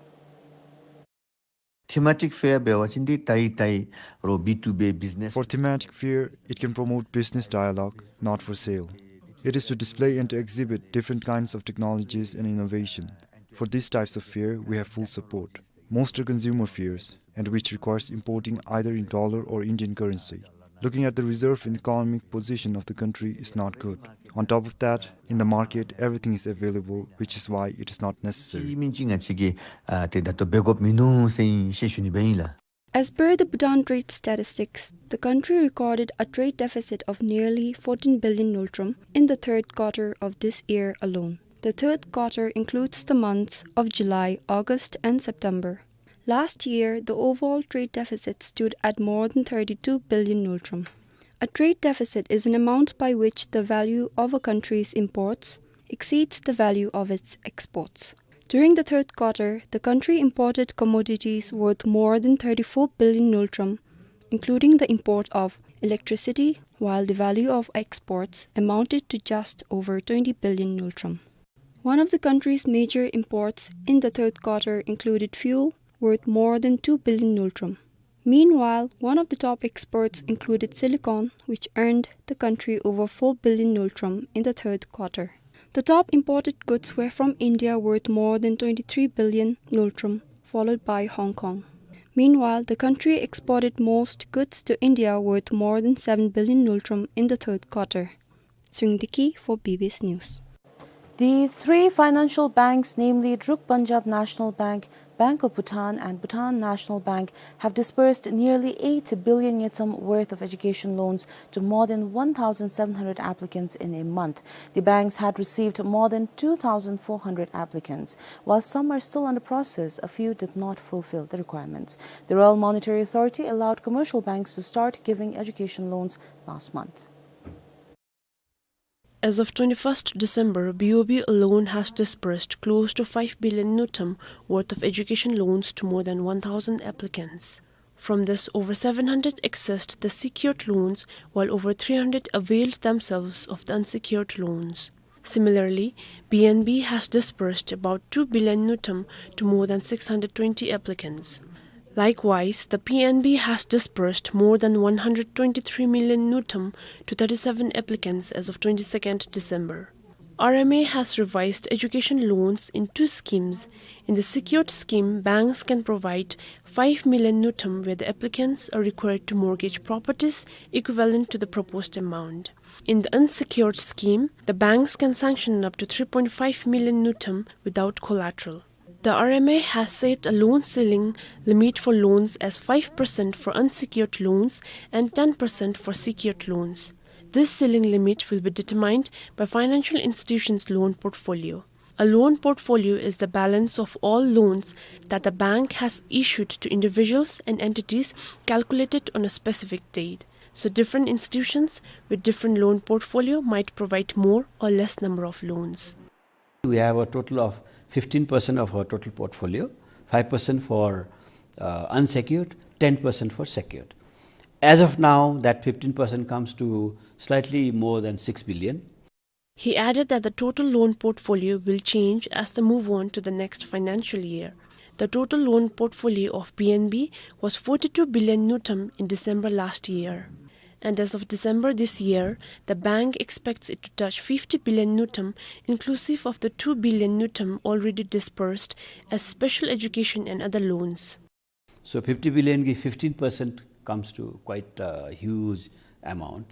Thematic fair འབད་བ་ཅིན་འདི་ད་རེས་ད་རེས་རོགས་B two B business. For thematic fair, it can promote business dialogue, not for sale. It is to display and to exhibit different kinds of technologies and innovation. For these types of fair, we have full support. Most are consumer fairs, and which requires importing either in dollar or Indian currency. Looking at the reserve and economic position of the country is not good. On top of that, in the market, everything is available, which is why it is not necessary. ཨིན་ཅི་ང་བཅས་ཀྱིས་ཨ་ཏེ་ད་ལྟོ་འབད་དགོཔ་མིན་ནུག་ཟེར་ཞུ་ནི་སྦེ་ཨིན་ལགས། As per the Bhutan Trade Statistics, the country recorded a trade deficit of nearly fourteen billion ngultrum in the third quarter of this year alone. The third quarter includes the months of July, August, and September. Last year, the overall trade deficit stood at more than thirty-two billion ngultrum. A trade deficit is an amount by which the value of a country's imports exceeds the value of its exports. During the third quarter, the country imported commodities worth more than thirty-four billion ngultrum, including the import of electricity, while the value of exports amounted to just over twenty billion ngultrum. One of the country's major imports in the third quarter included fuel, worth more than two billion ngultrum. Meanwhile, one of the top exports included silicon, which earned the country over four billion ngultrum in the third quarter. The top imported goods were from India, worth more than twenty-three billion ngultrum, followed by Hong Kong. Meanwhile, the country exported most goods to India, worth more than seven billion ngultrum in the third quarter. Sungdiki for B B S News. The three financial banks, namely Druk Punjab National Bank, Bank of Bhutan and Bhutan National Bank, have disbursed nearly eight billion ngultrum worth of education loans to more than one thousand seven hundred applicants in a month. The banks had received more than two thousand four hundred applicants. While some are still under process, a few did not fulfill the requirements. The Royal Monetary Authority allowed commercial banks to start giving education loans last month. As of twenty-first December, B O B alone has disbursed close to five billion ngultrum worth of education loans to more than one thousand applicants. From this, over seven hundred accessed the secured loans, while over three hundred availed themselves of the unsecured loans. Similarly, B N B has disbursed about two billion ngultrum to more than six hundred twenty applicants. Likewise, the P N B has disbursed more than one hundred twenty-three million ngultrum to thirty-seven applicants as of twenty-second December. R M A has revised education loans in two schemes. In the secured scheme, banks can provide five million ngultrum, where the applicants are required to mortgage properties equivalent to the proposed amount. In the unsecured scheme, the banks can sanction up to three point five million ngultrum without collateral. The R M A has set a loan ceiling limit for loans as five percent for unsecured loans and ten percent for secured loans. This ceiling limit will be determined by financial institutions' loan portfolio. A loan portfolio is the balance of all loans that the bank has issued to individuals and entities, calculated on a specific date. So different institutions with different loan portfolio might provide more or less number of loans. We have a total of fifteen percent of our total portfolio, five percent for, uh, unsecured, ten percent for secured. As of now, that fifteen percent comes to slightly more than six billion. He added that the total loan portfolio will change as they move on to the next financial year. The total loan portfolio of P N B was forty-two billion ngultrum in December last year. And as of December this year, the bank expects it to touch fifty billion ngultrum, inclusive of the two billion ngultrum already disbursed as special education and other loans. So fifty billion ki fifteen percent comes to quite a huge amount.